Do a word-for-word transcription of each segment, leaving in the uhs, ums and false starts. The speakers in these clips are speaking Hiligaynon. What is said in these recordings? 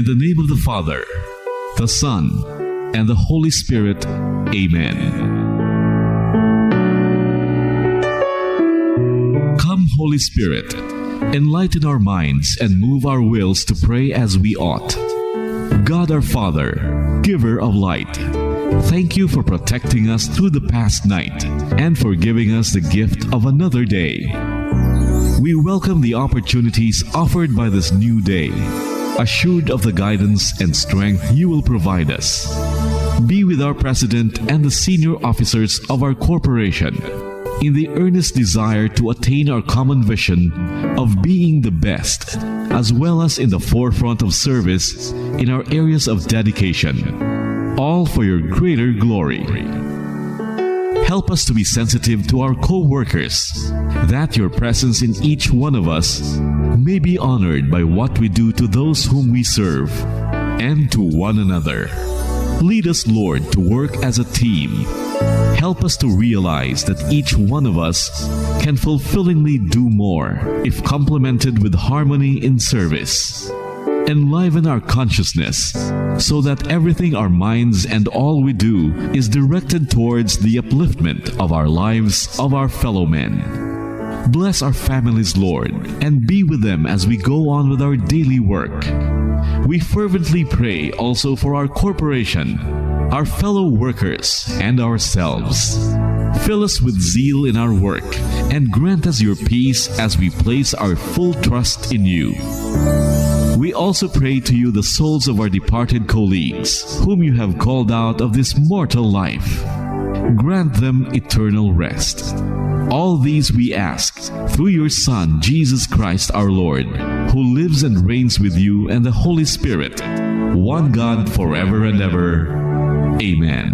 In the name of the Father, the Son, and the Holy Spirit. Amen. Come, Holy Spirit, enlighten our minds and move our wills to pray as we ought. God our Father, giver of light, thank you for protecting us through the past night and for giving us the gift of another day. We welcome the opportunities offered by this new day, assured of the guidance and strength you will provide us. Be with our president and the senior officers of our corporation in the earnest desire to attain our common vision of being the best, as well as in the forefront of service in our areas of dedication, all for your greater glory. Help us to be sensitive to our co-workers, that your presence in each one of us may be honored by what we do to those whom we serve and to one another. Lead us, Lord, to work as a team. Help us to realize that each one of us can fulfillingly do more if complemented with harmony in service. Enliven our consciousness so that everything our minds and all we do is directed towards the upliftment of our lives of our fellow men. Bless our families, Lord, and be with them as we go on with our daily work. We fervently pray also for our corporation, our fellow workers, and ourselves. Fill us with zeal in our work and grant us your peace as we place our full trust in you. We also pray to you the souls of our departed colleagues, whom you have called out of this mortal life. Grant them eternal rest. All these we ask through your Son, Jesus Christ our Lord, who lives and reigns with you and the Holy Spirit, one God, forever and ever. Amen.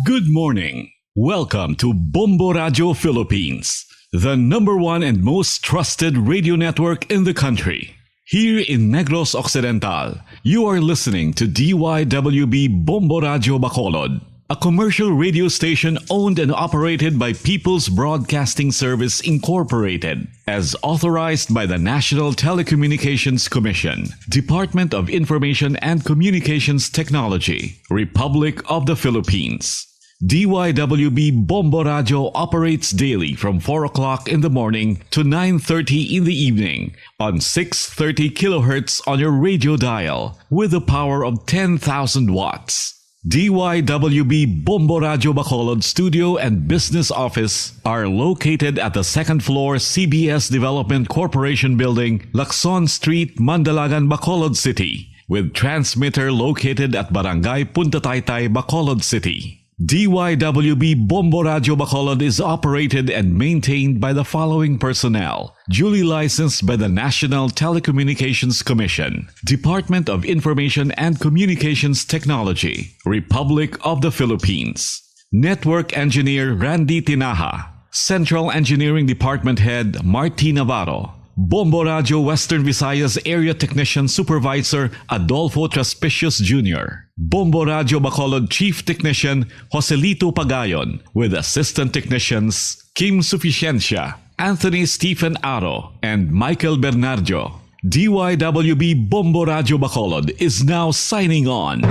Good morning. Welcome to Bombo Radio Philippines, the number one and most trusted radio network in the country. Here in Negros Occidental, you are listening to D Y W B Bombo Radio Bacolod, a commercial radio station owned and operated by People's Broadcasting Service Incorporated, as authorized by the National Telecommunications Commission, Department of Information and Communications Technology, Republic of the Philippines. D Y W B Bombo Radio operates daily from four o'clock in the morning to nine thirty in the evening on six thirty kilohertz on your radio dial with a power of ten thousand watts. D Y W B Bombo Radio Bacolod studio and business office are located at the second floor C B S Development Corporation Building, Lacson Street, Mandalagan, Bacolod City, with transmitter located at Barangay Punta Taytay, Bacolod City. D Y W B Bombo Radio Bacolod is operated and maintained by the following personnel: duly licensed by the National Telecommunications Commission, Department of Information and Communications Technology, Republic of the Philippines. Network Engineer Randy Tinaja, Central Engineering Department Head Marty Navarro, Bombo Radio Western Visayas Area Technician Supervisor Adolfo Traspicios Junior, Bombo Radio Bacolod Chief Technician Joselito Pagayon, with Assistant Technicians Kim Suficiencia, Anthony Stephen Aro, and Michael Bernardo. D Y W B Bombo Radio Bacolod is now signing on.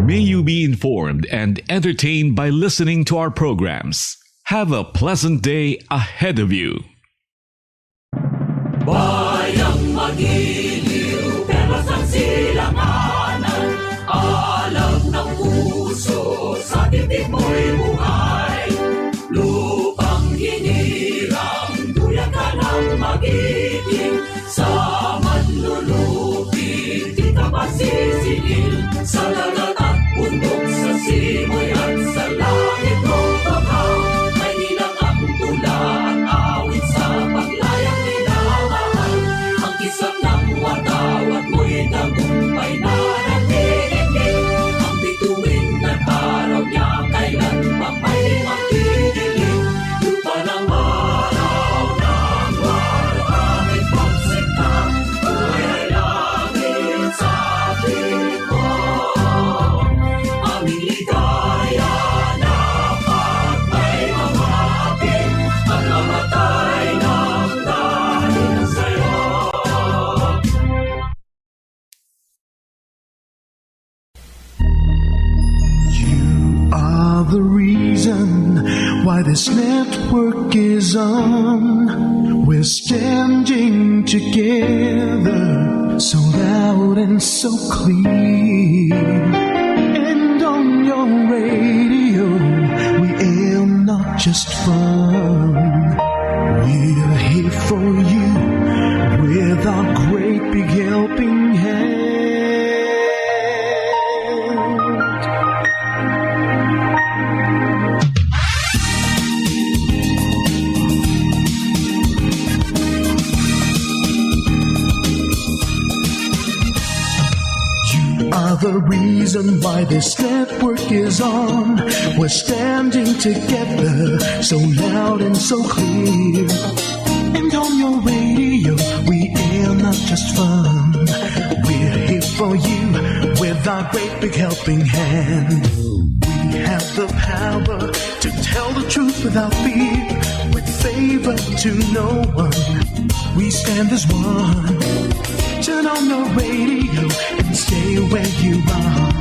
May you be informed and entertained by listening to our programs. Have a pleasant day ahead of you. Bayang magiliw, perlas ang silanganan, alam ng puso sa dibdib mo'y buhay. Lupang hinirang, duyan ka ng magiting, sa manlulupi di ka masisingil, sa dagat at bundok, sa simoy at sa langit, o banghaw, may hinang ang tula at awit sa paglayang minamahal. Ang kisap ng watawat mo'y tagumpay na nagdidikit. Ang bituin at araw niya kailan pa may magdidilim. Lupa ng araw ng walo, aking pagsinta, buhay ay langit sa This network is on. We're standing together, so loud and so clear. And on your radio, we aim not just fun. We're here for you with our great big helping hand. You are the reason why this network is on. We're standing together, so loud and so clear. And on your radio, we air not just fun. We're here for you with our great big helping hand. We have the power to tell the truth without fear, with favor to no one. We stand as one. Turn on the radio and stay where you are.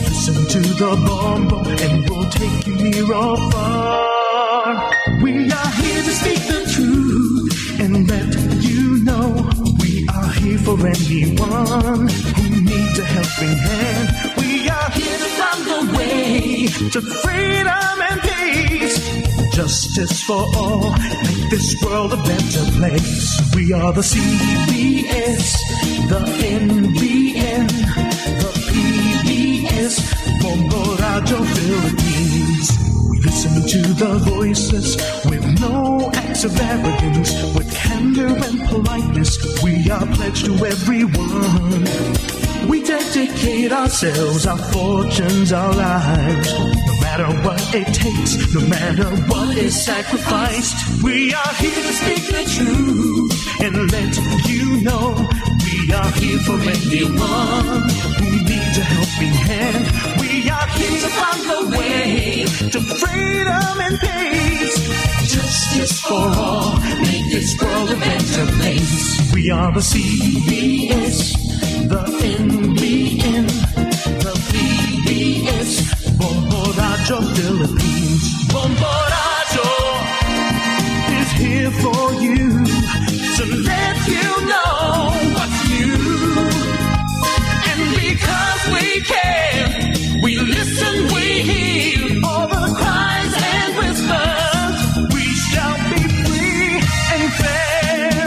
Listen to the Bombo and we'll take you near or far. We are here to speak the truth and let you know we are here for anyone who needs a helping hand. We are here to find the way to freedom and peace. Justice for all, make this world a better place. We are the C B S, the N B N, the P B S, Bombo Radyo Philippines. We listen to the voices with no acts of arrogance, with candor and politeness. We are pledged to everyone. We dedicate ourselves, our fortunes, our lives. No matter what it takes, no matter what is sacrificed, we are here to speak the truth and let you know we are here for anyone who needs a helping hand. We are here to find the way to freedom and peace. Justice for all, make this world a better place. We are the C B S, the N B N, the P B S, Bombo Radyo Philippines. Bombo Radyo is here for you to let you know what's new. And because we care, we listen, we hear all the cries and whispers. We shall be free and fair.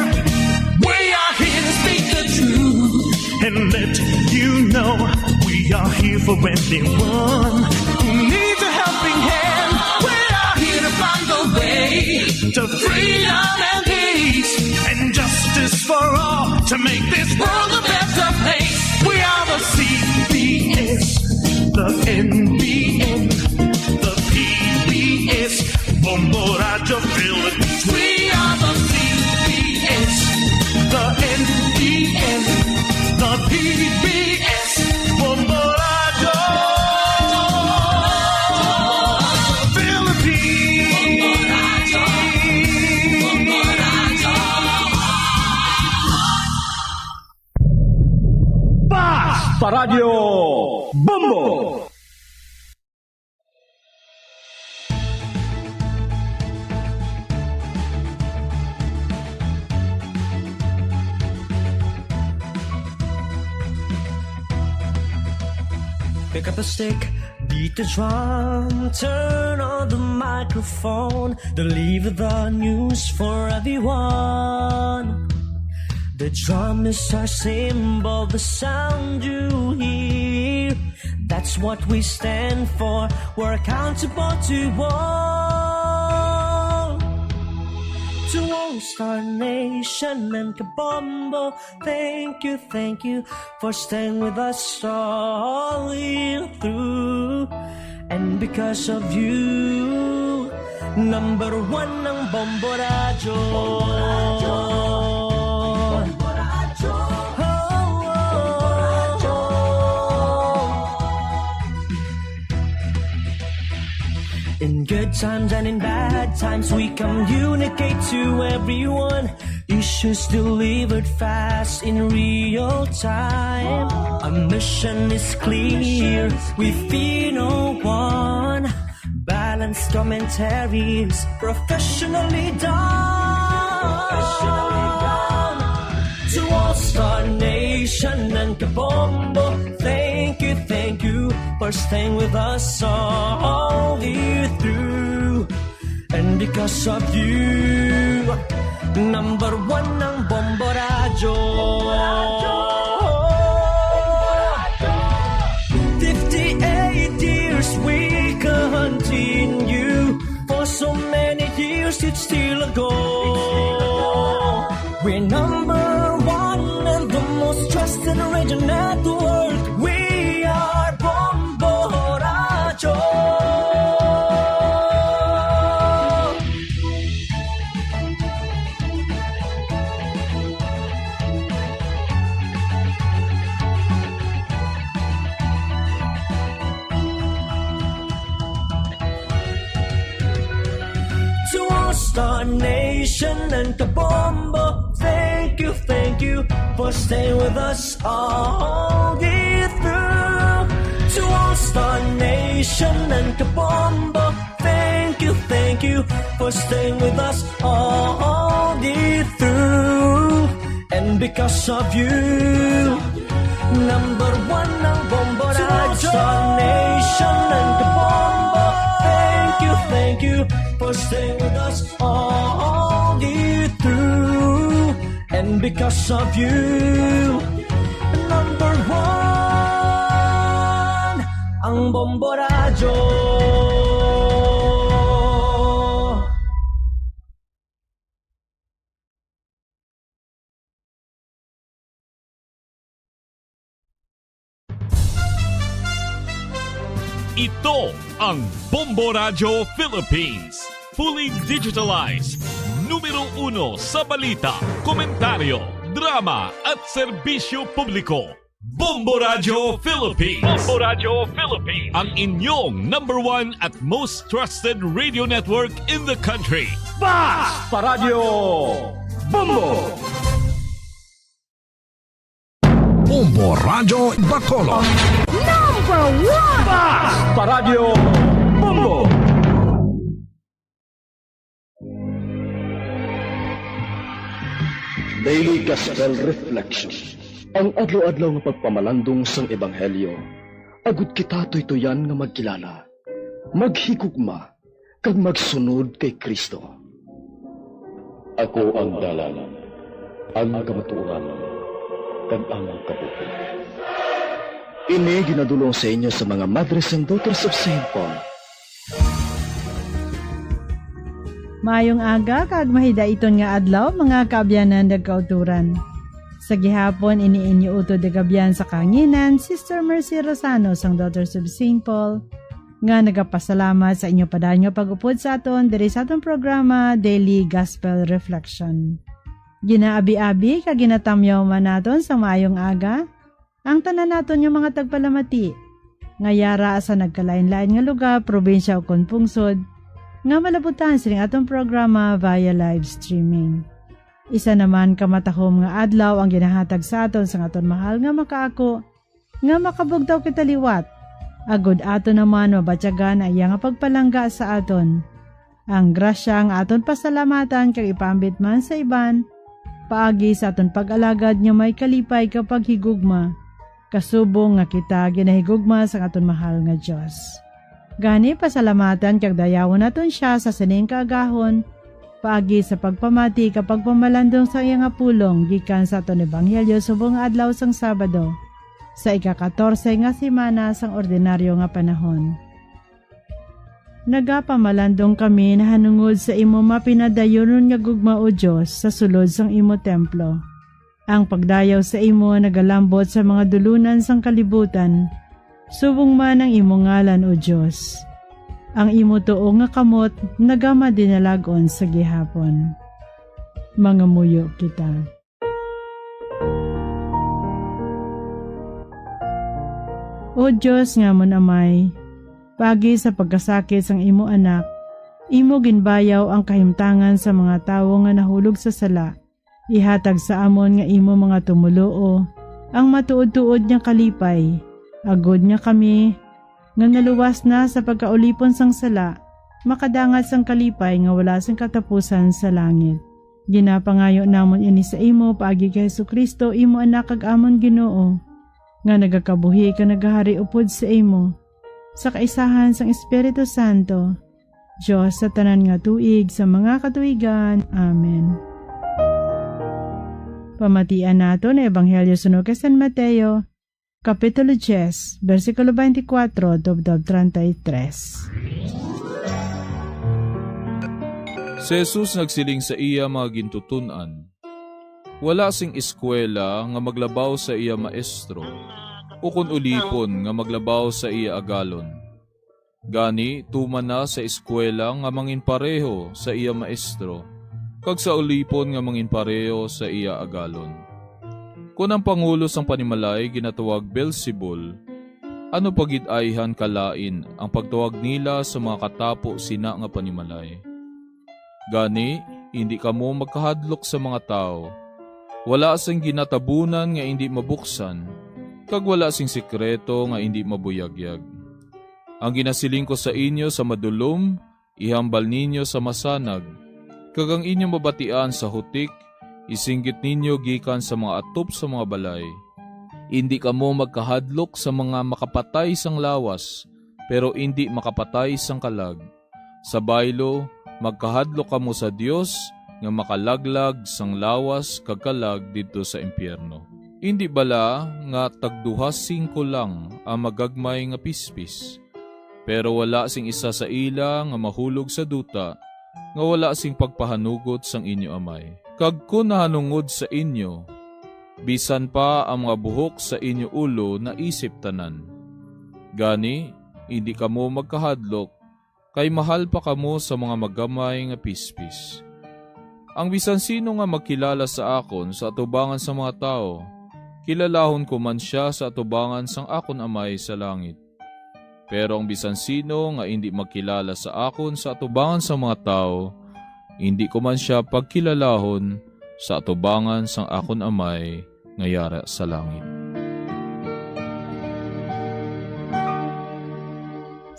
We are here to speak the truth and let you know we are here for anyone who needs a helping hand. We are here to find the way to freedom and peace and justice for all to make this world a better place. We are the C B S, the N B N, the P B S, Bombo Radyo Philippines. We are the C B S, the N B N, the P B S, Bombo Radyo Philippines. Bombo Radyo. Bombo Radyo. Bombo Radyo. Pas Paradyo Bombo. Pick up a stick, beat the drum, turn on the microphone, deliver the news for everyone. The drum is our symbol, the sound you hear. That's what we stand for. We're accountable to all. To all Star Nation and Kabombo, thank you, thank you for staying with us all the way through. And because of you, number one ang Bombo Radyo. Bombo Radyo. Bombo Radyo. Oh, oh, oh. In good times and in bad times, we communicate to everyone. Issues delivered fast in real time. Our mission is clear, we fear no one. Bal- Commentaries professionally done. Professionally done. To All Star Nation and Kabombo, thank you, thank you for staying with us all the way through. And because of you, number one ang Bombo Radyo. Fifty-eight years we continue. For so many years it's still a go. We're number one and the most trusted radio network. We are Bombo Radyo. To All Star Nation and Kabombo, thank you, thank you for staying with us all the way through. To All Star Nation and Kabombo, thank you, thank you for staying with us all the way through. And because of you, number one ang Bombo Radyo. To All Star Nation and Kabombo, thank you, thank you for staying with us all the way through. And because of you, number one ang Bombo Radyo. Ito ang Bombo Radyo Philippines. Fully digitalized. Numero uno sa balita, komentaryo, drama, at serbisyo publiko. Bombo Radyo Philippines. Bombo Radyo Philippines. Ang inyong number one at most trusted radio network in the country. Basta Radyo Bombo. Bombo Radyo Bacolod. Number one. Basta Radyo Bombo. Daily Gospel Reflection. Ang adlaw-adlaw nga pagpamalandong sang ebanghelyo, agud kita tuytoyan nga magkilala, maghigugma, kag magsunod kay Cristo. Ako ang dalan, ang kamatuoran, kag ang kabuhi. Ini ginadul-ong sa inyo sa mga Madres and Daughters of Saint Paul. Maayong aga kag mahidaiton nga adlaw, mga kaabyanan kag kautoran. Sa gihapon, ini inyo utod nga abyan sa kahanginan, Sister Mercy Rosano sang Daughters of Saint Paul, nga nagapasalamat sa inyo padayon nga pag-upod sa aton diri sa aton programa, Daily Gospel Reflection. Ginaabi-abi kag ginatamyaw man naton sa maayong aga ang tanan naton nga mga tagpalamati nga yara sa nagkalain-lain nga lugar, probinsya, ukon pungsod nga malabutan sining aton programa via live streaming. Isa naman ka matahom nga adlaw ang ginahatag sa aton sang aton mahal nga makaako nga makabugtaw kita liwat, agud aton naman mabatyagan ang iya nga pagpalangga sa aton. Ang grasya nga aton pasalamatan kag ipaambit man sa iban, paagi sa aton pag-alagad nga may kalipay kag paghigugma, kasubong nga kita ginahigugma sang aton mahal nga Dios. Gani, pasalamatan kag dayawon naton sia sa sining kaagahon, paagi sa pagpamati kag pagpamalandong sa iya nga pulong gikan sa aton ebanghelyo subong nga adlaw sang Sabado, sa ika-katorse nga semana sang ordinaryo nga panahon. Nagapamalandong kami nahanungod sa imo mapinadayunon nga gugma, O Dios, sa sulod sang imo templo. Ang pagdayaw sa imo nagalambot sa mga dulunan sang kalibutan, subong man ang imo ngalan, O Dios. Ang imo tuo nga kamot nagamadinalag-on sa gihapon. Mangamuyo kita. O Dios nga amon Amay, paagi sa pagkasakit sang imo Anak, imo ginbayaw ang kahimtangan sa mga tawo nga nahulog sa sala. Ihatag sa amon nga imo mga tumoluo ang matuod-tuod nga kalipay, agod nga kami, nga naluwas na sa pagkaulipon sang sala, makadangat sang kalipay nga wala sing katapusan sa langit. Ginapangayo namon ini sa imo paagi kay Jesu-Cristo, imo Anak kag amon Ginoo, nga nagakabuhi kag nagahari upod sa imo, sa kaisahan sang Espiritu Santo, Dios sa tanan nga tuig sa mga katuigan. Amen. Pamatian naton ang Ebanghelyo suno kay San Mateo, Kapitulo diyes, bersikulo twenty-four tubtob treinta y tres. Si Jesus nagsiling sa iya mga gintuton-an, "Wala sing eskwela nga maglabaw sa iya maestro, ukon ulipon nga maglabaw sa iya agalon. Gani, tuman na sa eskwela nga manginpareho sa iya maestro, kag sa ulipon nga manginpareho sa iya agalon. Kon ang pangulo sang panimalay ginatawag Beelzebul, ano pa gid ayhan kalain ang pagtawag nila sa mga katapo sina nga panimalay? Gani, indi kamo magkahadlok sa mga tawo. Wala sing ginatabunan nga indi mabuksan, kag wala sing sekreto nga indi mabuyagyag. Ang ginasiling ko sa inyo sa madulom, ihambal ninyo sa masanag, kag ang inyo mabatian sa hutik, isinggit ninyo gikan sa mga atop sa mga balay. Indi kamo magkahadlok sa mga makapatay sang lawas, pero indi makapatay sang kalag. Sa baylo, magkahadlok kamo sa Dios nga makalaglag sang lawas kag kalag didto sa impiyerno. Indi bala nga tagduha singko lang ang magagmay nga pispis? Pero wala sing isa sa ila nga mahulog sa duta nga wala sing pagpahanugot sang inyo Amay. Kag kon nahanungod sa inyo, bisan pa ang mga buhok sa inyo ulo naisip tanan. Gani, indi kamo magkahadlok, kay mahal pa kamo sa mga magamay nga pispis. Ang bisan sino nga magkilala sa akon sa atubangan sang mga tawo, kilalahon ko man sia sa atubangan sang akon Amay sa langit. Pero ang bisan sino nga indi magkilala sa akon sa atubangan sang mga tawo, indi ko man sia pagkilalahon sa atubangan sang akon Amay nga yara sa langit."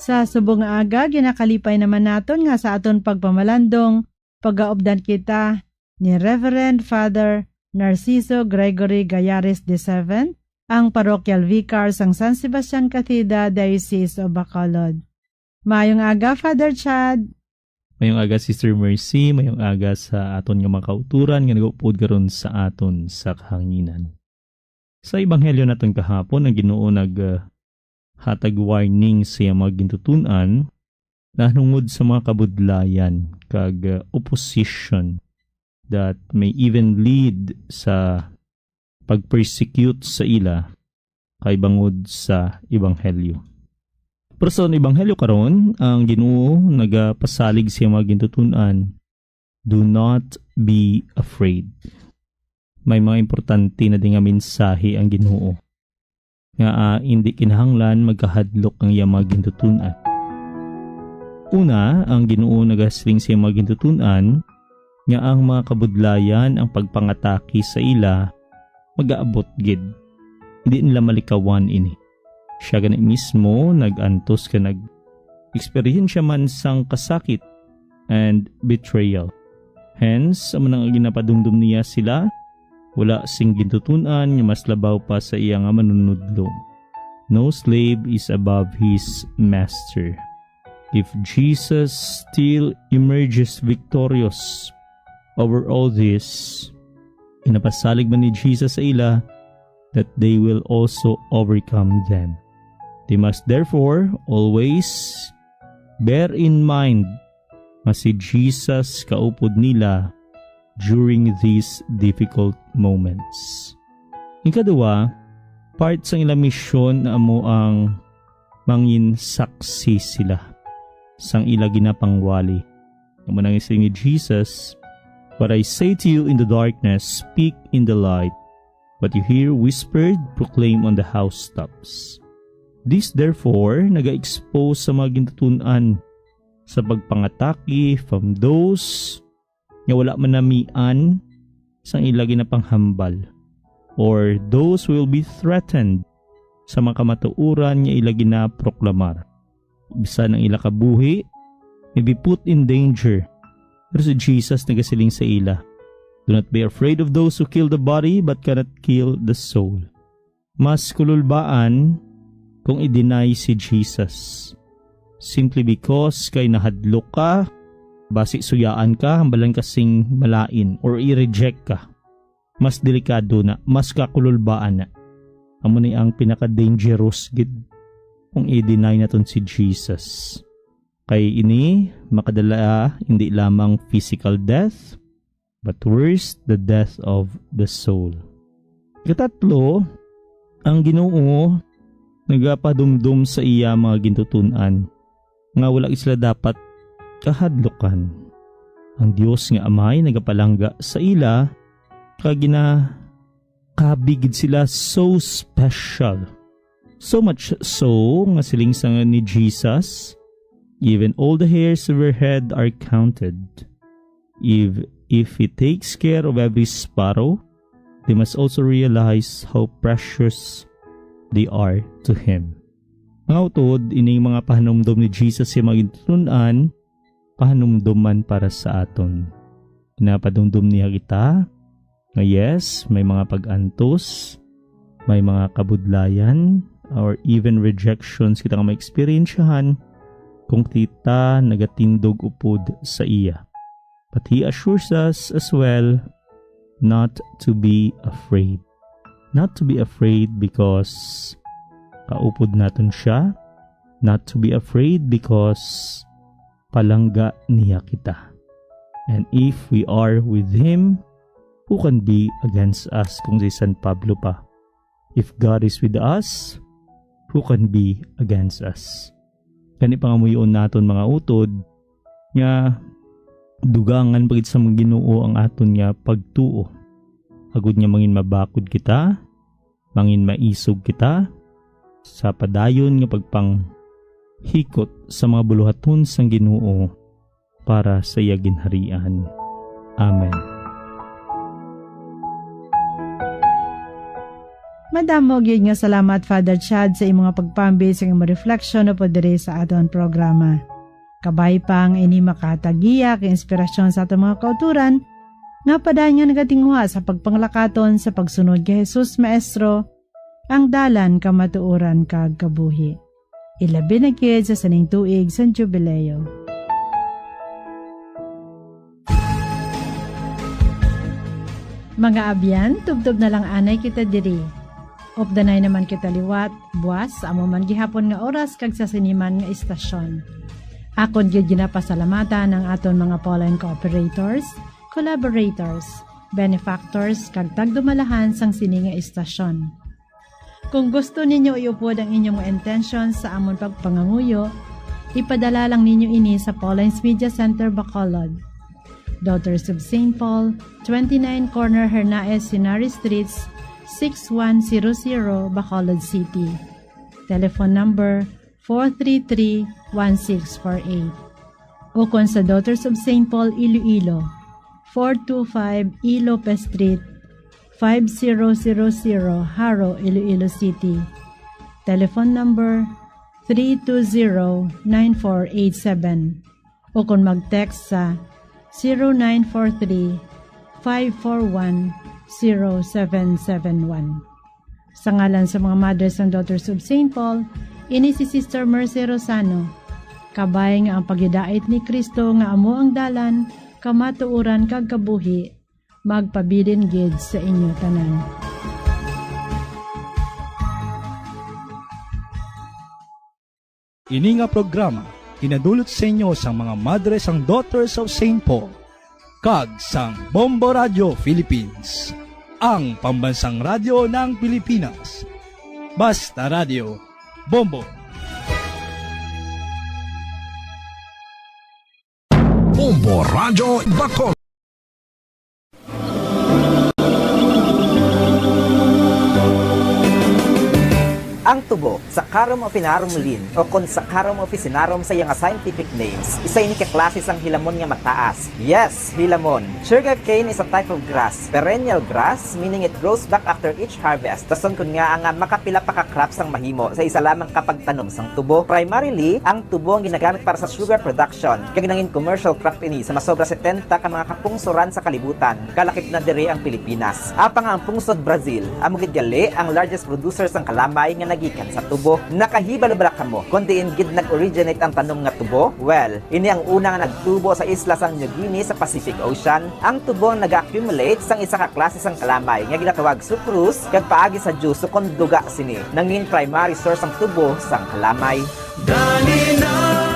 Sa subong nga aga, ginakalipay naman naton nga sa aton pagpamalandong, pagaupdan kita ni Reverend Father Narciso Gregory Gayares the seventh, ang parochial vicar sang San Sebastian Cathedral, Diocese of Bacolod. Maayong aga, Father Chad. Mayong aga, Sister Mercy. Mayong aga sa aton nga mga kauturan nga nagaupod karon sa aton sa kahanginan. Sa ebanghelyo naton kahapon, ang Ginoo nag, ah, hatag warning sa iyang mga gintuton-an nahanungod sa mga kabudlayan kag, ah, opposition that may even lead sa pag-persecute sa ila kay bangod sa ebanghelyo. Pero sa ebanghelyo karon, ang Ginoo nagapasalig sa iyang mga gintuton-an, "Do not be afraid." May mga importante na di nga mensahe ang Ginoo nga, ah, hindi kinahanglan magkahadlok ang iyang mga gintuton-an. Una, ang Ginoo nagasiling sa iyang mga gintuton-an nga ang mga kabudlayan, ang pagpangatake sa ila, magaabot gid. Hindi nila malikawan ini. Siya gani mismo nag-antos ka nag-eksperyensya man sang kasakit and betrayal. Hence, amo nang ginapadumdom niya sila, wala sing gintuton-an nga mas labaw pa sa iya nga manunodlo. No slave is above his master. If Jesus still emerges victorious over all this, ginapasalig man ni Jesus sa ila that they will also overcome them. They must therefore always bear in mind nga si Jesus kaupod nila during these difficult moments. Ikaduha, part sang ila misyon na amo ang mangin saksi sila sang ila ginapangwali. Amo nang siling ni Jesus, "What I say to you in the darkness, speak in the light. What you hear whispered, proclaim on the housetops." This, therefore, naga-expose sa mga gintuton-an sa pagpangatake from those nga wala manamian sang ila ginapanghambal, or those who will be threatened sa mga kamatuoran nga ila ginaproklamar. Bisan ang ila kabuhi, may be put in danger. Pero si Jesus nagasiling sa ila, "Do not be afraid of those who kill the body but cannot kill the soul." Mas kululbaan kung i-deny si Jesus. Simply because kay nahadlok ka, basi suyaan ka, hambalan ka sing malain, or i-reject ka. Mas delikado na, mas kakululbaan na. Amo ni ang pinaka-dangerous gid kung i-deny naton si Jesus. Kay ini makadala hindi lamang physical death, but worse, the death of the soul. Katatlo, ang Ginoo nagapadumdom sa iya mga gintuton-an nga wala sila dapat kahadlukan. Ang Dios nga Amay nagapalangga sa ila, kag ginakabig gid sila, so special. So much so nga siling sa ni Jesus, "Even all the hairs of your head are counted." If, if He takes care of every sparrow, they must also realize how precious they are to Him. Mga utod, ining mga pahanumdom ni Jesus sa mga gintuton-an, pahanumdoman para sa aton. Ginapadumdom niya kita nga, yes, may mga pag-antos, may mga kabudlayan, or even rejections kita nga ma-experiensyahan kung kita nagatindog upod sa iya. But He assures us as well not to be afraid. Not to be afraid because kaupod naton siya. Not to be afraid because palangga niya kita. And if we are with Him, who can be against us? Kung si San Pablo pa, "If God is with us, who can be against us?" Gani pangamuyoon naton, mga utod, nga dugangan pa gid sa mga Ginoo ang aton nga pagtuo, agod nga mangin mabakod kita, mangin maisog kita sa padayon nga pagpanghikot sa mga buluhaton sang Ginoo para sa iya ginharian. Amen. Madamo gyud nga salamat, Father Chad, sa imo nga pagpambi sa imo reflection upod diri sa aton programa. Kabay pa nga ini makahatag giya kag inspirasyon sa aton mga kautoran nga padayon nga nagatinguha sa pagpanglakaton sa pagsunod kay Jesus, Maestro, ang dalan, kamatuoran, kag kabuhi. Ilabi na gid sa sining tuig sang Jubileo. Mga abyan, tubtob na lang anay kita diri. Updanay naman kita liwat, buas, sa amo man gihapon nga oras kag sa sini man nga istasyon. Akon gyud ginapasalamatan ang aton mga Pauline cooperators, collaborators, benefactors, kag tagdumalahan sang sini nga istasyon. Kung gusto ninyo iupod ang inyong mga intensyon sa amon pagpanganguyo, ipadala lang ninyo ini sa Pauline's Media Center, Bacolod, Daughters of Saint Paul, twenty-nine, corner Hernaez Henares Streets, six one zero zero, Bacolod City. Telephone number four three three, one six four eight. Ukon sa Daughters of Saint Paul, Iloilo, four two five E Lopez Street, five zero zero zero, Jaro, Iloilo City. Telephone number three two zero, nine four eight seven. Ukon mag-text sa zero nine four three, five four one, zero seven seven one. Sa ngalan sa mga Madres and Daughters of Saint Paul, ini si Sister Mercy Rosano. Kabay nga ang paghidait ni Cristo nga amo ang dalan, kamatuoran, kag kabuhi, magpabilin gid sa inyo tanan. Ini nga programa ginadulot sa inyo sang mga Madres and Daughters of Saint Paul kag sang Bombo Radio Philippines, ang pambansang radyo ng Pilipinas. Basta Radio, Bombo. Bombo Radio Bacolod. Ang tubo, Saccharum officinarum Linn, o kon Saccharum officinarum sa iya nga scientific names, isa ini ka klase sang hilamon nga mataas. Yes, hilamon. Sugarcane is a type of grass, perennial grass, meaning it grows back after each harvest. Rason kon ngaa nga makapila pa ka crops ang mahimo sa isa lamang ka pagtanom sang tubo. Primarily, ang tubo ang ginagamit para sa sugar production, kag nangin commercial crop ini sa masobra setenta ka mga kapungsoran sa kalibutan, kalakip na diri ang Pilipinas. Apang ang pungsod Brazil, amo gid gali ang largest producer sang kalamay nga nagikan sa tubo. Nakahibalo bala kamo kon diin gid nag-originate ang tanom nga tubo? Well, ini ang una nga nagtubo sa isla sang New Guinea sa Pacific Ocean. Ang tubo ang naga-accumulate sang isa ka klase sang kalamay nga ginatawag sucrose, kag paagi sa juice kon duga sini, nangin primary source ang tubo sang kalamay.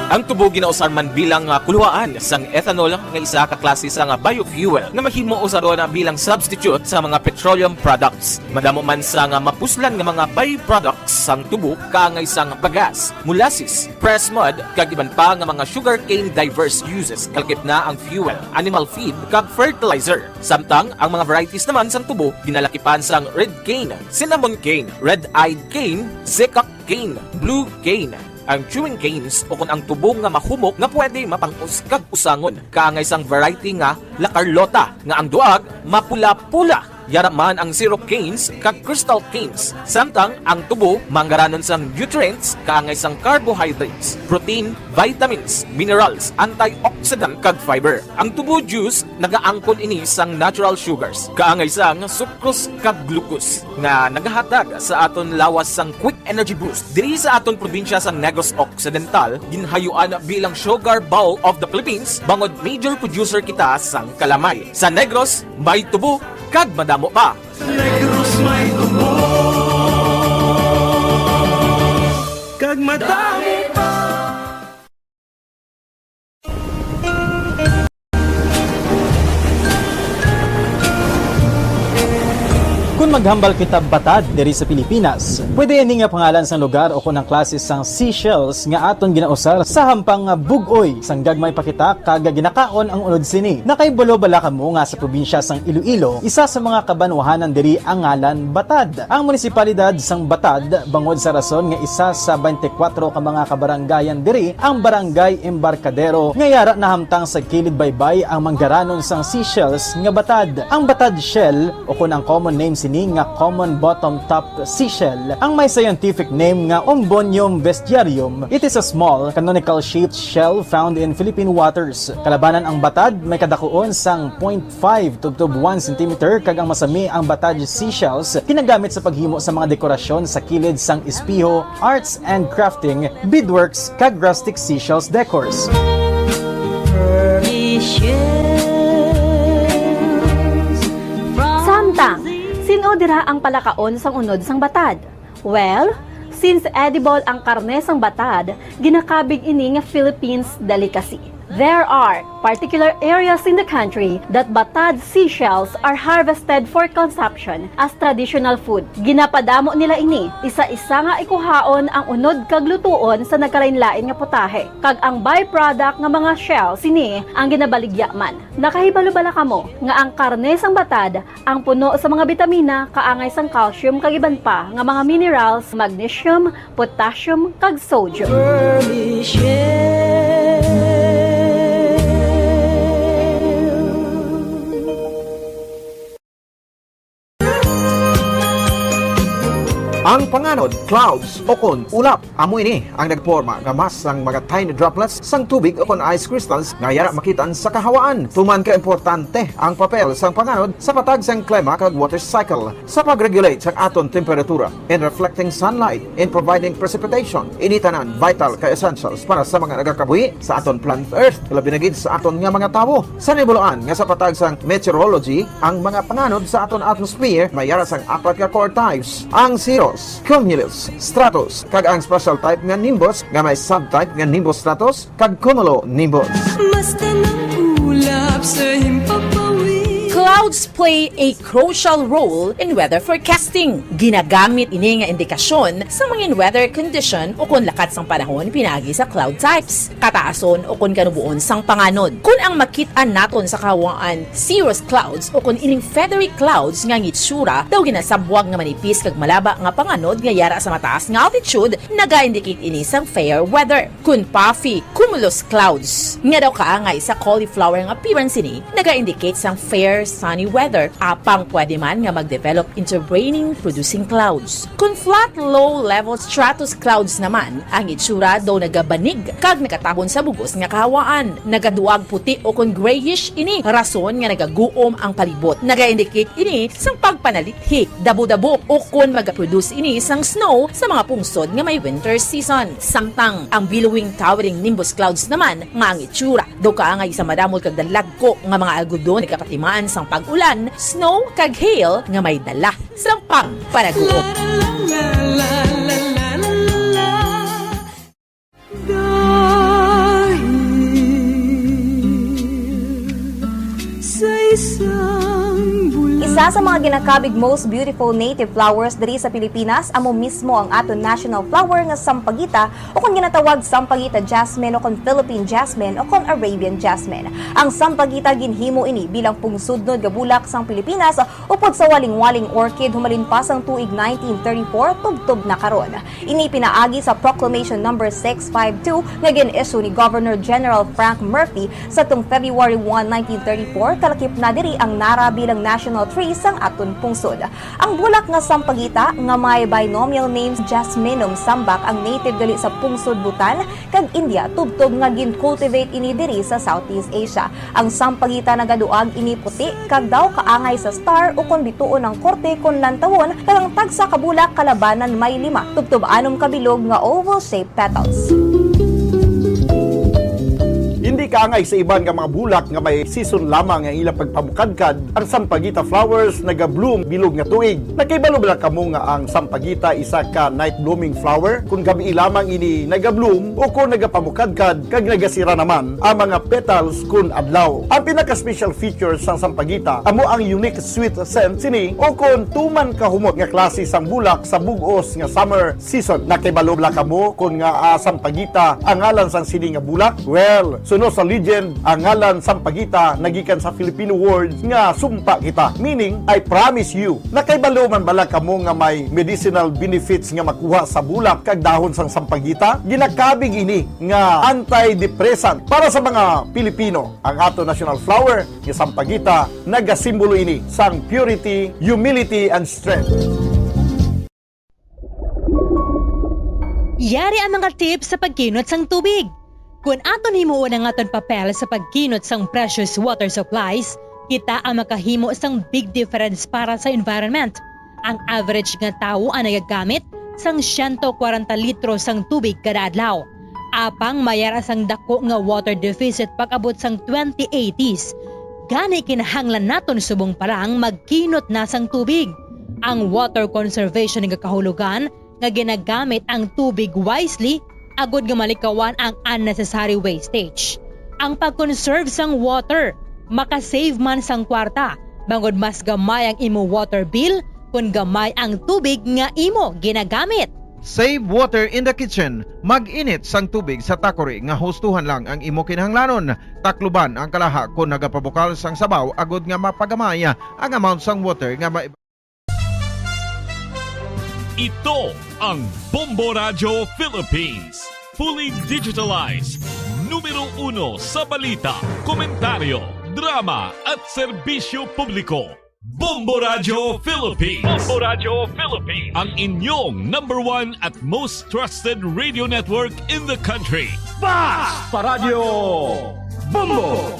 Ang tubo ginausar man bilang, ah, kuluhaan sang ethanol, nga isa ka klase sang, ah, biofuel nga mahimo usaron, ah, bilang substitute sa mga petroleum products. Madamo man sang, ah, mapuslan nga mga byproducts sang tubo, kaangay sang bagas, molasses, pressed mud, kag iban pa nga mga sugarcane diverse uses, kalakip na ang fuel, animal feed, kag fertilizer. Samtang ang mga varieties naman sang tubo ginalakipan sang red cane, cinnamon cane, red-eyed cane, zecca cane, blue cane, ang chewing canes, o kon ang tubo nga mahumok nga pwede mapang-os kag usangon, kaangay sang variety nga La Carlota, nga ang duag mapula-pula. Yara man ang syrup canes kag crystal canes. Samtang ang tubo manggaranon sang nutrients, kaangay sang carbohydrates, protein, vitamins, minerals, antioxidant, kag fiber. Ang tubo juice nagaangkon ini sang natural sugars, kaangay sang sucrose kag glucose, nga nagahatag sa aton lawas sang quick energy boost. Diri sa aton probinsya sang Negros Occidental, ginhayuan bilang Sugar Bowl of the Philippines, bangod major producer kita sang kalamay. Sa Negros, may tubo kag madamo pa. Sa Negros may tubo kag madamo pa. Kon maghambal kita batad diri sa Pilipinas, pwede ini nga pangalan sang lugar o kon ang klase sang seashells nga aton ginausar sa hampang nga bug-oy sang gagmay pa kita kag ginakaon ang unod sini. Nakahibalo bala kamo nga sa probinsya sang Iloilo, isa sa mga kabanwahanan diri ang ngalan Batad? Ang munisipalidad sang Batad, bangod sa rason nga isa sa twenty-four ka mga kabarangayan diri ang Barangay Embarcadero, nga yara nahamtang sa kilid baybay ang manggaranon sang seashells nga batad. Ang batad shell, o kon ang common name sini nga common bottom top seashell, ang may scientific name nga Ombonium vestiarium. It is a small, canonical-shaped shell found in Philippine waters. Kalabanan ang batad, may kadakuon sang point five tubtob one centimeter, kag ang masami ang batad seashells ginagamit sa paghimo sa mga dekorasyon sa kilid sang espeho, arts and crafting, beadworks, kag rustic seashells decors. Samtang, sin-o dira ang palakaon sang unod sang batad? Well, since edible ang karne sang batad, ginakabig ini nga Philippines delicacy. There are particular areas in the country that batad seashells are harvested for consumption as traditional food. Ginapadamo nila ini isa-isa nga ikuhaon ang unod kag lutuon sa nagkalainlain nga putahe, kag ang byproduct nga mga shell sini ang ginabaligya man. Nakahibalo bala kamo nga ang karne sang batad ang puno sa mga bitamina, kaangay sang calcium kag iban pa nga mga minerals, magnesium, potassium, kag sodium. Ang panganod, clouds, o kon ulap, amo ini ang nagporma nga mass sang mga tiny droplets sang tubig o kon ice crystals nga yara makit-an sa kahawaan. Tuman ka importante ang papel sang panganod sa patag sang klima kag water cycle, sa pag-regulate sang aton temperatura, in reflecting sunlight, in providing precipitation. Ini tanan vital ka essentials para sa mga nagakabuhi sa aton planet Earth, labi na gid sa aton nga mga tawo. Sa nibuluan nga sa patag sang meteorology, ang mga panganod sa aton atmosphere may yara sang apat ka core types: ang cirrus, cumulus, stratus, kag ang special type nga nimbus nga may subtype nga nimbus stratus kag cumulonimbus. Basta ng ulap sa himpapawid. Cloud Clouds play a crucial role in weather forecasting. Ginagamit ini nga indikasyon sa mga weather condition o kon lakat sang panahon pinaagi sa cloud types, kataason o kon kanuboon sang panganod. Kon ang makit-an naton sa kahawaan cirrus clouds o kon ining feathery clouds nga ang itsura daw ginasabwag nga manipis kag malaba nga panganod nga yara sa mataas nga altitude, naga-indicate ini sang fair weather. Kon puffy cumulus clouds nga daw kaangay sa cauliflower nga appearance ini, naga-indicate sang fair sunny weather, apang pwede man nga mag-develop into raining producing clouds. Kon flat low level stratus clouds naman, ang itsura daw nagabanig kag nagatabon sa bug-os nga kahawaan. Nagaduag puti o kon grayish ini, rason nga nagaguom ang palibot. Naga-indicate ini sang pagpanalithi, dabo-dabo, o kon magaproduce ini sang snow sa mga pungsod nga may winter season. Samtang ang billowing towering nimbus clouds naman nga ang itsura daw kaangay sa madamol kag dalagko nga mga algodon nagapatimaan sang pag-ulan, snow, kag hail nga may dala sang pagparaguo. Dahil sa isang bulan. Isa sa mga ginakabig most beautiful native flowers diri sa Pilipinas amo mismo ang aton national flower nga sampagita, o kon ginatawag sampagita jasmine, o kon Philippine jasmine, o kon Arabian jasmine. Ang sampagita, ginhimo ini bilang pungsudnod nga bulak sang Pilipinas upod sa walingwaling orchid humalin pa sang tuig nineteen thirty-four tubtob na karon. Ini pinaagi sa Proclamation Number six five two nga gin-issue ni Governor General Frank Murphy sadtong February one, nineteen thirty-four, kalakip na diri ang nara bilang national tree sang aton pungsod. Ang bulak nga sampagita nga may binomial name Jasminum sambac ang native gali sa pungsod Bhutan kag India, tubtob nga gin-cultivate ini diri sa Southeast Asia. Ang sampagita nagaduag ini puti kag daw kaangay sa star, ukon bituon ang korte kon lantawon, kag ang tagsa ka bulak kalabanan may lima, tubtob anom ka bilog nga oval-shaped petals. Hindi kaangay sa iban nga mga bulak nga may season lamang ang ilang pagpamukadkad, ang sampagita flowers nagabloom bilog nga tuig. Nakahibalo bala kamo nga ang sampagita isa ka night blooming flower? Kon gabii lamang ini nagabloom, o kon nagapamukadkad kag nagasira naman ang mga petals kon adlaw. Ang pinaka-special feature sang sampagita amo ang unique sweet scent sini, o kon tuman kahumot nga klase sang bulak sa bug-os nga summer season. Nakahibalo bala kamo kon ngaa sampagita ang ngalan sang sini nga bulak? Well, suno sa legend, ang ngalan sampagita nagikan sa Filipino word nga sumpa kita, meaning I promise you. Nakahibalo man bala kamo nga may medicinal benefits nga makuha sa bulak kag dahon sang sampagita? Ginakabig ini nga antidepressant para sa mga Pilipino. Ang ato national flower nga sampagita nagasimbolo ini sang purity, humility, and strength. Yari ang mga tips sa pagkinot sang tubig. Kon aton himuon ang aton papel sa pagkinot sang precious water supplies, kita ang makahimo sang big difference para sa environment. Ang average nga tawo ang nagagamit sang siyento kwarenta litro sang tubig kada adlaw. Apang may ara sang dako nga water deficit pag-abot sang twenty eighties. Gani kinahanglan naton subong pa lang magkinot na sang tubig. Ang water conservation nagakahulugan nga ginagamit ang tubig wisely agod nga malikawan ang unnecessary wastage. Ang pag-conserve sang water makasave man sang kwarta, bangod mas gamay ang imo water bill kon gamay ang tubig nga imo ginagamit. Save water in the kitchen. Mag-init sang tubig sa takori nga hustuhan lang ang imo kinahanglanon. Takluban ang kalaha kon nagapabukal sang sabaw agod nga mapagamay ang amount sang water nga ma- Ito ang Bombo Radyo Philippines. Fully digitalized. Numero uno sa balita, komentaryo, drama at serbisyo publiko. Bombo Radyo Philippines. Bombo Radyo Philippines. Ang inyong number one at most trusted radio network in the country. Basta Radyo Bombo!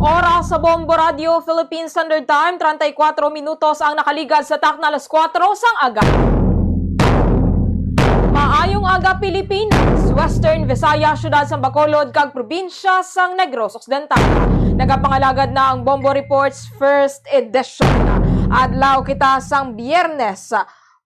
Oras sa Bombo Radyo Philippine Standard Time, treinta y cuatro minutos ang nakaligad sa takna alas kuwatro sang aga. Maayong aga, Pilipinas, Western Visayas, siyudad sang Bacolod, kag probinsya sang Negros Occidental. Nagapangalagad na ang Bombo Reports First Edition. Adlaw kita sang Biyernes,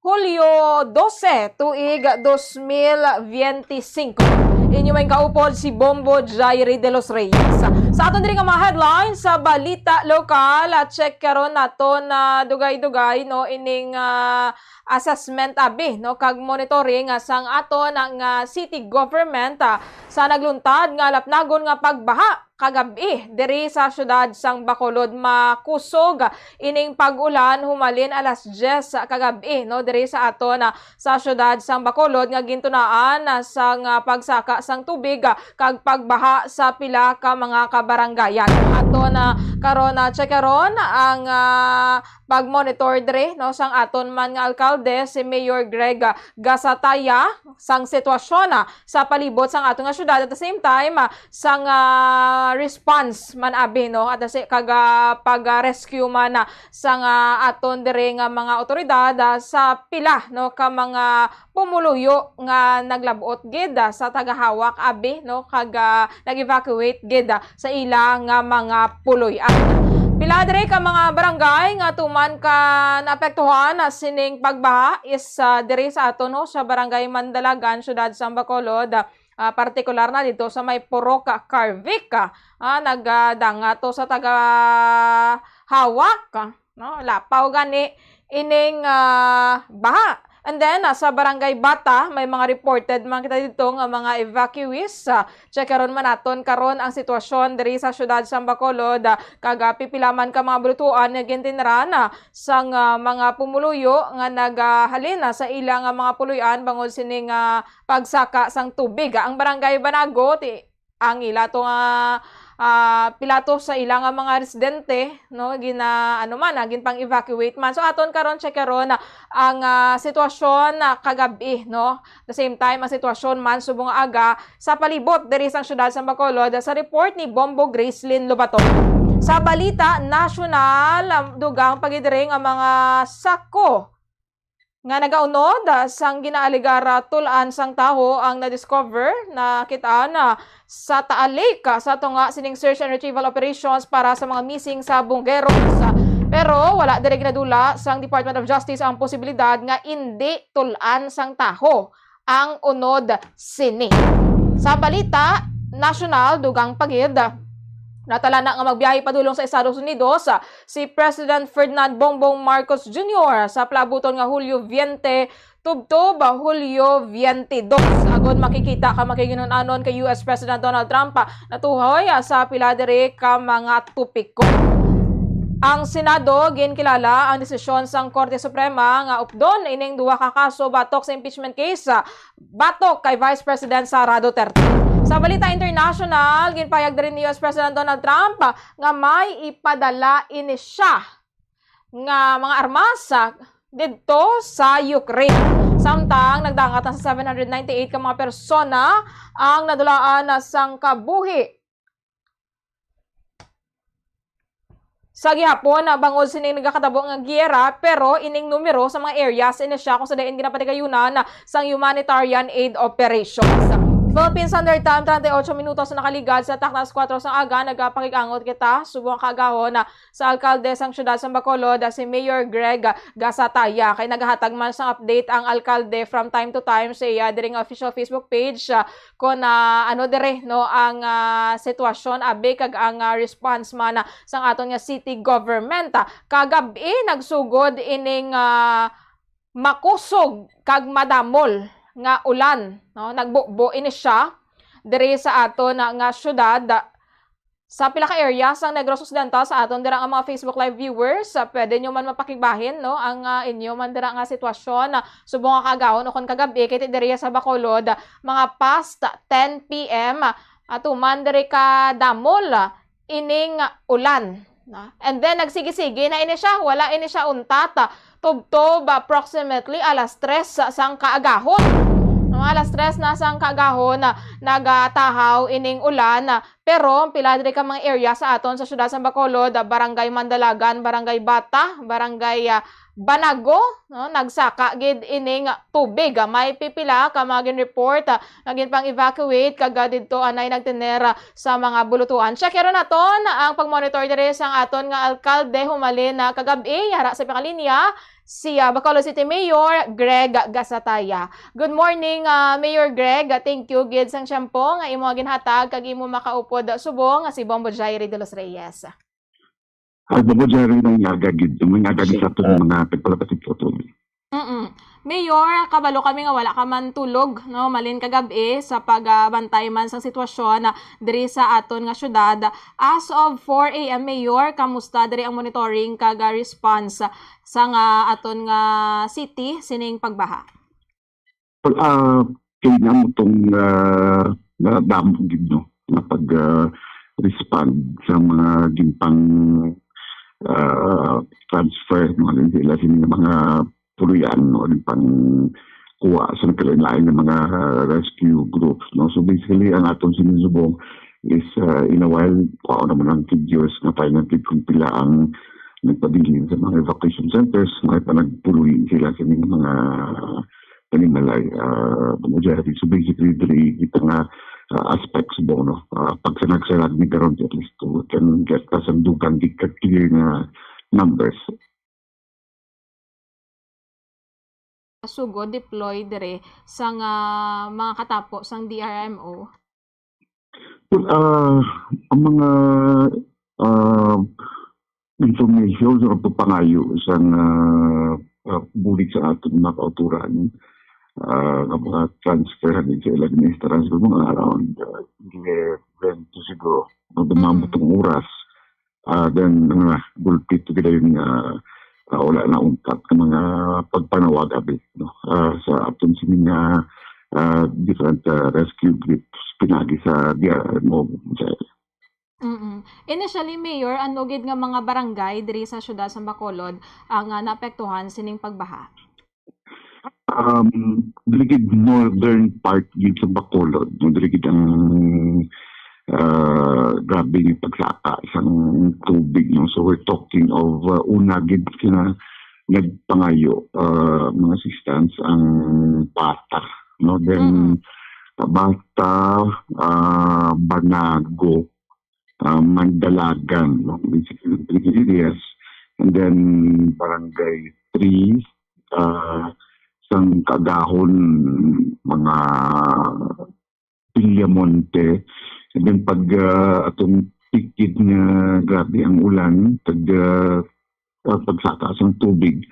Hulyo dose, tuig dos mil biyente singko. Inyo may kaupod si Bombo Jairi de los Reyes. Sa aton diri nga mga headlines sa balita lokal, at check karon naton na dugay-dugay, no, ining ah, assessment abi, no, kag monitoring ah, sang aton nga city government ah, sa nagluntad nga lapnagon nga pagbaha kagab-i diri sa siyudad sang Bacolod. Makusog ining pag-ulan humalin alas diyes kagab-i, no, diri sa aton ah, sa siyudad sang Bacolod nga gintunaan ah, sang ah, pagsaka sang tubig ah, kag pagbaha sa pila ka mga kabarangayan. Aton ah, karon na check karon ang ah, pag-monitor diri, no, sang aton man nga alkalde, si Mayor Greg ah, Gasataya, sang sitwasyon ah, sa palibot sang aton nga syudad, at the same time ah, sang ah, response man abi, no, at the sa-, kag ah, pag-rescue man ah, sang ah, aton diri nga mga otoridad ah, sa pila, no, ka mga pumuluyo nga naglab-ot gid ah, sa tagahawak abi, no, kag ah, nag-evacuate gid ah, sa ila nga mga puloy-an. Pila diri ka mga barangay nga tuman ka naapektuhan ah, sining pagbaha is ah, diri sa aton, no, sa Barangay Mandalagan, Siyudad sang Bacolod, ah, partikular na dito sa may Purok ah, Carvic, ah, ah, nagdanga to sa tagahawak, ah, no, lapaw gani ining ah, baha. And then ah, sa Barangay Bata, may mga reported man kita dito nga mga evacuees. Ah, check karon man naton karon ang sitwasyon diri sa siyudad sang Bacolod, ah, kag ah, pipila man ka mga bulutuan nga gintinran ah, sang ah, mga pumuluyo nga nagahalin ah, sa ila nga mga puloy-an bangod sining ah, pagsaka sang tubig. Ang Barangay Banago, ti, ang ila to nga ah, pila to sa ila nga mga residente, no, gina ano man, ah, ginpang-evacuate man. So aton karon check karon ah, ang ah, sitwasyon ah, kagabi, no. The same time, ang sitwasyon man subong nga aga sa palibot diri sang siyudad sang Bacolod, sa report ni Bombo Gracelyn Lobaton. Sa balita nasyonal, ah, dugang pa gid diri nga mga sako nga nagaunod, ah, sang ginaalegar, ah, tul-an sang taho ang na-discover, nakit-an, ah, sa Taalik, ah, sa tunga sining search and retrieval operations para sa mga missing sa Bungeros. Pero wala diri ginadula sang Department of Justice ang posibilidad nga indi tul-an sang taho ang unod sini. Sa balita nasyonal, dugang pa gid, natala na nga magbiyahe padulong sa Estados Unidos, ah, si President Ferdinand Bongbong Marcos Junior sa palabuton nga Hulyo veinte tubtob Hulyo veintidós, agod makikita ka makiginun-anon kay U S President Donald Trump, ah, natuhoy, ah, sa pila diri ka mga topiko. Ang Senado ginkilala ang desisyon sang Korte Suprema nga updon ining duha ka kaso batok sa impeachment case, ah, batok kay Vice President Sara Duterte. Sa balita international, ginpahayag diri ni U S President Donald Trump, ah, nga may ipadala ini siya nga mga armas, ah, didto sa Ukraine. Samtang nagdangat na sa seven hundred ninety-eight ka mga persona ang nadulaan na sang kabuhi sa gihapon, ah, bangod sining nagakatabo nga giyera, pero ining numero sa mga areas ini siya kung sa diin ginapatigayunan sang humanitarian aid operations. Philippine Standard Time, treinta y ocho minutos na nakaligad sa takna alas kuwatro sang aga, nagapakig-angot kita subong kaagahon, ah, sa alkalde sang siyudad sang Bacolod, ah, si Mayor Greg Gasataya, kay nagahatag man sang update ang alkalde from time to time sa iya diri nga official Facebook page, ah, kon, ah, ano dire, no, ang, ah, sitwasyon abi kag ang, ah, response man, ah, sang aton nga city government. Ah, kagab-i nagsugod ining, ah, makusog kag madamol nga ulan, no? Nagbubo ini siya diri sa aton, ah, nga syudad, ah, sa pila ka area sang Negros Occidental. Sa aton dira nga mga Facebook Live viewers, ah, pwede nyo man mapakigbahin, no, ang, ah, inyo man dira nga sitwasyon, ah, subong nga kaagahon o kon kagab-i, kay ti diri sa Bacolod, ah, mga past ten P M, ah, atuman diri ka damol, ah, ining ulan, no? And then, nagsigi-sige na ini siya, wala ini siya untat, ah, tubtob approximately alas tres sang kaagahon. No, alas tres na sang kaagahon, ah, nagatahaw ining ulan, ah, Pero pila diri ka mga area sa aton sa siyudad sa Bacolod, ah, Barangay Mandalagan, Barangay Bata, Barangay, ah, Banago, no, nagsaka gid ining tubig. Ah, may pipila ka mga gin-report, ah, nga ginpang-evacuate kag, ah, didto anay nagtener, ah, sa mga bulutuan. Check naton ang pag-monitor diri sang aton nga alkalde humalin na kagab-i, yara sa pangalinya, si, ah, Bacolod City Mayor Greg Gasataya. Good morning, ah, Mayor Greg. Thank you gid sang tiyempo nga imo ginhatag kag imo makaupod subong nga si Bombo Jairi de los Reyes. Ay, Bombo Jairi, may ngaga gid, may ngaga gid sa aton mga tagpalapatid sa aton. Mm. Mayor, kabalo kami nga wala ka man tulog, no, malin kagab-i sa pagbantay man sang sitwasyon, ah, diri sa aton nga syudad. As of four a m, Mayor, kamusta diri ang monitoring kag, ah, response sa nga aton nga city sining pagbaha? Well, ah, kay namo tong, ah, nga damo gid, no, nga pag, ah, respond sa mga ginpang, ah, transfer, no, sila sini nga mga puluyan, no, ginpang kuha sa nagkalain-lain nga mga, ah, rescue groups, no. So, basically, ang aton sinisubong is, ah, in a while, kuha naman ang figures nga final gid kung pila ang nagpabilin sa mga evacuation centers, may pa nagpuloy sila sa mga panimalay, ah, Bombo Jairi. So, basically, diri kita nga, ah, aspects, Bombo, no? Ah, pagsanag-sanag ni karon, at least we can get pa sa dugang di ka clear nga numbers. Sugod deploy diri sang, ah, mga katapo sang D R M O? Well, ah, ang mga, ah, information sa pagpangayo sa, ah, ah, bulig sa aton mga kauturan, ah, nga mga transfer din sa ilang minister, siguro mga around, ah, eleven to siguro, no, dumambot Mm. ang oras. Ah, then, mga gulpit to gid yun nga, ah, wala na ungkat nga mga pagpanawag abi, no? Ah, sa aton sini nga, ah, different, ah, rescue groups pinagi sa D R M O. Mm. Initially, Mayor, ano gid nga mga barangay diri sa siyudad sa Bacolod ang, ah, naapektuhan sining pagbaha? Um, diri gid northern part gid sa Bacolod, no, diri gid ang, ah, grabe yung pagsaka sang tubig, no? So, we're talking of, ah, una gid sina nagpangayo, ah, mga assistance ang Bata, no? Then, Mm. Bata, ah, Banago, ah, Mandalagan, no? Basically, three areas. And then, Barangay three, ah, sang kaagahon, mga Villamonte. And then, pag, ah, atong tikid nga grabe ang ulan, pag, ah, ah, pagsaka sang tubig,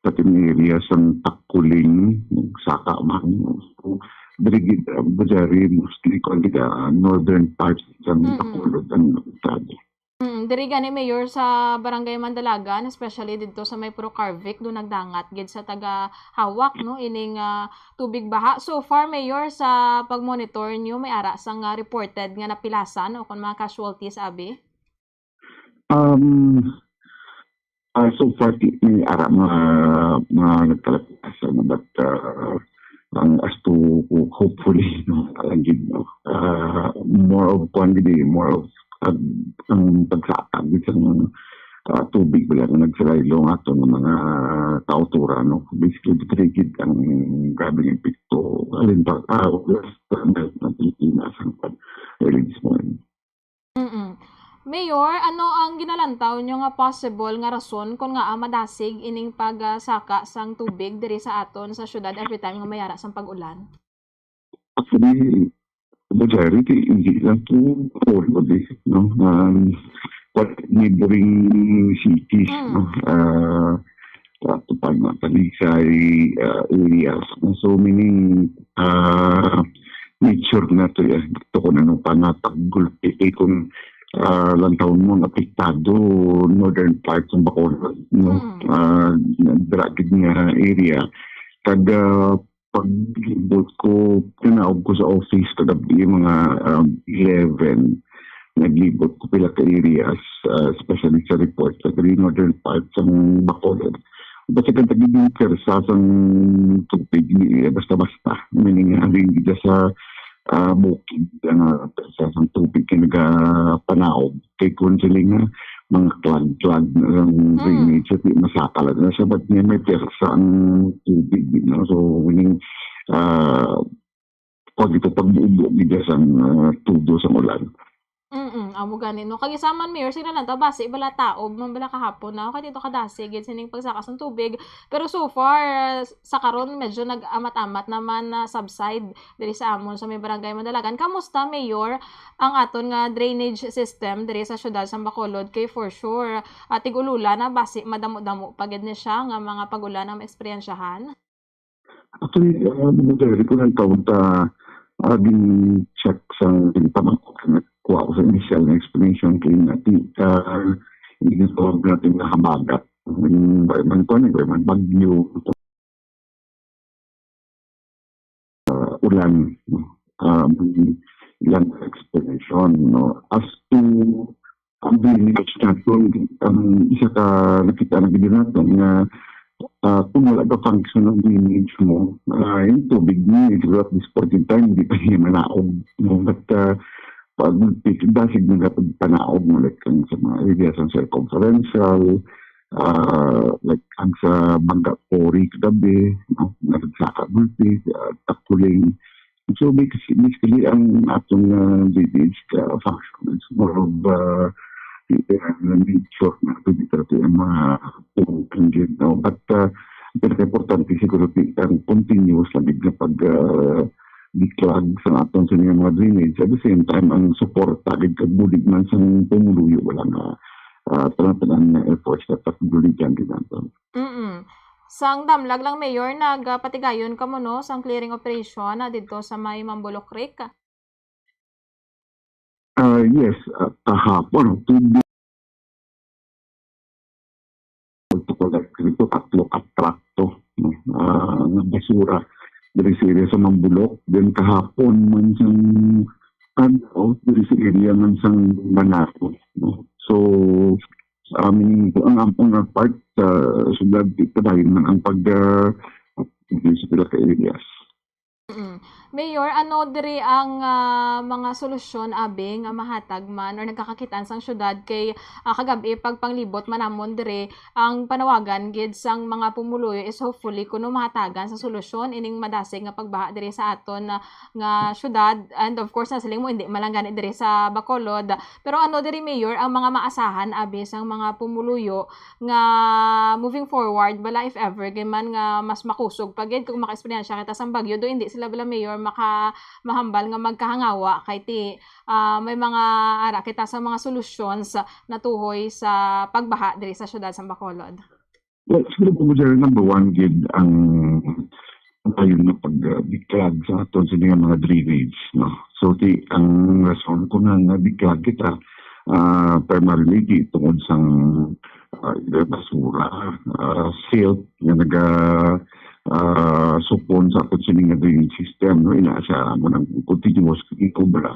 pati ang area sang Takuling, nagsaka man. So, diri gid, ah, Bujari, mostly, kuwan gid, ah, northern parts sang Mm-mm. Bacolod ang apektado. Mm, diri gani, Mayor, sa Barangay Mandalagan, especially didto sa may Puro Carvic, do nagdangat gid sa taga-hawak, no, ining, ah, tubig baha. So far, Mayor, sa pag-monitor niyo, may ara sang, ah, reported nga napilasan o kon mga casualties, abi? Um, ah, so far, di, may ara mga, mga nagkalapilasan, but, ah, ang as to, hopefully, no, alam gid, no? Ah, more of quantity, more of, ah, ang pagsaka gid sang, ah, tubig bala nga nagsalaylo nga ato nga mga kauturan, no? Basically, diri gid ang grabeng epekto. Alin pa, ah, West, ah, ng Pilipinas ang pag-, early this morning. Mm. Mayor, ano ang ginalantaw nyo nga possible nga rason kon ngaa madasig ining pagsaka sang tubig diri sa aton sa syudad every time nga may ara sang pag-ulan? Actually, majority, hindi lang to all of this, no? Um, but neighboring cities, Mm. no? Ah, ah, Tupad, mga Talisay, ah, areas. So, meaning, ah, nature na to, eh. Ito ko na nung panatag gulpi, eh, kung, ah, lantawon mo, ang apektado, northern part ng Bacolod, no? Mm. Ah, dragid nga area. Kag, ah, paglibot ko, tinaog ko sa office kagabi, mga, um, eleven. Naglibot ko pila ka areas, uh, especially sa report sa very northern part sa Bacolod. Basta kang tagibinter sa sang tubig ni, eh, basta-basta. Meaning, halin gid sa ah, bukid, ah, sa, sa tubig kay nagapanaog. Kay kung sila nga, mga clog-clog na lang, hmm, drainage, at di masaka lang na siya, but niya may persa ang tubig, you know? So, meaning, ah, pag ito, pagbubo, bigas ang, ah, tudo sa ulan. Mm, amo gani, no? Kag isa man, Mayor, sila lang ta, basi bala taob man bala kahapon na, kay dito kadasi gid sining pagsaka sang tubig. Pero so far, ah, sa karon, medyo nag-amat-amat naman na subside diri sa amon sa may barangay Mandalagan. Kamusta, Mayor, ang aton nga drainage system diri sa siyudad sa Bacolod? Kay for sure, ah, tig-ululan na, basi madamo-damo pa gid ni siya nga mga pag-ulan ang maeksperyensyahan. Actually, ah, Ma'am Jerry, kung ang taon ta, ah, gin-check sa gintamang ko, kuha ko sa initial na explanation kay nati, ah, ginatawag natin na habagat. May, may man kuwan, may man bagyo, ah, ulan, no? Ah, may ilang explanation, no? As to ang drainage naton, ang isa ka nakita na gid naton nga, ah, kung wala ka function ang drainage mo, ah, yung tubig mo, it's at this point in time, hindi pa niya manaog, no? But, ah, pag nagpik-, dasig na pagpanaog mo, like, ang sa mga area sa circumferential, ah, like, ang sa Mangga Quarry kagabi, no? Nagsaka gulpi, ah, Takuling, So, bas-, basically, ang atong, ah, village, ah, function is more of, ah, the, uh, nature na pwede talaga ang mga pungkan din, no? But, ah, pinaka-importante siguro ti-, ang continuous na gid nga pag, ah, di-clog sa atong sa mga drainage. At the same time, ang suporta gid kag bulig man sa pumuluyo, wala nga, ah, tanan-tanan nga efforts na pagbuligan din nato. Mm. Sang damlag lang, Mayor, nagapatigayon kamo, no, sang clearing operation na didto sa may Mambulok Creek? Ah, yes, ah, kahapon, two days to collect dito, tatlo ka truck to, no, ah, nga basura diri sa area sa Mambulok. Then kahapon man sang, ano, diri sa area man sang Manako, no? So, ah, meaning, ang, ang, ang part sa syudad, ipadayon man ang pag, ah, sa pila ka areas. Mm. Mayor, ano diri ang, ah, mga solusyon, abi, nga mahatag man or nagkakakitaan sang syudad? Kay, ah, kagab-i, pagpanglibot man namon diri, ang panawagan gid sang mga pumuluyo is hopefully kuno mahatagan sa solusyon ining madasig nga pagbaha diri sa aton, ah, nga syudad. And of course, nasiling mo, hindi man lang gani diri sa Bacolod. Pero ano diri, Mayor, ang mga maasahan, abi, sang mga pumuluyo nga moving forward, bala, if ever gid man nga mas makusog pa gid kung makaeksperyensya kita sang bagyo, do hindi sila, bala, Mayor, maka-, mahambal nga magkahangawa kay ti, ah, may mga ara kita sa mga solutions natuhoy sa pagbaha diri sa siyudad sa Bacolod? Well, siguro po, Jerry, number one gid ang, ang tayo nga pag, ah, biklag sa aton sa mga, mga drainage, no? So, ti, ang rason ko na nga biklag kita, ah, primarily di tungod sang, ah, either basura, ah, silt nga naga, ah, supon sa aton sini nga drainage system, no? Ina siya mo nang continuous nga gikobra.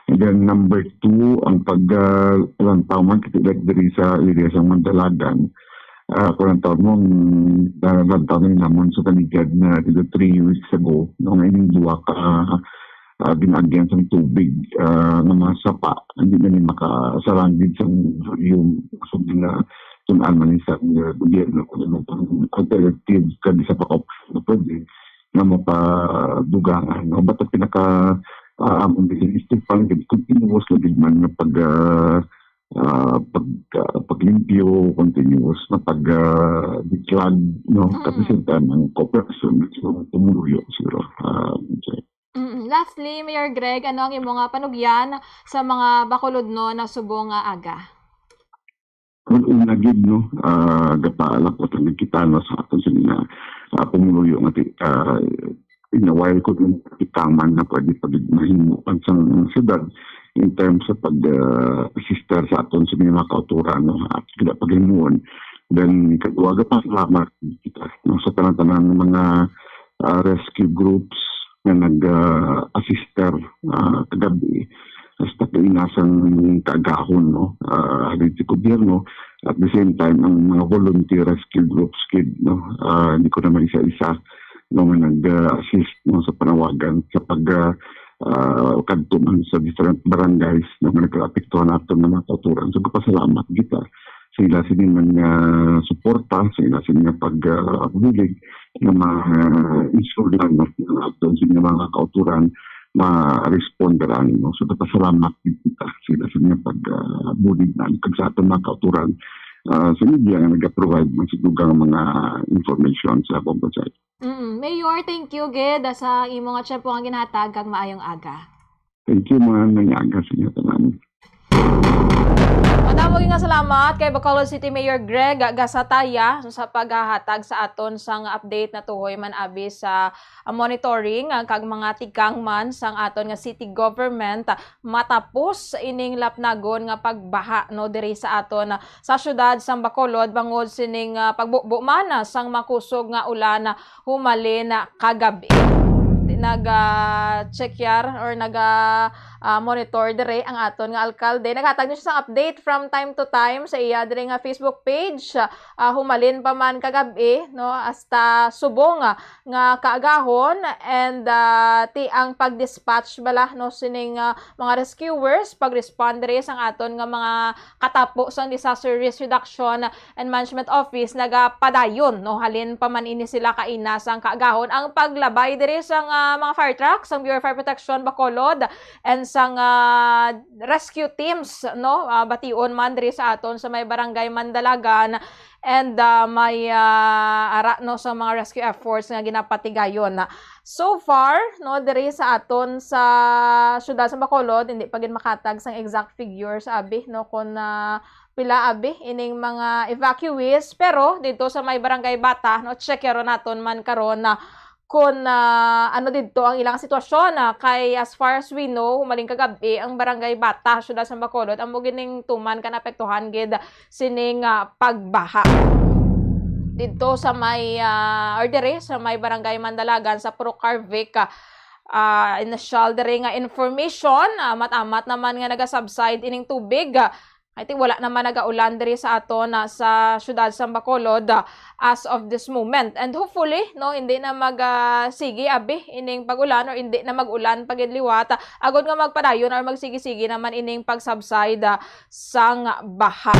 And then number two, ang pag, ah, lantaw man kita, like, diri sa area sa Mandalagan, ah, kung ang taon mo, ang nalantaw na namon sa Tanigad na dito three weeks ago, no, nga ining duha ka, ah, ginaagyan sang tubig, ah, nga mga sapa, hindi na ni makasalanggit sang yung subli na tun-an man sa, ah, gobyerno kung ano pang alternative kag isa pa ka option na pwede nga mapadugangan, no? But ang pinaka, ah, amon din is to fund continuous na gid man nga pag, ah, ah, pag, ah, paglimpyo, continuous na pag, ah, biklag, no? At the same time, ang cooperation sa mga pumuluyo, siguro. Ah, okay. Mm, lastly, Mayor Greg, ano ang imo nga panugyan sa mga Bacolodnon na subong nga aga? Well, una gid, no, ah, gapaalap ko tang kita, no, sa aton sa mga, ah, pumuluyo nga ti-, ah, in a while ko din kita man na pwede pa gid mahimo ang sang syudad in terms sa pag, ah, assist sa aton sa mga kauturan, no, at kita paghimuon. Then, ikaduha, gapasalamat kita, no, sa tanan-tanan nga mga, ah, rescue groups nga nag, ah, assist, ah, kagabi. Hasta kainasang kaagahon, no? Ah, halin sa gobyerno, at the same time, ang mga volunteer rescue groups gid, no? Ah, hindi ko naman isa-isa, no, nga nag, ah, assist, no, sa panawagan, sa pag, ah, ah, kadto man sa different barangays nga nagkaapektuhan nato nga mga kauturan. So, gapasalamat kita sa ila sini man nga suporta, sa ila sini nga pag, ah, bulig nga ma-ensure lang, no, nga aton sini nga mga kauturan ma-respond lang, no? So, gapasalamat gid kita sa ila sini nga pag, ah, bulig na kag sa aton mga kauturan, ah, sa media nga naga-provide man sa dugang mga information sa Bombo Chat. Mm. Mayor, thank you gid sa imo nga tiyempo nga ginhatag, kag maayong aga. Thank you, ma'am. Maayong aga sa inyo tanan. Madamo nga salamat kay Bacolod City Mayor Greg Gasataya sa paghahatag sa aton sang update natuhoy man abi sa, ah, monitoring, ah, kag mga tikang man sang aton nga city government, ah, matapos ining lapnagon nga pagbaha, no, diri sa aton, ah, sa siyudad sang Bacolod bangod sining, ah, pagbubo man, ah, sang makusog nga ulan, ah, humalin, ah, kagabi. Nag, ah, check yar or nag, ah, ah, monitor dire ang aton nga alkalde. Naghatag ni siya sang update from time to time sa iya dire nga Facebook page. Ah, humalin pa man kagabi, no, hasta subong, ah, nga kaagahon, and, ah, ti ang pag-dispatch bala, no, sining, ah, mga rescuers, pag-respond dire sang aton nga mga katapo sang Disaster Risk Reduction and Management Office nagapadayon, no, halin pa man ini sila kaina sang kaagahon. Ang paglabay diri sang, ah, mga fire truck sang Bureau of Fire Protection Bacolod and sang, ah, rescue teams, no, ah, bation man diri sa aton sa may barangay Mandalagan and, ah, may, ah, ara, no, sa mga rescue efforts nga ginapatigayon. So far, no, diri sa aton sa siyudad sa Bacolod, hindi pa gid makatag sang exact figures, abi, no, kung, ah, pila, abi, ining mga evacuees, pero didto sa may Barangay Bata, no, check yaro naton man karon na kung, ah, ano didto ang ilang sitwasyon, ah, kay as far as we know, humaling kagabi ang Barangay Bata, siyudad sa Bacolod, amo gining tuman ka naapektuhan gid sining, ah, pagbaha. Didto sa may, ah, or dire sa may Barangay Mandalagan sa Purok Carvic, ah, ah, initial dire nga information, ah, amat-amat naman nga nagasubside ining tubig. Ah, I think wala naman nagaulan diri sa aton, ah, sa siyudad sa Bacolod, ah, as of this moment. And hopefully, no, hindi na mag, ah, sige, abi, ining pag-ulan or hindi na mag-ulan pa gid liwat, ah, agod nga magpadayon or magsige-sige naman ining pag-subside, ah, sang baha.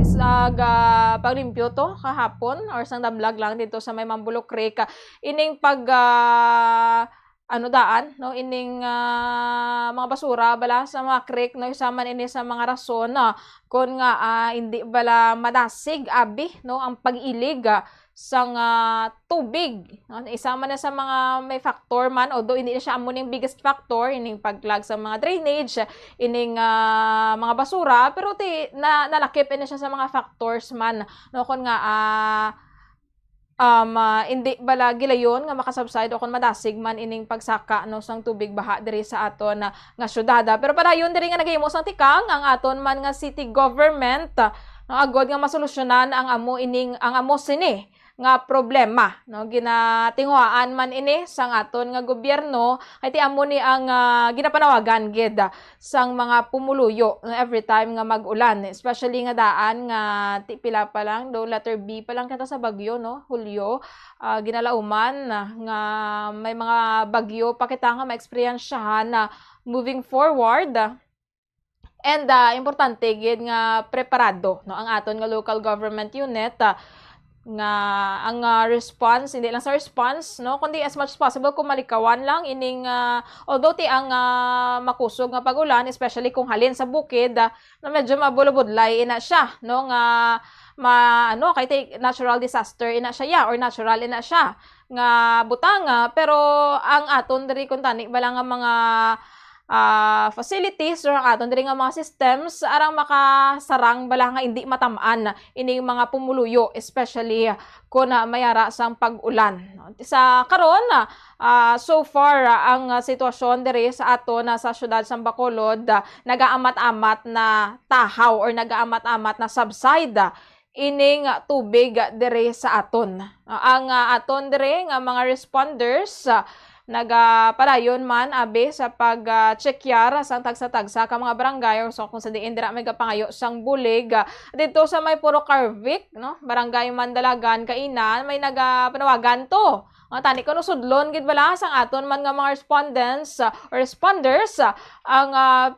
Sa ga-, paglimpyo to kahapon or sang damlag lang dito sa may Mambulok Creek, ah, ining pag, ah, ano daan, no, ining, ah, mga basura bala sa mga creek, no, isa man ini sa mga rason, no, kon nga, ah, hindi bala madasig, abi, no, ang pag-ilig, ah, sang, ah, tubig, no? Isa man na sa mga may factor man, although hindi na siya amo ning biggest factor, ining pag-clog sa mga drainage, ining, ah, mga basura, pero ti-, na-, nalakip ini siya sa mga factors man, no? Kon nga, ah, um, ah, hindi bala gilayon nga makasubside o kon madasig man ining pagsaka, no, sang tubig baha diri sa aton, ah, nga syudad. Pero padayon diri nga nagahimo sang tikang ang aton man nga city government, no, agod nga masolusyonan ang amo ining, ang amo sini nga problema, no? Ginatinguhaan man ini sang aton nga gobyerno, kay ti amo ni ang, ah, ginapanawagan gid sang mga pumuluyo, no, every time nga mag-ulan, especially nga daan nga ti pila pa lang, do letter B pa lang kita sa bagyo, no, Hulyo, ah, ginalauman nga may mga bagyo pa kita nga maeksperiensyahan na moving forward. And, ah, importante gid nga preparado, no, ang aton nga local government unit, ah, nga ang, ah, response, hindi lang sa response, no, kundi as much as possible, kung malikawan lang ining, ah, although ti ang, ah, makusog nga pag-ulan, especially kung halin sa bukid, ah, na medyo mabulubudlay ina siya, no, nga ma-, ano, kay ti natural disaster ina siya, ya, or natural ina siya nga butanga, pero ang aton diri kuntani bala nga mga, ah, facilities or ang aton diri nga mga systems arang makasarang bala nga indi matam-an ining mga pumuluyo, especially kon, ah, may ara sang pag-ulan. Sa karon, ah, so far, ah, ang, ah, sitwasyon diri sa aton, ah, sa siyudad sang Bacolod, ah, nagaamat-amat na tahaw or nagaamat-amat na subside, ah, ining tubig diri sa aton. Ah, ang, ah, aton diri nga mga responders, ah, nagapadayon man abi sa pag, ah, check yar sang tagsa-tagsa ka mga barangay or so kung sa diin dira may gapangayo sang bulig, ah, didto sa may Purok Carvic, no? Barangay Mandalagan kaina, may nagapanawagan to Nga tani kuno sudlon gid bala sang aton man nga mga respondents, ah, or responders, ah, ang, ah,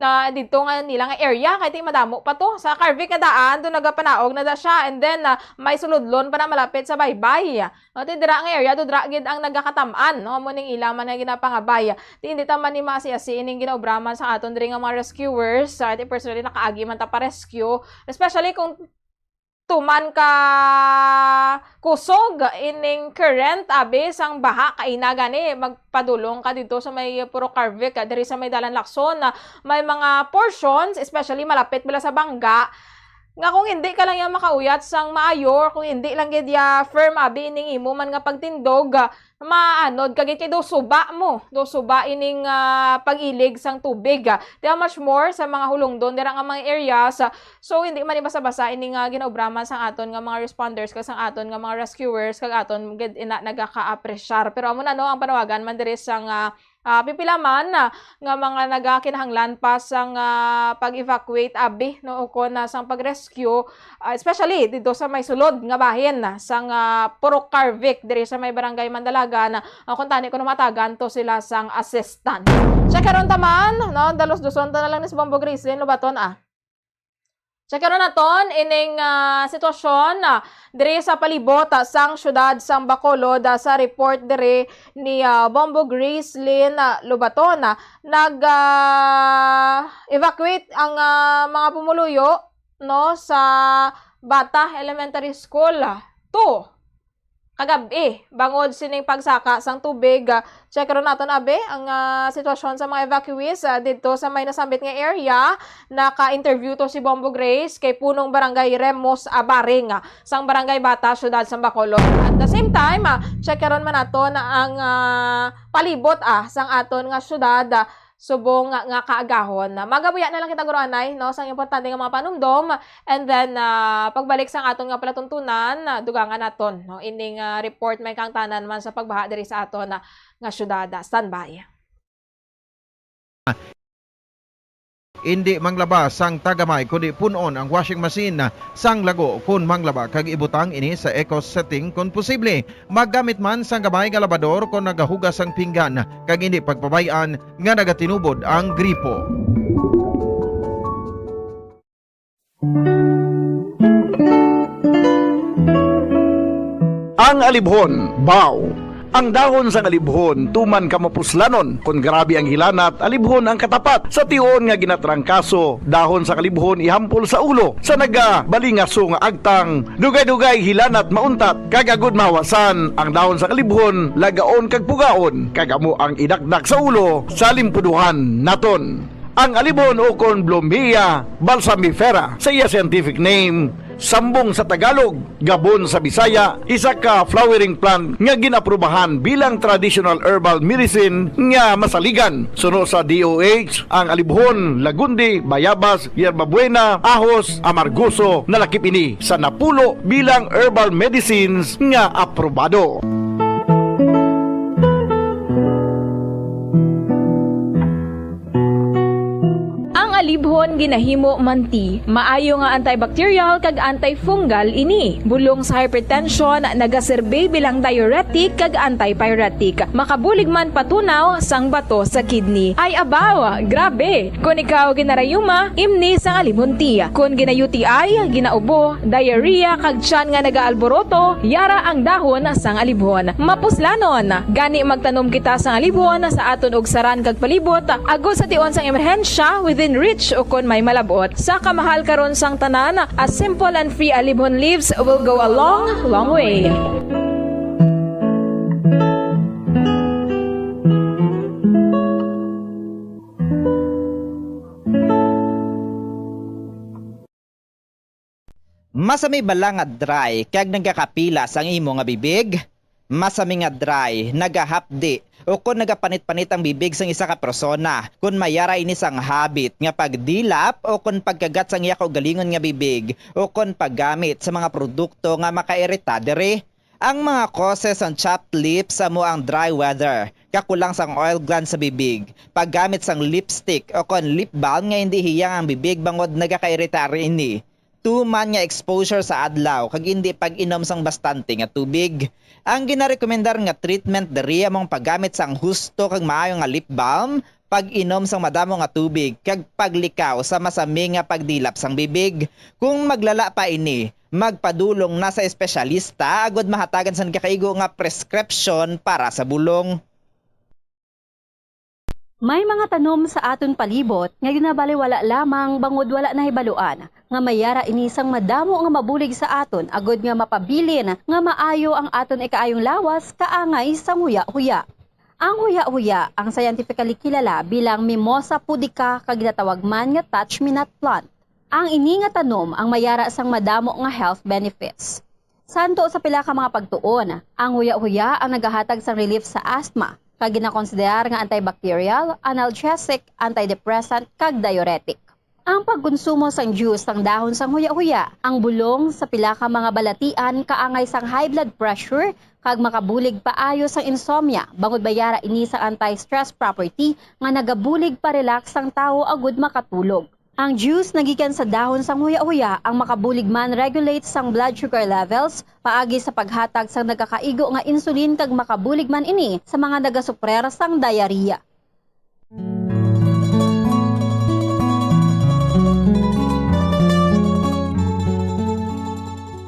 na dito nga nila nga area, kay ti madamo pa to. Sa Carvic nga daan, do nagapanaog na da siya, and then, ah, may suludlon pa na malapit sa Baybay. No, ti dira nga area, do dira gid ang nagakatam-an, no? Amo ning ila man nga ginapangabay. Ti hindi ta man ni maasi-asi ining ginaobraman sa aton diri nga mga rescuers. Ah, ti personally, nakaagi man ta pa rescue, especially kung tuman ka kusog ining current, abi, sang baha, kaina gani magpadulong ka dito sa may Purok Carvic, ah, diri sa may Dalan Lacson, ah, may mga portions, especially malapit bala sa bangga, nga kung hindi ka lang ya makauyat sang maayo, or kung hindi lang gid ya firm, abi, ining imo man nga pagtindog, ah, maanod ka gid kay do suba mo, do suba ining, ah, pag-ilig sang tubig, ah. Ti how much more sa mga hulungdon dira nga mga areas, ah. So, hindi man ni basa-basa ini nga ginaobraman sang aton nga mga responders kag sang aton nga mga rescuers kag aton gid ina nagaka-apresyar. Pero amo na, no, ang panawagan man diri sang, ah, ah, pipila man, ah, nga mga nagakinahanglan pa sang, ah, pag-evacuate, abi, no, ukon na sang pag-rescue, ah, especially dito sa may sulod nga bahin sang, ah, Purok Carvic diri sa may Barangay Mandalagan, ah, kung tani kuno matagan to sila sang assistance. Check karon ta man, no, dalos-duson ta na lang ni si Bombo Gracelyn Lobaton, ah. Check karon naton ining, ah, sitwasyon, ah, diri sa palibot, ah, sang siyudad sang Bacolod, ah, sa report diri ni, ah, Bombo Gracelyn, ah, Lobaton. Ah, nag, ah, evacuate ang, ah, mga pumuluyo, no, sa Bata Elementary School, ah, two kagab-i, bangod sining pagsaka sang tubig. Ah, check ron naton, abi, ang, ah, sitwasyon sa mga evacuees, ah, didto sa may nasambit nga area. Naka-interview to si Bombo Grace kay punong barangay Remus Abaring, ah, sang Barangay Bata, Siyudad sang Bacolod. At the same time, ah, check ron man naton ang, ah, palibot, ah, sang aton nga siyudad, ah, subong nga, nga kaagahon. Magabuya na lang kita, Guro Anay, no, sang importante nga mga panumdom, and then, ah, pagbalik sang aton nga palatuntunan, ah, dugangan naton, no, ining, ah, report may kaangtanan man sa pagbaha diri sa aton, ah, nga syudad. Ah, standby. Indi manglaba sang tagamay, kundi pun-on ang washing machine sang lago kon manglaba, kag ibutang ini sa eco setting kon posible. Maggamit man sang gamay nga labador kon nagahugas sang pinggan, kag indi pagpabay-an nga nagatinubod ang gripo. Ang alibhon, baw. Ang dahon sang alibhon tuman ka mapuslanon. Kon grabe ang hilanat, alibhon ang katapat. Sa tion nga ginatrangkaso, dahon sang alibhon ihampol sa ulo. Sa nagabalingaso nga agtang, dugay-dugay hilanat mauntat, kag agud mahawasan, ang dahon sang alibhon lagaon kag pugaon, kag amo ang idakdak sa ulo sa limpuduhan naton. Ang alibhon ukon Blumea balsamifera sa iya scientific name, sambong sa Tagalog, gabon sa Bisaya, isa ka flowering plant nga gin-aprubahan bilang traditional herbal medicine nga masaligan. Suno sa D O H, ang alibhon, lagundi, bayabas, yerbabuena, ahos, amargoso, nalakip ini sa napulo bilang herbal medicines nga aprobado. Ang alibhon ginahimo man ti maayo nga antibacterial kag antifungal ini. Bulong sa hypertension, nagaserbi bilang diuretic kag antipyretic. Makabulig man patunaw sang bato sa kidney. Ay abaw, grabe! Kon ikaw ginarayuma, imni sang alibhon tea. Kon gina-U T I, ginaubo, diarrhea, kag tiyan nga nagaalboroto, yara ang dahon sang alibhon. Mapuslanon! Gani magtanom kita sang alibhon sa aton ugsaran kag palibot, agod sa tion sang emerhensya, within reach ukon may malab-ot. Sa kamahal karon sang tanan, a simple and free alibhon leaves will go a long, long way. Masami bala nga dry kag nagakapila sang imo nga bibig? Masami nga dry, nagahapdi, o kon nagapanit-panit ang bibig sang isa ka persona, kon may ara ini sang habit nga pagdilap o kon pagkagat sang iya kaugalingon nga bibig, o kon paggamit sa mga produkto nga makairita diri. Ang mga causes sang chapped lips amo ang dry weather, kakulang sang oil glands sa bibig, paggamit sang lipstick o kon lip balm nga indi hiyang ang bibig bangod nagakairita ini, tuman nga exposure sa adlaw, kag indi pag-inom sang bastante nga tubig. Ang ginarekomendar nga treatment diri amo ang paggamit sang husto kag maayo nga lip balm, pag-inom sang madamo nga tubig, kag paglikaw sa masami nga pagdilap sang bibig. Kung maglala pa ini, magpadulong na sa espesyalista agud mahatagan sang nagakaigo nga prescription para sa bulong. May mga tanom sa aton palibot nga ginabaliwala lamang bangod wala nahibaluan nga may yara ini sang madamo nga mabulig sa aton agud nga mapabilin nga maayo ang aton ikaayong lawas kaangay sang huya-huya. Ang huya-huya ang scientifically kilala bilang Mimosa pudica kag ginatawag man nga touch-me-not plant. Ang ini nga tanom ang may yara sang madamo nga health benefits. Santo sa pila ka mga pagtuon, ang huya-huya ang nagahatag sang relief sa asthma, kag ginakonsiderar nga antibacterial, analgesic, antidepressant, kag diuretic. Ang pagkonsumo sang juice sang dahon sang huya-huya, ang bulong sa pila ka mga balatian kaangay sang high blood pressure kag makabulig paayo sang insomnia, bangod may yara ini sang anti-stress property nga nagabulig pa-relax sang tawo agud makatulog. Ang juice nga gikan sa dahon sang huya-huya ang makabulig man regulate sang blood sugar levels paagi sa paghatag sang nagakaigo nga insulin kag makabulig man ini sa mga nagasuprer sang diarrhea.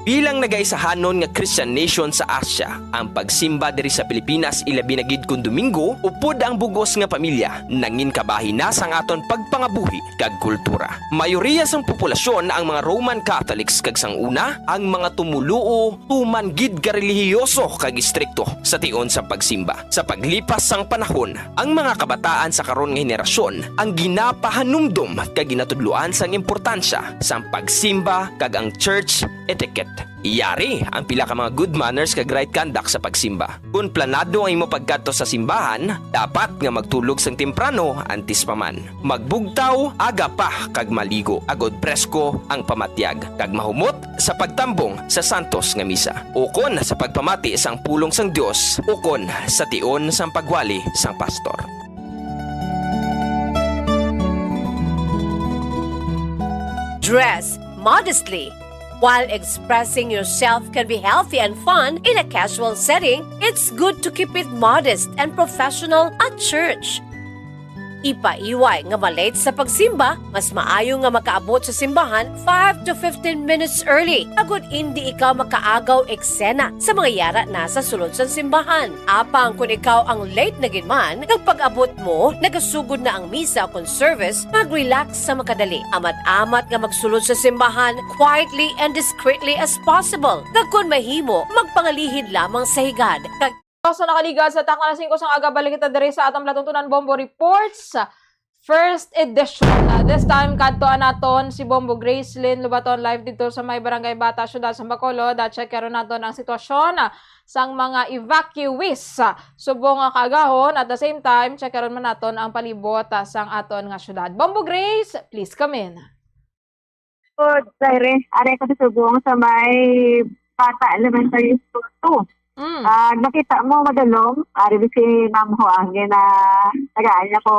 Bilang nagaisahanon nga Christian nation sa Asia, ang pagsimba diri sa Pilipinas, ilabi na gid kon Domingo, upod ang bug-os nga pamilya, nangin kabahin na sang aton pagpangabuhi kag kultura. Mayoriya sang populasyon ang mga Roman Catholics, kag sang una, ang mga tumoluo tuman gid ka relihiyoso kag istrikto sa tion sa pagsimba. Sa paglipas sang panahon, ang mga kabataan sa karon nga henerasyon ang ginapahanumdom kag ginatudloan sang importansya sang pagsimba kag ang church etiquette. Yari ang pila ka mga good manners kag right conduct sa pagsimba. Kon planado ang imo pagkadto sa simbahan, dapat nga magtulog sang temprano antes pa man. Magbugtaw aga pa kag maligo, agod presko ang pamatyag, kag mahumot sa pagtambong sa santos nga misa, ukon sa pagpamati sang pulong sang Dios, ukon sa tion sang pagwali sang pastor. Dress modestly. While expressing yourself can be healthy and fun in a casual setting, it's good to keep it modest and professional at church. Ipaiway nga ma-late sa pagsimba, mas maayo nga makaabot sa simbahan five to fifteen minutes early, agud indi ikaw makaagaw eksena sa mga yara na sa sulod sang simbahan. Apang kon ikaw ang late na gid man, kag pag-abot mo, nagasugod na ang misa kon service, mag-relax sa makadali. Amat-amat nga magsulod sa simbahan quietly and discreetly as possible. Kag kon mahimo, magpangalihid lamang sa higad. Kag Sa nakaligad sa takna alas singko sang aga, balik kita diri sa atong palatuntunan, Bombo Reports, first edition. Ah, this time, kadtuan naton si Bombo Gracelyn Lubaton, live dito sa may Barangay Bata, Siyudad sa Bacolod. Ah, checkeron naton ang sitwasyon, ah, sang mga evacuees, ah, subong nga kaagahon. At the same time, checkeron man naton ang palibot, ah, sang aton nga siyudad. Bombo Grace, please come in. Good, Zaire. Ari ko sa subong sa may Bata Elementary School two. Mm. Ah, nakita mo, madulom, ari si Ma'am Huang, yun na tagaan niya ko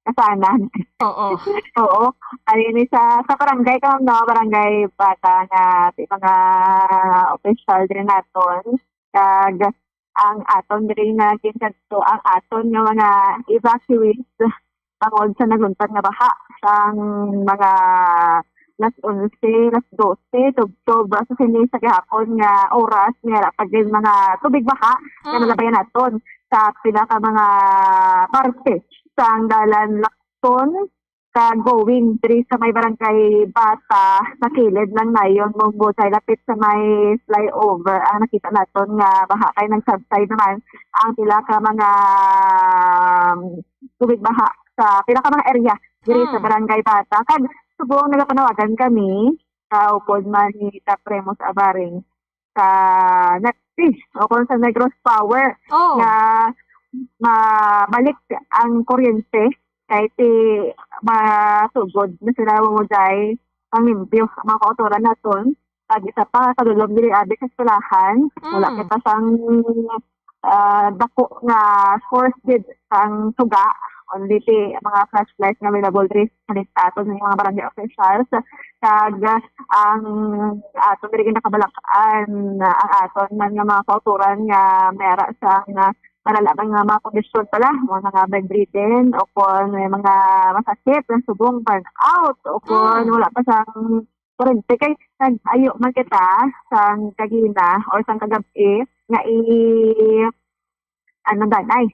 kasanan. Oo. Oo. Ari ni sa, sa barangay ka, no? Barangay Bata nga, di mga official din naton. Kag ang aton diri nga ginkadto ang aton nga mga evacuees tungod sa nagluntad nga baha sang mga alas onse, alas dose, tubtob sa sini sa gihapon nga oras, may ara pa gid mga tubig baha nga Mm. nalabayan naton sa pila ka mga parte sang dalan Lacson kag going diri sa may barangay Bata, sa kilid lang nayon, Munggo, kay lapit sa may flyover ang nakita naton nga baha, kay nag-subside naman ang pila ka mga, um, tubig baha sa pila ka mga area diri sa Hmm. barangay Bata. Kag subong nagapanawagan kami, kaupod man ni Kap Remus Abaring, sa NEPC o kung sa Negros Power Oh. nga mabalik ang kuryente kay ti masugod na sila mo day panglimpyo ang mga kautoran naton. Pag isa pa, kadulom diri abi sa eskwelahan, wala Mm. kita sang, ah, dako nga source gid sang suga Only ti mga flashlights nga available diri sa aton nga mga barangay officials. Kag ang aton diri ginabalaan, ang aton man nga mga kautoran nga may ara sa nga malala man nga mga kondisyon pala, mga bedridden, o kon may mga masakit, ang subong burnout, o kon Mm. wala pa sang kurente. Kay nag-ayo man kita sang kagina or sang kagab-i nga i-, ano danay,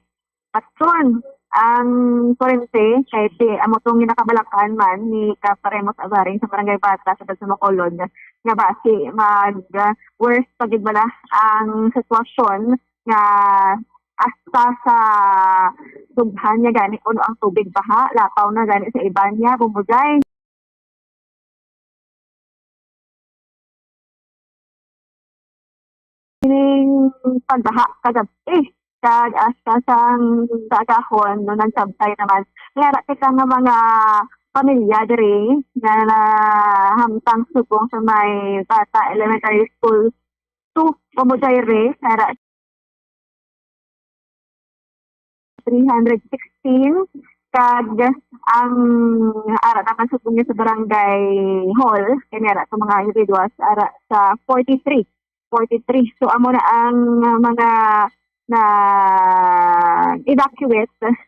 patron ang kurente, kay ti-, amo tong ginakabalakan man ni Kap Remus Abaring sa Barangay Bata sa Bacolod, nga basi mag, ah, worse pa gid bala ang sitwasyon nga hasta sa dughan niya gani kuno ang tubig baha, lapaw na gani sa iban niya, Bumbo Jay. Kining pagbaha kagab-i, kag hasta sang kaagahon no nagsabtay naman. May ara kita nga mga pamilya diri nga nahamtang subong sa may Bata Elementary School two, Bumbo Jay, may ara three hundred sixteen, kag ang ara naman subong niya sa barangay hall, kay may ara sa mga individuals, ara sa forty-three, forty-three. So, amo na ang mga na-evacuate,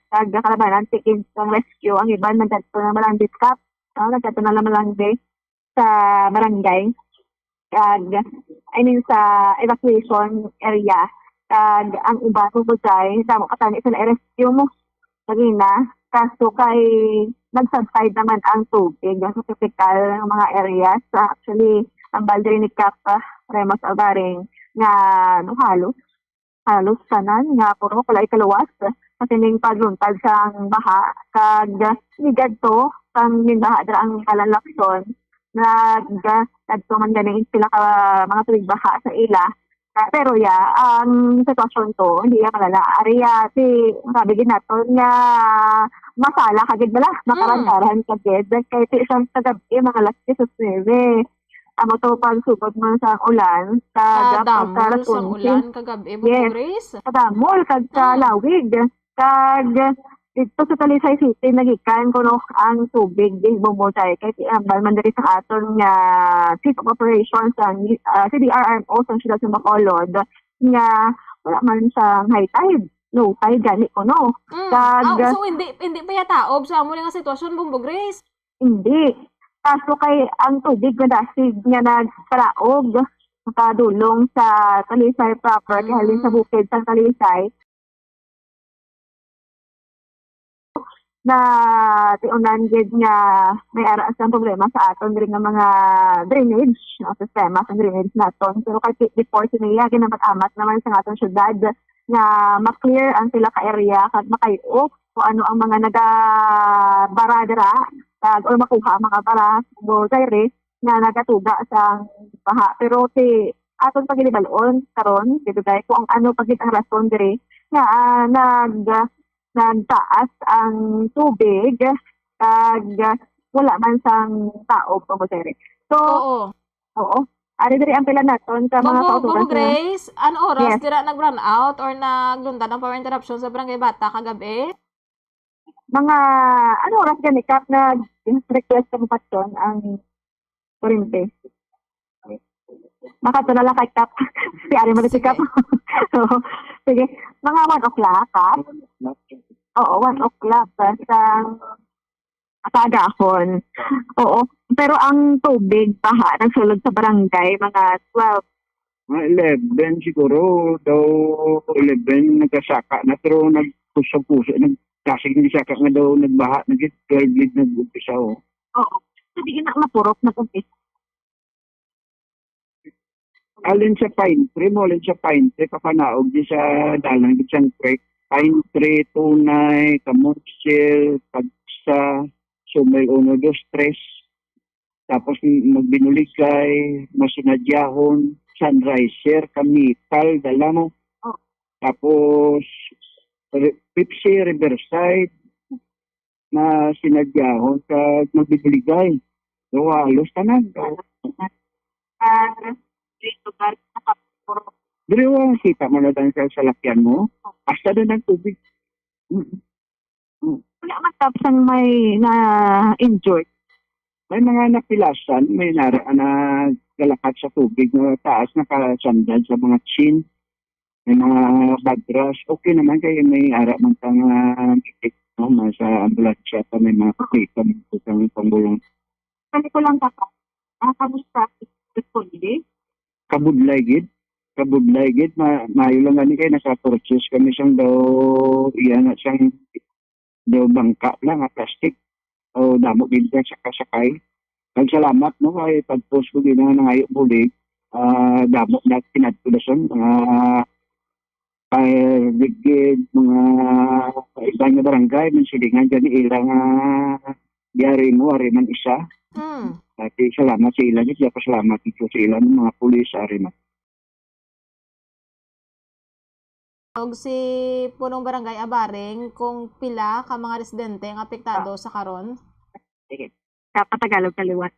kag kalabanan, tikin sang rescue, ang iban nagkadto na Malandi Kap, no? Nagkadto na lang Malandi sa barangay, kag, I mean, sa evacuation area. Kag ang iba, Bumbo Jay, damo pa tani sila i-rescue mo. Lagi na, kaso kay nag-subside naman ang tubig sa typical nga mga areas. Actually, ang balde ni Kap Remus Algaring nga, no, halos, halos tanan nga purok wala ikaluwas sa sining pagluntad sang baha, kag ligad to sang ginbaha dira ang Kalan Lacson, nag-, kadto man gani sila ka mga tubig baha sa ila. Ah, pero, ya, ang sitwasyon to, hindi ya malala. Ari, ya, ti, sabi gid naton nga masala ka gid bala, Mm. makarandaran ka gid. Kay ti, sa kagab-i, mga alas diyes nuebe, amo to pagsugod man sa ulan, sa Kadamol sang ulan kagab-i, Bumbo Grace? Kadamol, kag sa lawig. Kag dito sa Talisay City, nagikan kuno ang tubig, di, Bumbo Jay, kay ti, ambal man diri sa aton nga Chief of Operations ang, ah, C D R R M O sa siyudad sa Bacolod, nga wala man sang high tide, low tide gani kuno. Mm. Kag Ah, so hindi, hindi pa ya taob sa amo nga sitwasyon, Bumbo Grace? Hindi. Kaso kay ang tubig nga dasig nga nagpalaog, nakadulong sa Talisay proper, kay halin sa Mm. bukid sa Talisay, na tiunan gid nga may ara sang problema sa aton diri nga mga drainage, no, sistema sa drainage naton. Pero kay ti-, before sini, ya, ginamat-amat naman sa aton syudad nga ma-clear ang pila ka area kag makayo kung ano ang mga nagabara dira, kag, or makuha ang mga bara, Bumbo Jay, nga nagatuga sang baha. Pero ti aton pa gid bal-on karon, Bumbo Jay, kung ano pa gid ang rason diri nga, ah, nag-, nagtaas ang tubig, kag wala man sang taob, Bumbo Jay. So, Oo. oo. Ari diri ang pila naton ka mga Bumbo, kauturan Bumbo sa Grace, ano oras Yes. dira nag-brownout or nagluntad ang power interruption sa Barangay Bata kagabi? Mga, ano oras gani, Kap, nag-request ka mo patyon ang kurente? Makadto na lang kay Kap. Si Ari mo si Kap. Sige. So, sige. Mga one o'clock, Kap? Oo, one o'clock, ah, sa, sa agahon. Oo. Pero ang tubig, baha, nagsulod sa barangay, mga twelve. Mga eleven siguro, daw eleven, nagkasaka na, pero nagkusog-kusog, nagkasig, nagsaka nga daw, nagbaha, nag-, twelve lead nag-umpisa, oh. Oo. Sabi na, mapurok, nag-umpisa. Alin sa Pine Tree mo, alin sa Pine Tree, papanaog di sa dalan, di sang creek. Pine Tree, Tunay, Kamunsil, Pagsa, Sumil uno, dos, tres. Tapos Magbinuligay, Masinadyahon, Sunriser, Kamital, Dalamo. Oh. Tapos, Re-, Pepsi, Riverside, Masinadyahon, kag Magbinuligay. So, halos tanan. Ah, dito, Gar-, nakapuro. Diri, oh, kita mo na lang sa salakyan mo. Hasta na ng tubig. Mm. Mm. Wala man, Kap, sang may na-injured. May mga napilasan, may nara-, nagalakat sa tubig nga taas, nakasandal sa mga chin. May mga bagras. Okay naman kay may ara man tang, ah, no, sa ambulansya pa, may mga kapitan, sa pangulong. Kani ko lang, Kap, ah, kamusta? Responding? Kabudlay gid. Kabudlay gid. Ma-, maayo lang gani kay nasa-process kami sang daw, iya na sang daw bangka lang nga plastic. O, damo gid ang sakasakay. Nagsalamat, no, kay pag-post ko gid nga nangayo bulig, ah, damo na pinadto na son, mga fire brigade, mga iban nga barangay, man silingan gani ila nga diari mo, ari man isa. Mm. Dati salamat sa ila, gid, salamat dito sa ila, mga pulis, ari man. Og si Punong Barangay Abaring, kung pila ka mga residente ang apektado sa karon? Sige. Sa Patagalog kaliwat.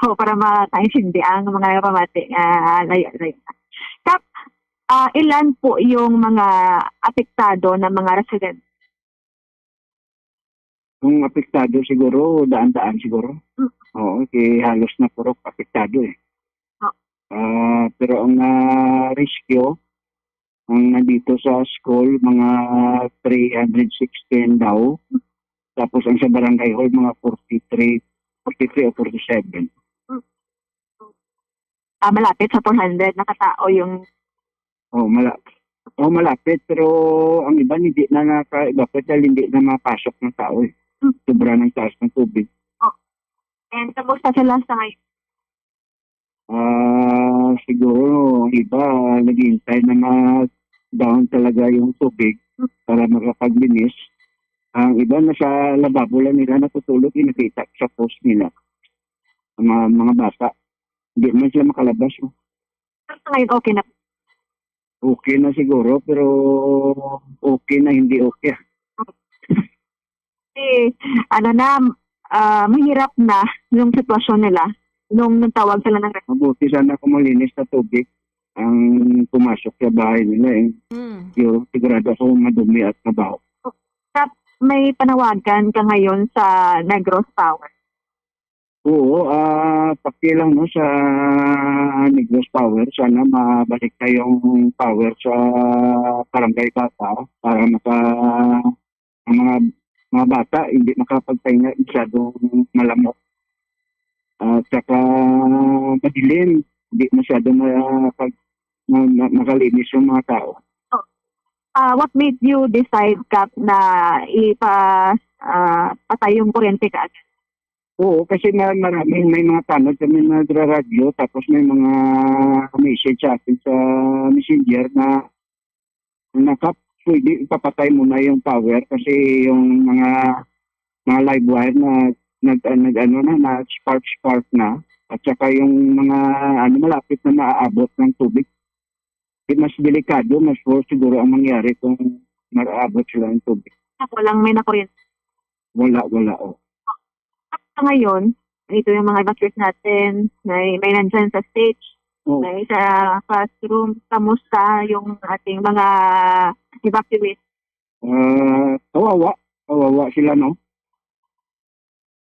O, para makaintindi ang mga pamati nga layo-layo. Kap, ah, ilan po yung mga apektado na mga residente? Kung apektado siguro, daan-daan siguro. Mm. Oo, kay halos na puro apektado eh. Oh. Ah, pero ang na-rescue, ang nandito sa school, mga three hundred sixteen daw. Tapos ang sa barangay hall, mga forty-three, forty-three o forty-seven. Mm. Ah, malapit sa four hundred na katao yung Oh, mala-, oh, malapit, pero ang iban hindi na naka-evacuate dahil hindi na mapasok ng tao eh. Hmm. Sobra ng taas ng tubig. Oh. And kamusta sila sa ngayon? Ah, siguro ang iba naghihintay na ma-down talaga yung tubig Hmm. para makapaglinis. Ang iba nasa lababo lang nila natutulog, yung nakita sa post nila. Ang mga, mga bata. Hindi man sila makalabas. Oh. Pero sa ngayon, okay na? Okay na siguro, pero okay na hindi okay. Kasi, ano na, ah, mahirap na yung sitwasyon nila nung nagtawag sila ng rescue. Mabuti sana kung malinis na tubig ang pumasok sa bahay nila eh. Mm. Yung sigurado ako madumi at mabaho. Kap, may panawagan ka ngayon sa Negros Power? Oo, ah, paki lang, no, sa Negros Power. Sana mabalik na yung power sa Barangay Bata para maka-, ang mga, mga bata hindi makapagpahinga, masyadong malamok. At saka madilim, hindi masyado makapag-, ma-, ma-, makalinis yung mga tao. Oh. Ah, what made you decide, Kap, na ipa-, ah, patay yung kuryente kaagad? Oo, kasi ma-, maraming, may mga tanod kami nagraradyo, tapos may mga message sa akin sa messenger na, na, "Kap, pwede ipapatay mo na yung power kasi yung mga, mga live wire na nag-, ah, nag-, ano na, na spark, spark na, at saka yung mga, ano, malapit na maaabot ng tubig." Di mas delikado, mas worse siguro ang mangyari kung maaabot sila ng tubig. Ako lang may nakuryente. Wala, wala, oh. Sa ngayon, ito yung mga evacuees natin, may, may nandyan sa stage, Oo. may sa classroom. Kamusta yung ating mga evacuees? Ah, kawawa. Kawawa sila, no?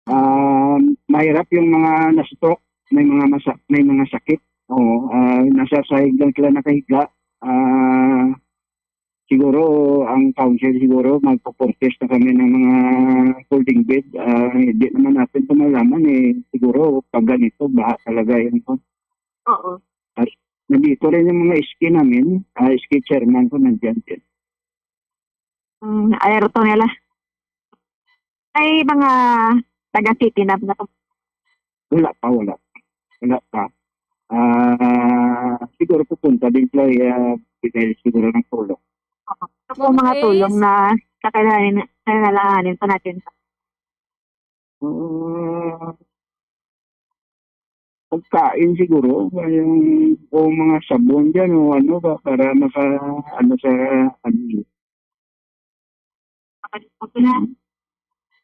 Ah, mahirap yung mga na-stroke, may mga masa-, may mga sakit. Oo, ah, nasa sahig lang sila nakahiga. Ah, siguro ang council siguro magpo-protest na kami ng mga folding bed. Ah, hindi naman natin ito malaman eh. Siguro pag ganito, baha talaga yun po. Oo. At nandito rin yung mga S K namin, ah, S K chairman ko nandiyan din. Mm, alerto nila. May mga taga-city na, na Wala pa, wala. Wala pa. Ah, siguro pupunta din sila, ah, bigay siguro ng tulong. Opo. Ano po Ma'am mga Grace? tulong na kakailanganin, kailanganin pa natin? Ah, pagkain siguro, yung, o mga sabon dyan, o ano ba, para maka, ano, sa, ano, Okay na.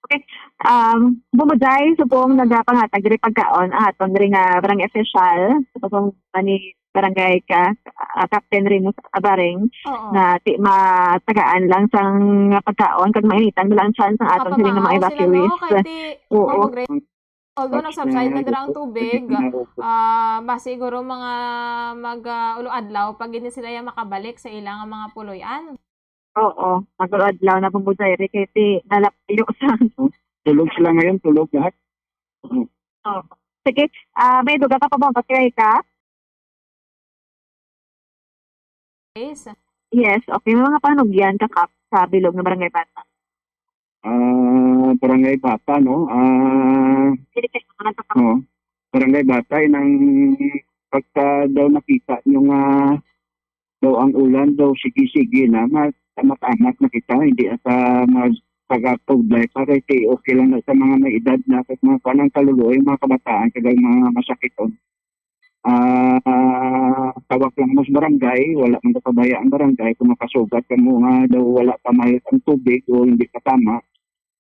Okay. Um, bumudjay, subong nagapangatag diri pagkaon ang aton diri nga barangay official. Subong ani Barangay ka, ah, Captain Remus Abareng, Oo. na ti matagaan lang sang pagkaon kag mainitan mo lang chance ang aton sila nga mga Mapamahaw sila, no? Evacuees. Kay ti, Oo. Ma'am Grace, although Mas nag-subside na na dira ang gusto, tubig, pwede na ako. ah, basi siguro mga mag, ah, ulo adlaw pa gid ni sila ya makabalik sa ilang mga puloy-an. Oo, mag-ulo adlaw na, Bombo Jaire, kay ti nalapayo sa Tulog sila ngayon, tulog lahat. Mm. Oo. Sige, ah, may dugang ka pa ba? Patry ka? Yes. Yes, okay. May mga panugyan ka, Kap, sa bilog nga Barangay Bata. Ah, Barangay Bata, no? Ah, Dili kay sa mga tao. Oo. Barangay Bata, inang pagka daw nakita nyo nga daw ang ulan daw sige-sige na, ma-, amat-amat na kita, hindi ata magpagakudlay pa, kay ti okay lang na sa mga may edad na, kag mga kuwan ang kaluluoy, mga kabataan, kag ang mga masakiton. Ah, tawag lang mo sa barangay, wala man pabaya ang barangay kung makasugat kamo nga daw wala pa mahit ang tubig o hindi pa tama.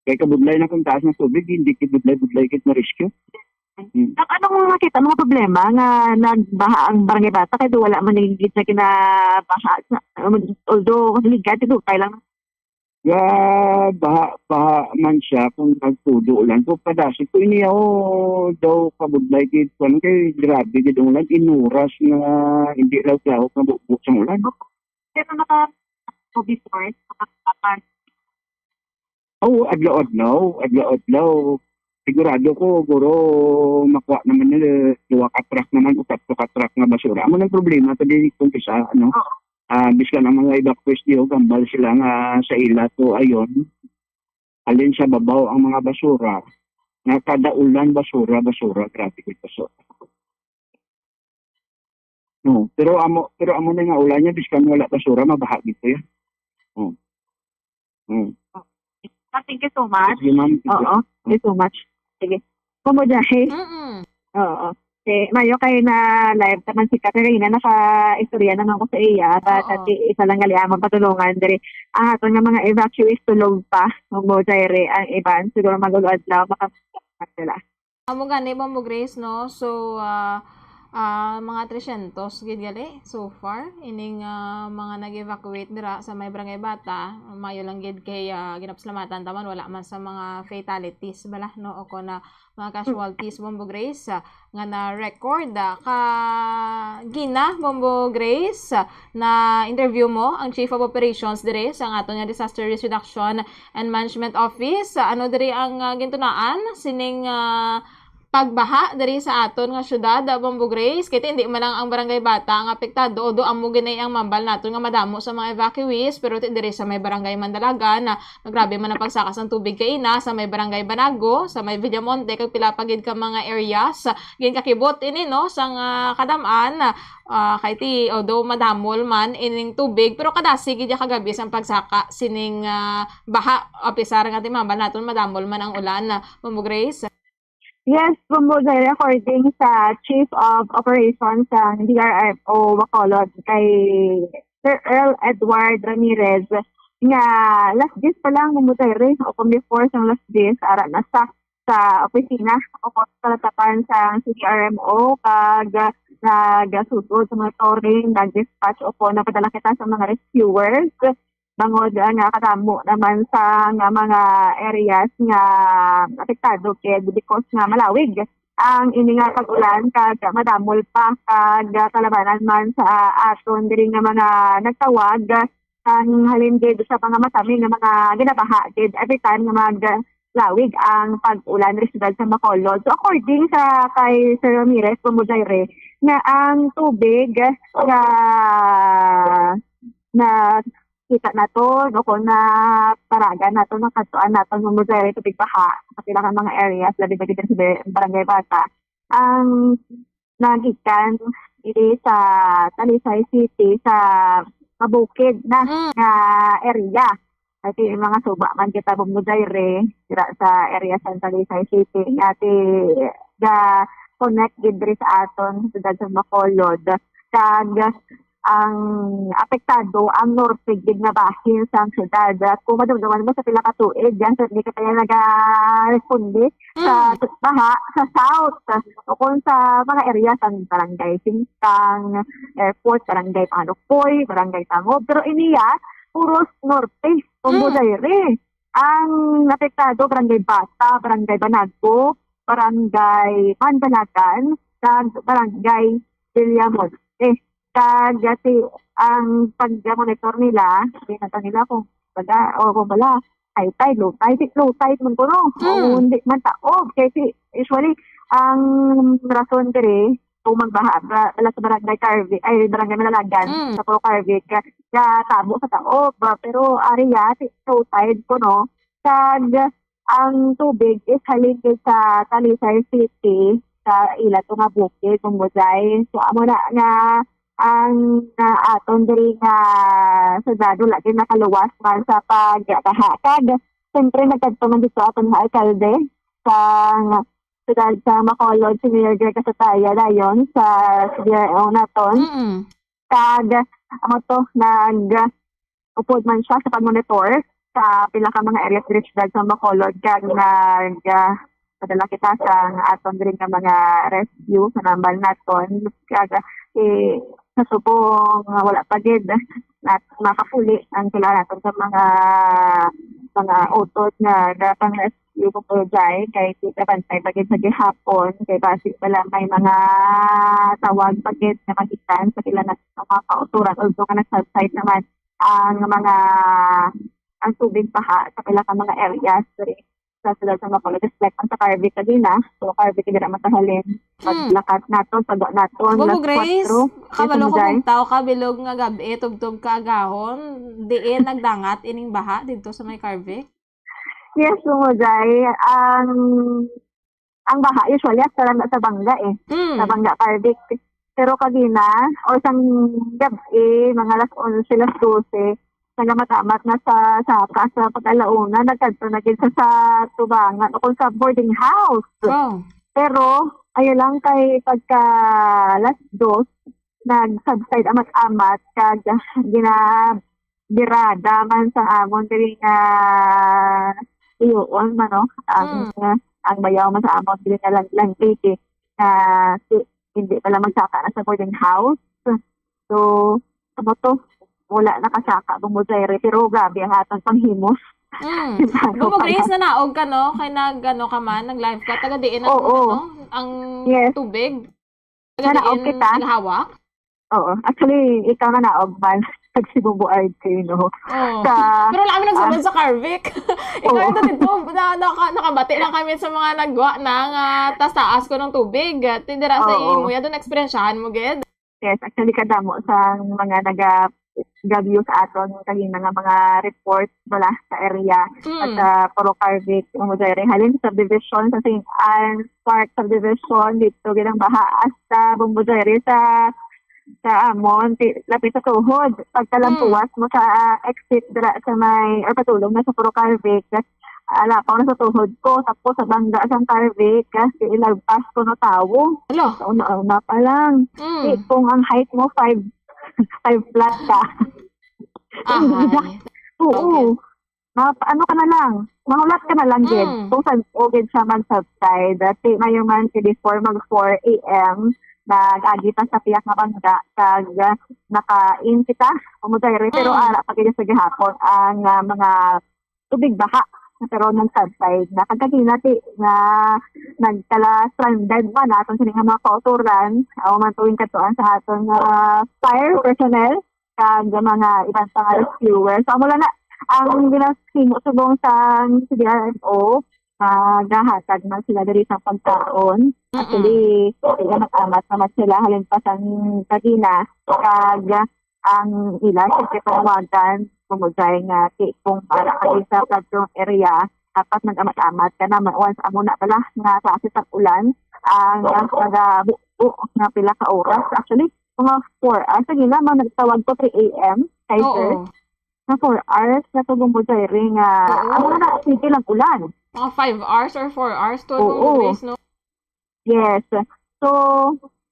Kay kabudlay na kung taas ng tubig, hindi kibudlay-budlay kit na rescue. Hmm. Kap, anong mga kita, mga problema nga nagbaha ang Barangay Bata kay daw wala man gid na kinabaha sa, um, although ligad, ito kay lang. Nga baha, baha man siya kung nagtudo lang. Kung padasig ko, ini, oh, daw kabudlay gid, kuwan, kay grabe gid ang ulan, inuras nga hindi lawog-lawog nga bubo sang ulan. Pero naka, o before, nakakapan. Oo, adlaw-adlaw, adlaw-adlaw. Sigurado ko, guro, makuha naman nila, duha ka truck naman, o tatlo ka truck nga basura. Amo nang problema, sa di kung isa, ano? Oo. Ah, bisan ang mga evacuees diyo, gambal sila nga sa ila to, ayon. Alin sa babaw ang mga basura, nga kada ulan, basura, basura, grabe gid basura. No, pero amo, pero amo na nga ulan niya, bisan wala basura, mabaha gid to yan. Oh. Hmm. Ah, thank you so much. Sige, ma'am. Thank you. Oo, thank you so much. Sige. Kumo dahil. Mm-mm. Oo. Si Mayo kay na live taman si Katerina, naka-istorya naman ko sa iya, but Oo. Ati isa lang gali amon patulungan diri. Ang aton nga mga evacuees tulog pa, Bombo Jaire, ang iban siguro mag-ulo adlaw, maka-, sila. Amo gani, Bombo Grace, no? So, ah, ah, mga tresyentos gid gali so far ining, ah, mga nag-evacuate dira sa may Barangay Bata. Mayo lang gid kay, ah, ginapasalamatan ta man wala man sa mga fatalities bala, no? O kon na mga casualties, Bombo Grace, ah, nga na-record, ah, ka gina, Bombo Grace, ah, na-interview mo ang Chief of Operations dire sa aton nga Disaster Risk Reduction and Management Office. Ah, ano diri ang, ah, gintunaan sining, ah, pagbaha diri sa aton nga syudad, ah, Bombo Grace? Kay ti hindi man lang ang Barangay Bata ang apektado, although amo gid ang mambal naton nga madamo sa mga evacuees, pero ti diri sa may Barangay Mandalagan, ah, nga grabe man ang pagsaka sang tubig kaina, sa may Barangay Banago, sa may Villamonte, kag pila pa gid ka mga areas, ah, ginkakibot ini, no, sang, ah, kadam-an, ah, kay ti, although madamol man ining tubig, pero kadasig gid ya kagabi sang pagsaka sining, ah, baha, apisar nga ti mambal naton madamol man ang ulan, ah, Bombo Grace. Yes, Bombo Jaire, according sa Chief of Operations sang D R M O Bacolod, kay Sir Earl Edward Ramirez, nga alas diyes pa lang, Bombo Jaire, o kung before sang alas diyes, ara na sa, sa opisina o kung sa talatapan sang C D R M O, kag nagasugot sa monitoring, nag-dispatch o kung napadala kita sa mga rescuers. Bangod, ah, nga kadamo naman sa nga mga areas nga apektado gid because nga malawig ang ini nga pag-ulan kag madamol pa kag kalabanan man sa aton diri nga mga nagtawag ang halin gid sa mga masami nga mga ginabaha gid every time nga maglawig ang pag-ulan diri sa siyudad sa Bacolod. So, according sa kay Sir Ramirez, Bombo Jaire, nga ang tubig nga na kita naton o kung naparagan naton, nakadtuan naton nga mudiri tubig baha sa pila ka mga areas, labi na gid sa Barangay Bata, ang nagikan diri sa Talisay City, sa mabukid na Mm. nga area. Kasi yung mga suba man kita bumudayre dira sa area sa Talisay City, nga ti ga-connect gid diri sa aton, sa siyudad sa Bacolod. Kag ang apektado ang norte gid nga bahin sang syudad. At kung madumduman mo sa pila ka tuig, yan sa hindi ka pa yan nag-responde sa Mm. baha sa south o kung sa mga area sang Barangay Singkang, Airport, Barangay Panukpoy, Barangay Tangob. Pero iniya, puros norte, kung Mm. Budayri. Ang apektado, Barangay Bata, Barangay Banago, Barangay Mandalagan, kag Barangay Villamonte. Kag si, ang pag-monitor nila, hindi na nila kung baga, o kung bala, high tide, low tide, low tide man kuno. Mm. O hindi man taob. Kay si, usually, ang rason diri, kung magbaha, ba, bala sa Barangay Carvic, ay, Barangay Manalagan, Mm. sa Puro Carvic, ka, ka tabo sa taob. Pero ari ya, si, low tide kuno. Kag ang tubig is halin gid sa Talisay City, sa ila to nga bukid, Bumbujay. So, amo na nga ang, ah, aton diri nga syudad, wala gid nakaluwas man sa pagbaha. Kag, siyempre, nagkadto man dito aton nga alkalde sa syudad sa Bacolod, si Mayor Greg Casataya, dayon sa C D R O naton. Mm-mm. Kag, amo to, nag-, upod man siya sa pag-monitor sa pila ka mga areas diri sa syudad sa Bacolod, kag nag, ah, padala kita sa aton diri nga mga rescue sa nambal naton. Kag, eh, sa subong nga wala pa gid nat-, makapuli ang kailangan naton sa mga, mga utod nga gatang rescue ko po dyan, kay di ka bantay pa gid sa gihapon, kay basi pala may mga tawag pa gid nga magikan sa kailangan sa mga kauturan, although nga nag-subside naman ang mga, ang tubig baha sa pila ka mga areas diri sa sila sa Bacolod, just like ang sa Carvic kanina. So, Carvic, dira man sa halin. Hmm. Paglakat naton, pagwa naton, Bubo alas Grace, kwatro, kabalo ko Day. Kung tao ka bilog nga gabi, tubtob ka agahon, diin nagdangat ining baha dito sa may Carvic? Yes, Bubo Day. Ang, ang baha, usually, after na sa Bangga eh. Mm. Sa Bangga, Carvic. Pero kagina, o sang gabi, mga alas onse, alas dose, nagamamat-amat na sa, sa, sa pag-alauna, nagkadto na gid sa, sa tubangan o kung sa boarding house. Wow. Pero, ayo lang kay pagka alas dos, nag-subside amat-amat, kag ginabirada man sa amon diri nga iyoon man, no? Ang, Mm. ang bayaw man sa amon diri nga lang, lang city, nga si, hindi pala magsaka na sa boarding house. So, ano to? Wala nakasaka, Bumbujayre, pero grabe ang atong panghimos. Mm. Ano Bubo ka Grace, na? Nanaog ka, no? Kay nag, ano ka man, nag-live ka. Taga diin ang, Oo. Ano, ang Yes. Tubig? Taga Nanaog diin kita. Naghawak? Oo. Actually, ikaw nanaog man. Nagsibubuay kayo, no? Oo. Sa, Pero wala kami nagsugod ah, sa Carvic. Ikaw oo. Ito dito, na, naka, nakabati lang kami sa mga nagwa na nga taas-taas ko ng tubig. Tindira sa Oo. Imo, yan doon eksperyensyahan mo, gid? Yes, actually, kadamo sa mga naga-, nag-view sa aton kanina nga mga report mula sa area Mm. at sa Puro Carvic, Bumbujayre. Halin sa subdivision sa Saint Anne Park Subdivision, dito ginang baha hasta Bumbujayre sa, sa amon, ti-, lapit sa tuhod. Pagkalampuwas Mm. mo sa, ah, exit dira sa may, or patulong na sa Puro Carvic, alapaw na sa tuhod ko, tapos sa bangga sang Carvic, kasi ilagpas ko na tawo. Hala. Sa una-una pa lang. Mm. Eh, kung ang height mo, five, five flat ka. Ahay. Oo. Okay. Ma-, ano ka na lang, mahulat ka na lang, gid. Mm. Kung saan, o, gid siya mag-subside. Dati, mayo man, si before mag four A M, nag-agi pa sa piyak nga bangga, kag naka-in kita, Bumbujayre, pero Mm. ara pa gid sa gihapon ang, ah, mga tubig baha, pero nag-subside na. Kag kagina ti nga nagkala-stranded man aton sini nga mga kautoran, o man tuwing katuan sa aton nga fire personnel, kag mga iban pa nga rescuer. So, amo lang na ang ginasimo subong sa C D R M O, ah, gahatag man sila diri sa pagkaon. Mm-mm. Actually, amat-amat naman sila, halin pa sang kagina, kag ang ila, siyempre, panawagan, Bumbujay, nga ti-, kung para ka sa flood-prone area, dapat mag-amat-amat ka na. Ma-, once amo na pala nga klase sa ulan, ang, ang nagabuo nga pila ka oras. Actually, mga four hours. Sige lang, mga nagtawag ko three A M, Kaiser. Oo. Na four hours na to, Bumbujay, ring, ah, Oo. Amo na, sige lang ulan. Mga five hours or four hours to, Oo. Bumbujay, no? Yes. So,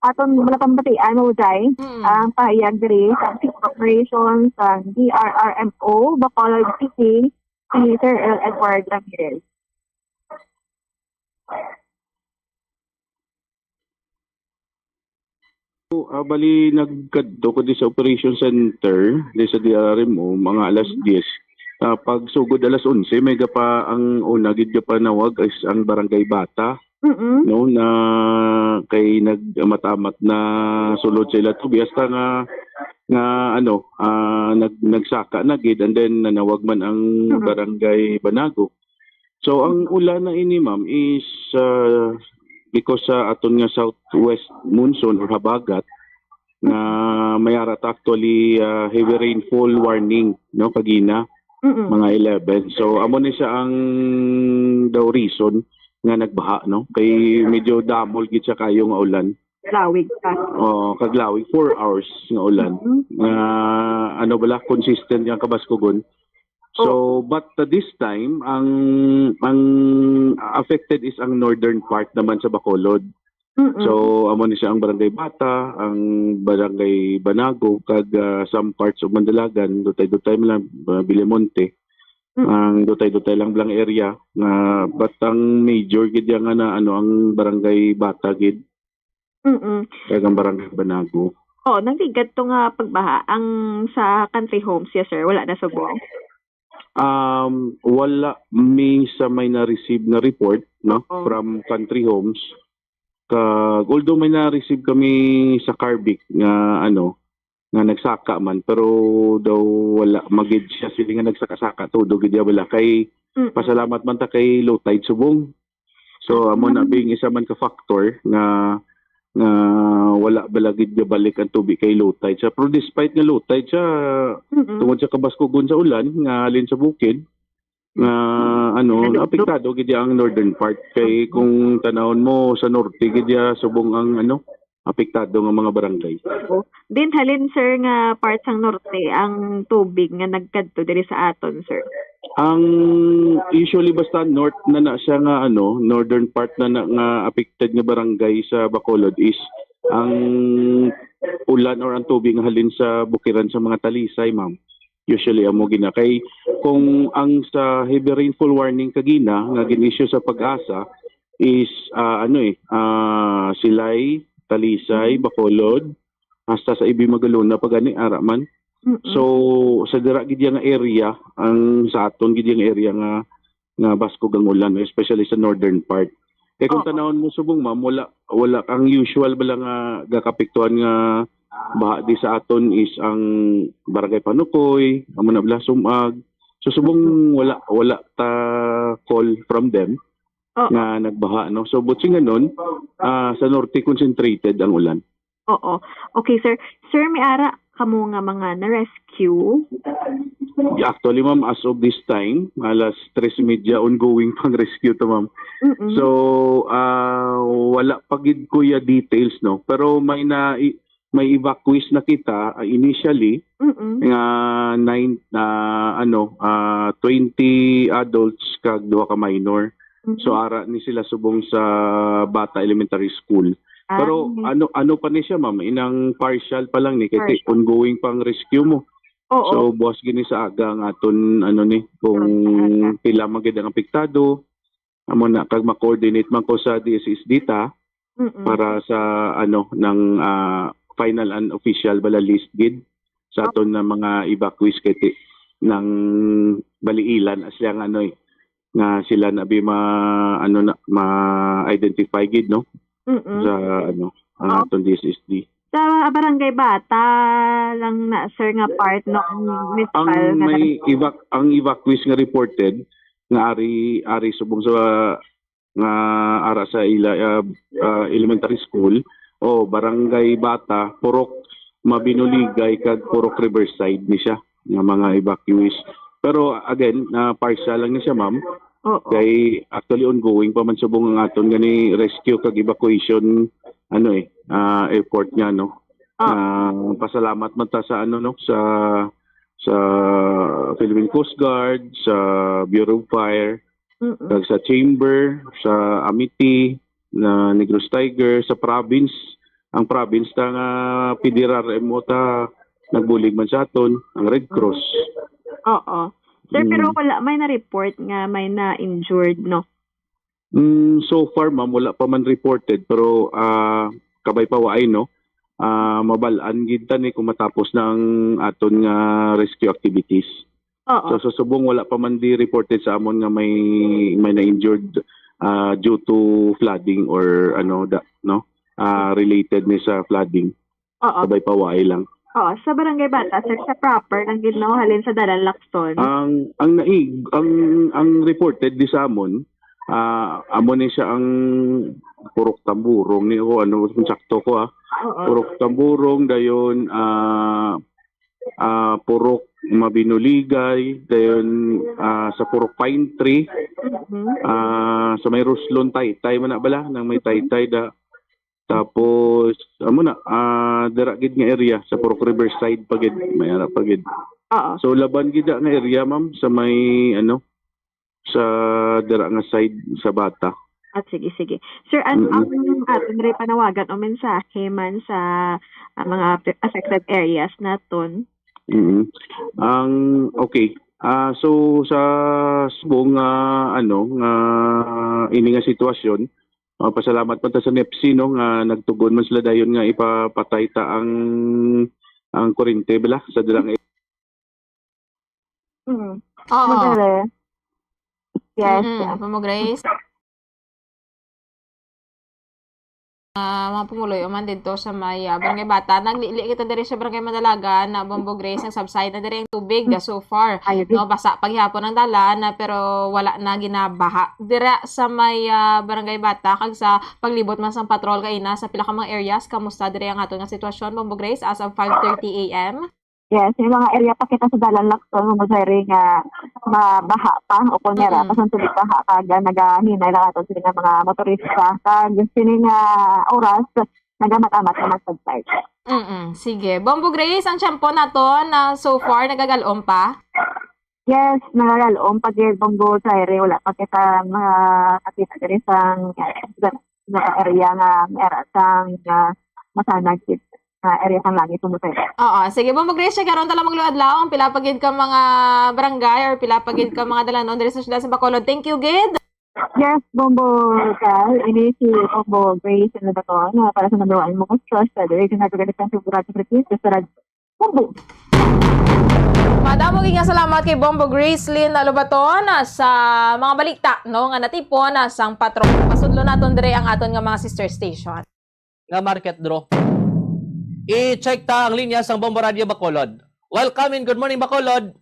aton wala pambatian mo, Jai, Mm. ang pahayag diri sa Chief Operations sa D R R M O, Bacolod City, si Sir Earl Edward Ramirez. Ah, bali, nagkadto ko di sa operation center, di sa D R R M O, mga alas diyes. Ah, pag sugod alas onse, may gapa ang una gid gapanawag is ang Barangay Bata, Mm-mm. no, na kay nag-amat-amat na sulod sa ila tubi, hasta nga, nga, ano, ah, nag-, nagsaka na gid, and then nanawag man ang Mm-mm. Barangay Banago. So, ang ulan na ini, ma'am, is, ah, because sa aton nga southwest monsoon or habagat, nga may ara ta actually, ah, heavy rainfall warning, no, kagina, Mm-mm. mga eleven. So, amo ni siya ang daw reason nga nagbaha, no? Kay medyo damol gid siya kayo nga ulan. Lawig pa. Oo, kaglawig, four hours nga ulan. Mm-hmm. Nga, ano bala, consistent nga kabaskugon. So, Oh. but, uh, this time, ang, ang affected is ang northern part naman sa Bacolod. Mm-mm. So, amo ni siya ang Barangay Bata, ang Barangay Banago, kag, ah, some parts of Mandalagan, Dutay-Dutay man lang, ah, Bilimonte, Mm. ang Dutay-Dutay lang blang area, nga, but ang major gid yan nga na, ano, ang Barangay Bata gid, Mm. kag ang Barangay Banago. Oh, nagligad to nga pagbaha. Ang sa Country Homes, yes, sir, wala na subong? Um, wala mi sa may na-receive na report, no, Oo. from Country Homes. Kag, although may na-receive kami sa Carbic nga, ano, nga nagsaka man, pero daw wala magid siya sila nga nagsaka-saka, todo gid ya wala. Kay Mm-mm. pasalamat man ta kay low tide subong. So, amo na Mm. bing isa man ka factor nga, nga wala ba lagi gabalik ang tubig kay low tide siya. Pero despite nga low tide siya, Mm-mm. tungod sa kabaskugon sa ulan nga halin sa bukid, nga, ano, Nadukdok. apektado gid ya ang northern part. Kay Mm-mm. kung tanawon mo sa norte gid ya subong ang, ano, apektado nga mga barangay. Oo. Din halin, sir, nga part sang norte ang tubig nga nagkadto diri sa aton, sir? Ang usually basta north na na siya nga, ano, northern part na na nga affected nga barangay sa Bacolod is ang ulan or ang tubig nga halin sa bukiran sa mga Talisay, ma'am. Usually amo gina. Kay kung ang sa heavy rainfall warning kagina nga gin-issue sa PAGASA is, ah, ano eh, ah, Silay, Talisay, Mm. Bacolod, hasta sa Ibi Magalona pa gani, ara man. Mm-mm. So, sa dira gid ya nga area, ang sa aton gid ya nga area nga, nga baskog ang ulan, especially sa northern part. Eh, kung Oo. tanawon mo subong, ma'am, wala, wala ang usual bala nga gakapektuhan nga baha di sa aton is ang Barangay Panukoy, amo na bala, Sumag. So, subong Mm-mm. wala, wala ta call from them Oo. nga nagbaha, no? So, butsing ganun, ah, sa norte concentrated ang ulan. Oo. Okay, sir. Sir, may ara kamo nga mga na-rescue? Actually, ma'am, as of this time, alas tres y media, ongoing pang rescue to, ma'am. Mm-mm. So, ah, wala pa gid ko ya details, no? Pero may na, i-, may evacuees na kita, ah, initially, Mm-mm. nga nine, ah, ano, ah, twenty adults kag duha ka minor. So, Mm-hmm. ara ni sila subong sa Bata Elementary School. Ah, Pero yes. ano, ano pa ni siya, ma'am? Inang partial pa lang ni, kay Partial. ongoing pang rescue mo. Oo. So, buwas gini sa aga ang aton, ano ni, kung Sa aga. pila man gid ang apektado, amo na, kag ma-coordinate man ko sa D S S D ta Mm-mm. para sa, ano, ng, ah, final and official bala list gid sa Oh. aton na mga evacuees kay ti-, nang baliilan as yang ano eh, nga sila na bi ma-, ano na, ma-identify gid, no? Mm-mm. Sa, ano, ang Oh. aton D S S D. Sa Barangay Bata lang na, sir, nga part, no, ang municipal Ang nga may nag- evac-, ang evacuees nga reported nga ari, ari subong sa, nga ara sa ila, ah, ah, elementary school o Barangay Bata, Purok Mabinuligay kag Purok Riverside ni siya nga mga evacuees. Pero again, na partial lang ni siya, ma'am. Oo. Kay actually ongoing pa man subong ang aton gani rescue kag evacuation, ano eh, ah, effort nga, no. Ah. Ah, pasalamat man ta sa, ano, no, sa, sa Philippine Coast Guard, sa Bureau of Fire, Mm-mm. kag sa Chamber, sa Amity, na Negros Tiger, sa province, ang province ta nga federal mo ta nagbulig man sa aton, ang Red Cross. Oo. Sir, pero Mm. wala may na-report nga may na-injured, no? Mm, so far, ma'am, wala pa man reported, pero, ah, kabay pa waay, no? Ah, mabal-an gid ta ni kung matapos na ang aton nga rescue activities. Oo. So, sa subong, wala pa man di reported sa amon nga may, may na-injured, ah, due to flooding or ano, da, no? Ah, related ni sa flooding. Oo. Kabay pa waay lang. Oo, sa Barangay Bata, sir, sa proper lang gid, no, halin sa Dalan Lacson. Ang, ang naig-, ang, ang reported di sa amon, ah, amo ni siya ang Purok Tamburong ni, o ano, kung sakto ko, ah. Oo. Purok Tamburong, dayon, ah, ah, Purok Mabinuligay, dayon, ah, sa Purok Pine Tree, Mhm. ah, sa may Ruslon, Taytay man na bala, nang may Mhm. Taytay da. Tapos, amo na, ah, dira gid nga area sa Purok Riverside pa gid, may ara pa gid. Oo. So, laban gid nga area, ma'am, sa may, ano, sa dira nga side sa Bata. At sige, sige. Sir, ano Mm-mm. ang aton ray panawagan o mensahe man sa, ah, mga ape-, affected areas naton? Mm-mm. Ang, okay. Ah, so, sa subong nga, ano, nga ini nga sitwasyon, ah, pasalamat pa ta sa nepsi, no, nga nagtugon man sila dayon nga ipapatay ta ang, ang kurente, bala, sa dira nga Mm. Oo. Madali. Yes. Mm-mm. Bombo Grace. Ah, mga pumuluyo man didto sa may, ah, Barangay Bata. Naglili kita diri sa Barangay Madalagan, na Bombo Grace, nagsubside na diri ang tubig, Mm. ah, so far. Ayun. No, basa pa gihapon ang dalan, ah, pero wala na ginabaha. Dira sa may, ah, Barangay Bata, kag sa paglibot man sang patrol kaina sa pila ka mga areas, kamusta diri ang aton nga sitwasyon, Bombo Grace, as of five thirty A M? Yes, may mga area pa kita sa Dalan Lacson, Ma'am Jerry, nga mabaha pa o kung meron Mm. pa sang tubig baha kag nagahinay lang ato sila nga mga motorista. Kag sini nga oras, nagamat-amat na mag-subside. Mm-mm. Sige. Bombo Grace, ang tiyempo naton na so far nagagal-om pa? Yes, nagagal-om pa gid, Bombo Jerry. Wala pa kita makakita diri sang, eh, sa area nga meron sang, ah, masanag gid nga area sang langit, Bombo Jerry. Oo, sige, Bombo Grace, karon ta lang magluad-law ang pila pa gid ka mga barangay or pila pa gid ka mga dalanon diri sa siyudad sa Bacolod. Thank you gid. Yes, Bombo Cal, ini si Bombo Grace Lobaton, ah, para sa number one mo, Trust, sa Direction Navigator sa Radyo Philippines, sa Radyo Bombo. Madamo gid nga salamat kay Bombo Gracelyn Lobaton, ah, sa mga balita, no, nga natipon, ah, sang patrol. Pasudlo naton dire ang aton nga mga sister station. Nga market draw. I-check ta ang linya sang Bombo Radio Bacolod. Welcome and good morning, Bacolod.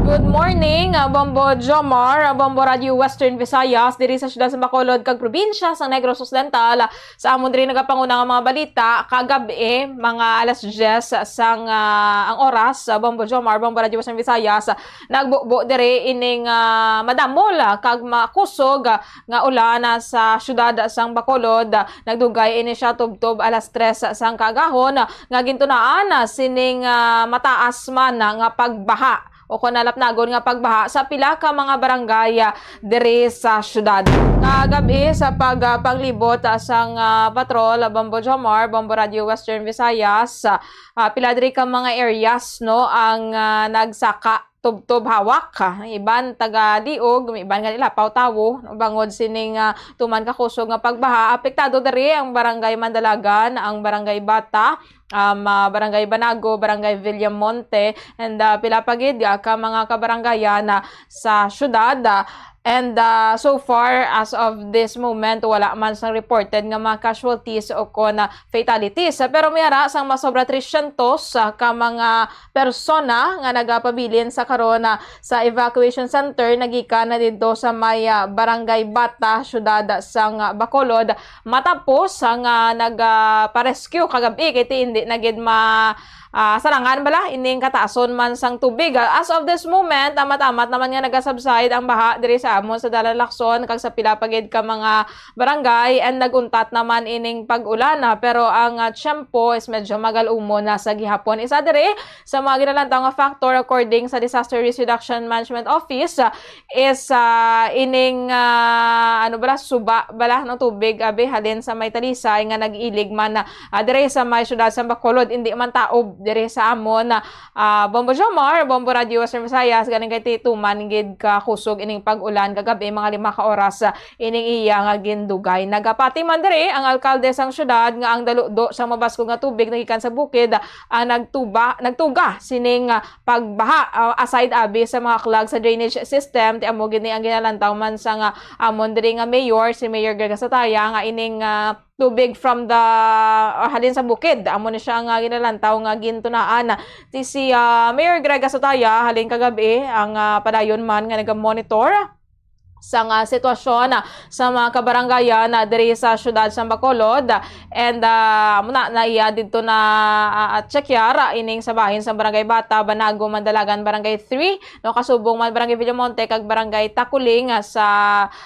Good morning, ah, Bombo Jomar, ah, Bombo Radio Western Visayas, diri sa siyudad sa Bacolod kag probinsya sa Negros Occidental. Sa amon diri nagapanguna nga mga balita, kagab-i, mga alas diyes sang, ah, ang oras, ah, Bombo Jomar, Bombo Radio Western Visayas, nagbubo diri ining, ah, madamol, ah, kag makusog, ah, nga ulan, ah, sa siyudad sang Bacolod. Nagdugay ini siya tubtob alas tres sang kaagahon, ah, nga gintunaan, ah, sining, ah, mataas man, ah, nga pagbaha o kon nalapnagon nga pagbaha sa pila ka mga barangay, ah, diri sa syudad. Kagab-i sa pag, ah, panglibot, ah, sang, ah, patrol, ah, Bombo Jomar, Bombo Radio Western Visayas, ah, ah, pila diri ka mga areas, no, ang, ah, nagsaka tubtob hawak, ah, iban taga Liog, iban nga nila Pautawo, bangod sining, ah, tuman ka kusog nga pagbaha. Apektado diri ang Barangay Mandalagan, ang Barangay Bata, um, ah, Barangay Banago, Barangay Villamonte, and, ah, pila pa gid, ah, ka mga kabarangayan, ah, sa syudad, ah, and, ah, so far, as of this moment, wala man sang reported nga mga casualties o kon, ah, fatalities. Pero may ara sang masobra trescientos, ah, ka mga persona nga nagapabilin sa karon, ah, sa evacuation center nagikan na didto sa may, ah, Barangay Bata, syudad sang, ah, Bacolod, matapos, ah, nga nag, ah, pa-rescue kagab-i kay ti indi na gid ma, ah, sarangan bala ining kataason man sang tubig. Ah, as of this moment, amat-amat naman nga nagasubside ang baha diri sa Amon sa Dalan Lacson kag sa pila pa gid ka mga barangay, and nag-untat naman ining pag-ulan, ah, pero ang, ah, tiyempo is medyo magal-umon na sa gihapon. Isa diri sa mga ginalantaw nga factor according sa Disaster Risk Reduction Management Office, ah, is, ah, ining, ah, ano bala, suba bala ng tubig, abi, halin sa may Talisay nga nag-ilig man, ah, diri sa may siyudad sa Bacolod, hindi man taob diri sa amon, ah, ah, Bombo Jomar, Bombo Radio Western Visayas, galing kay Tito man gid ka kusog ining pag-ulan kagabi, mga lima ka oras, ah, ining iya nga gindugay. Nagapati man diri ang alkalde sang siyudad nga ang daludo sa mabaskog nga tubig nagikan sa bukid, ah, nagtuba, nagtuga sining, ah, pagbaha, ah, aside abi sa mga clog sa drainage system, ti amo gid ni ang ginalantaw man sa nga amon diri nga mayor, si Mayor Greg Asataya, nga ining, ah, tubig from the, ah, halin sa bukid. Amo ni siya nga ginalantaw nga gintunaan. Ti si, ah, Mayor Greg Asataya, halin kagabi, ang, ah, padayon man nga nagamonitor sang, ah, sitwasyon, ah, sa mga kabarangayan, ah, diri sa siyudad sa Bacolod. And, ah, muna na iya didto na, ah, ah, check-yar, ah, ining sa bahin sa Barangay Bata, Banago, Mandalagan, Barangay three, no, kasubong man Barangay Villamonte kag Barangay Taculing, ah, sa,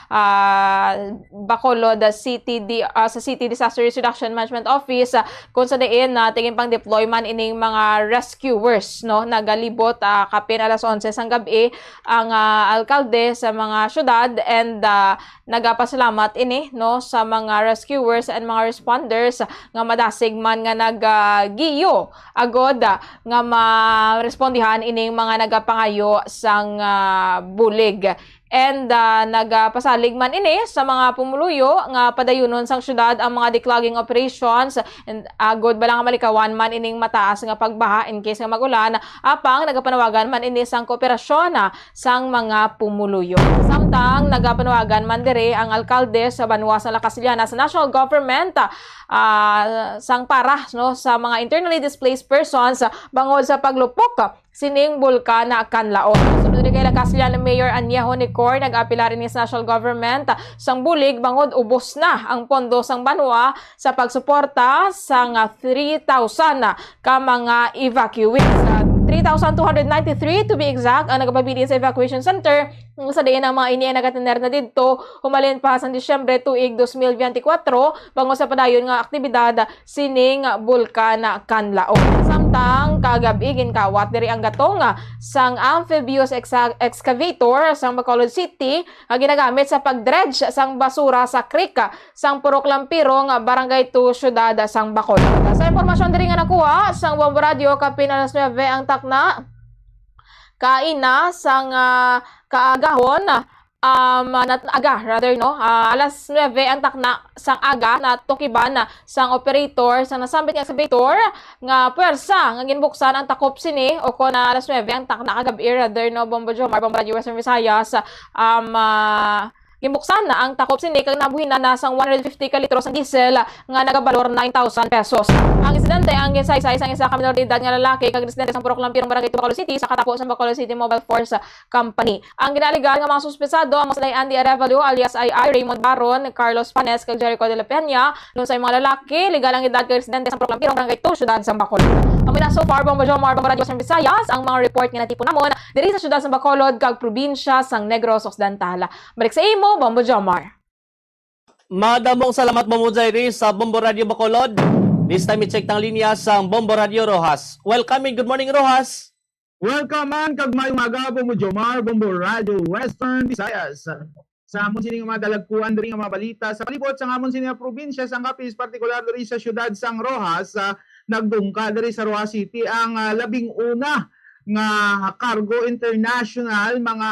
ah, Bacolod, ah, City di-, ah, sa City Disaster Risk Reduction Management Office, ah, kung sa diin na tingin pang deploy man ining mga rescuers, no, nagalibot, ah, kapin alas onse sang gab-i ang, ah, alkalde sa mga syudad, and, ah, nagapasalamat ini, no, sa mga rescuers and mga responders nga madasig man nga nag, ah, giyo agod, ah, nga marespondihan ining mga nagapangayo sang, ah, bulig. And, ah, nagapasalig man ini sa mga pumuluyo nga padayunon sang syudad ang mga declogging operations, and agod bala nga malikawan man ining mataas nga pagbaha in case nga mag-ulan, apang nagapanawagan man ini sang kooperasyon, ah, sang mga pumuluyo. Samtang nagapanawagan man diri ang alkalde sa banwa sa La Castellana sa national government, ah, sang para, no, sa mga internally displaced persons, ah, bangod sa paglupok sining Bulkan Kanlaon. Sunod diri kay La Castellana Mayor Añejo Necor, nag-apelar ini sa national government sang bulig bangod ubos na ang pondo sang banwa sa pagsuporta sang three thousand ka mga evacuees. Ah, three thousand two hundred ninety-three, to be exact, ang nagapabilin sa evacuation center, sa diin ang mga ini ay nagatener na didto humalin pa sang Disyembre tuig dos mil biyente kwatro, bangod sa padayon nga aktibidad sining Bulkan Kanlaon. Samtang kagab-i, ginkawat diri ang gatong sang amphibious exa-, excavator sang Bacolod City nga ginagamit sa pag-dredge sang basura sa creek sang Purok Lampirong, Barangay two, Siyudad sang Bacolod. Sa impormasyon diri nga nakuha sang Bombo Radio, kapin alas nuebe ang takna kaina sang, ah, kaagahon, um, nat-, aga, rather, no? Ah, alas nuebe ang takna sang aga, natukiban sang operator sang nasambit nga excavator nga puwersa nga ginbuksan ang takop sini, o kon, ah, alas nuebe ang takna kagab-i, rather, no, Bombo Jomar, Bombo Radio Western Visayas, um, ah, ginbuksan na ang takop sini kag nabuhinan na sang one hundred fifty ka litro sang diesel nga nagabalor nine thousand pesos. Ang insidente ang ginsaysay sang isa ka minor de edad nga lalaki kag residente sang Purok Lampirong, Barangay two, Bacolod City, sa katapo sang Bacolod City Mobile Force Company. Ang ginaaligar nga mga suspetsado amo sila Andy Arevalo alias I I, Raymond Baron, Carlos Panes, kag Jericho de la Peña. Lunsay mga lalaki, legal ang edad kag residente sang Purok Lampirong, Barangay two, Siyudad sang Bacolod. Amo na so far, Bombo Jomar, Bombo Radio Western Visayas, ang mga report nga natipon namon diri sa siyudad sang Bacolod kag probinsya sang Negros Occidental. Balik sa imo, Bombo Jomar. Madamong salamat, Bombo Jairi, sa Bombo Radio Bacolod. This time, i-check tang linya sang Bombo Radio Roxas. Welcome and good morning, Roxas. Welcome and kag maayong aga, Bombo Jomar, Bombo Radio Western Visayas. Sa amon sini nga mga dalagkuan diri nga mga balita sa palibot sang amon sini nga probinsya sang Capiz, partikular diri sa siyudad sang Roxas, ah, nagdungka diri sa Roxas City ang, ah, labing una nga cargo international, mga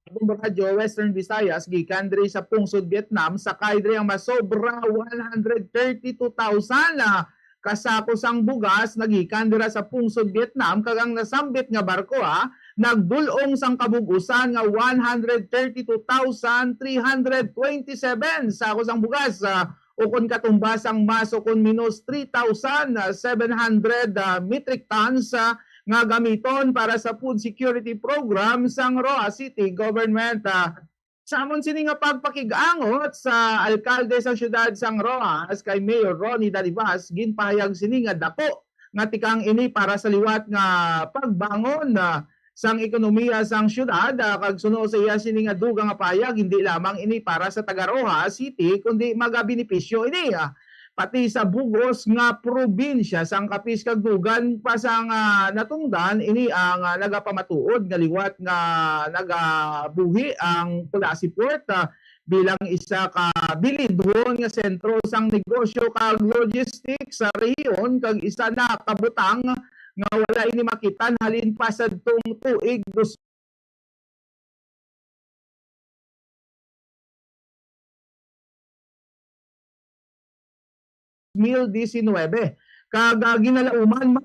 Bombo Radio Western Visayas, gikan diri sa pungsod Vietnam, sakay diri ang masobra one hundred thirty-two thousand, ah, ka sako sang bugas nagikan dira sa pungsod Vietnam, kag ang nasambit nga barko, ah, nagdul-ong sang kabug-usan nga one hundred thirty-two thousand three hundred twenty-seven sako sang bugas, ah, ukon katumbas sang mas ukon minus three thousand seven hundred, ah, metric tons, ah, nga gamiton para sa food security program sang Roxas City Government. Ah, sa amon sini nga pagpakig-angot sa alkalde sang siyudad sang Roxas, kay Mayor Ronnie Dalivas, ginpahayag sini nga dako nga tikang ini para sa liwat nga pagbangon, ah, sang ekonomiya sang siyudad, ah, kag suno sa iya sini nga dugang nga pahayag, hindi lamang ini para sa taga Roxas City, kundi magabenepisyo ini, ah, pati sa bug-os nga probinsya sang Capiz kag dugang pa sang, ah, natungdan. Ini ang, ah, nagapamatuod nga liwat nga nagabuhi ang Culasi Port, ah, bilang isa ka bilidhon nga sentro sang negosyo kag logistics sa rehiyon, kag isa na ka butang nga wala ini makitan halin pa sadtong tuig dos mil disinwebe. Kag, ah, ginalauman man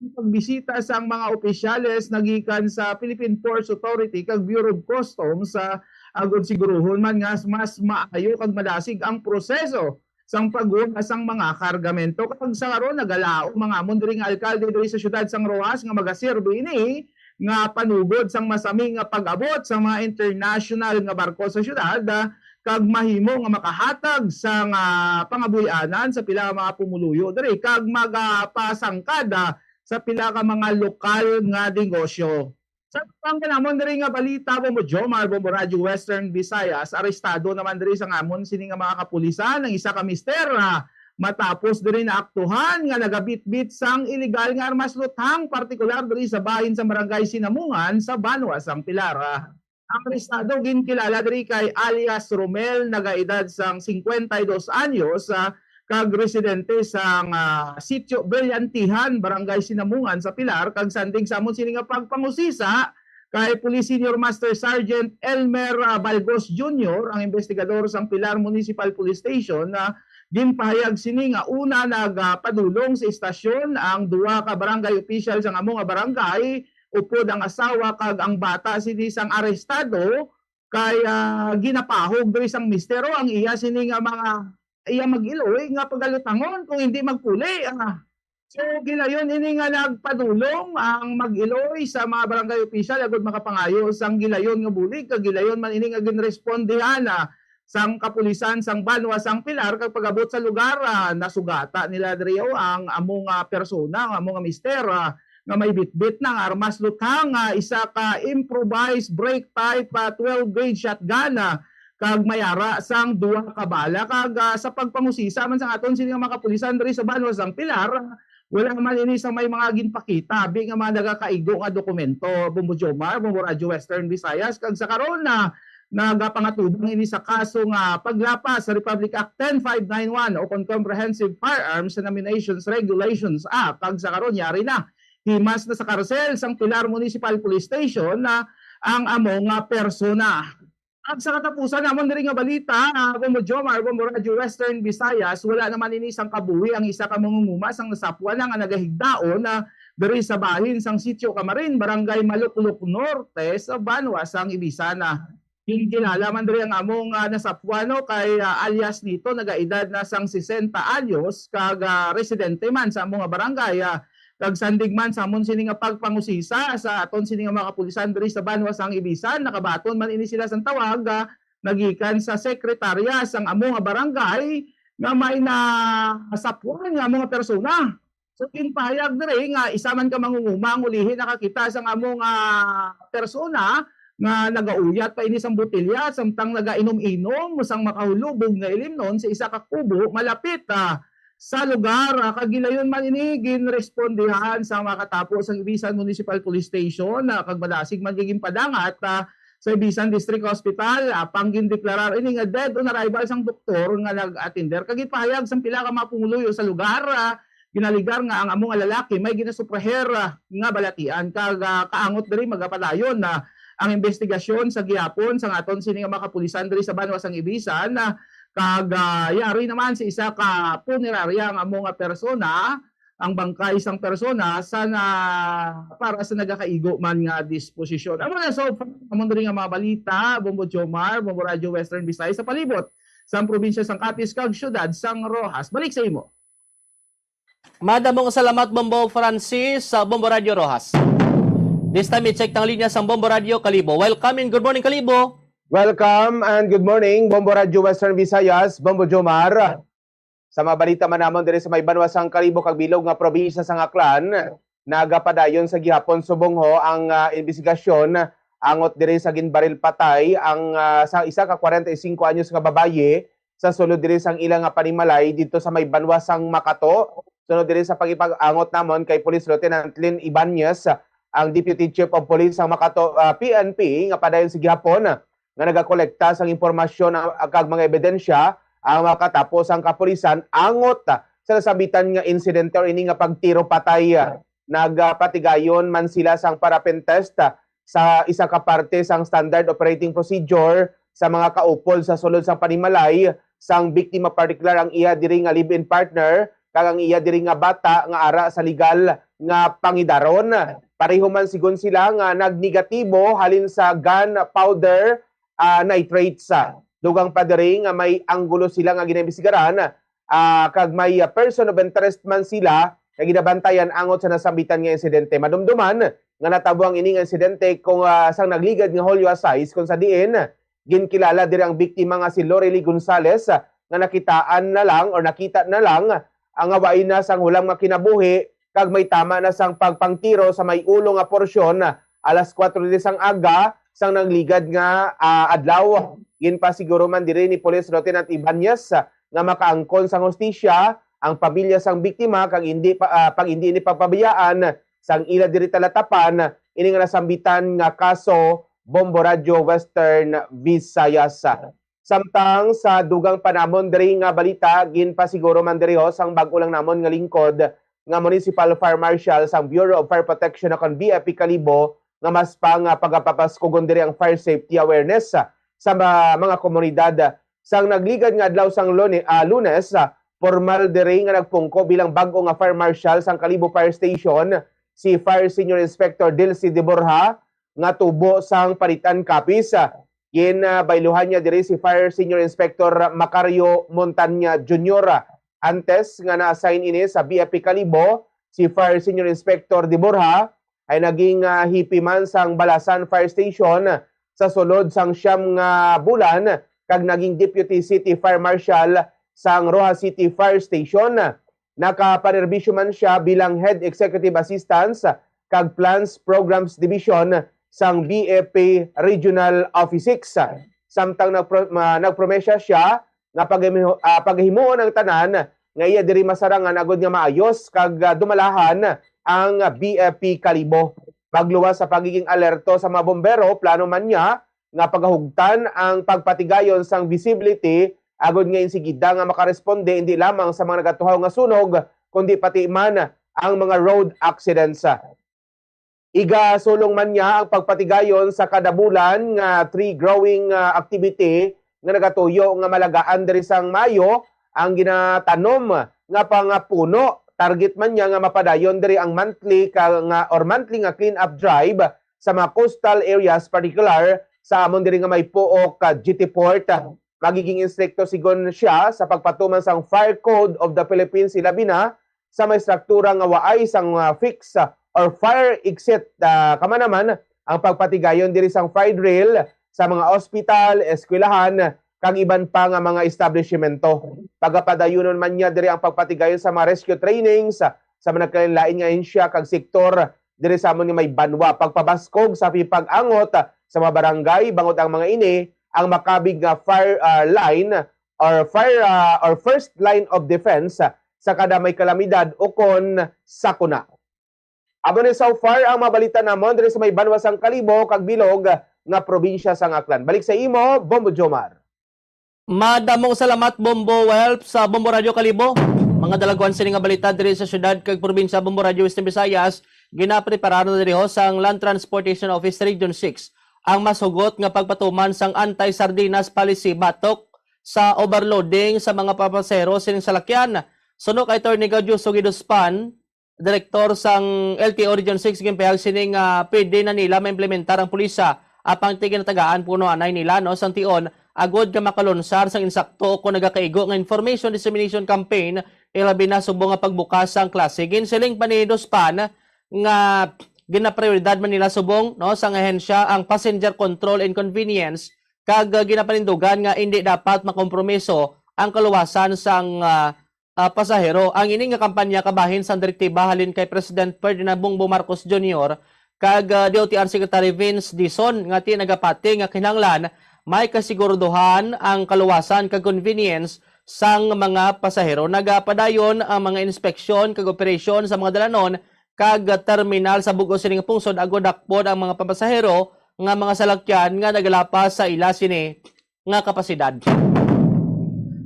ang pagbisita sang mga opisyales nagikan sa Philippine Ports Authority kag Bureau of Customs, ah, agod siguruhon man nga mas maayo kag madasig ang proseso sang pagkuha sang mga kargamento. Kag sa karon, nagalaom ang amon diri nga alkalde diri sa siyudad sang Roxas nga magaserbi ini nga panugod sang masami nga pag-abot sa mga international nga barko sa siyudad, ah, kag mahimo nga makahatag sang, ah, pangabuhianan sa pila ka mga pumuluyo diri kag magapasangkad, ah, sa pila ka mga lokal nga negosyo. Sa pangkan namon diri nga balita, Bombo Jomar, Bombo Radyo Western Visayas, arestado naman diri sa ngamon sini nga mga kapulisan ang isa ka mister, ah, matapos diri naaktuhan nga nagabitbit sang iligal nga armas luthang, partikular diri sa bahin sa Barangay Sinamungan sa Banwa sang Pilar. Ang arestado ginkilala diri kay alias Romel, nagaedad sang singkwenta y dos anyos, ah, kag residente sang, ah, Sitio Brillantihan, Barangay Sinamungan sa Pilar, kag sandig sa amon sini nga pagpangusisa kay Police Senior Master Sergeant Elmer, ah, Balgos Junior, ang investigador sang Pilar Municipal Police Station, na ginpahayag sini nga una nagapadulong sa istasyon ang duha ka barangay official sang amo nga barangay, upod ang asawa kag ang bata sini sang arestado, kay, ah, ginapahog diri sang mister, o, ang iya sini nga mga, iya mag-iloy nga pagalutangon kung hindi magpuli, ah. So, gilayon ini nga nagpadulong ang mag-iloy sa mga barangay official agud makapangayo sang gilayon nga bulig, kag gilayon man ini nga ginrespondihan, ah, sang kapulisan sang Banwa sang Pilar, kag pag-abot sa lugar, ah, nasugata nila diri, o, ang amo nga persona, ang amo nga mister, ah, nga may bitbit na nga armas luthang, ah, isa ka improvised break type, ah, twelve gauge shotgun, ah, kag may ara sang duha ka bala. Kag, ah, sa pagpangusisa man sang aton sini nga mga kapulisan diri sa Banwa sang Pilar, wala man ini sa may mga ginpakita abi nga mga nagakaigo nga dokumento, Bombo Jomar, Bombo Radyo Western Visayas. Kag sa karon na nagapangatubang ini sa kaso nga paglapas sa Republic Act ten five nine one o kon Comprehensive Firearms and Ammunitions Regulations Act, kag sa karon yari na himas na sa karsel sang Pilar Municipal Police Station na ang amo nga persona. At sa katapusan namon diri nga balita, ah, Bombo Jomar, Bombo Radyo Western Visayas, wala naman ini sang kabuhi ang isa ka mangunguma sang nasapwan na nga nagahigdaon na diri sa bahin sang Sitio Camarin, Barangay Maluklok Norte, sa Banwa sang Ibisan. Ginkilala man diri ang among, ah, nasapwan, no, kay, ah, alias nito, nagaedad na sang sesenta anyos, kag, ah, residente man sa among, ah, barangay, ah, kag sandig man sa amon sini nga pagpangusisa sa aton sini nga mga kapulisan diri sa Banwa sang Ibisan, nakabaton man ini sila sang tawag, ah, nagikan sa sekretarya sang amo nga barangay nga may nasapwan nga mga persona. So, ginpahayag diri nga isa man ka mangunguma ang ulihi nakakita sang amo nga persona nga nagauyat pa ini sang botelya samtang nagainom-inom sang makahulubog nga ilimnon sa isa ka kubo malapit, ah, sa lugar. Ah, kag gilayon man ini ginrespondihan sa makatapo sang Ibisan Municipal Police Station, ah, kag madasig man ginpadangat, ah, sa Ibisan District Hospital, apang gindeklarar ini nga dead on arrival sang doktor nga nag-atender. Kag ginpahayag sang pila ka mga pumuluyo sa lugar, ah, ginaligar nga ang amo nga lalaki may ginasupraher, ah, nga balatian. Kag, ah, kaangot diri magapadayon na ang investigasyon sa gihapon sang aton sini nga mga kapulisan diri sa Banwa sang Ibisan, ah, kag, ah, yari naman sa isa ka punerarya ang amo nga persona, ang bangkay sang persona sa na, para sa nagakaigo man nga disposisyon. Amo na, so, amo na rin nga mga balita, Bombo Jomar, Bombo Radyo Western Visayas, sa palibot sang probinsya sang Capiz kag siyudad sang Roxas. Balik sa imo. Madamo nga salamat, Bombo Francis, sa Bombo Radyo Roxas. This time, i-check ang linya sang Bombo Radyo Kalibo. Welcome and good morning, Kalibo. Welcome and good morning, Bombo Radyo Western Visayas, Bombo Jomar. Sa mga balita man namon diri sa may banwa sang Kalibo kag bilog nga probinsya sang Aklan, nagapadayon sa gihapon subong ho ang, ah, imbestigasyon angot diri sa ginbaril patay ang, ah, sa isa ka kwarenta y singko anyos nga babayi sa sulod diri sang ila nga panimalay didto sa may banwa sang Makato. Sunod diri sa pagipag-angot namon kay Police Lieutenant Lynn Ibanez, ang Deputy Chief of Police sang Makato, ah, P N P, nga padayon sa gihapon nga nagakolekta sang impormasyon, ah, kag mga ebidensya ang makatapo sang kapulisan angot sa nasabitan nga insidente or ini nga pagtiro patay. Nagapatigayon man sila sang paraffin test sa isa ka parte sang standard operating procedure sa mga kaupod sa sulod sang panimalay sang biktima, partikular ang iya diri nga live-in partner kag ang iya diri nga bata nga ara sa legal nga pangidaron. Pareho man, sigon sila, nga nagnegatibo halin sa gunpowder, ah, nitrates. Dugang pa diri nga may anggulo sila nga ginaimbestigaran, ah, kag may, ah, person of interest man sila nga ginabantayan angot sa nasambitan nga insidente. Madumduman nga natabo ang ini nga insidente kung, ah, sang nagligad nga Hulyo sais, kung sa diin ginkilala diri ang biktima nga si Lorely Gonzales, ah, nga nakitaan na lang or nakita na lang, ah, nga waay na sang hulam nga kinabuhi kag may tama na sang pagpangtiro sa may ulo nga porsyon, ah, alas kuwatro diri sang aga sang nagligad nga, ah, adlaw. Ginpasiguro man diri ni Police Lieutenant Ibanez, ah, nga makaangkon sang hustisya ang pamilya sang biktima kag hindi pa, ah, pag hindi ini pagpabiyaan sang ila diri talatapan ini nga nasambitan nga kaso, Bombo Radyo Western Visayas. Samtang sa dugang pa namon diri nga balita, ginpasiguro man diri ho sang bag-o lang namon nga lingkod nga Municipal Fire Marshal sang Bureau of Fire Protection, akon B F P Kalibo, nga mas pa nga pagapapaskugon diri ang fire safety awareness sa ma-, mga komunidad. Sang nagligad nga adlaw sang Lune-, ah, Lunes, ah, formal diri nga nagpungko bilang bag-o nga Fire Marshal sang Kalibo Fire Station si Fire Senior Inspector Dilcy De Borja, nga tubo sang Paritan, Capiz. Ginbayluhan niya diri si Fire Senior Inspector Macario Montaña Junior. Antes nga na-assign ini sa B F P Kalibo, si Fire Senior Inspector De Borja ay naging, ah, hipi man sang Balasan Fire Station sa sulod sang siyam nga bulan kag naging Deputy City Fire Marshal sang Roxas City Fire Station. Nakapanerbisyo man sia bilang Head Executive Assistant kag Plans Programs Division sang B F P Regional Office six. Samtang nagpro-, ma-, nagpromesya sia nga paghimu-, ah, paghimuon ang tanan nga iya diri masarangan agud nga maayos kag, ah, dumalahan ang B F P Kalibo. Pagluwas sa pagiging alerto sa mga bombero, plano man niya nga pagahugtan ang pagpatigayon sang visibility agud nga insigida nga makaresponde indi lamang sa mga nagatuhaw nga sunog, kundi pati man ang mga road accidents. Igasulong man niya ang pagpatigayon sa kada bulan nga tree growing, ah, activity nga nagatuyo nga malagaan diri sang Mayo ang ginatanom nga pangapuno. Target man niya nga mapadayon diri ang monthly ka, nga, or monthly nga clean-up drive sa mga coastal areas, partikular sa amon diri nga may puok, ah, jetty port. Magiging estrikto, sigon siya, sa pagpatuman sang Fire Code of the Philippines, ilabi na sa may struktura nga waay sang, ah, fix, ah, or fire exit. Ah, kamanaman, ang pagpatigayon diri sang fire drill sa mga ospital, eskwelahan, kag iban pa nga mga establishmento. Pagapadayunon man niya diri ang pagpatigayon sa mga rescue trainings sa mga nagkalain-lain nga ahensya kag sektor diri sa amon nga may banwa. Pagpabaskog sa pipag-angot sa mga barangay, bangod ang mga ini ang makabig nga fire, ah, line or fire, ah, or first line of defense sa kada may kalamidad ukon sakuna. Amo ni so far ang mga balita namon diri sa may banwa sang Kalibo kag bilog nga probinsya sang Aklan. Balik sa imo, Bombo Jomar. Madamong salamat, Bombo Welp, sa Bombo Radyo Kalibo. Mga dalagwan sini nga balita diri sa siyudad kag probinsya, Bombo Radyo Western Visayas, ginapreparar na diri ho sang Land Transportation Office Region six ang mas hugot nga pagpatuman sang anti-sardinas policy batok sa overloading sa mga papasahero sining salakyan. Suno kay Attorney Gaudioso Guidospan, direktor sang L T O Region six, ginpahayag sini nga pwede na nila maimplementar ang pulisya, apang ti ginatagaan puno anay nila, no, sang tion agud nga makalunsar sang insakto o kon nagakaigo nga information dissemination campaign, ilabi na subong nga pagbukas sang klase. Ginsiling pa ni Dospan nga ginaprioridad man nila subong, no, sang ahensya ang passenger control and convenience, kag, ah, ginapanindugan nga indi dapat makompromiso ang kaluwasan sang, ah, ah, pasahero. Ang ini nga kampanya kabahin sang direktiba halin kay President Ferdinand Bongbong Marcos Junior kag, ah, D O T R Secretary Vince Dizon nga ti nagapati nga kinahanglan may kasiguraduhan ang kaluwasan kag convenience sang mga pasahero. Nagapadayon ang mga inspeksyon kag operasyon sa mga dalanon kag terminal sa bug-os sini nga pungsod agod dakpon ang mga papasahero nga mga salakyan nga nagalapas sa ila sini nga kapasidad.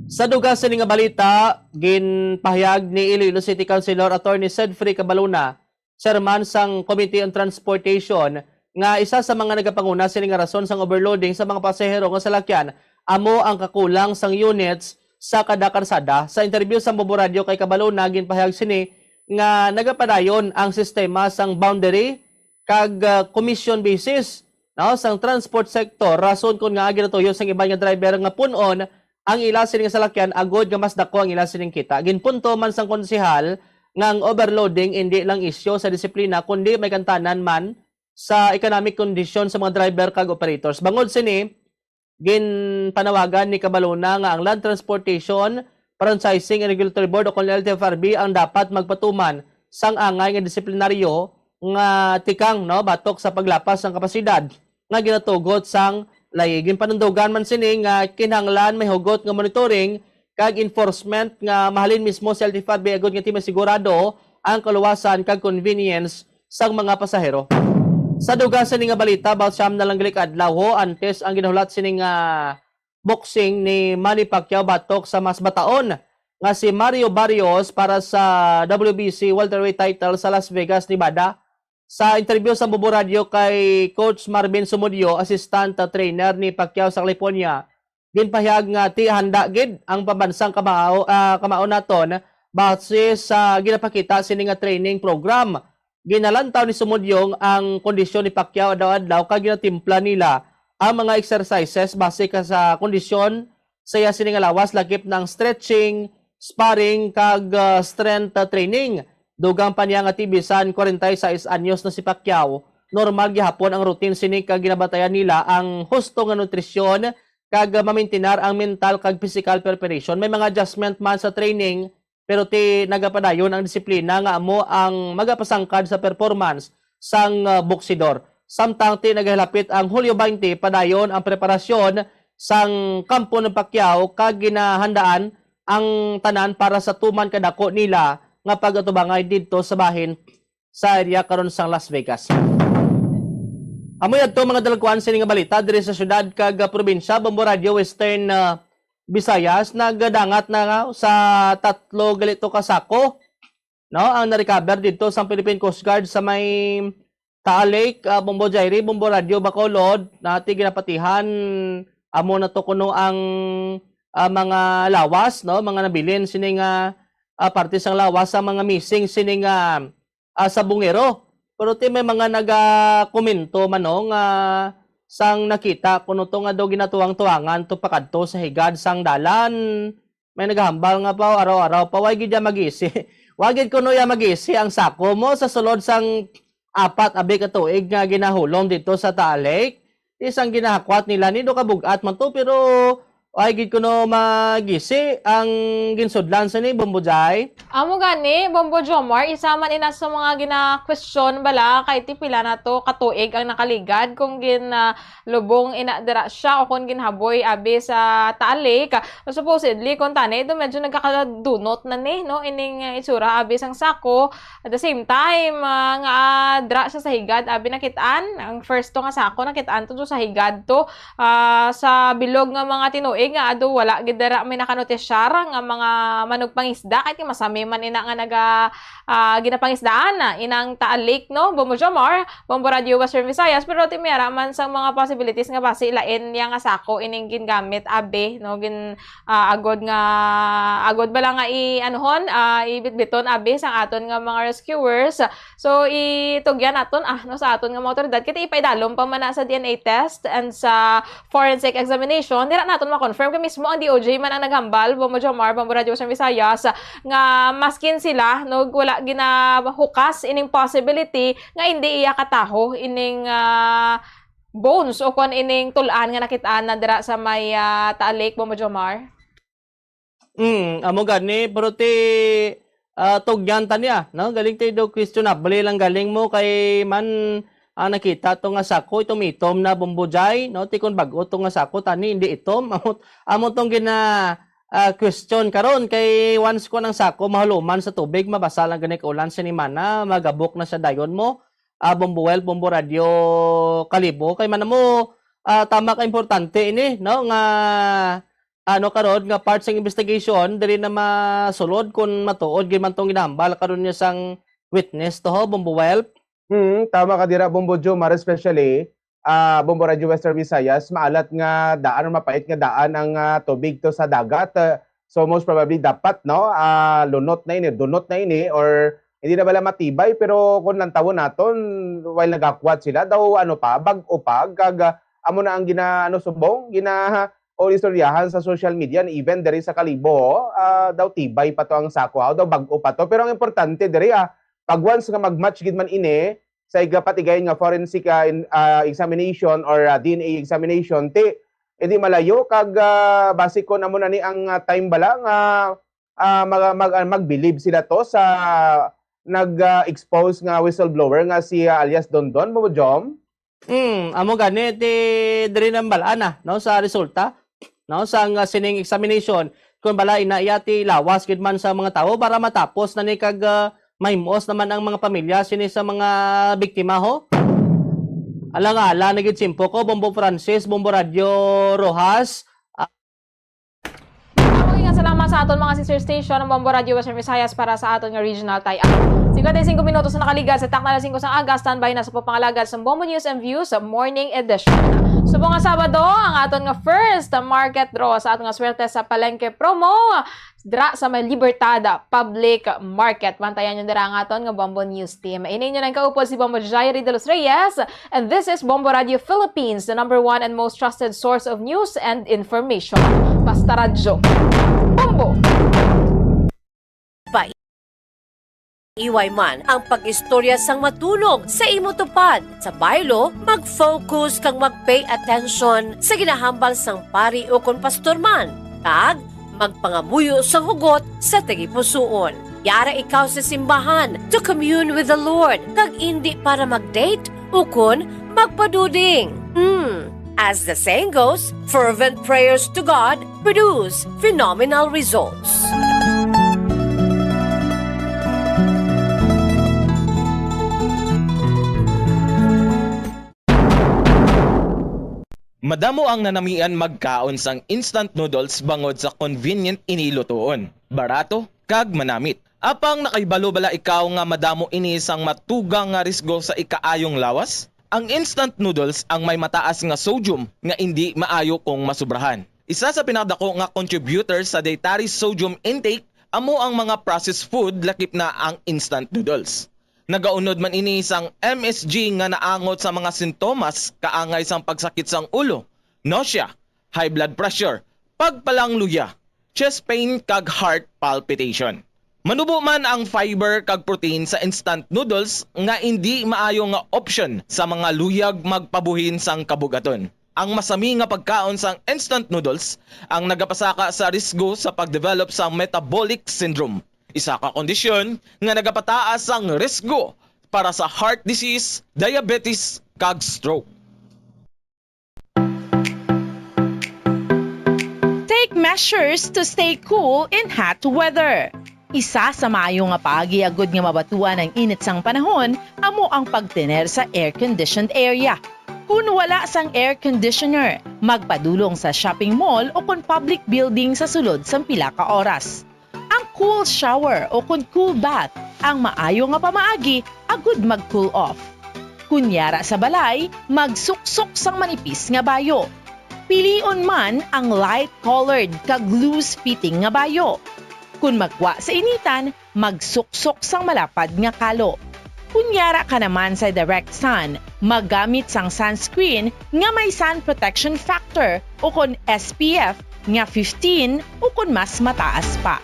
Sa dugang sini nga balita, ginpahayag ni Iloilo City Councilor Attorney Sedfrey Cabaluna, chairman sang Committee on Transportation, nga isa sa mga nagapanguna sini nga rason sang overloading sa mga pasahero nga salakyan amo ang kakulang sang units sa kada karsada. Sa interview sa Bombo Radio kay Cabaluna, ginpahayag sini nga nagapadayon ang sistema sang boundary kag, ah, commission basis, no, sang transport sector, rason kon ngaa ginatuyo sang iban nga driver nga pun-on ang ila sining salakyan agod nga mas dako ang ila sining kita. Ginpunto man sang konsehal nga ang overloading indi lang isyu sa disiplina kundi may kantanan man sa economic condition sa mga driver kag operators. Bangod sini, ginpanawagan ni Cabaluna nga ang Land Transportation Franchising and Regulatory Board o kon L T F R B ang dapat magpatuman sang angay nga disiplinaryo nga tikang, no, batok sa paglapas sang kapasidad nga ginatugot sang layi. Ginpanundogan man sini nga kinahanglan may hugot nga monitoring kag enforcement nga mahalin mismo sa L T F R B agud nga ti masigurado ang kaluwasan kag convenience sang mga pasahero. Sa dugang sini nga balita, about siyam na lang gali ka adlaw ho antes ang ginahulat sini nga boxing ni Manny Pacquiao batok sa mas bataon nga si Mario Barrios para sa W B C welterweight title sa Las Vegas, Nevada. Sa interview sa Bombo Radio kay Coach Marvin Sumudio, assistant trainer ni Pacquiao sa California, ginpahayag nga ti handa gid ang pambansang kamao, ah, kamao naton base sa ginapakita sini nga training program. Ginalantaw ni Sumudio ang kondisyon ni Pacquiao adlaw-adlaw kag ginatimpla nila ang mga exercises base ka sa kondisyon sa iya sini nga lawas, lakip na ang stretching, sparring, kag, ah, strength, ah, training. Dugang pa niya nga ti bisan kwarenta y seis anyos na si Pacquiao, normal gihapon ang routine sini kag ginabatayan nila ang husto nga nutrisyon kag, ah, mamintinar ang mental kag physical preparation. May mga adjustment man sa training, pero ti nagapadayon ang disiplina nga amo ang magapasangkad sa performance sang, ah, boksidor. Samtang ti nagahalapit ang Hulyo twenty, padayon ang preparasyon sang kampo ni Pacquiao kag ginahandaan ang tanan para sa tuman kadako nila nga pag-atubangay didto sa bahin sa area karon sang Las Vegas. Amo yadto, mga dalagkuan, sini nga balita diri sa syudad kag, ah, probinsya. Bombo Radio Western, ah, Visayas nagdangat na nga sa tatlo gali to ka sako, no, ang na-recover didto sa Philippine Coast Guard sa may Taal Lake, ah, Bombo Jairi, Bombo Radio Bacolod, nati ginapatihan amo na to kuno ang, ah, mga lawas, no, mga nabilin sini nga, ah, parte sang lawas sa mga missing sini nga, ah, sabungero. Pero ti may mga nagakomento man, no, nga sang nakita kuno to nga daw ginatuwang-tuwangan to pakadto sa higad sang dalan. May nagahambal nga pa, araw-araw pa, way gid ya magisi. Wa gid kuno ya magisi ang sako mo sa sulod sang apat abi ka tuig nga ginahulom dito sa Taal Lake. Isang ginahakwat nila ni do kabug-at man to, pero way gid kuno magisi ang ginsudlan sa ni Bombo Jai. Amo gani, Bombo Jomar, isa man ina sa mga gina-question bala kay ti pila na to ka tuig ang nakaligad kung gin, ah, lubong ina dira siya o kon ginhaboy abi sa Taal Lake. Supposedly, kung tani, ito medyo nagkakadunot na ni, no? Ining, ah, itsura abi sang sako. At the same time, ah, nga, ah, dira siya sa higad, abi nakit-an, ang first to nga sako, nakit-an to, to sa higad to. Ah, sa bilog nga mga tinuig nga ado, wala gid dira may nakanotisyar nga mga manugpangisda, kahit nga masami man ina nga naga, ah, ginapangisdaan na inang Taal Lake, no? Bombo Jomar, Bombo Radio Western Visayas, pero ti may ara man sang mga possibilities nga basi lain niya nga sako ining gingamit, abi, no? Gin, ah, agod nga, agod bala nga i-, anuhon, ah, ibitbiton, abi, sang aton nga mga rescuers. So, itugyan naton, ah, no, sa aton nga mga otoridad, kay ti ipaidalom pa man na sa D N A test and sa forensic examination, dira naton ma-confirm kay mismo ang D O J man ang naghambal, Bombo Jomar, Bombo Radio Western Visayas, nga maskin sila, no, wala ginahukas ining possibility nga hindi iya kataho ining, ah, bones o kon ining tul-an nga nakit-an na dira sa may, ah, Taal Lake, Bombo Jomar. Mm, amo gani, pero ti, ah, tugyan ta niya, no? Galing ti do questionable lang galing mo kay man, ah, nakita to nga sako, itom-itom na, Bombo Jai, no? Ti kon bag-o to nga sako, tani, hindi itom. Amo, amo tong gina, ah, question karon kay once ko nang sako, mahuloman sa tubig, mabasa lang gani kaulan, sinimana, magabok na siya dayon mo. Ah, Bombo Well, Bombo Radio, Kalibo. Kay man mo, ah, tama ka importante ini, no? Nga, ano, karon nga part sang investigation, diri na masulod kung matuod gid man tong ginahambal karon niya sang witness to, ho, Bombo Well. Hmm, tama ka dira, Bombo Jomar, especially, ah, Bombo Radio Western Visayas, maalat nga daan or mapait nga daan ang, ah, tubig to sa dagat. Ah, so most probably dapat, no, ah, lunot na ini, dunot na ini, or hindi na bala matibay, pero kung lantawon naton, while nagakwat sila, daw ano pa, bag-o pa, kag, ah, amo na ang gina-, ano, subong, gina-, o istoryahan sa social media, and even diri sa Kalibo, ah, daw tibay pa to ang sako, ah, daw bag-o pa to. Pero ang importante diri, ah, pag once nga mag-match gid man ini sa igapatigayon nga forensic, ah, in-, ah, examination or, ah, D N A examination, ti, edi malayo kag, ah, basi kon amo na ni ang, ah, time bala nga, ah, mag-, mag-, ah, magbilib sila to sa nag, ah, expose nga whistleblower nga si, ah, alias Dondon, Bobo Jom? Hmm, amo gani ti diri nang bal-an na, no, sa resulta, no, sang, ah, sining examination, kung bala ina iya ti lawas gid man sa mga tawo para matapos na ni kag, ah, mahimos naman ang mga pamilya sini sa mga biktima, ho. Alang-ala na gid simpo ko, Bombo Francis, Bombo Radio Rojas, Ang mga salamat sa aton mga sister station, ang Bombo Radio Western Visayas, para sa aton nga regional tie-up. Cincuenta y cinco minutos na nakaligad sa takna alas singko sang aga, standby na sa pagpangalagad sa Bombo News and Views sa morning edition. Subong nga Sabado, ang aton nga first market draw sa aton nga swerte sa palengke promo dra sa may Libertad Public Market. Bantayan nyo dira ang aton nga Bombo News Team. Ini inyo nang kaupod si Bombo Jairi de los Reyes, and this is Bombo Radio Philippines, the number one and most trusted source of news and information. Basta Radyo. Bombo! Iway man ang pag-istorya sang matunog sa imo tupad. Sa baylo, mag-focus kag mag-pay attention sa ginahambal sang pari ukon pastor man, kag magpangamuyo sang hugot sa tagipusoon. Yara ikaw sa simbahan to commune with the Lord, kag indi para mag-date ukon magpaduding. Hmm. As the saying goes, fervent prayers to God produce phenomenal results. Madamo ang nanamian magkaon sang instant noodles bangod sa convenient ini lutoon, barato, kag manamit. Apang nakahibalo bala ikaw nga madamo ini sang matugang nga risgo sa ikaayong lawas? Ang instant noodles ang may mataas nga sodium nga indi maayo kung masubrahan. Isa sa pinakadako nga contributor sa dietary sodium intake amo ang mga processed food, lakip na ang instant noodles. Nagaunod man ini sang M S G nga naangot sa mga sintomas kaangay sang pagsakit sang ulo, nausea, high blood pressure, pagpalangluya, chest pain, kag heart palpitation. Manubo man ang fiber kag protein sa instant noodles nga indi maayo nga option sa mga luyag magpabuhin sang kabugaton. Ang masami nga pagkaon sang instant noodles ang nagapasaka sa risgo sa pag-develop sang metabolic syndrome, isa ka kondisyon nga nagapataas sang risgo para sa heart disease, diabetes, kag stroke. Take measures to stay cool in hot weather. Isa sa maayo nga paagi agud nga mabatuan ang init sang panahon amo ang pagtener sa air-conditioned area. Kun wala sang air conditioner, magpadulong sa shopping mall o kon public building sa sulod sang pila ka oras. Ang cool shower o kon cool bath ang maayo nga pamaagi agud mag-cool off. Kun yara sa balay, magsuksok sang manipis nga bayo. Pilion man ang light-colored kag loose-fitting nga bayo. Kun magwa sa initan, magsuksok sang malapad nga kalo. Kun yara ka naman sa direct sun, maggamit sang sunscreen nga may sun protection factor o kon S P F nga fifteen o kon mas mataas pa.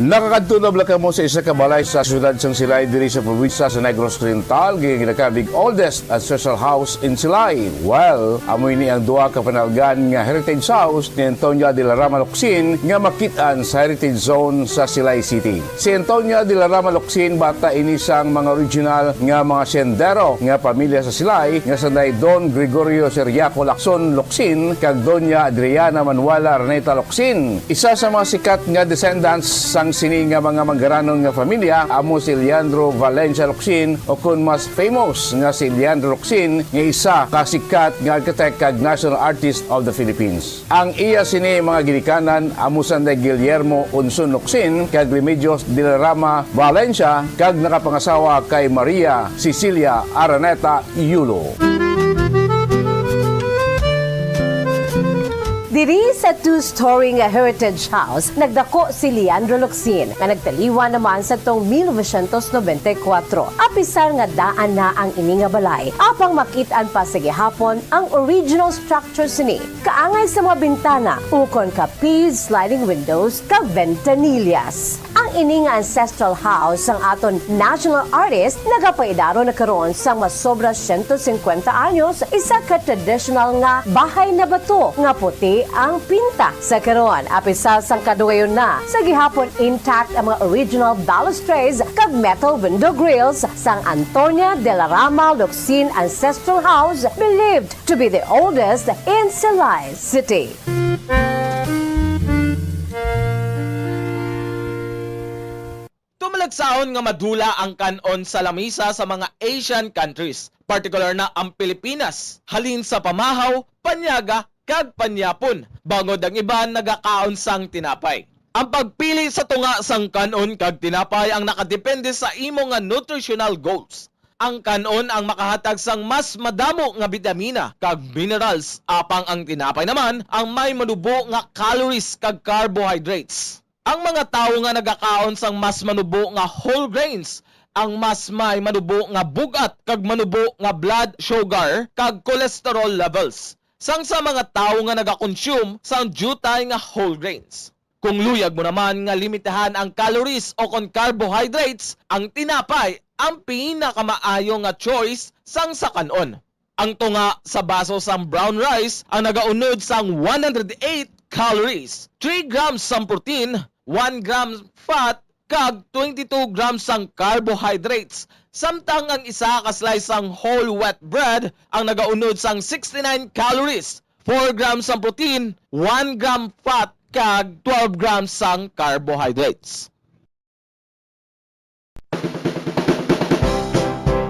Nakakadto na bala kamo sa isa ka balay sa siyudad sang Silay diri sa probinsya sa Negros Oriental, nga ginakabig oldest ancestral house in Silay? Well, amo ini ang duha ka panalgan nga heritage house ni Antonia de la Rama Locsin nga makit-an sa Heritage Zone sa Silay City. Si Antonia de la Rama Locsin, bata ini sang mga original nga mga sendero nga pamilya sa Silay, nga sanday Don Gregorio Ciriaco Lacson Locsin kag Doña Adriana Manuela Araneta Locsin. Isa sa mga sikat nga descendants sang sini nga mga manggaranon nga familya amo si Leandro Valencia Locsin, o kon mas famous nga si Leandro Locsin, nga isa ka sikat nga architect kag National Artist of the Philippines. Ang iya sini mga ginikanan amo sanday Guillermo Unson Locsin kag Remedios de la Rama Valencia, kag nakapangasawa kay Maria Cecilia Araneta Yulo. Diri sa two-story nga Heritage House, nagdako si Leandro Locsin, nga nagtaliwan naman sa tong mil novecientos nobenta y kuwatro. Apisar nga daan na ang ini nga balay, apang makit-an pa sa gihapon ang original structure sini, kaangay sa mga bintana, ukon ka paved sliding windows kag ventanillas. Ang ini nga ancestral house sang aton national artist nagapaidaro na karon sang masobra siyento singkwenta anyos, isa ka traditional nga bahay na bato nga puti ang pinta sa karon. Apisar sang kadugayon na, sa gihapon intact ang mga original balustrades kag metal window grills sang Antonia de la Rama Locsin Ancestral House, believed to be the oldest in Silay City. Tumalagsahon nga madula ang kan-on sa lamisa sa mga Asian countries, partikular na ang Pilipinas, halin sa pamahaw, panyaga, kag panyapon, bangod ang iban nagakaon sang tinapay. Ang pagpili sa tunga sang kan-on kag tinapay ang nakadepende sa imo nga nutritional goals. Ang kan-on ang makahatag sang mas madamo nga bitamina kag minerals, apang ang tinapay naman ang may manubo nga calories kag carbohydrates. Ang mga tawo nga nagakaon sang mas manubo nga whole grains ang mas may manubo nga bug-at kag manubo nga blood sugar kag cholesterol levels sang sa mga tawo nga nagakonsume sang diutay nga whole grains. Kung luyag mo naman nga limitahan ang calories o kon carbohydrates, ang tinapay ang pinakamaayo nga choice sang sa kan-on. Ang tunga sa baso sang brown rice ang nagaunod sang one hundred eight calories, three grams sang protein, one gram fat, kag twenty-two grams sang carbohydrates, samtang ang isa ka slice sang whole wheat bread ang nagaunod sang sixty-nine calories, four grams sang protein, one gram fat, kag twelve grams sang carbohydrates.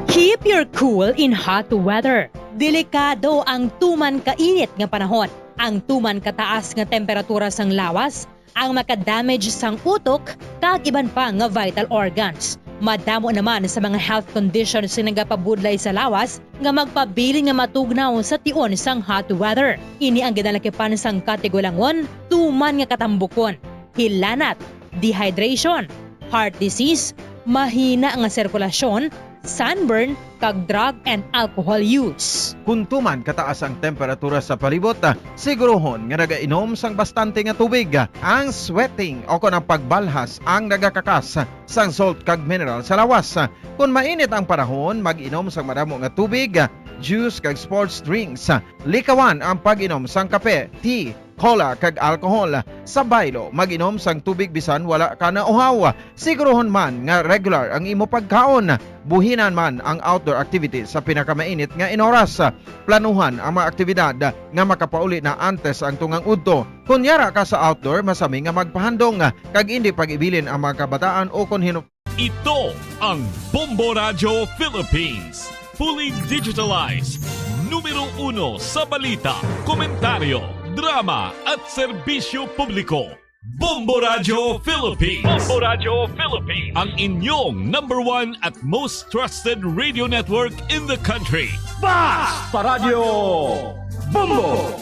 Keep your cool in hot weather. Delikado ang tuman kainit nga panahon. Ang tuman kataas nga temperatura sang lawas ang makadamage sang utok kag iban pa nga vital organs. Madamo naman sa mga health conditions nga nagapabudlay sa lawas nga magpabilin nga matugnaw sa tion sang hot weather. Ini ang ginalakipan sang katigulangon, tuman nga katambukon, hilanat, dehydration, heart disease, mahina nga sirkulasyon, sunburn, kag drug and alcohol use. Kon tuman kataas ang temperatura sa palibot, siguruhon nga nagainom sang bastante nga tubig. Ang sweating o kon ang pagbalhas ang nagakakas sang salt kag mineral sa lawas. Kon mainit ang panahon, mag-inom sang madamo nga tubig, juice kag sports drinks. Likawan ang pag-inom sang kape, tea, cola, kag alcohol. Sa baylo, mag-inom sang tubig bisan wala ka nauhaw. Siguruhon man nga regular ang imo pagkaon. Buhinan man ang outdoor activities sa pinakamainit nga inoras. Planuhan ang mga aktibidad nga makapauli na antes ang tungang udto. Kon yara ka sa outdoor, masami nga magpahandom kag indi pag-ibilin ang mga kabataan o kon hinu- Ito ang Bombo Radyo Philippines, fully digitalized, numero uno sa balita, komentaryo, drama at serbisyo publiko. Bombo Radyo Philippines. Bombo Radyo Philippines. Ang inyong number one at most trusted radio network in the country. Basta Radyo Bombo!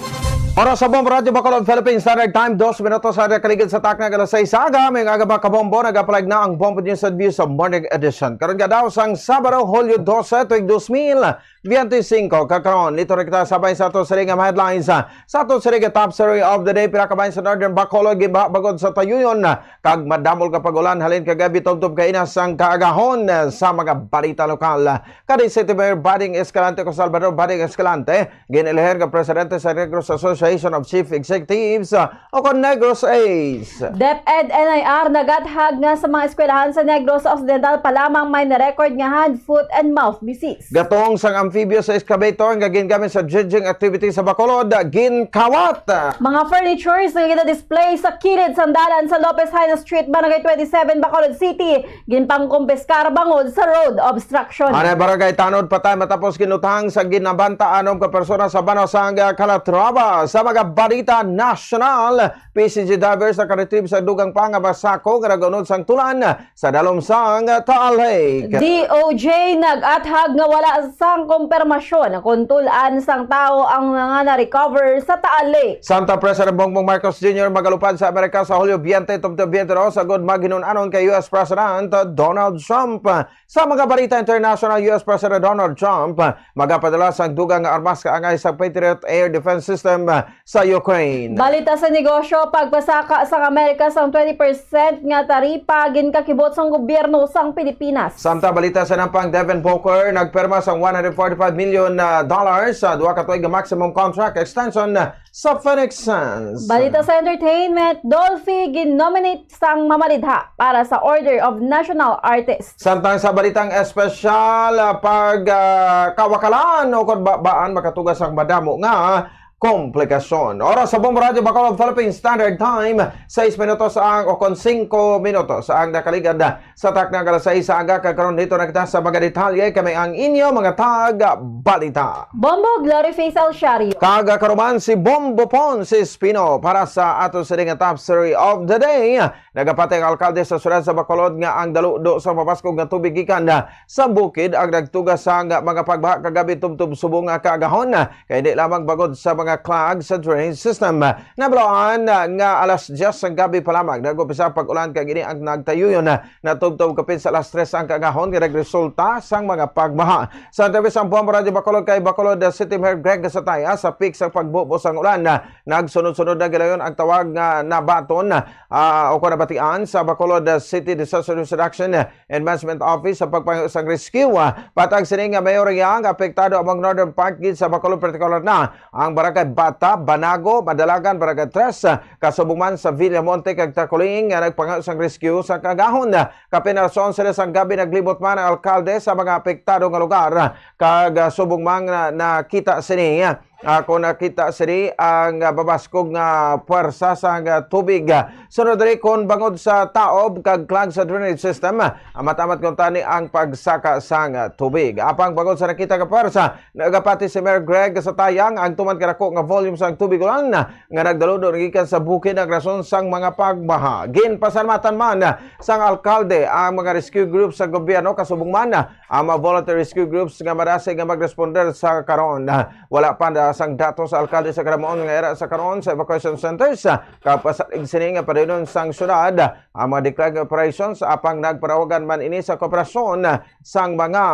Para sa Bombo Radyo Bacolod Philippine Standard Time, dos minutos sa nakaligid sa takna alas sais sa aga. May aga, mga kabombo, nagapalag na ang Bombo News and Views sa Morning Edition. Karon nga daw sang Sabado, Hulyo dose, tuig dos mil biyente singko. Kakaron, lito na kita sabay sa ato sini nga mga headlines, ah, sa ato sini nga top story of the day. Pila ka bahin sa Northern Bacolod ginbaha bangod sa tayuyon, ah, kag madamol nga pag-ulan halin kagabi tubtob kaina sang kaagahon, ah, sa mga balita lokal. Kani City Mayor Bading Escalante, ko Salvador Bading Escalante, gin-elehir nga presidente sa Negros Association of Chief Executives, ah, o kon Negros Ace. DepEd N I R nagathag nga sa mga eskwelahan sa Negros Occidental pa lamang may na-record nga hand, foot, and mouth disease. Gatong sang amphibious excavator nga gingamit sa dredging activity sa Bacolod, ginkawat. Mga furnitures nga gina-display sa kilid sang dalan sa Lopez Jaena Street, Barangay twenty-seven, Bacolod City, ginpangkumpiskar bangod sa road obstruction. Anay Barangay Tanod patay matapos ginutang sa ginabanta anom ka persona sa banwa sang Calatrava. Sa mga balita nasyonal, P C G divers nakaretrieve sa dugang pa nga basako nga nagaunod sang tulan sa dalom sang Taal Lake. D O J nag-athag nga wala sang kumpirmasyon kon tul-an sang tawo ang mga na-recover sa Taal Lake. Samtang President Bongbong Marcos Junior magalupad sa Amerika sa Hulyo biyente tubtob biyente dos, agud maghinun-anon kay U S President Donald Trump. Sa mga balita international, U S President Donald Trump magapadala sang dugang nga armas kaangay sa Patriot Air Defense System sa Ukraine. Balita sa negosyo, pagpasaka sang Amerika sang twenty percent nga taripa ginkakibot sang gobyerno sang Pilipinas. Samtang balita sa nampang, Devin Booker nagpirma sang one hundred forty-five million, ah, dollars sa duha ka tuig nga maximum contract extension sa Phoenix Suns. Balita sa entertainment, Dolphy gin-nominate sang mamalidha para sa Order of National Artist. Samtang sa balitang espesyal, ah, pag, ah, kawakalan o kon ba-, baan makatugas ang madamo nga komplikasyon. Oras sa Bombo Radyo Bacolod Philippine Standard Time, sais minutos ang, o kon singko minutos ang nakaligad sa takna alas sais sa aga, kag karon dito na kita sa mga detalye. Kami ang inyo mga tag-balita. Bombo Glory Face El Shario. Kag karuman si Bombo Pon si Espino para sa ato sini nga top story of the day. Nagapati ang alkalde sa siyudad sa Bacolod nga ang daludo sa mabaskog nga tubig gikan sa bukid ang nagtugas sang mga pagbaha kagabi tubtob subong nga kaagahon, kay di lamang bangod sa mga clog sa drainage system. Nabaloan nga alas diyes sang gabi pa lamang nag-umpisa ang pag-ulan, kag ini ang nagtayuyon na tubtob kapin sa alas tres ang kaagahon nga nagresulta sang mga pagbaha. Sa interview sang Bombo Radyo Bacolod kay Bacolod City Mayor Greg Gasataya, sa peak sa pagbubo sang ulan, nagsunod-sunod na gilayon ang tawag nga nabaton, ah, o kon nabatian sa Bacolod City Disaster Risk Reduction and Management Office sa pagpangayo sang rescue. Ah, patag sini nga Mayor Yang, apektado among northern part gid sa Bacolod, partikular na ang Barangay Bata, Banago, Madalagan, Barangay Tres, kasubong man sa Villamonte kag Taculing nga nagpangayo sang rescue sa kaagahon. Kapin alas onse sang gabi, naglibot man ang alkalde sa mga apektado nga lugar, kag, ah, subong man na nakita sini, ah, kon nakita sini ang, ah, babaskog nga puwersa sang, ah, tubig. Sunod diri, kon bangod sa taob kag clog sa drainage system, ah, amat-amat kuntani ang pagsaka sang, ah, tubig. Apang bangod sa nakita nga puwersa, nagapati si Mayor Greg Gasataya, ang tuman kadako nga volume sang tubig ulan nga nagdaludo gikan sa bukid ang rason sang mga pagbaha. Ginpasalamatan man sang alkalde ang mga rescue groups sa gobyerno, kasubong man ang mga voluntary rescue groups nga madasig nga magresponder sa karon. Wala pa na sang datos sa alkalde sa Caramoon nga ira sa karon sa evacuation centers, kag pasalig sini nga padayonon sang syudad ang mga declared operations, apang nagpanawagan man ini sa kooperasyon sang mga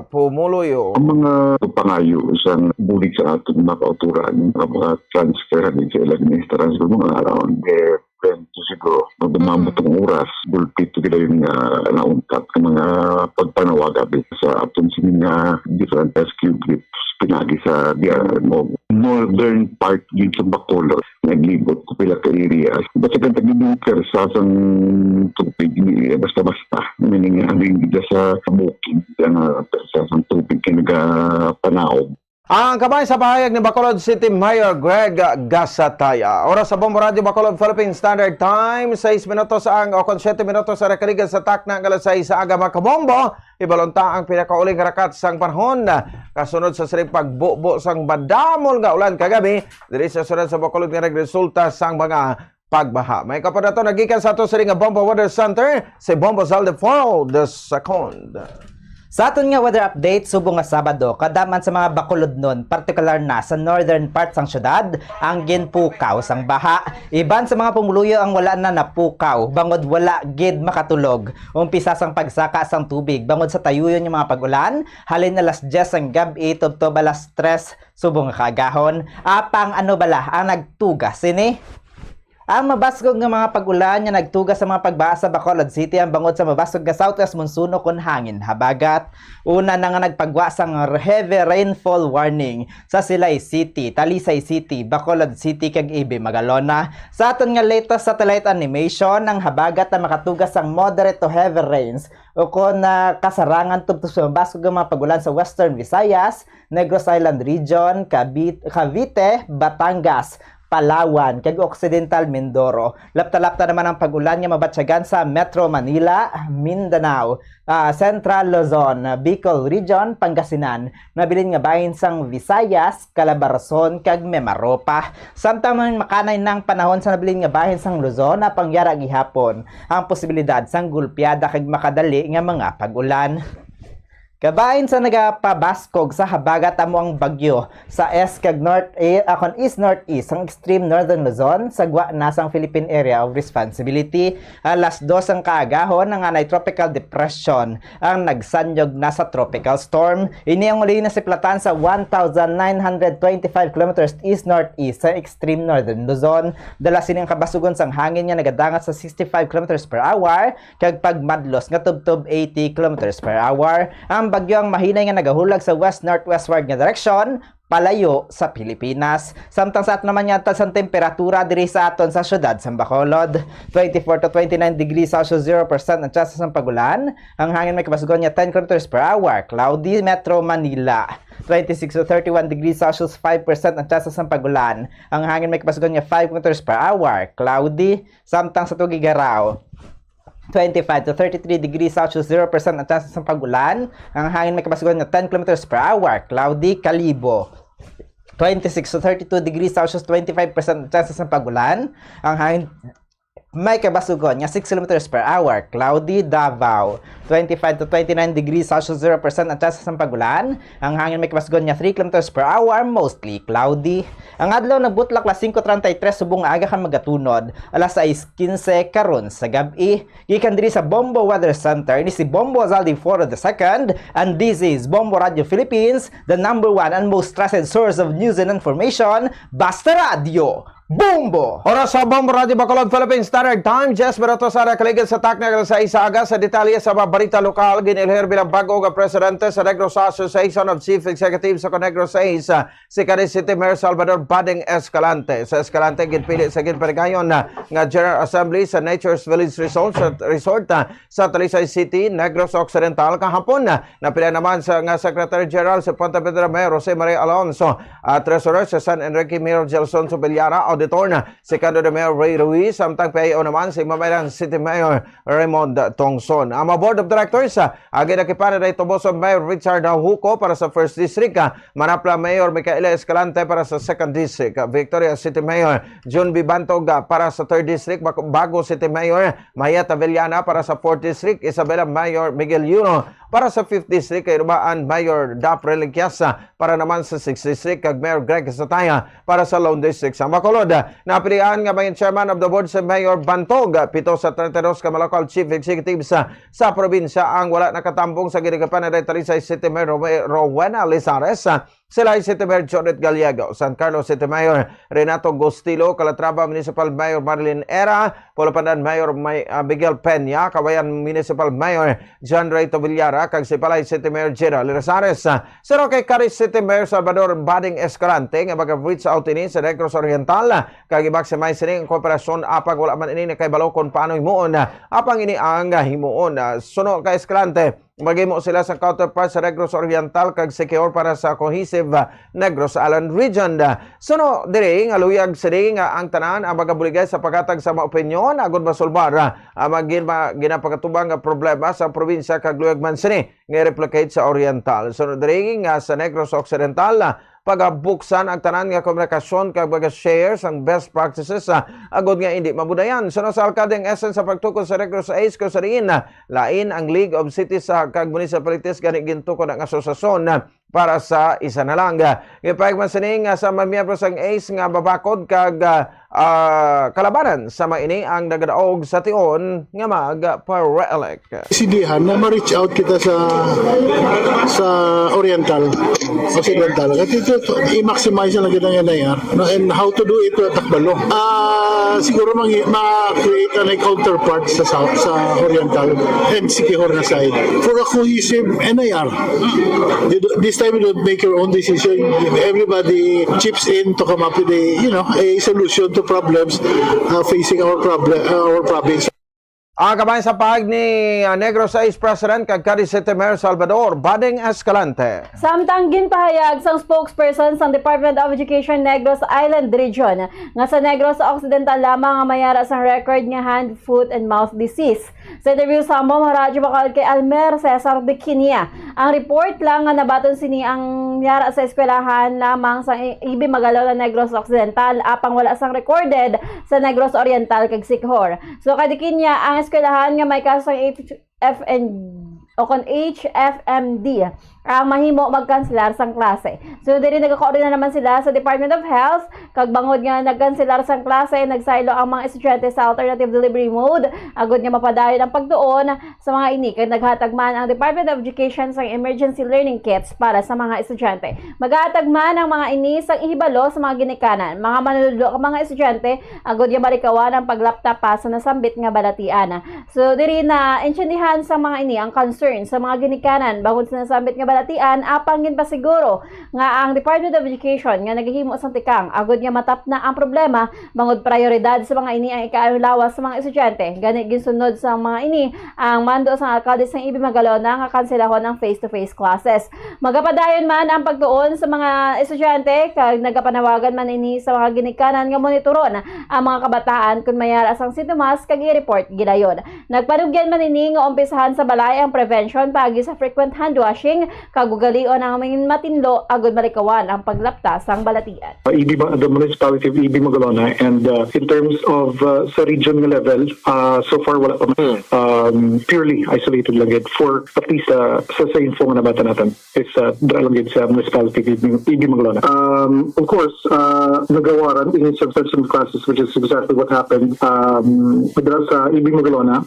pumuluyo. Ang mga pangayo sang bulig sa aton mga kautoran, ang mga transfer din sa ilang minister, sa mga around there, then to siguro, no, dumambot ang oras, gulpit to kita yung, ah, naungkat ang mga pagpanawaga sa aton sini nga different rescue groups pinagi sa D R M O. Northern part din sa Bacolod, naglibot ko pila ka areas. Basta kang tagibuker sa sang tubig, eh, basta-basta. Meaning, habing gid sa bukid, ang, ah, sa sang tubig kay nagapanaog. Ang kabahin sa pahayag ni Bacolod City Mayor Greg Gasataya. Oras sa Bombo Radyo Bacolod Philippine Standard Time, sais minutos ang, o kon siyete minutos ang nakaligad sa takna nga alas sais sa aga, mga kabombo. Ibalon ta ang pinakauling rakat sang panahon, kasunod sa sining pagbubo sang madamol nga ulan kagabi diri sa siyudad sa Bacolod nga nagresulta sang mga pagbaha. May kapo nato nagikan sa ato sini nga Bombo Weather Center, si Bombo Zaldeforl the second. Sa aton nga weather update, subong nga Sabado, kadam-an sa mga Bacolodnon, partikular na sa northern part sang syudad, ang ginpukaw sang baha. Iban sa mga pumuluyo ang wala na napukaw, bangod wala gid makatulog. Umpisa sang pagsaka sang tubig, bangod sa tayuyon nga mga pag-ulan, halin alas diyes sang gab-i tubtob alas tres subong nga kaagahon. Apang ano bala ang nagtuga sini? Ang mabaskog nga mga pag-ulan nga nagtuga sa mga pagbaha sa Bacolod City ang bangod sa mabaskog nga southwest monsoon o kon hangin habagat. Una na nga nagpagwa sang heavy rainfall warning sa Silay City, Talisay City, Bacolod City, kag Ibe, Magalona. Sa aton nga latest satellite animation, ang habagat na makatuga sang moderate to heavy rains o kon, ah, kasarangan tubtob sa mabaskog nga mga pag-ulan sa Western Visayas, Negros Island Region, Cabi-, Cavite, Batangas, Palawan, kag Occidental Mindoro. Lapta-lapta naman ang pag-ulan nga mabatyagan sa Metro Manila, Mindanao, ah, Central Luzon, Bicol Region, Pangasinan, nabilin nga bahin sang Visayas, Calabarzon, kag Mimaropa. Samtang man makanay na ang panahon sa nabilin nga bahin sang Luzon, apang yara gihapon ang posibilidad sang gulpiada kag makadali nga mga pag-ulan. Kabahin sa nagapabaskog sa habagat amo ang bagyo sa east kag north, eh, akon east-northeast sang extreme northern Luzon, sa gwa na sang Philippine Area of Responsibility. Alas dos ang kaagahon, ang anay tropical depression ang nagsanyog na sa tropical storm. Ini ang uli na siplatan sa one thousand nine hundred twenty-five kilometers east-northeast sa extreme northern Luzon. Dala sini ang kabasugon sang hangin nga nagadangat sa sixty-five kilometers per hour kag pagmadlos nga tubtob eighty kilometers per hour. Ang bagyo ang mahinay nga nagahulag sa west-northwestward nga direksyon, palayo sa Pilipinas. Samtang sa aton naman nga taas ang temperatura diri sa aton sa siyudad sa Bacolod, twenty-four to twenty-nine degrees Celsius, zero percent ang tsansa sang pag-ulan. Ang hangin may kabasugon nga ten kilometers per hour, cloudy. Metro Manila, twenty-six to thirty-one degrees Celsius, five percent ang tsansa sang pag-ulan. Ang hangin may kabasugon nga five kilometers per hour, cloudy. Samtang sa Tuguegarao, twenty-five to thirty-three degrees Celsius, zero percent ang tsansa sang pag-ulan. Ang hangin may kabasugon nga ten kilometers per hour, cloudy. Kalibo, twenty-six to thirty-two degrees Celsius, twenty-five percent ang tsansa sang pag-ulan. Ang hangin may kabasugon nga six kilometers per hour, cloudy. Davao, twenty-five to twenty-nine degrees Celsius, zero percent ang tsansa sang pag-ulan. Ang hangin may kabasugon nga three kilometers per hour, mostly cloudy. Ang adlaw nagbutlak alas singko treinta y tres subong nga aga kag magatunod alas sais quince karon sa gab-i. Gikan diri sa Bombo Weather Center, ini si Bombo Zaldi Foro the second, and this is Bombo Radio Philippines, the number one and most trusted source of news and information. Basta Radyo, Bombo! Oras sa Bombo Radio Bacolod, Philippine Standard Time, diyes minutos sa kaligid sa takna sa isa aga. Sa detalye sa mga balita lokal, ginilhir bilang bago nga presidente sa Negros Association of Chief Executives sa Negros East, si kanhi City Mayor Salvador Bading Escalante. Sa Escalante, ginpili sa ginpaligayon nga General Assembly sa Nature's Village Resort, sa, Resort, ah, sa Talisay City, Negros Occidental, kahapon. Napili naman sa, nga Secretary General si Pontevedra Mayor Jose Maria Alonso, ah, Treasurer si San Enrique Mayor Gelson Subiliara, Auditor na si Candidate Mayor Ray Ruiz, samtang P I O naman si Mamayan City Mayor Raymond Tongson. Ang mga Board of Directors, ah, ang ginakipanad ay tubos ang Mayor Richard Huco para sa First District, ah, Manapla Mayor Micaela Escalante para sa Second District, ah, Victoria City Mayor John B. Bantog, ah, para sa Third District, Bag-, Bago City Mayor Mayet Avellana para sa Fourth District, Isabela Mayor Miguel Yuno para sa Fifth District, kay Rubaan Mayor Dap Reliquias, ah, para naman sa Sixth District, kag Mayor Greg Sataya para sa Lone District sa Bacolod. Napilian nga maging chairman of the board si Mayor Bantog. Pito sa treinta y dos ka mga local chief executives sa, sa probinsya ang wala nakatambong sa ginikapan na Talisay City Mayor Rowe-, Rowena Lizares, Silay City Mayor Judith Gallego, San Carlos City Mayor Renato Gustilo, Calatrava Municipal Mayor Marilyn Era, Pulapandan Mayor May-, ah, Miguel Peña, Kawayan Municipal Mayor John Ray Tobillara, kag Sipalay City Mayor General Razares. Suno kay Caris City Mayor Salvador Bading Escalante nga mag-reach out ini sa Negros Oriental, kag i-maximize sini ang kooperasyon, apang wala man ini nakahibalo kung paano himuon, apang ini ang himuon. Suno kay Escalante, maghimo sila sa counterpart sa Negros Oriental kag Siquijor para sa cohesive, ah, Negros Island Region. Suno diri nga luyag sini nga ang tanan ang magabuligay sa paghatag sa mga opinyon agud masulbar, ah, ang mga gin-, mga ginapakatubang nga problema sa probinsya kag luyag man sini nga i-replicate sa Oriental. Sunod diri nga sa Negros Occidental, ah, pagabuksan ang tanan nga komunikasyon kag mga share sang best practices, ah, agud nga indi mabudayan. Suno sa alkalde ang essence sa pagtukod sa Negros Ace, kung sa diin, ah, lain ang League of Cities, ah, kag Municipalities, gani gintukod ang asosasyon, ah, para sa isa na lang. Gipahayag man sini nga sa mga miyembro sang Ace nga mabakod kag, ah, ah, kalabanan sa mga ini ang nagadaog sa tion nga mag-re-elect. Sidihan na ma-reach out kita sa sa Oriental, Occidental. At ito, ito, i-maximize na lang ang N I R, no? And how to do it, uh, takbalo. Ah, siguro mangi-, ma-create na counterpart sa, sa, sa Oriental and Siquijor na side for a cohesive N I R. You do, this time you don't make your own decision. Everybody chips in to come up with a, you know, a solution to problems, uh, facing our problem, uh, our province. Ang kabahin sa pahayag ni, ah, Negros Ace President kag Cadiz City Mayor Salvador Bading Escalante. Samtang ginpahayag sang spokesperson sang Department of Education Negros Island Region nga sa Negros Occidental lamang ang mayara sang record nga hand, foot, and mouth disease. Sa interview sa Mom Radyo Bacol kay Almer Cesar de Quinia, ang report lang nga nabaton sini ang yara sa eskwelahan lamang sa I-, Ibi Magalona, Negros Occidental, apang wala sang recorded sa Negros Oriental kag Siquijor. So, kay de Quinia, ang eskwelahan nga may kaso sang F N o kon H F M D ang mahimo magkanselar sang klase. So, diri nagakoordina naman sila sa Department of Health, kag bangod nga nagkanselar sang klase, nagsaylo ang mga estudyante sa alternative delivery mode, agud nga mapadayon ang pagtuon sa mga ini, kag naghatag man ang Department of Education sang emergency learning kits para sa mga estudyante. Maghatag man ang mga ini sang ihibalo sa mga ginikanan, mga manunudlo kag mga estudyante, agud nga malikawan ang paglapta pa sa nasambit nga balatian. So, diri na intindihan sa mga ini ang concern sa mga ginikanan bangod sa nasambit nga balatian, apang ginpasiguro nga ang Department of Education nga nagahimo sang tikang agud nga matapna ang problema, bangod prioridad sa mga ini ang ikaayo lawas sa mga estudyante. Gani, ginsunod sa mga ini ang mando sang alkalde sang Ibi Magalona nga kanselahon ang face-to-face classes. Magapadayon man ang pagtuon sa mga estudyante, kag nagapanawagan man ini sa mga ginikanan nga monitoron ang mga kabataan kon may ara sang sintomas kag i-report gilayon. Nagpanugyan man ini nga umpisahan sa balay ang prevention paagi sa frequent hand washing, kag ugalion ang mga matinlo agud malikawan ang paglapta sang balatian. Uh, E B, the municipality of E B Magalona, and, uh, in terms of, uh, sa region nga level, uh, so far wala pa man. Hmm. Um, purely isolated lang gid for at least, uh, sa, sa info nga nabata natin is, uh, dira lang gid sa municipality of E B Magalona. Um, of course, uh, nagawaran ini substantive classes, which is exactly what happened, um, dira sa E B Magalona.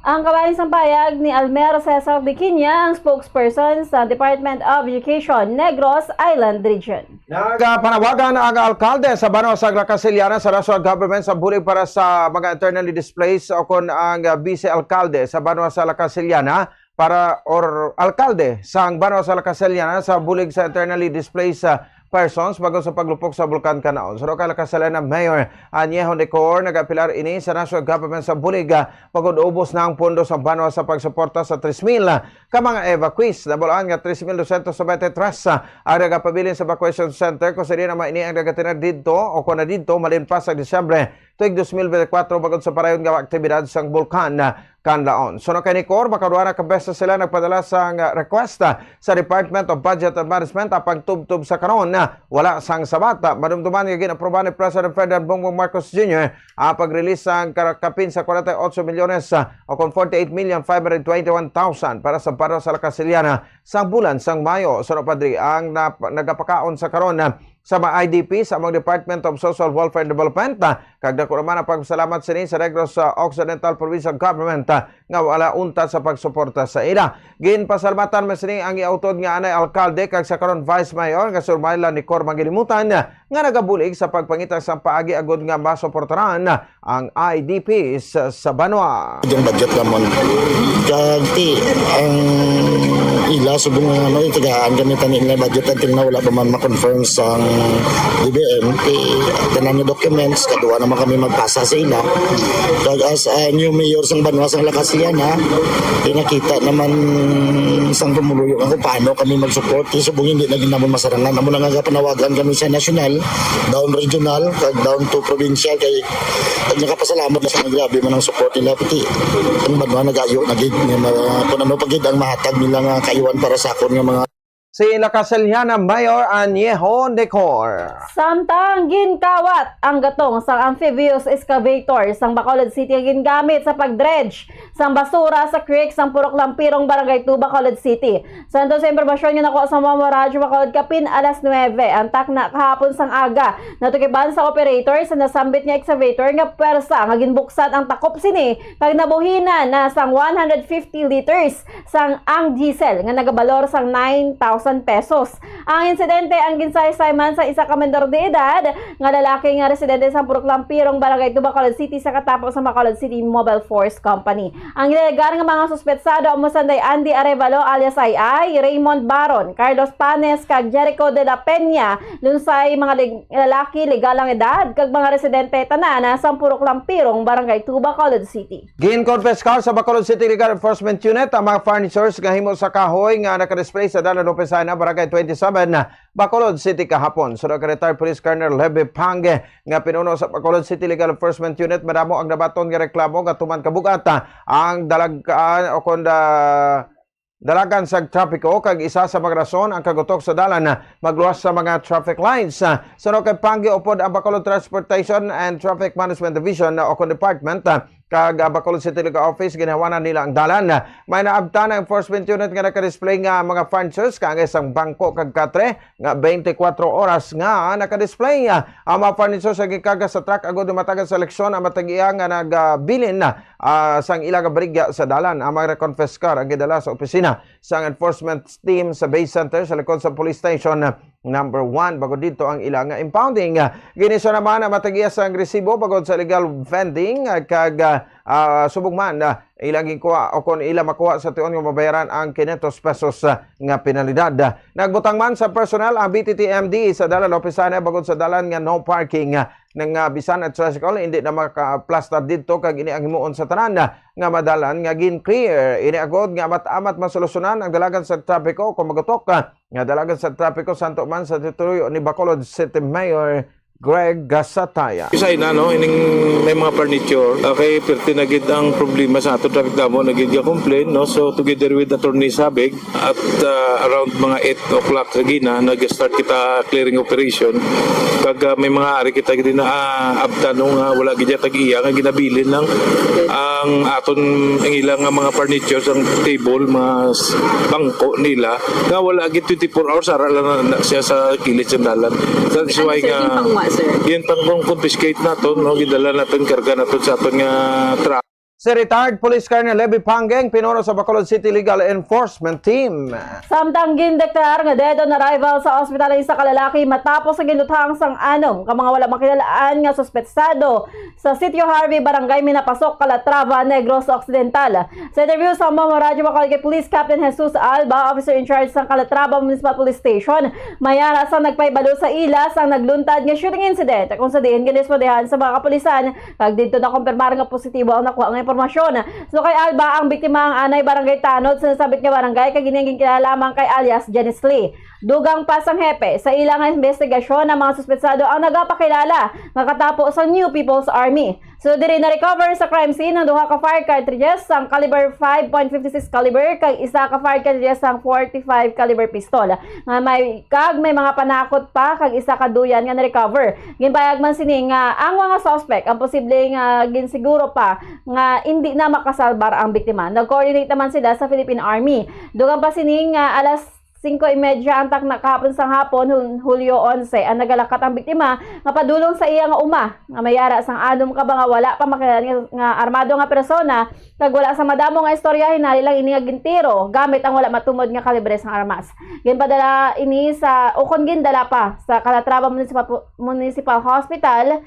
Ang kabahin sang pahayag ni Almer Cesar de Quiña, ang spokesperson sa Department of Education, Negros Island Region. Nagapanawagan ang alkalde sa banwa sa La Casillana sa national government sa bulig para sa mga internally displaced o kon ang, ah, vice alkalde sa banwa sa La Casillana para, or alkalde sang banwa sa La Casillana sa bulig sa internally displaced, ah, persons bago sa paglupok sa Bulkan Kanaon. Suno kay La Casillana Mayor Añejo Decor, nagapilar ini sa national government sa bulig, ah, pagod ubos na ang pondo sa banwa sa pagsuporta sa tres mil ka mga evacuees. Nabalaan nga tres mil dosyentos nobenta y tres ang nagapabilin sa evacuation center, kung sa diin naman ini ang nagatinar didto o kung na didto, malin pa sa Disyembre tuig dos mil binte y kuwatro, bangod sa parayon nga aktibidad sang Bulkan Kanlaon. Suno kay Nicor, makadua na ka beses sila nagpadala sang request sa Department of Budget and Management, apang tubtob sa karon, wala sang sabat. Madumduman nga gin-aprobahan ni President Ferdinand Bongbong Marcos Junior ang pag-release sang kara-, kapin sa forty-eight milyones, ah, o kon forty-eight million five hundred twenty-one thousand para sa banwa sa La Casillana sa bulan sang Mayo. Suno pa diri ang nap-, nagapakaon sa karon, ah, sa mga I D P sa among Department of Social Welfare and Development, ah, kag dako naman ang pagpasalamat sini sa Negros, ah, Occidental Provincial Government, ah, nga wala untat sa pagsuporta sa ila. Ginpasalamatan man sini ang giautod nga anay alkalde kag sa karon Vice Mayor nga si Ormaila Nicor Manggilimutan, nga nagabulig sa pagpangita sang paagi agud nga masuportaran ang I D Ps sa banwa. Yung budget namon. Kag ti, ang Ila, subong nga ano, itagaan kami tani nila budget until na wala pa man ma-confirm sang D B M. Kay tanan nga documents, kaduha naman kami magpasa sa ila. Kag as a new mayor sang banwa sang Lakas-ian, ha, kay nakita naman sang pumuluyo nga kung paano kami mag-support. Kay subong hindi na gid namon masarangan. Amo na nga panawagan kami sa national, down regional, kag down to provincial. Kay, kag nakapasalamat na sa mga grabe man ang support nila. Pati ang banwa nagayo na gid nga ma-, kung ano pa gid ang mahatag nila nga kaiwan para sa akon nga mga Si Lakas-iana Mayor Añejo Decor. Samtang ginkawat ang gatong sang amphibious excavator sang Bacolod City nga gingamit sa pag-dredge sang basura sa creek sang Purok Lampirong, Barangay two, Bacolod City. Sa antos sa impormasyon nga nakuha sa Momo Radyo Bacolod, kapin alas nuwebe ang takna kahapon sang aga, natukiban sa operator sa nasambit nga excavator nga pwersa nga ginbuksan ang takop sini kag nabuhinan na sang one hundred fifty liters sang ang diesel nga nagabalor sang nine thousand pesos. Ang insidente ang ginsaysay man sa isa ka menor de edad nga lalaki nga residente sa Purok Lampirong, Barangay two, Bacolod City, sa katapo sa Bacolod City Mobile Force Company. Ang ginalegar nga mga suspetsado amo sanday Andy Arevalo alias Ay Ay, Raymond Baron, Carlos Panes, kag Jericho de la Peña Lunsay, mga leg-, lalaki legal ang edad, kag mga residente tanan sa Purok Lampirong, Barangay two, Bacolod City. Ginkonpiskar sa Bacolod City Legal Enforcement Unit ang mga furnitures nga himo sa kahoy nga nakadisplay sa dalan opisina, Barangay twenty-seven, Bacolod City kahapon. Sunod kay Retired Police Colonel Levy Pange nga pinuno sa Bacolod City Legal Enforcement Unit, madamo ang nabaton nga reklamo nga tuman kabug-at ang dalag-, ah, o kon da-, dalagan sa trapiko, kag isa sa mga rason ang kagutok sa dalan, ah, magluwas sa mga traffic lights. Ah, suno kay Pange, upod ang Bacolod Transportation and Traffic Management Division, ah, o kon department, ah, kag, ah, Bacolod City Legal Office, ginhawanan nila ang dalan. May naabtan ang enforcement unit nga nakadisplay nga mga furnitures, kaangay sang bangko kag katre, nga twenty-four oras nga nakadisplay. Ah, ang mga furnitures nga gikarga sa truck agud matagan sa eleksyon ang matag-iya nga nagabilin, ah, sang ila nga baligya sa dalan. Ang mga reconfiscar ang gidala sa opisina sang enforcement team sa Bay Center sa likod sa police station number one. Bago dito ang ila nga impounding. Ah, ginisyo naman ang matag-iya sang resibo bangod sa illegal vending, ah, kag, ah, ah, subong man, ah, ila ginkuha o kon ila makuha sa tion nga mabayaran ang quinientos pesos, ah, nga penalidad. Nagbutang man sa personnel ang B T T M D sa dalan opisina bangod sa dalan nga no parking, ah, nga bisan ang tricycle hindi na makaplastar didto, kag ini ang himuon sa tanan, ah, nga madalan nga gin-clear. Ini agod nga amat-amat masolusyonan ang dalagan sa trapiko kung magutok, ah, nga dalagan sa trapiko santo man sa teritoryo ni Bacolod City Mayor Greg Gasataya. Isay na, no, ining may mga furniture. Okay, perti na gid ang problema sa ato traffic damo na gid ga-complain, no? So, together with Attorney Sabig, at, ah, around mga eight o'clock sa gina, nag-start kita clearing operation. Kag, ah, may mga ari kita gid na, ah, abtan nga wala gid tag-iya nga ginabilin lang. Ang aton, ang ilang nga mga furniture, ang table, mga s-, bangko nila, nga wala gid twenty-four hours, ara lang na, na siya sa kilid sa dalan. That's why nga, sir, yun pang confiscate nato, no, gidala nato, karga nato sa aton nga truck. Si retired Police Colonel Levy Pange, pinuno sa Bacolod City Legal Enforcement Team. Samtang gindeklar nga dead on arrival sa ospital ang isa ka lalaki matapos ang ginluthang sang anom ka mga wala makilalaan nga suspetsado sa Sitio Harvey, Barangay Minapasok, Calatrava, Negros Occidental. Sa interview sa Momo Radyo Bacolod kay Police Captain Jesus Alba, officer in charge sang Calatrava Municipal Police Station, may ara sang nagpahibalo sa ila sang nagluntad nga shooting incident, kung sa diin ginrespondehan sa mga kapulisan, kag didto nakumpirmar nga positibo ang nakuha nga impormasyon. So kay Alba, ang biktima ang anay barangay tanod sa nasabit nga barangay, kag ini ang ginkilala lamang kay alias Janice Lee. Dugang pa sang hepe, sa ila nga investigasyon, ang mga suspetsado ang nagapakilala nga katapo sa New People's Army. So, diri na-recover sa crime scene ang duha ka fire cartridges sang caliber five point fifty six caliber kag isa ka fire cartridges sang forty-five caliber pistol nga may, kag may mga panakot pa kag isa ka duyan nga na-recover. Ginpayag man sini nga ang mga suspect ang posible nga ginsiguro pa nga indi na makasalbar ang biktima. Nag-coordinate naman sila sa Philippine Army. Dugang pa sini nga alas singko y medya ang takna kahapon sang hapon, Hul-, Hulyo onse, ang nagalakat ang biktima nga padulong sa iya nga uma, nga may ara sang anom ka mga wala pa makilala nga, nga armado nga persona, kag wala sa madamo nga istorya, hinali lang ini nga gintiro gamit ang wala matumod nga kalibre sang armas. Ginpadala ini sa, o kon gindala pa sa Calatrava Municipal, Municipal Hospital,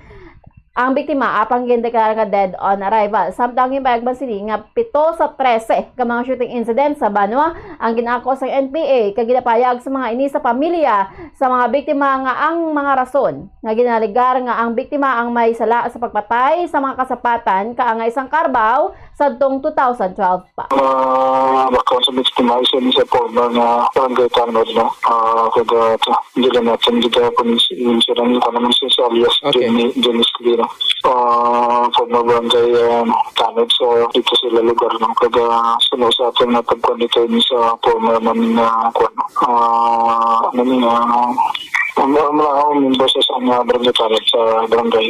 Ang biktima apang gindeklara nga dead on arrival, samtang ginpayag man sini nga pito sa trese ka mga shooting incidents sa banwa ang gin-ako sang N P A, kag ginapayag sa mga ini sa pamilya sa mga biktima nga ang mga rason nga ginalegar nga ang biktima ang may sala sa pagpatay sa mga kasapatan kaangay sang Carabao sadtong two thousand twelve pa. Ah, baka sa biktima, isa ni sa former nga barangay tanod, no? Ah, kada, hindi lang natin, hindi ka pag-insurance, ano man siya sa alias Okay. Jenny, Jenny Escalera. Ah, former barangay, ah, tanod sa dito sa lugar, no? Kada suno sa atin na pagkuhan dito ni sa former namin na, kuwan, ah, ano niya, ang, ang mga member sa isang, ah, barangay tanod sa barangay.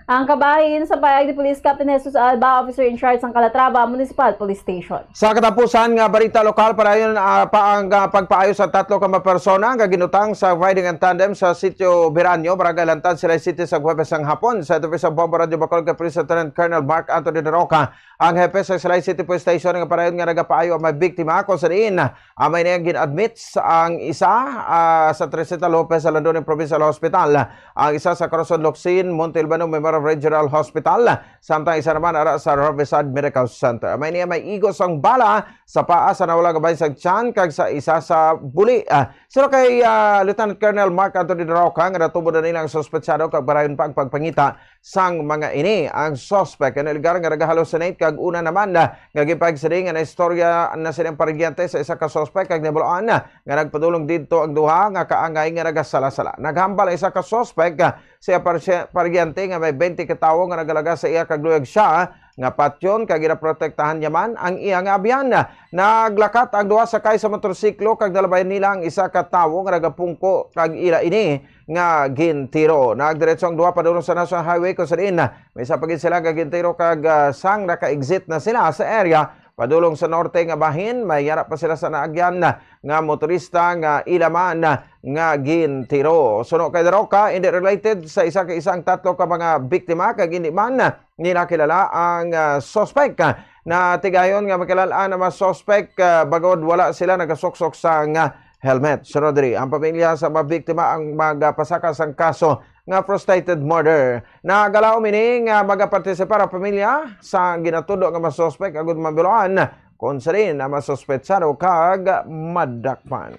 Ang kabahin sa payag ni Police Captain Jesus Alba, officer in charge sang Calatrava Municipal Police Station. Sa katapusan nga barita lokal, padayon, ah, pa ang, ah, pagpaayo sa tatlo ka mga persona nga ginutang sa riding in tandem sa Sitio Biranyo, Barangay Lantad, Silay City, sa Huwebes sang hapon. Sa Office of Bombo Radio Bacolod kay Police Lieutenant Colonel Mark Anthony Roca, ang hepe sa Silay City Police Station, nga padayon nga nagapaayo ang mga biktima, kung sa diin, ah, may niyang gin-admit sa ang isa, ah, sa Teresita Lopez Alandones Provincial Hospital, ang isa sa Corazon Locsin Monte Albano Memorial Regional Hospital, samtang isa naman ara sa Harvesad Medical Center. May niya may igos ang bala sa paa, sa nawala gabay sa tiyan, kag sa isa sa buli. Ah, sino kay, ah, Lieutenant Colonel Mark Anthony Roca nga natubo na nila ang suspetsado kag padayon pa ang pagpangita sang mga ini. Ang suspect nga niligar nga nagahallucinate kag una naman na nga gipagsiri nga naistorya na silang paryente sa isa ka suspect kag nabaluan na nga nagpadulong didto ang duha nga kaangay nga nagasala-sala. Naghambal ang isa ka suspect, ah, sa iya parsye-, paryente nga may twenty ka tawo nga nagalaga sa iya kag luyag siya nga patyon kag ginaprotektahan niya man ang iya nga abyan. Naglakat ang duha sakay sa motorsiklo kag nalabayan nila ang isa ka tawo nga nagapungko kag ila ini nga gintiro. Nagdiretso ang duha padulong sa National Highway, kung sa diin may isa pa gid sila nga gintiro kag, ah, sang naka-exit na sila sa area padulong sa norte nga bahin, may yara pa sila sa naagyan nga motorista nga ila man nga gintiro. Suno kay Roca, hindi related sa isa ka isa ang tatlo ka mga biktima kag hindi man nila kilala ang, ah, suspect. Natigayon nga makilal-an ang mga suspect, ah, bagaod wala sila nagasuksok sang, ah, helmet. Sunod diri, ang pamilya sa mga biktima ang magapasaka sang kaso nga frustrated murder. Nagalaom ini nga magapartisipar ang pamilya sa ginatudo nga mga suspect agud mabiluan kon sa diin ang mga suspetsado kag madakpan.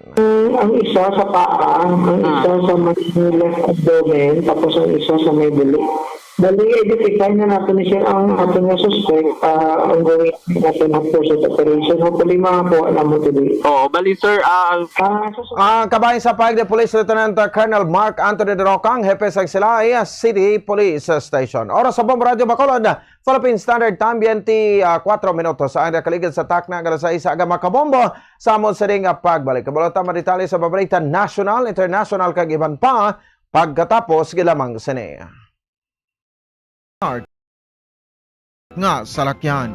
Ang isa sa paa, ang isa sa may left abdomen, tapos ang isa sa may buli. Bali, identify na nato ni sir ang aton nga suspect, ah, ongoing naton nga pursuit operation. Hopefully, makakuha na mo today. Oo, bali, sir, ah, Ah, sa Ang kabahin sa pahayag ni Police Lieutenant Colonel Mark Anthony Dorocang, hepe sa Silay City Police Station. Oras sa Bombo Radyo Bacolod, Philippine Standard Time, twenty-four minutos ang nakaligid sa takna nga alas sais sa aga, mga kabombo. Sa amon sini nga pagbalik, kabalo ta madetalye sa balita nasyonal, internasyonal, kag iban pa pagkatapos gid lamang sini. Nga salakyan.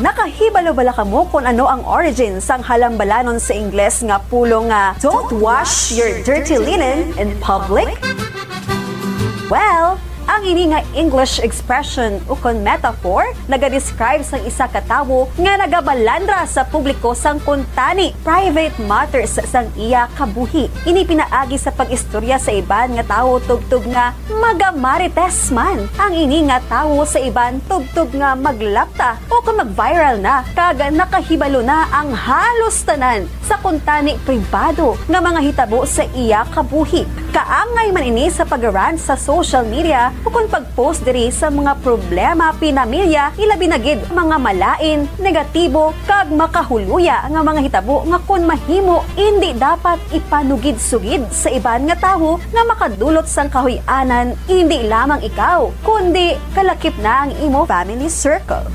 Nakahibalo bala kamo kon ano ang origin sang halambalanon sa Ingles nga pulong nga "Don't wash your dirty linen in public"? Well, ang ini nga English expression ukon metaphor nagadescribe sang isa ka tawo nga nagabalandra sa publiko sang kuntani private matters sang iya kabuhi. Ini pinaagi sa pag-istorya sa iban nga tawo tubtob nga magamarites man ang ini nga tawo sa iban tubtob nga maglapta o kon mag-viral na kag nakahibalo na ang halos tanan sa kuntani pribado nga mga hitabo sa iya kabuhi. Kaangay man ini sa pag-rant sa social media ukon pag-post diri sa mga problema pinamilya, ilabi na gid mga malain, negatibo, kag makahuluya nga mga hitabo nga kon mahimo, indi dapat ipanugidsugid sa iban nga tawo nga makadulot sang kahuy-anan, indi lamang ikaw, kundi kalakip na ang imo family circle.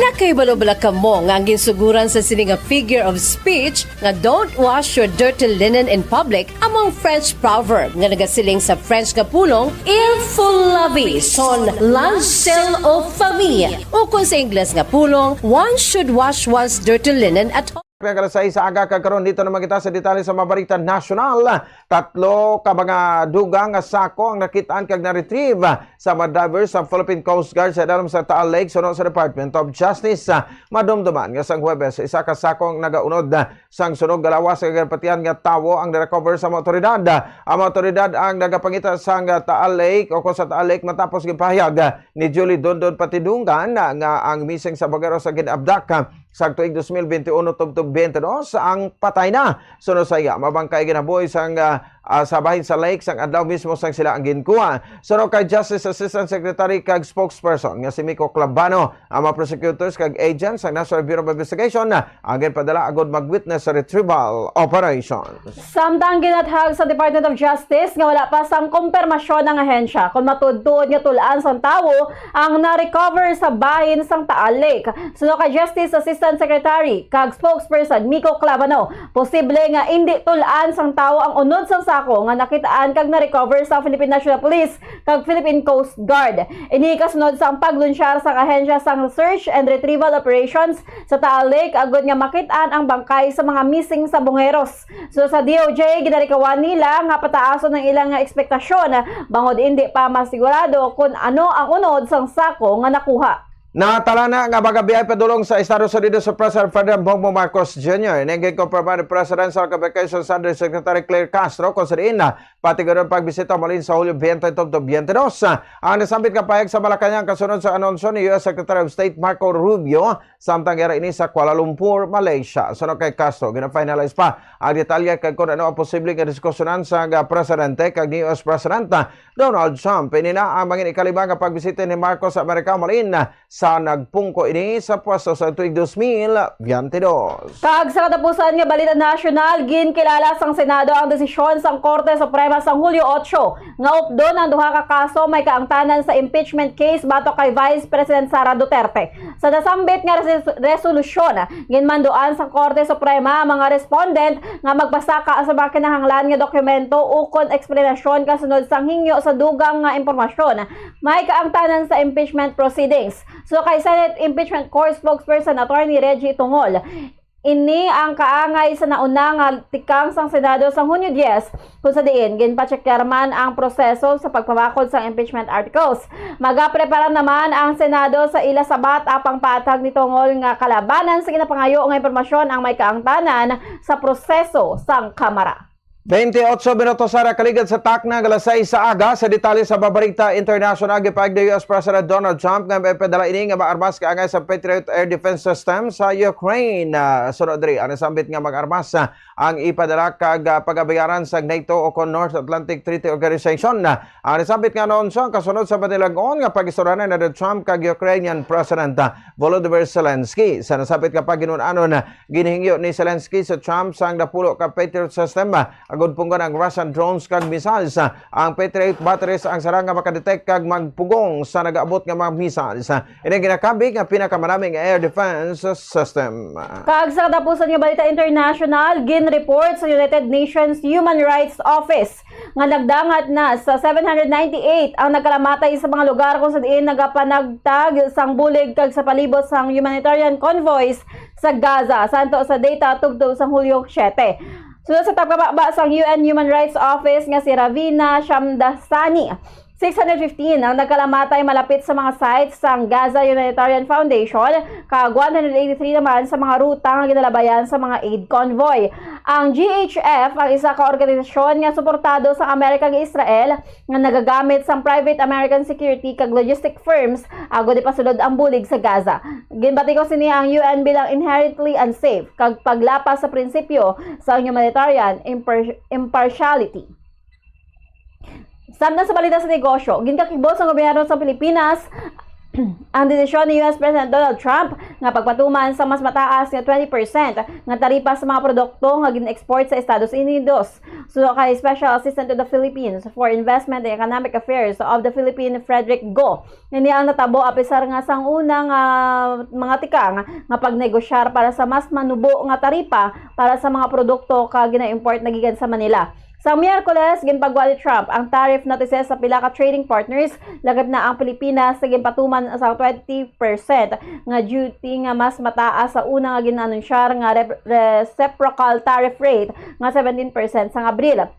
Nakahibalo bala kamo nga ang ginsugoran sa sini nga figure of speech nga "Don't wash your dirty linen in public" amo ang French proverb nga nagasiling sa French nga pulong "Il faut laver son linge sale aux femmes", ukon sa Ingles nga pulong "One should wash one's dirty linen at home." Takna alas sais sa aga, kag karon dito naman kita sa detalye sa mga balita nasyonal. Tatlo ka mga dugang nga sako ang nakitaan kag na-retrieve sa mga divers sa Philippine Coast Guard sa dalom sa Taal Lake, suno sa Department of Justice. Madumduman nga sang Huwebes, isa ka sako ang nagaunod sang sunog nga lawas nga ginapatihan nga tawo ang na-recover sa mga otoridad. Ang mga otoridad ang nagapangita sang Taal Lake o kung sa Taal Lake matapos gipahayag ni Julie Dondon Patidungan nga ang missing sa bungero sa gin-abduct sa tuig dos mil bente uno tubtob bente dos ang patay na. Suno sa iya, mabangkay ginabuhi sang, ah, ah, sa bahin sa lake sang adlaw mismo sang sila ang ginkuha. Suno kay Justice Assistant Secretary kag spokesperson nga si Miko Clabano, ang mga prosecutors kag agents sang National Bureau of Investigation ang ginpadala agud mag-witness sa retrieval operation. Samtang ginathag sa Department of Justice nga wala pa sang kompermasyon ang ahensya kon matuod-tuod nga tul-an sang tawo ang na-recover sa bahin sang Taal Lake. Suno kay Justice Assistant Secretary kag spokesperson Miko Clavano, posible nga indi tul-an sang tawo ang unod sang sako nga nakitaan kag na-recover sa Philippine National Police kag Philippine Coast Guard. Ini kasunod sang paglunsyar sang ahensya sang Search and Retrieval Operations sa Taal Lake agud nga makit-an ang bangkay sa mga missing sa bungeros. So, sa D O J, ginalikawan nila nga pataason ang ilang nga ekspektasyon bangod indi pa masigurado kon ano ang unod sang sako nga nakuha. Natala na nga magabiyay padulong sa Estados Unidos sa President Ferdinand Bongbong Marcos Junior. Ini ang ginkumpirma ni Presidential Communications Undersecretary Claire Castro, kung sa diin na pati gud ang pagbisita malin sa Hulyo biyente tubtob biyente dos. Ang nasambit nga pahayag sa Malacañang kasunod sa anunsyo ni U S Secretary of State Marco Rubio, samtang yara ini sa Kuala Lumpur, Malaysia. Suno kay Castro, gina-finalize pa ang detalye kag kung ano ang posible nga diskusyonan sa nga presidente kag ni U S President Donald Trump. Ini na ang mangin ikalima nga pagbisita ni Marcos sa Amerika, malin sa nagpungko ini sa pwesto sa tuig dos mil biyente dos. Kag sa katapusan nga balita nasyonal, ginkilala sang Senado ang desisyon sang Korte Suprema sang Hulyo otso nga updon ang duha ka kaso may kaangtanan sa impeachment case batok kay Vice President Sara Duterte. Sa nasambit nga res-, resolusyon, ginmanduan sa Korte Suprema ang mga respondent nga magpasaka sa mga kinahanglan nga dokumento ukon eksplanasyon kasunod sang hingyo sa dugang nga impormasyon may kaangtanan sa impeachment proceedings. So, kay Senate Impeachment Court Spokesperson Attorney Reggie Tungol, ini ang kaangay sa nauna nga tikang sang Senado sang Hunyo diyes, kung sa diin ginpachekyar man ang proseso sa pagpabakod sang impeachment articles. Magaprepara naman ang Senado sa ila sabat apang paatag ni Tungol nga kalabanan sa ginapangayo nga impormasyon ang may kaangtanan sa proseso sang Kamara. Twenty-eight minutos sa kaligad sa takna nga alas sais sa aga. Sa detalye sa babarita international, gipahayag ni U S President Donald Trump nga may padala ini nga maarmas kaangay sa Patriot Air Defense System sa Ukraine. Ah, sunod diri, ang nasambit nga mag-armas, ah, ang ipadala kag, ah, pag-abayaran sa NATO o kon North Atlantic Treaty Organization. Ah, ang nasambit nga anunsyo ang kasunod sa matilag-on nga pag-istoryanan ni Trump kag Ukrainian President, ah, Volodymyr Zelensky. Sa nasambit nga paghinun-anon, ah, ginhingyo ni Zelensky sa Trump sang napulo ka Patriot system, ah, agud punggon ang Russian drones kag missiles. Ang Patriot batteries ang sarang nga makadetect kag magpugong sa nagaabot nga mga missiles. Ini ginakambig nga pinakamanami nga air defense system. Kag sa katapusan nga balita international, gin-report sa United Nations Human Rights Office nga nagdangat na sa seven hundred ninety-eight ang nagkalamatay sa mga lugar kung sa diin nagapanagtag sang bulig kag sa palibot sang humanitarian convoys sa Gaza, santo sa data tubtob sang Hulyo siyete. Sunod sa tagapamaba sang U N Human Rights Office nga si Ravina Shamdasani, six hundred fifteen ang nagkalamatay malapit sa mga sites sang Gaza Humanitarian Foundation, kag one hundred eighty-three naman sa mga ruta nga ginalabayan sa mga aid convoy. Ang G H F ang isa ka organisasyon nga suportado sa Amerika kag Israel nga nagagamit sang private American security kag logistic firms agud ipasulod ang bulig sa Gaza. Ginbatikos sini ang U N bilang inherently unsafe kag paglapas sa prinsipyo sa humanitarian impar-, impartiality. Samtang sa balita sa negosyo, ginkakibot sa gobyerno sa Pilipinas ang desisyon ni U S President Donald Trump nga pagpatuman sa mas mataas nga twenty percent nga taripa sa mga produkto nga gin-export sa Estados Unidos. Suno kay Special Assistant to the Philippines for Investment and Economic Affairs of the Philippine Frederick Go, ini ang natabo apisar nga sang una nga mga tikang nga pagnegosyar para sa mas manubo nga taripa para sa mga produkto ka gina-import na gikan sa Manila. Sa Miyerkules, ginpagwa ni Trump ang tariff notices sa pila ka trading partners, lakip na ang Pilipinas sa ginpatuman sa twenty percent nga duty nga mas mataas sa una nga gin-anunsyar nga rep-, reciprocal tariff rate nga seventeen percent sang Abril.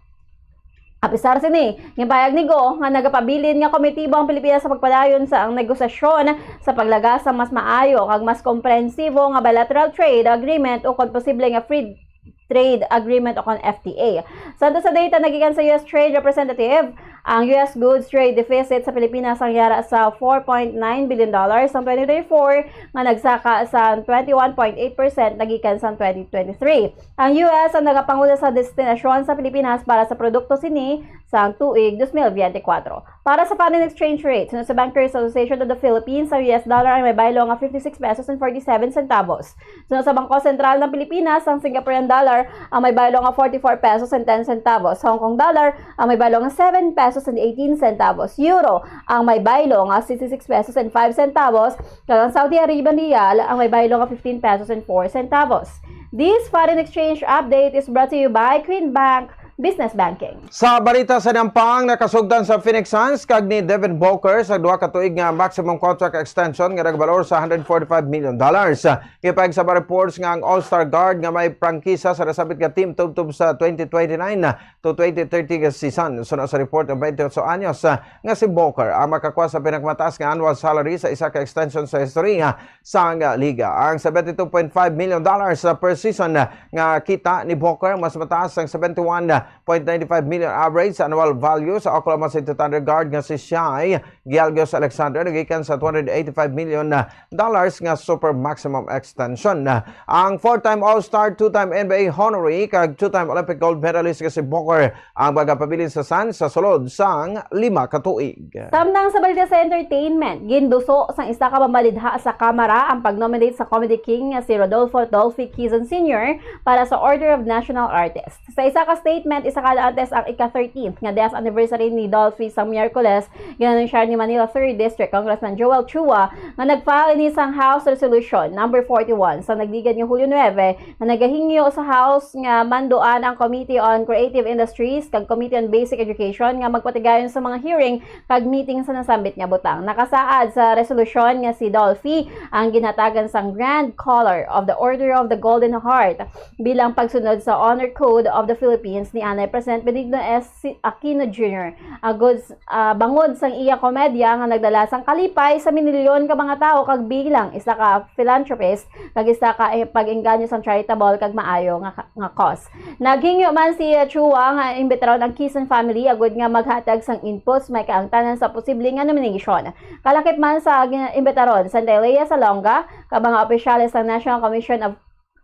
Apisar sini, ginpahayag ni Go nga nagapabilin nga komitibo ang Pilipinas sa pagpadayon sa ang negosasyon sa paglaga sa mas maayo kag mas komprehensibo nga bilateral trade agreement o kon posible nga free trade agreement o kon F T A. Sa ato sa data nagikan sa U S Trade Representative, ang U S goods trade deficit sa Pilipinas ang yara sa four point nine billion dollars sang twenty twenty-four, nga nagsaka sa twenty-one point eight percent nagikan sa twenty twenty-three. Ang U S ang nagapanguna sa destinasyon sa Pilipinas para sa produkto sini sang tuig twenty twenty-four. Para sa foreign exchange rate, sunod sa Bankers Association of the Philippines, ang U S dollar ay may baylo nga fifty-six pesos and forty-seven centavos. Sunod sa Bangko Sentral ng Pilipinas, ang Singaporean dollar ang may baylo nga forty-four pesos and ten centavos, Hong Kong dollar ang may baylo nga seven pesos and eighteen centavos, euro ang may baylo nga sixty-six pesos and five centavos, kag ang Saudi Arabian riyal ang may baylo nga fifteen pesos and four centavos. This foreign exchange update is brought to you by Queen Bank Business Banking. Sa balita sa Nampang, nakasugdan sa Phoenix Suns kag ni Devin Booker sa duha ka tuig nga maximum contract extension nga nagbalor sa hundred forty-five million dollars. Gipahayag sa mga reports nga ang All-Star guard nga may prangkisa sa nasabit nga team tubtob sa twenty twenty-nine to twenty thirty nga season. Suno sa report, ang twenty-eight anyos, ah, nga si Booker ang makakuha sa pinakamataas nga annual salary sa isa ka extension sa istorya sang liga. Ang seventy-two point five million dollars per season nga kita ni Booker mas mataas sang seventy-one point ninety-five million average sa annual value sa Oklahoma City Thunder guard nga si Shai Gilgeous-Alexander gikan sa two hundred eighty-five million dollars nga super maximum extension. Ang four-time All-Star, two-time N B A honoree, kag two-time Olympic gold medalist nga si Booker ang magapabilin sa Suns sa sulod sang lima ka tuig. Samtang sa balita sa entertainment, ginduso sang isa ka mambalidha sa Kamara ang pag-nominate sa Comedy King nga si Rodolfo Dolphy Quizon Senior para sa Order of National Artist. Sa isa ka statement, isa ka adlaw antes ang ika-thirteenth nga death anniversary ni Dolphy sa Miyerkules, ginanunsiyar ni Manila Third District Congressman Joel Chua nga nag-file ini sang House Resolution number forty-one sa nagligad nga Hulyo nuebe nga nagahingyo sa House nga manduan ang Committee on Creative Industries kag Committee on Basic Education nga magpatigayon sa mga hearing kag meeting sa nasambit nga butang. Nakasaad sa resolusyon nga si Dolphy ang ginhatagan sang Grand Collar of the Order of the Golden Heart bilang pagsunod sa Honor Code of the Philippines ni anay President Benigno S. Aquino Junior. Agud, ah, bangod sang iya komedya nga nagdala sang kalipay sa minilyon ka mga tawo kag bilang isa ka philanthropist kag isa ka, eh, pag-engganyo sang charitable kag maayo nga, nga cause. Naghingyo man si, ah, Chua nga imbitaron ang Quezon family agud nga maghatag sang inputs may kaangtanan sa posible nga nomination. Kalakip man sa gin-, imbitaron, Santa Elia Salonga, kag mga opisyales sang National Commission of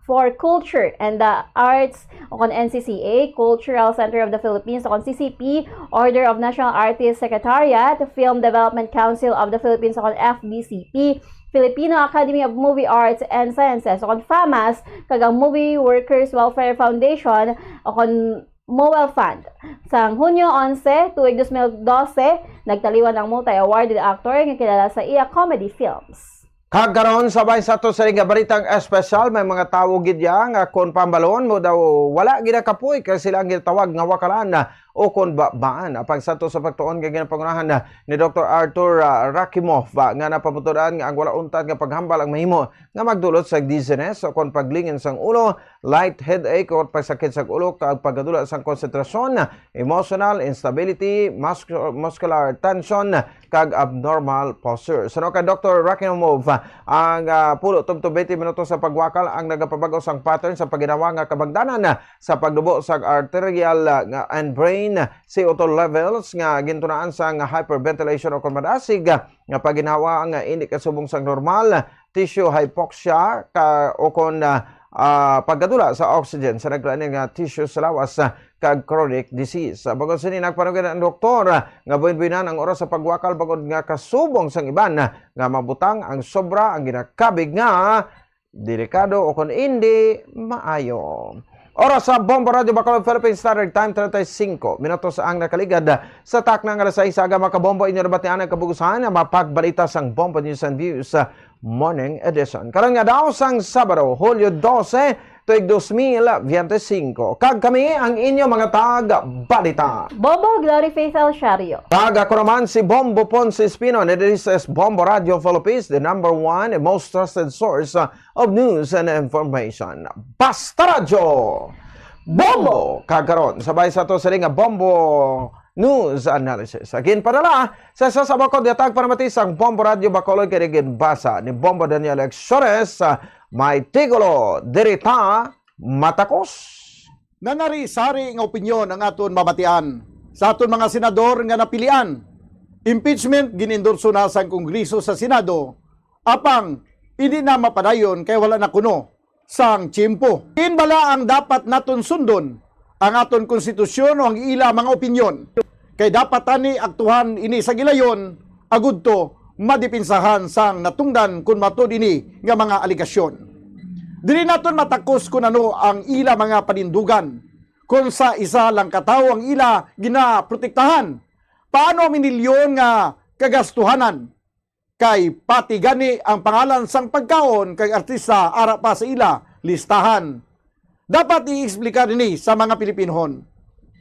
for Culture and the Arts, o kon N C C A, Cultural Center of the Philippines, o kon C C P, Order of National Artists Secretariat, Film Development Council of the Philippines, o kon F D C P, Filipino Academy of Movie Arts and Sciences, o kon FAMAS, kag ang Movie Workers Welfare Foundation, o kon MOWEL Fund. Sang Hunyo onse, tuig dos mil dose, nagtaliwan ang multi-awarded actor nga kilala sa iya comedy films. Kag karon, sabay sa ato sa nga balitang espesyal, may mga tawo gid ya nga kon pambalon mo daw wala gid nakapoy kay sila ang ginatawag nga wakalan, ah, o kon babaan. Apang sa ato sa pagtuon nga ginapangunahan, ah, ni Doktor Arthur, ah, Rakimov, ah, nga napabuturan nga ang wala untat nga paghambal ang mahimo nga magdulot sa dizziness o kon paglingin sang ulo, light headache o pagsakit sa ulo kag pagkadula sang konsentrasyon, emotional instability, mus-, muscular tension, kag abnormal posture. Suno kay Doktor Rakinomov, ang, ah, pulo tubtob twenty minutos sa pagwakal ang nagapabag-o sang pattern sa pagginawa nga kabangdanan sa pagdubo sa arterial, ah, nga, and brain C O two levels nga gintunaan sang hyperventilation o kon madasig nga pagginawa nga indi kasubong sang normal, tissue hypoxia, ka, o kon, ah, ah, pagkadula sa oxygen sa naglain nga tissue sa lawas, ah, kag chronic disease. Bangod sini, nagpanugid ang doktor, ah, nga buin-buinan ang oras sa pagwakal bangod nga kasubong sang iban, ah, nga mabutang ang sobra ang ginakabig nga delikado o kon indi maayo. Oras sa Bombo Radyo Bacolod, Philippine Standard Time, treinta y cinco minutos ang nakaligad sa takna nga alas sais. Aga, mga kabombo, inyo nabatian ang kabug-usan nga mapagbalita sang Bombo News and Views, ah, Morning Edition. Karon nga daw sang Sabado, Hulyo dose, tuig dos mil biyente singko. Kag kami ang inyo mga tag-balita. Bombo, Glory Faith El Shario. Kag ako naman si Bombo Ponce Espino, and this is Bombo Radio Philippines, the number one and most trusted source, uh, of news and information. Basta Radyo! Bombo! Kag karon, sabay sa to sa nga Bombo News Analysis. Again, padala sa isa sa bukod nga tagparamati sang Bombo Radio Bacolod, kini ginbasa ni Bombo Daniel Exores, ah, may titulo, Diri Ta Matakos. Nanari-sari nga opinyon ang aton mabatian sa aton mga senador nga napilian. Impeachment gin-endorso na sang Kongreso sa Senado, apang hindi na mapadayon kay wala na kuno sang tiyempo. Diin bala ang dapat naton sundon, ang aton konstitusyon o ang ila mga opinyon? Kay dapat tani aktuhan ini sa gilayon, agud to madipinsahan sang natungdan kon matuod ini nga mga alegasyon. Dili naton matakos kon ano ang ila mga panindugan, kon sa isa lang ka tawo ang ila ginaprotektahan. Paano ang minilyon nga kagastuhanan? Kay pati gani ang pangalan sang pagkaon kag artista ara pa sa ila listahan. Dapat i-explicar ini sa mga Pilipinhon.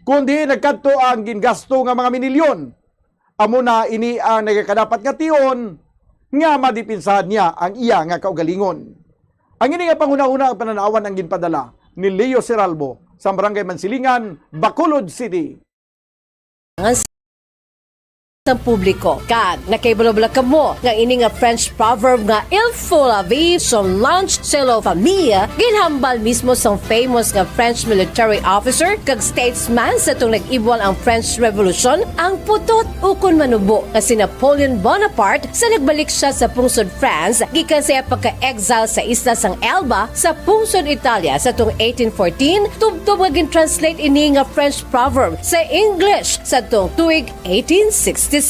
Kundi nagkadto ang gingasto nga mga minilyon, amo na ini ang nagakadapat nga tion nga madipinsahan niya ang iya nga kaugalingon. Ang ini nga panghunahuna ang pananawan ang ginpadala ni Leo Seralbo sa Barangay Mansilingan, Bacolod City. Ang sa publiko. Kag nakahibalo bala kamo nga ini nga French proverb nga "Il faut la vie, son linge, c'est la famille" ginhambal mismo sang famous nga French military officer kag statesman sa tong nag-ibwal ang French Revolution, ang putot ukon manubo nga si Napoleon Bonaparte sa nagbalik siya sa pungsod France gikan sa iya pagka-exile sa isla sang Elba sa pungsod Italia sa tong eighteen fourteen, tubtob nga gin-translate ini nga French proverb sa English sa tong tuig eighteen sixty-seven. Yari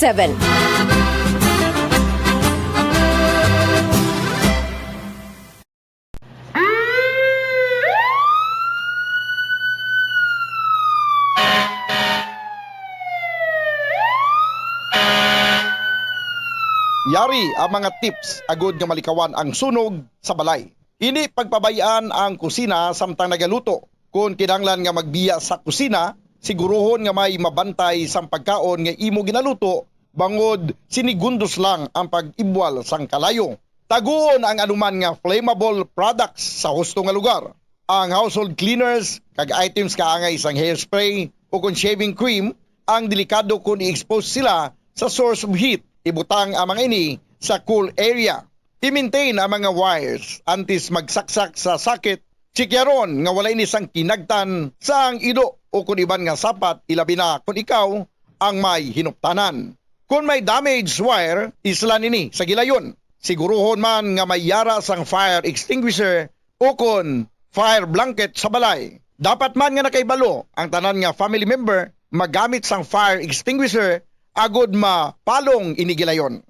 ang mga tips agud nga malikawan ang sunog sa balay. Hindi pagpabay-an ang kusina samtang nagaluto. Kon kinahanglan nga magbiya sa kusina, siguruhon nga may mabantay sang pagkaon nga imo ginaluto, bangod sinigundos lang ang pag-ibwal sang kalayo. Taguon ang anuman nga flammable products sa husto nga lugar. Ang household cleaners kag items kaangay sang hairspray ukon shaving cream ang delikado kon i-expose sila sa source of heat. Ibutang ang mga ini sa cool area. I-maintain ang mga wires antes magsaksak sa socket. Tsikyaron nga wala ini sang kinagtan sang ido ukon iban nga sapat, ilabi na kon ikaw ang may hinuptanan. Kon may damaged wire, islan ini sa gilayon. Siguruhon man nga may yara sang fire extinguisher ukon fire blanket sa balay. Dapat man nga nakahibalo ang tanan nga family member magamit sang fire extinguisher agud mapalong ini gilayon.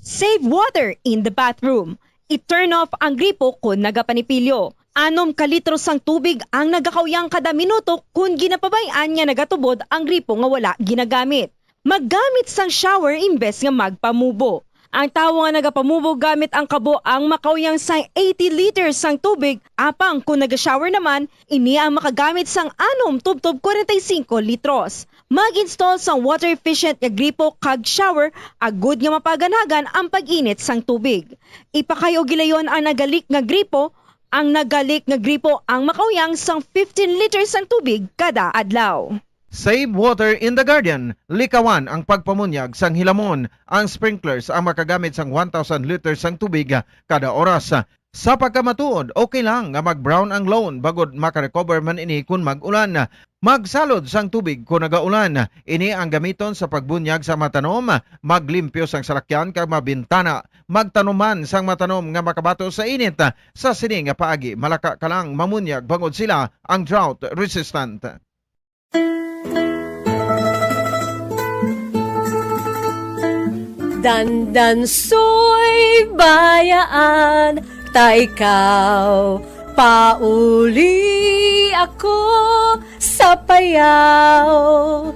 Save water in the bathroom. I-turn off ang gripo kon nagapanipilyo. Anom ka litro sang tubig ang nagakauyang kada minuto kon ginapabay-an nga nagatubod ang gripo nga wala ginagamit. Maggamit sang shower imbes nga magpamubo. Ang tawo nga nagapamubo gamit ang kabo ang makauyang sang eighty liters sang tubig, apang kon naga-shower naman, ini ang makagamit sang anom tubtob kwarenta y singko litros. Mag-install sang water-efficient nga gripo kag shower agud nga mapaganhagan ang pag-init sang tubig. Ipakay-o gilayon ang nagalik nga gripo. Ang nagalik nga gripo ang makauyang sang fifteen liters sang tubig kada adlaw. Save water in the garden. Likawan ang pagpamunyag sang hilamon. Ang sprinklers ang makagamit sang one thousand liters sang tubig kada oras. Sa pagkamatuod, okay lang nga mag-brown ang lawn bangod makarecover man ini kon mag-ulan. Magsalod sang tubig kon nagaulan. Ini ang gamiton sa pagbunyag sa mga tanom, maglimpyo sang salakyan kag mga bintana. Magtanom man sang mga tanom nga makabato sa init. Sa sini nga paagi, malaka ka lang mamunyag bangod sila ang drought resistant. Dandansoy Bayaan, ta ikaw pauli ako sa payaw.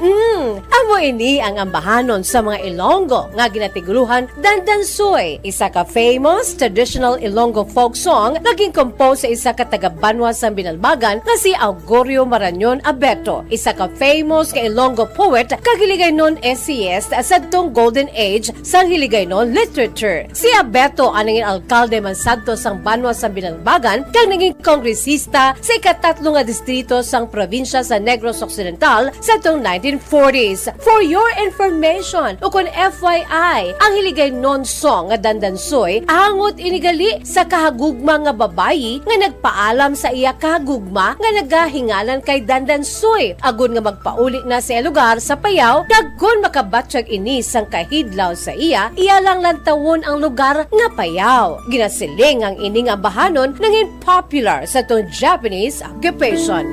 Mm, amo ini ang ambahanon sa mga Ilonggo nga ginatiguruhan Dandansoy, isa ka famous traditional Ilonggo folk song nga gin-compose sa isa ka taga-banwa sang Binalbagan nga si Augurio Marañon Abeto, isa ka famous nga Ilonggo poet kag Hiligaynon essayist sadtong golden age sang Hiligaynon literature. Si Abeto ang nangin alkalde man sadto sang banwa sang Binalbagan kag nangin kongresista sa ikatatlo nga distrito sang probinsya sa Negros Occidental sadtong nineteen forties. For your information, ukon F Y I, ang Hiligaynon song nga Dandansoy, angot ini gali sa kahagugma nga babayi nga nagpaalam sa iya kahagugma nga nagahinganan kay Dandansoy, agod nga magpauli na sa iya lugar sa Payao, kag kon makabatyag ini sang kahidlaw sa iya, iya lang lantawon ang lugar nga Payao. Ginasiling ang ining ambahanon nangin popular sa tong Japanese occupation.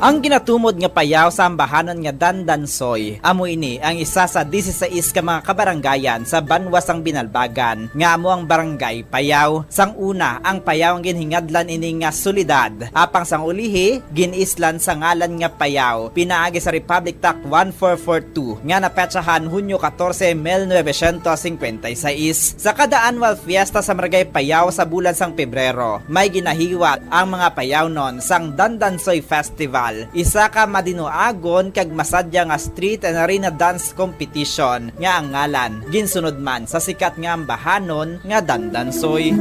Ang ginatumod nga Payao sa ambahanon nga Dandansoy, amo ini ang isa sa disisais ka mga kabaranggayan sa banwa sang Binalbagan, nga amo ang Barangay Payao. Sang una, ang Payao ang ginhingadlan ini nga syudad, apang sang ulihi, gin-islan sa ngalan nga Payao, pinaagi sa Republic Act one four four two, nga napetsahan Hunyo katorse, mil novecientos singkwenta y seis. Sa kada annual fiesta sa Barangay Payao sa bulan sang Pebrero, may ginahiwat ang mga Payaonon sang Dandansoy Festival, isa ka madinuagon kag masadya nga street and arena dance competition nga ang ngalan ginsunod man sa sikat nga ambahanon nga Dandansoy.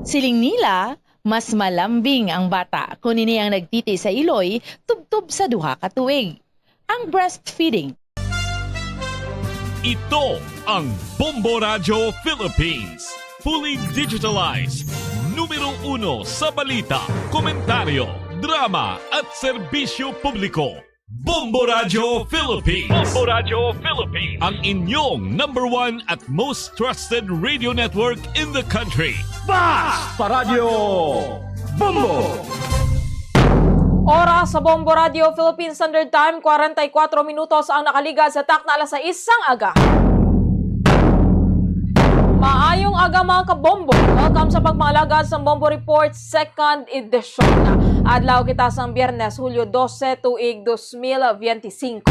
Siling nila, mas malambing ang bata kon ini ang nagtiti sa iloy tubtob sa duha ka tuig. Ang breastfeeding. Ito ang Bombo Radyo Philippines. Fully digitalized. Numero uno sa balita, komentaryo, drama at serbisyo publiko. Bombo Radyo Philippines. Bombo Radyo Philippines. Ang inyong number one at most trusted radio network in the country. Basta Radyo Bombo! Oras sa Bombo Radyo Philippines Standard Time, kwarenta y kuatro minutos ang nakaligad sa takna alas sais sang aga. Maayong aga, mga kabombo. Welcome sa pagpangalagad sa Bombo Report Second Edition. Adlaw kita sang Biyernes, Hulyo dose, tuig dos mil biyente singko.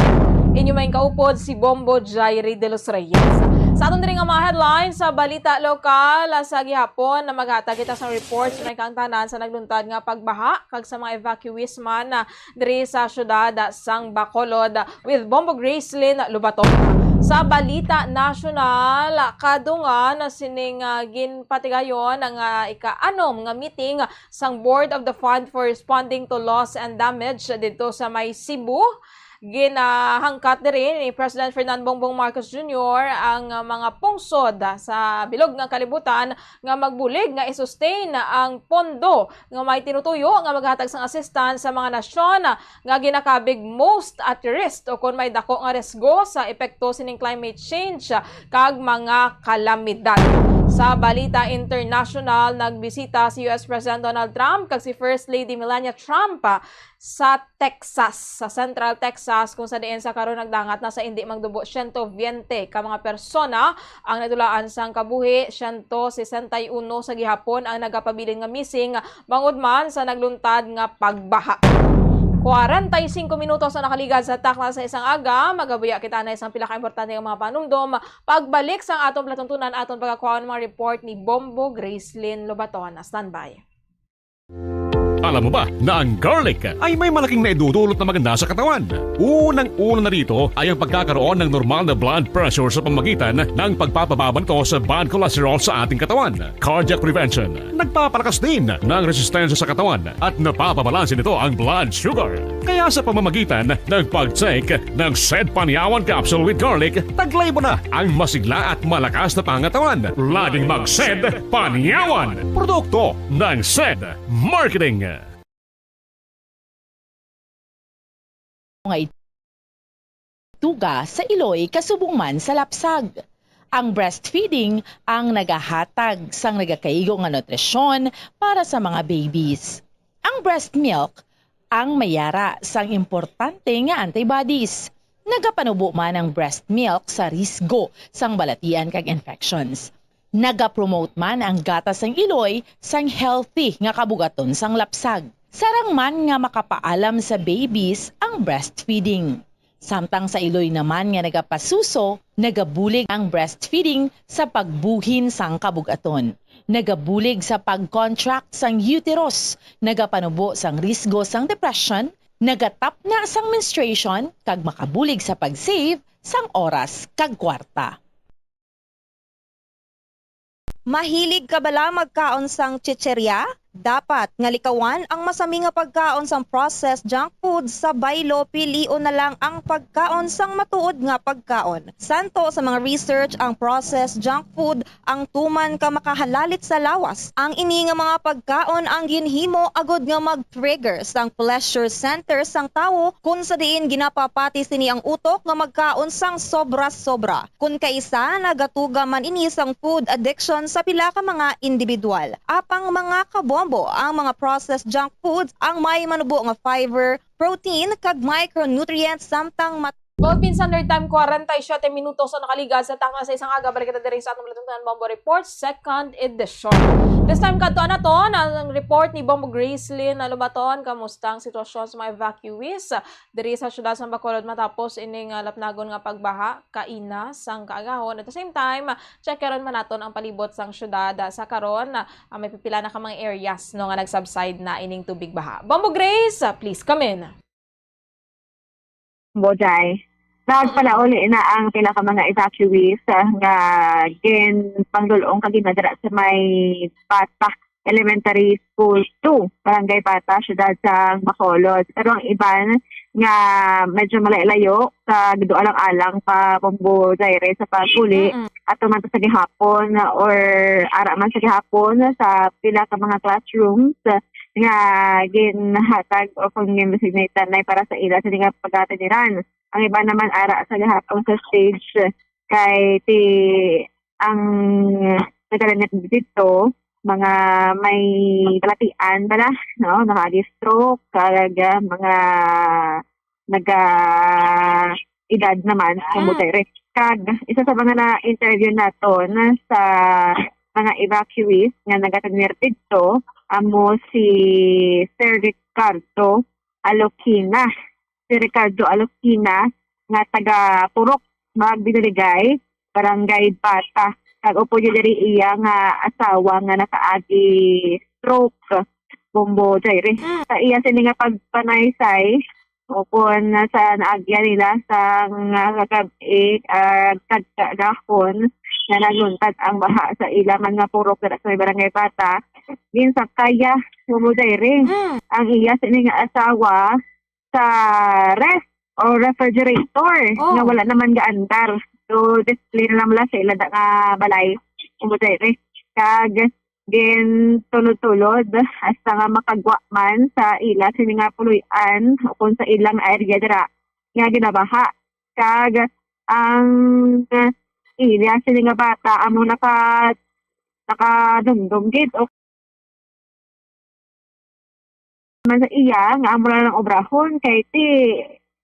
Inyo may kaupod si Bombo Jairi de los Reyes. Sa aton diri nga mga headlines sa balita lokal, sa gihapon na maghatag kita sa report sa may kaangtanan sa nagluntad nga pagbaha kag sa mga evacuees man, ah, diri sa siyudad sang Bacolod with Bombo Gracelyn Lobaton. Sa balita nasyonal, kadungan sining, ah, ginpatigayon ang, ah, ika-anom nga meeting sang Board of the Fund for Responding to Loss and Damage didto sa may Cebu. Ginahangkat diri ni President Ferdinand Bongbong Marcos Junior ang, ah, mga pungsod sa bilog nga kalibutan nga magbulig nga i-sustain ang pondo nga may tinutuyo nga maghatag sang assistance sa mga nasyon nga ginakabig most at risk o kon may dako nga risgo sa epekto sining climate change kag mga kalamidad. Sa balita international, nagbisita si U S President Donald Trump kag si First Lady Melania Trump sa Texas, sa Central Texas, kung sa diin sa karon nagdangat na sa indi magdubo siyento biyente ka mga persona ang nadulaan sang kabuhi, siyento sesenta y uno sa gihapon ang nagapabilin nga missing bangod man sa nagluntad nga pagbaha. Kwarenta y singko minutos ang nakaligad sa takna sa isang aga. Magabuya kita na isang pila ka importante nga mga panumdom. Pagbalik sa atong palatuntunan, aton pagkakuhaon mga report ni Bombo Gracelyn Lobaton. Standby. Alam mo ba na ang garlic ay may malaking naidudulot na maganda sa katawan? Unang-una na rito ay ang pagkakaroon ng normal na blood pressure sa pamamagitan ng pagpapababa nito sa bad cholesterol sa ating katawan, cardiac prevention. Nagpapalakas din ng resistensya sa katawan at napapabalanse nito ang blood sugar. Kaya sa pamamagitan ng pag-take ng Sed Panyawan Capsule with Garlic, taglay mo na ang masigla at malakas na pangatawan. Laging mag-Sed Panyawan. Produkto ng Sed Marketing. Nga ituga sa iloy kasubong man sa lapsag. Ang breastfeeding ang nagahatag sang nagakaigo nga nutrisyon para sa mga babies. Ang breast milk ang may yara sang importante nga antibodies. Nagapanubo man ang breast milk sa risgo sang balatian kag infections. Nagapromote man ang gatas sang iloy sang healthy nga kabugaton sang lapsag. Sarang man nga makapaalam sa babies ang breastfeeding. Samtang sa iloy naman nga nagapasuso, nagabulig ang breastfeeding sa pagbuhin sang kabugaton. Nagabulig sa pag-contract sang uterus, nagapanubo sang risgo sang depression, nagatapna sang menstruation, kag makabulig sa pag-save sang oras kag kwarta. Mahilig ka bala magkaon sang chicherya? Dapat nga likawan ang masami nga pagkaon sang processed junk food sa baylo, pilion na lang ang pagkaon sang matuod nga pagkaon. Santo sa mga research, ang processed junk food ang tuman ka makahalalit sa lawas. Ang ini nga mga pagkaon ang ginhimo agud nga mag-trigger sang pleasure center sang tawo, kun sa diin ginapapati sini ang utok nga magkaon sang sobra-sobra. Kun kaisa, nagatuga man ini sang food addiction sa pila ka mga individual. Apang, mga kabombo, ang mga processed junk foods ang may manubo nga fiber, protein, kag micronutrients, samtang mat- Well, pinsan, third time, kwarenta y siyete minutos ang nakaligad sa tanga sa isang aga. Balik kita diri sa atong Malutunan Bombo Report, second edition. This time, kadto naton ang report ni Bombo Gracelyn Nalubaton. Kamusta ang sitwasyon sa mga evacuees diri sa siyudad sa Bacolod matapos ining, ah, lapnagon nga pagbaha kaina sang kaagahon? At the same time, check karon man naton ang palibot sang siyudad, ah, sa karon, ah, may pipila na ka mga areas, no, nga nag-subside na ining tubig baha. Bombo Grace, ah, please come in. Bojay. Nagpalauli na ang pila ka mga evacuees, ah, nga ginpangdul-ong kag ginadala sa may Bata Elementary School two, Barangay Bata, siyudad sang Bacolod. Pero ang iban nga medyo malayo-layo, sa gidualang-alang pa Bombo Zaire sa pag-uli, Mm-mm. ato man to sa gihapon or ara man sa gihapon sa pila ka mga classrooms nga ginhatag o kung gindesignatean na para sa ila sini nga pagkatiniran. Ang iban naman ara sa gihapon sa stage kay ti ang nagalanet dito, mga may balatian bala, no? Nakagi-stroke, kag, ah, mga naga-edad naman, Ah. Bombo Zaire. Kag isa sa mga na-interview naton sa mga evacuees nga nagatinir didto, amo si Sir Ricardo Alokina. Si Ricardo Alokina nga taga Purok, Magbinuligay, Barangay Bata. Kag upod diri iya nga asawa nga nakaagi stroke, Bombo Zaire. Mm. Sa iya sini nga pagpanaysay, o kon sa naagyan nila sa nga kagab-i, ah, kag kagahon nga nagluntad ang baha sa ila man nga purok dira sa may Barangay Bata, ginsakaya, Bombo Zaire, Mm. ang iya sini nga asawa sa ref o refrigerator Oh. nga wala naman gaandar. So, display na lang lang sa ila da nga balay, Bombo Zaire. Kag gintunod-tunod hasta nga makagwa man sa ila sini nga puloy-an o kung sa ilang area dira nga ginabaha. Kag ang ila sini nga bata amo naka-, nakadumdom gid o man sa iya nga amo lang obrahon kay ti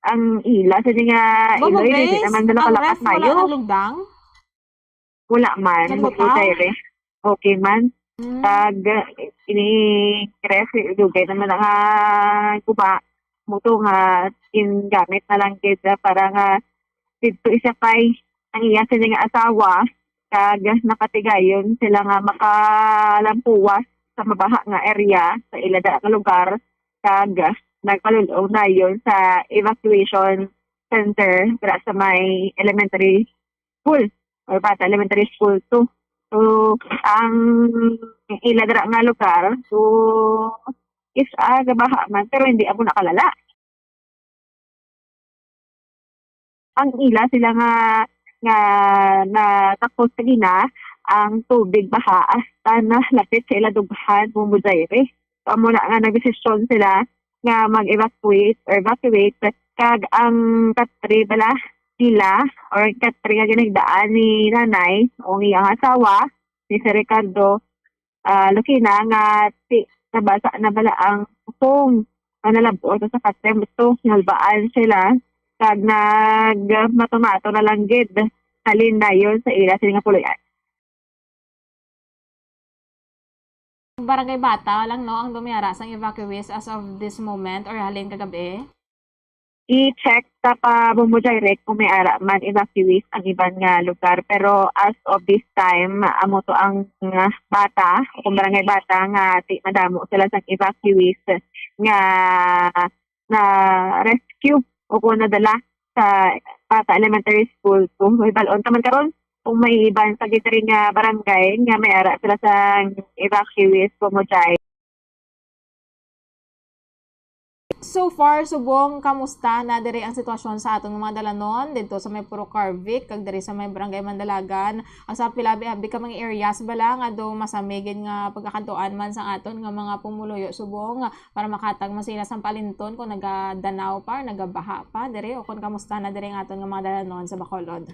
ang ila sini nga Bombo iloy, di Grace, naman nila ang kalakas ref wala mayo. Nalugdang? Wala man, Nalutang? Dugay, eh. Okay man. Mm. Pag ini ref, dugay naman ang, ah, guba. Muto nga, gingamit na lang gid, ah, para nga didto isakay ang iya sini nga asawa, kag nakatigayon sila nga makalampuwas sa mabaha nga area sa ila da nga lugar, kag nagpalul-ong dayon sa evacuation center dira sa may elementary school or Bata Elementary School two. So, ang ila dira nga lugar, so, is, ah, gabaha man, pero hindi amo nakalala. Ang ila sila nga, nga natakos sa gina, ang tubig baha hasta na lapit sa ila dughan, Bombo Zaire. So, amo na nga nagdesisyon sila nga mag-evacuate or evacuate, kag ang katre bala nila or katre nga ginagdaan ni nanay o ang iyang asawa, ni Sir Ricardo, ah, Lucina, nga ti-, nabasa na bala ang usong nga nalab-ot sa katre, to, nalbaan sila. kag nagmato-mato na lang gid halin dayon sa ila sini nga puloy-an. Barangay Bata lang, no, ang dumiara sang evacuees as of this moment or halin kagabi? I-check ta pa, Bombo Jaire, kung may ara man evacuees ang iban nga lugar. Pero as of this time, amo to ang, ah, Bata, kung Barangay Bata, nga ti madamo sila sang evacuees nga na-rescue o kung nadala sa Bata Elementary School. Kung may balon ka man karon, kung may iban sa gitari nga barangay nga may ara sila sa evacuees, Bombo Jai. So far, subong, kamusta na diri ang sitwasyon sa aton nga mga dalanon didto sa may Puro Carvic kag diri sa may Barangay Mandalagan? Ang sa pila abi-abi ka mga areas bala nga do masamigid nga pagkakadtuan man sa aton nga mga pumuluyo subong para makatag man sila sang palinton kung nagadanaw pa, nagabaha pa diri, o kung kamusta na diri ang aton nga mga dalanon sa Bacolod?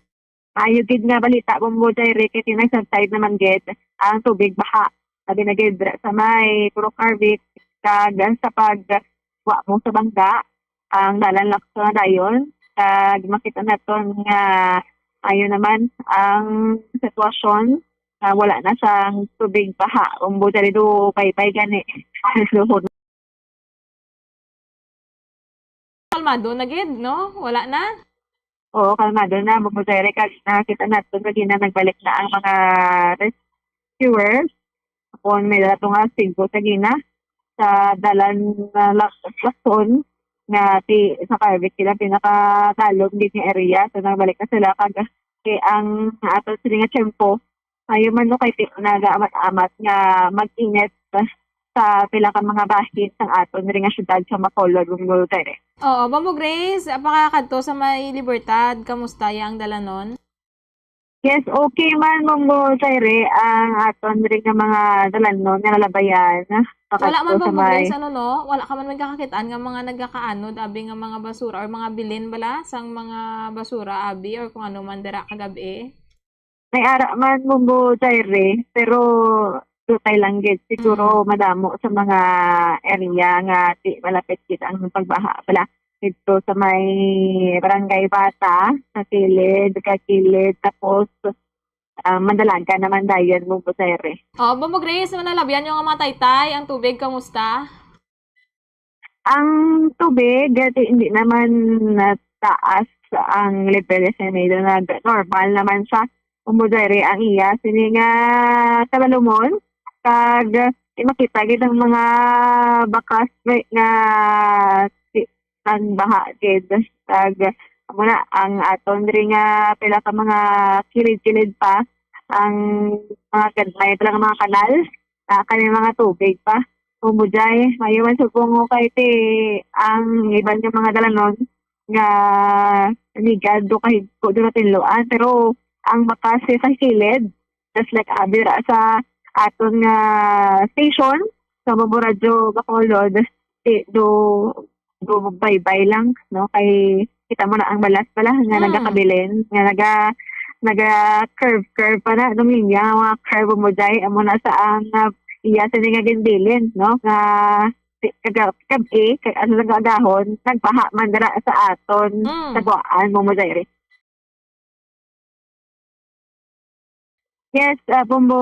Maayo gid nga balita, Bombo Jaire, kay tinasubside naman gid ang tubig baha. Abi na gid dira sa may Puro Carvic, kag sa pagwa mo sa bangga, ang dalan lakso na dayon, kag makita naton nga ayo naman ang sitwasyon, nga wala na sang tubig baha. Bombo Jaire, do baybay gani. Kalmado na gid, no? Wala na? Oo, kalmado na, Bombo Jaire, kag nakita naton nga gina nagbalik na ang mga rescuers. Kung may dala to nga singko sa gina sa dalan na lak-, lakson nga ti-, sa Carvic sila pinakadalom gid nga area. So, nagbalik na sila kag, kay ang ato sila nga tiyempo, ayo man no kay ti-, nagaamat-amat nga mag-init sa pila ka mga bahin sang aton diri nga syudad sa Bacolod, Bombo Jaire. Oo, Bombo Grace, pakakadto sa may Libertad, kamusta ya ang dalanon? Yes, okay man, Bombo Jaire, ang aton diri nga mga dalanon nga nalabayan. Wala Pakadto man, sa Bombo may Grace, ano, no? Wala ka man may kakakit-an nga mga nagakaanod, abi, nga mga basura or mga bilin bala sang mga basura, abi, or kung ano man dira kagabi? May ara man, Bombo Jaire, pero dutay lang gid. Siguro Mm. madamo sa mga area nga di malapit gid ang pagbaha bala. Didto sa may Barangay Bata, sa kilid, kakilid, tapos, ah, Mandalagan naman dayon, Bombo Jaire. Oh, Bombo Grace, manalabyan yung mga taytay, ang tubig, kamusta? Ang tubig, eh, di, hindi naman nataas ang level, S M A, na normal naman siya. Kumbaga, ang iya, sini nga kalalumon, kag, eh, makita gid ang mga bakas, right, nga si-, ang baha gid. Kag, amo na, ang aton diri nga pila ka mga kilid-kilid pa, ang mga gagmay pa lang mga kanal, ah, kani mga tubig pa. Kumbaga, maayo man subong kay ti ang iban nga mga dalanon nga ligad do kahigko do natinluan, pero ang bakas sa kilid, just like abi ra sa aton nga station, sa Bombo Radyo Bacolod, ti do, do baybay lang, no? Kay kita mo na ang balas pala nga Mm. nagakabilin, nga naga-, naga-curve-curve pa na, itong linya, mga curve mo, Jai, amo na sa ang, ah, iya sini nga ginbilin, no? Nga, ti-, kaga-, kag-, eh, kag-, ano lang agahon, nagbaha man dira sa aton, Mm. sa Buaan, Bombo Jaire. Yes, uh, Bombo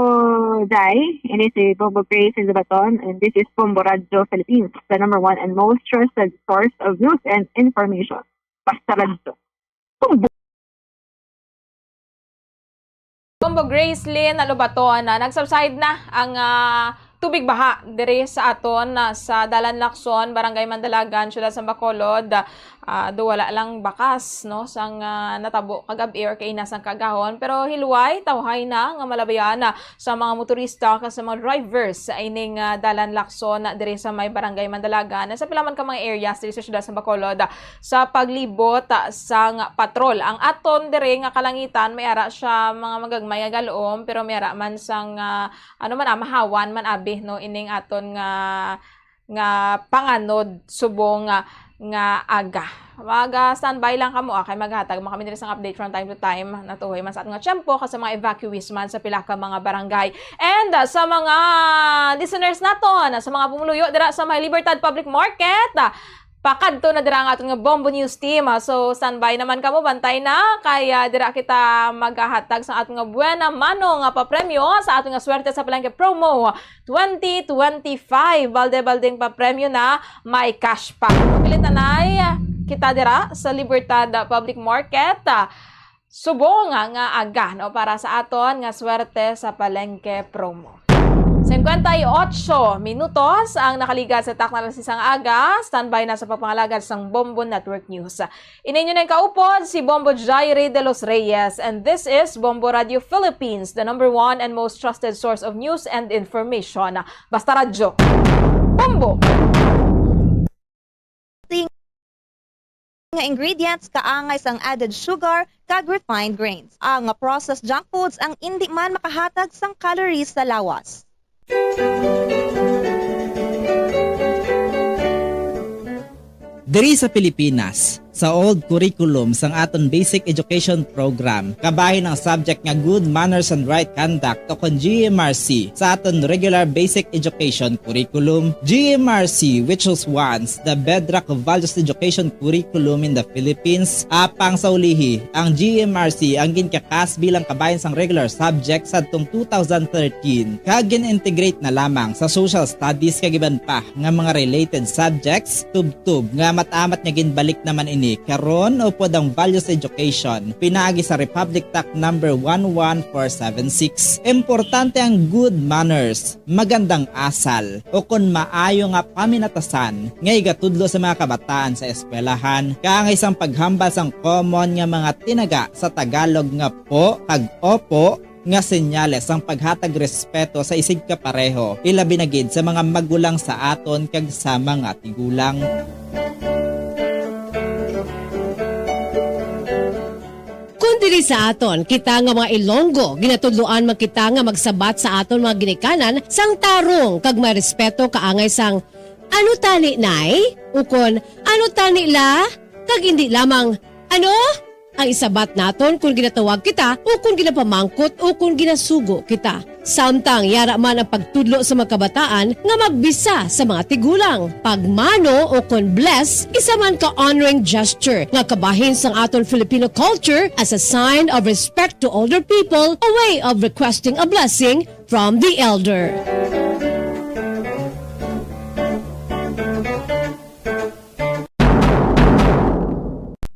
Jai, ini si Bombo Grace Lobaton, and this is Bombo Radyo Philippines, the number one and most trusted source of news and information. Basta Radyo. Bombo! Bombo Grace Lynn Lobaton, ah, nag-subside na ang, ah, tubig baha diri sa aton, ah, sa Dalan Lacson, Barangay Mandalagan, Siyudad sang Bacolod. Ah, do wala lang bakas, no, sang, ah, natabo kagab-i or kaina sang kagahon, pero hilway, tawhay na nga malabayan, ah, sa mga motorista kag sa mga drivers sa ining, ah, Dalan Lacson, ah, diri sa may Barangay Mandalagan, sa pila man ka mga areas diri sa siyudad sa Bacolod, ah, sa paglibot, ah, sang patrol. Ang aton diri nga kalangitan, may ara siya mga magagmay nga galom, pero may ara man sang, ah, ano man, ah, mahawan man abi, no, ining aton nga nga panganod subong nga, nga aga. Mag, ah, standby lang kamo, ah, kay maghatag man kami diri sang update from time to time. Natuhoy man sa aton nga tiyempo, kag sa mga evacuees man sa pila ka mga barangay. And, ah, sa mga listeners naton, sa mga pumuluyo dira sa may Libertad Public Market, ah, Pakadto na dira ang aton nga Bombo News team. Ah, so, standby naman kamo, bantay na. Kay, ah, dira kita maghahatag sa aton nga buena mano nga papremyo sa aton nga Swerte sa Palengke Promo twenty twenty-five. Balde-baldeng papremyo na, may cash pa. Pilitanay kita dira sa Libertad, ah, Public Market. Ah, subong nga aga, no, para sa aton nga Swerte sa Palengke Promo. Singkwenta y ocho minutos ang nakaligas sa takna alas seis sang aga. Standby na sa pagpangalagad sang Bombo Network News. Ini inyo nang kaupod si Bombo Jairi de los Reyes, and this is Bombo Radio Philippines, the number one and most trusted source of news and information. Basta Radyo. Bombo! Ting- nga ingredients kaangay sang added sugar kag refined grains. Ang processed junk foods ang indi man makahatag sang calories sa lawas. Diri sa Pilipinas, sa old curriculum sang aton basic education program, kabahin ang subject nga good manners and right conduct o kon G M R C sa aton regular basic education curriculum. G M R C, which was once the bedrock of values education curriculum in the Philippines, apang sa ulihi, ang G M R C ang ginkakas bilang kabahin sang regular subject sadtong two thousand thirteen, kag gin-integrate na lamang sa social studies kag iban pa nga mga related subjects, tubtob nga mat-amat nga ginbalik naman ini karon upod ang values education pinaagi sa Republic Act number one one four seven six. Importante ang good manners, magandang asal, o kon maayo nga paminatasan nga igatudlo sa mga kabataan sa eskwelahan, kaangay sang paghambal sang common nga mga tinaga sa Tagalog nga po kag opo, nga senyales sang paghatag respeto sa isigkapareho, ilabi na gid sa mga magulang sa aton kag sa mga tigulang. Kon diri sa aton, kita nga mga Ilonggo, ginatudloan man kita nga magsabat sa aton mga ginikanan sang tarong kag may respeto kaangay sang, "Ano tani, Nay?" ukon, "Ano tani, La?" kag indi lamang, "Ano?" Ang isabat naton kon ginatawag kita o kon ginapamangkot o kon ginasugo kita. Samtang yara man ang pagtudlo sa mga kabataan nga magbisa sa mga tigulang. Pagmano o kon bless, isa man ka honoring gesture nga kabahin sang aton Filipino culture as a sign of respect to older people, a way of requesting a blessing from the elder.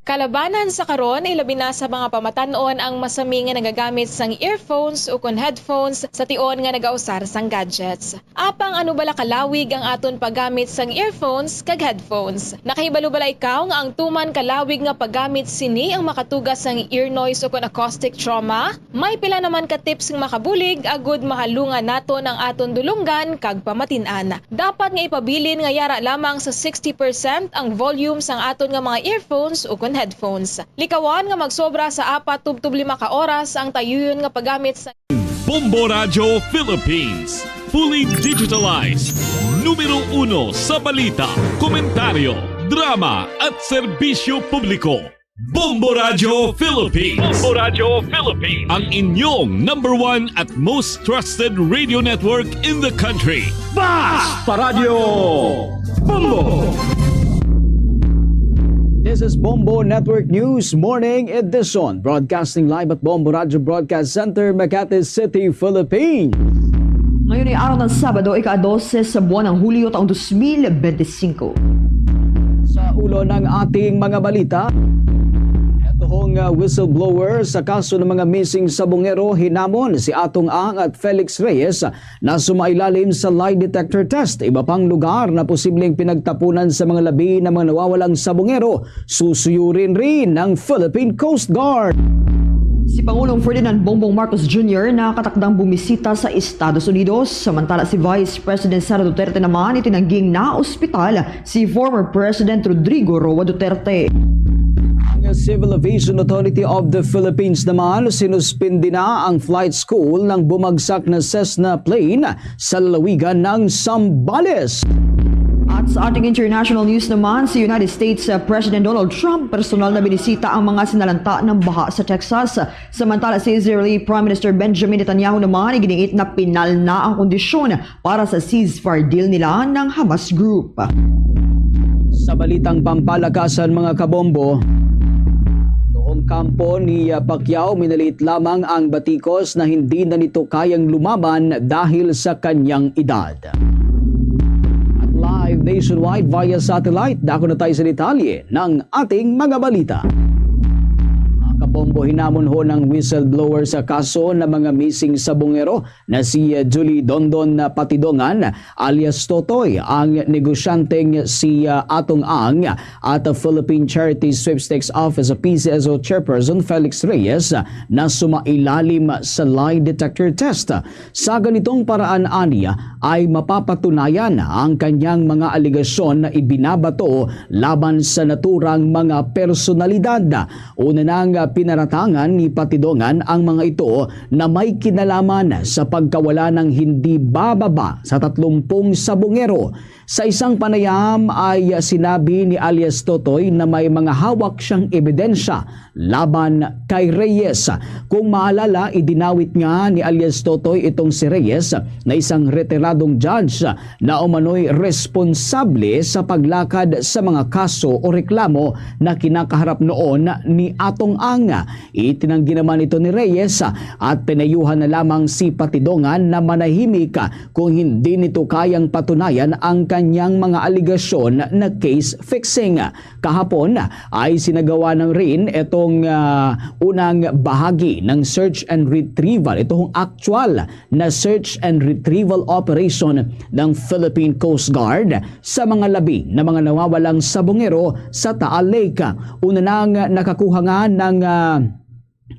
Kalabanan sa karon, ilabi na sa mga pamatan-on, ang masami nga nagagamit sang earphones ukon headphones sa tion nga nagausar sang gadgets. Apang ano bala kalawig ang aton paggamit sang earphones kag headphones? Nakahibalo bala ikaw nga ang tuman kalawig nga paggamit sini ang makatuga sang ear noise ukon acoustic trauma? May pila naman ka tips nga makabulig agud mahalungan naton ang aton dulonggan kag pamatin-an. Dapat nga ipabilin nga yara lamang sa sixty percent ang volume sang aton nga mga earphones ukon headphones. Likawan nga magsobra sa apat tubtob lima ka oras ang tayuyon nga paggamit sa Bombo Radyo Philippines, fully digitalized, numero uno sa balita, komentaryo, drama, at serbisyo publiko. Bombo Radyo Philippines. Bombo Radyo Philippines. Ang inyong number one at most trusted radio network in the country. Basta Radyo Bombo! This is Bombo Network News Morning Edition, broadcasting live at Bombo Radyo Broadcast Center, Makati City, Philippines. Ngayon ay araw ng Sabado, ika-dose sa buwan ng Hulyo, taong dos mil bente singko. Sa ulo ng ating mga balita, ito hong, uh, whistleblower sa kaso ng mga missing sabongero, hinamon si Atong Ang at Felix Reyes na sumailalim sa lie detector test. Iba pang lugar na posibleng pinagtapunan sa mga labi na mga nawawalang sabongero, susuyurin rin ng Philippine Coast Guard. Si Pangulong Ferdinand Bongbong Marcos Junior nakatakdang bumisita sa Estados Unidos, samantala si Vice President Sara Duterte naman itinangging naospital si former President Rodrigo Roa Duterte. Ang Civil Aviation Authority of the Philippines naman sinuspindi na ang flight school ng bumagsak na Cessna plane sa lalawigan ng Zambales. At sa ating international news naman, si United States, uh, President Donald Trump personal na binisita ang mga sinalanta ng baha sa Texas. Samantala, si Israeli Prime Minister Benjamin Netanyahu naman iginiit na pinal na ang kondisyon para sa ceasefire deal nila ng Hamas Group. Sa balitang pampalakasan, mga kabombo, noong kampo ni Pacquiao, minaliit lamang ang batikos na hindi na nito kayang lumaban dahil sa kanyang edad. At live nationwide via satellite, dako na tayo sa detalye ng ating mga balita. Mga kabombo, hinamon ho ng whistleblower sa kaso ng mga missing sabongero na si Julie Dondon Patidongan alias Totoy, ang negosyanteng si, ah, Atong Ang at Philippine Charity Sweepstakes Office P C S O Chairperson Felix Reyes na sumailalim sa lie detector test. Sa ganitong paraan, aniya, ay mapapatunayan ang kanyang mga alegasyon na ibinabato laban sa naturang mga personalidad. Una nang pinaratangan ni Patidongan ang mga ito na may kinalaman sa pagkawala ng hindi bababa sa tatlumpung sabongero. Sa isang panayam ay sinabi ni alias Totoy na may mga hawak siyang ebidensya laban kay Reyes. Kung maalala, idinawit nga ni alias Totoy itong si Reyes na isang retiradong judge na umano'y responsable sa paglakad sa mga kaso o reklamo na kinakaharap noon ni Atong Ang. Itinanggi naman ito ni Reyes at pinayuhan na lamang si Patidongan na manahimik kung hindi nito kayang patunayan ang kanyang mga alegasyon na case fixing. Kahapon ay sinagawa ng rin itong, ah, unang bahagi ng search and retrieval, itong actual na search and retrieval operation ng Philippine Coast Guard sa mga labi na mga nawawalang sabongero sa Taal Lake. Una nang nakakuha nga ng, ah,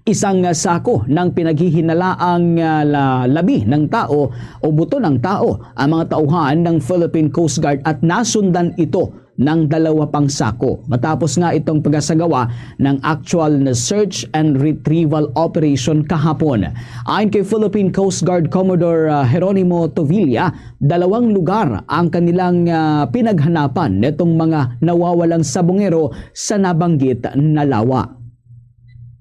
isang sako ng pinaghihinalaang, ah, la-, labi ng tao o buto ng tao ang mga tauhan ng Philippine Coast Guard at nasundan ito ng dalawa pang sako matapos nga itong pagasagawa ng actual na search and retrieval operation kahapon. Ayon kay Philippine Coast Guard Commodore, ah, Jeronimo Tovilla, dalawang lugar ang kanilang, ah, pinaghanapan netong mga nawawalang sabongero sa nabanggit na lawa.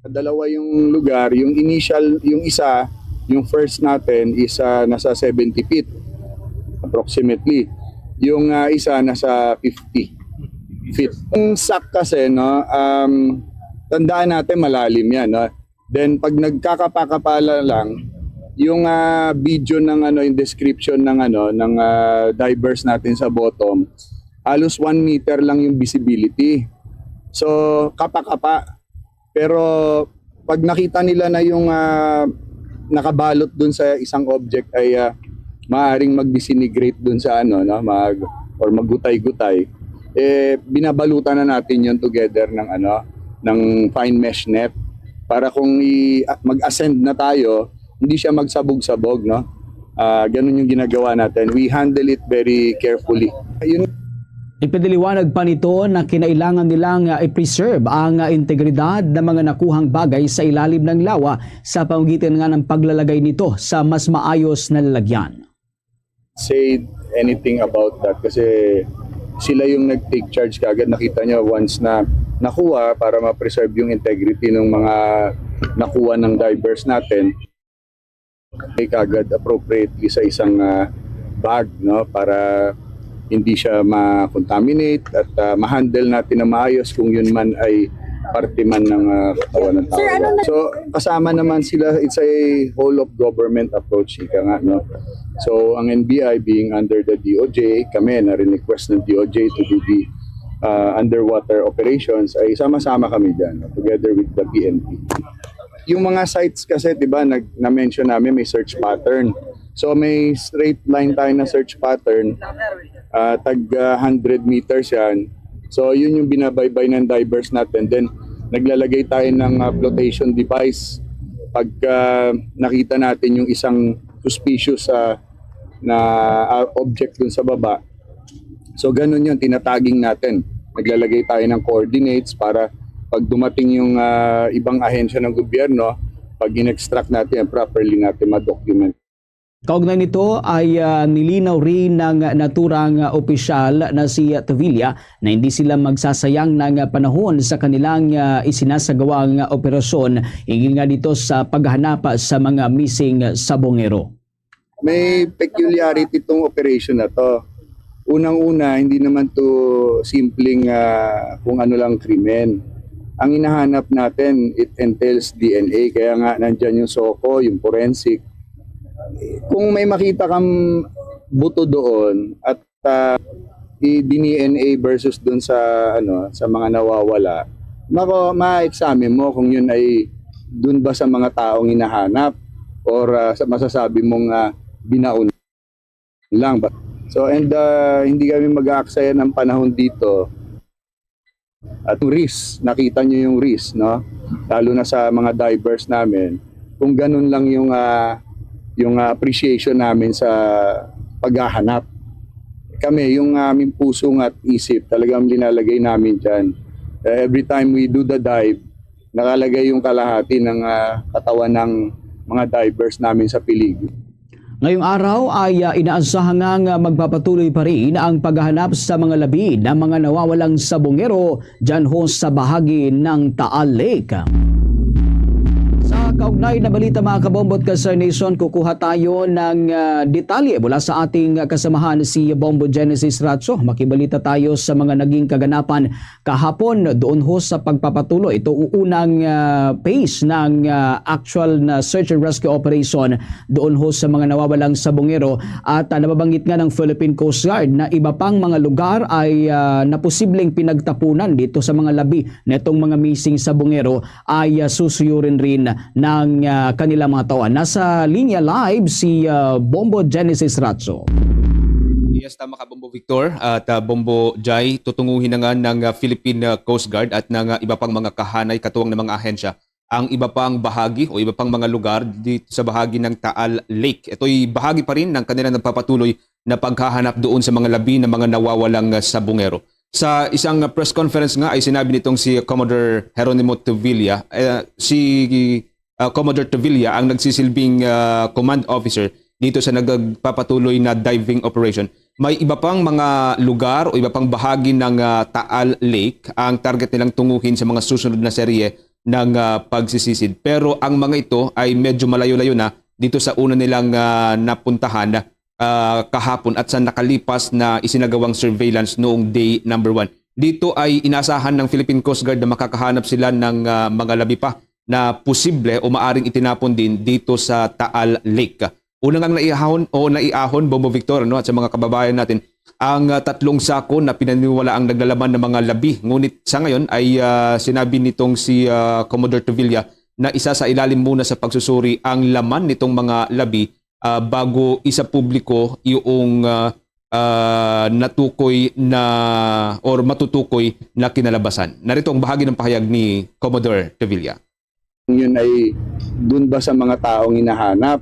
Dalawa yung lugar, yung initial, yung isa, yung first natin is, ah, nasa seventy feet, approximately. Yung, ah, isa nasa fifty feet. Yung sack kasi, no, um, tandaan natin malalim yan, no? Then pag nagkakapakapala lang, yung, ah, video ng ano, yung description ng ano, ng, ah, divers natin sa bottom, halos one meter lang yung visibility. So, kapa-kapa. Pero pag nakita nila na yung, ah, nakabalot dun sa isang object ay, ah, maaring mag-disintegrate dun sa ano, no, mag, or maggutay-gutay, eh, binabalutan na natin yun together ng ano, ng fine mesh net para kung i-, mag-ascend na tayo, hindi siya magsabog-sabog, no? Ah, ganun yung ginagawa natin. We handle it very carefully. Yun. Ipinaliwanag pa nito na kinailangan nilang, ah, i-preserve ang, ah, integridad ng mga nakuhang bagay sa ilalim ng lawa sa pamamagitan nga ng paglalagay nito sa mas maayos na lalagyan. Say anything about that kasi sila yung nag-take charge kagad. Nakita nyo, once na nakuha, para ma-preserve yung integrity ng mga nakuha ng divers natin, ay kagad appropriately sa isang, ah, bag, no, para hindi siya ma-contaminate at, ah, ma-handle natin na maayos kung yun man ay parte man ng, ah, katawan ng tao. Sir, ano na- So, kasama naman sila, it's a whole of government approach, ika nga, no? So, ang N B I being under the D O J, kami na-request ng D O J to do the, ah, underwater operations, ay sama-sama kami dyan, no, together with the P N P. Yung mga sites kasi, di ba, nag-, na-mention namin may search pattern. So, may straight line tayo na search pattern, ah, tag, ah, hundred meters yan. So, yun yung binabaybay ng divers natin. Then, naglalagay tayo ng, ah, flotation device pag, ah, nakita natin yung isang suspicious, ah, na, ah, object dun sa baba. So, ganun yun, tinatagging natin. Naglalagay tayo ng coordinates para pag dumating yung, ah, ibang ahensya ng gobyerno, pag in-extract natin, properly natin ma-document. Kaugnay nito ay, ah, nilinaw rin ng naturang, ah, opisyal na si Tavilla na hindi sila magsasayang ng panahon sa kanilang, ah, isinasagawang operasyon hinggil nga dito sa paghanap sa mga missing sabongero. May peculiarity itong operation na to. Unang-una, hindi naman to simpleng, ah, kung ano lang krimen. Ang hinahanap natin, it entails D N A. Kaya nga, nandyan yung SOCO, yung forensic. Kung may makita kang buto doon at, ah, i-D N A versus doon sa, ano, sa mga nawawala, mako-, ma-examine mo kung yun ay doon ba sa mga taong hinahanap or, ah, sa masasabi mong, ah, binaon lang. So, and, ah, hindi kami mag-aaksaya ng panahon dito. At yung risk, nakita nyo yung risk, no? Lalo na sa mga divers namin, kung ganun lang yung, ah, yung, ah, appreciation namin sa paghahanap. Kami, yung aming puso at isip, talagang linalagay namin dyan. Eh, every time we do the dive, nakalagay yung kalahati ng, ah, katawan ng mga divers namin sa peligro. Ngayong araw ay, ah, inaasahan nga magpapatuloy pa rin ang paghahanap sa mga labi na mga nawawalang sabongero dyan ho sa bahagi ng Taal Lake. Sa kaugnay na balita, mga Kabombo at ka-Star Nation, kukuha tayo ng, ah, detalye mula sa ating kasamahan si Bombo Genesis Ratso. Makibalita tayo sa mga naging kaganapan kahapon doon ho sa pagpapatuloy itong unang, ah, phase ng, ah, actual na search and rescue operation doon ho sa mga nawawalang sabongero. At, ah, nababanggit nga ng Philippine Coast Guard na iba pang mga lugar ay, ah, na posibleng pinagtapunan dito sa mga labi netong mga missing sabongero ay, ah, susuyurin rin ng, ah, kanilang mga tauhan. Nasa linya live si, ah, Bombo Genesis Ratso. Yes, tama ka, Bombo Victor at, ah, Bombo Jai. Tutunguhin na nga ng, ah, Philippine, ah, Coast Guard at ng, ah, iba pang mga kahanay katuwang ng mga ahensya ang iba pang bahagi o iba pang mga lugar dito sa bahagi ng Taal Lake. Ito'y bahagi pa rin ng kanilang nagpapatuloy na paghahanap doon sa mga labi ng mga nawawalang, ah, sabongero. Sa isang, ah, press conference nga ay sinabi nitong si Commodore Jeronimo Tevilla, eh, si, ah, Commodore Tevilla ang nagsisilbing, ah, command officer dito sa nagpapatuloy na diving operation. May iba pang mga lugar o iba pang bahagi ng, ah, Taal Lake ang target nilang tunguhin sa mga susunod na serye ng, ah, pagsisisid. Pero ang mga ito ay medyo malayo-layo na dito sa una nilang, ah, napuntahan, ah, kahapon at sa nakalipas na isinagawang surveillance noong day number one. Dito ay inaasahan ng Philippine Coast Guard na makakahanap sila ng, ah, mga labi pa na posible o maaring itinapon din dito sa Taal Lake. Una ngang naiahon o naiahon, Bombo Victor, no, at sa mga kababayan natin, ang, ah, tatlong sako na pinaniniwalaang naglalaman ng mga labi. Ngunit sa ngayon ay, ah, sinabi nitong si, ah, Commodore Tevilla na isasailalim muna sa pagsusuri ang laman nitong mga labi, ah, bago isapubliko yung, ah, ah, natukoy na or matutukoy na kinalabasan. Narito ang bahagi ng pahayag ni Commodore Tevilla. Yun ay dun ba sa mga taong hinahanap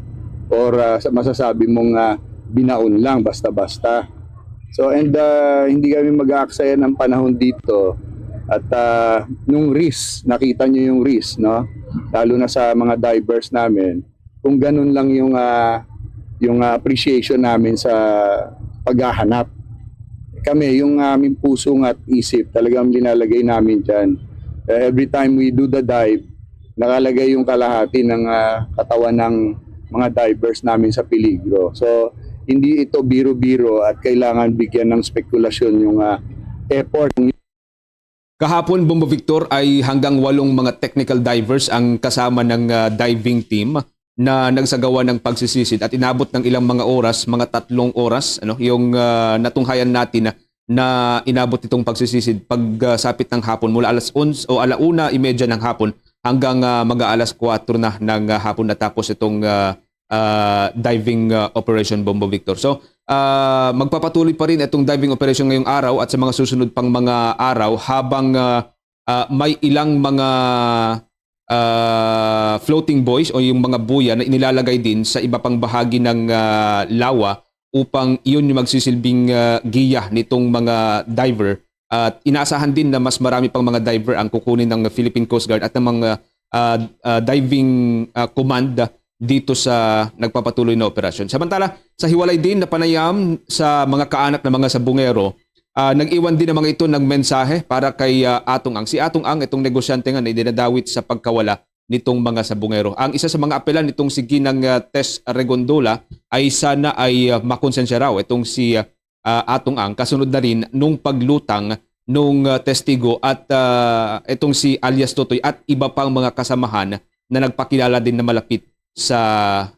or, ah, sa masasabi mong, ah, binaon lang basta-basta? So, and, ah, hindi kami mag-aaksaya ng panahon dito at, ah, nung risk, nakita nyo yung risk, no? Lalo na sa mga divers namin, kung ganun lang yung, ah, yung, ah, appreciation namin sa paghahanap. Kami, yung aming puso at isip, talagang linalagay namin dyan. Eh, every time we do the dive, nakalagay yung kalahati ng, ah, katawan ng mga divers namin sa peligro. So, hindi ito biro-biro at kailangan bigyan ng spekulasyon yung, ah, effort. Kahapon, Bombo Victor, ay hanggang walong mga technical divers ang kasama ng, ah, diving team na nagsagawa ng pagsisisid at inabot ng ilang mga oras, mga tatlong oras, ano, yung, ah, natunghayan natin na, na inabot itong pagsisisid pag, ah, sapit ng hapon mula alas onse o ala una y media ng hapon hanggang, ah, mag-aalas kuwatro na ng, ah, hapon natapos itong, ah, ah, diving, ah, operation, Bombo Victor. So, ah, magpapatuloy pa rin itong diving operation ngayong araw at sa mga susunod pang mga araw habang, ah, ah, may ilang mga, ah, floating buoys o yung mga buya na inilalagay din sa iba pang bahagi ng, ah, lawa upang iyon yung magsisilbing, ah, giya nitong mga diver. At inaasahan din na mas marami pang mga diver ang kukunin ng Philippine Coast Guard at ng mga, ah, ah, diving, ah, command dito sa nagpapatuloy na operasyon. Samantala, sa hiwalay din na panayam sa mga kaanak ng mga sabungero, ah, nag-iwan din ang mga ito ng mensahe para kay, ah, Atong Ang. Si Atong Ang, itong negosyante nga na dinadawit sa pagkawala nitong mga sabungero. Ang isa sa mga apelan nitong si Ginang, ah, Tess Regondola ay sana ay, ah, makonsensya raw itong si, ah, ah, atong ang kasunod na rin nung paglutang nung, ah, testigo at, ah, itong si alias Totoy at iba pang mga kasamahan na nagpakilala din na malapit sa,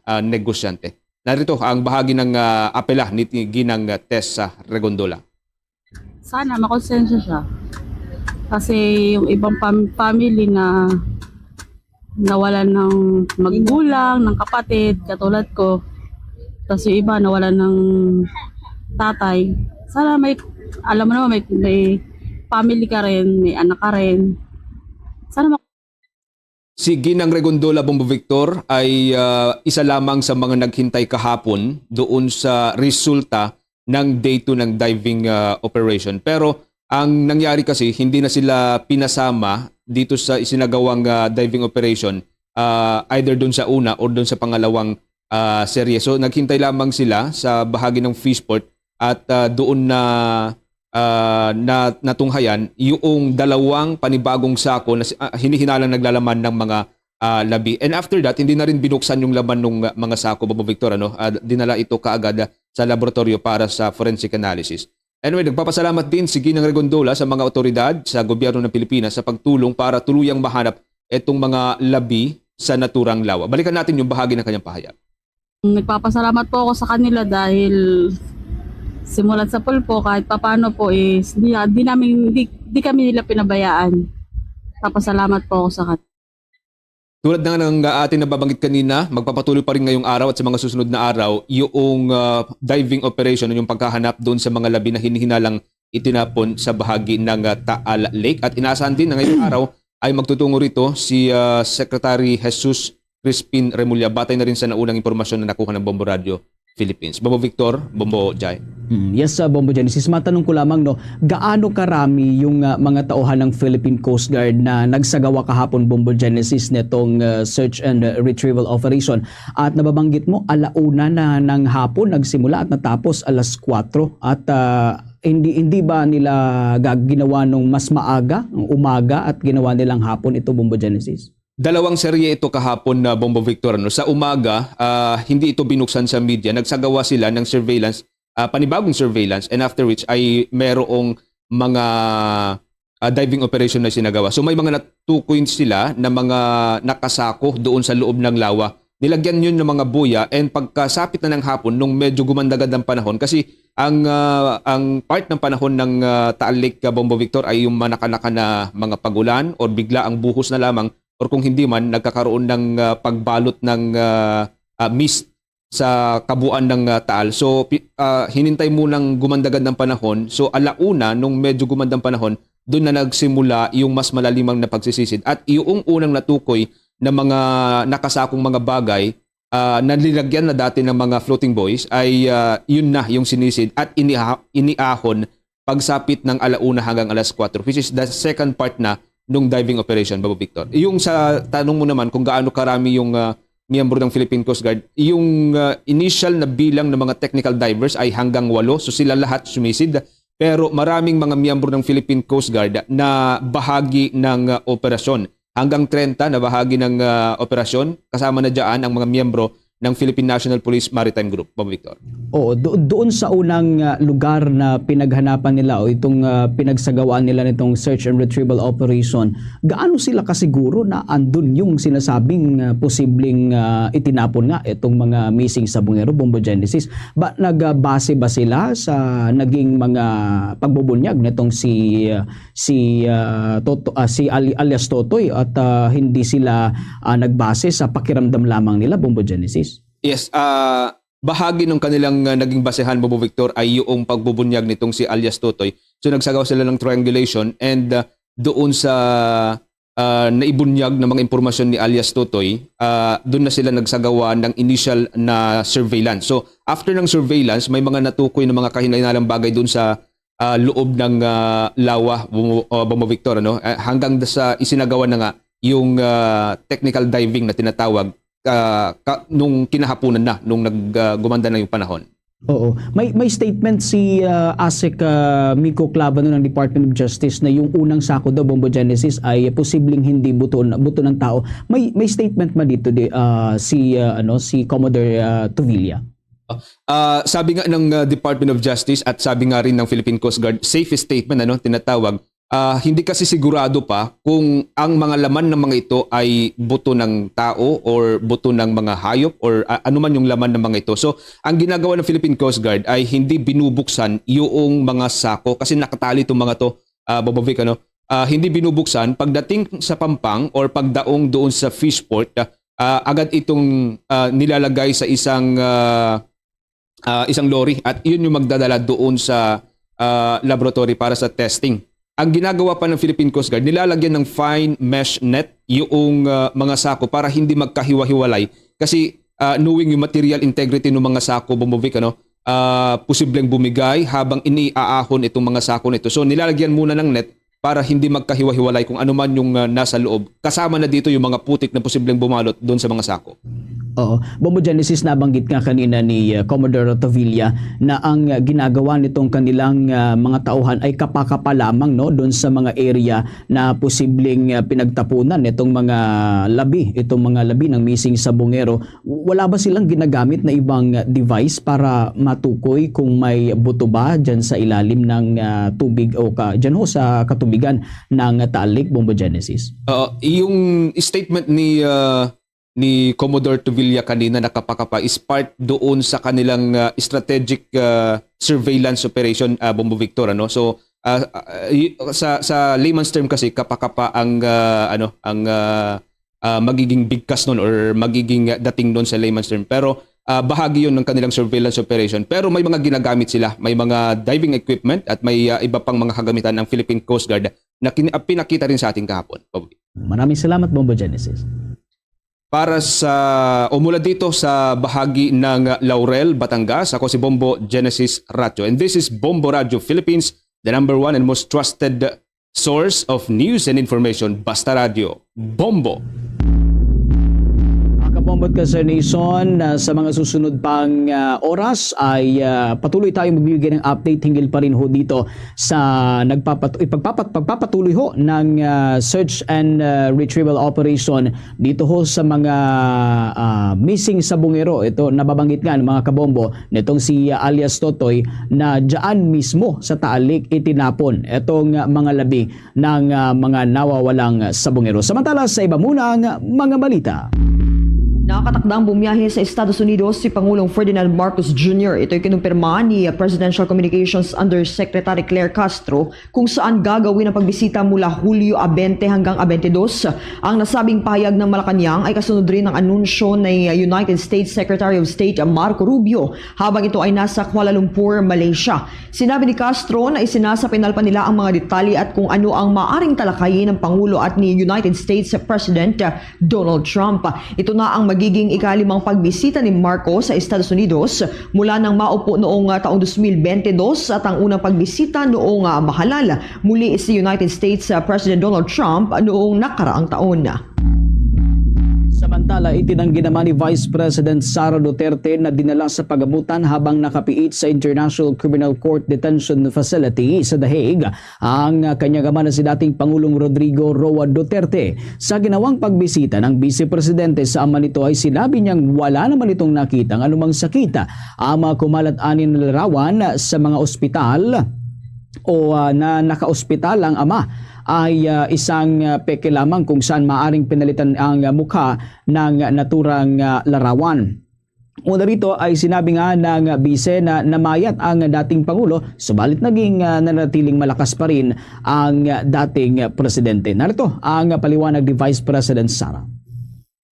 ah, negosyante. Narito ang bahagi ng, ah, apela ni Ginang Tessa Regondola. Sana makonsensya siya. Kasi yung ibang pam-, family na nawalan ng magulang, ng kapatid, katulad ko. Tas yung iba nawalan ng tatay. Sana may, alam mo naman, may, may family ka rin, may anak ka rin. Sana mak- Si Ginang Regondola Bombo Victor ay, ah, isa lamang sa mga naghintay kahapon doon sa resulta ng day two ng diving, ah, operation. Pero ang nangyari kasi, hindi na sila pinasama dito sa isinagawang, ah, diving operation, ah, either doon sa una or doon sa pangalawang, ah, serye. So, naghintay lamang sila sa bahagi ng Fishport at, ah, doon na, ah, na natunghayan yung dalawang panibagong sako na si-, ah, hinihinalang naglalaman ng mga, ah, labi. And after that, hindi na rin binuksan yung laman ng mga sako, Bombo Victor, ano? Ah, dinala ito kaagad sa laboratorio para sa forensic analysis. Anyway, nagpapasalamat din si Ginang Regondola sa mga otoridad sa gobyerno ng Pilipinas sa pagtulong para tuluyang mahanap itong mga labi sa naturang lawa. Balikan natin yung bahagi ng kanyang pahayag. Nagpapasalamat po ako sa kanila dahil simulat sa pulpo, kahit papano po is di, di namin, di, di kami nila pinabayaan. Papasalamat po ako sa kanila. Tulad na ng ating nababanggit kanina, magpapatuloy pa rin ngayong araw at sa mga susunod na araw yung, ah, diving operation, yung paghahanap doon sa mga labi na hinihinalang itinapon sa bahagi ng, ah, Taal Lake. At inaasahan din na ngayong araw ay magtutungo rito si, ah, Secretary Jesus Crispin Remulla, batay na rin sa naunang impormasyon na nakuha ng Bombo Radio Philippines. Bombo Victor, Bombo Jai. Mm, yes, uh, Bombo Genesis. Matanong ko lamang, no, gaano karami yung, uh, mga tauhan ng Philippine Coast Guard na nagsagawa kahapon, Bombo Genesis, netong, uh, search and, uh, retrieval operation? At nababanggit mo, alauna na ng hapon nagsimula at natapos alas kwatro. At, uh, hindi, hindi ba nila ga-, ginawa nung mas maaga, umaga, at ginawa nilang hapon ito, Bombo Genesis? Dalawang serye ito kahapon na, Bombo Victor, ano. Sa umaga, ah, hindi ito binuksan sa media. Nagsagawa sila ng surveillance, ah, panibagong surveillance, and after which ay merong mga, ah, diving operation na sinagawa. So may mga natukoy sila na mga nakasako doon sa loob ng lawa. Nilagyan yun ng mga buya, and pagkasapit na ng hapon, nung medyo gumanda-ganda ang panahon, kasi ang, ah, ang part ng panahon ng, ah, Taal Lake, ah, Bombo Victor, ay yung manakanaka na mga pagulan or bigla ang buhos na lamang, or kung hindi man, nagkakaroon ng, ah, pagbalot ng, ah, ah, mist sa kabuuan ng, ah, Taal. So, pi-, ah, hinintay munang gumanda-ganda ang panahon. So, alauna, nung medyo gumanda ang panahon, doon na nagsimula yung mas malalimang na pagsisid. At yung unang natukoy na mga nakasakong mga bagay, ah, na nilagyan na dati ng mga floating buoys ay, ah, yun na yung sinisid at iniha-, iniahon pagsapit ng alauna hanggang alas kwatro, which is the second part na nung diving operation, Bombo Victor. Yung sa tanong mo naman kung gaano karami yung, ah, miyembro ng Philippine Coast Guard, yung, ah, initial na bilang ng mga technical divers ay hanggang walo. So sila lahat sumisid. Pero maraming mga miyembro ng Philippine Coast Guard na bahagi ng, ah, operasyon. Hanggang treinta na bahagi ng, ah, operasyon. Kasama na dyan ang mga miyembro ng Philippine National Police Maritime Group, Bombo Victor. Oo, do-, doon sa unang, ah, lugar na pinaghanapan nila o itong, ah, pinagsagawaan nila nitong search and retrieval operation, gaano sila kasiguro na andun yung sinasabing, ah, posibleng, ah, itinapon nga itong mga missing sa bungero, Bombo Genesis? Ba, nagbase ba sila sa naging mga pagbubunyag nitong si, ah, si, ah, Toto, ah, si Ali-, alias Totoy at, ah, hindi sila, ah, nagbase sa pakiramdam lamang nila, Bombo Genesis? Yes, ah, bahagi ng kanilang, ah, naging basehan, Bombo Victor, ay yung pagbubunyag nitong si alias Totoy. So, nagsagawa sila ng triangulation and, ah, doon sa, ah, naibunyag na mga impormasyon ni alias Totoy, ah, doon na sila nagsagawa ng initial na surveillance. So, after ng surveillance, may mga natukoy na mga kahinalang bagay doon sa, ah, loob ng, ah, lawa, Bombo, ah, Bombo Victor, ano? Ah, hanggang sa isinagawa na nga yung, ah, technical diving na tinatawag, ah, ka-, nung kinahaponan na, nung nag, ah, gumanda na yung panahon. Oo. May, may statement si, ah, ASEC, ah, Miko Clavano ng Department of Justice na yung unang sako daw, Bombo Genesis, ay posibleng hindi buto, buto ng tao. May, may statement ba dito di, ah, si, ah, ano, si Commodore, ah, Tuvilla? Ah, sabi nga ng, ah, Department of Justice at sabi nga rin ng Philippine Coast Guard, safe statement, ano, tinatawag, ah, hindi kasi sigurado pa kung ang mga laman ng mga ito ay buto ng tao or buto ng mga hayop or, ah, ano man yung laman ng mga ito. So, ang ginagawa ng Philippine Coast Guard ay hindi binubuksan yung mga sako kasi nakatali itong mga to, ah, Bobovic, ano? Ah, hindi binubuksan. Pagdating sa pampang or pagdaong doon sa fishport, ah, ah, agad itong, ah, nilalagay sa isang, ah, ah, isang lorry at yun yung magdadala doon sa, ah, laboratory para sa testing. Ang ginagawa pa ng Philippine Coast Guard, nilalagyan ng fine mesh net yung, ah, mga sako para hindi magkahiwa-hiwalay. Kasi, ah, knowing yung material integrity ng mga sako, Bobovic, ano, ah, posibleng bumigay habang iniaahon itong mga sako nito. So, nilalagyan muna ng net para hindi magkahiwa-hiwalay kung ano man yung, ah, nasa loob. Kasama na dito yung mga putik na posibleng bumalot doon sa mga sako. Oo. Bombo Genesis, nabanggit nga kanina ni, uh, Commodore Tovilla na ang, uh, ginagawa nitong kanilang, uh, mga tauhan ay kapakapa lamang, no, doon sa mga area na posibleng, uh, pinagtapunan nitong mga labi, itong mga labi ng missing sabongero. W-, wala ba silang ginagamit na ibang, uh, device para matukoy kung may buto ba dyan sa ilalim ng, uh, tubig o ka-, dyan ho sa katubigan ng Taal Lake, Bombo Genesis? Oo, yung statement ni, uh, ni Commodore Tuvilla kanina na kapakapa is part doon sa kanilang, ah, strategic, ah, surveillance operation, ah, Bombo Victor, ano? So, ah, ah, y-, sa, sa layman's term kasi, kapakapa ang, ah, ano, ang, ah, ah, magiging bigkas nun or magiging, ah, dating nun sa layman's term. Pero, ah, bahagi yun ng kanilang surveillance operation. Pero may mga ginagamit sila. May mga diving equipment at may, ah, iba pang mga kagamitan ng Philippine Coast Guard na kin-, ah, pinakita rin sa atin kahapon. Maraming salamat, Bombo Genesis. Para sa, o mula dito sa bahagi ng Laurel, Batangas, ako si Bombo Genesis Ratio. And this is Bombo Radio Philippines, the number one and most trusted source of news and information. Basta Radio, Bombo! Mga kabombo at ka-Sir Nation, ah, sa mga susunod pang, ah, oras ay, ah, patuloy tayong magbibigay ng update hinggil pa rin ho dito sa nagpapat-, ipagpapat-, pagpapatuloy ho ng, ah, search and, ah, retrieval operation dito ho sa mga, ah, missing sabongero. Ito, nababanggit nga ng mga kabombo nitong si, ah, alias Totoy na dyan mismo sa Taal Lake itinapon itong, ah, mga labi ng, ah, mga nawawalang sabongero. Samantala, sa iba muna ang mga balita. Nakatakdang bumiyahe sa Estados Unidos si Pangulong Ferdinand Marcos Junior. Ito'y kinumpirma ni Presidential Communications Undersecretary Claire Castro, kung saan gagawin ang pagbisita mula Hulyo a twenty hanggang a twenty-dos. Ang nasabing pahayag ng Malacañang ay kasunod rin ng anunsyo ni United States Secretary of State Marco Rubio habang ito ay nasa Kuala Lumpur, Malaysia. Sinabi ni Castro na isinasapinal pa nila ang mga detalye at kung ano ang maaring talakayin ng Pangulo at ni United States President Donald Trump. Ito na ang magiging ikalimang pagbisita ni Marcos sa Estados Unidos mula nang maupo noong, ah, taong dos mil bente dos at ang unang pagbisita noong, ah, mahalal muli si United States, ah, President Donald Trump noong nakaraang taon. Samantala, itinanggi naman ni Vice President Sara Duterte na dinala sa pagabutan habang nakapiit sa International Criminal Court Detention Facility sa The Hague ang kanyang ama na si dating Pangulong Rodrigo Roa Duterte. Sa ginawang pagbisita ng Vice Presidente sa ama nito ay sinabi niyang wala naman itong nakita ang anumang sakit ang mga kumalat ani na larawan sa mga ospital o, ah, na nakaospital ang ama ay, ah, isang, ah, peke lamang kung saan maaring pinalitan ang, ah, mukha ng naturang, ah, larawan. Una rito ay sinabi nga ng Vice na namayat ang dating Pangulo, subalit naging, ah, nanatiling malakas pa rin ang dating presidente. Narito ang paliwanag ni Vice President Sara.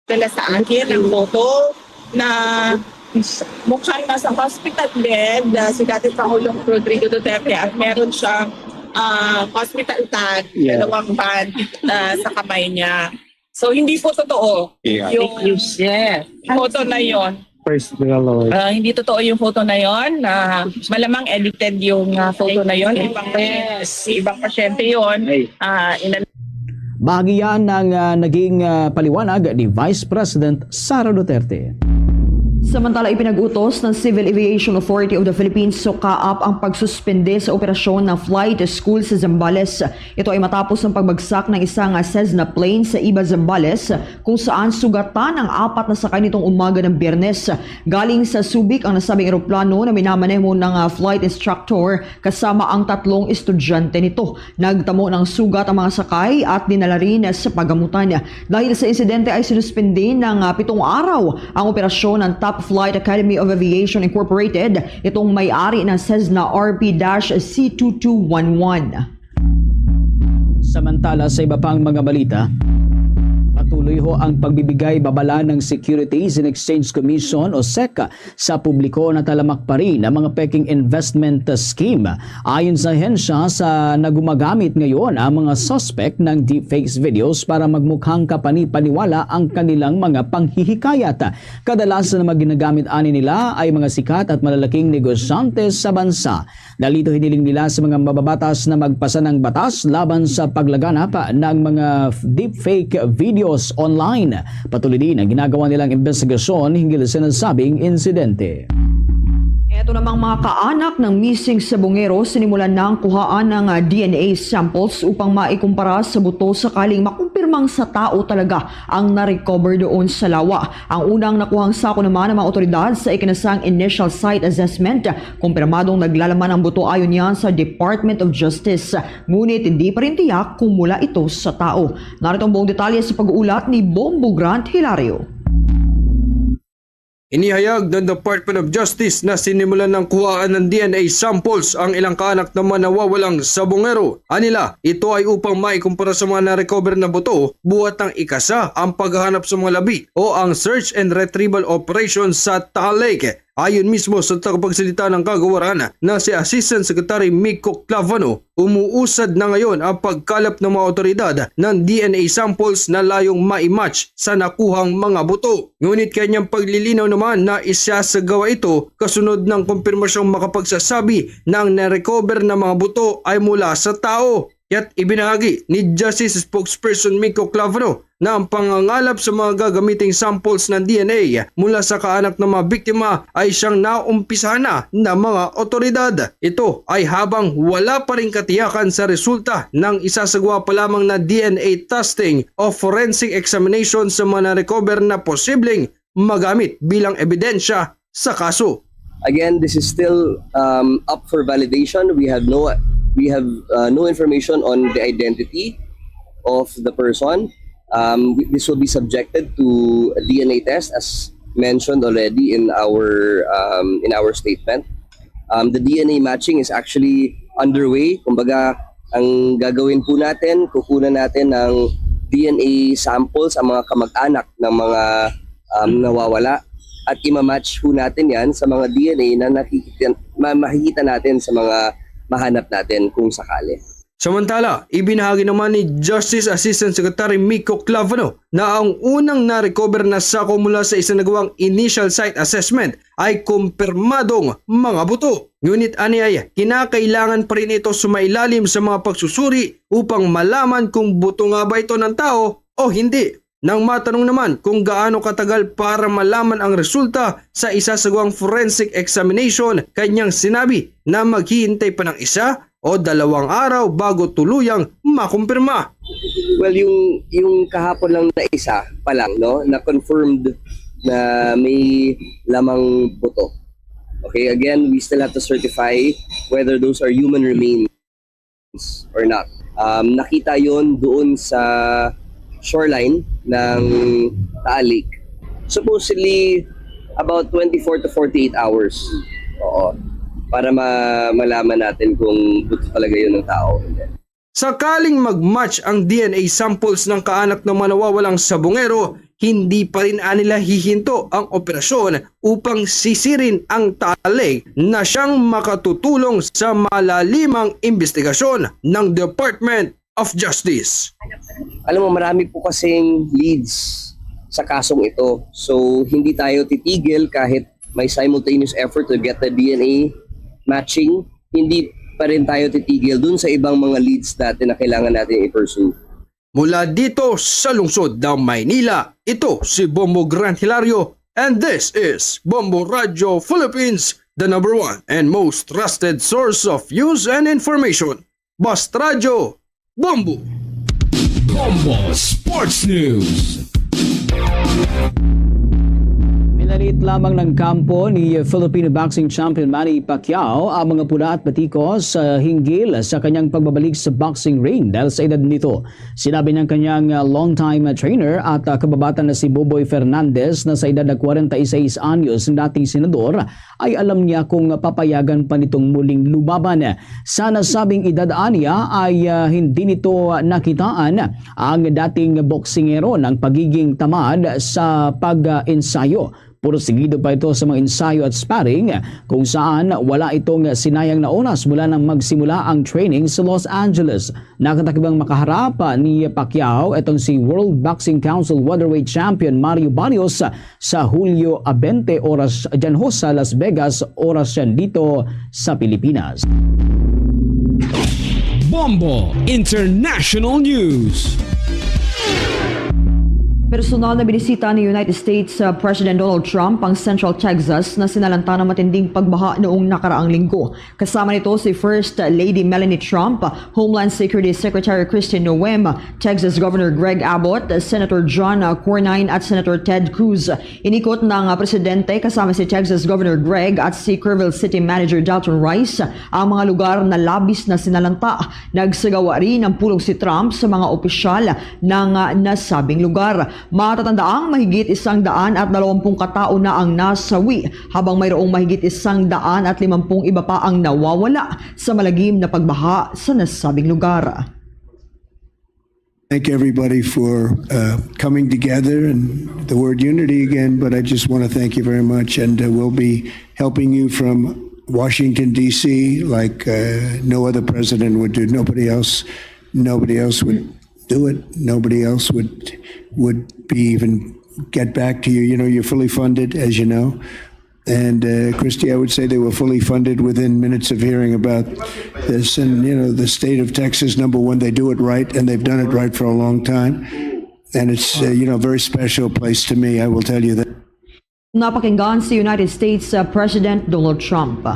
Dala sa akin ang photo na mukhang nasa hospital bed, ah, si dating Pangulong Rodrigo Duterte at meron siyang, ah, hospital tag, Yeah. dalawang band, ah, sa kamay niya. So, hindi po totoo Yeah. yung Fake news. Yes. photo na yon. Praise the Lord. Ah, hindi totoo yung photo na yon. Ah, malamang edited yung, ah, photo na yon. Ibang, Yes. ibang pasyente yon. Ay. Ah, inan- Bahagi yan ng, ah, naging, ah, paliwanag ni Vice President Sara Duterte. Samantala, ipinag-utos ng Civil Aviation Authority of the Philippines o CAAP ang pagsuspende sa operasyon ng flight school sa Zambales. Ito ay matapos ang pagbagsak ng isang Cessna plane sa Iba, Zambales, kung saan sugatan ang apat na sakay nitong umaga ng Biyernes. Galing sa Subic ang nasabing eroplano na minamaneho ng, ah, flight instructor kasama ang tatlong estudyante nito. Nagtamo ng sugat ang mga sakay at dinala rin sa pagamutan. Dahil sa insidente ay sinuspindi ng, ah, pitong araw ang operasyon ng Top Flight Academy of Aviation Incorporated, itong may-ari ng Cessna R P dash C two two one one. Samantala, sa iba pang mga balita, patuloy ho ang pagbibigay babala ng Securities and Exchange Commission o SEC sa publiko na talamak pa rin ang mga peking investment scheme. Ayon sa ahensya, sa nagumagamit ngayon ang mga suspect ng deepfakes videos para magmukhang kapanipaniwala ang kanilang mga panghihikayat. Kadalasan na mga ginagamit ani nila ay mga sikat at malalaking negosyante sa bansa. Dahil dito, hiniling nila sa mga mababatas na magpasa ng batas laban sa paglaganap ng mga deepfake videos online. Patuloy din ang ginagawa nilang investigasyon hinggil sa nasabing insidente. Eto namang mga kaanak ng missing sa Bungero, sinimulan na ang kuhaan ng, ah, D N A samples upang maikumpara sa buto sakaling makumpirmang sa tao talaga ang na-recover doon sa lawa. Ang unang nakuhang sako naman ng mga otoridad sa ikinasang initial site assessment, kumpirmadong naglalaman ang buto ayon yan sa Department of Justice. Ngunit hindi pa rin tiyak kung mula ito sa tao. Narito ang buong detalye sa pag-uulat ni Bombo Grant Hilario. Inihayag ng Department of Justice na sinimulan ng kuhaan ng D N A samples ang ilang kaanak na mga nawawalang sa Bungero. Anila, ito ay upang maikumpara sa mga na-recover na buto, buhat ng ikasa ang paghahanap sa mga labi o ang search and retrieval operation sa Taal Lake. Ayon mismo sa tagapagsalita ng kagawaran na si Assistant Secretary Miko Clavano, umuusad na ngayon ang pagkalap ng mga otoridad ng D N A samples na layong ma-match sa nakuhang mga buto. Ngunit kanyang paglilinaw naman na isasagawa ito kasunod ng kumpirmasyong makapagsasabi na ang na-recover na mga buto ay mula sa tao. Kaya't ibinahagi ni Justice Spokesperson Miko Clavero na ang pangangalap sa mga gagamiting samples ng D N A mula sa kaanak ng mga biktima ay siyang naumpisahan na ng mga otoridad. Ito ay habang wala pa ring katiyakan sa resulta ng isasagawa pa lamang na D N A testing o forensic examination sa mga na-recover na posibleng magamit bilang ebidensya sa kaso. Again, this is still, um, up for validation. We have no, we have, uh, no information on the identity of the person. Um, this will be subjected to a D N A test, as mentioned already in our, um, in our statement. Um, the D N A matching is actually underway. Kumbaga, ang gagawin po natin, kukunan natin ng D N A samples ang mga kamag-anak ng mga, um, nawawala, at imamatch po natin yan sa mga D N A na nakikita, ma-, makikita natin sa mga mahanap natin kung sakali. Samantala, ibinahagi naman ni Justice Assistant Secretary Miko Clavano na ang unang na-recover na sako mula sa isinagawang initial site assessment ay kumpirmadong mga buto. Ngunit ani ay kinakailangan pa rin ito sumailalim sa mga pagsusuri upang malaman kung buto nga ba ito ng tao o hindi. Nang matanong naman kung gaano katagal para malaman ang resulta sa isasagawang forensic examination, kanyang sinabi na maghihintay pa ng isa o dalawang araw bago tuluyang makumpirma. Well, yung, yung kahapon lang na isa pa lang, no, na confirmed na may lamang buto. Okay, again, we still have to certify whether those are human remains or not. Um, nakita yon doon sa shoreline ng Taal Lake. Supposedly, about twenty-four to forty-eight hours. Oo. Para ma-, malaman natin kung buto talaga yun ng tao o hindi. Sakaling mag-match ang D N A samples ng kaanak ng mga nawawalang sabungero, hindi pa rin anila hihinto ang operasyon upang sisirin ang Taal Lake na siyang makatutulong sa malalimang investigasyon ng Department of Justice. Alam mo, marami po kasing leads sa kasong ito. So, hindi tayo titigil kahit may simultaneous effort to get the D N A matching. Hindi pa rin tayo titigil dun sa ibang mga leads natin na kailangan natin i-pursue. Mula dito sa lungsod ng Maynila, ito si Bombo Grant Hilario And this is Bombo Radio Philippines, the number one and most trusted source of news and information. Basta Radyo, Bombo! Bombo Sports News. Minalit lamang ng kampo ni Filipino boxing champion Manny Pacquiao ang mga pula at batikos, ah, hinggil sa kanyang pagbabalik sa boxing ring dahil sa edad nito. Sinabi ng kanyang, ah, longtime, ah, trainer at, ah, kababatan na si Boboy Fernandez na sa edad na kwarenta y seis anyos ng dating senador ay alam niya kung papayagan pa nitong muling lumaban. Sa nasabing edad anya ay, ah, hindi nito nakitaan ang dating boksingero ng pagiging tamad sa pag-ensayo. Pursigido pa ito sa mga ensayo at sparring kung saan wala itong sinayang na oras mula nang magsimula ang training sa Los Angeles. Nakatakbang makaharap ni Pacquiao itong si World Boxing Council welterweight champion Mario Barrios sa Hulyo twenty, oras dyan ho sa Las Vegas, oras yan dito sa Pilipinas. Bombo International News. Personal na binisita ni United States, uh, President Donald Trump ang Central Texas na sinalanta ng matinding pagbaha noong nakaraang linggo. Kasama nito si First Lady Melania Trump, Homeland Security Secretary Kristi Noem, Texas Governor Greg Abbott, Senator John, uh, Cornyn at Senator Ted Cruz. Inikot ng, uh, presidente kasama si Texas Governor Greg at si Kerrville City Manager Dalton Rice ang mga lugar na labis na sinalanta. Nagsagawa rin ng pulong si Trump sa mga opisyal ng, uh, nasabing lugar. Matatandaang mahigit isang daan at dalawampung katao na ang nasawi, habang mayroong mahigit isang daan at limampung iba pa ang nawawala sa malagim na pagbaha sa nasabing lugar. Thank everybody for, uh, coming together and the word unity again, but I just want to thank you very much, and, uh, we'll be helping you from Washington, D C, like, uh, no other president would do. Nobody else, nobody else would do it. Nobody else would, would be even get back to you. You know, you're fully funded, as you know. And, uh, Kristi, I would say they were fully funded within minutes of hearing about this. And, you know, the state of Texas, number one, they do it right, and they've done it right for a long time. And it's, uh, you know, a very special place to me, I will tell you that. Napakinggan si United States, uh, President Donald Trump.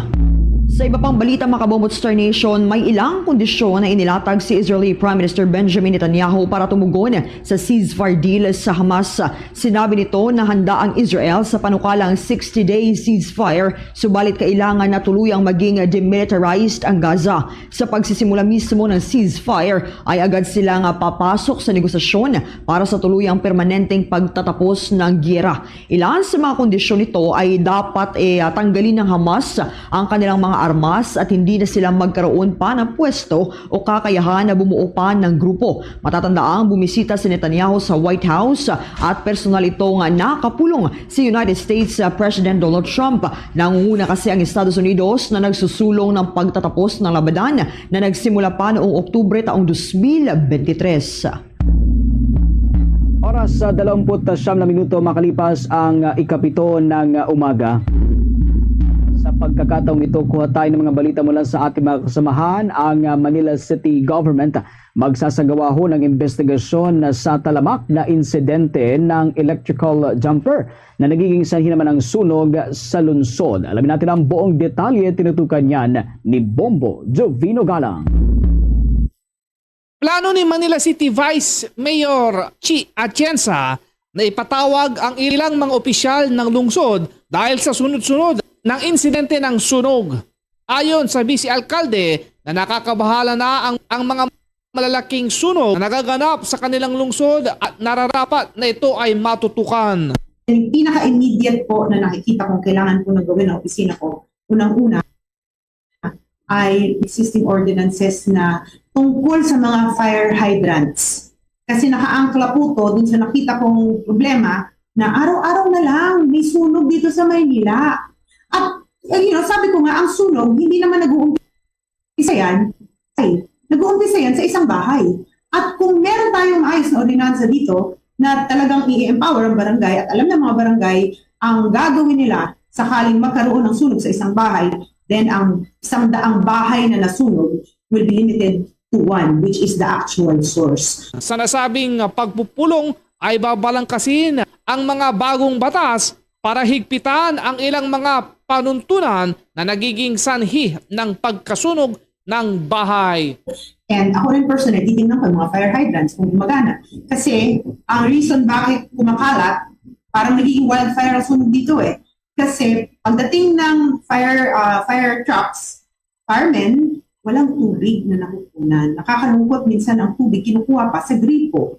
Sa iba pang balita, mga kabombo, Star Nation, may ilang kondisyon na inilatag si Israeli Prime Minister Benjamin Netanyahu para tumugon sa ceasefire deal sa Hamas. Sinabi nito na handa ang Israel sa panukalang sixty-day ceasefire, subalit kailangan na tuluyang maging demilitarized ang Gaza. Sa pagsisimula mismo ng ceasefire, ay agad silang papasok sa negosasyon para sa tuluyang permanenteng pagtatapos ng giyera. Ilan sa mga kondisyon nito ay dapat, eh, tanggalin ng Hamas ang kanilang mga armas at hindi na sila magkaroon pa ng pwesto o kakayahan na bumuo pa ng grupo. Matatandaang bumisita si Netanyahu sa White House at personal itong nakapulong si United States, uh, President Donald Trump. Nangunguna kasi ang Estados Unidos na nagsusulong ng pagtatapos ng labanan na nagsimula pa noong Oktubre taong dos mil bente tres. Oras sa dalawamput siyam na minuto makalipas ang, uh, ikapito ng, uh, umaga. Sa pagkakataong ito, kuha tayo ng mga balita mula sa ating mga kasamahan. Ang, uh, Manila City Government magsasagawa ho ng investigasyon sa talamak na insidente ng electrical jumper na nagiging sanhi naman ng sunog sa lungsod. Alamin natin ang buong detalye, tinutukan niyan ni Bombo Jovino Galang. Plano ni Manila City Vice Mayor Chi Atienza na ipatawag ang ilang mga opisyal ng lungsod dahil sa sunod-sunod ng insidente ng sunog. Ayon sa Vice Alkalde na nakakabahala na ang, ang mga malalaking sunog na nagaganap sa kanilang lungsod at nararapat na ito ay matutukan. Yung pinaka-immediate po na nakikita kong kailangan po na gawin ng opisina ko, unang-una, ay existing ordinances na tungkol sa mga fire hydrants. Kasi nakaangkla po to dun sa nakita kong problema na araw-araw na lang may sunog dito sa Maynila. At, eh, you know, sabi ko nga, ang sunog, hindi naman nag-uumpisa yan, ay, nag-uumpisa yan sa isang bahay. At kung meron tayong maayos na ordinansa dito na talagang i-empower ang barangay at alam ng mga barangay ang gagawin nila sakaling magkaroon ng sunog sa isang bahay, then ang isang daang bahay na nasunog will be limited to one, which is the actual source. Sa nasabing pagpupulong ay babalangkasin ang mga bagong batas para higpitan ang ilang mga panuntunan na nagiging sanhi ng pagkasunog ng bahay. And ako rin personally, titingnan ko yung mga fire hydrants kung gumagana. Kasi ang reason bakit kumakalat, parang nagiging wildfire ang sunog dito eh. Kasi pagdating ng fire uh, fire trucks, firemen, walang tubig na nakukunan. Nakakalungkot, minsan ang tubig kinukuha pa sa gripo.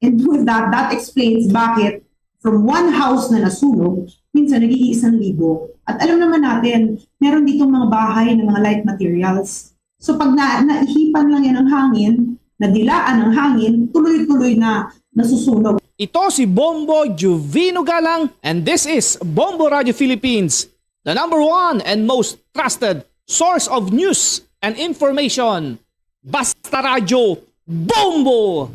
And with that, that explains bakit from one house na nasunog, minsan nagiging isang libo. At alam naman natin, meron ditong mga bahay ng mga light materials. So pag na, naihipan lang yan ng hangin, nadilaan ng hangin, tuloy-tuloy na nasusunog. Ito si Bombo Juvino Galang and this is Bombo Radio Philippines, the number one and most trusted source of news and information. Basta Radyo, Bombo!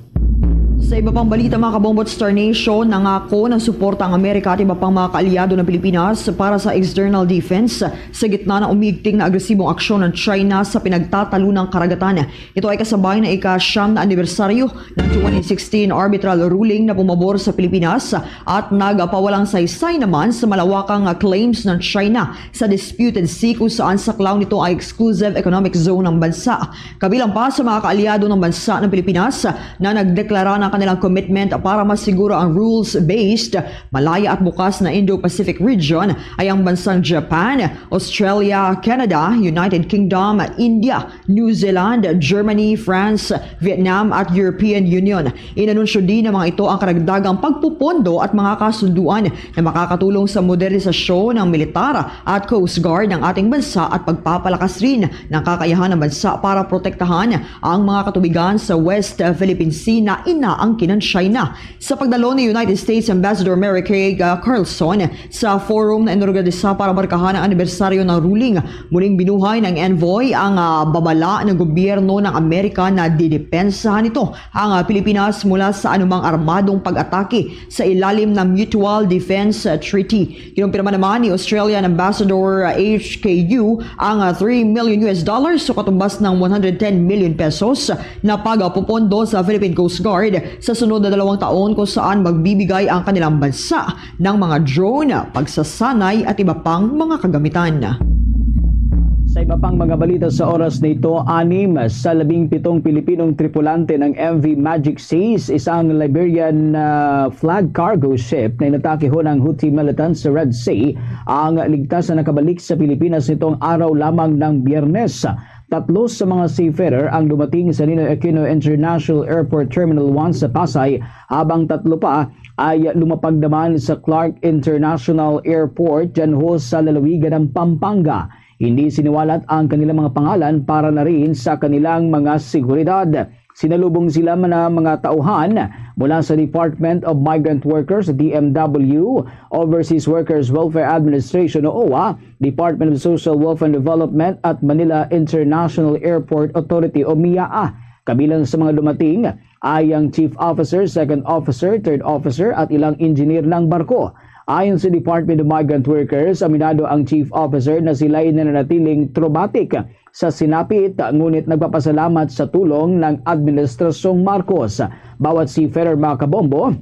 Sa iba pang balita, mga kabombo at Star Nation, nangako ng suporta ang Amerika at iba pang mga kaalyado ng Pilipinas para sa external defense sa gitna ng umigting na agresibong aksyon ng China sa pinagtatalunang karagatan. Ito ay kasabay ng ika-siyam na anibersaryo ng twenty sixteen arbitral ruling na pumabor sa Pilipinas at nagpawalang saysay naman sa malawakang claims ng China sa disputed sea kung saan saklaw nito ang exclusive economic zone ng bansa. Kabilang pa sa mga kaalyado ng bansa ng Pilipinas na nagdeklara ng kanilang commitment para masiguro ang rules-based, malaya at bukas na Indo-Pacific region ay ang bansang Japan, Australia, Canada, United Kingdom, India, New Zealand, Germany, France, Vietnam at European Union. Inanunsyo din ng mga ito ang karagdagang pagpupondo at mga kasunduan na makakatulong sa modernisasyon ng militar at Coast Guard ng ating bansa at pagpapalakas rin ng kakayahan ng bansa para protektahan ang mga katubigan sa West Philippine Sea na inaangkin ng China. Sa pagdalo ni United States Ambassador Mary Kay, uh, Carlson sa forum na inorganisa para markahan ang anibersaryo ng ruling, muling binuhay ng envoy ang, uh, babala ng gobyerno ng Amerika na didepensahan nito ang, uh, Pilipinas mula sa anumang armadong pag-atake sa ilalim ng Mutual Defense, uh, Treaty. Kinumpirma naman ni Australian Ambassador, uh, H K U ang, uh, three million U S dollars o katumbas ng one hundred ten million pesos na pagpupondo sa Philippine Coast Guard sa sunod na dalawang taon kung saan magbibigay ang kanilang bansa ng mga drone, pagsasanay at iba pang mga kagamitan. Sa iba pang mga balita sa oras na ito, anim sa labing pitong Pilipinong tripulante ng M V Magic Seas, isang Liberian, ah, flag cargo ship na inatake ho ng Houthi militants sa Red Sea, ang ligtas na nakabalik sa Pilipinas nitong araw lamang ng Biyernes. Tatlo sa mga seafarer ang dumating sa Ninoy Aquino International Airport Terminal one sa Pasay, habang tatlo pa ay lumapag naman sa Clark International Airport dyan ho sa lalawigan ng Pampanga. Hindi siniwalat ang kanilang mga pangalan para na rin sa kanilang mga seguridad. Sinalubong sila man ng mga tauhan mula sa Department of Migrant Workers, D M W, Overseas Workers Welfare Administration o OWWA, Department of Social Welfare and Development at Manila International Airport Authority o MIAA. Kabilang sa mga dumating ay ang Chief Officer, Second Officer, Third Officer at ilang engineer ng barko. Ayon sa Department of Migrant Workers, aminado ang Chief Officer na sila'y nananatiling traumatic sa sinapit, ngunit nagpapasalamat sa tulong ng Administrasyong Marcos. Bawat seafarer, mga kabombo,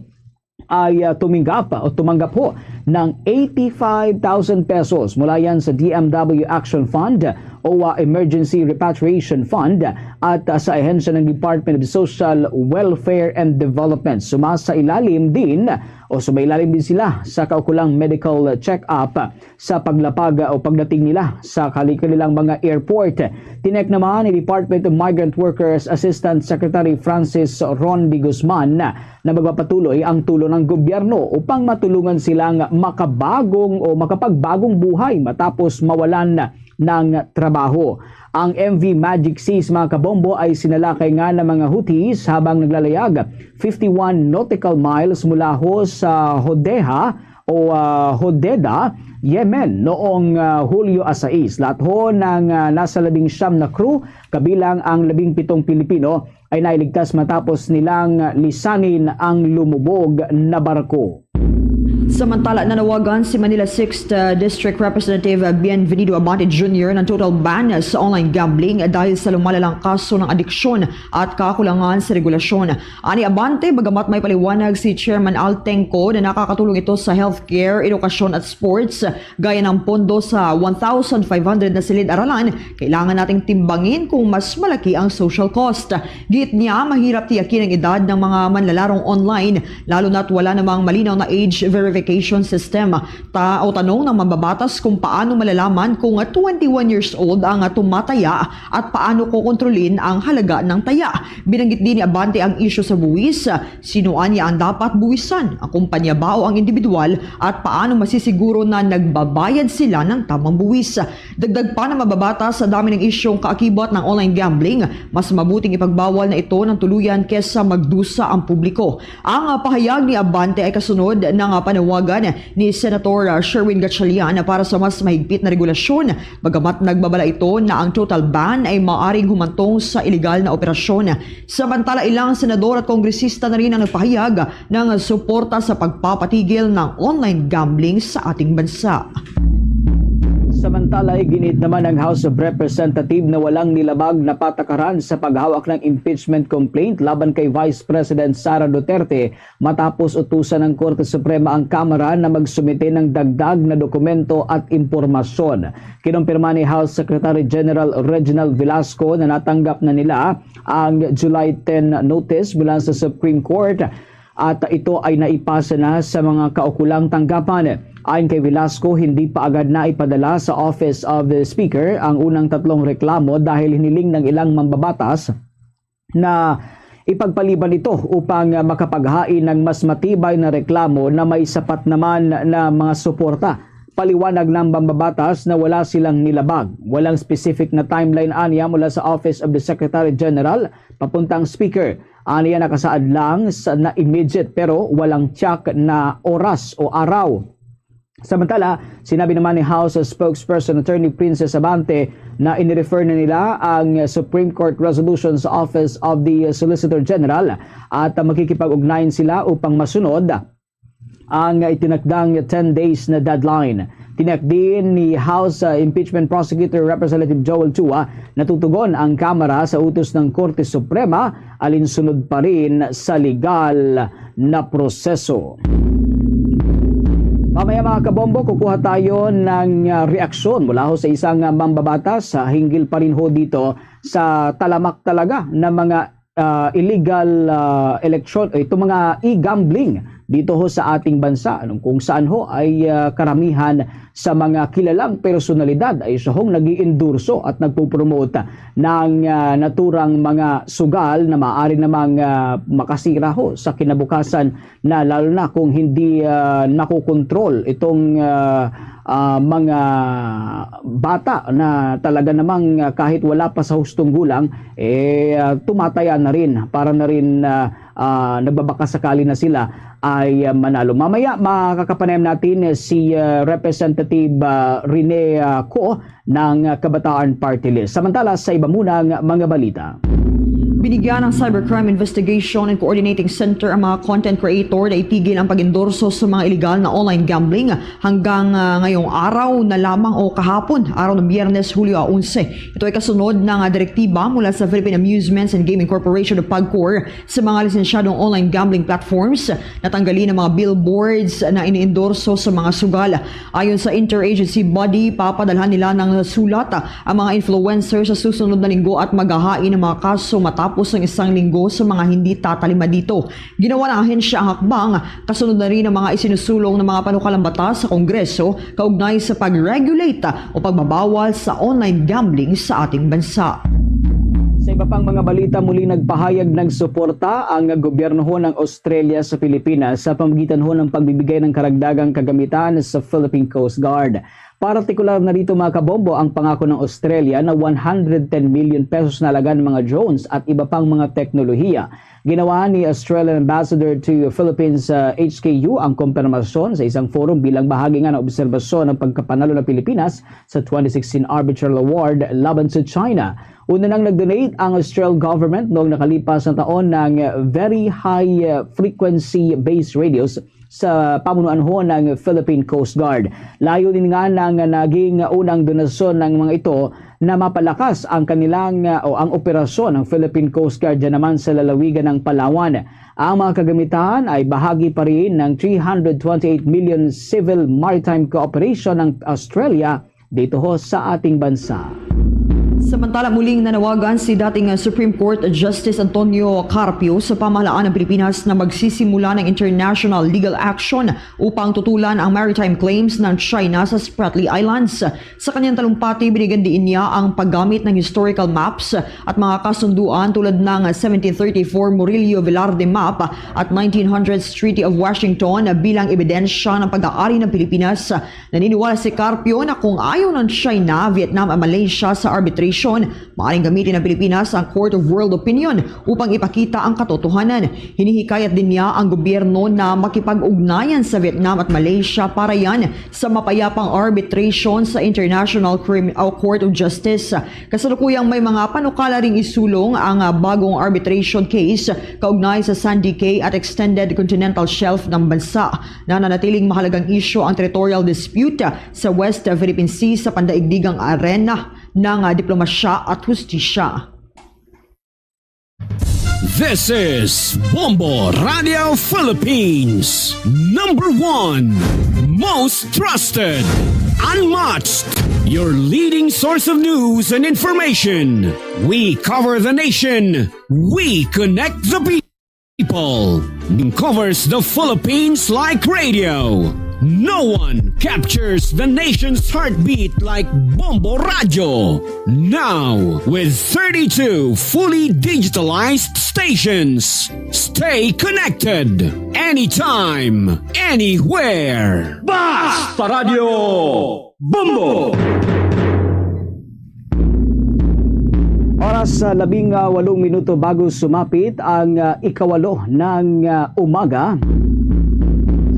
ay, ah, tuminggap o tumanggap ho ng eighty-five thousand pesos mula yan sa D M W Action Fund, OWWA Emergency Repatriation Fund, at, ah, sa ahensya ng Department of Social Welfare and Development. Sumasa ilalim din o sumailalim din sila sa kaukulang medical check-up sa paglapag o pagdating nila sa kali-, kanilang mga airport. Tinek naman ni Department of Migrant Workers Assistant Secretary Francis Ron de Guzman na magpapatuloy ang tulong ng gobyerno upang matulungan silang makabagong o makapagbagong buhay matapos mawalan ng trabaho. Ang M V Magic Seas, mga kabombo, ay sinalakay nga ng mga Houthis habang naglalayag fifty-one nautical miles mula ho sa Hodeha o, ah, Hodeidah, Yemen, noong, ah, Hulyo a sais. Lahat ho ng, ah, nasa labing siyam na crew, kabilang ang labing pitong Pilipino, ay nailigtas matapos nilang lisanin ang lumubog na barko. Samantala, nanawagan si Manila sixth, uh, District Representative, uh, Bienvenido Abante Junior ng total ban sa online gambling dahil sa lumalalang kaso ng adiksyon at kakulangan sa regulasyon. Ani Abante, bagamat may paliwanag si Chairman Al Tengco na nakakatulong ito sa healthcare, edukasyon at sports, gaya ng pondo sa one thousand five hundred na silid-aralan, kailangan nating timbangin kung mas malaki ang social cost. Giit niya, mahirap tiyakin ang edad ng mga manlalarong online, lalo na't wala namang malinaw na age verification system. Ta o tanong ng mambabatas kung paano malalaman kung twenty-one years old ang tumataya at paano kokontrolin ang halaga ng taya. Binanggit din ni Abante ang isyu sa buwis. Sino anya ang dapat buwisan, ang kumpanya ba o ang individual, at paano masisiguro na nagbabayad sila ng tamang buwis? Dagdag pa ng mambabatas, sa dami ng isyung kaakibat ng online gambling, mas mabuting ipagbawal na ito ng tuluyan kesa magdusa ang publiko. Ang, ah, pahayag ni Abante ay kasunod ng, ah, panawagan ni Senator, ah, Sherwin Gatchalian para sa mas mahigpit na regulasyon, bagamat nagbabala ito na ang total ban ay maaring humantong sa iligal na operasyon. Samantala, ilang senador at kongresista na rin ang nagpahayag ng suporta sa pagpapatigil ng online gambling sa ating bansa. Samantala, iginiit naman ng House of Representative na walang nilabag na patakaran sa paghawak ng impeachment complaint laban kay Vice President Sara Duterte matapos utusan ng Korte Suprema ang Kamara na magsumite ng dagdag na dokumento at impormasyon. Kinumpirma ni House Secretary General Reginald Velasco na natanggap na nila ang July ten notice mula sa Supreme Court at ito ay naipasa na sa mga kaukulang tanggapan. Ayon kay Velasco, hindi pa agad na ipadala sa Office of the Speaker ang unang tatlong reklamo dahil hiniling ng ilang mambabatas na ipagpaliban ito upang makapaghain ng mas matibay na reklamo na may sapat naman na mga suporta. Paliwanag ng mambabatas na wala silang nilabag. Walang specific na timeline anya mula sa Office of the Secretary General papunta ang Speaker. Anya nakasaad lang sa na immediate pero walang tiyak na oras o araw. Samantala, sinabi naman ni House Spokesperson Attorney Princess Abante na inirefer na nila ang Supreme Court resolution sa Office of the Solicitor General at makikipag-ugnayan sila upang masunod ang itinakdang ten days na deadline. Tiniyak din ni House, uh, Impeachment Prosecutor Representative Joel Chua na tutugon ang Kamara sa utos ng Korte Suprema alinsunod pa rin sa legal na proseso. Mamaya, mga kabombo, kukuha tayo ng, uh, reaksyon mula ho sa isang, uh, mambabatas, uh, hinggil pa rin ho dito sa talamak talaga na mga ah, illegal, ah, election, eh, itong mga e-gambling dito ho sa ating bansa, ano, kung saan ho ay, ah, karamihan sa mga kilalang personalidad ay siya hong nag-iendorso at nagpopromote ng, ah, naturang mga sugal na maaari namang, ah, makasira ho sa kinabukasan na lalo na kung hindi, ah, nakokontrol itong, ah, ah, mga bata na talaga namang, ah, kahit wala pa sa hustong gulang, eh, ah, tumataya na rin para na rin, ah, ah, nagbabakasakali na sila ay, ah, manalo. Mamaya, makakapanayam natin si, ah, Representative, ah, Rene, ah, Co ng Kabataan Party List. Samantala, sa iba munang mga balita. Binigyan ng Cybercrime Investigation and Coordinating Center ang mga content creator na itigil ang pag-endorso sa mga iligal na online gambling hanggang, ah, ngayong araw na lamang o kahapon, araw ng Biyernes, Hulyo onse. Ito ay kasunod ng, ah, direktiba mula sa Philippine Amusements and Gaming Corporation o pagcor sa mga lisensyadong online gambling platforms. Natanggalin ang mga billboards na iniendorso sa mga sugal. Ayon sa interagency body, papadalhan nila ng sulat ang mga influencer sa susunod na linggo at maghahain ng mga kaso matapos ang isang linggo sa mga hindi tatalima dito. Ginawa ng ahensya ang hakbang, kasunod na rin ang mga isinusulong ng mga panukalang batas sa Kongreso kaugnay sa pag-regulate o pagbabawal sa online gambling sa ating bansa. Sa iba pang mga balita, muli nagpahayag ng suporta ang gobyerno ho ng Australia sa Pilipinas sa pamamagitan ho ng pagbibigay ng karagdagang kagamitan sa Philippine Coast Guard. Partikular na dito, mga kabombo, ang pangako ng Australia na one hundred ten million pesos na halaga ng mga drones at iba pang mga teknolohiya. Ginawa ni Australian Ambassador to Philippines, uh, H K U ang kumpirmasyon sa isang forum bilang bahagi nga ng obserbasyon ng pagkapanalo ng Pilipinas sa twenty sixteen Arbitral Award laban sa China. Una nang nag-donate ang Australian government noong nakalipas na taon ng very high, uh, frequency based radios sa pamunuanhon ng Philippine Coast Guard. Layo din nga nang naging unang donasyon ng mga ito na mapalakas ang kanilang, uh, o ang operasyon ng Philippine Coast Guard dyan naman sa lalawigan ng Palawan. Ang mga kagamitan ay bahagi pa rin ng three hundred twenty-eight million civil maritime cooperation ng Australia dito ho sa ating bansa. Samantala, muling nanawagan si dating Supreme Court Justice Antonio Carpio sa pamahalaan ng Pilipinas na magsisimula ng international legal action upang tutulan ang maritime claims ng China sa Spratly Islands. Sa kanyang talumpati, binigyan diin niya ang paggamit ng historical maps at mga kasunduan tulad ng seventeen thirty-four Murillo Velarde Map at nineteen hundreds Treaty of Washington bilang ebidensya ng pag-aari ng Pilipinas. Naniniwala si Carpio na kung ayaw ng China, Vietnam at Malaysia sa arbitration, maaaring gamitin ng Pilipinas ang Court of World Opinion upang ipakita ang katotohanan. Hinihikayat din niya ang gobyerno na makipag-ugnayan sa Vietnam at Malaysia para yan sa mapayapang arbitration sa International Crim-, o Court of Justice. Kasalukuyang may mga panukala ring isulong ang, ah, bagong arbitration case kaugnay sa Sandy Cay at extended continental shelf ng bansa. Nananatiling mahalagang isyu ang territorial dispute sa West Philippine Sea sa pandaigdigang arena ng, ah, diplomasya at hustisya. This is Bombo Radio Philippines, number one, most trusted, unmatched, your leading source of news and information. We cover the nation. We connect the people. Covers the Philippines like radio. No one captures the nation's heartbeat like Bombo Radio. Now, with thirty-two fully digitalized stations. Stay connected anytime, anywhere. Basta Radio Bombo! Oras sa labing, ah, walong minuto bago sumapit ang, ah, ikawalo ng, ah, umaga.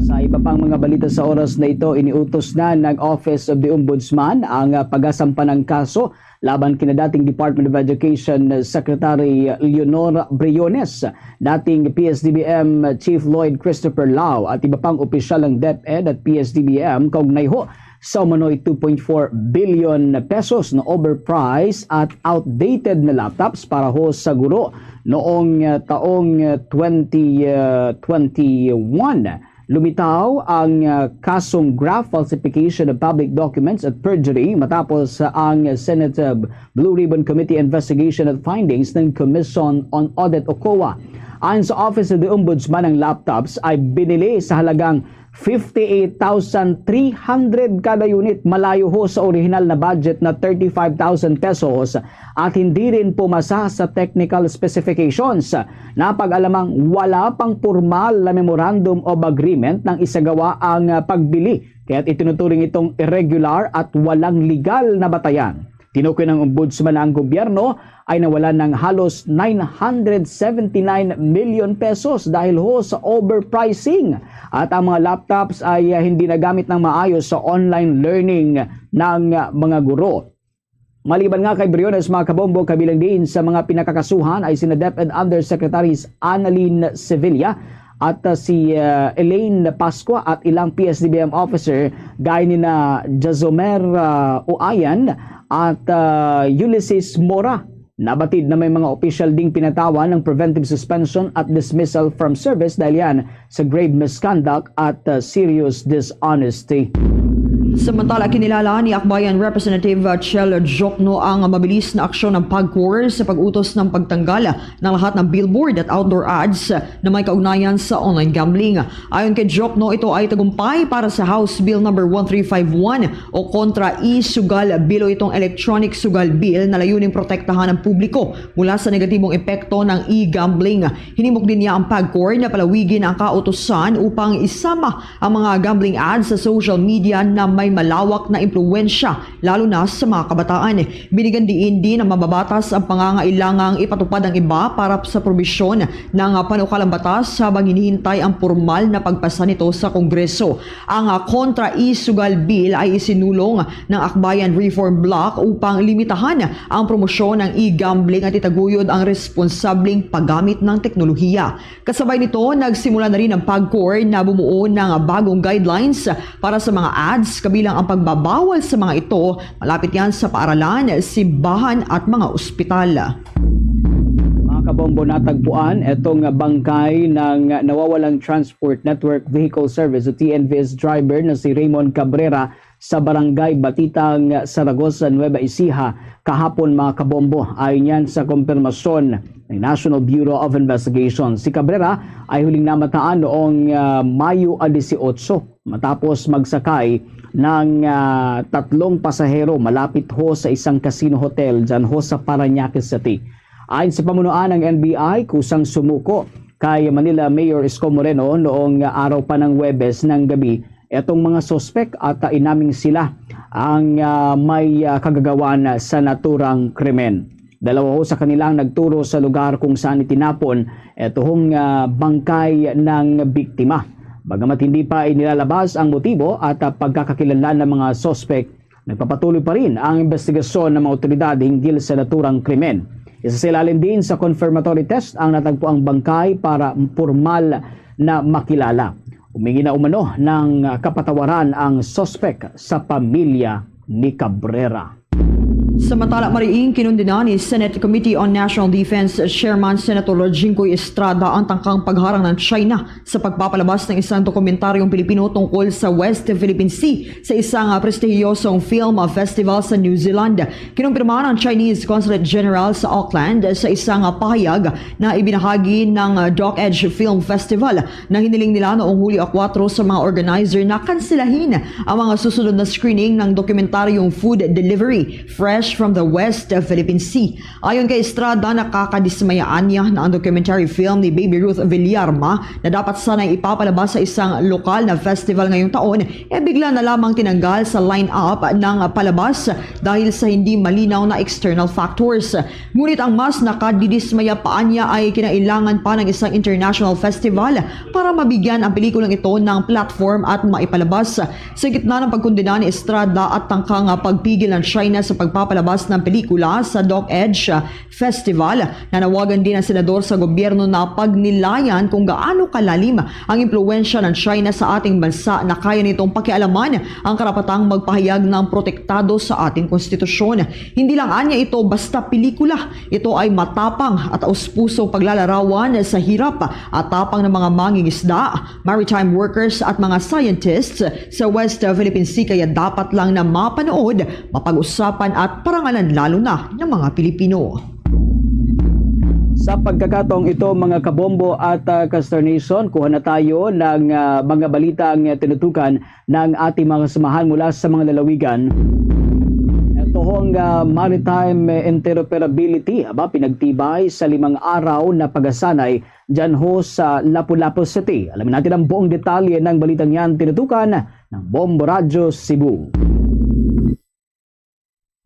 Sa iba pang mga balita sa oras na ito, iniutos na ng Office of the Ombudsman ang, ah, pagasampa ng kaso laban kina dating Department of Education Secretary Leonor Briones, dating P S D B M Chief Lloyd Christopher Lao, at iba pang opisyal ng DepEd at P S D B M kaugnay ho sa umano'y two point four billion pesos na overpriced at outdated na laptops para ho sa guro noong, uh, taong, uh, twenty, uh, twenty-one. Lumitaw ang, uh, kasong graft falsification of public documents at perjury matapos, uh, ang Senate, uh, Blue Ribbon Committee investigation at findings ng Commission on Audit o COA. Ayon sa Office of the Ombudsman, ang laptops ay binili sa halagang fifty-eight thousand three hundred kada unit, malayo ho sa orihinal na budget na thirty-five thousand pesos, at hindi rin pumasa sa technical specifications. Napag-alamang wala pang pormal na memorandum of agreement nang isagawa ang, ah, pagbili, kaya't itinuturing itong irregular at walang legal na batayan. Tinukoy ng Ombudsman na ang gobyerno ay nawalan ng halos nine hundred seventy-nine million pesos dahil ho sa overpricing, at ang mga laptops ay, ah, hindi nagamit ng maayos sa online learning ng, ah, mga guro. Maliban nga kay Briones, mga kabombo, kabilang din sa mga pinakakasuhan ay sina DepEd Undersecretaries Annalyn Sevilla at, uh, si, uh, Elaine Pascua at ilang P S D B M officer gaya ni na Jazomer, uh, Uayan at, uh, Ulysses Mora. Nabatid na may mga opisyal ding pinatawan ng preventive suspension at dismissal from service dahil yan sa grave misconduct at, uh, serious dishonesty. Samantala, kinilala ni Akbayan Representative, uh, Chel Jokno ang mabilis na aksyon ng PAGCOR sa pag-utos ng pagtanggal ng lahat ng billboard at outdoor ads na may kaugnayan sa online gambling. Ayon kay Jokno, ito ay tagumpay para sa House Bill number one three five one o kontra e-sugal bill o itong Electronic Sugal Bill na layuning protektahan ang publiko mula sa negatibong epekto ng e-gambling. Hinimok din niya ang PAGCOR na palawigin ang kautusan upang isama ang mga gambling ads sa social media na may malawak na impluwensya, lalo na sa mga kabataan. Binigyan diin din ang mababatas ang pangangailangang ipatupad ang iba para sa probisyon ng panukalang batas habang hinihintay ang pormal na pagpasa nito sa Kongreso. Ang, ah, Kontra E-Sugal Bill ay isinulong ng Akbayan Reform Bloc upang limitahan ang promosyon ng e-gambling at itaguyod ang responsableng paggamit ng teknolohiya. Kasabay nito, nagsimula na rin ang PAGCOR na bumuo ng bagong guidelines para sa mga ads, kabilang ang pagbabawal sa mga ito. Malapit yan sa paaralan, simbahan at mga ospital. Mga kabombo, natagpuan itong bangkay ng nawawalang Transport Network Vehicle Service o T N V S driver na si Raymond Cabrera sa Barangay Batitang, Zaragoza, Nueva Ecija kahapon, mga kabombo. Ayon yan sa kumpirmasyon ng National Bureau of Investigation. Si Cabrera ay huling namataan noong, ah, Mayo a dieciocho matapos magsakay ng, ah, tatlong pasahero malapit ho sa isang casino hotel dyan ho sa Parañaque City. Ayon sa pamunuan ng N B I, kusang sumuko kay Manila Mayor Isko Moreno noong araw pa ng Huwebes ng gabi itong mga suspek at, ah, inaming sila ang, ah, may, ah, kagagawan sa naturang krimen. Dalawa ho sa kanila ang nagturo sa lugar kung saan itinapon ito hong, ah, bangkay ng biktima. Bagamat hindi pa inilalabas ang motibo at, ah, pagkakakilanlan ng mga suspek, nagpapatuloy pa rin ang investigasyon ng mga otoridad hinggil sa naturang krimen. Isasailalim din sa confirmatory test ang natagpuang bangkay para pormal na makilala. Humingi na umano ng kapatawaran ang suspek sa pamilya ni Cabrera. Samantala, mariing kinundina ni Senate Committee on National Defense Chairman Senator Jinggoy Estrada ang tangkang pagharang ng China sa pagpapalabas ng isang dokumentaryong Pilipino tungkol sa West Philippine Sea sa isang, ah, prestihiyosong film festival sa New Zealand. Kinumpirma ng Chinese Consulate General sa Auckland sa isang, ah, pahayag na ibinahagi ng, ah, Doc Edge Film Festival na hiniling nila noong Hulyo kuwatro sa mga organizer na kanselahin ang mga susunod na screening ng dokumentaryong Food Delivery, Fresh from the West Philippine Sea. Ayon kay Estrada, nakakadismaya anya na ang documentary film ni Baby Ruth Villarma na dapat sanay ipapalabas sa isang lokal na festival ngayong taon, e bigla na lamang tinanggal sa line-up ng palabas dahil sa hindi malinaw na external factors. Ngunit ang mas nakadidismaya pa anya ay kinailangan pa ng isang international festival para mabigyan ang pelikulang ito ng platform at maipalabas. Sa gitna ng pagkondena ni Estrada at tangkang pagpigil ng China sa pagpapalabas ng pelikula sa Doc Edge Festival, nanawagan din ang senador sa gobyerno na pagnilayan kung gaano kalalim ang impluwensya ng China sa ating bansa na kaya nitong pakialaman ang karapatang magpahayag ng protektado sa ating konstitusyon. Hindi lang anya ito basta pelikula. Ito ay matapang at taus-pusong paglalarawan sa hirap at tapang ng mga mangingisda, maritime workers at mga scientists sa West Philippine Sea, kaya dapat lang na mapanood, mapag-usapan at parangalan, lalo na ng mga Pilipino. Sa pagkakataong ito, mga kabombo at, ah, consternation, kuha na tayo ng, ah, mga balitang tinutukan ng ating mga kasamahan mula sa mga lalawigan. Ito hong, ah, maritime interoperability, aba, pinagtibay sa limang araw na paghasanay dyan ho sa Lapu-Lapu City. Alamin natin ang buong detalye ng balitang yan, tinutukan ng Bombo Radyo Cebu.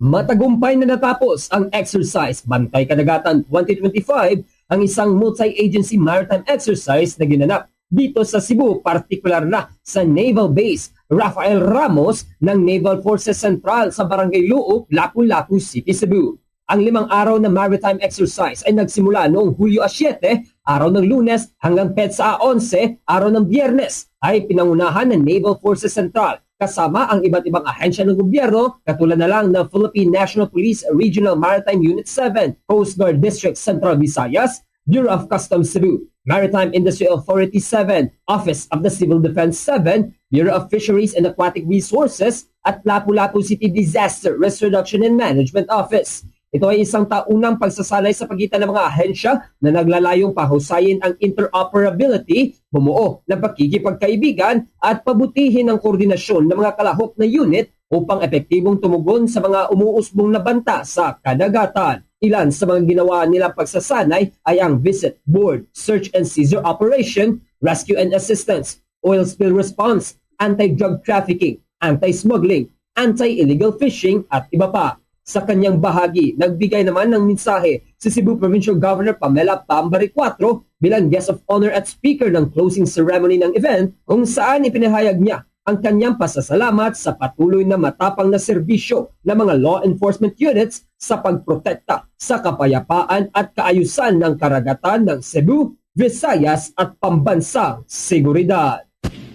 Matagumpay na natapos ang Exercise Bantay Kadagatan twenty twenty-five, ang isang multi-agency maritime exercise na ginanap dito sa Cebu, partikular na sa Naval Base Rafael Ramos ng Naval Forces Central sa Barangay Luok, Lapu-Lapu City, Cebu. Ang limang araw na maritime exercise ay nagsimula noong Hulyo a siyete, araw ng Lunes, hanggang petsa a onse, araw ng Biyernes, ay pinangunahan ng Naval Forces Central kasama ang iba't ibang ahensya ng gobyerno, katulad na lang ng Philippine National Police Regional Maritime Unit seven, Coast Guard District Central Visayas, Bureau of Customs Cebu, Maritime Industry Authority seven, Office of the Civil Defense seven, Bureau of Fisheries and Aquatic Resources, at Lapu-Lapu City Disaster Risk Reduction and Management Office. Ito ay isang taunang pagsasanay sa pagitan ng mga ahensya na naglalayong pahusayin ang interoperability, bumuo ng pakikipagkaibigan at pabutihin ang koordinasyon ng mga kalahok na unit upang epektibong tumugon sa mga umuusbong na banta sa kadagatan. Ilan sa mga ginawa nilang pagsasanay ay ang visit, board, search and seizure operation, rescue and assistance, oil spill response, anti-drug trafficking, anti-smuggling, anti-illegal fishing at iba pa. Sa kanyang bahagi, nagbigay naman ng mensahe si Cebu Provincial Governor Pamela Pambaricuatro bilang guest of honor at speaker ng closing ceremony ng event, kung saan ipinahayag niya ang kanyang pasasalamat sa patuloy na matapang na serbisyo ng mga law enforcement units sa pagprotekta sa kapayapaan at kaayusan ng karagatan ng Cebu, Visayas at pambansang seguridad.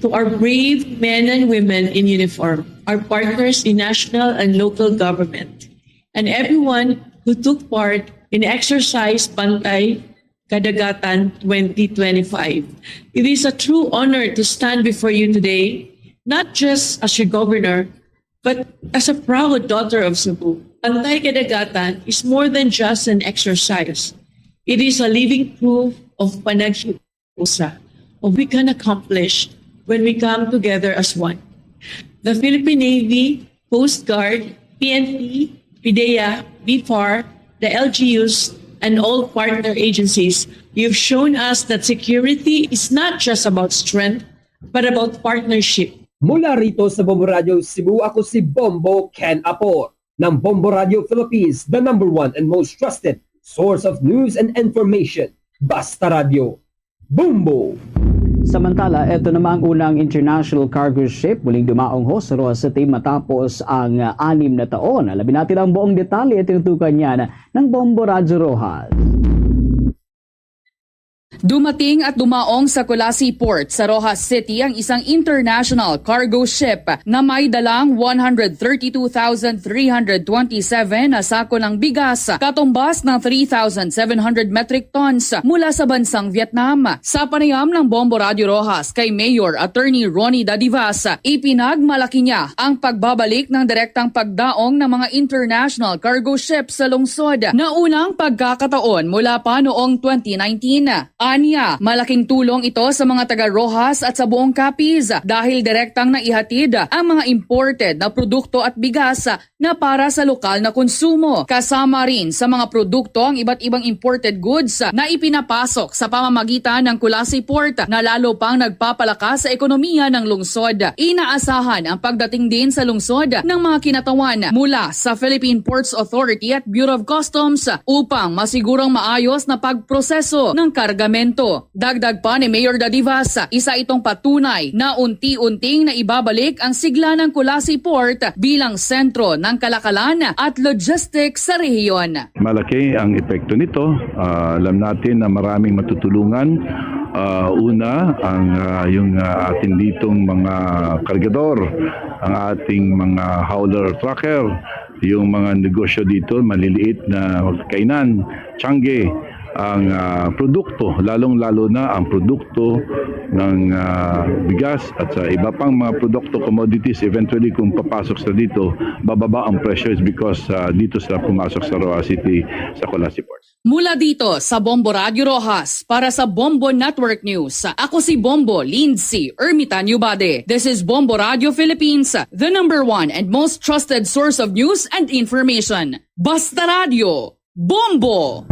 To our brave men and women in uniform, our partners in national and local government, and everyone who took part in Exercise Bantay Kadagatan twenty twenty-five. It is a true honor to stand before you today, not just as your governor, but as a proud daughter of Cebu. Bantay Kadagatan is more than just an exercise. It is a living proof of panaghiusa, of we can accomplish when we come together as one. The Philippine Navy, Coast Guard, P N P, PDEA, BFAR, the L G Us, and all partner agencies, you've shown us that security is not just about strength, but about partnership. Mula rito sa Bombo Radio Cebu, ako si Bombo Ken Apor ng Bombo Radio Philippines, the number one and most trusted source of news and information. Basta Radio. Bombo! Samantala, ito namang unang international cargo ship muling dumaong ho sa Roxas City matapos ang ah, anim na taon. Alamin natin ang buong detalye, tinutukan niyan ng Bombo Radyo Roxas. Dumating at dumaong sa Culasi Port sa Roxas City ang isang international cargo ship na may dalang one hundred thirty-two thousand three hundred twenty-seven na sako ng bigas, katumbas ng three thousand seven hundred metric tons mula sa bansang Vietnam. Sa panayam ng Bombo Radyo Roxas kay Mayor Attorney Ronnie Dadivas, ipinagmalaki niya ang pagbabalik ng direktang pagdaong ng mga international cargo ship sa lungsod na unang pagkakataon mula pa noong twenty nineteen. Anya, malaking tulong ito sa mga taga Roxas at sa buong Capiz dahil direktang naihatid ang mga imported na produkto at bigas na para sa lokal na konsumo, kasama rin sa mga produkto ang iba't ibang imported goods na ipinapasok sa pamamagitan ng Culasi Port na lalo pang nagpapalakas sa ekonomiya ng lungsod. Inaasahan ang pagdating din sa lungsod ng mga kinatawan mula sa Philippine Ports Authority at Bureau of Customs upang masigurong maayos na pagproseso ng kargamento. Dagdag pa ni Mayor Dadivas, isa itong patunay na unti-unting naibabalik ang sigla ng Culasi Port bilang sentro ng kalakalan at logistics sa rehiyon. Malaki ang epekto nito. Ah, alam natin na maraming matutulungan. Ah, una, ang ah, yung ah, atin ditong mga kargador, ang ating mga hauler trucker, yung mga negosyo dito, maliliit na kainan, tiangge, ang ah, produkto, lalong-lalo na ang produkto ng ah, bigas at sa iba pang mga produkto, commodities, eventually kung papasok sa dito, bababa ang presyo is because ah, dito sila pumasok sa Roxas City, sa Culasi Ports. Mula dito sa Bombo Radyo Roxas, para sa Bombo Network News, ako si Bombo Lindsay Ermitanio Bade. This is Bombo Radyo Philippines, the number one and most trusted source of news and information. Basta Radyo, Bombo!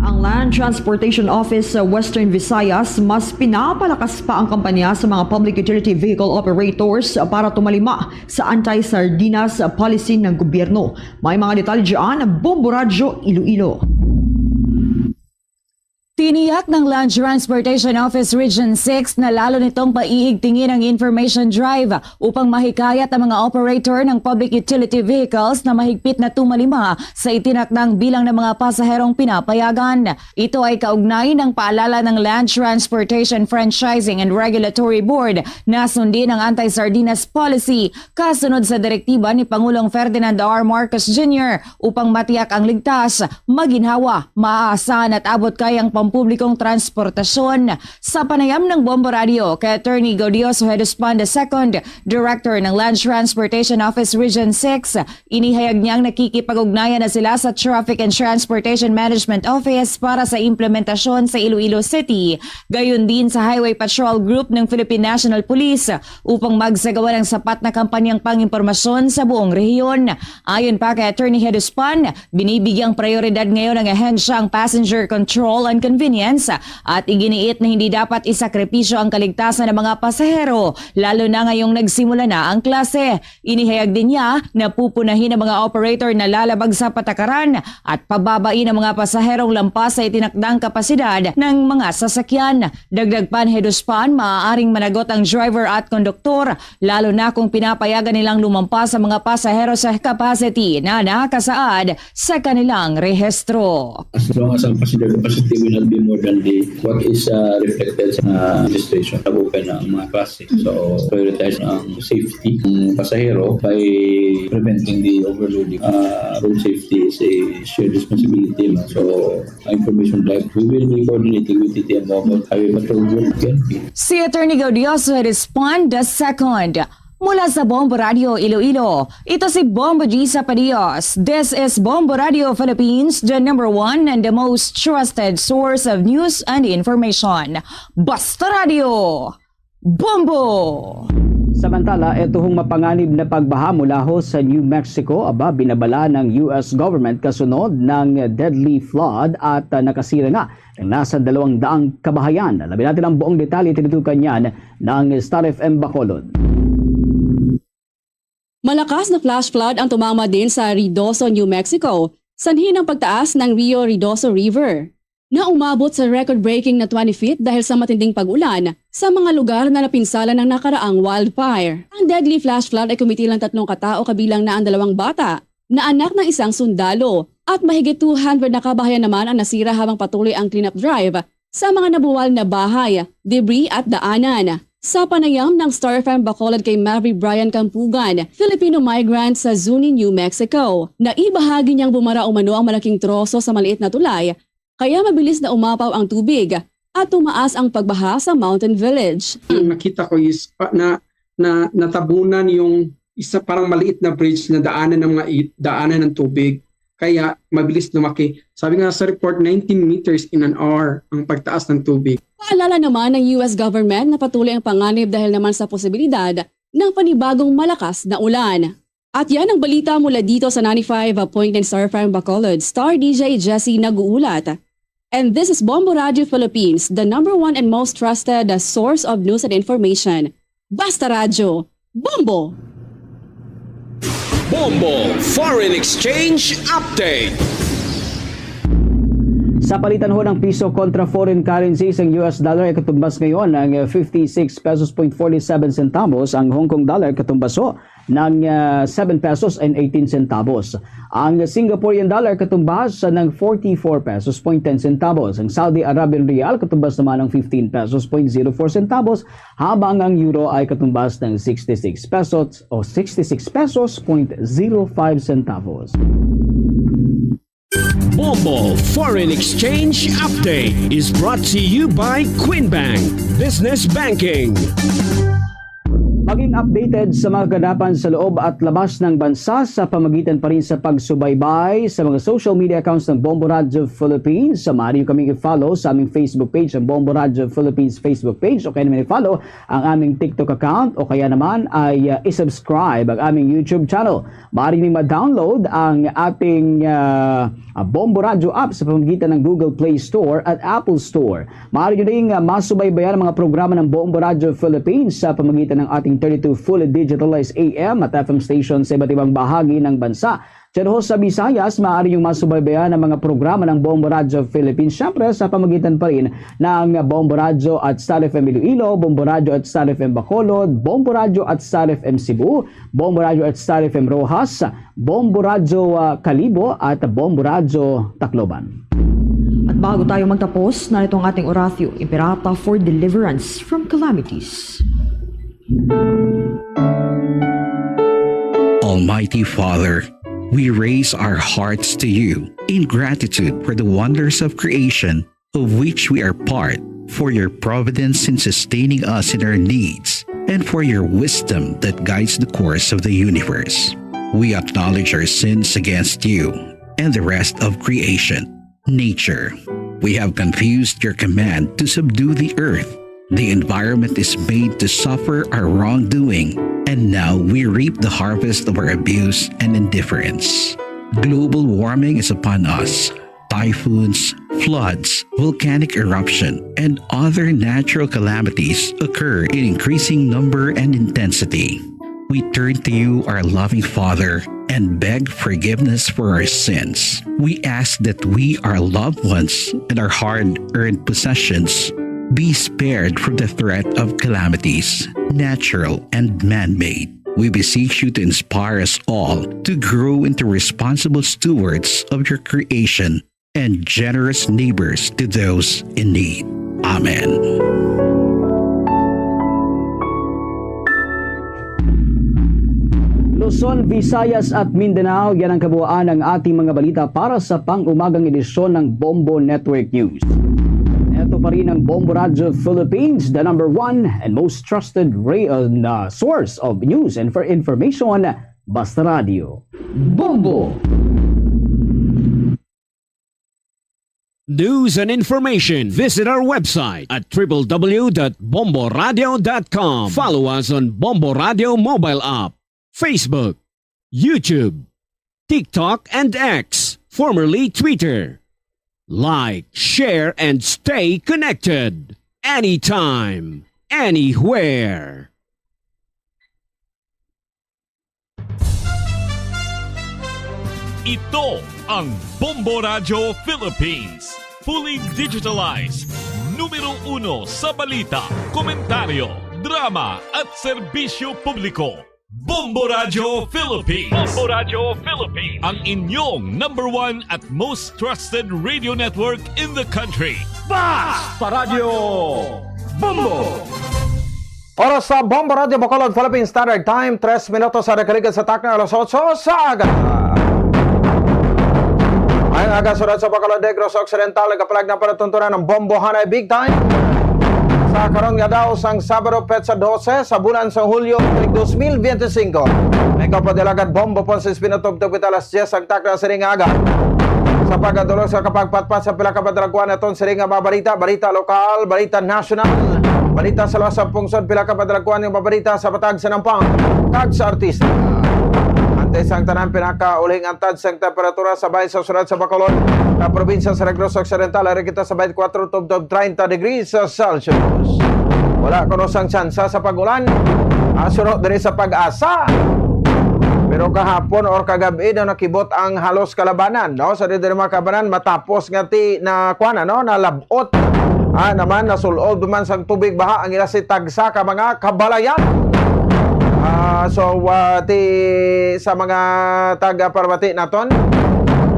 Ang Land Transportation Office sa Western Visayas mas pinapalakas pa ang kampanya sa mga public utility vehicle operators para tumalima sa anti-sardinas policy ng gobyerno. May mga detalye dyan ang Bombo Radyo Iloilo. Tiniyak ng Land Transportation Office Region six na lalo nitong paiigtingin ang information drive upang mahikayat ang mga operator ng public utility vehicles na mahigpit na tumalima sa itinakdang bilang ng mga pasaherong pinapayagan. Ito ay kaugnay ng paalala ng Land Transportation Franchising and Regulatory Board na sundin ang anti-sardinas policy kasunod sa direktiba ni Pangulong Ferdinand R. Marcos Junior upang matiyak ang ligtas, maginhawa, maaasahan at abot kayang pampublikong transportasyon. Sa panayam ng Bombo Radio kay Attorney Gaudioso Heduspan the second, Director ng Land Transportation Office Region six, inihayag niyang nakikipag-ugnayan na sila sa Traffic and Transportation Management Office para sa implementasyon sa Iloilo City, gayon din sa Highway Patrol Group ng Philippine National Police upang magsagawa ng sapat na kampanyang pangimpormasyon sa buong rehiyon. Ayon pa kay Attorney Heduspan, binibigyang prioridad ngayon ng ahensya ang passenger control and convenience at iginiit na hindi dapat isakripisyo ang kaligtasan ng mga pasahero, lalo na ngayong nagsimula na ang klase. Inihayag din niya na pupunahin ang mga operator na lalabag sa patakaran at pababain ang mga pasaherong lampas sa itinakdang kapasidad ng mga sasakyan. Dagdag pa ni Heduspan, maaaring managot ang driver at konduktor, lalo na kung pinapayagan nilang lumampas ang mga pasahero sa capacity na nakasaad sa kanilang rehistro. As long as ang passenger capacity will not be more than the what is uh, reflected sa uh, registration, nag-open na ang mga klase. So, prioritize ang safety ng pasahero by preventing the overloading. Uh, road safety is a shared responsibility. No? So, uh, information drive, we will be coordinating with T T M O about highway patrol group, P N P. Si Attorney Gaudioso Respond the second. Mula sa Bombo Radio Iloilo, ito si Bombo G Sapadios. This is Bombo Radio Philippines, the number one and the most trusted source of news and information. Basta Radio, Bombo! Samantala, ito hong mapanganib na pagbaha mula ho sa New Mexico, aba, binabala ng U S government kasunod ng deadly flood at, ah, nakasira na ng nasa dalawang daang kabahayan. Alamin natin ang buong detalye, tinutukan niyan ng Star F M Bacolod. Malakas na flash flood ang tumama din sa Ruidoso, New Mexico, sanhi ng pagtaas ng Rio Ruidoso River, na umabot sa record-breaking na twenty feet dahil sa matinding pag-ulan sa mga lugar na napinsala ng nakaraang wildfire. Ang deadly flash flood ay kumitilang tatlong katao, kabilang na ang dalawang bata na anak ng isang sundalo, at mahigit two hundred na kabahayan naman ang nasira habang patuloy ang cleanup drive sa mga nabuwal na bahay, debris at daanan. Sa panayam ng Star F M Bacolod kay Maverick Brian Campugan, Filipino migrant sa Zuni, New Mexico, naibahagi niyang bumara umano ang malaking troso sa maliit na tulay, kaya mabilis na umapaw ang tubig at tumaas ang pagbaha sa mountain village. Ang nakita ko is pa, na, na natabunan yung isa parang maliit na bridge na daanan ng mga i-, daanan ng tubig. Kaya mabilis lumaki. Sabi nga sa report, nineteen meters in an hour ang pagtaas ng tubig. Paalala naman ng U S government na patuloy ang panganib dahil naman sa posibilidad ng panibagong malakas na ulan. At yan ang balita mula dito sa ninety-five point nine Star F M Bacolod. Star D J Jesse nag-uulat. And this is Bombo Radio Philippines, the number one and most trusted, uh, source of news and information. Basta Radyo, Bombo! Bombo Foreign Exchange Update. Sa palitan ho ng piso kontra foreign currencies, ang U S dollar ay katumbas ngayon ng fifty-six pesos point forty-seven centavos. Ang Hong Kong dollar katumbas ho ng, ah, seven pesos and eighteen centavos. Ang Singaporean dollar katumbas ng forty-four pesos point ten centavos. Ang Saudi Arabian rial katumbas naman ng fifteen pesos point zero four centavos, habang ang euro ay katumbas ng sixty-six pesos o sixty-six pesos point zero five centavos. Bombo Foreign Exchange Update is brought to you by Queen Bank Business Banking. Maging updated sa mga kaganapan sa loob at labas ng bansa sa pamagitan pa rin sa pagsubaybay sa mga social media accounts ng Bombo Radyo Philippines. Maaari niyo kaming i-follow sa aming Facebook page, ang Bombo Radyo Philippines Facebook page, o kaya naman i-follow ang aming TikTok account, o kaya naman ay, uh, i-subscribe ang aming YouTube channel. Maaari niyo ma-download ang ating, uh, uh, Bombo Radyo app sa pamamagitan ng Google Play Store at Apple Store. Maaari nyo ring, uh, masubaybayan ang mga programa ng Bombo Radyo Philippines sa pamamagitan ng ating thirty-two fully digitalized A M at F M stations sa iba't ibang bahagi ng bansa. Diyan ho sa Visayas, maaari nyo masubaybayan ang mga programa ng Bombo Radyo Philippines, syempre sa pamamagitan pa rin ng Bombo Radyo at Star F M Iloilo, Bombo Radyo at Star F M Bacolod, Bombo Radyo at Star F M Cebu, Bombo Radyo at Star F M Roxas, Bombo Radyo, ah, Kalibo at Bombo Radyo Tacloban. At bago tayo magtapos, narito ang ating Oratio Imperata for deliverance from calamities. Almighty Father, we raise our hearts to you in gratitude for the wonders of creation of which we are part, for your providence in sustaining us in our needs, and for your wisdom that guides the course of the universe. We acknowledge our sins against you and the rest of creation, nature. We have confused your command to subdue the earth. The environment is made to suffer our wrongdoing, and now we reap the harvest of our abuse and indifference. Global warming is upon us. Typhoons, Floods, volcanic eruption, and other natural calamities occur in increasing number and intensity. We turn to you, our loving Father, and beg forgiveness for our sins. We ask that we, our loved ones, and our hard earned possessions be spared from the threat of calamities, natural and man made. We beseech you to inspire us all to grow into responsible stewards of your creation and generous neighbors to those in need. Amen. Luzon, Visayas at Mindanao, yan ang kabuuan ng ating mga balita para sa pang-umagang edisyon ng Bombo Network News. Ito pa rin ang Bombo Radio Philippines, the number one and most trusted ra- uh, na source of news and for information. Basta Radio. Bombo! News and information. Visit our website at w w w dot bombo radio dot com. Follow us on Bombo Radio mobile app, Facebook, YouTube, TikTok, and X, formerly Twitter. Like, share, and stay connected. Anytime, anywhere. Ito ang Bombo Radio Philippines. Fully digitalized. Numero uno sa balita, komentaryo, drama, at serbisyo publiko. Bombo Radio Philippines. Bombo Radio Philippines. Ang inyong number one at most trusted radio network in the country. Basta Radio Bombo! Oras sa Bombo Radio Bacolod, Philippine Standard Time, tres minutos sa nakaligid sa takna alas otso sa aga. Ang aga sulat sa Bacolod, Negros Occidental, nagapalag na palatuntunan ng bombohanay big time. Sa karon nga daw sang Sabado, petsa dose sa bulan sa Hulyo, tuig dos mil biyente singko. May kapadalagan bombo po sa Espinoto, tupit alas diyes ang takna sining nga aga. Sa pagkadulog sa kapagpatpat sa pila ka madalagwan naton sining nga mga balita, balita lokal, balita nasyonal, balita sa luwas sa pungsod, pila ka madalagwan nga mga balita sa matag sa nampang kag sa artista. Antes ang tanan, pinakaulhing antad sang temperatura sa bahin sa syudad sa Bacolod, sa probinsya sa Negros Occidental, ari kita sa twenty-four tubtob treinta degrees Celsius. Wala kuno sang tsansa sa pag-ulan. Asuno diri sa Pag-asa. Pero kahapon or kagab-i na nakibot ang halos kalabanan, no? Sa diri mga kabanan, matapos nga ti na kuan, ano, nalabot. Ah, naman, nasul-ob naman sang tubig baha ang ila si tagsa ka mga kabalayan. Ah, so, ah, ti sa mga taga-parbati naton,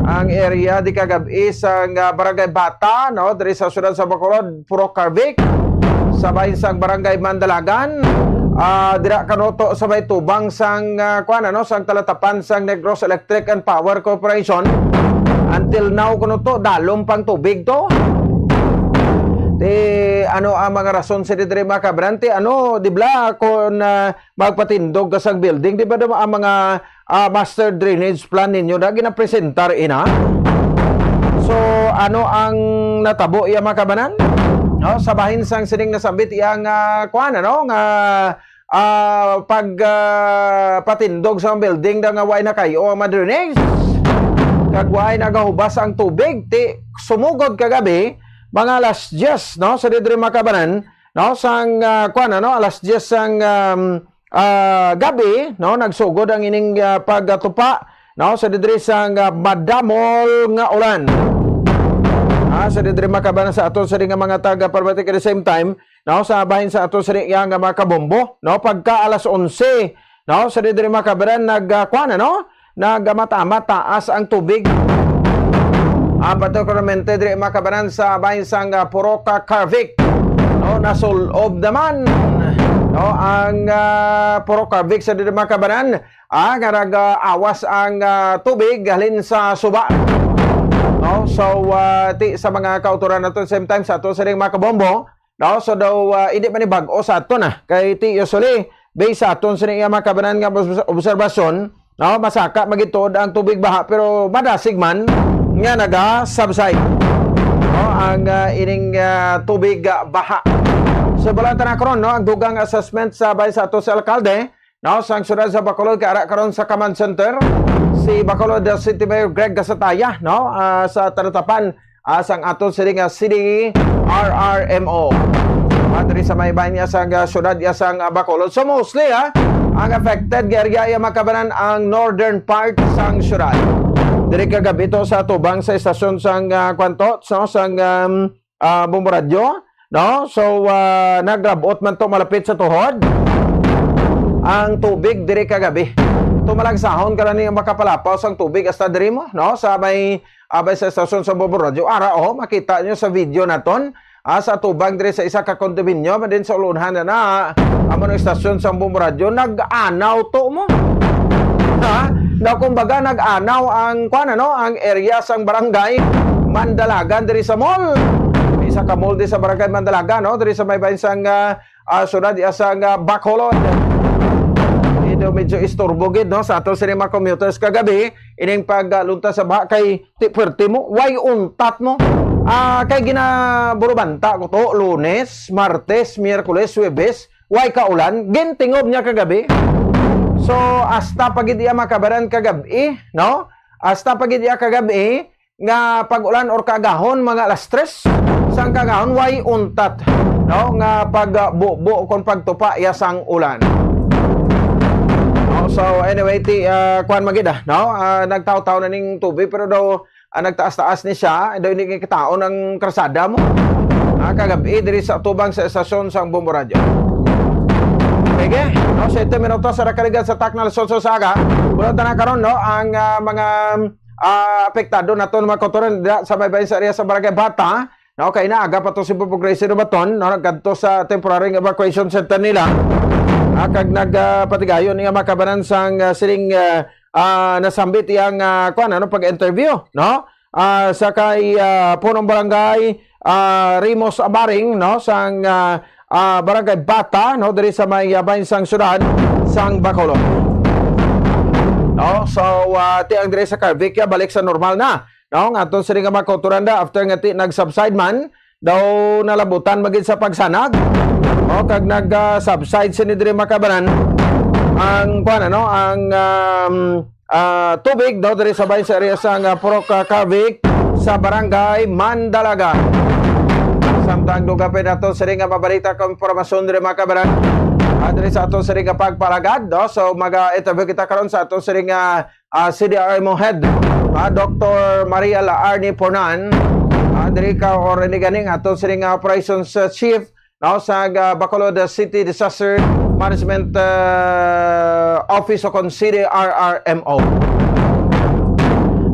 ang area di kagab-i sang, ah, Barangay Bata, no, diri sa siyudad sa Bacolod, Purok Carvic, sa bahin sang Barangay Mandalagan, ah, dira kanuto sa may tubang sang, ah, kuan, ano, sang talatapan sang Negros Electric and Power Corporation. Until now, kuno to, dalom pang tubig to. Ti, ano ang mga rason sa diri, mga kabrante? Ano, di ba, kung, ah, magpatindog ka sang building, di ba, daw ang mga, ah, master drainage plan ninyo na ginapresentar ina? So, ano ang natabo iya, mga kabanan? No, sa bahin sang sining nasambit iya nga, kuan, ano, nga, ah, pag, ah, patindog sa building na nga way na kayo ang mga drainage. Kag way nagahubas ang tubig, ti sumugod kagabi, mga alas diyes, no, sa diri, mga kabanan, no, sang, ah, kuan, ano, alas diyes sang, um, ah, gabi, no, nagsugod ang ining, ah, pagtupa, no, sa didiri sang, ah, madamol nga ulan. Ah, sa didiri mga kabanan sa ato sa nga mga taga-parbati, at the same time, no, sa bahin sa ato sa iya nga mga kabombo, no, pagka alas onse, no, sa didiri mga kabanan nag, ah, kuan, ano, nagamat-amat taas ang tubig. Ah, particularmente diri mga kabanan sa bahin sang, ah, Purok Carvic. No, nasul-ob naman, no, ang, ah, Purok Carvic sa diri mga kabanan. Ah, nga nag-awas ang, ah, tubig halin sa suba. No? So, ah, ti sa mga kautoran nato, same time sa ato sining mga kabombo, no? So daw, ah, hindi man ni bag-o sa ato na. Kay ti usually, based sa aton sining mga kabanan nga obs-, obserbasyon, no? Masaka magituod ang tubig baha, pero madasig man nga naga-subside, no? Ang, ah, ining, ah, tubig, ah, baha. So, balatan na karon, no? Ang dugang assessment sa bahin sa ato sa alkalde, no, sang siyudad sa Bacolod, kay ara karon sa command center si Bacolod City Mayor Greg Gasataya, no, ah, sa talatapan ah, sang aton sini nga C D R R M O. Ah, diri sa may bahin niya sang, ah, syudad niya sang, ah, Bacolod. So, mostly, ha, ang affected nga area iya, mga kabanan, ang northern part sang syudad. Diri kagabi to sa tubang sa estasyon sang, ah, kwan to, so, sang, um, ah, Bombo Radyo, no? So, ah, nagrabot man to malapit sa tuhod ang tubig diri kagabi. Ito malagsahon ka na ni makapalapaw sang tubig hasta diri mo, no? Sa may, ah, may sa estasyon sa Bombo Radyo. Ara, oh, makita nyo sa video naton. Ah, sa tubang diri sa isa ka kondominyo, man din sa ulunhan na na, amo ng estasyon sa Bombo Radyo, nag-anaw to mo. Ha? Na kumbaga, nag-anaw ang, kwan, ano, ang area sang barangay Mandalagan diri sa mall. Isa ka mall di sa barangay Mandalagan, no? Diri sa may bahin sang, ah, ah, syudad, iya sang, ah, Bacolod. Ito medyo istorbo gid, no? Sa ato sini mga commuters kagabi, ining paglunta sa baha kay ti-, pwerte mo, way untat mo. Ah, kay ginaburubanta ko to, Lunes, Martes, Miyerkules, Huwebes, way kaulan, gintingob niya kagabi. So, hasta pa gid iya makabaran kagabi, no? Hasta pa gid iya kagabi nga pag-ulan or kaagahon, mga alas tres sang kaagahon, way untat, no? Nga pag, ah, bubo kon pagtupa iya sang ulan. No? So, anyway, ti, ah, kuwan man gid, ah, no? Ah, nagtaw-taw na ning tubig, pero daw, ah, nagtaas-taas ni siya, daw hindi kitaon ang karsada mo. Ah, kagabi, diri sa tubang sa estasyon sang Bombo Radyo. Sige, no, siyete minutos sa nakaligan sa Takna, alas otso sa aga. Bulat na karon, no, ang, ah, mga, ah, apektado naton mga kautoran dira sa may bahin sa area sa Barangay Bata. No, kay naaga pa to si Popo Gracie Robaton, no, nagkadto sa temporary evacuation center nila. Ah, kag nag, ah, patigayon nga makabanan sang, ah, siling, ah, ah, nasambit iyang, ah, kuwan, ano, pag-interview, no? Ah, sa kay, ah, punong barangay, ah, Rimos Abaring, no, sang, ah, ah, Barangay Bata, no, diri sa may, ah, bahin sang syudad sang Bacolod. No, so, ah, ti ang diri sa Carvic, ya, balik sa normal na. No, nga aton sini nga mga kautoran da, after nga ti nag-subside man, daw nalabutan magid sa pagsanag. O, kag nag, ah, subside sini diri makabanan ang, kuwan, ano, ang, um, ah, tubig daw diri sa bahin sa area sang, ah, Purok, ah, Carvic sa Barangay Mandalaga. Samtang dugapin nato sini nga mabalita kag impormasyon diri makabanan, ah, diri sa aton sini nga pagpalagad, no? So, mag-, ah, interview kita karon sa aton sini nga ah, C D R M O head, ah, Doctor Mariel Arnie Pornan, ah, diri ka or ini ganing ato sining, ah, operations, ah, chief, no, sa, ah, Bacolod City Disaster Management, ah, Office o kon C D R R M O.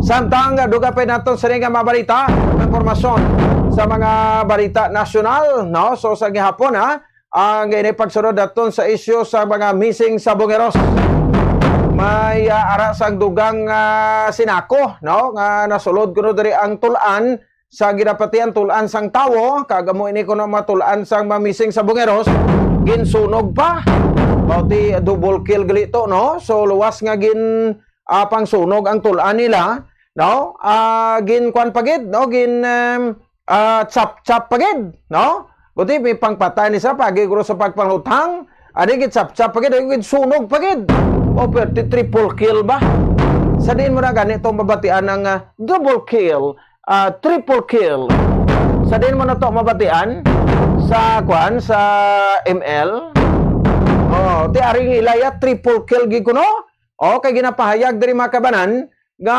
Samtang, ah, dugapin nato sini nga mga balita, impormasyon sa mga balita nasyonal, no? So, sa gihapon, ha, ang ini pagsunod naton sa isyu sa mga missing sa Bungeros. May, ah, ara sang dugang, ah, sinako, no, nga nasulod kuno diri ang tul-an sa ginapatihan, tul-an sang tawo, kag amo ini kuno mga tul-an sang mga missing sa Bungeros, ginsunog pa. Mao ti double kill gali to, no? So, luwas nga gin, ah, pangsunog ang tul-an nila, no? Ah, gin kwan pa gid, no? Gin, em, ah, chap-chap pa gid, no? Buti may pangpatay ni sa pagi guro sa pagpanghutang, ani gid chap-chap pa gid, ani gid sunog pa gid. O, pwerte triple kill ba? Sa diin mo na gani to mabatian ang, ah, double kill, ah, triple kill? Sa diin mo na to mabatian? Sa, kwan, sa M L? Oh, ti aring ilaya triple kill gid kuno? O, kay ginapahayag diri mga kabanan nga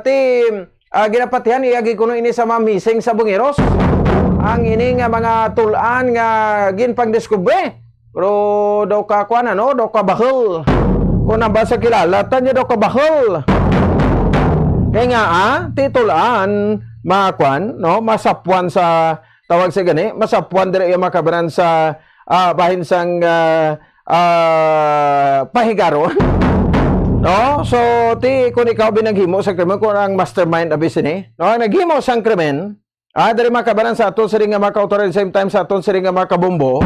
ti, ah, ginapatihan iya gid kuno ini sa mga missing sa Bungeros. Ang ini nga mga tul-an nga ginpangdiskubre. Pero daw ka kuan, ano, daw ka bahul. Kung nang basa kilala, tanya daw ka bahul. Kaya nga, ah, ti tul-an, makuan, no, masapwan sa tawag sa gani, masapwan diri yung mga kabanan sa, ah, bahin sang, ah, ah, pahigaron. No? So, ti, kung ikaw binaghimo sa krimen, kung ang mastermind abi sini, no? Ang naghimo sang krimen, ah, diri mga kabanan sa aton sini nga mga kautoran, same time sa aton sini nga mga kabombo.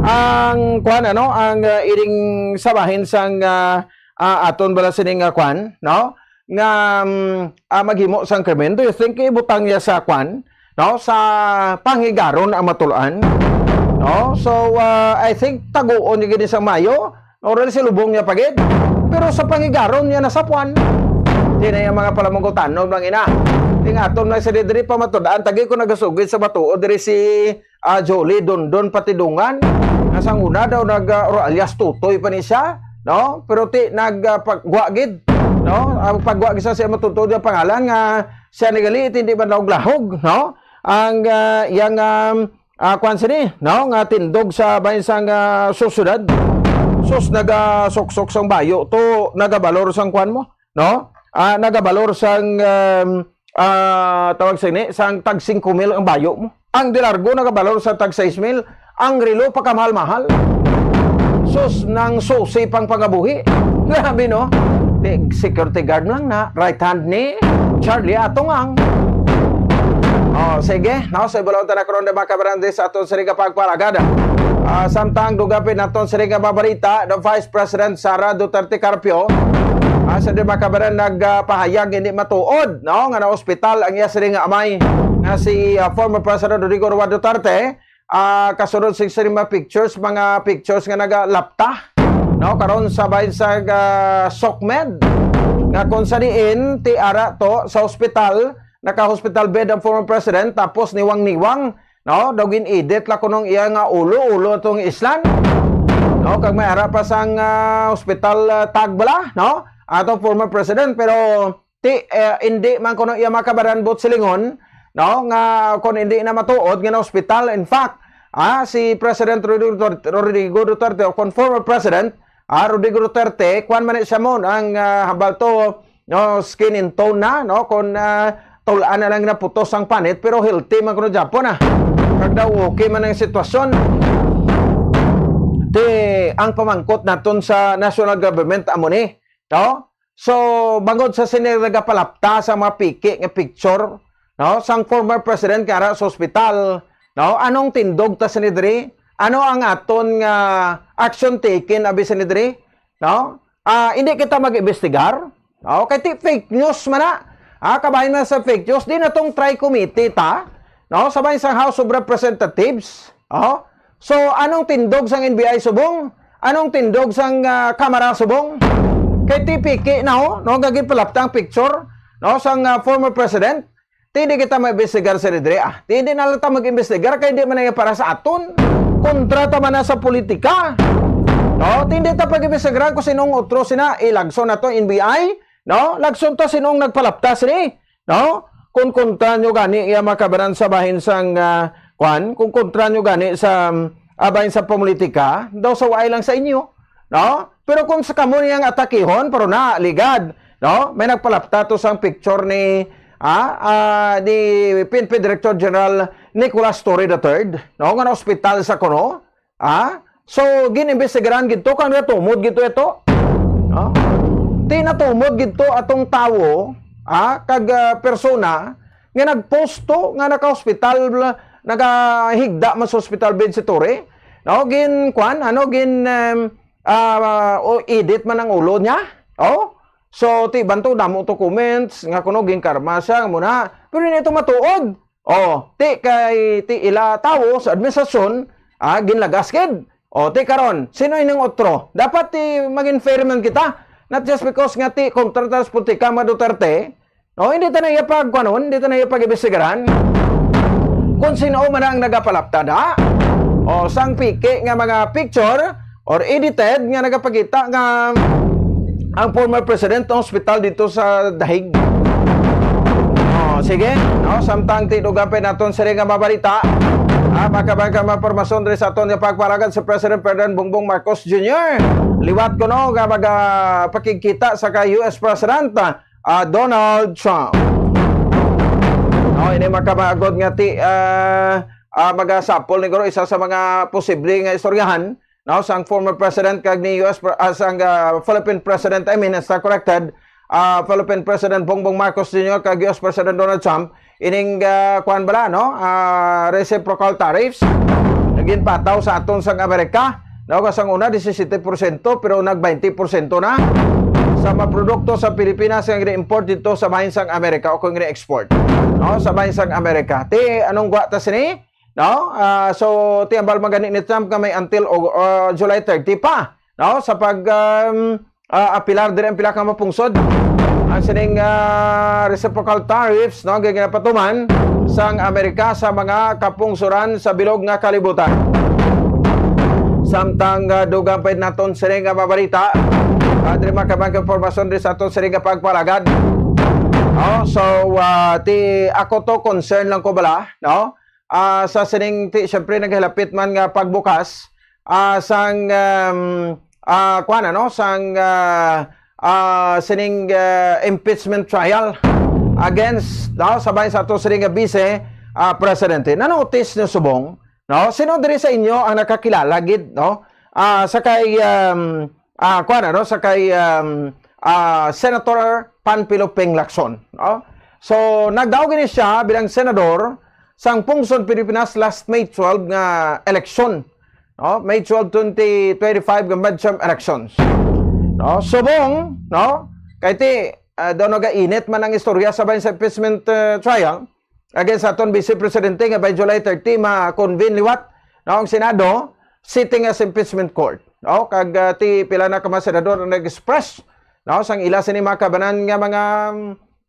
Ang, kuan, ano, ang, ah, iring sa bahin sang, ah, ah, aton bala sini nga kuan, no? Nga, mm, ah, maghimo sang krimen. Do you think ibutang niya sa kuan? No, sa panghigaron ang matul-an. No? So, ah, I think taguon niya gini sang mayo. Oral si lubong niya pagid. Pero sa panghigaron niya nasapuan. Di na yung mga palamugutanon, mga ina. Ting aton na sila diri pamatud-an, tagi ko nagasugid sa matuod diri si, ah, Jolie Dondon Patidungan. Nga sang una daw nag, ah, or alias Tutoy pa ni siya, no? Pero ti nag, ah, pagwa gid, no? Ang pagwa gid sa siya matutuod nga pangalan nga siya ni gali, hindi man lahog-lahog, no? Ang, ah, yang, um, ah, kwan sini, no? Nga tindog sa bahin sang, ah, sosyedad. Sus, nagasuksok sang bayo to, nagabalor sang kwan mo, no? Ah, nagabalor sang, um, ah, tawag sini, sang tag singko mil ang bayo mo. Ang dilargo nagabalor sa tag sais mil, ang relo pa kamahal-mahal. Sus, nang susi pang pangabuhi. Grabe, no? Di, security guard lang na, right hand ni Charlie Atungang. Oh, sige, no? Sa ibalaw ta na karon, mga kabarangay, sa aton sini nga pagpalagad. Ah, samtang dugapin naton sini nga mga balita, the Vice President Sara Duterte Carpio, ah, sa di makabaran nagpahayag hindi matuod, no, nga na-ospital ang iya sini nga amay nga si, ah, former President Rodrigo Roa Duterte, ah, kasunod sing sini mga pictures, mga pictures nga nagalapta, no, karon sa bahin sa, ah, SOCMED, nga kung sa diin ti ara to sa ospital, naka-hospital bed ang former president, tapos niwang-niwang, no? Daw gin-edit la kunong iya nga ulo, ulo atong islan, no? Kag may ara pa sang, ah, hospital, ah, tag bala, no? Atong former president, pero ti, eh, hindi man kuno iya makabaran buot silingon, no? Nga kung hindi na matuod nga na-hospital. In fact, ah, si President Rodrigo Duterte, Rodrigo Duterte, o kung former president, ah, Rodrigo Duterte, kwan man ni siya mo, ang, ah, hambal to, no, skin and tone na, no? Kung, ah, tulaan na lang naputos ang panit, pero healthy man kuno gyapon, ah. Kag daw okay man ang sitwasyon. Ti, ang pamangkot naton sa national government amo ni, no? So, bangod sa sini nagapalapta sa mga piki nga picture, no, sang former president nga ara sa ospital, no? Anong tindog ta sini diri? Ano ang aton nga action taken abi sini diri? No? Ah, hindi kita mag-imbestigar? No? Kay ti fake news man na. Ah, kabahin man sa fake news, di na tong tri-committee ta, no? Sa bahin sang House of Representatives. Oh? So, anong tindog sang N B I subong? Anong tindog sang, ah, Kamara subong? Kay ti piki na, oh, no, gagipalapta ang picture, no, sang, ah, former president. Ti hindi kita maimbestigar sa diri, ah. Ti hindi na lang ta mag-imbestigar kay di man na yan para sa aton. Kontra ta man na sa politika. No? Ti hindi ta pag-imbestigaran kung sinong otro sina ilagson nato N B I, no? Lagson ta sinong nagpalapta sini, no? Kung kontra nyo gani iya makabaran sa bahin sang, ah, kwan, kung kontra nyo gani sa, ah, bahin sa politika, daw sa waay lang sa inyo, no? Pero kung sa kamo niyang atakihon, pero na, ligad, no? May nagpalapta to sang picture ni, ah, ah, ni P N P Director General Nicolas Torre the third, no? Nga na-hospital sa kuno, ah? So, gin-imbestigaran gid to, kang natumod gid to ito, no? Ti natumod gid to atong tawo, ah, kag, ah, persona nga nagposto nga naka-hospital, nagahigda man sa hospital bed si Torre, no? Gin, kwan, ano, gin, em, ah, o edit man ang ulo niya. Oh? So, ti banto damo to comments nga kuno ginkarma siya, mo na. Pero hindi ito matuod. Oh, ti kay ti ila tawo sa administrasyon, ah, ginlagas gid. Oh, ti karon, sino ining otro? Dapat ti maging fair man kita. Not just because nga ti kontra ta sa politika mga Duterte, no, hindi ta na iya pag, ano, hindi ta na iya pag-imbestigaran kung sino man ang nagapalapta na. O, sang piki nga mga picture or edited nga nagapakita nga ang former president ng ospital dito sa Dahig. Oh, sige, no, samtang ti dugapin naton sini nga mabalita. Ah, makabahin ka mga pormasyon diri sa aton nga pagpalagad sa President Ferdinand Bongbong Marcos Junior. Liwat ko, no, nga magapakigkita sa kay U S President, ah, Donald Trump. No, ini makabagod nga ti, ah, ah, magasapol ni guro isa sa mga posible nga istoryahan, no, sang former president kag ni U S pre-, ah, sang, ah, Philippine President, I mean, as corrected, ah, Philippine President Bongbong Marcos Junior kag U S President Donald Trump, ining, ah, kuwan bala, no? Ah, reciprocal tariffs. Ginpataw sa aton sang Amerika, no? Kasang una, disisete porsyento, pero nag baynte porsyento na sa mga produkto sa Pilipinas nga gina-import dito sa bahin sang Amerika o kung gina-export, no? Sa bahin sang Amerika. Ti, anong gwa ta sini? No? Ah, so, ti ambal man gani ni Trump nga may until, o, ah, July thirty pa, no? Sa pag, um, ah, apilar diri ang pila ka mapungsod. Ang sining, ah, reciprocal tariffs, no, nga ginapatuman sang Amerika sa mga kapungsoran sa bilog nga kalibutan. Samtang, ah, dugang pa naton sini nga mabalita, ah, diri makabang impormasyon diri sa aton sini nga pagpalagad. Oh, so, ah, ti ako to, concern lang ko bala, no? Ah, sa sining ti, syempre, naghilapit man nga pagbukas, ah, sang, um, ah, kuwan, ano, sang, ah, ah, sining, ah, impeachment trial against, no, sa bahin sa ato sining nga vice, ah, presidente. Na-notice niyo subong, no? Sino diri sa inyo ang nakakilala gid, no? Ah, sa kay, um, ah, kuwan, ano, sa kay, um, ah, Senator Panfilo Ping Lacson, no? So, nagdaog ini siya bilang senador sang Pungson Pilipinas last May twelve nga eleksyon, no? May twelve, twenty twenty-five nga midterm elections. No? Subong, no? Kay ti, ah, daw nagainit man ang istorya sa bahin sa impeachment, ah, trial against aton Vice Presidente nga by July thirty ma-convene liwat, no, ang Senado, sitting as impeachment court. No? Kag, ah, ti pila na ka mga senador ang nag-express, no, sang ila sini mga kabanan nga mga,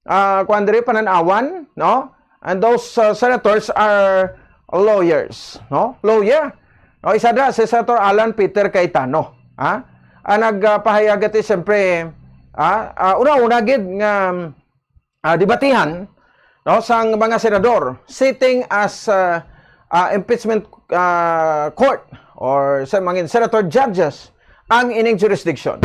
ah, kuwan diri, panan-awan, no? And those, uh, senators are lawyers, no? Lawyer. No, isa dira si Senator Alan Peter Cayetano, ha? Ang nagpahayag ati, siyempre, ha? Ah, una-una gid nga, ah, debatihan, no, sang mga senador sitting as, ah, ah, impeachment, ah, court or sa mga senator judges ang ining jurisdiction.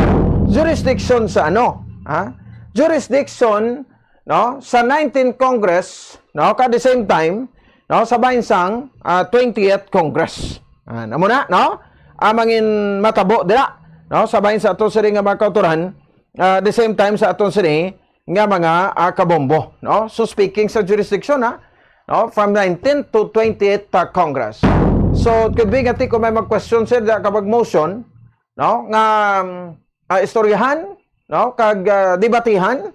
Jurisdiction sa ano? Ha? Jurisdiction, no, sa nineteenth Congress, no, ka the same time, no, sa bahin sang, ah, twentieth Congress. Ah, namo na, no? Ang mangin matabo dira, no, sa bahin sa ato sini nga mga kautoran, ah, the same time sa aton sini nga mga, ah, kabombo, no? So, speaking sa jurisdiction, ha, no, from nineteenth to twentieth, ah, Congress. So, it could be nga ti kung may mag-question sila, kapag motion, no, nga, um, ah, istoryahan, no, kag, ah, debatihan,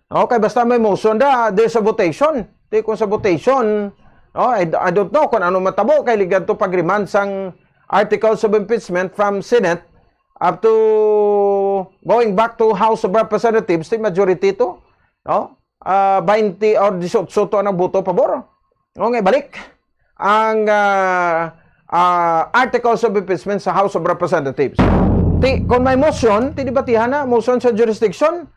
no, kay basta may motion da, there's a votation. Ti kung sa votation, no, I, I don't know kung ano matabo kay ligad to pag-remand sang articles of impeachment from Senate up to going back to House of Representatives, ti majority to, no? Ah, twenty or eighteen to ang boto pabor. O nga, balik ang, ah, ah, articles of impeachment sa House of Representatives. Ti, kung may motion, ti debatihan na, motion sa jurisdiction,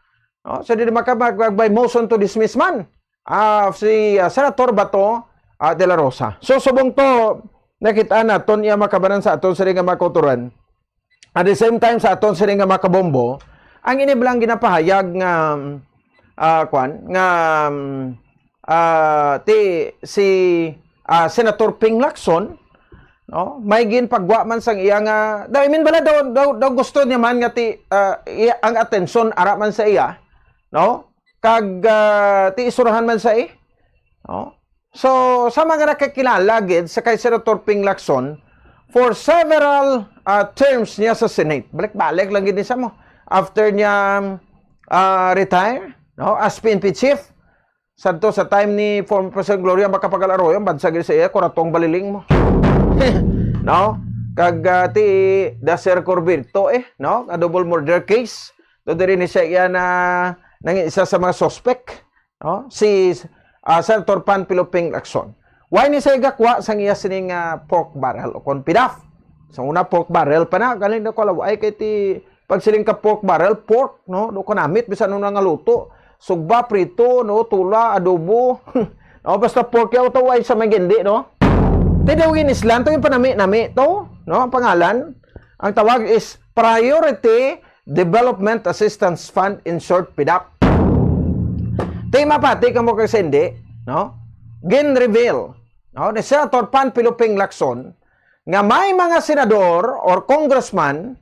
no? So, di maka-, mag-, mag-, by motion to dismiss man, ah, si, ah, Senator Bato, ah, de la Rosa. So, subong to, nakita naton iya makabanan sa aton sini nga mga kautoran. At the same time, sa aton sini nga mga kabombo, ang ini bala ang ginapahayag nga, ah, kwan, nga, ah, ti, si, ah, Senator Ping Lacson, no? May ginpagwa man sang iya nga, daw, I mean, bala daw, daw, daw gusto niya man nga ti, ah, iya, ang atensyon ara man sa iya, no? Kag, ah, ti isurahan man sa iya, no? So, sa mga nakakilala gid sa kay Senator Ping Lacson, for several, ah, terms niya sa Senate, balik-balik lang gid ni sa mo. After niya, ah, retire, no, as P N P chief, sadto sa time ni former President Gloria Macapagal Arroyo, ang bansa gid sa iya, Kuratong Baliling mo. No? Kag, ah, ti Dacer Corberto, eh, no? A double murder case. Do diri ni siya iya na nangin isa sa mga suspect, no? Si, ah, Senator Panfilo Ping Lacson. Why ni siya gakwa sang iya sining, ah, pork barrel o kon pidaf? Sa una, pork barrel pa na, galing na ko, ay kay ti pagsiling ka pork barrel, pork, no? Do ko namit, bisan ano nga luto. Sugba, prito, no? Tula, adobo. No? Basta pork yaw to, ay sa may gindi, no? Ti daw ginislan to, yung panami-nami to, no? Ang pangalan, ang tawag is Priority Development Assistance Fund, in short, pidaf. Ti mapati kamo kag sa hindi, no? Gin-reveal, no, ni Senator Panfilo Ping Lacson nga may mga senador or congressman,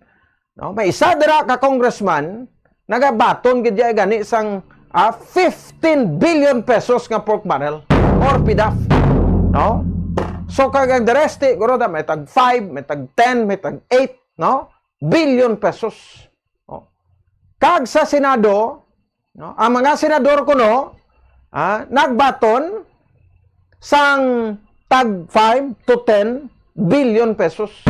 no, may isa dira ka congressman nagabaton gid diay gani sang, ah, fifteen billion pesos nga pork barrel or pidaf, no? So, kag ang the rest, ti, guro, da, may tag five, may tag ten, may tag eight, no? Billion pesos. Oh. Kag sa Senado, no, ang mga senador kuno, ah, nagbaton sang tag five to ten billion pesos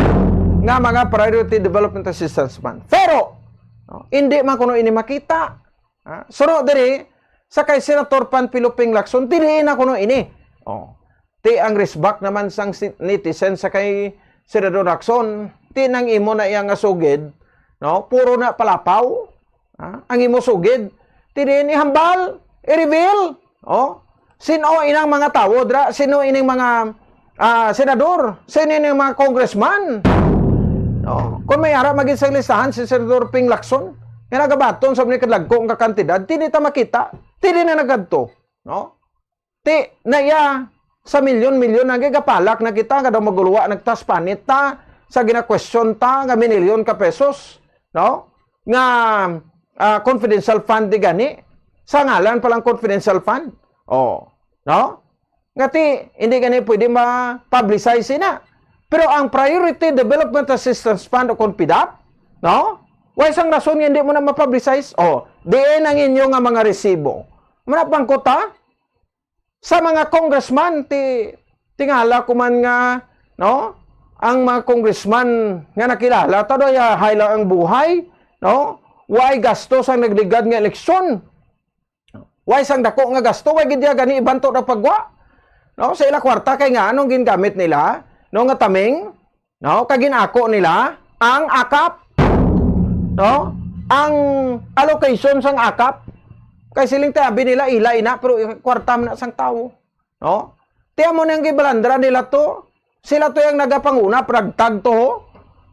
nga mga Priority Development Assistance Fund. Pero, no, hindi man kuno ini makita, Ha? Suno diri, sa kay Senator Panfilo Ping Lacson, dili na kuno ini. Oh. Ti ang resback naman sang si-, netizen sa kay Senador Lacson, ti nang imo na iya nga sugid, no? Puro na palapaw. Ha? Ang imo sugid, ti diin ihambal, i-reveal. Oh. Sino inang mga tawo dra? Sino ining mga, ah, senador? Sino ining mga congressman? No? Kung may ara magin sa listahan si Senador Ping Lacson, nga nagabaton sa mga kadagko nga kantidad, dili ta makita. Dili na nagadto, no? Ti, na iya, sa milyon-milyon na gigapalak na kita, kada maguluwa, nagtas panit ta, sa gina-question ta, nga minilyon ka pesos, no? Nga, ah, confidential fund di gani, sa ngalan pa lang confidential fund. Oh, no? Nga ti, hindi gani pwede ma-publicize ina. Pero ang Priority Development Assistance Fund o kon PDAF, no? Way sang rason nga hindi mo na ma-publicize? Oh, diin ang inyo nga mga resibo? Manapangkot ta? Sa mga congressman, ti, tingala ko man nga, no? Ang mga congressman nga nakilala, ta do, yahay lang ang buhay, no? Way gasto sa nagligad nga eleksyon. Way sang dako nga gasto, way gid ya gani ibanto na pagwa. No? Sa ila kwarta kay nga anong gingamit nila, no, nga taming, no? Kag ginako nila ang akap. No? Ang allocation sang akap. Kay siling ti abi nila ila ina pero kwarta man na sang tawo. No? Ti amo nang gibalandra nila to. Sila to yung nagapanguna, pragtag to, ho.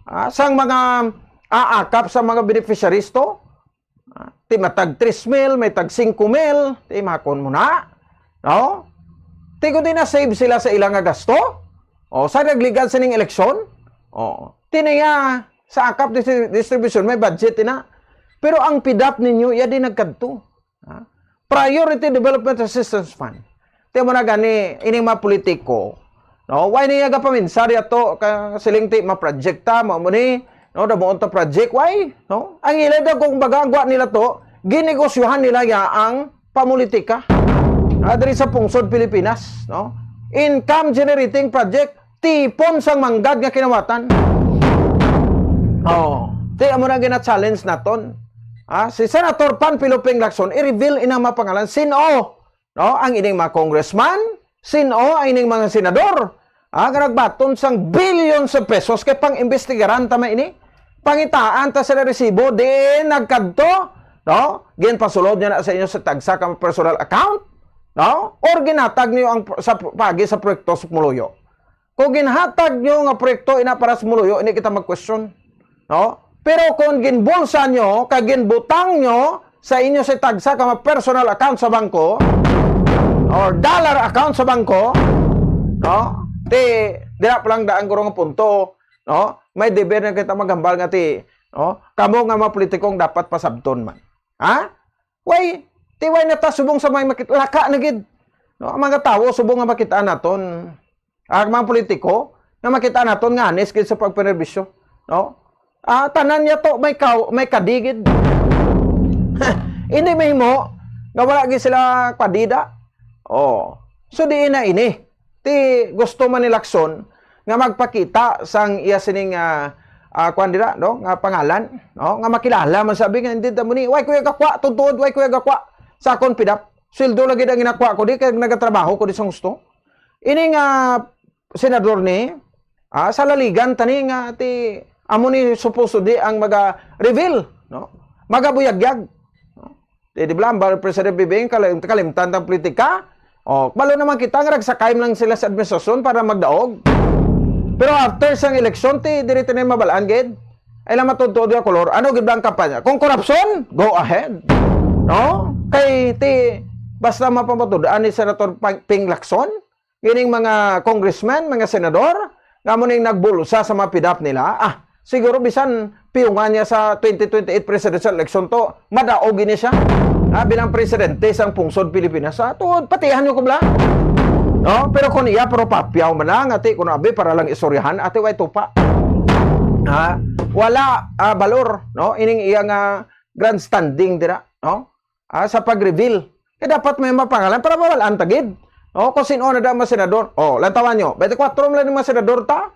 Ah, sang mga aakap sa mga beneficiaries to. Ah, ti matag tres mil, may tag singko mil, ti makon mo na. No? Ti ko din na-save sila sa ilang nga gasto. O, sa nagligad sining eleksyon. O, ti niya sa akap distri-, distribution, may budget na. Pero ang PDAF ninyo, iya din nagkadto. Ha? Priority Development Assistance Fund. Ti mo na gani, ining mga politiko, no? Why niya gapaminsar yato ka siling ti maprojekta, mo mo ni, no? Damuon ta project, why? No? Ang ila daw kung baga, ang gwa nila to, ginegosyohan nila ya ang pamulitika. Ah, diri sa pungsod Pilipinas, no? Income generating project, tipon sang manggad nga kinawatan. Oh, ti amo na gina-challenge naton. Ah, si Senator Panfilo Ping Lacson, i-reveal inang mga pangalan. Sin-o, no? Ang ining mga congressman, sin-o ang ining mga senador. Ah, nga nagbaton sang billions of pesos kay pang-imbestigaran ta man ini. Pangitaan ta sila resibo, diin nagkadto, no? Ginpasulod niya na sa inyo sa tagsa ka personal account, no? Or ginatag niyo ang sa pagi sa proyekto sa Pumuluyo. Kung ginhatag nyo nga proyekto ina para sa Pumuluyo, hindi kita mag-question. No? Pero kung ginbulsa nyo, kag ginbutang nyo sa inyo sa tagsa ka mga personal account sa bangko, or dollar account sa bangko, no? Ti, dira pa lang daan ko nga punto, no? May deber na kita maghambal nga ti, no? Kamo nga mga politikong dapat pasabton man. Ha? Way, ti way na ta subong sa may makit-, laka na gid. No? Ang mga tawo subong nga makita naton. Ang mga politiko, nga makita naton nga honest gid sa pagpanerbisyo, no? Ah, tanan niya to may kaw-, may kadigid. Hindi mahimo nga wala gid sila kadida. Oh. So, diin na ini. Ti gusto man ni Lacson nga magpakita sang iya sining, ah, ah, kuwan dira, no? Nga pangalan, no? Nga makilala man sabi nga, hindi ta mo ni, "Way ko ya gakwa, tuod-tuod, way ko ya gakwa sa akon PDAF. Sweldo lagi ang ginakwa ko di, kay nagatrabaho ko di sa gusto." Ini nga senador ni, ah, sa laligan tani nga ti amo ni supposedly ang maga-reveal, no? Magabuyagyag. No? Di, di ba, ang President B B M, kalim-, kalimtan ang politika? Oh, balo naman kita nga nagsakay lang sila sa administrasyon para magdaog. Pero after sang eleksyon, ti, diri tinay mabalaan gid. Ay lang matuod-tuod nga kolor. Ano gid ba ang kampanya? Kung korupsyon, go ahead. No? Kay ti, basta mapamatud-an ni Senator Pang-, Ping Lacson, gining mga congressman, mga senador, nga mo ning nagbulsa sa mga PDAF nila, ah, siguro bisan piyungan niya sa twenty twenty-eight presidential election to, madaog ini siya. Ah, bilang presidente sang pungsod Pilipinas. Ah, tuod, patihan niyo ko bala. No? Pero kung iya, pero papyaw man lang, ati, kung abi, para lang istoryahan, ati, way tupa. Ha? Wala, ah, balor, no? Ining iya nga grandstanding dira, no? Ah, sa pag-reveal. Kaya dapat may mapangalan para mawalaan ta gid. No? Kung sino na daw mga senador. Oh, lantawan nyo, twenty-four man lang yung mga senador ta.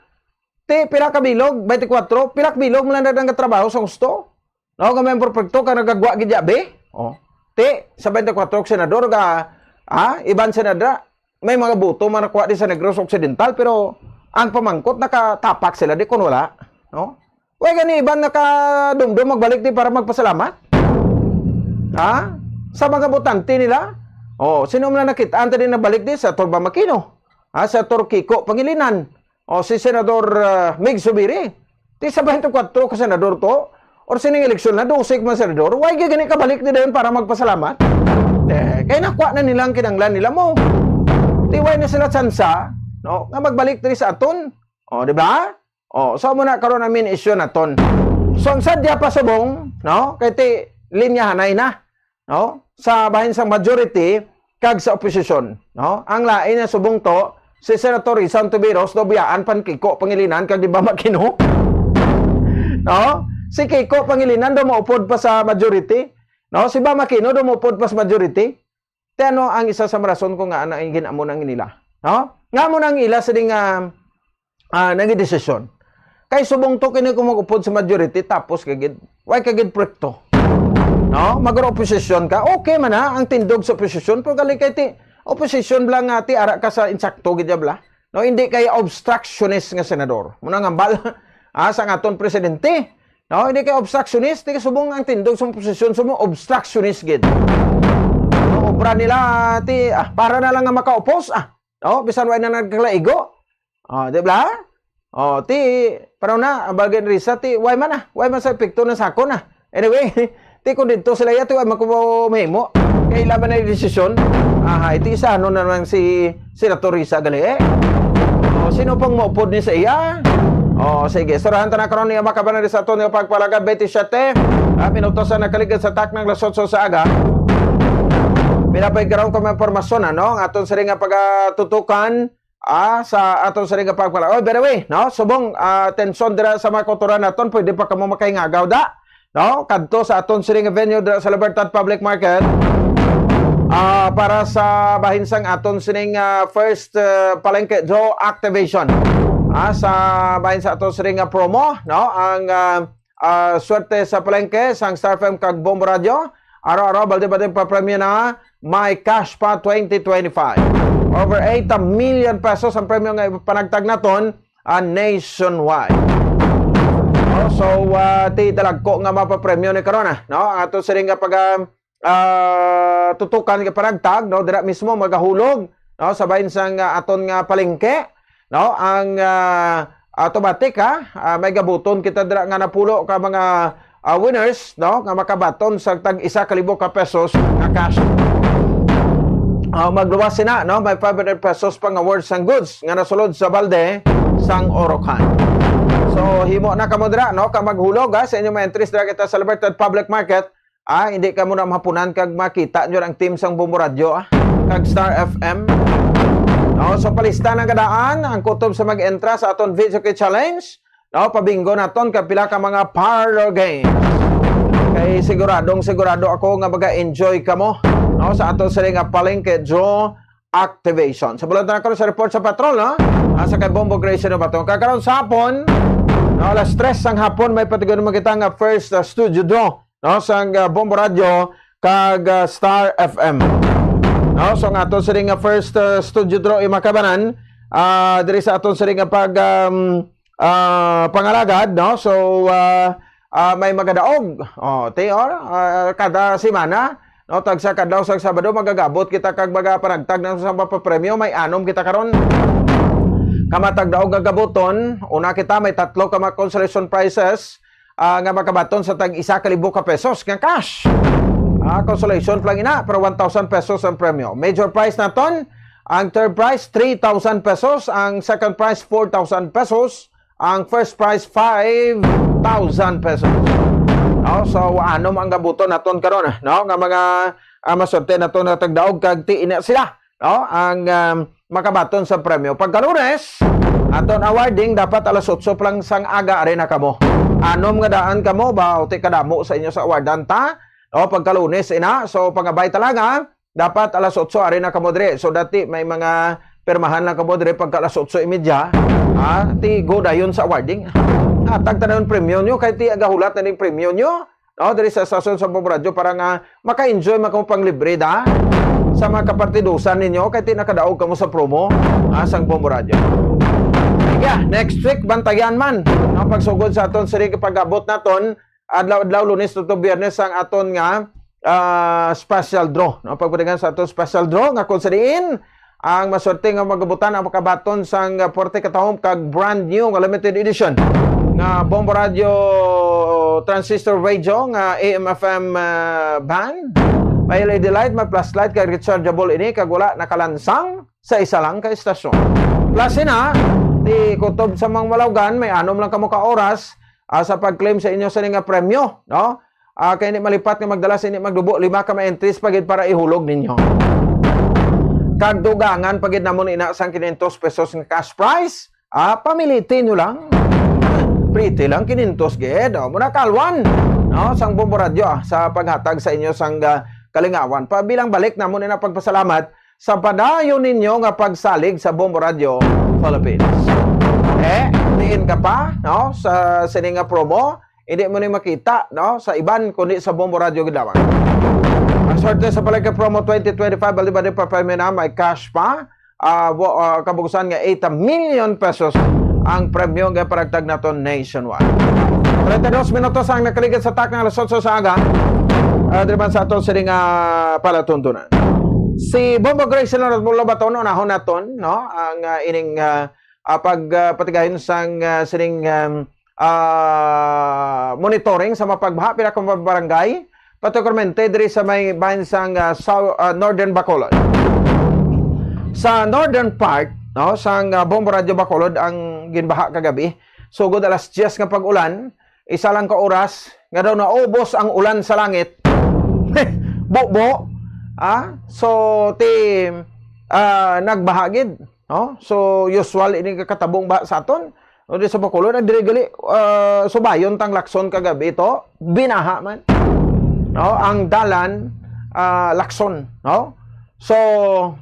Ti, pila ka bilog? Twenty-four. Pila ka bilog man lang nagtrabaho sa gusto? No, nga member perto ka nagagwa gid yabi? Oh. Ti, sa twenty-four ka senador ga, ah, iban sila dira, may mga boto man nakuha di sa Negros Occidental, pero ang pamangkot, nakatapak sila di kun wala, no? Way gani iban nakadumdom magbalik di para magpasalamat? Ha? Sa mga botante nila? Oh, sino man nakita-an ta di nabalik di? Si Ator Bam Aquino. Ha? Si Ator Kiko Pangilinan. O si Senador, ah, Mig Zubiri. Ti sa twenty-four ka senador to? Or sining eleksyon na, dose ka man senador? Way gani kabalik di dayon para magpasalamat? Eh, kay nakuha na nila ang kinahanglan nila mo. Ti way na sila tsansa, no? Nga magbalik diri sa aton. O, di ba? O, so amo na karon ang main issue naton. So, ang sadya pa subong, no? Kay ti, linyahanay na, no? Sa bahin sang majority kag sa oposisyon, no? Ang lain na subong to, si Senator Risa Ontiveros, do biyaan pan Kiko Pangilinan kag di ba Makino? No? Si Kiko Pangilinan do maupod pa sa majority, no? Si Bam Aquino do maupod pa sa majority. Ti ano ang isa sa rason ko nga ana ang gin-amo nang nila? No? Nga mo nang ila sa ding, ah, ah, nagidesisyon. Kay subong to kini kung mag-upod sa majority tapos kagid, way kagid proyekto. No? Mag-oposisyon ka, okay man na ang tindog sa oposisyon, pero gali kay ti oposisyon lang nga ti ara ka sa insakto gid bala. No, hindi kay obstructionist nga senador. Muna nga bal, ah, sa aton presidente. No, hindi kay obstructionist, di kay subong ang tindog sa oposisyon, subong obstructionist gid. No, obra nila ti, ah, para na lang nga makaupos, ah. No, bisan way na nagkalaigo. Oh, di ba? Oh, ti, pero na, ang bagay ni Risa, ti, way man na, way man sa epekto na sa akon na. Anyway, ti kung dito sila yato, ay makuha mahimo. Kay laban na yung desisyon. Aha, iti isa ano na naman si Senator Risa gali eh. O, sino pang maupod ni sa iya? O, sige, surahan ta na karon niya makabanan sa aton nga pagpalagad twenty-seven. Ah, minuto sa nakaligad sa taknang alas otso sa aga. Pinapay karon ko may impormasyon, ano? Ang aton sila nga pagatutukan, ah, sa aton sila nga pagpala. Oh, by the way, no? Subong, ah, tensyon dira sa mga kultura naton, pwede pa kamo makahingagaw da, no? Kadto sa aton sining venue dira sa Libertad Public Market, ah, para sa bahin sang aton sining, ah, first, ah, palengke draw activation. Ah, sa bahin sa aton sining, ah, promo, no? Ang, ah, ah, swerte sa palengke sang Star F M kag Bombo Radio. Araw-araw, balde-balde pa premyo na may cash pa twenty twenty-five. Over eight million pesos ang premyo nga ipanagtag naton, ah, nationwide. Oh, so, ah, ti dalagko nga mapapremyo ni karon, ah, no? Ang ato siling nga pag, ah, ah, tutukan nga panagtag, no? Dira mismo magahulog, no? Sa bahin sang, ah, aton nga palengke, no? Ang, ah, automatic, ha? Ah, may gabuton kita dira nga napulo ka mga, ah, winners, no? Nga makabaton sa tag isa ka libo ka pesos nga cash. Ah, magluwas sina, no? May five hundred pesos pang awards sang goods nga nasulod sa balde sang Orocan. So, himo na kamo dira, no? Ka maghulog, ha? Sa inyong mga entries dira kita sa Libertad Public Market, ah, hindi kamo na mahapunan kag makita nyo ang team sang Bombo Radio, ah, kag Star F M. No, so palista na gadaan ang kutob sa mag-entra sa aton Video Key Challenge. No, pabingo naton ka pila ka mga parlor games. Kay siguradong sigurado ako nga maga-enjoy kamo, no, sa aton sila nga palengke draw activation. Sa bulan na karon sa report sa patrol, no? Asa kay Bombo Grace na ba to? Kakaron sa hapon, no, alas tres sang hapon, may patigon mo kita nga first, uh, studio draw, no, sang, uh, Bombo Radio kag, uh, Star F M. No, so nga to sila nga first, uh, studio draw imakabanan, uh, diri sa aton sila nga pag, um, uh, pangalagad, no? So, uh, uh, may magadaog. Oh, ti, oh, uh, kada semana, no, tagsa kadlaw sa Sabado, magagabot kita kag magapanagtag na sa mapapremyo. May anom kita karon. Kamatag daog nga gabuton, una kita, may tatlo ka mga consolation prizes, ah, nga makabaton sa tag isa ka libo ka pesos nga cash. Ah, consolation lang ina, pero one thousand pesos ang premyo. Major prize naton, ang third prize, three thousand pesos, ang second prize, four thousand pesos, ang first prize, five thousand pesos. No? So, anom ang gabuton naton karon, no? Nga mga, ah, maswerte naton nga tagdaog kag ti ina sila, no? Ang, um, makabaton sa premyo. Pagka Lunes, aton awarding dapat alas otso pa lang sang aga, ari na kamo. Anom nga daan kamo, ba, uti kadamo sa inyo sa awardan ta, no? Pagka Lunes, ina. So, pangabay talaga, dapat alas otso, ari na kamo dire. So, dati may mga pirmahan lang kamo dire pagka alas otso y media. Ha? Ti go dayon sa awarding. Atag ta dayon premyo nyo, kay ti agahulat na ning premyo nyo. no, diri sa estasyon sa Bombo Radyo para nga maka-enjoy man kamo panglibre da sa mga kapartidusan ninyo kay ti nakadaog kamo sa promo, ah, sang Bombo Radyo. Yeah, next week bantayan man ang pagsugod sa aton sini pag-abot naton adlaw-adlaw, Lunes to, to Biyernes, ang aton nga, ah, special draw, no? Pagpatigayon sa aton special draw nga kung sa diin ang maswerte nga magabutan ang makabaton sang forty katahom kag brand new nga limited edition nga Bombo Radio, Transistor Radio nga A M F M, ah, band. May L E D light, may flashlight, kag rechargeable ini, kag wala nakalansang sa isa lang ka estasyon. Plus na, di kutob sa mga malawgan, may anom lang kamo ka oras, ah, sa pag-claim sa inyo sini nga premyo, no? Ah, kay hindi malipat nga magdala sa hindi magdubo, lima ka mga entries pa gid para ihulog ninyo. Kag dugangan pa gid namon ina sang quinientos pesos nga cash prize. Ah, pamiliti nyo lang. Pretty lang, quinientos gid. O, muna kalwan, no? Sang Bombo Radyo, ah, sa paghatag sa inyo sang, ah, kalingawan. Pa, bilang balik namon ina pagpasalamat sa padayon ninyo nga pagsalig sa Bombo Radyo Philippines. Eh, diin ka pa, no? Sa sini nga promo, hindi mo ni makita, no? Sa iban, kundi sa Bombo Radyo gid lamang. Ang swerte sa Palengke Promo twenty twenty-five, baldi-baldi pa premyo na, may cash pa. Ah, wa-, ah, kabugusan nga eighty million pesos ang premyo nga paragtag naton nationwide. Treinta y dos minutos ang nakaligid sa takna alas otso sa aga. Ah, diri man sa aton sini nga palatuntunan. Si Bombo Grace na Lobaton, unahon naton, no? Ang, ah, ining, ah, ah, pag, ah, patigayon sang, ah, sining, um, ah, monitoring sa mapagbaha, pila ka mga barangay, particularmente diri sa may bahin sang, ah, Sou-, ah, Northern Bacolod. Sa northern part, no, sang, ah, Bombo Radyo Bacolod ang ginbaha kagabi. Sugod alas diyes nga pag-ulan, isa lang ka oras nga daw naubos ang ulan sa langit. Bubo. Ah, so ti, ah, nagbaha gid, no? So usual ini nga katabong ba sa aton? No, di sa Bacolod, ang diri gali, ah, subayon tang Lacson kagabi to, binaha man. No, ang dalan, ah, Lacson, no? So,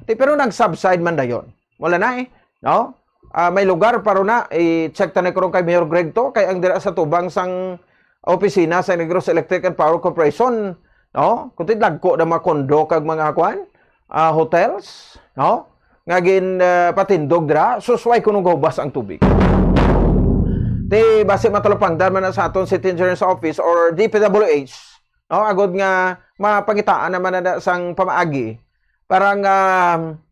ti, pero nag-subside man dayon. Wala na eh, no? Ah, may lugar pa ron na, i-check ta na karon kay Mayor Greg to, kay ang dira sa tubang sang opisina sa Negros Electric and Power Corporation, no? Kundi dagko na mga kondo kag mga kuan, ah, hotels, no? Nga gin, ah, patindog dira, sus, way kuno gahubas ang tubig. Ti, basi matalupangdan man na sa aton City Engineers Office or D P W H, no? Agod nga mapangitaan naman na sang pamaagi para nga,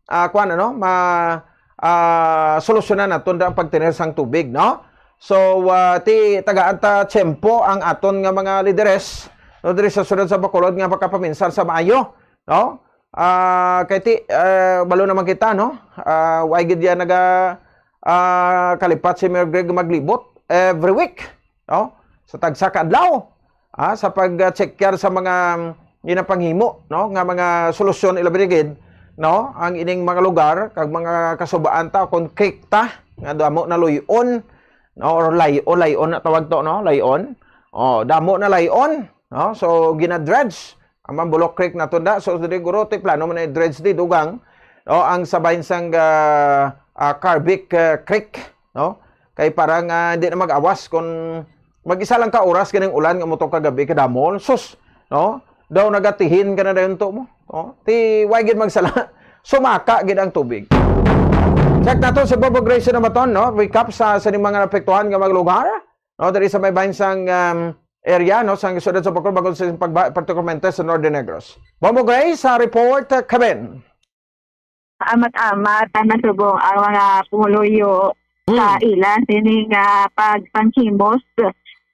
ah, kuwan, ano, ma-, ah, solusyonan naton ang pagtener sang tubig, no? So, ah, ti tagaan ta tiyempo ang aton nga mga lideres, no, diri sa siyudad sa Bacolod nga makapaminsar sa maayo, no? Ah, kay ti, ah, balo naman kita, no? Ah, way gid yan naga, ah, kalipat si Mayor Greg maglibot every week, no? Sa tagsa ka adlaw, ah, sa pag-check sa mga, mm, ginapanghimo, no, nga mga solusyon, ilabi na gid, no, ang ining mga lugar kag mga kasubaan ta kon creek ta nga damo na luy-on, no, or lay-, o lay-on na tawag to, no, lay-on. Oh, damo na lay-on, no? So gina-dredge ang Mambulok Creek na tunda. So siguro ti plano man na i-dredge di dugang, no, ang sabahin sang, ah, ah, Carbic, ah, Creek, no? Kay para nga hindi na mag-awas kung mag-isa lang ka oras ganing ulan nga muto kagabi kadamo, sus, no? Daw nagatihin ka na dayon to mo. No? Ti way gid magsala. Sumaka gid ang tubig. Check nato si Bobo Gracie Namaton, no? Recap sa, sa mga naapektuhan nga mga lugar, no? Diri sa may bahin sang, um, area, no? Sa siyudad sa Bacolod, bangod sa pagba-, partikularmente sa Northern Negros. Bobo Grace, sa report, uh, Kevin. Amat-amat ang nasubong ang mga pumuluyo sa Mm. ila sini nga pagpanghimos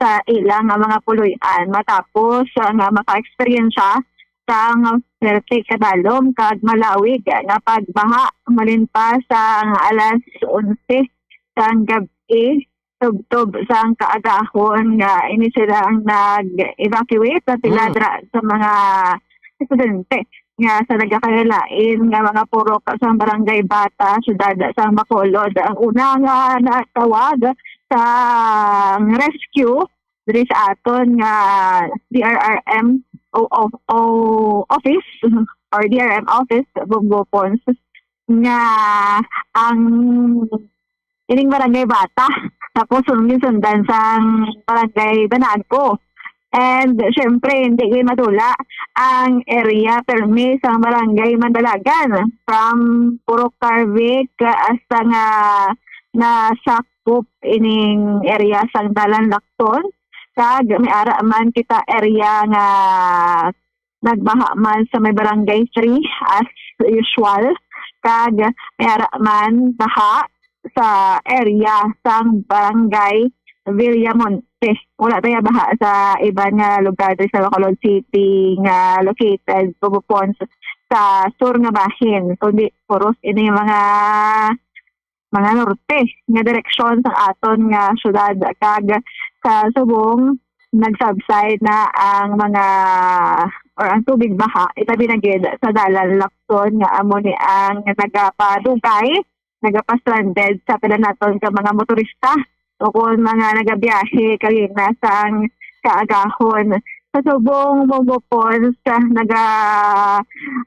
sa ila nga mga puloy-an matapos nga maka-eksperyensya sang perti kadalom kag malawig nga pagbaha malin pa sang alas onse sang gab-i, tubtob sang kaagahon nga ini sila ang nag-evacuate sa pila Mm. dira sa mga residente nga sa nagakalain-lain nga mga purok sa Barangay Bata, siyudad sang Bacolod. Ang una nga natawag sa rescue diri sa aton nga D R R M o, o, o, office or D R M office, Bombo Pons, nga ang ining Barangay Bata. Tapos, sunod sundan sang Barangay Banago. And syempre, hindi gyud madula ang area permi sa barangay Mandalagan, from Purok Carvic hasta nga nasakop ining area sang Dalan Lacson. Kag may ara man kita area nga nagbaha man sa may barangay three as usual. Kag may ara man baha sa area sang barangay Villamonte. Wala tayo baha sa iban nga lugar diri sa Bacolod City nga located, Bubo Ponce, sa sur nga bahin, kundi puros ini mga, mga norte nga direksyon sa aton nga syudad. Kag sa subong, nag-subside na ang mga, or ang tubig baha, itabi na gid sa Dalan Lacson nga amo ni ang nagapadugay, nagapastranded sa pila naton ka mga motorista o kon mga nagabiyahe kagina sang kaagahon. Sa subong, Bubo Ponce, naga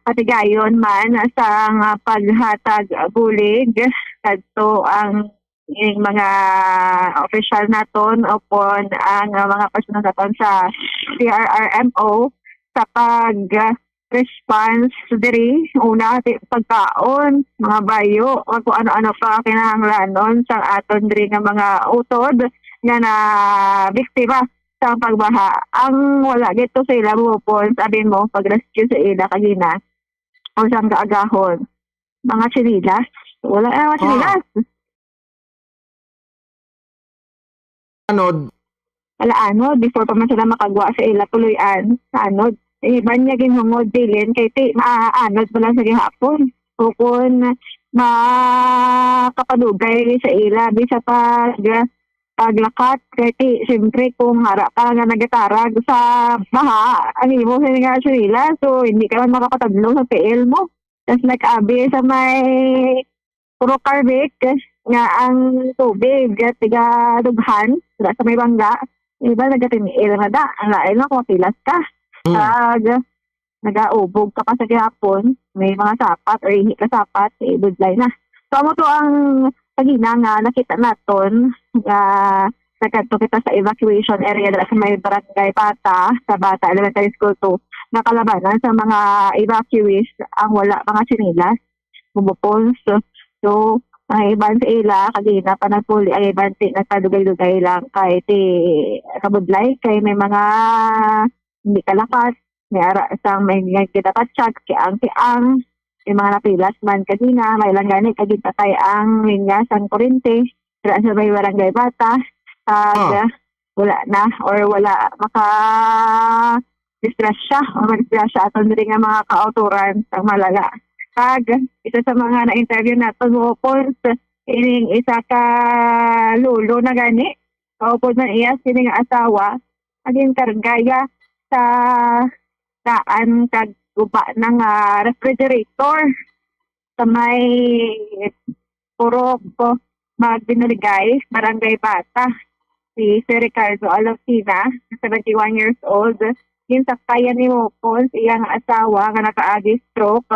patigayon man sang paghatag bulig kadto ang ining mga opisyal naton o kon ang mga personal naton sa C R R M O sa pag response diri, una, ti-, pagkaon, mga bayo, o kung ano-ano pa kinahanglanon sa aton diri nga mga utod nga na biktima sa pagbaha. Ang wala gito sa ila, Bubo Ponce, abi mo, pag-rescue sa ila kagina o sang kaagahon, mga tsinelas. Wala na mga Oh. tsinelas. Anod. Ala, anod, before pa man sila makagwa sa ila puloy-an, anod. Iban niya ginhungod, bilin, kay ti, maaanod pa lang sa gihapon. O kun makapadugay sa ila, bisa pag, paglakat, kay ti, siyempre, kung ara ka nga nagatarag sa baha, ang imo sa nga sila, so, hindi ka man makapatadlo sa tiil mo. Tas nag-abi sa may Puro Carvic nga ang tubig, tiga dughan, wala sa may bangga. Iba nagatin-il nga da, ang lain lang kung mapilas ka. Mm. Kag nagaubog ka pa sa gihapon, may mga sapat or ihi ka sapat, ibudlay na. So, amo to ang kagina nga nakita naton nga nagkadto kita sa evacuation area dira sa may Barangay Bata, sa Bata Elementary School two, nga kalabanan sa mga evacuees ang wala mga tsinelas, Bubo Ponce. So, ang iban sa ila, kagina pa nagpuli, ang iban ti nagpadugay-dugay lang kay ti kabudlay, kay may mga hindi kalakat, may ara sang may, may kita ka chat, kiang-kiang, may mga napilas man kagina, may lang gani, kagina kay ang linya sang kurente, dira sa may Barangay Bata, kag Ah. wala na, or wala maka disgrasya, o madisgrasya aton diri nga mga kautoran sang malala. Kag isa sa mga na-interview naton, Bubo Ponce, ining isa ka lolo na gani, kaupod man iya sini nga asawa, naging karga iya sa daan kag guba na nga refrigerator sa may Purok Magdinaligay, Barangay Bata, si Sir Ricardo Alocina, seventy-one years old. Ginsakpayan ni Bubo Ponce iyang asawa nga nakaagi stroke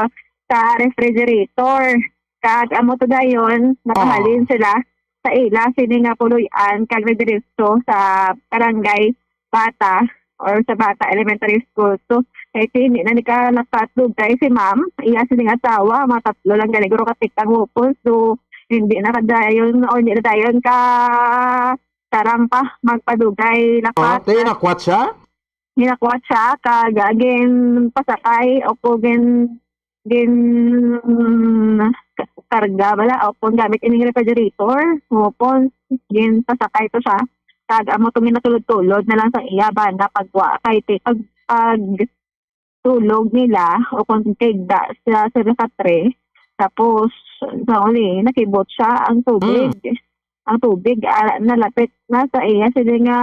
sa refrigerator. Kag amo to dayon, nakahalin Ah. sila sa ila sini nga puloy-an kag nagdiretso sa barangay Bata or sa Bata Elementary School. So, kay ti, hindi na ni kalakat dugay si ma'am, iya sining asawa, mga tatlo lang gani guro ka tikang Bubo Ponce. So, hindi na kadayon, o hindi na dayon ka tarang pa magpadugay Oh, lakat. Tayo nakwat siya? Ginakwat siya, kag, ah, ginpasakay o ko gin-, gin-, karga bala o kung gamit ining refrigerator, Bubo Ponce, ginpasakay to siya. Kag amo tong ginatulod-tulod na lang sa iya banda pagwa kay ti-, pag, pag tulog nila o kung tigda sa, sa katre. Tapos, sa uli, nakibot siya ang tubig. Mm. Ang tubig, ah, nalapit na sa iya sila nga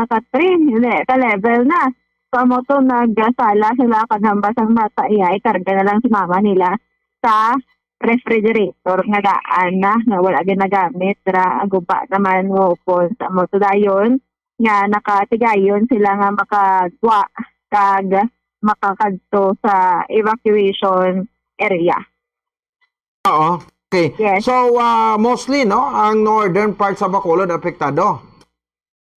katre, hindi, ka-level na. So, amo to, nagsala sila kag hambal sang bata iya, ikarga na lang si mama nila sa refrigerator nga daan na, nga wala ginagamit, ra, guba naman, Bubo Ponce. Amo to dayon, nga nakatigayon sila nga makagwa kag makakadto sa evacuation area. Oo. Okay. Yes. So, ah, mostly, no, ang northern part sa Bacolod apektado.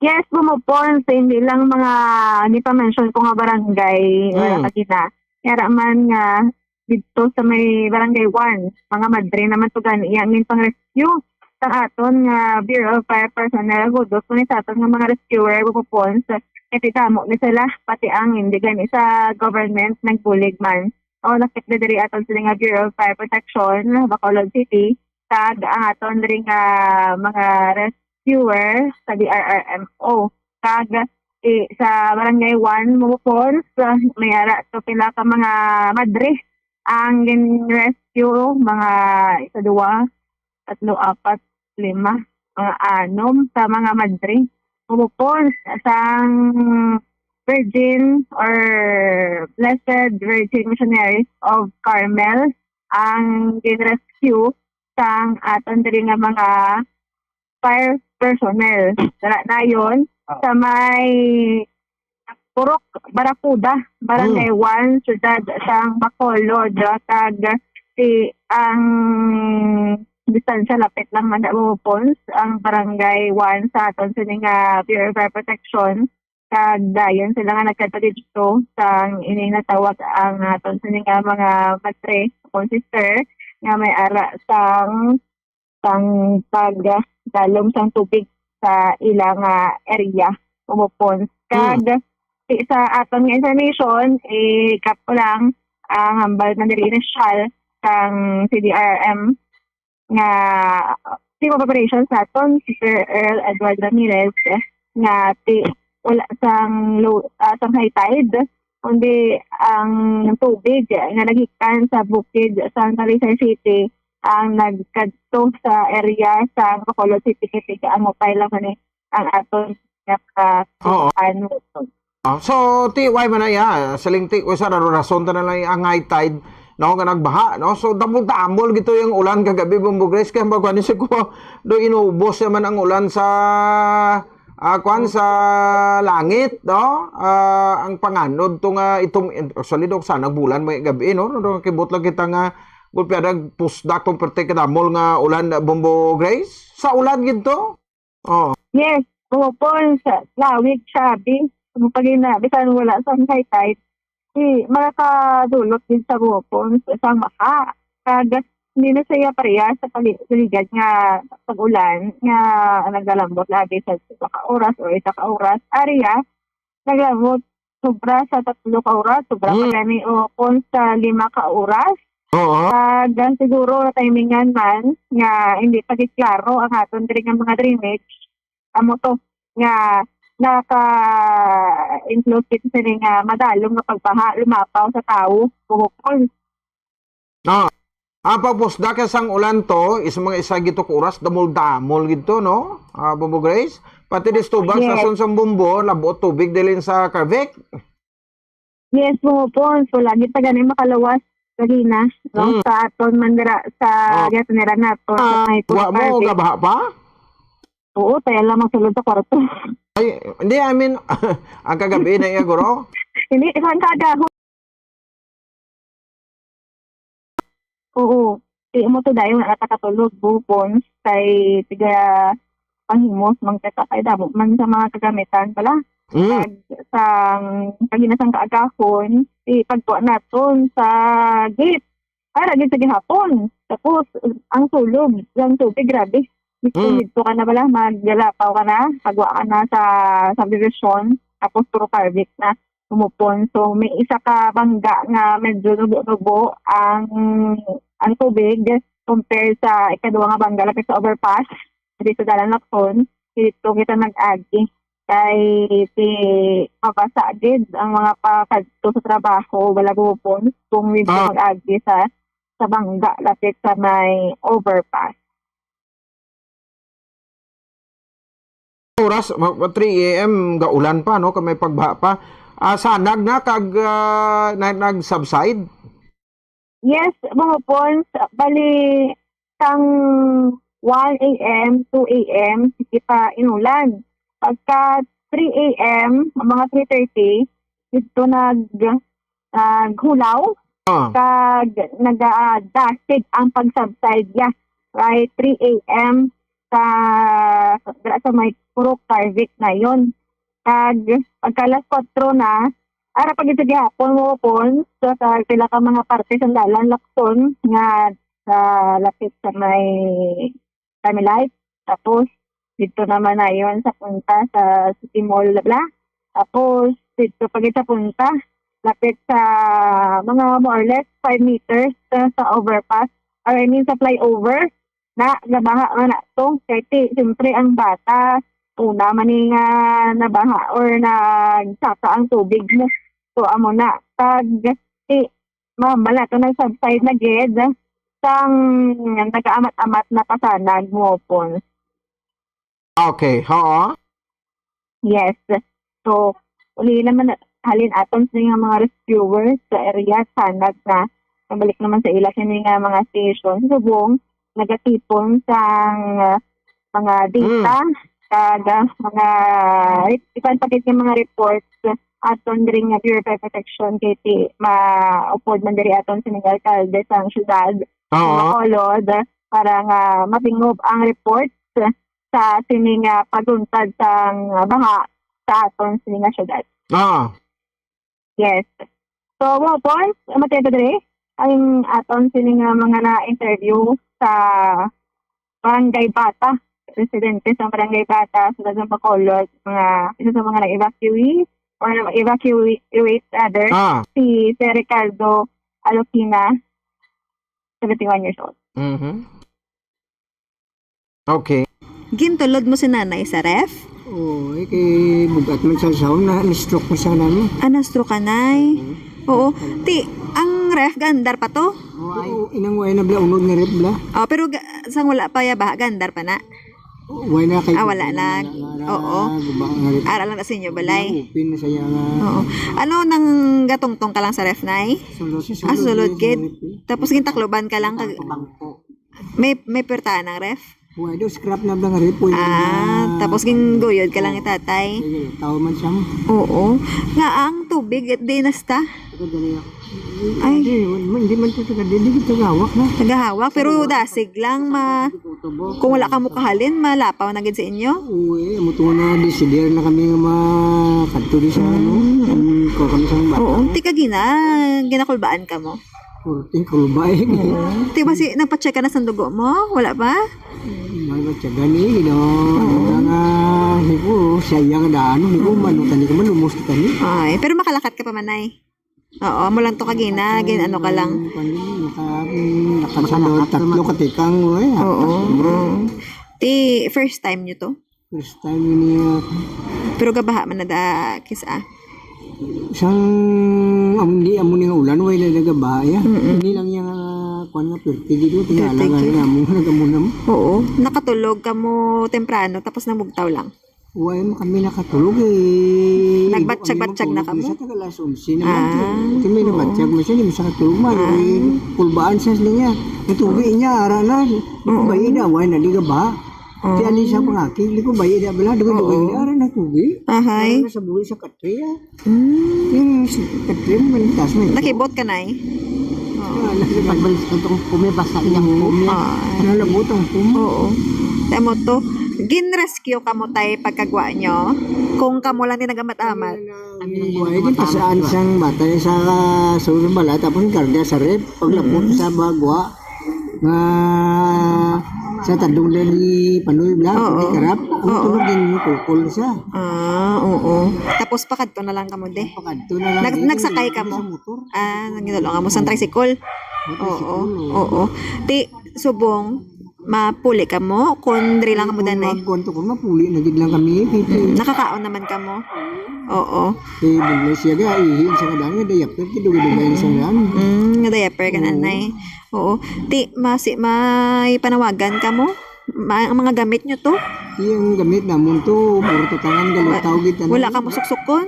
Yes, Bumupon, sa hindi lang mga gipa-mention ko nga barangay, wala Mm. pa gina. Yara man nga dito sa may Barangay one, mga madre naman to gani, iya ang pang-rescue. Sa aton nga Bureau of Fire personnel, kudos ko ni sa aton nga mga rescuer, Bumupon, sa kay damo ni sila, pati ang hindi gani sa government, nagbulig man. O, nakit na diri aton sila nga Bureau of Fire Protection, Bacolod City, kag ang aton diri nga mga rescuer sa D R R M O. Kag i-, sa Barangay one, Mobopons, ah, may ara to pila ka mga madre ang gin-rescue, mga isa, duwa, tatlo, apat, lima, mga anom sa mga madre. Mobopons, sang Virgin or Blessed Virgin Missionaries of Carmel ang gin-rescue sang aton diri nga mga fire personnel. Dala na yon Ah. sa may Purok Barracuda, Barangay Hmm. one, Siyudad sang Bacolod, kag si ang distansya lapit lang man sa Bumupons, ang Barangay one sa aton sini nga Bureau of Fire Protection. Kag dayon sila nga nagkadto didto sa ining natawag ang aton sini nga mga madre o sister nga may ara sang, sang pagdalom sang tubig sa ila nga area, Bumupons. Kag Hmm. si-, sa aton nga information, i-recap ko lang ang hambal man diri initial sang C D R M nga team of operations naton, si Sir Earl Edward Ramirez, eh, nga ti-, wala sang low, ah, sang high tide, kundi ang tubig nga naghikan sa bukid sa Talisay City ang nagkadto sa area sa Bacolod City, kay tiga ang mopay lang man ni ang aton nga ka-, Oo. ano. Ah, so, T Y man na ya, siling T Y, sa rason ta na lang ang high tide, no, nga nagbaha, no? So, damol-damol gito yung ulan kagabi, Bombo Grace, kaya magkuhan siya ko, do inubos naman ang ulan sa, ah, kuwan, sa langit, no? Ah, ang panganod to nga itong, actually, do, sana bulan may gabi, no? No, no, kibot lang kita nga gulpiada pusdak kung perte kadamol nga ulan, Bombo Grace. Sa ulan gito? Oh. Yes, Bumupons, lawig, sabi. Kung pag ina-, bisan wala sa high tide, di makakadulot din sa Bumupons, isang baha. Kag hindi na siya pareha sa pali-, sa ligad nga pag-ulan nga naglalambot labi sa isa ka oras o isa ka oras. Area, naglalambot sobra sa tatlo ka oras, sobra pa Hmm. gani o kon sa lima ka oras. Oo. Kag ang siguro na timingan man nga hindi pa gid klaro ang aton diri nga mga drainage, amo to nga naka-include kita sini nga madalom nga pagbaha, lumapaw sa tawo, buhokon. Ah, ang pagpusda kay sang ulan to, is mga isa gid to ka oras, damol-damol gid to, no? Ah, Bombo Grace? Pati di sa tubag, Yes. sa Asuncion, Bombo, labo tubig diri sa Carvec. Yes, Bumupons, wala gid ta gani makalawas gagina, no? Mm. Sa aton man dira, sa Oh. gatiniran nato, sa Ah, may wa mo, Carvec. Gabaha pa? Oo, tayo lang magsulod sa kwarto. Ay, hindi, I mean, ang kagabi na iya, guro? Hindi, isang kagahon. Oo. Di mo to dayon ata katulog, Bumupons, kay tiga panghimos, mang teta kay damo man sa mga kagamitan pala. Mm. Kag sang, kag ina sang kaagahon, di pagkuha naton sa gate. Para gid sa gihapon. Tapos, ang sulog, ang tubig, grabe. Dito, Mm. dito ka na pala, maglalapaw ka na, pagwa ka na sa subdivision, tapos puro Carvec na, Bumupons. So, may isa ka bangga nga medyo nubo-nubo ang, ang tubig compare sa ikaduha nga bangga lapit sa overpass, dito sa Dalan Lacson, dito kita nag-agi. Kay si mabasa gid ang mga pakadto sa trabaho, wala Bumupons, kung dito Ah. mag-agi sa, sa bangga lapit sa may overpass. Oras, ma-, ma-, three A M, gaulan pa, no? Kay may pagbaha pa. Ah, sanag na kag, ah, na, nag-subside? Yes, Bumupons, bali, sang one A M, two A M, sige pa inulan. Pagka three A M, mga three thirty, dito nag-, naghulaw, Ah. kag nagadasig ang pag-subside niya. By three A M, sa, dira sa may Purok Carvic na yon. Kag pagka alas kuwatro na, ara pa gid sa gihapon, mo pon, so, sa pila ka mga parte sa dalan, Lacson, nga sa lapit sa may Family Life. Tapos, dito naman na yon sa punta sa City Mall, bla. Tapos, dito pa gid sa punta, lapit sa mga more or less five meters sa, sa overpass, or I mean, sa flyover, na nabaha man na to. Kay ti, siyempre, ang bata, una man ni nga nabaha or nagsaka ang tubig mo. So, amo na. Pag ti, mabala to, nag-subside na gid sang nagaamat-amat na pasanag mo pon. Okay, oo. Yes. So, uli naman, halin aton sa nga mga rescuers sa area, sanag na mabalik naman sa ila sini nga mga station. Subong, nagatipon sang, ah, mga data, kag, ah, mga rep-, iban pa gid nga mga reports aton diri nga Bureau of Fire Protection, kay ti maupod man diri aton sini nga alkalde sang syudad, Oo. Bacolod, para nga matingob ang reports sa sini nga pagluntad sang baha sa aton sini nga syudad. Ah. Yes. So, mo pon, matay pa diri ang aton sini nga mga na-interview sa Barangay Bata, residente sa Barangay Bata, sa Bacolod, mga isa sa mga nag-evacuate or nag-evacuate rather, Ah. si Sir Ricardo Alokina, seventy-one years old. Mhm. Okay. Gintulod mo si nanay sa ref? Oo, eh, kay bugat man sa sahon na, na-stroke na siya namo. Ah, na-stroke ka, nay? Oo. Ti, ang ref, gaandar pa to? Oo, inang way na bla, unod nga ref bla. Oh, pero ga- sang wala pa ya ba, gaandar pa na? Way na kay Ah, wala na. Oo. Guba nga ref. Ara lang na sa inyo, balay. Open na siya nga. Oo. Ano nang gatungtong ka lang sa ref, nay? Sulod. Ah, sulod gid. Tapos gintakloban ka lang kag Bangko. may may pertahan ang ref? Way do scrap na bla nga ref. Way na Ah, tapos ginguyod ka lang ni tatay. Sige, tao man siya. Oo. Nga ang tubig, di nasta. Ito dali ako. Ay. Hindi, hindi man ito taga dili ito gawak na. Nagahawak, pero dasig lang ma... Tubo. Kung wala ka mo kahalin, malapaw na gid sa inyo. Uy, amo to na, desider na kami nga makadto di sa ano. Ang kuha kami sa mga bata. Oo, ti ka gina, ginakulbaan ka mo. Kurting kulbay. Ti ba si, nagpa-check ka na sa dugo mo? Wala pa? May matyagan eh, you know. Ano na nga, hindi ko, siya yung daan, hindi ko, mano, tani ko, manumos kita ni. Ay, pero makalakat ka pa man, nay. Oo, mo lang to kagina, gin ano ka lang. Nakasunod, tatlo katikang, uy. Oo, oo. Ti, first time nyo to? First time yun niya. Pero gabaha man na da, kis ah. Isang, ang di amo ni nga ulan, way na nagabaha ya. Hindi lang niya, kuwan nga, pirti dito, tingala nga niya, amo, nagamo na mo. Oo, nakatulog ka mo temprano, tapos namugtaw lang. Way mo kami nakatulog eh. Nagbatsyag-batsyag na kamo? Sa taga alas onse naman. Ah. Kami nagbatsyag mo siya, di mo siya katulog man. Eh, kulbaan siya niya. Natubig niya, ara na. Bayi na, way na, di ka ba? Kaya ni siya pangakig, di ko bayi na bala, di ko bayi na, ara na tubig. Ahay. Ara na sa buhay sa katre, ah. Mm. Yung si katre mo, malitas mo. Nakibot ka, nay? Pagbalik sa itong pumi, basta iyang pumi. Ah. Nalabot ang pumi. Oo. Tamo to, gin-rescue ka mo tay pagkagwa nyo? Kung kamo lang din nagamat-amat. Buhay din pasaan sang bata sa sulong bala, tapos yung karga sa rep, paglabot sa bagwa, nga sa tadong na ni Panoy Blanc, Oo. Ni Karap, ang Oo. tulog din yung kukol siya. Ah, oo. Tapos pakadto na lang kamo de. Pakadto na lang Nag- din, nagsakay ka sa mo? Motor. Ah, nagdulong ka mo sa tricycle. Oo, oo. Ti, subong, mapuli ka mo kung diri lang ka mo danay. Magkuhan to ko, mapuli na gid lang kami. Kay Nakakaon naman ka mo. Oo. Eh, bugla siya ga, ihi sa kadaan, nga diaper, kidugay-dugay sa kadaan. Mm, nga diaper ka nanay. Oo. Ti, masi, may panawagan ka mo? Ma- ang mga gamit nyo to? Yung gamit namon to, puro tatangan, galutaw, gitanan. Wala ka mo suksukon?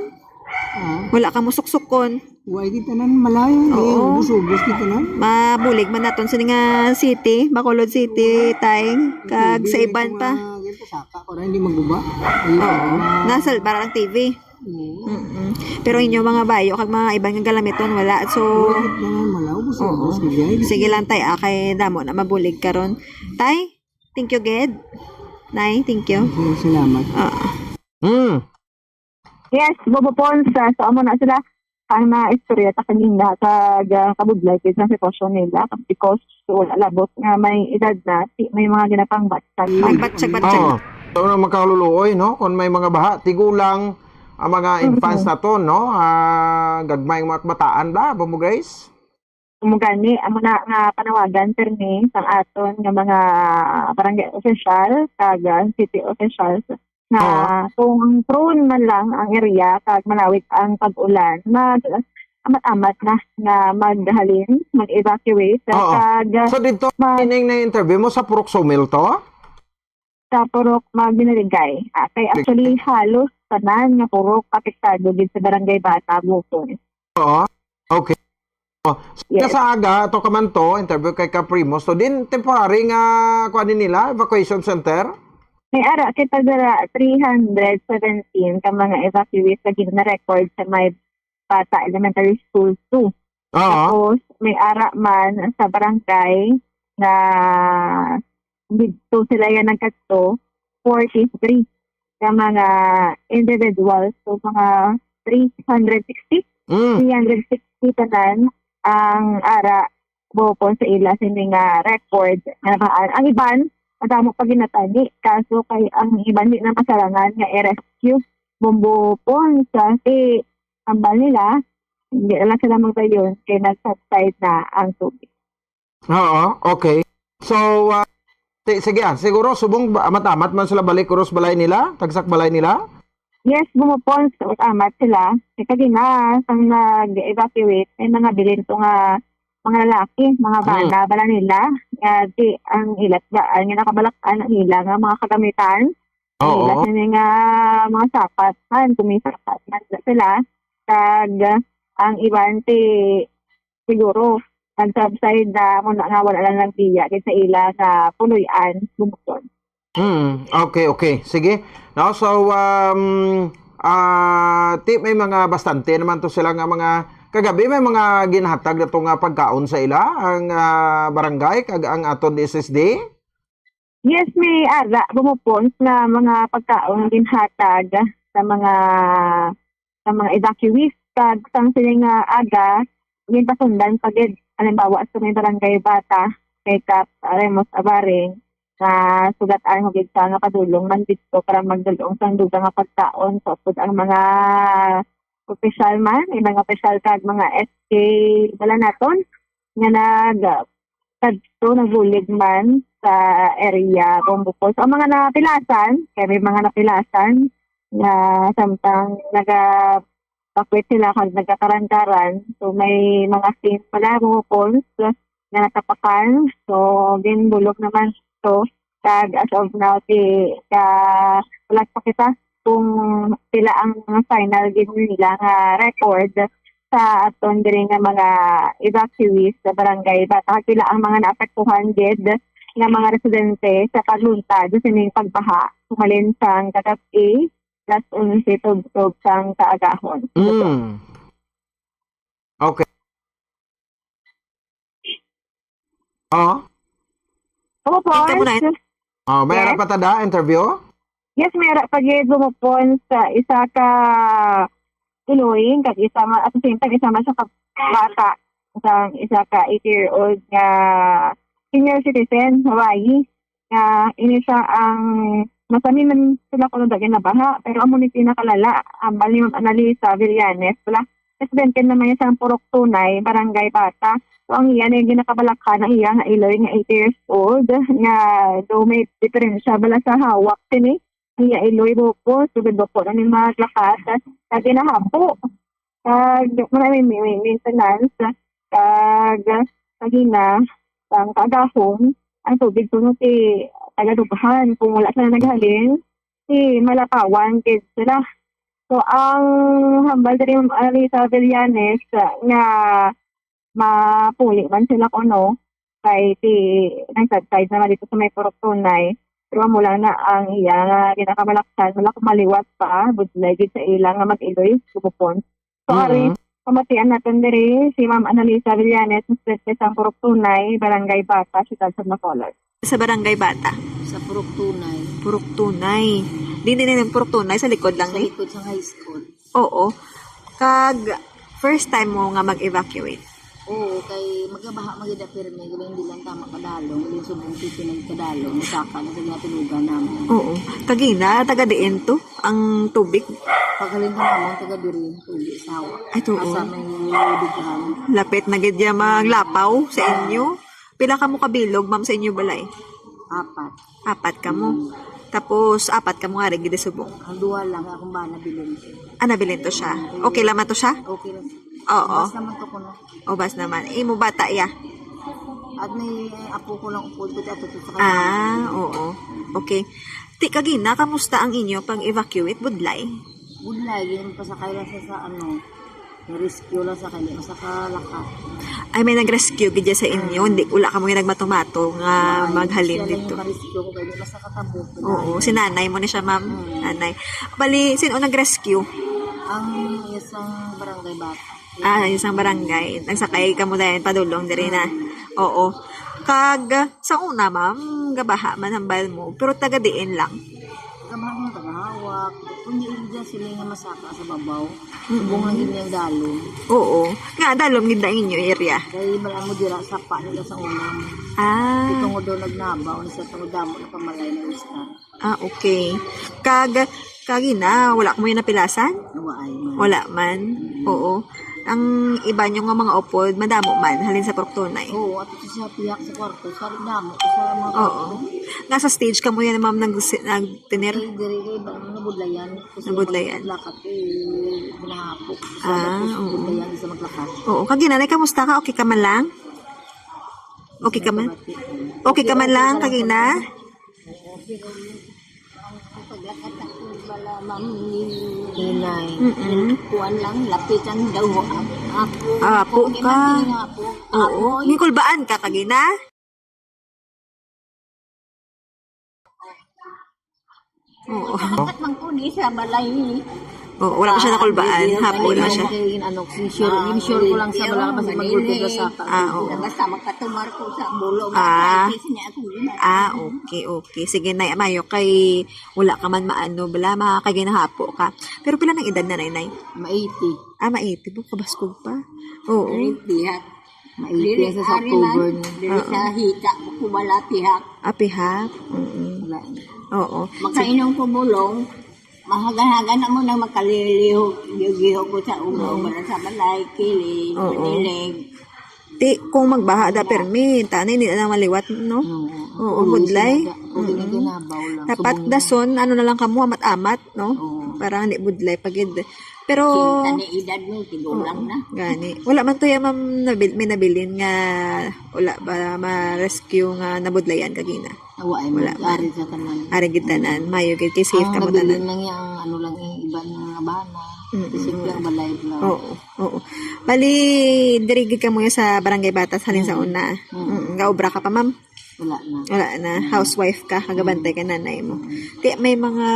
Ah, Wala ka mo suksukon? Way gitanan, malayo. Eh, Oo. ubus-ubus gitanan. Mabulig man naton sa nga city, Bacolod City, tay, kag sa iban pa. Saka ko rin, hindi maguba. Ay, Oo. ah, Nasalbar ang T V. Oo. Mm-mm. Pero inyo mga bayo kag mga iban nga galamiton wala. So, Wala gitanan, malayo. Ubus-ubus, Oo. gid, ay. Sige lang tay, ah, kay damo na mabulig karon. Tay, thank you gid. Nay, thank you. Sige, salamat. Ah. Hmm. Yes, Bobo Pons, ah, so amo na sila ang naistorya ta kanina kag ah, kabudlay gid sa sitwasyon nila because wala labot nga may edad na, si may mga ginapangbatsyag. Nagbatsyag-batsyag. Oh, so na makaluluoy, no? Kung may mga baha, tigulang ang mga infants naton, no? Ah, gagmay nga mga kabataan ba, Bombo Grace? Amo gani, amo na nga panawagan permi sang aton nga mga barangay official kag ah, city officials nga Oo. kung prone man lang ang area kag malawig ang pag-ulan, mag amat-amat na nga maghalin, mag-evacuate Oo. kag So dito, Ma- ining na-interview mo sa Purok Sumil to? sa purok Magbinaligay. Ah, kay actually halos tanan nga purok apektado gid sa Barangay Bata, Bukon. Oo. Okay. Oh. Yes. Sa aga, to ka man to, interview kay Caprimo. So din, temporary nga, kuha nila, evacuation center? May ara kita dira three hundred seventeen ka mga evacuees nga gina-record sa may Bata Elementary School two. Oo. Tapos may ara man sa barangay nga dito sila yan nagkadto, forty-three ka mga individuals. So mga three hundred sixty, Mm. three hundred sixty tanan ang ara bukon sa ila sini nga record nga nabahaan. Ang iban, madamo pa ginatani. Kaso kay ang iban di na masarangan nga i-rescue. Bumbo Pons, ah, si ambal nila, hindi na lang sila magdayon kay nag-subside na ang tubig. Oo, okay. So, ah, ti- sige, ah, siguro subong ba- amat-amat man sila balik kuros balay nila, tagsak balay nila? Yes, Bumbo Pons, amat sila. Kay kagina, sang nag-evacuate, may mga bilin to nga mga lalaki, mga Hmm. bana, bala nila. Nga di ang ilat ba, ang nakabalak-an ang ila nga mga kagamitan. Ang ila Oo. sini nga mga sapat man, kung may sapat man sila. Kag ang iban ti siguro nag-subside na mo na nga wala lang nagbiya kay sa ila nga puloy-an, Bumbo Pons. Hmm, okay, okay. Sige. No, so um ah ti may mga bastante naman to sila nga mga kagabi may mga ginhatag na to nga pagkaon sa ila ang ah, barangay kag ang aton D S S D. Yes, may ara, Bumbo Pons, na mga pagkaon ginhatag sa mga sa mga evacuees kag sang sini nga aga ginpasundan pa gid halimbawa sa may barangay Bata kay Kap Remos Abaring nga sugat-an ko gid sa nga padulong man didto para magdulong sang dugang nga pagkaon sa upod ang mga opisyal man, ilang opisyal kag mga S K bala naton nga nag kadto nagbulig man sa area Bumbo Pons. So, ang mga napilasan, kay may mga napilasan nga samtang naga pakwit sila kag nagkakarandaran. So may mga scene pala Bumbo Pons nga natapakan. So ginbulog naman to kag as of now ti ka wala pa kita kung pila ang final gid nila nga record sa aton diri nga mga evacuees sa barangay Bata, pila ang mga naapektuhan gid nga mga residente sa pagluntad sining pagbaha humalin sang kagab-i, alas onse tubtob sang kaagahon. Mm. Okay. Oh, Opo, Ikaw muna, Pons. oh may Yes. ara pa ta da interview? Yes, may ara pa gid Bumbo Pons sa isa ka iloy, kag isa man, at the same time, isa man siya ka bata, isang isa ka eighty-year-old nga senior citizen, Hawaii, nga ini siya ang masami man sila kuno daghan nabaha, pero amo ni pinakalala, ang bali Ma'am Annalisa Villanes, wala, residente naman niya sa Purok Tunay, Barangay Bata. So, ang iya na yung ginakabalakhan, ang iya nga iloy nga eighty years old, nga do may diferensya bala sa hawak sini, iya iloy buko, sugad ba po na ning mga lakat, na ginahapo. Kag, marami may, may maintenance, kag, kagina, ang kaagahon, ang tubig kuno ti tagalughan. Kung wala sila naghalin, si malapawan gid sila. So, ang hambal diri, Ma'am Alisa Villanes, ah, nga mapuli man sila kuno, kay ti nag-subside naman dito sa may Purok Tunay. Pero amo lang na ang iya nga ginakamalaksan, wala ko maliwat pa, budlay gid sa ila nga mag-iloy, gubupon. So, ari, Mhm. pamatian natin diri, si Ma'am Annalisa Villanes, Presidente sang Purok Tunay, Barangay Bata, Siyudad sa Bacolod. Sa Barangay Bata. So, Purok Tunay. Purok Tunay. Di, di, di, Purok Tunay, sa likod lang Sa ni? Likod sa high school. Oo. Kag, first time mo nga mag-evacuate? Oo, kay magabaha, magida pirmi, galing di lang tama kadalong, galing subong city nagkadalong, masaka na sa ginatulugan namin. Oo. Kagina, taga diin to, ang tubig? Paghalin ka naman, taga diri, tubig, sawa. Ay, tuo. Asa may dugaan. Lapit na gid ya maglapaw sa inyo. Pila kamo ka bilog, ma'am, sa inyo balay? Apat. Apat kamo. Mm. Tapos, apat kamo nga rin, gid subong. Ang duha lang, akong ba, nabilin siya. Ah, nabilin to siya. Okay lang man to siya? Okay lang. Oo. Basta man to kuno. Ubas naman. Imo bata, ya? At may apo ko lang upod ko, ato to sa Ah, kanya. Oo. Okay. Ti, kagina, kamusta ang inyo pag-evacuate? Budlay? Budlay, yun, pasakay lang sa, sa ano, rescue lang sa kanya, sa kalaka. Ay, may nag-rescue gid sa inyo. Ah. Hindi, wala kamo yung nagmato-mato nga Ay, maghalin siya lang dito. Yung pa-rescue ko, kaya nasa katabok. Oo, si nanay mo ni siya, ma'am. Mm. Nanay. Bali, sino nag-rescue? Ang isang barangay bata. Ah, isang barangay. Nagsakay ka mo dahil padulong diri na. Mm. Oo. Kag, sa una, ma'am, gabaha man hambal mo, pero taga diin lang? Gabaha mo, tagahawak. Kung di, hindi sila nga masaka sa babaw. Mm-mm. Subong lang yun yung dalom. Oo. Nga, dalom gid na inyo area. Kay bala mo dira, sapa nila sa unang. Ah. Itong daw nagnabaw, ni sa tungod damo na pamalay na istar. Ah, okay. Kag, kagina, wala ko mo yung napilasan? Wala ay man. Wala man? Mm. Oo. Ang iba nyo nga mga upod, madamo man, halin sa Purok Tunay. Oo, ato sa pihak sa kwarto, sa damo, sa mga Oo. Kwarto. Nasa stage ka mo yan, ma'am, nag-, nagtinir? Ay, diri, kay ba, nabudlayan. Kasi Nabudlayan. Lakat, eh, ginahapok. Sa Ah, tapos, oo. Budlayan sa maglakat. Oo. Kagina, nay, kamusta ka? Okay ka man lang? Okay ka man? Okay ka man lang, kagina? Ang paglakad ako, wala, ma'am, ni-, Hinay. Mm-mm. Kuwan lang, lapitan daw ako. Ah, apo Kung ka. Iman, apo. Oo. Apo, Nikulbaan ka kagina? Oo. Dapat man ko ni sa balay. Oo, wala pa siya nakulbaan. Ah, Hapo na siya. Kay ano, insure, Ah, insure ko lang sa hindi, wala kasi hindi, magulpig hindi. Sa Ah, oo. Basta magpatumar ko sa bulo, Ah. Basta niya ako yun. Ah, okay, okay. Sige, nay, mayo kay wala ka man maano, bala, makakaginahapo ka. Pero pila nang edad na, nay, nay? Ma-eighty. Ah, ma-eighty po, kabaskog pa. Oo. Ay, biyak. Ma-eighty Dili, sa ari October man, ni. Dili Oo. Sa hika, ko wala pihak. Ah, pihak? Mm-mm. Wala. Oo. Makainom ko bulong, mahagan-hagan na mo na makaliliho, giho ko sa ulo, Oo. Para sa balay, kilid, Oo. Panilig. Ti, kung magbaha da Wala. Permi, tanay, hindi na lang maliwat, no? Oo. Oo, Ulo budlay. Sila, kung Mm-mm. Ginaginabaw lang, Dapat subong lang. Dason, ano na lang kamo, amat-amat, no? Oo. Para hindi budlay pagid. Pero Kinta ni edad mo, tigulang Oo, na. Gani. Wala man to ya, ma'am, nabil-, may nabilin nga wala ba ma-rescue nga nabudlayan kagina? Awa, ay, Wala man. Ari sa tanan. Ari gid tanan. Mm. Mayo gid kay safe Ang kamo nabilin tanan. Lang yang ano lang, eh, iba nga bana. Mm, Kasi mm. Ang balay lang. Oo, oo. Bali, diri gid kamo ya sa Barangay Batas, halin sa Mm. Una. Mm. Mm, gaobra ka pa, ma'am? Wala na. Wala na. Mm. Housewife ka, kagabantay Mm. Ka nanay mo. Mm. Ti, may mga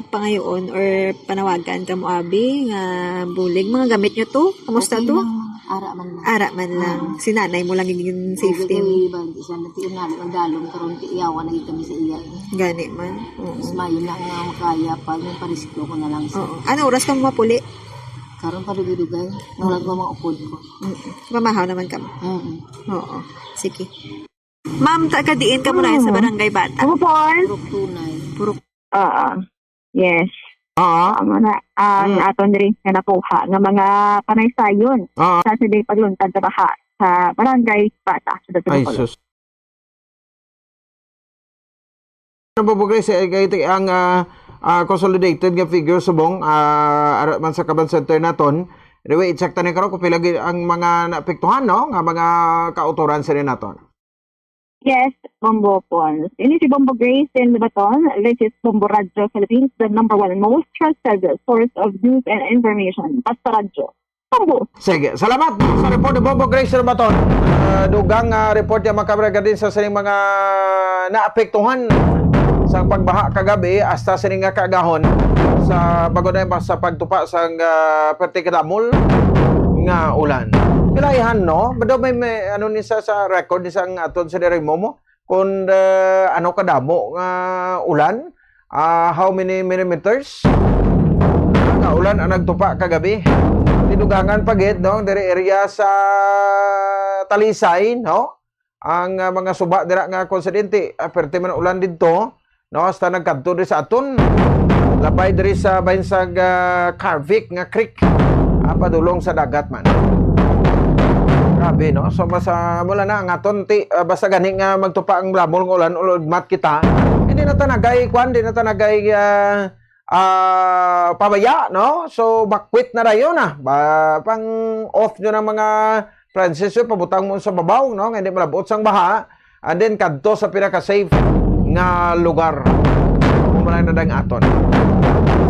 pangayoon or panawagan ka mo, abi, nga bulig, mga gamit nyo to? Kumusta Okay to? Lang, ara man lang. Ara man lang. Mm. Si nanay mo lang yung safety mo. Kay ba, isa na ti, unali, ang dalom karon, ti, iyawan na gid kami sa iya, eh. Gani man. Oo. Mas mayo na nga makaya pa, yung pariskyo ko na lang sa Oo. Ano oras ka mapuli? Karon pa dugay-dugay. Wala ko mga upod ko. Mm. Mamahaw naman ka mo. Mm. Oo. Sige. Ma'am, taga diin ka mo na sa Oo. Barangay Bata? Purupon. Purok Tunay. Purok. Oo. Yes. Oo. Ang mga, ang Mm. aton diri nga nakuha nga mga panaysayon Oo. Sa sila pagluntad sa baha sa Barangay Bata sa Ay, Bacolod. Sus. Ano ba, Bugay, sa, kay ti-, ang, ah, ah, consolidated nga figure subong, ah, ara man sa Kaban Center naton. Anyway, i-check ta ni karon kung pila gi-, ang mga naapektuhan, no, nga mga kautoran sini naton. Yes, Bombo Pons. Ini si Bombo Grace in Lubaton. This is Bombo Radyo Philippines, the number one most trusted source of news and information. Basta Radyo. Bombo. Sige, salamat sa report ni Bombo Grace Lubaton. Ah, dugang, ah, report niya, mga kabrega, din sa sining mga naapektuhan sa pagbaha kagabi hasta sining nga kaagahon sa Bagonema sa pagtupa sa, ah, perti kadamol nga ulan. Kailahan, no? Bado may, may ano ni sa, sa record ni sa ang aton sa Direk Momo? kung, ah, ano kadamo nga ulan, ah, how many millimeters nga ulan ang nagtupa kagabi. Tinugangan pa gid, no, diri area sa Talisay, no? Ang, ah, mga suba dira nga konsidente, ah, perte man ulan didto, no? Hasta nagkadto diri sa aton. Labay diri sa bahin sa, ah, Carvic nga creek. Ah, padulong sa dagat man. Grabe, no? So, basta, mula na ang aton ti, ah, basta gani nga magtupa ang lamol nga ulan, ulugmat kita. Hindi na tanagay, kwan, di na tanagay, ah, ah, pabaya, no? So, bakwit na dayon, ah. Ba, pang off nyo ng mga Francis, yun, pabutang mo sa babaw, no? Nga hindi malabot sang baha. And then, kadto sa pinaka-safe nga lugar. Kung malay na dang aton.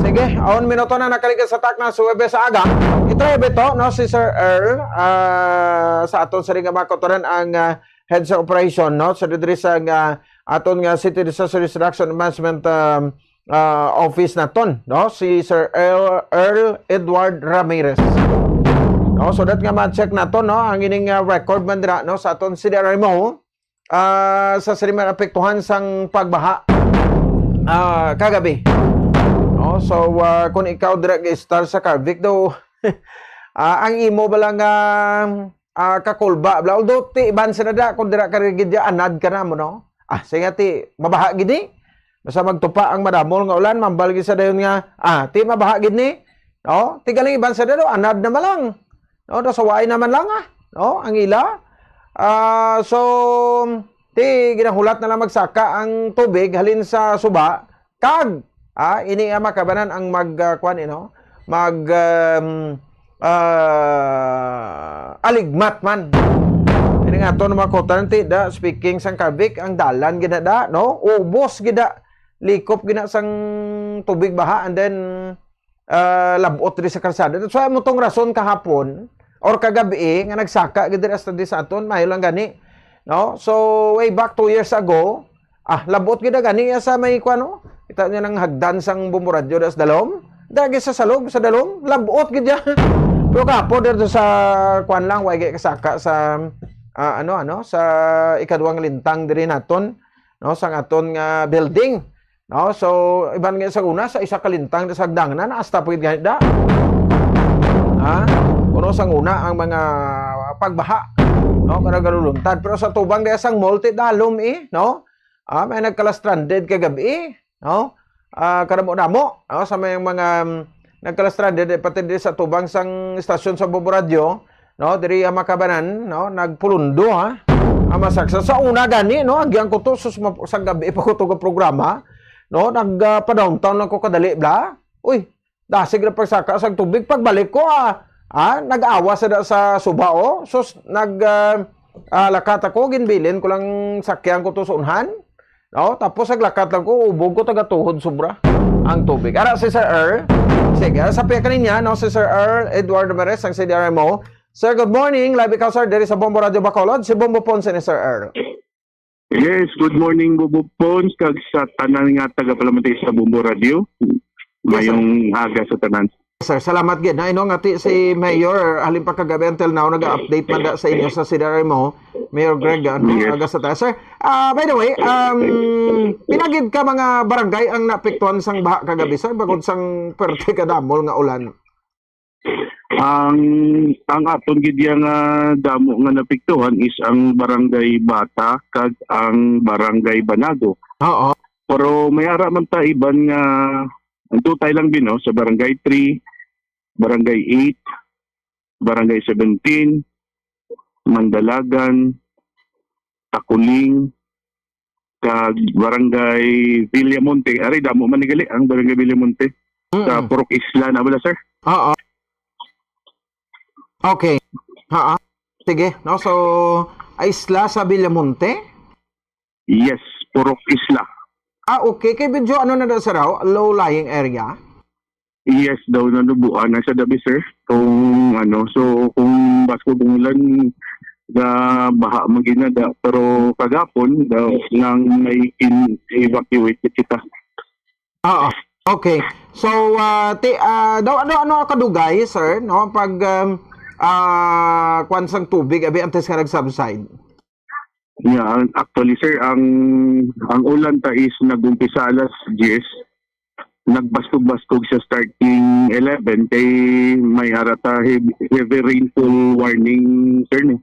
Sige, aon minuto na nakaligid sa takna sa Huwebes sa aga. Itry bito, no? Si Sir Earl, ah, sa aton sa ring mga kautoran ang, ah, head sa operation, no? Sa diri sa, ah, aton nga City Disaster Risk Reduction Management, um, ah, Office naton, no? Si Sir Earl, Earl Edward Ramirez. No, so that nga ma-check nato, no, ang ining, ah, record man dira, no, sa aton C D R M O, ah, sa sila man apektuhan sang pagbaha, ah, kagabi. No, so, ah, kung ikaw dira ga-stay sa Carvic daw, ah, ang imo ba lang, ah, ah, kakulba bala. Although, ti iban sa dada, kung dira ka rigid ya, anad ka na mo, no? Ah, sige, ti, mabaha gid ni. Basta magtupa ang madamol nga ulan, mambal gid sa dayon nga, ah, ti, mabaha gid ni. No? Ti galing iban sa dada, anad na malang. No? Daw sa waay naman lang, ah. No? Ang ila. Ah, so, ti, ginahulat na lang magsaka ang tubig, halin sa suba, kag, ah, ini ang makabanan ang mag, ah, kwan, you know, mag, um, ah, aligmat man. Ini nga ato mga kutante, da, speaking sang Carvic, ang dalan gina da, no? Ubos gida, likop gina sang tubig baha, and then, ah, labot diri sa kalsada. That's why mo tong rason kahapon or kagabi nga nagsaka gid diri hasta di sa aton, mayo lang gani. No? So, way back two years ago, ah, labot gid na gani ya sa may kuan, no? Kita niya nang hagdan sang Bombo Radyo das dalom. Dagi sa salog, sa dalom, labot gid ya. Pero kapo dito sa kuan lang, way gid kasaka sa, ah, ano, ano, sa ikaduhang lintang diri naton, no, sa aton nga building. No? So, iban nga sa una, sa isa ka lintang sa hagdanan, hasta pa gid gani da. Ha? Kuno sang una ang mga pagbaha, no, kada galuluntad. Pero sa tubang diya sang multi dalom, eh, no? Ah, may nagkala-stranded kagabi, no? Ah, kadamo-damo, no? Sa may mga, um, nagkala-stranded, eh, pati di sa tubang sang istasyon sa Bombo Radyo, no? Diri ang makabanan, no? Nagpulundo, ha? Ang masaksa sa una gani, no? Agian ko to, sus, ma-, sa gabi pa ko to ka programa, no? Nag, ah, pa-downtown lang ko kadali, bla. Uy, dasig na pagsaka sa tubig. Pagbalik ko, ah, ah, nag-awa sa, sa suba, oh. Sus, nag, ah, ah, lakat ako, ginbilin ko lang sakyan ko to sa unhan. No? Tapos naglakat lang ko, ubog ko, taga tuhod sobra ang tubig. Ara si Sir Earl. Sige, sa piya kaninya, no, si Sir Earl Edward Ramirez, ang C D R M O. Sir, good morning. Live ikaw, sir, diri sa Bombo Radyo Bacolod. Si Bombo Ponce ni Sir Earl. Yes, good morning, Bobo Pons, kag sa tanan nga taga-palamati sa Bombo Radyo. Yes, sir. Mayong aga sa tanan. Sir, salamat gid. Na, ino nga ti si Mayor, halin pa kagabi until now, nag-update man da sa inyo sa C D R M O, Mayor Greg, ano, yes, aga sa ta-, sir, ah, by the way, um, pila gid ka mga barangay ang naapektuhan sang baha kagabi, sir, bangod sang perte ka damol nga ulan? Ang, ang aton gid ya nga damo nga napiktuhan is ang Barangay Bata kag ang Barangay Banago. Oo. Pero may ara man ta iban nga, ang tutay lang din, no, sa Barangay three, Barangay eight, Barangay seventeen, Mandalagan, Takuling, kag Barangay Villamonte. Ari, damo man ni gali ang Barangay Villamonte. Sa Mm. Purok Isla na bala, sir? Oo. Okay. Ha? Sige, no? So, Isla sa Villamonte? Yes, Purok Isla. Ah, okay. Kay medyo ano na daw, sir, oh? Low-lying area? Yes daw, nanubuan na sa gabi, sir. Kung ano, so kung basko kung ulan, ga baha man gid na da, pero kagapon daw nang may in-, evacuate kita. Oo. Okay. So, ah, ti-, ah, daw, ano, ano kadugay, sir, no? Pag, um, ah, kwan sang tubig, abi, antes nga nag-subside? Yeah, ang- actually, sir, ang ang ulan ta is nag-umpisa alas diyes. Nagbasog-basog siya starting eleven, kay may ara ta heavy, heavy rainfall warning, sir, no?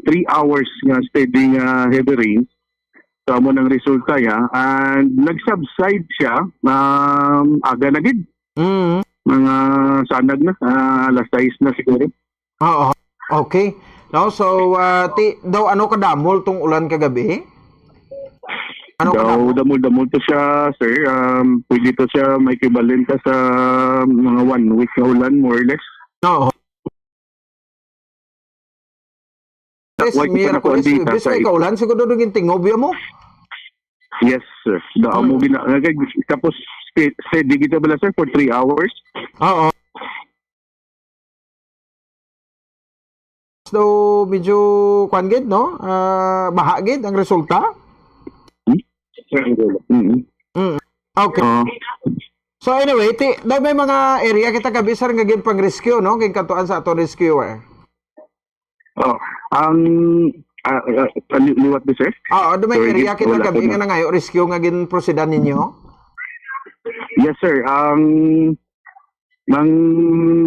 Three hours nga steady nga heavy rain. So, amo nang resulta ya. And nag-subside siya, um, aga na gid. Mm. Mga sanag na, ah, alas sais na siguro. Oo. Okay. No, so, ah, ti, daw ano kadamol tong ulan kagabi? Ano Daw kadamol? Damol-damol to siya, sir. Um, pwede to siya may equivalent sa mga one week nga ulan, more or less. Oo. Yes, Why kita Miyerkules, nako andita Huwebes, sa may kaulan, siguro doon yung tingob, ya mo? Yes, sir. Daan mo Hmm. gina-, tapos ste-, steady kita bala, sir, for three hours. Oo. So, medyo, kwan gid, no? Ah, baha gid ang resulta? Hmm? Triangulo. Mm. Mm. Okay. Ah. So, anyway, ti, daw may mga area kita gabi, sir, nga ginpang-rescue, no? Ginkantuan sa aton rescuer. Oh, ang, ah, ah, li-, liwat ba, sir? Oo, daw may Sorry, area kita wala gabi ko na. nga nangayo rescue nga ginprosedan ninyo? Yes, sir. Ang, ang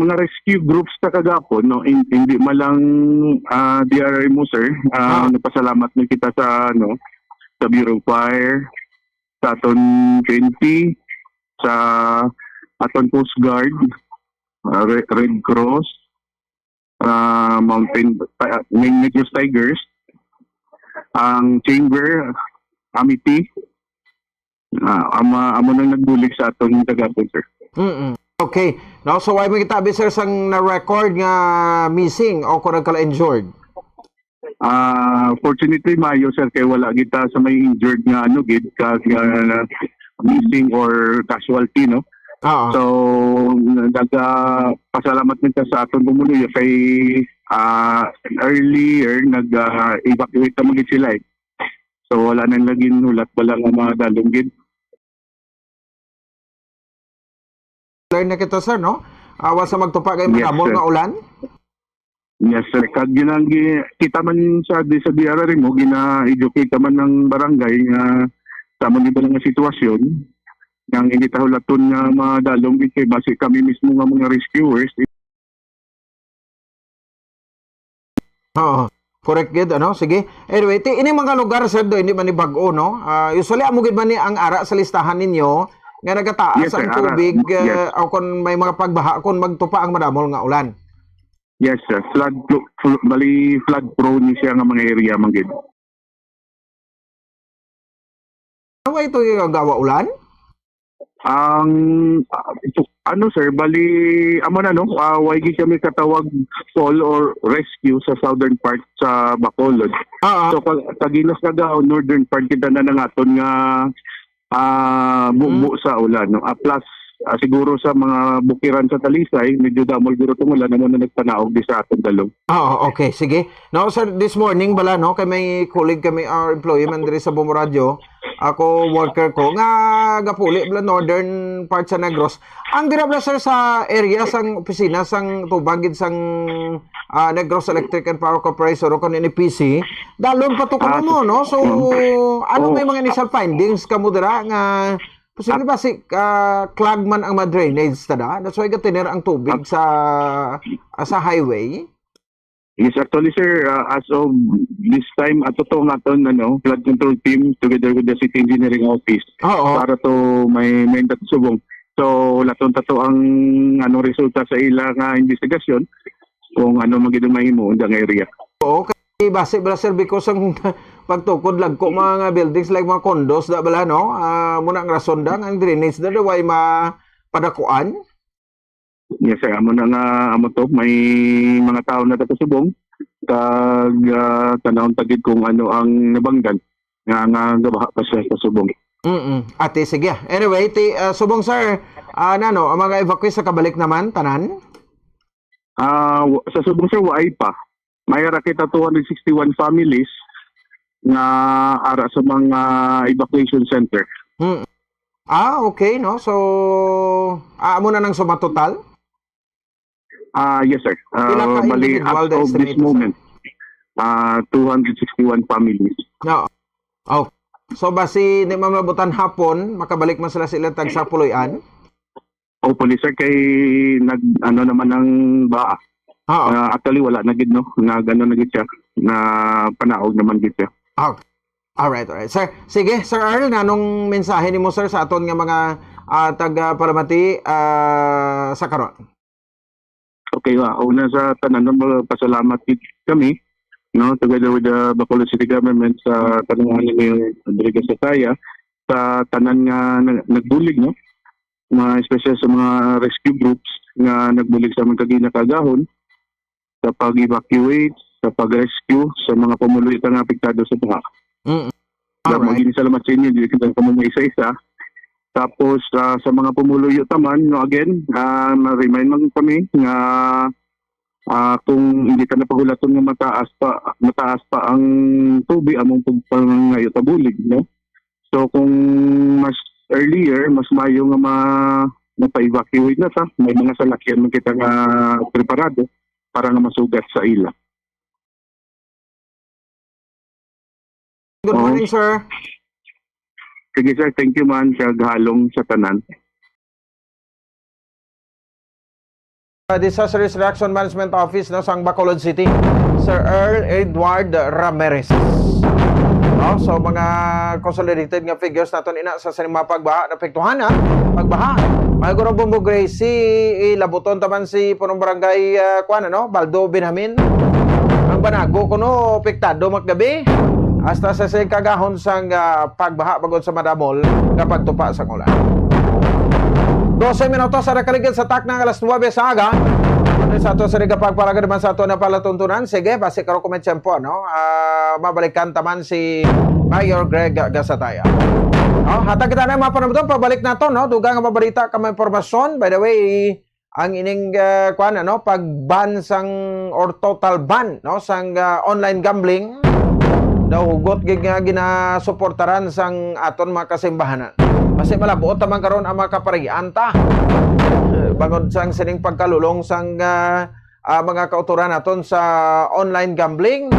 mga rescue groups sa kagapon, no, hin-, hindi man lang, ah, D R R M O, sir. Ah, Ah. nagpasalamat na kita sa, ano, sa Bureau of Fire, sa aton P N P, sa aton Coast Guard, ah, Re-, Red Cross, ah, Mountain, ah, Negros Tigers, ang Chamber, Amity, ah, amo, amo nang nagbulig sa aton kagapon, sir. Mm-mm. Okay. No, so, wala man kita abi, sir, sang na-record nga missing o kung nagkala-injured? Ah, fortunately, maayo, sir, kay wala kita sa may injured nga, ano, gid, kag, ah, missing or casualty, no? Oo. So, nagpasalamat man ta sa aton pumuluyo kay, ah, earlier nag, ah, evacuate naman gid sila, eh. So, wala na naging hulat bala nga madalom gid. Learn na kita, sir, no? Awa sa magtupa kay Yes, madamol sir. nga ulan. Yes, sir. Kag yun ang gi-, kita man sa, di sa D R R M O, gina-educate man ng barangay nga sa mo nito nga sitwasyon, nga hindi ta hulaton nga madalom, kay basi kami mismo nga mga rescuers, Oo. Correct gid, ano? Sige. Anyway, ti, ini mga lugar, sir, do, hindi man ni bag-o, no? Ah, usually, amo gid man ni ang ara sa listahan ninyo nga nagataas Yes, sir. ang Ara, tubig, yes. eh, o kung may mga pagbaha, kung magtupa ang madamol nga ulan. Yes, sir. Flood, flo-, flo-, bali, flood prone ni siya nga mga area, man gid. Ano ito yung gawa ulan? Ang, ah, ito, ano, sir, bali, amo na, no? Ah, wala gid kami katawag call or rescue sa southern part sa Bacolod. Ah, ah. So, pag, pag Iloilo, northern part kita na nangaton nga, ah, bubo Hmm. sa ulan, no? Ah, plus, ah, siguro sa mga bukiran sa Talisay, medyo damol guro tong ulan, amo na nagpanaog di sa aton dalom. Oo, okay, sige. No, sir, this morning bala, no, kay may colleague kami, our employee man diri sa Bombo Radio, ako, worker ko, nga gapuli bala northern part sa Negros. Ang dira bala, sir, sa area sang opisina sang tubag gid sang, ah, Negros Electric and Power Corporation o kon N E P C, dalom pa to Ah, kuno mo, no? So, mm. ano Oh. may mga initial findings kamo dira nga posible Ah. ba si, ah, clog man ang mga drainage ta da? That's why gatiner ang tubig Ah. sa, ah, sa highway? Yes, actually, sir, uh, as of this time, ato to ang aton, ano, flood control team together with the city engineering office Oo. para to may, may subong. So, laton tato ang, ano, resulta sa ila nga investigasyon kung ano man gid ang mahimo sa area. Oo, kay base bala, sir, because ang pagtukod lagko mga buildings like mga condos da bala, no? Ah, muna ang rason da, ang drainage da, da, way mapadakuan? Yes, sir. Amo na nga, amo to, may mga tao na taga subong. Kag, ah, tanawon ta gid kung ano ang nabangdan nga, nga gabaha pa siya sa subong. Mm-mm. Ate, sige. Anyway, ti, ah, subong, sir, ah, nano, ang mga evacuees sa kabalik naman, tanan? Ah, w-, sa subong, sir, waay pa. May ara kita two hundred sixty-one families nga ara sa mga evacuation center. Hmm. Ah, okay, no? So, ah, amo na nang sumatotal? Ah, yes, sir. Ah, Pila ka bali, individual as the of this estimated, sir? moment. ah, two hundred sixty-one families. No. Oh. So, basi di man mabutan hapon, makabalik man sila sa ilang tagsa puloy-an? Hopefully, sir, kay nag-, ano naman ang ba? Oo. Ah, actually, wala na gid, no? Nag-, ano na gid siya, na panaog naman gid siya. Oh. Alright, alright. Sir, sige, Sir Earl, nanong mensahe nimo, sir, sa aton nga mga, ah, taga-palamati, ah, sa karon? Okay, wa. Una sa tanan, no, magpasalamat gid kami, no, together with the Bacolod City Government, sa tanan ni Mayor Rodriguez Sataya, sa tanan nga nag-, nagbulig, no, mga, especially sa mga rescue groups nga nagbulig sa amon kagina kaagahon sa pag-evacuate, sa pag-rescue sa mga pumuluyo ta nga apektado sa baha. Mm. Alright. Damo gid salamat sa inyo, di kita kamo isa-isa. Tapos, ah, sa mga pumuluyo ta man, no, again, ah, ma-remind lang kami nga, ah, kung hindi ta na pahulaton nga mataas pa, mataas pa ang tubig, among pag-, pangayo ta bulig, no? So, kung mas earlier, mas maayo nga ma-, mapa-evacuate na ta. May mga salakyan man kita nga preparado para nga masugat sa ila. Good Oo. morning, sir. Sige, sir. Thank you man. Kag halong sa tanan. Uh, Disaster Risk Reaction Management Office, no, sang Bacolod City, Sir Earl Edward Ramirez. No, so, mga consolidated nga figures naton ina sa sining mga pagbaha, naapektuhan, ha? Pagbaha. May guro Bombo Gracie, ilabuton ta man si punong barangay, ah, kuwan, ano, Baldo Benjamin. Ang Banago kuno, apektado maggabi. Hasta sa sing kagahon sang, ah, pagbaha bangod sa madamol nga pagtupa sang ulan. Dose minutos sa nakaligid sa takna nga alas nuebe sa aga. Ano sa ato sa nagapagpalaga naman sa ato na palatuntunan? Sige, basi karon kung may tiyempo, no? Ah, mabalikan ta man si Mayor Greg Gasataya. No? Hatag kita na mga panamdon, pabalik nato, no? Dugang nga mabalita ka may impormasyon. By the way, ang ining, ah, kuwan, ano, pag-ban sang, or total ban, no, sang, ah, online gambling, daw hugot gid nga ginasuportaran sang aton mga kasimbahanan. Basi malabuot ta man karon ang mga kaparian ta. Eh, bangod sang sining pagkalulong sang, ah, ah, mga kautoran naton sa online gambling,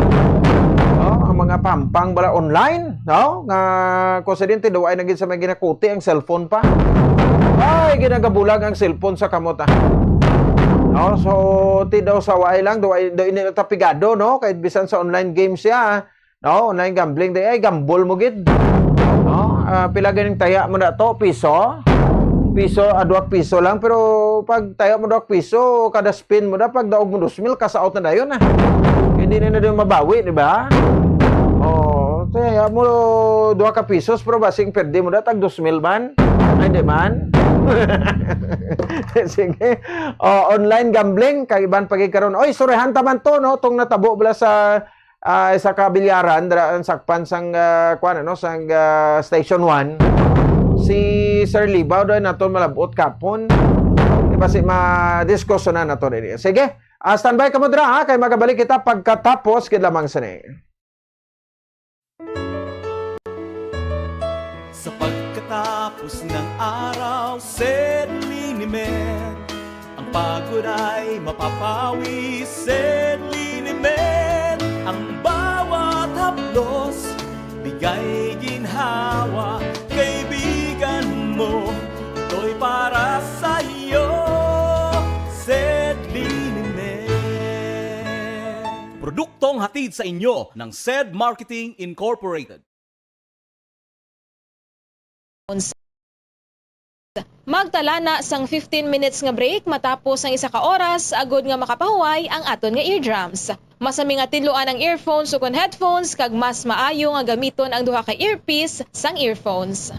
no? Ang mga pampang bala online, no? Nga, kung sa din, tiduay na gid sa may ginakuti ang cellphone pa. Ay, ginagabulag ang cellphone sa kamot, ah. No? So, ti daw sa way lang, do, do ini tapigado, no? Kahit bisan sa online games siya, no? Online gambling, di ay, gamble mo gid. No? Ah, pila ganing taya mo na to? Piso? Piso, ah, duha piso lang, pero pag taya mo duha piso, kada spin mo na, pag daog mo dos mil, cash out na dayon, ah. Hindi na na dayon mabawi, di ba? Oh, taya mo duha ka pisos, pero basing perde mo na, tag dos mil man. Ay, di man. Sige. Oh, online gambling, kag iban pagikaron. Oy, surihan ta man to, no? Tong natabo bala sa, ah, isa ka bilyaran, dira ang sakpan sang, ah, kuwan, ano, sang, ah, Station One. Si Sir Libaw daw naton malabot kapon. Di ba si ma-discussion na nato rin. Sige, ah, standby kamo dira, ha, kay magabalik kita pagkatapos gid lamang sini. Sa pagkatapos ng araw, sedlinimen. Ang pagod ay mapapawi, sedlinimen. Ang bawat haplos, bigay ginhawa. Kaibigan mo, ito'y para sa iyo, sedlinimen. Produktong hatid sa inyo ng Sed Marketing Incorporated. Magtala na sang fifteen minutes nga break matapos ang isa ka oras agod nga makapahuway ang aton nga eardrums. Masami nga tinluan ang earphones ukon headphones kag mas maayo nga gamiton ang duha ka earpiece sang earphones.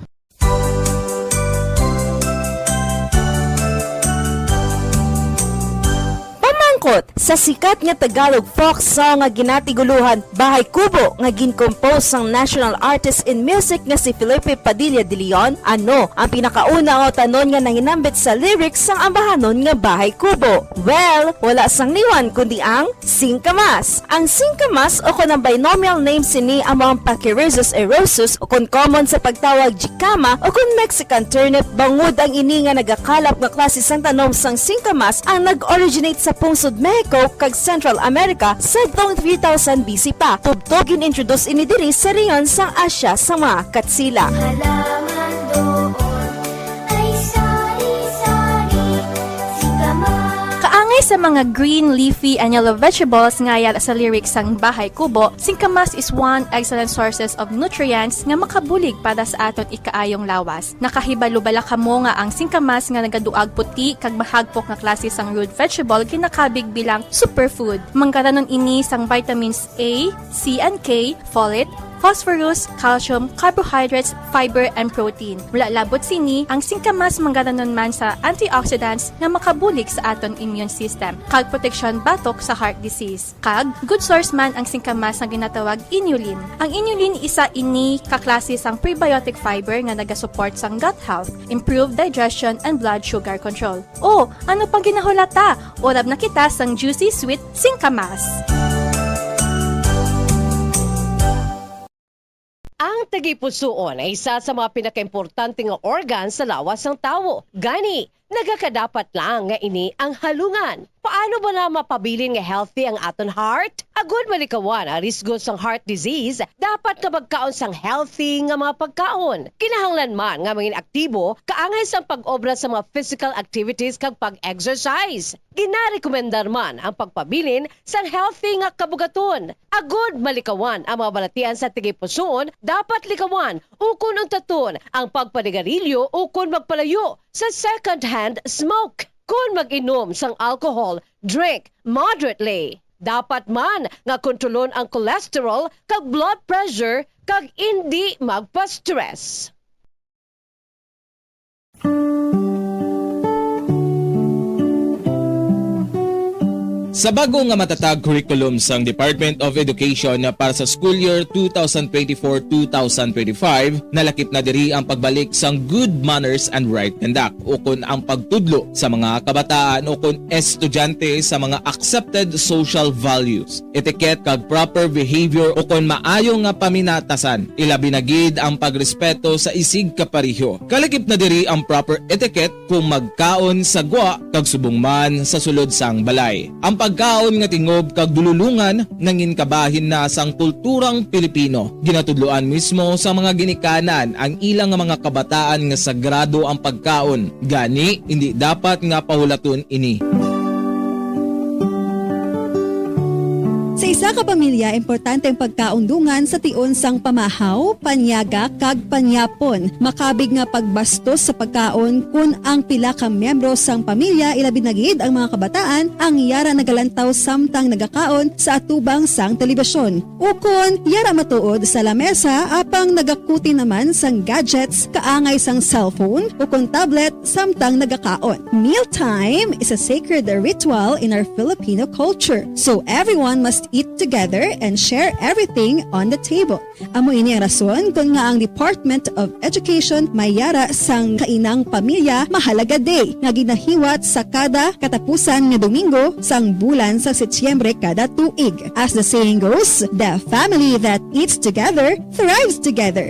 Pamangkot sa sikat nga Tagalog folk song nga ginatiguluhan Bahay Kubo nga gin-compose sang national artist in music nga si Felipe Padilla de Leon, ano ang pinakauna nga utanon nga nahinambit sa lyrics sang ambahanon nga Bahay Kubo? Well, wala sang liwan kundi ang singkamas. Ang singkamas o kon ang binomial name sini amo ang Pachyrhizis eriosus o kon common sa pagtawag jicama o kon Mexican turnip, bangod ang ini nga nagakalap nga klase sang tanom sang singkamas ang nag-originate sa pungsod Mexico, kag Central America sadtong three thousand B C pa. Tubtob gin-introduce ini diri sa rehiyon sang Asia sa mga Katsila. Halaman doon ay sari-sari, singkamas. Kaangay sa mga green, leafy, and yellow vegetables nga yara sa lyrics sang Bahay Kubo, singkamas is one excellent sources of nutrients nga makabulig para sa aton ikaayong lawas. Nakahibalo bala kamo nga ang singkamas nga nagaduag puti kag mahagpok nga klase sang root vegetable ginakabig bilang superfood? Manggaranon ini sang vitamins A, C and K, folate, phosphorus, calcium, carbohydrates, fiber, and protein. Wala labot sini, ang singkamas manggaranon man sa antioxidants nga makabulig sa aton immune system kag proteksyon batok sa heart disease. Kag good source man ang singkamas nga ginatawag inulin. Ang inulin isa ini ka klase sang prebiotic fiber nga nagasupport sang gut health, improve digestion, and blood sugar control. O, ano pang ginahulata? Urab na kita sang juicy sweet singkamas. Ang tagipusoon ay isa sa mga pinakaimportante nga organ sa lawas sang tawo. Gani, nagakadapat lang nga ini ang halungan. Paano bala mapabilin nga healthy ang aton heart? Agud malikawan ang risgo sang heart disease, dapat nga magkaon sang healthy nga mga pagkaon. Kinahanglan man nga mangin aktibo kaangay sang pag-obra sa mga physical activities kag pag-exercise. Ginarekomendar man ang pagpabilin sang healthy nga kabugaton. Agud malikawan ang mga balatian sa tagipusoon, dapat likawan ukon untaton ang pagpanigarilyo ukon magpalayo sa second-hand smoke. Kon mag-inom sang alcohol, drink moderately. Dapat man nga kontrolon ang cholesterol kag blood pressure kag indi magpa-stress. Sa bag-o nga matatag curriculum sang Department of Education para sa school year two thousand twenty-four, two thousand twenty-five, nalakip na diri ang pagbalik sang good manners and right conduct, ukon ang pagtudlo sa mga kabataan ukon estudyante sa mga accepted social values, etiquette, kag proper behavior, ukon maayo nga paminatasan, ilabi na gid ang pagrespeto sa isigkapareho. Kalakip na diri ang proper etiquette kung magkaon sa gwa kag subong man sa sulod sang balay. Ang pagkaon nga tingob kag dululongan nangin kabahin na sang kulturang Pilipino. Ginatudloan mismo sa mga ginikanan ang ila nga mga kabataan nga sagrado ang pagkaon, gani indi dapat nga pahulaton ini. Sa isa ka pamilya, importante ang pagkaon dungan sa tion sang pamahaw, panyaga, kag panyapon. Makabig nga pagbastos sa pagkaon kon ang pila ka miyembro sang pamilya, ilabi na gid ang mga kabataan, ang yara nagalantaw samtang nagakaon sa atubang sang telebisyon. Ukon yara matuod sa lamesa apang nagakuti naman sang gadgets kaangay sang cellphone ukon tablet samtang nagakaon. Mealtime is a sacred ritual in our Filipino culture, so everyone must eat together and share everything on the table. Amo ini ang rason kon ngaa ang Department of Education may yara sang Kainang Pamilya Mahalaga Day nga ginahiwat sa kada katapusan nga Domingo sang bulan sa Setyembre kada tuig. As the saying goes, the family that eats together thrives together.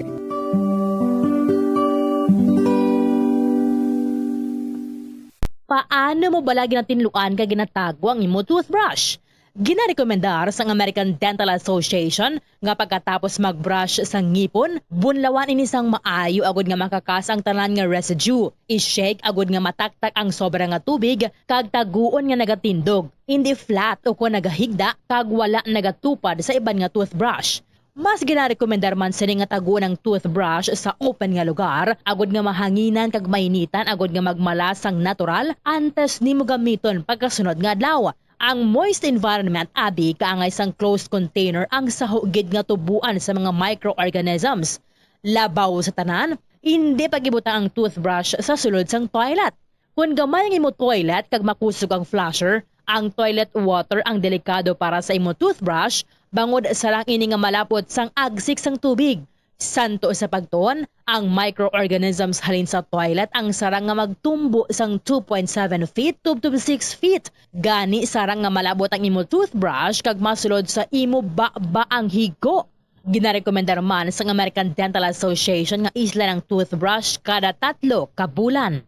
Paano mo bala ginatinluan kag ginatago ang imo toothbrush? Ginarekomendar sang American Dental Association nga pagkatapos mag-brush sa ngipon, bunlawan ini sang maayo agud nga makakas ang tanan nga residue. I-shake agud nga mataktak ang sobra nga tubig kag taguon nga nagatindog, indi flat ukon nagahigda kag wala nagatupad sa iban nga toothbrush. Mas ginarekomendar man sini nga taguon ang toothbrush sa open nga lugar, agud nga mahanginan kag mainitan agud nga magmala sang natural antes nimo gamiton pagkasunod nga adlaw. Ang moist environment abi kaangay sang closed container ang saho gid nga tuboan sa mga microorganisms. Labaw sa tanan, indi pag-ibutang ang toothbrush sa sulod sang toilet. Kon gamay ang imo toilet kag makusog ang flusher, ang toilet water ang delikado para sa imo toothbrush, bangod sarang ini nga malapot sang agsik sang tubig. Santo sa pagtuon, ang microorganisms halin sa toilet ang sarang nga magtumbo sang two point seven feet tubtob six feet. Gani, sarang nga malabot ang imo toothbrush kag masulod sa imo baba ang higko. Ginarekomendar man sang American Dental Association nga islan ang toothbrush kada tatlo ka bulan.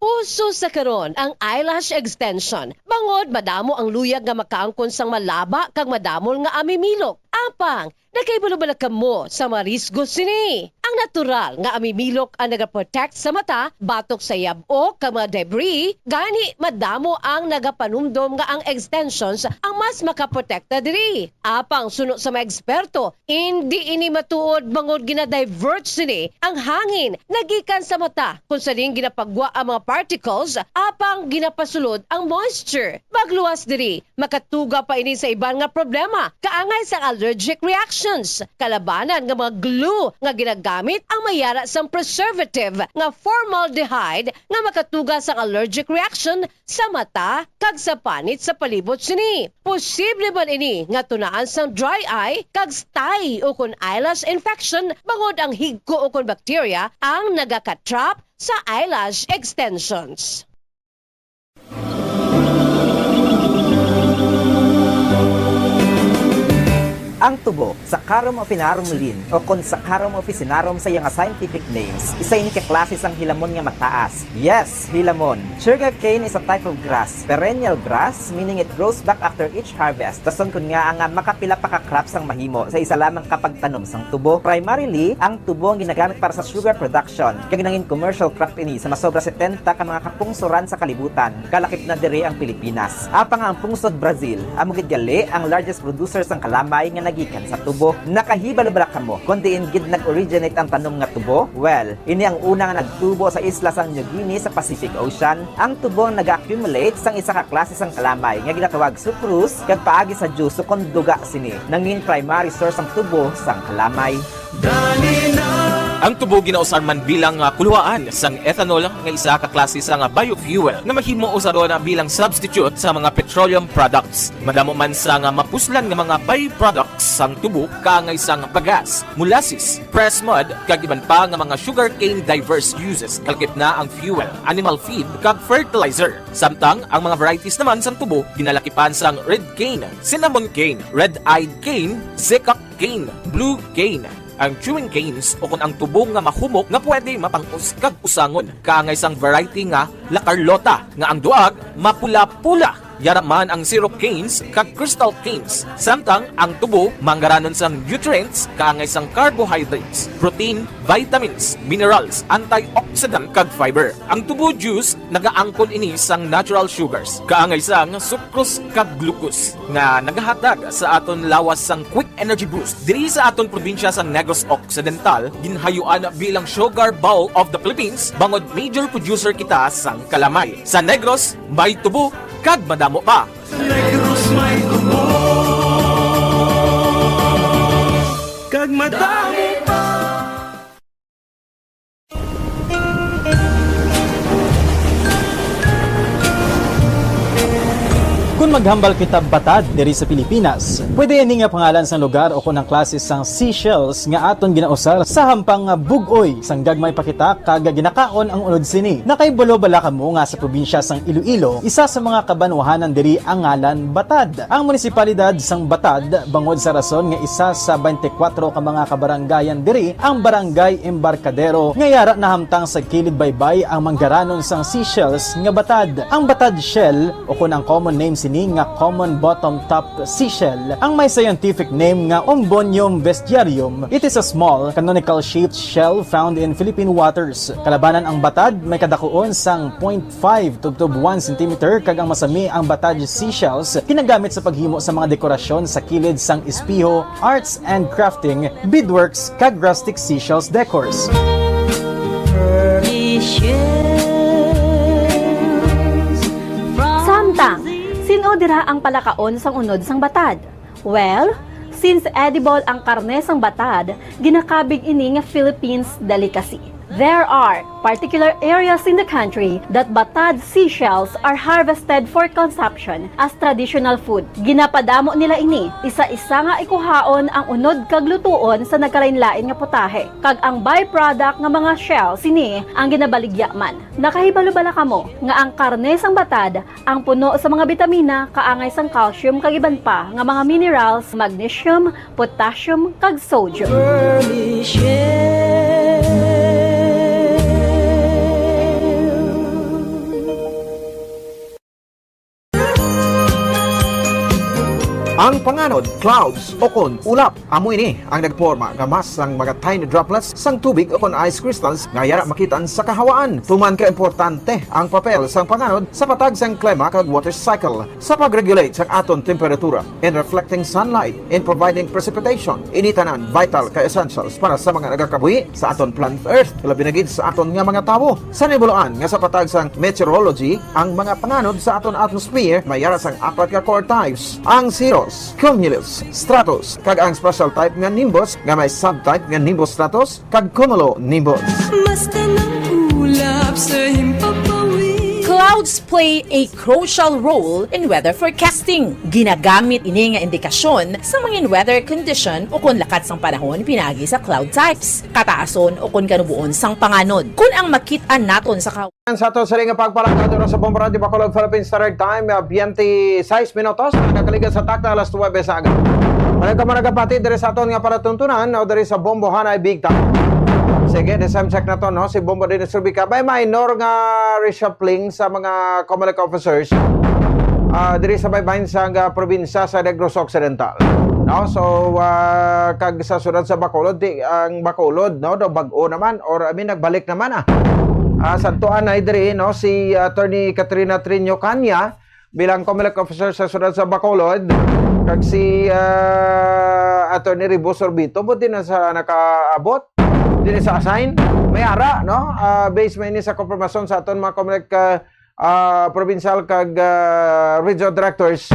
Uso sa karon ang eyelash extension, bangod madamo ang luyag nga makaangkon sang malaba kag madamol nga amimilok. Apang, nakahibalo bala kamo sa mga risgo sini? Ang natural nga amimilok ang nagaprotect sa mata batok sa yab-ok kag mga debris, gani madamo ang nagapanumdom nga ang extensions ang mas makaprotekta diri. Apang suno sa mga eksperto, indi ini matuod bangod gina-divert sini ang hangin nagikan sa mata, kung sa diin ginapagwa ang mga particles, apang ginapasulod ang moisture. Magluwas diri, makatuga pa ini sa iban nga problema, kaangay sang allergic reactions, kalabanan nga mga glue nga ginagamit ang may yara sang preservative nga formaldehyde nga makatuga sang allergic reaction sa mata kag sa panit sa palibot sini. Posible man ini nga tunaan sang dry eye kag stye ukon eyelash infection, bangod ang higko ukon bakterya ang nagakatrap sa eyelash extensions. Ang tubo, Saccharum officinarum Linn., o kon Saccharum officinarum sa iya nga scientific names, isa ini ka klase sang hilamon nga mataas. Yes, hilamon. Sugarcane is a type of grass, perennial grass, meaning it grows back after each harvest. Rason kon ngaa nga makapila pa ka crops ang mahimo sa isa lamang ka pagtanom sang tubo. Primarily, ang tubo ang ginagamit para sa sugar production, kag nangin commercial crop ini sa masobra setenta ka mga kapungsoran sa kalibutan, kalakip na diri ang Pilipinas. Apang ang pungsod Brazil, amo gid gali ang largest producer sang kalamay nga nagikan sa tubo. Nakahibalo bala kamo kon diin gid nag-originate ang tanom nga tubo? Well, ini ang una nga nagtubo sa isla sang New Guinea sa Pacific Ocean. Ang tubo ang naga-accumulate sang isa ka klase sang kalamay nga ginatawag sucrose, kag paagi sa juice kon duga sini, nangin primary source ang tubo sang kalamay. Ang tubo ginausar man bilang, ah, kuluhaan sang ethanol, nga isa ka klase sang biofuel nga mahimo usaron bilang substitute sa mga petroleum products. Madamo man sang mapuslan nga mga byproducts sang tubo, kaangay sang bagas, molasses, pressed mud, kag iban pa nga mga sugarcane diverse uses, kalakip na ang fuel, animal feed, kag fertilizer. Samtang ang mga varieties naman sang tubo ginalakipan sang red cane, cinnamon cane, red-eyed cane, zecca cane, blue cane, ang chewing canes, ukon ang tubo nga mahumok nga pwede mapang-os kag usangon, kaangay sang variety nga La Carlota, nga ang duag mapula-pula. Yara man ang syrup canes kag crystal canes, samtang ang tubo manggaranon sang nutrients, kaangay sang carbohydrates, protein, vitamins, minerals, antioxidant, kag fiber. Ang tubo juice nagaangkon ini sang natural sugars, kaangay sang sucrose kag glucose, nga nagahatag sa aton lawas sang quick energy boost. Diri sa aton probinsya sang Negros Occidental, ginhayuan bilang Sugar Bowl of the Philippines, bangod major producer kita sang kalamay. Sa Negros, may tubo kag madamo pa. Sa Negros may tubo kag madami pa. Kon maghambal kita batad diri sa Pilipinas, pwede ini nga pangalan sang lugar o kon ang klase sang seashells nga aton ginausar sa hampang nga bug-oy sang gagmay pa kita kag ginakaon ang unod sini. Nakahibalo bala kamo nga sa probinsya sang Iloilo, isa sa mga kabanwahanan diri ang ngalan Batad? Ang munisipalidad sang Batad, bangod sa rason nga isa sa twenty-four ka mga kabarangayan diri ang Barangay Embarcadero, nga yara nahamtang sa kilid baybay ang manggaranon sang seashells nga batad. Ang batad shell, o kon ang common name sini nga common bottom top seashell, ang may scientific name nga Ombonium vestiarium. It is a small, canonical-shaped shell found in Philippine waters. Kalabanan ang batad, may kadakuon sang point five tubtob one centimeter, kag ang masami ang batad seashells ginagamit sa paghimo sa mga dekorasyon sa kilid sang espeho, arts and crafting, beadworks, kag rustic seashells decors. Samtang, sin-o dira ang palakaon sang unod sang batad? Well, since edible ang karne sang batad, ginakabig ini nga Philippines delicacy. There are particular areas in the country that batad seashells are harvested for consumption as traditional food. Ginapadamo nila ini, isa-isa nga ikuhaon ang unod kag lutuon sa nagkalainlain nga putahe, kag ang byproduct nga mga shell sini ang ginabaligya man. Nakahibalo bala kamo nga ang karne sang batad ang puno sa mga bitamina, kaangay sang calcium kag iban pa nga mga minerals, magnesium, potassium, kag sodium. Ang panganod, clouds, o kon ulap, amo ini ang nagporma nga mass sang mga tiny droplets sang tubig o kon ice crystals nga yara makit-an sa kahawaan. Tuman ka importante ang papel sang panganod sa patag sang klima kag water cycle, sa pag-regulate sang aton temperatura, in reflecting sunlight, in providing precipitation. Ini tanan vital kag essentials para sa mga nagakabuhi sa aton planet Earth, labi na gid sa aton nga mga tawo. Sa nibuluan nga sa patag sang meteorology, ang mga panganod sa aton atmosphere may ara sang apat ka core types, ang cirrus, cumulus, stratus, kag ang special type nga nimbus nga may subtype nga nimbus stratus kag cumulonimbus. Basta nang ulap sa himpapawid. Clouds play a crucial role in weather forecasting. Ginagamit ini nga indikasyon sa mga weather condition o kon lakat sang panahon pinaagi sa cloud types, kataason o kon kanuboon sang panganod. Kon ang makit-an naton sa kaw- Sa ato sini nga pagpalagad, oras sa Bombo Radyo Bacolod, Philippine Standard Time, ah, twenty-six minutos, nakakaligas sa takna alas nuwebe sa aga. Wala ka man nagapati diri sa aton nga palatuntunan o diri sa Bombo Hanay Big Time. Sige, the same check na to, no? Si Bombo Dennis Rubica, may minor nga reshuffling sa mga Comelec officers, ah, diri sa baybayin sang, ah, probinsya sa Negros Occidental. No? So, ah, kag sa siyudad sa Bacolod, di, ang Bacolod, no, do bag-o naman, or, I mean, nagbalik naman, ah. Ah, sa tuan na diri, no, si Attorney Katrina Trinio Canya bilang Comelec officer sa siyudad sa Bacolod, kag si, ah, Attorney Rebo Sorbito, buot di na sa nakaabot, di na sa assign. May ara, no? Ah, based man ini sa konfirmasyon sa aton mga Comelec, ah, ah, provincial kag, ah, regional directors,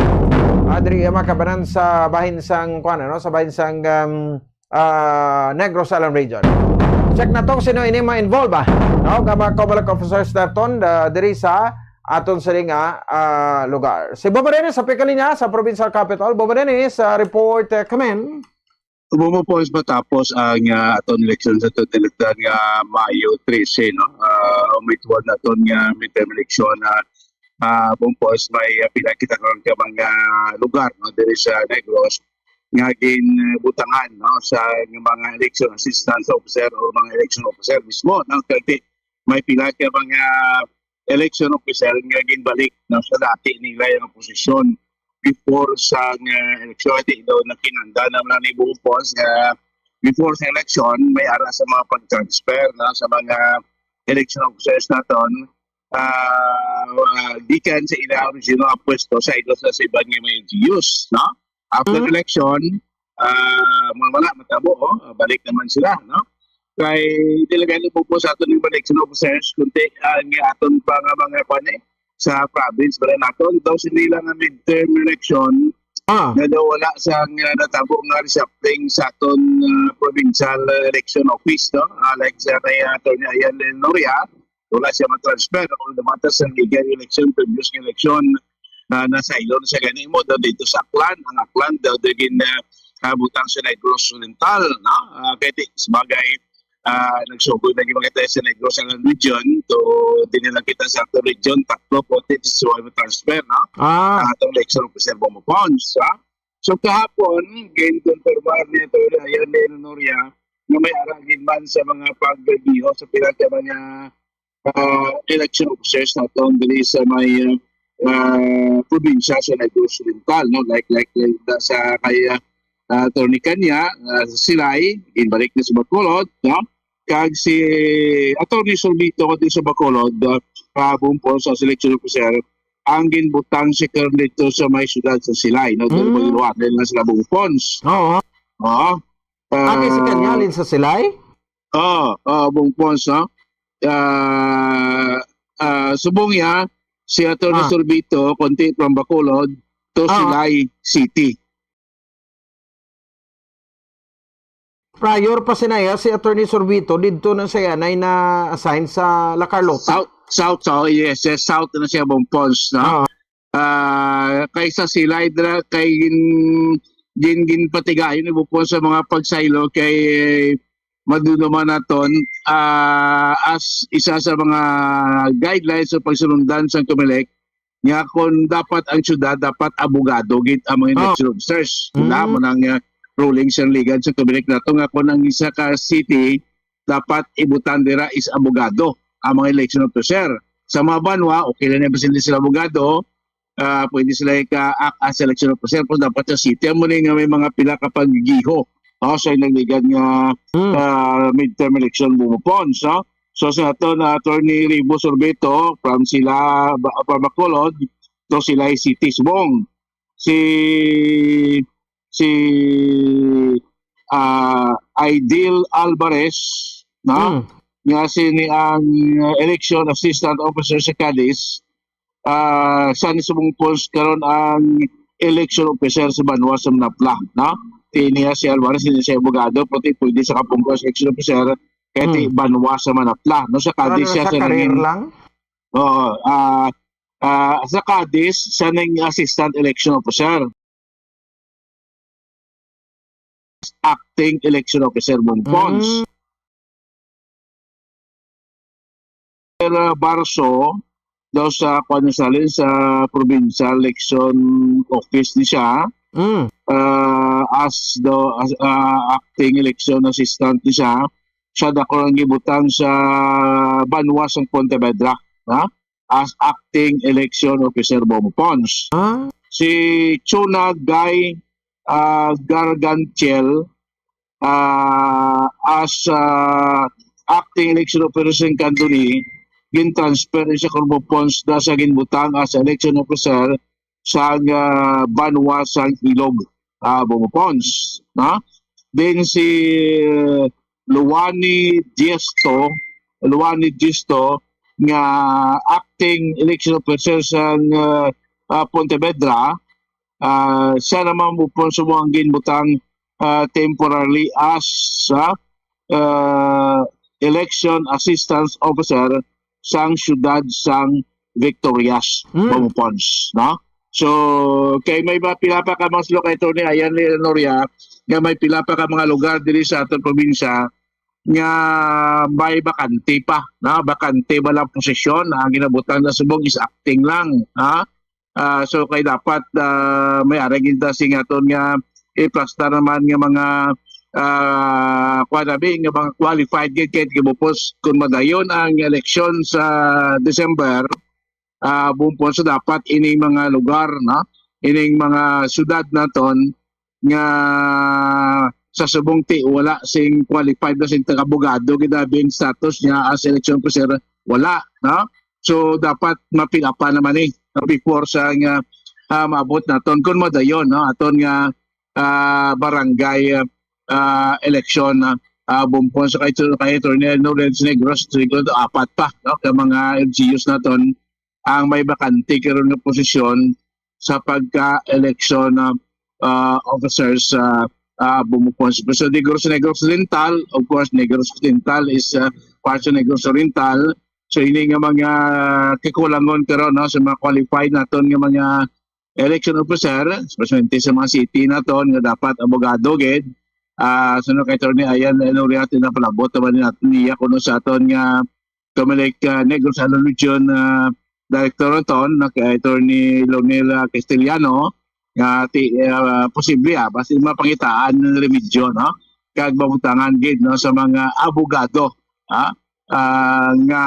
ah, diri, ah, makabanan sa bahin sang, kuwan, ano, sa bahin sang, um, ah, Negros Island Region. Check na to kung sino ini ma-involve, ah, no? Nga mga Comelec officers naton, ah, diri sa aton sini nga, ah, lugar. Si Bombo Dennis sa pikalinya sa provincial capital. Bombo Dennis, ah, report, ah, come in. Bumupos matapos ang, ah, aton eleksyon sa aton tinubdan nga Mayo trese, no? Ah, umituan naton nga midterm election na, ah, bumupos may, ah, pila kita karon ka mga lugar, no, diri sa Negros nga ginbutangan, no, sa mga election assistance officer o mga election officer mismo, no? Kay may pila ka mga election officer nga ginbalik, no, sa dati nila nga posisyon before sa nga election. Di daw nakinanda naman ni Bupos nga before sa election, may ara sa mga pag-transfer, no, sa mga election officers naton, ah, gikan sa ila original nga pwesto sa ilos na sa iban nga may L G Us, no? After Mm. election, ah, mga wala, matabo, oh, balik naman sila, no? Kay dili gani po po sa aton yung election officers, kundi ang aton pa nga mga kwan, eh, sa province, wala naton. Daw sila nga midterm election, Ah. na daw wala sa nga natabo nga reshuffling sa aton, ah, provincial, ah, election office, no? Ah, like sa kay Attorney Ayan Lenoria, wala siya ma-transfer. Kung dumatas sa legal election, previous nga election, na nasaylo na siya gani mo, daw dito sa Aklan, ang Aklan, daw di gin, ah, ah, butang sa Negros Oriental, no? Ah, kay di, sabagay, ah, nagsugod na yung mga tayo sa Negros Island Region, to di nila kita sa ato region, tatlo po, di sa transfer, no? Ah. Ang atong election officer, Bombo Pons, ha? So, kahapon, gain confirmar niya to, ayan, ni Nonoria, na may aragin man sa mga pagbiho sa pila ka mga, ah, election officers naton diri sa may, ah, probinsya sa Negros Oriental, no? Like, like, like sa kay, ah, Attorney Canya, ah, sa Silay, ginbalik na sa Bacolod, no? Kag si Attorney Solvito dito sa Bacolod, ah, ah, bumpo sa election officer, ang ginbutang si Carlito sa may siyudad sa Silay, no? Dahil Mm. magluwag na lang sila bumpons. Oo. Oo. Ah, kay si Ah, Canya, alin sa Silay? Oo, oo, bumpons, no? Ah, ah, subong niya, si Attorney Ah. Solvito, konti from Bacolod, to Ah. Silay City. Prior pa sinaya si Attorney Sorbito, didto na siya nay na-assign sa La Carlota. South, South, so, yes, yes, South na siya, Bumpons, no? Oo. Ah, kaysa sila, dra-, kay gin-, gin-, ginpatigayon ni Bumpons sa mga pagsaylo kay maduduma naton, ah, as isa sa mga guidelines sa pagsunundan sa Comelec, nga kung dapat ang syudad, dapat abogado gid ang mga Oh. election officers. Wala Mm. mo nang, uh, ruling sa ligan sa Comelec nato nga kung ang isa ka city, dapat ibutan dira is abogado ang mga election officer. Sa mga banwa, okay lang na hindi sila abogado, ah, pwede sila ka-act as election officer, pero dapat sa city. Amo ni nga may mga pila ka paggiho, no, sa nagligad nga, Hmm. ah, midterm election, Bongbong Pons, no? So, sa ato na Attorney Ribo Sorbeto from sila, ba-, from Bacolod, to sila ay City Subong. Si, si, ah, Ideal Alvarez, no? Hmm. Nga sini ang, uh, election assistant officer sa Cadiz, ah, sa ni Subong Pons karon ang election officer sa banwa sa Manapla, no? Ti niya si Alvarez, hindi siya abogado, pati pwede sa kapungko sa election officer, kaya ti Hmm. banwa sa Manapla, no? Sa Pero Cadiz ano siya sa sa career nangin-, lang? Oo, ah, ah, sa Cadiz, siya nang assistant election officer. Acting election officer, Bongbong Pons. Mm. Sir, uh, Barso, daw sa, kuwan, sa, sa provincial election office ni siya, Mm. uh, as the, as, uh, acting election assistant ni siya, siya dako lang gibutang sa banwa sang Pontevedra, ha? As acting election officer, Bongbong Pons. Ah? Si Chuna Guy, ah, Gargantiel, ah, as, ah, acting election officer sa Candoni, gin-transfer siya, Bongbong Pons, da sa ginbutang as election officer sa, ah, banwa sang Ilog, ah, Bongbong Pons, no? Then si, uh, Luani Diesto, Luani Diesto, nga acting election officer sa, uh, uh, Pontevedra, uh, siya naman, Bongbong Pons, mo ang ginbutang, uh, temporarily as, uh, uh, election assistance officer sang siyudad sang Victorias, Mm. Bongbong Pons, no? So, kay may mga pila pa ka mga, silo kay Attorney Ayan Leonoria, nga may pila pa ka mga lugar diri sa aton probinsya nga may bakante pa, no? Bakante ba lang posisyon, ang ginabutang na subong is acting lang, ha? Ah, so, kay dapat, ah, may ara gid ta sing aton nga iplastar naman nga mga, ah, kuwan abi, nga mga qualified gid, kay gibupos kung madayon ang eleksyon sa December, ah, Bongbong Pons, so dapat ining mga lugar, no? Ining mga syudad naton nga sa subong ti wala sing qualified na sing taga-abogado, gid abi ang status niya as election officer, wala, no? So, dapat ma-fill up pa naman ni, no, before sa nga, ah, maabot naton kung madayon, no, aton nga, ah, barangay, ah, election, ah, ah, Bongbong Pons, sa kay, kay Attorney Lawrence Negros, siguro apat pa, no, ka mga L G Us naton ang may bakante karon nga posisyon sa pagka-election, ah, ah, officers sa, ah, Bongbong Pons. So, Negros, Negros Oriental, of course, Negros Occidental is, ah, part sa Negros Oriental. So, ini nga mga kakulangon karon, no, sa mga qualified naton nga mga election officer, especially sa mga city naton nga dapat abogado gid. Ah, sunod kay Attorney Ayan Laureate, napalabot naman natin niya kuno sa aton nga Comelec, ah, Negros Island Region, ah, Director naton, na kay Attorney Lonel, ah, Castellano, nga ti-, ah, posible, ah, basi mapangitaan ng remedyo, no? Kag mabutangan gid, no, sa mga abogado, ha? Ah, nga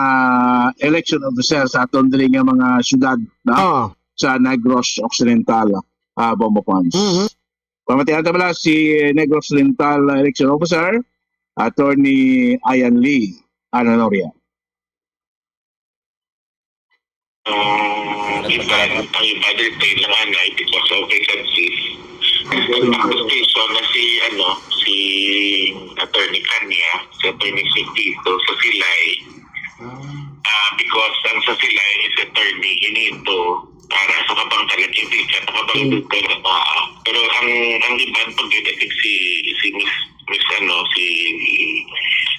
election officer sa aton diri nga mga syudad, no? Oo. Sa Negros Occidental, ah, Bongbong Pons. Mhm. Pamatian ta bala si Negros Occidental Election Officer, Attorney Ayan Lee Ananoria. Ah, iba, ang iba din, tayo lang, ano, ay because of vacancies. Ang accusation na si, ano, si Attorney Kanya, si Attorney Singkito, sa Silay, ah, because ang sa Silay is Attorney Hinito, para sa kabangkalan, hindi siya nakabangkit, mm, pero, ah, pero ang, ang iban pag si, si Miss, Miss, ano, si,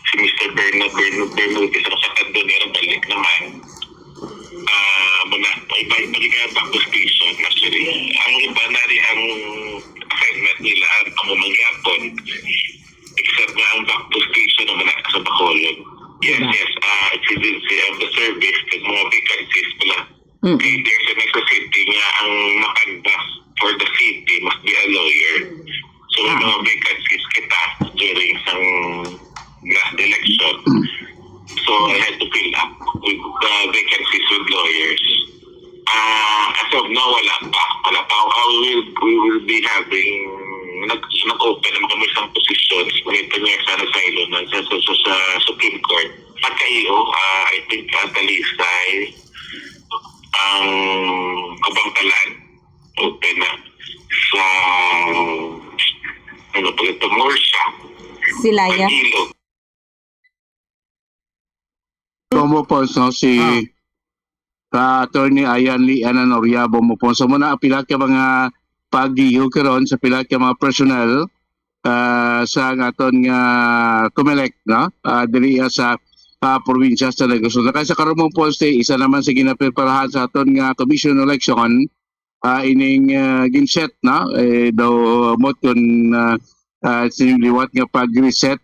si Mister Bernard, Bernard, Bernard, isa sa Candonera, balik naman. Ah, muna, iba, iba yung back to station, actually. Ang iba na rin ang assignment nila, ang pamumangyapon, except nga ang back to station naman na sa Bacolod. Yes, diba? Yes, ah, exigency of the service, kag mga vacancies pala. Mm. Kay there's a necessity nga ang makanbas for the city must be a lawyer. So, may, ah, mga vacancies kita during sang last election. So, I had to fill up with the vacancies with lawyers. Ah, as of now, wala pa. Wala pa. Ah, we will, we will be having, nag, nag-open naman kami sa positions. Makita niya sa, sa, sa, sa, sa Supreme Court. Pagka-E O, ah, I think, ah, Talisay, ang Kabankalan, open na. Sa, ano pa ito, Morsha, Silaya. Iloilo. Bombo Pons, no, si Ah. ka Attorney Ayan Lee Ananoria, Bombo Pons. So, muna, pila ka mga pagdiyo karon sa pila ka mga personnel, ah, sa aton nga Comelec, no? Ah, diri, ah, sa, ah, probinsya sa Negros. Kay sa karon, Bombo Pons, eh, isa naman sa ginapreparahan sa aton nga commission election, ah, ining, ah, ginset, no? Eh, daw, mo kun, ah, ah, sining liwat nga pag-reset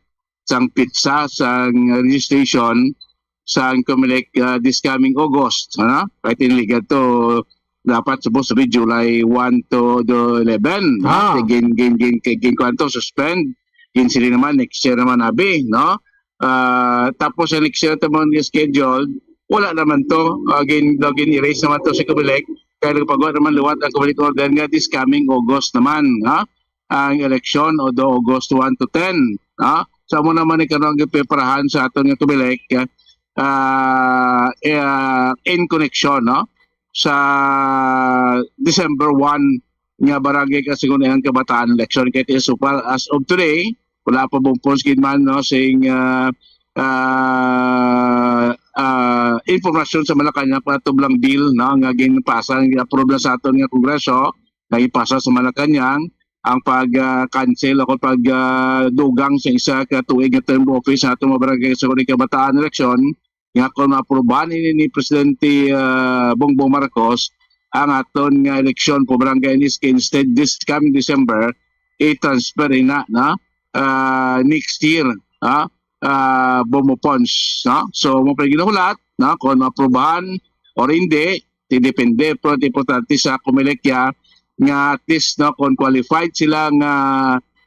sang pitsa sang registration sang Comelec, ah, this coming August, ano? Kay tinligad to, dapat supposed to be July one to the eleven, no? Ah. Kay gin, gin, gin, kay gin, kuwan to, suspend. Gin sila naman, next year naman, abi, no? Ah, tapos sa next year naman scheduled, wala naman to. Ah, gin, daw gin-erase naman to sa Comelec. Kaya nagpagawa naman liwat ang Comelec order nga this coming August naman, ha? Ang eleksyon o do August one to ten, ha? Sa mo naman ni karong gipiparahan sa aton nga Comelec, ah, eh, ah, in connection, no? Sa December one nga Barangay Kasangguniang Kabataan election. Kay so far as of today, wala pa, Bombo Pons, gid man, no, sing, ah, ah, ah, impormasyon sa Malacañang patublang bill, no, nga ginpasa, nga approve na sa aton nga Kongreso, nga ipasa sa Malacañang ang pag, ah, cancel o pag, ah, dugang sa isa ka tuig nga term of office sa aton mga barangay sa Kasangguniang Kabataan election, nga kung maaprubahan ini ni Presidente, ah, Bongbong Marcos, ang aton nga eleksyon po barangay ni instead this coming December, i-transfer ina na, ah, next year, ah, ah, Bombo Pons, no? So, mo pa ginahulat, no? Kung maaprubahan or hindi, ti depende, pero importante sa Comelec ya nga at least, no, kung qualified sila nga,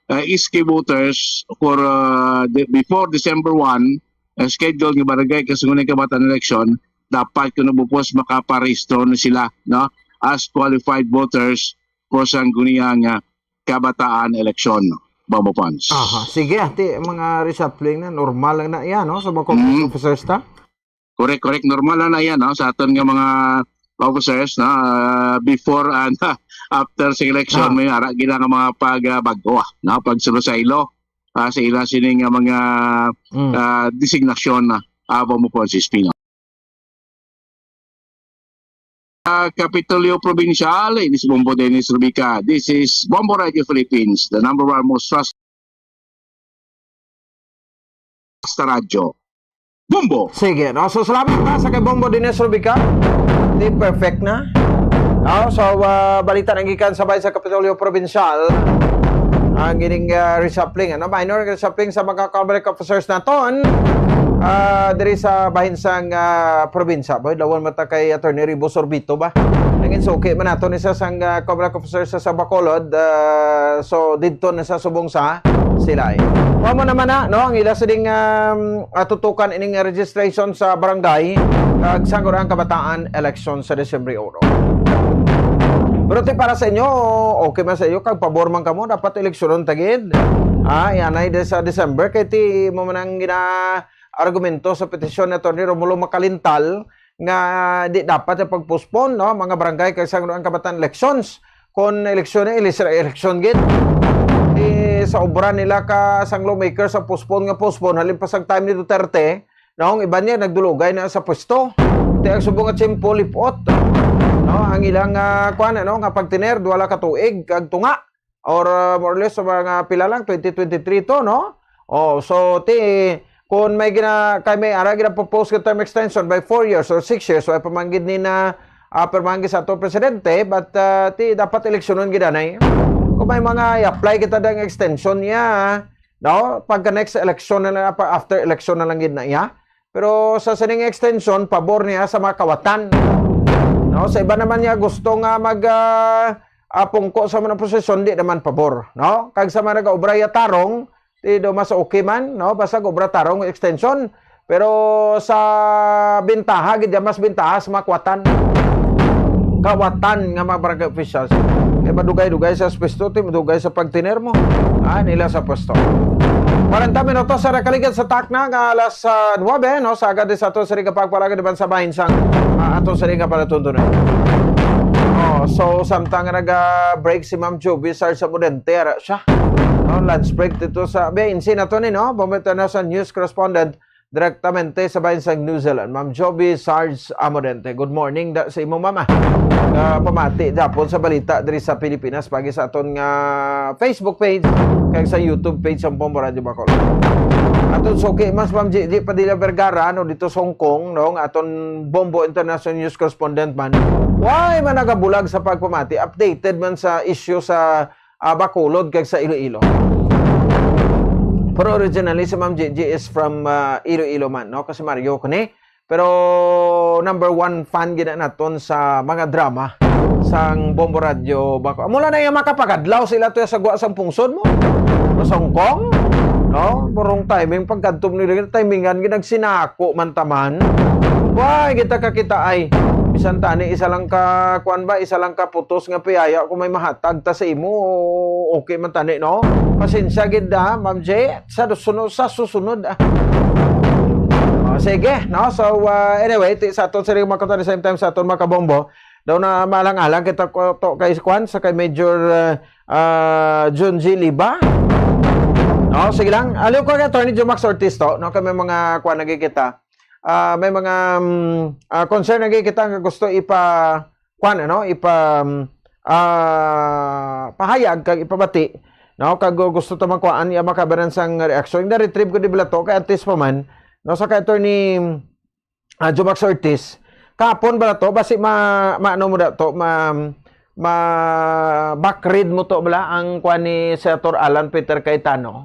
ah, S K voters for, ah, the, before December one, ang schedule nga Barangay Kasangguniang Kabataan election, dapat kuno bupos makaparehistro na sila, no, as qualified voters for Sangguniang, ah, Kabataan election, Bombo Pons. Aha, sige, ati, mga reshuffling na, normal lang na yan, no, sa mga Congress Mm. officers ta? Correct, correct. Normal lang na yan, no, sa aton nga mga officers, no, ah, before and after sa election, Ah. may ara gina nga mga pag, ah, bag-o, ah, no, pagsulusaylo, ah, sa ila sini nga mga, Mm. ah, designasyon na, ah, Bombo Pons, Espino. Ah, Kapitolyo Provincial, ini si Bombo Dennis Rubica. This is Bombo Radio Philippines, the number one most trusted sa radyo. Bombo! Sige, no? So, salamat na sa kay Bombo Dennis Rubica. Di perfect na. No? So, ah, balita na gikan sa Bahin sa Kapitolyo Provincial. Ang ining, ah, reshuffling, ano? Minor reshuffling sa mga Comelec officers naton, ah, diri sa bahin sang, ah, probinsya. Boy, lawan mata kay Attorney Ribo Sorbito ba? Nangin suki man nato ni sa sang, ah, Comelec officers sa, sa Bacolod. Ah, so, didto na sa subong sa Silay. Wa mo naman na, no? Ang ila sining, um, ah, tutukan ining registration sa barangay kag Sangguniang Kabataan election sa Disyembre uno. Pero ti para sa inyo, okay man sa inyo, kag pabor man kamo, dapat eleksyonon ta gid. Ah, iyanay di sa December, kay ti mo man ang gina-argumento sa petisyon ni Attorney Romulo Macalintal nga di dapat ang pag-postpone, no, mga barangay kag Sangguniang Kabataan elections. Kon eleksyon na, ilis ra eleksyon gid. Di sa obra nila ka sang lawmakers sa postpone nga postpone, halin pa sang time ni Duterte, no, ang iban niya nagdulugay na sa pwesto. Ti ang subong nga tiyempo lipot. No, ang ilang, ah, kuan, ano, nga pagtener, duha lang ka tuig kag tunga. Or, ah, more or less, sa mga pila lang, twenty twenty-three to, no? Oh, so, ti, kung may gina-, kay may ara gina-propose nga term extension by four years or six years, so, ay pamanggid ni na, ah, permanggid sa ato presidente, but, ah, ti, dapat eleksyonon gid anay. Kung may mga i-apply kita dang extension niya, no? Pagka next election na lang, pa-, after election na lang gid na iya. Pero sa sining extension, pabor niya sa mga kawatan. No? Sa iba naman niya gusto nga mag, ah, ah, pungko sa mga posisyon, di naman pabor, no? Kag sa mga nag-obra ya tarong, di do mas okay man, no? Basta obra tarong extension. Pero sa bintaha, gid ya mas bintaha sa mga kawatan. kawatan nga mga barangay officials. Kay madugay-dugay sa pwesto, ti madugay sa pagtener mo. Ah, nila sa pwesto. Kwarenta minutos sa nakaligad sa takna nga alas ah, nuebe, no? Sa agad sa ato sa ring pagpalagad naman sa bahin sang ah, ato sa ring palatuntunan. Oh, so, samtang nga naga-break si Ma'am Juby, Sarge Amodente, ara siya. No, lunch break dito sa, be, insin na to ni, no? Bumunta na sa news correspondent direktamente sa bahin sang New Zealand, Ma'am Joby Sarge Amodente. Good morning da, sa imo, mama. Nga pamati japon sa balita diri sa Pilipinas pagi sa aton nga Facebook page kag sa YouTube page sang Bombo Radio Bacolod. Aton suki mas, Ma'am Gigi Padilla Vergara, no, dito sa Hong Kong, no, nga aton Bombo International News Correspondent man. Why man nagabulag sa pagpamati? Updated man sa issue sa ah, Bacolod kag sa Iloilo. Pero originally, si Ma'am Gigi is from ah, Iloilo man, no? Kasi Mario kani. Pero number one fan gid na naton sa mga drama sang Bombo Radio Bacolod. Mula na yung makapagadlaw sila to sa gwa sang pungsod mo. Sa Hong Kong, no? Burong timing, pagkadto mo nila, timingan gid nagsinako man taman. Why kita kakita ay bisan tani isa lang ka kuan ba, isa lang ka putos nga piyaya kung may mahatag ta sa imo, okay man tani, no? Pasensya gid da, Ma'am J. Sa susunod, sa susunod, ah. Oh, sige, no? So, uh, anyway, ti, sa aton sa mga kuan, same time sa aton mga kabombo. Daw na maalang-alang kita ko to kay kuan sa kay Major uh, uh, Jun G. Liba. No, sige lang. Aliw ko kay Attorney Jumax Ortiz to, no? Kay may mga kuan lagi kita. Ah, may mga um, ah, concern lagi kita nga gusto ipa kuan, ano, ipa um, ah, pahayag kag ipabati, no? Kag gusto ta man kuan, iya makabaran sang reaksyon. Na-retrieve ko di bala to kay antes pa man, no, sa kay Attorney ah, Jumax Ortiz. Kahapon bala to, basi ma, maano mo da to, ma, ma backread mo to bala ang kuan ni Senator Alan Peter Cayetano.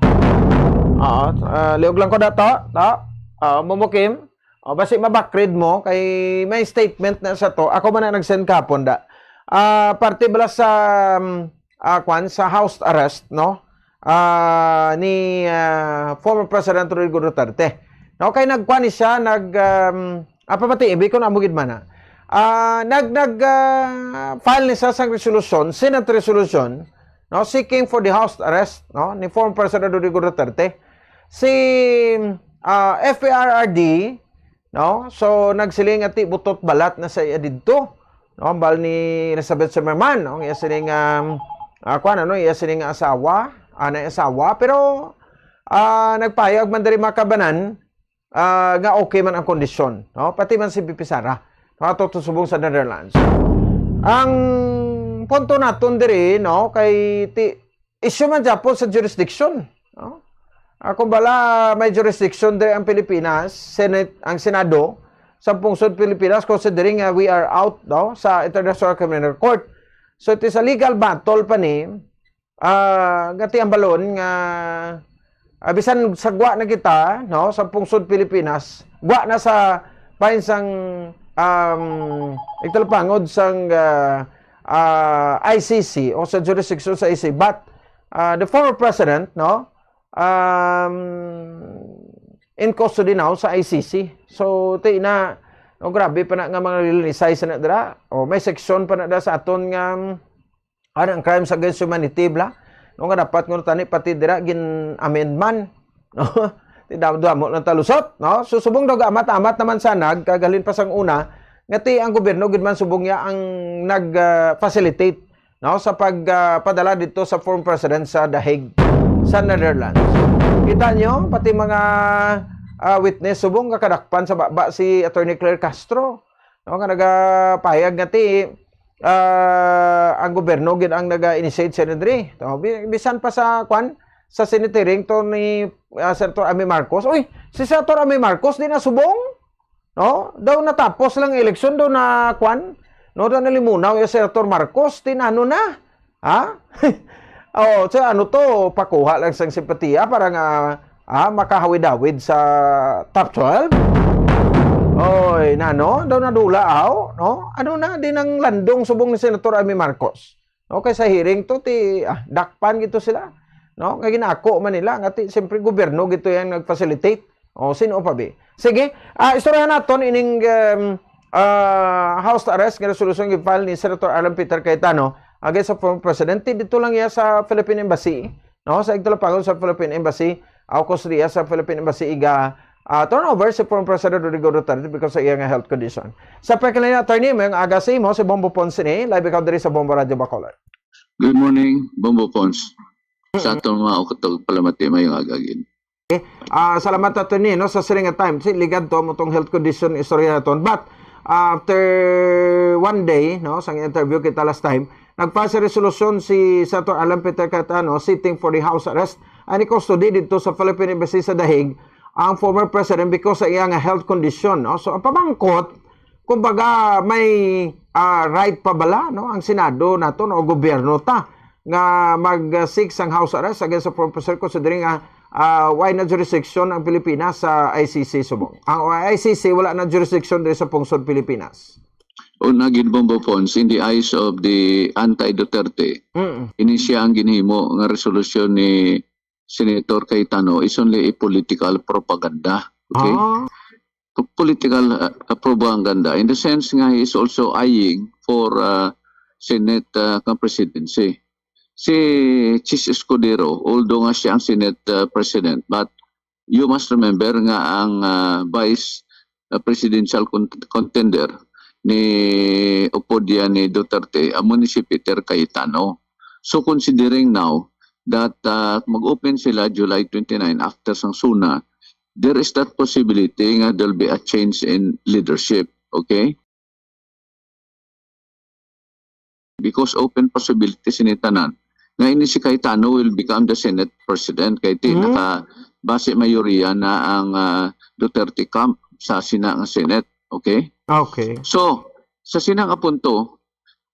Oo, ah, liog lang ko da to, to. Oo, Momokim. O, basi ma backread mo kay may statement na sa to. Ako man na nag-send kahapon da. Ah, parte bala sa um, ah, kuan, sa house arrest, no? Ah, ni ah, former President Rodrigo Duterte. No, kay nagkuan ni siya, nag um, ah, pamati ibi kung amo gid man na. Ah, nag nag ah, file ni siya sang resolution, Senate resolution, no, seeking for the house arrest, no, ni former President Rodrigo Duterte. Si ah, F P R R D, no? So nagsiling nga ti butot balat na sa iya didto. No, hambal ni Elizabeth Zimmerman, no? Ang iya sining um, ah, kuan, ano, iya sining asawa, ana asawa, pero ah, nagpahayag man diri mga kabanan ah, nga okay man ang kondisyon, no? Pati man si V P Sara, no? Ato to subong sa Netherlands. Ang punto naton diri, no, kay ti issue man gyapon sa jurisdiction, no? Ako bala may jurisdiction diri ang Pilipinas, Senate, ang Senado sa pungsod Pilipinas, considering nga we are out, no, sa International Criminal Court. So it is a legal battle pa ni ah, nga ti ang balon nga ah, bisan sa gwa na kita, no, sa pungsod Pilipinas, gwa na sa pain sang um, igtalapangod sang ah, ah, I C C o sa jurisdiction sa I C C, but ah, the former president, no, um, in custody now sa I C C. So ti na, no, grabe pa na nga mga lilisay sa na dira. O may section pa na da sa aton nga um, ano ang crimes against humanity, bla? No, nga dapat nga tani pati dira gin-amend man. No? Ti damo-damo lang talusot, no? So subong daw amat-amat naman sa nag kagalin pa sang una nga ti ang gobyerno gid man subong ya ang nag ah, facilitate, no, sa pag ah, padala dito sa former president sa The Hague sa Netherlands. Kita nyo, pati mga ah, witness subong nga kadakpan sa baba si Attorney Claire Castro, no, nga nagapahayag nga ti ah, ang gobyerno gid ang naga-initiate sa diri. To, bi- bisan pa sa kwan, sa Senate hearing to ni ah, Senator Amy Marcos. Uy, si Senator Amy Marcos di na subong, no? Daw natapos lang ang eleksyon, daw na kwan, no, daw nalimunaw yung Senator Marcos, tinano na. Ha? Oh, so ano to, pakuha lang sang simpatiya para nga ah, makahawid-hawid sa top twelve? Oy, nano? Daw nadula aw, no? Ano na din ang landong subong ni Senator Amy Marcos? No, kay sa hearing to ti ah, dakpan gito sila. No, nga ginako man nila nga ti siyempre gobyerno gito yang nag-facilitate. O sino pa bi? Sige, ah, istoryahan naton ining um, ah, house arrest nga resolusyon gi-file ni Senator Alan Peter Cayetano against sa former president, didto lang iya sa Philippine Embassy, no? Sa igtalapangon sa Philippine Embassy, o kustodiya sa Philippine Embassy, iga, ah, turnover si former President Rodrigo Duterte because sa iya nga health condition. Sa pagkalain, attorney, may aga sa imo si Bombo Pons ini, live ikaw diri sa Bombo Radio Bacolod. Good morning, Bombo Pons. Sa atong mga ukatog palamati, mayong aga gid. Ah, salamat, attorney, no, sa siring nga time. Si ligad to mo tong health condition, istorya naton. But after one day, no, sang interview kita last time, nagpasa resolusyon si Senator Alan Peter Cayetano sitting for the house arrest and custody dito sa Philippine Embassy sa The Hague ang former president because sa iya nga health condition, no? So ang pamangkot, kumbaga, may ah, right pa bala, no, ang Senado nato, no, o gobyerno ta nga mag-seek sang house arrest against a former president, considering nga ah, wala na jurisdiction ang Pilipinas sa I C C subong. Ang I C C wala na jurisdiction diri sa pungsod Pilipinas. O nagin, Bombo Pons, in the eyes of the anti-Duterte, Mm. ini siya ang ginhimo nga resolusyon ni Senator Cayetano is only a political propaganda. Okay? Ah, P- political uh, uh, propaganda in the sense nga he is also eyeing for uh, Senate uh, kang presidency. Si Chiz Escudero, although nga siya ang Senate uh, President, but you must remember nga ang uh, vice uh, presidential con- contender ni upod niya ni Duterte, amo ni si Peter Cayetano. So considering now that uh, mag-open sila July twenty-nine after sang SONA, there is that possibility nga there'll be a change in leadership. Okay? Because open possibility sini tanan nga ini si Cayetano will become the Senate President kay ti Hmm. naka base mayoriya na ang ah, Duterte camp sa sina nga Senate. Okay? Okay. So, sa sina nga punto,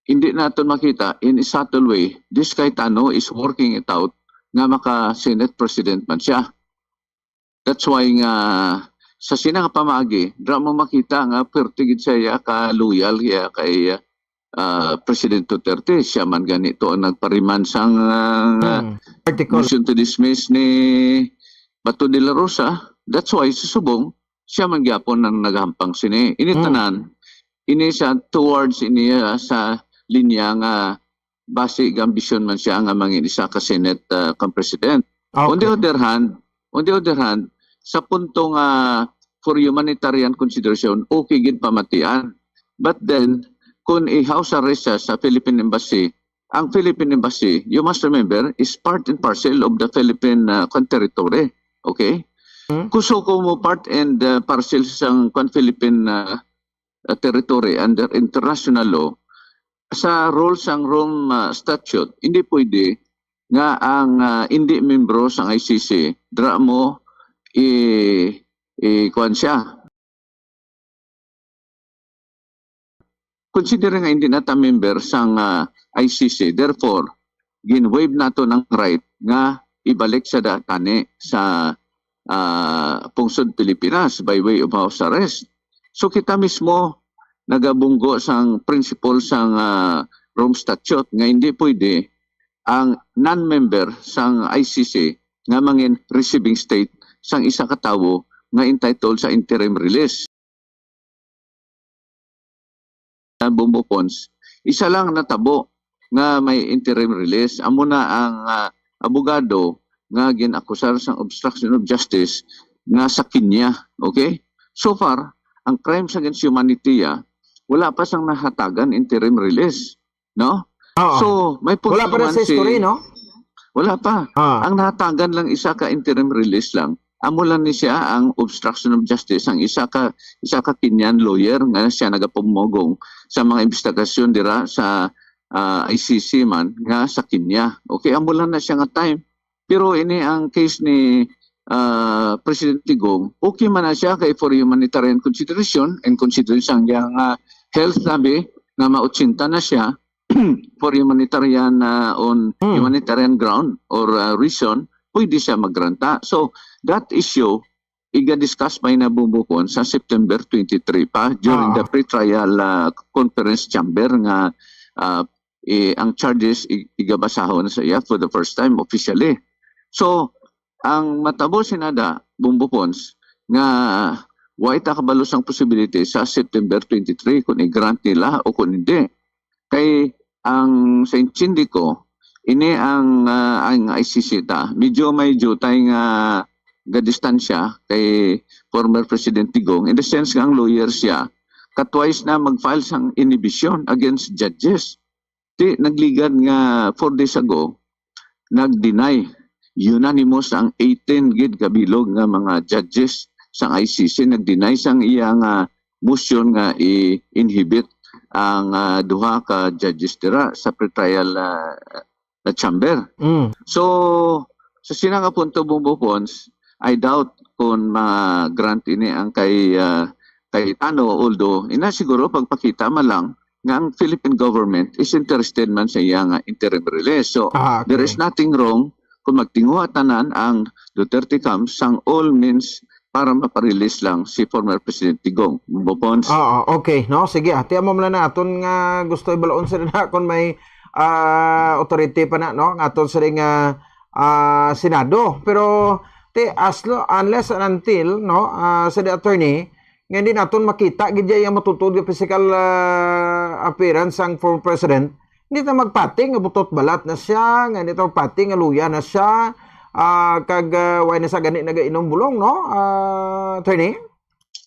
hindi naton makita in a subtle way, this Cayetano is working it out nga maka Senate President man siya. That's why nga sa sina nga pamagi, dra mo makita nga perti gid siya ka loyal ya kay ah, President Duterte. Siya man ganito ang nagpariman sang ah, Mm. Article. Motion to dismiss ni Bato de la Rosa. That's why sa subong, siya man gyapon ang nagahampang sini. Ini Mm. tanan, ini sa towards ini ah, sa linya nga basi gambisyon man siya nga mangin isa ka Senate ah, kang President. On the Okay. other hand, on the other hand, sa punto nga for humanitarian consideration, okay gid pamatian. But then, kung i-house arrest siya sa Philippine Embassy, ang Philippine Embassy, you must remember, is part and parcel of the Philippine uh, territory. Okay? Hmm. Kuso ko mo part and uh, parcel sang kwan Philippine uh, uh, territory under international law, sa rules sang Rome uh, Statute, hindi pwede nga ang uh, hindi membro sang I C C dra mo i, i kuwan siya. Consider nga hindi na ta member sang uh, I C C, therefore gin-waive nato ng right nga ibalik sa datani sa uh, pungsod Pilipinas by way of house arrest. So kita mismo nagabunggo sang principle sang uh, Rome Statute nga hindi pwede ang non-member sang I C C nga mangin receiving state sang isa ka tawo nga entitled sa interim release. Bombo Pons, isa lang natabo nga may interim release. Amo na ang uh, abogado nga ginakusar sang obstruction of justice nga sa Kenya. Okay? So far, ang crimes against humanity ah, wala pa sang nahatagan interim release. No? Oo. So, may punto Wala pa na man sa si history, no? Wala pa. Ah. Ang nahatagan lang isa ka interim release lang. Amo lang ni siya ang obstruction of justice, ang isa ka isa ka Kenyan lawyer nga siya nagapamugong sa mga investigasyon dira sa ah, I C C man nga sa Kenya. Okay, amo lang na siya nga time. Pero ini ang case ni ah, President Digong, okay man na siya kay for humanitarian consideration and considering sang iyang ah, health sabi nga ma-ochenta na siya, for humanitarian uh, on Hmm. humanitarian ground or uh, reason, pwede siya magranta. So that issue iga-discuss pa na bubukon sa September twenty-three pa during Ah. the pre-trial uh, conference chamber nga uh, eh, ang charges i- igabasahon sa iya for the first time officially. So ang matabo sinada, Bumbo Pons, nga Wa ta kabalo sang possibility sa September twenty-three kung i-grant nila o kung hindi. Kay ang sa intindi ko, ini ang, ah, ang I C C ta, medyo may jutay nga gadistansya kay former President Digong, in the sense nga ang lawyer siya, ka-twice na mag-file sang inhibition against judges. Ti, nagligad nga four days ago, nag-deny. Unanimous ang eighteen gid kabilog nga mga judges sang I C C nag-deny sang iya nga motion nga i-inhibit ang, ah, duha ka judges dira sa pretrial, ah, na chamber. Mm. So, sa sina nga punto, Bumbo Pons, I doubt kung ma-grant ini ang kay, ah, kay Tano, although ina siguro pagpakita man lang nga ang Philippine government is interested man sa iya nga interim release. So, Ah, there okay. is nothing wrong kung magtinguha tanan ang Duterte camp sang all means para maparelease lang si former President Digong. Bumbo Pons. Oo, okay, no? Sige, ati mo man na aton nga gusto ibaloon sila na kung may, ah, authority pa na, no? Nga aton sila nga, ah, Senado. Pero, ti, as lo-, unless and until, no, ah, sa the attorney, nga hindi naton makita gid iya ang matutuod nga physical, ah, appearance sang former president, hindi ta magpati nga butot balat na siya, nga hindi ta magpati nga luya na siya, ah, kag, ah, wala na sa gani nagainom bulong, no, ah, attorney?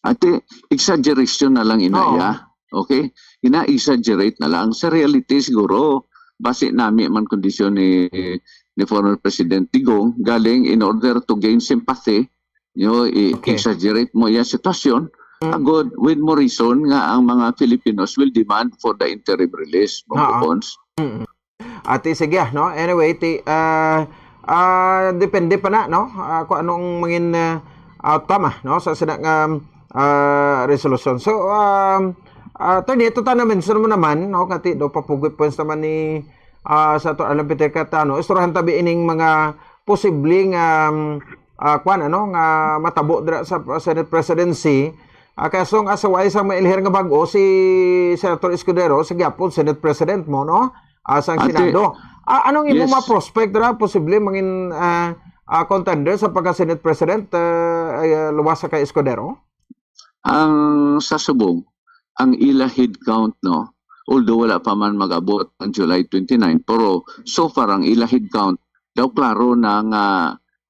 Ate, exaggeration na lang inaya. Oo. Okay? Ina-exaggerate na lang. Sa reality, siguro, base nami man kondisyon ni, ni former President Digong, galing in order to gain sympathy, you know, i-, Okay. exaggerate mo yung sitwasyon, Mm. agod, with more reason nga ang mga Filipinos will demand for the interim release, Bumbo Oo. Pons. Mm. Ati, sige, ah, no? Anyway, ti, ah, ah, depende pa na, no? Ah, kung anong mangin, ah, outcome, ah, no? Sa sina nga, ah, resolution. So, um, ah, attorney, ito ta na mention mo naman, no? Kati do papugoy points naman ni, ah, sa to Alan Peter Cayetano. Istoryahan tabi ining mga posibleng, um, ah, kwan, ano, nga matabo dira sa Senate presidency. Ah, kaya so, ang asaway sa mailher nga bag-o, si Senator Escudero, sa gyapon Senate President mo, no? Ah, sa Ate, Senado. Ah, anong imo yes. mga prospect dira? Posible mangin, ah, ah, contender sa pagka-Senate President, ah, ay, ah, luwas sa kay Escudero? Ang sa subong, ang ila head count, no? Although wala pa man mag-abot ang July twenty-nine, pero so far ang ila head count daw klaro na nga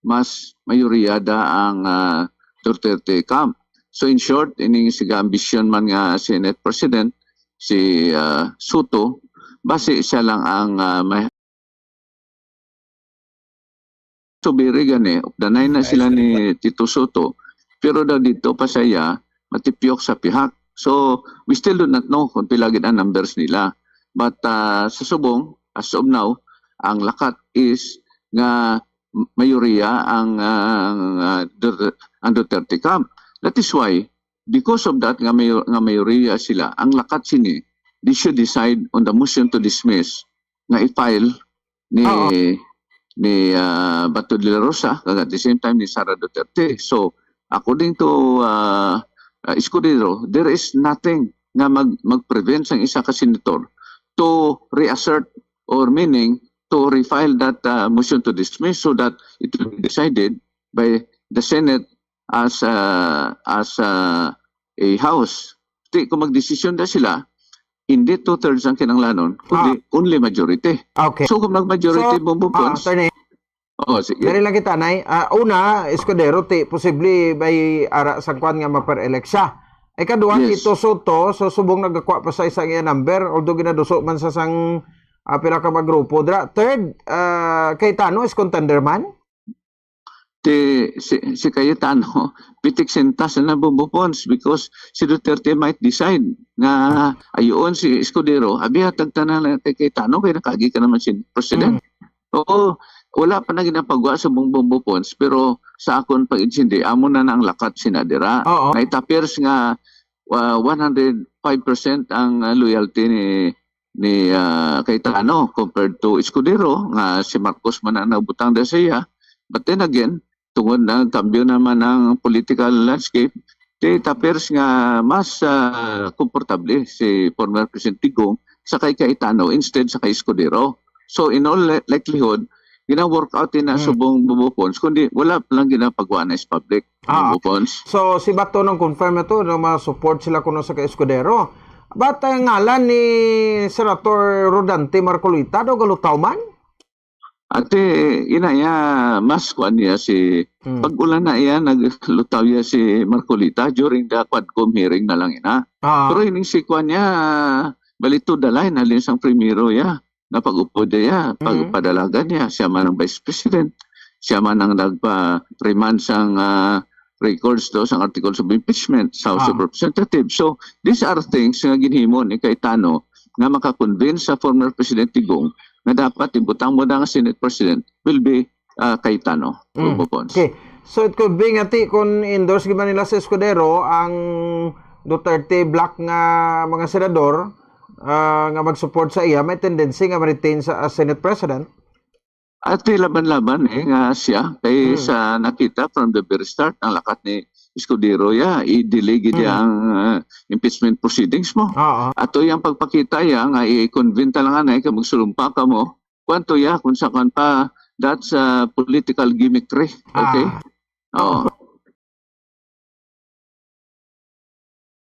mas mayoriya da ang, ah, Duterte camp. So in short, ining siga ambisyon man nga Senate President, si, ah, Soto, basi siya lang ang, ah, may tubiri gani, updanay na Ay, sila sorry ni po. Tito Soto, pero daw dito pa sa iya, matipyok sa pihak. So, we still do not know kung pila gid ang numbers nila. But, ah, sa subong, as of now, ang lakat is nga mayoriya ang, ah, ang, ah, Dur-, ang Duterte camp. That is why, because of that, nga mayor-, nga mayoriya sila, ang lakat sini, they should decide on the motion to dismiss nga i-file ni, Oo. ni, ah, Bato de la Rosa, kag at the same time ni Sara Duterte. So, according to, ah, ah, Escudero, there is nothing nga mag-, mag-prevent sang isa ka senator to reassert or meaning to refile that, ah, motion to dismiss so that it will be decided by the Senate as, ah, as, ah, a house. Ti, kung magdesisyon na sila, hindi two-thirds ang kinahanglanon, kundi Ah. only majority. Okay. So, kung mag-majority, So, Bumbo ah, Pons, attorney, oo, sige. Dali lang kita, Nay. Ah, una, Escudero, ti, posible may ara sang kwan nga maper-elect siya. Ikaduha, Yes. Tito Soto, so subong nagakwa pa sa isang iya number, although ginaduso man sa sang, ah, pila ka mga grupo. Dra-, third, ah, Cayetano is contender man? Ti, si, si Cayetano, pitik sintas na, Bumbo Pons, because si Duterte might decide nga ayoon si Escudero, abi, hatag ta na lang kay Cayetano, kay nakagi ka naman si President. Mm. Oo, wala pa na ginapagwa sa Bumbo Pons, pero sa akon pag-intindi, amo na na ang lakat sina dira. Oo. Nga it appears nga, ah, one hundred five percent ang, ah, loyalty ni, ni, ah, Cayetano compared to Escudero, nga si Marcos man ang nagbutang dira sa iya. But then again, tungod na kambyo naman ang political landscape, it appears nga mas, ah, komportable si former President Digong sa kay Cayetano instead sa kay Escudero. So, in all li-, likelihood, gina-work out na Hmm. subong Bubupons, kundi wala pa lang ginapagawa na is public. Ah, Bubupons. So, si Bato nang confirm na to, na ma-support sila kuno sa kay Escudero. But, uh, ngalan ni Senator Rodante Marcoleta, daw galutaw man? Ate, ina iya, mas kuan niya si, Hmm. pag-ulan na iya, naglutaw iya si Marcoleta during the Quadcom hearing na lang ina. Ah. Pero ining si kuan niya, bali to the line, halin sang primero iya, napag-upod iya, pag-, Mhm. padalagan niya, siya man ang vice president, siya man ang nagpa-remand sang, ah, records to sang articles of impeachment sa House of Ah. Representatives. So, these are things nga ginhimo ni Cayetano nga maka-convince sa former President Digong nga dapat ibutang mo na nga Senate President will be, ah, Cayetano, Mm. Bubupons. Okay. So, it could be nga ti, kung endorse gyud man nila si Escudero, ang Duterte bloc nga mga senador, ah, nga mag-support sa iya, may tendency nga ma-retain sa, as Senate President. Ate, laban-laban, eh, nga siya. Kay Hmm. sa nakita from the very start, ang lakat ni Escudero, ya, i-delay gid Hmm. ang, ah, impeachment proceedings mo. Oo. Ato yang pagpakita ya nga i-convene ta lang anay kay magsulumpa ka mo. Kwanto ya, kung sa kwan pa, that's, ah, political gimmickry. Okay? Ah. Oo.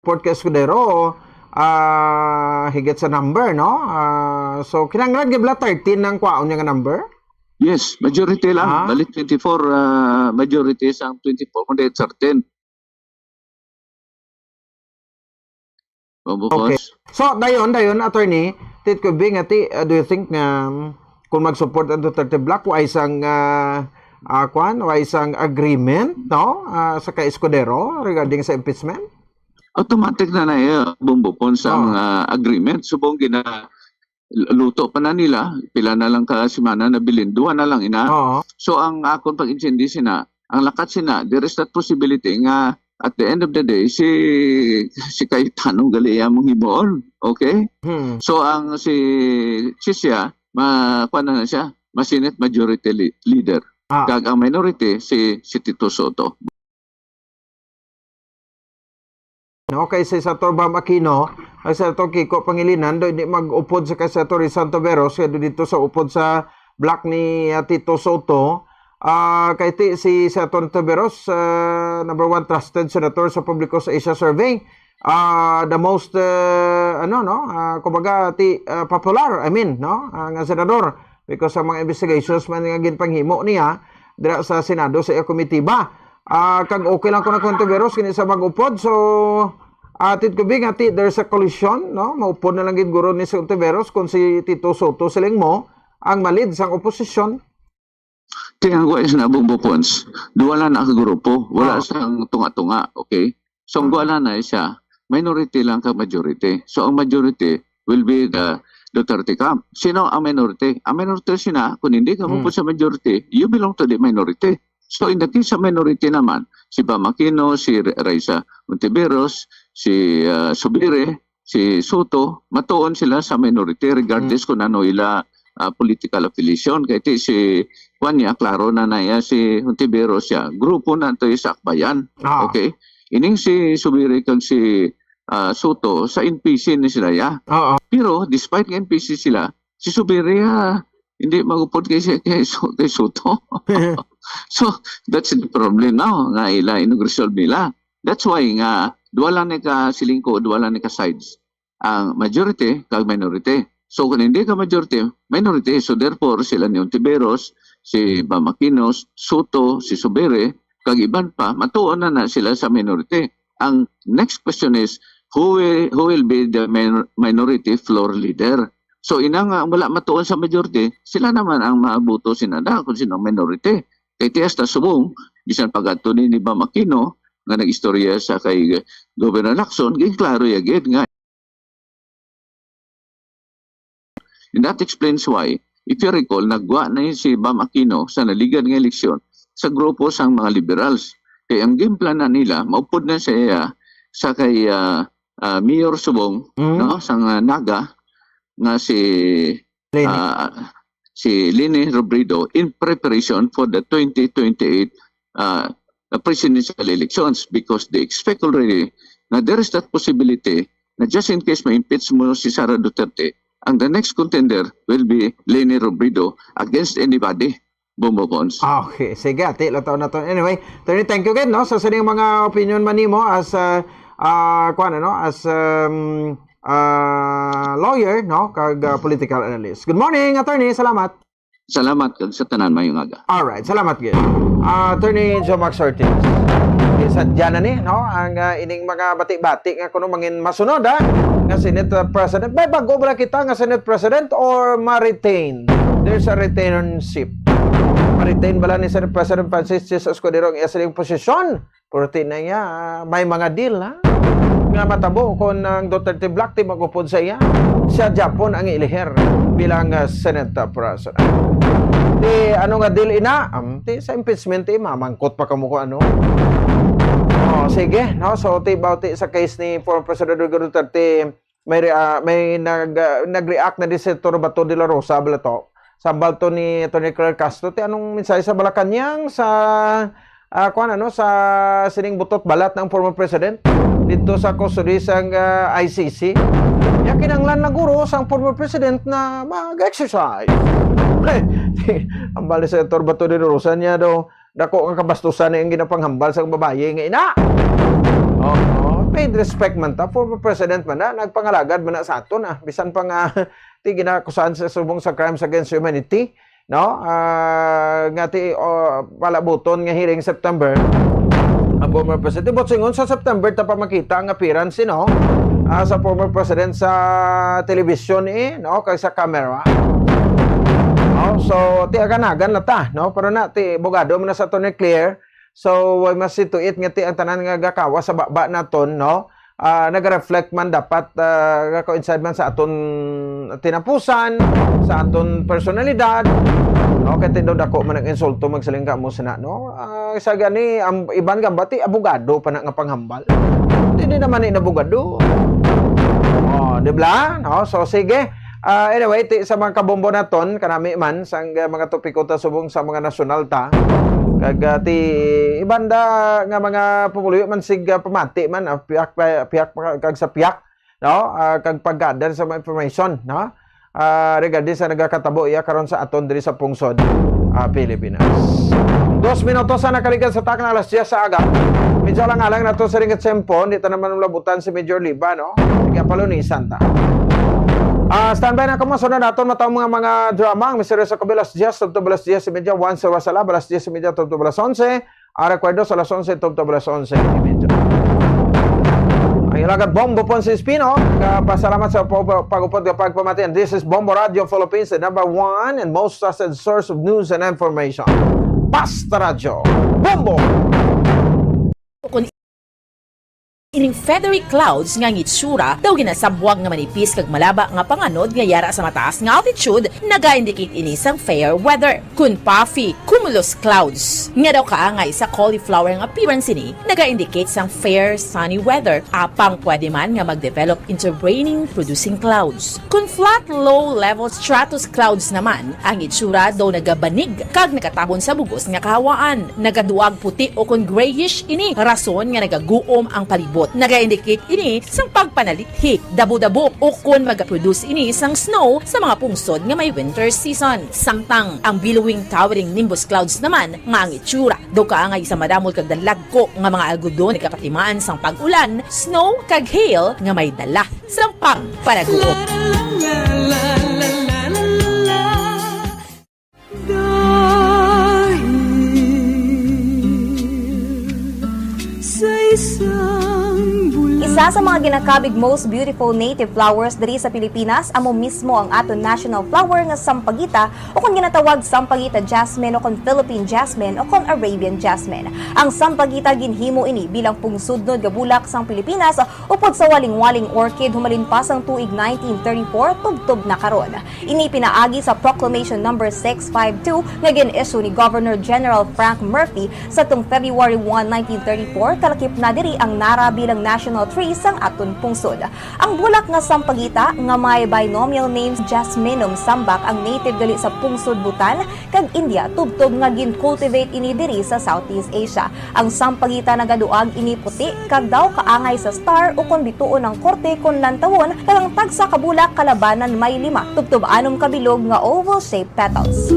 Port kay Escudero, ah, he gets a number, no? Ah, so, kinahanglan gyud bala thirteen ang kwaon niya nga number? Yes, majority lang. Ah. Bali twenty-four, ah, majority sang twenty-four, kundi thirteen. Opo, Okay. boss. So, dayon, dayon, attorney, it could be nga ti, uh, do you think nga, um, kung mag-support ang Duterte bloc, wa isang, uh, uh, kwan, wa isang agreement, no? Uh, sa kay Escudero regarding sa impeachment? Automatic na na iya, Bong Bopon, sa Oh. mga agreement. Subong gina-, luto pa na nila, pila na lang ka semana na bilin, duha na lang ina. Oo. So, ang akon pag-intindi sina, ang lakat sina, there is that possibility nga at the end of the day, si, si Cayetano gali iya mong himuon. Okay? Hmm. So, ang si, si siya, ma-, kuwan na na siya, ma-Senate Majority Lea-, Leader. Ah. Kag ang minority, si, si Tito Sotto. Okay, si Senator Bam Aquino, ay Senator Kiko Pangilinan, do hindi mag-upod sa kay Senator Rizal Ontiveros, kay do dito sa upod sa bloc ni, ah, Tito Sotto. Ah, kay ti-, si Senator Ontiveros, ah, number one trusted senator sa publiko sa Asia Survey. Ah, the most, ah, ano, no? Ah, kumbaga, ti-, ah, popular, I mean, no? Ah, nga senador. Because sa mga investigations man nga ginpanghimo niya, dira sa Senado, sa iya komitiba. Ah, kag okay lang ko na kung Ontiveros, kini sa mag-upod. So, ah, it could be nga ti-, there's a collision, no? Maupod na lang gid guro ni si Ontiveros kung si Tito Sotto siling mo ang ma-lead sang oposisyon. Kaya ang kuha is na, Bong Bopons, duwala na ka grupo, wala Oo. sang tunga-tunga, okay? So, ang Oo. duwala na siya, minority lang ka majority. So, ang majority will be the Duterte camp. Sino ang minority? Ang minority sina, kung hindi ka Hmm. mupod sa majority, you belong to the minority. So, in the case sa minority naman, si Bam Aquino, si Re-, Raisa Ontiveros, si, ah, Subiri, si Sotto, matuon sila sa minority regardless Hmm. kung ano ila, ah, political affiliation. Kay ti si, kuwan niya, klaro na na iya si Ontiveros siya. Grupo na to sa Akbayan. Ah. Okay? Ining si Subiri kag si, ah, Sotto, sa N P C ni sila ya. Oo. Pero despite nga N P C sila, si Subiri, ah, hindi mag-upod kay si, kay Su-, kay Sotto. So, that's the problem now nga ila inugresolve nila. That's why nga duha lang ni ka siling ko, duha lang ni ka sides. Ang majority kag minority. So, kung hindi ka majority, minority. So, therefore, sila ni Ontiveros, si Bam Aquino, Sotto, si Subiri, kag iban pa, matuon na na sila sa minority. Ang next question is, who will, who will be the min-, minority floor leader? So, ina nga wala matuon sa majority, sila naman ang maabuto sinada kung sino ang minority. Kay ti hasta subong, bisan pag-adto ni, ni Bam Aquino, nga nag-istorya sa kay Governor Lacson, ginklaro ya gid nga. And that explains why, if you recall, nagwa na si Bam Aquino sa naligan nga eleksyon sa grupo sang mga liberals. Kay ang game plan na nila, maupod na siya sa kay, ah, ah, Mayor Subong, Mm. no, sang, ah, Naga, nga si Leni. ah, si Leni Robredo in preparation for the twenty twenty-eight, ah, presidential elections, because they expect already na there is that possibility na just in case ma-impeach mo si Sara Duterte, ang the next contender will be Leni Robredo against anybody. Bombo Cons. Ah, okay. Sige, ati, lataw na to. Anyway, Attorney, thank you again, no? Sa sining mga opinion man nimo as, uh, uh, kuwan, ano, as, um, uh, lawyer, no? Kag, uh, political analyst. Good morning, Attorney. Salamat. Salamat, kag sa tanan, mayong aga. Alright, salamat gid. Ah, Attorney Joe Max Ortiz. Sa dyan na ni, no? Ang, ah, ining mga bati-bati nga kuno mangin masunod, ha? Nga Senate, ah, President. May bago ba kita nga Senate President or ma-retain? There's a retainership. Ma-retain bala ni Senate President Francis Jesus Cordero ang iya sining posisyon? Pero ti na iya, may mga deal, ha? Nga matabo kung ang Duterte Black Team mag-upod sa iya, siya gyapon ang iliher bilang, ah, Senate, ah, President. Ti ano nga deal ina? Am, ti sa impeachment, ti mamangkot pa kamo ko ano. Oh, sige, no? So, ti about ti sa case ni former President Rodrigo Duterte, may re-, ah, may nag, ah, nag-react na di si Senator Bato de la Rosa, bala to. Sambal to ni Attorney Claire Castro, ti anong mensahe sa Malacañang sa, ah, kuwan, ano, sa sining butot balat ng former president dito sa custody sang, ah, I C C? Ya kinahanglan na guro sang former president na mag-exercise. Ang bali sa Senator Bato de la Rosa niya daw, dako nga kabastusan ni ang ginapanghambal sang babayi nga ina. Oo, paid respect man ta, former president man na, nagpangalagad man na sa aton, ah. Bisan pa nga, ti ginakusahan sa subong sa crimes against humanity, no? Ah, nga ti, oh, palabuton nga hearing September. Ang former president, but singon sa September, ta pa makita ang appearance, no? Ah, sa former president sa television, eh, no? Kag sa camera. No? So, ti aganagan na ta, no? Pero na, ti bugado man na sa Attorney Claire. So, way masituit nga ti ang tanan nga gakawa sa baba naton, no? Ah, naga-reflect man dapat, ah, ga-coincide man sa aton tinapusan, sa aton personalidad, no? Kay ti daw dako man ang insulto, magsiling ka mo sina, no? Ah, sa gani, ang iban gamba ti abogado pa na nga panghambal. Hindi naman ni abogado. Oh, di ba? No? So, sige. Ah, anyway, ti, sa mga kabombo naton, kanami man, sang, ah, mga topiko ta subong sa mga nasyonal ta. Kag, ah, ti, iban da nga mga pumuluyo man sig, ah, pamati man, ah, piyak pa, piyak pa, kag sa piyak, no? Ah, kag pag-gather sa mga information, no? Ah, regarding sa nagakatabo iya karon sa aton diri sa pungsod, ah, Pilipinas. Dos minutos ang nakaligad sa takna alas diyes sa aga. Medyo alang-alang nato sa ringit sempo, hindi ta naman ulabutan si Major Liba, no? Sige, palunisan ta. Ah, standby na kamo, sunod naton mataw mga, mga drama, ang misteryo sa kabilas diyes, tubtob alas diyes y media, once sa Wasala, alas diyes y media, tubtob alas onse, ang recuerdo sa alas onse, tubtob alas onse y media. Ang ilagad Bombo Ponce Espino, kapasalamat sa pag-, pag-upod nga pagpamatian. This is Bombo Radio Philippines, the number one and most trusted source of news and information. Basta Radyo, Bombo! Kung ining feathery clouds nga ang itsura daw ginasabwag nga manipis kag malaba nga panganod nga yara sa mataas nga altitude, naga-indicate ini sang fair weather. Kun puffy cumulus clouds nga daw kaangay sa cauliflower nga appearance ini, naga-indicate sang fair sunny weather, apang pwede man nga mag-develop into raining producing clouds. Kun flat low-level stratus clouds naman, ang itsura daw nagabanig kag nakatabon sa bug-os nga kahawaan. Nagaduag puti o kon grayish ini, rason nga nagaguom ang palibot. Naga-indicate ini sang pagpanalithi, dabo-dabo, o kon magaproduce ini sang snow sa mga pungsod nga may winter season. Samtang ang billowing towering nimbus clouds naman nga ang itsura daw kaangay sa madamol kag dalagko nga mga algodon nagapatimaan sang pag-ulan, snow, kag hail nga may dala sang pagpanaguom. Dahil sa isang bulan. Isa sa mga ginakabig most beautiful native flowers diri sa Pilipinas, amo mismo ang aton national flower nga sampagita, o kon ginatawag sampagita jasmine, o kon Philippine jasmine, o kon Arabian jasmine. Ang sampagita, ginhimo ini bilang pungsudnod nga bulak sang Pilipinas, upod sa walingwaling orchid humalin pa sang tuig nineteen thirty-four tubtob na karon. Ini pinaagi sa Proclamation Number six five two nga gin-issue ni Governor General Frank Murphy sadtong February one, nineteen thirty-four, kalakip na diri ang nara bilang national tree sang aton pungsod. Ang bulak nga sampagita nga may binomial name Jasminum sambac ang native gali sa pungsod Bhutan kag India, tubtob nga gin-cultivate ini diri sa Southeast Asia. Ang sampagita nagaduag ini puti kag daw kaangay sa star ukon bituon ang korte kon lantawon, kag ang tagsa ka bulak kalabanan may lima tubtob anom ka bilog nga oval-shaped petals.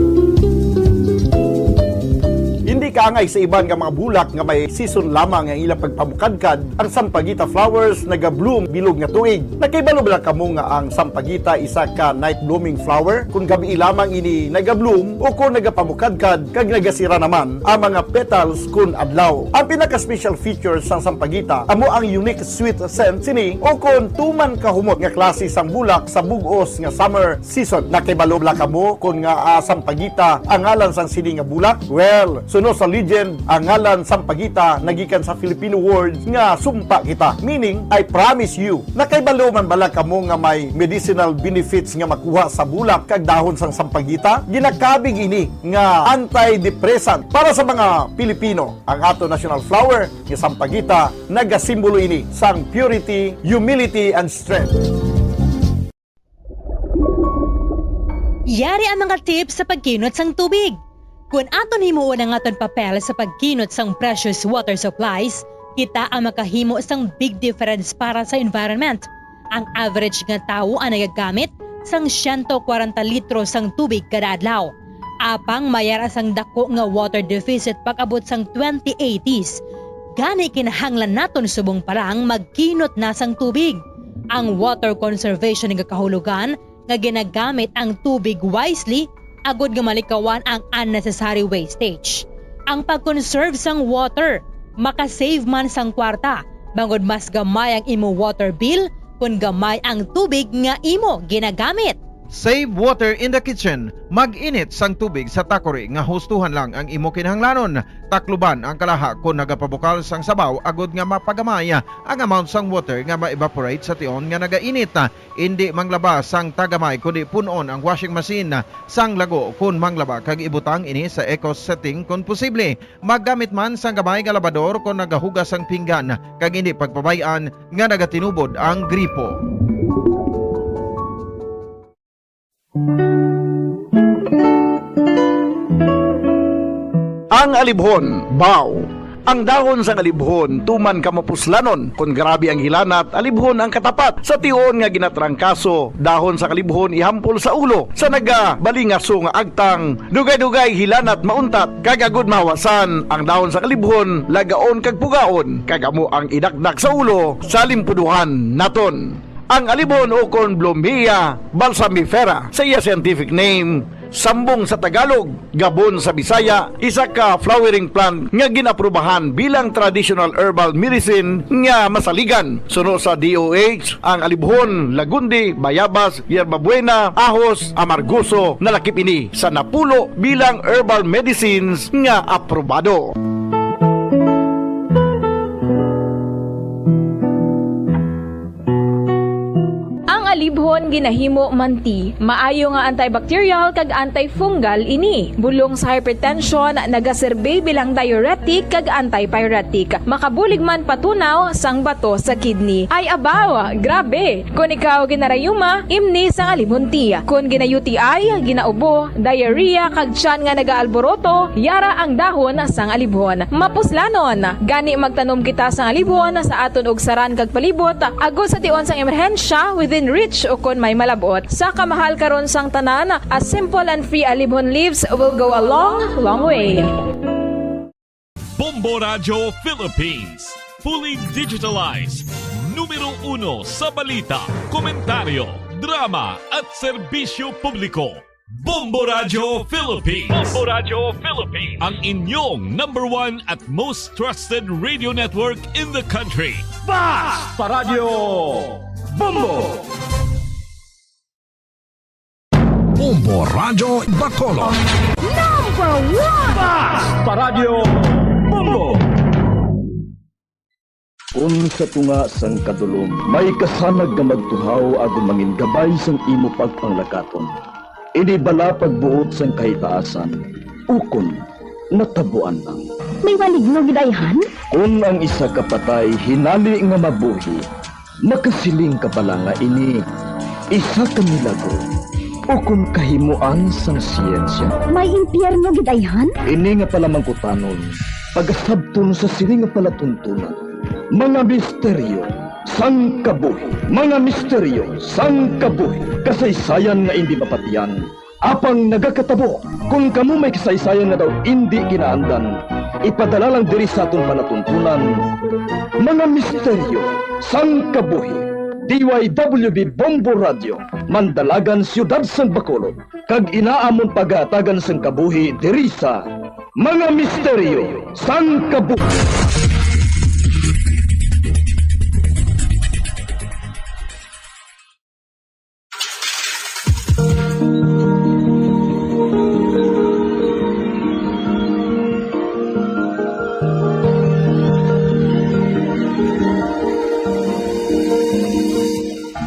Angay sa iban nga mga bulak nga may season lamang ang ilang pagpamukadkad, ang sampaguita flowers naga-bloom bilog nga tuig. Nakahibalo bala kamo nga ang sampaguita isa ka night blooming flower? Kon gabii lamang ini naga-bloom o kon nagapamukadkad kag nagasira naman ang mga petals kon adlaw. Ang pinaka-special feature sang sampaguita amo ang unique sweet scent sini o kon tuman kahumot nga klase sang bulak sa bug-os nga summer season. Nakahibalo bala kamo kon ngaa sampaguita ang ngalan sang sini nga bulak? Well, suno sa legend, ang ngalan sampaguita nagikan sa Filipino word nga sumpa kita, meaning I promise you. Nakahibalo man bala kamo nga may medicinal benefits nga makuha sa bulak kag dahon sang sampaguita? Ginakabig ini nga antidepressant para sa mga Pilipino. Ang ato national flower nga sampaguita, nagasimbolo ini sang purity, humility, and strength. Yari ang mga tips sa pagkinot sang tubig. Kon aton himuon ang aton papel sa pagkinot sang precious water supplies, kita ang makahimo sang big difference para sa environment. Ang average nga tawo ang nagagamit sang siyento kwarenta litro sang tubig kada adlaw. Apang may ara sang dako nga water deficit pag-abot sang twenty eighties. Gani kinahanglan naton subong pa lang magkinot na sang tubig. Ang water conservation nga kahulogan nga ginagamit ang tubig wisely agod nga malikawan ang unnecessary wastage. Ang pag-conserve sang water makasave man sang kwarta, bangod mas gamay ang imo water bill kon gamay ang tubig nga imo ginagamit. Save water in the kitchen. Mag-init sang tubig sa takori nga hustuhan lang ang imo kinahanglanon. Takluban ang kalaha kon nagapabukal sang sabaw agod nga mapagamay ang amount sang water nga ma-evaporate sa tion nga nagainit. Indi manglaba sang tagamay kundi pun-on ang washing machine sang lago kon manglaba kag ibutang ini sa eco setting kon posible. Maggamit man sang gamay nga labador kon nagahugas sang pinggan kag indi pagpabay-an nga nagatinubod ang gripo. Ang alibhon, baw. Ang dahon sang alibhon tuman ka mapuslanon kon grabe ang hilanat, alibhon ang katapat. Sa tion nga ginatrangkaso, dahon sang alibhon ihampol sa ulo sa nagabalingaso nga agtang, dugay-dugay hilanat mauntat, kag agud mahawasan ang dahon sang alibhon, lagaon kag pugaon, kag amo ang idakdak sa ulo sa limpuduhan naton. Ang alibhon ukon Blumea balsamifera sa iya scientific name, sambong sa Tagalog, gabon sa Bisaya, isa ka flowering plant nga gin-aprubahan bilang traditional herbal medicine nga masaligan. Suno sa D O H, ang alibhon, lagundi, bayabas, yerbabuena, ahos, amargoso, nalakip ini sa napulo bilang herbal medicines nga aprobado. Ang alibhon ginahimo man ti maayo nga antibacterial kag antifungal ini. Bulong sa hypertension, nagaserbi bilang diuretic kag antipyretic. Makabulig man patunaw sang bato sa kidney. Ay abaw, grabe! Kon ikaw ginarayuma, imni sang alibhon tea. Kon gina-U T I, ginaubo, diarrhea kag tiyan nga nagaalboroto, yara ang dahon sang alibhon. Mapuslanon, gani magtanom kita sang alibhon sa aton ugsaran kag palibot, agod sa tion sang emerhensya, within reach ukon may malab-ot. Sa kamahal karon sang tanan, a simple and free alibhon leaves will go a long, long way. Bombo Radyo Philippines, fully digitalized. Numero uno sa balita, komentaryo, drama at serbisyo publiko. Bombo Radyo Philippines. Bombo Radyo Philippines. Ang inyong number one at most trusted radio network in the country. Basta Radyo Bombo! Bombo Radyo Bacolod. Number one! Basta Radyo Bombo! Kon sa tunga sang kadulom may kasanag nga magtuhaw agod mangin gabay sang imo pagpanglakaton, ini bala pagbuot sang kahitaasan, ukon natabuan lang? May maligno gid ayhan? Kon ang isa ka patay hinali nga mabuhi, makasiling ka bala nga ini isa ka milagro ukon kahimoan sang siyensya? May impyerno gid ayhan? Ini nga palamangkutanon pagasabton sa sini nga palatuntunan. Mga misteryo sang kabuhi. Mga misteryo sang kabuhi. Kasaysayan nga indi mapatian, apang nagakatabo. Kon kamo may kasaysayan nga daw indi kinaandan, Ipadala lang diri sa aton palatuntunan, Mga Misteryo sang Kabuhi, D Y W B Bombo Radio, Mandalagan, Siyudad sang Bacolod, kag ina amon pagahatagan sang kabuhi diri sa Mga Misteryo sang Kabuhi.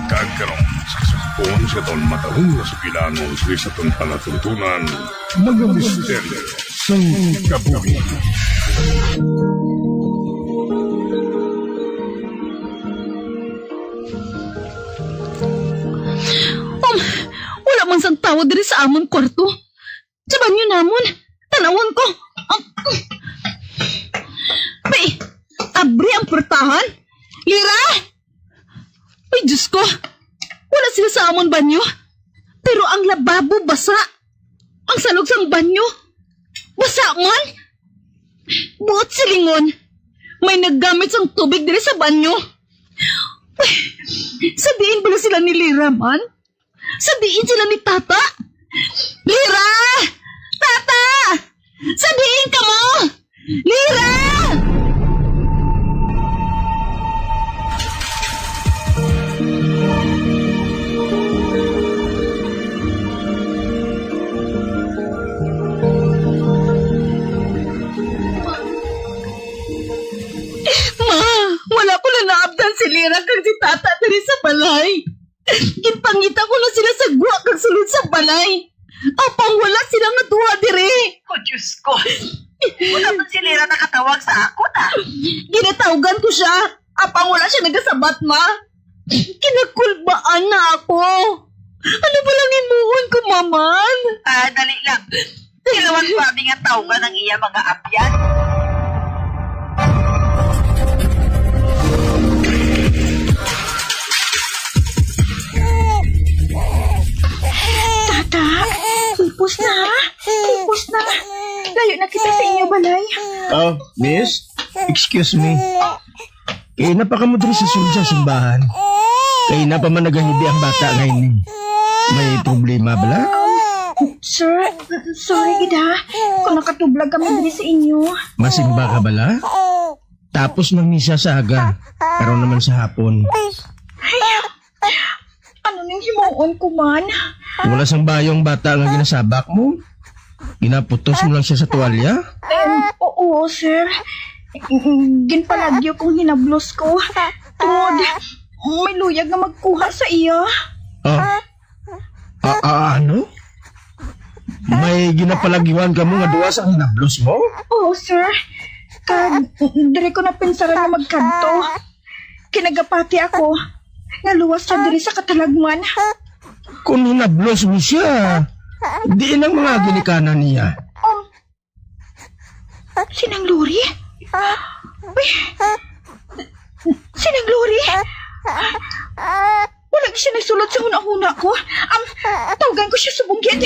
Kag karon, sa kasugpon sa aton matalong nga sugilanon, sa aton palatuntunan, Mga Misteryo sang Kabuhi. Um, wala man sang tawo diri sa amon kwarto. Sa banyo namon, tanawon ko. Um, may, abri ang portahan. Lira! Ay, Diyos ko! Wala sila sa amon banyo. Pero ang lababo basa. Ang salog sang banyo basa man. Buot silingon, may naggamit sang tubig diri sa banyo. Sa diin bala sila ni Lira man? Sa diin sila ni Tata? Lira! Tata! Sa diin kamo? Lira! Ma, wala ko na naabtan si Lira kag si Tata diri sa balay. Ginpangita ko na sila sa gwa kag sulod sa balay. Apang wala sila nga duha diri. O Diyos ko, wala man si Lira nakatawag sa akon, ah. Ginatawgan ko siya. Apang wala siya nagasabat, ma. Kinakulbaan na ako. Ano ba lang himuon ko, ma, man? Ah, dali lang. Kailangan pa nga tawgan ang iya mga abyan. Tata, hipos na, ha? Hipos na. Layo na kita sa inyo balay. Oh, miss, excuse me. Kay naa pa kamo diri sa sulod sa simbahan. Kay naa pa man nagahidi ang bata nga ini. May problema bala? Sir, sorry gid ha. Kung nakatublag kami diri sa inyo. Masimba ka bala? Tapos nang misa sa aga, karon naman sa hapon. Ay, ano ning himuon ko man? Wala sang bayo ang bata nga ginasabak mo? Ginaputos mo lang siya sa tuwalya? Em, oo, sir. Ginpalagyo kong hinablos ko. Tungod, may luyag nga magkuha sa iya. Ah, ah, ah, ano? May ginapalagyuan kamo nga duha sa hinablos mo? Oo, sir. Kag, diri ko napinsaran nga magkadto. Kinagapati ako. Naluwas siya diri sa katalagman. Kung hinablos mo siya, diin ang mga ginikanan niya? Um, si Nang Lori? Uy, si Nang Lori? Wala siya nagsulod sa hunahuna ko. Am, tawgan ko siya subong gid.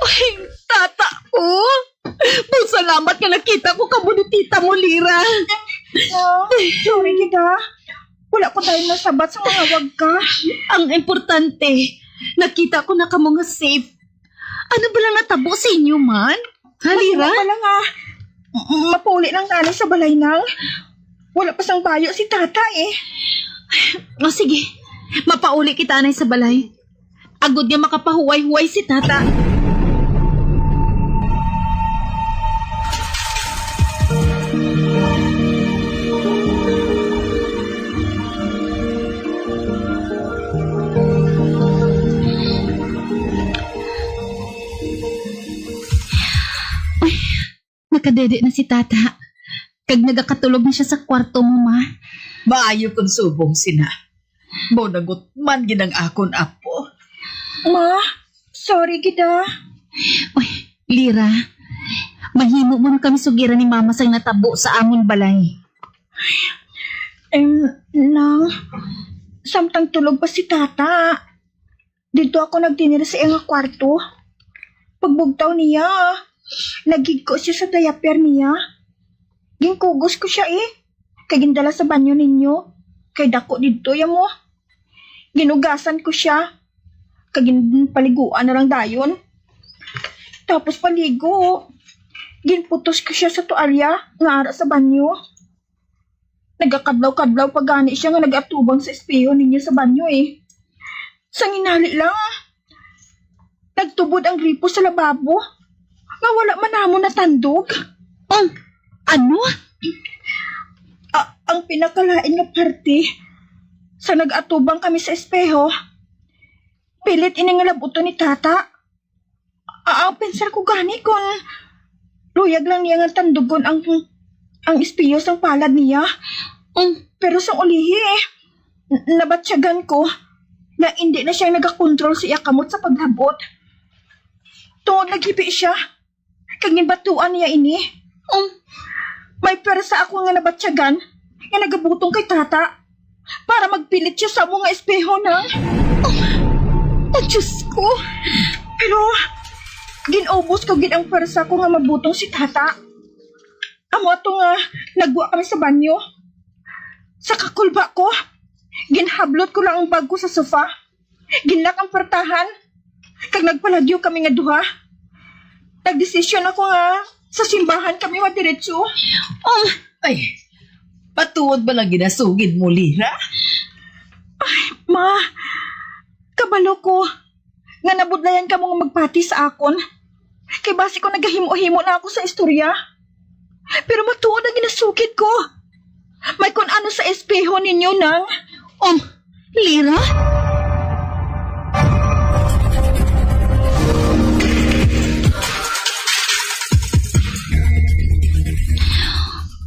Uy, tata ko. Salamat nga nakita ko kamo ni tita mo, Lira. Oh, sorry gid ha. Wala ko tayo nasabat sa mga wagka. Ang importante, nakita ko na kamo nga safe. Ano ba lang natabo sa inyo man? Ha, Lira? Wala nga. M-, mapauli lang tani sa balay, Nang. Wala pa sang bayo si tata, eh. O, sige. Mapauli kita anay sa balay. Agod nga makapahuway-huway si tata. Uy, nakadede na si tata. Kag nagakatulog na siya sa kwarto mo, ma. Maayo kon subong sina. Mao nagutman gid ang akon apo. Ma, sorry gid, ah. Uy, Lira, mahimo mo na kami sugiran ni Mama sang natabo sa amon balay. Em, Nang, samtang tulog pa si Tata. Didto ako nagtinir sa iya nga kwarto. Pagbugtaw niya, naghigko siya sa diaper niya. Ginkugos ko siya, eh, kag gindala sa banyo ninyo, kay daku didto ya mo. Ginugasan ko siya, kag ginpaliguan na lang dayon. Tapos paligo, ginputos ko siya sa tualya nga ara sa banyo. Nagakadlaw-kadlaw pa gani siya nga nag-atubang sa espeho ninyo sa banyo, eh. Sang inali lang, nagtubod ang gripo sa lababo nga wala man namon natandog. Ang ano? A-, ang pinakalain nga parte, sa nag-atubang kami sa espeho, pilit ini nga labuton ni Tata. A-, ang pensar ko gani kon luyag lang niya nga tandugon ang, ang espeho sang palad niya. Um, pero sang ulihi, eh, n-, nabatyagan ko nga indi na siya nagakontrol sa iya kamot sa paglabot. Tungod naghibi siya, kag ginbatuan niya ini. Um, may pwersa ako nga nabatyagan nga nagabutong kay Tata para magpilit siya sa amo nga espeho na. Oh, oh, Diyos ko! Pero ginubos ko gid ang pwersa ko nga mabutong si Tata. Amo ato nga nagwa kami sa banyo. Sa kakulba ko, ginhablot ko lang ang bag ko sa sofa. Ginlock ang portahan, kag nagpalagyo kami nga duha. Nagdesisyon ako nga sa simbahan kami madiretso. Um, Ay, matuod ba lang ginasugid mo, Lira? Ay, ma, kabalo ko nga nabudlayan kamo nga magpati sa akon. Kay basi ko nagahimo-himo na ako sa istorya. Pero matuod ang ginasugid ko. May kun ano sa espeho ninyo, Nang. Um, Lira?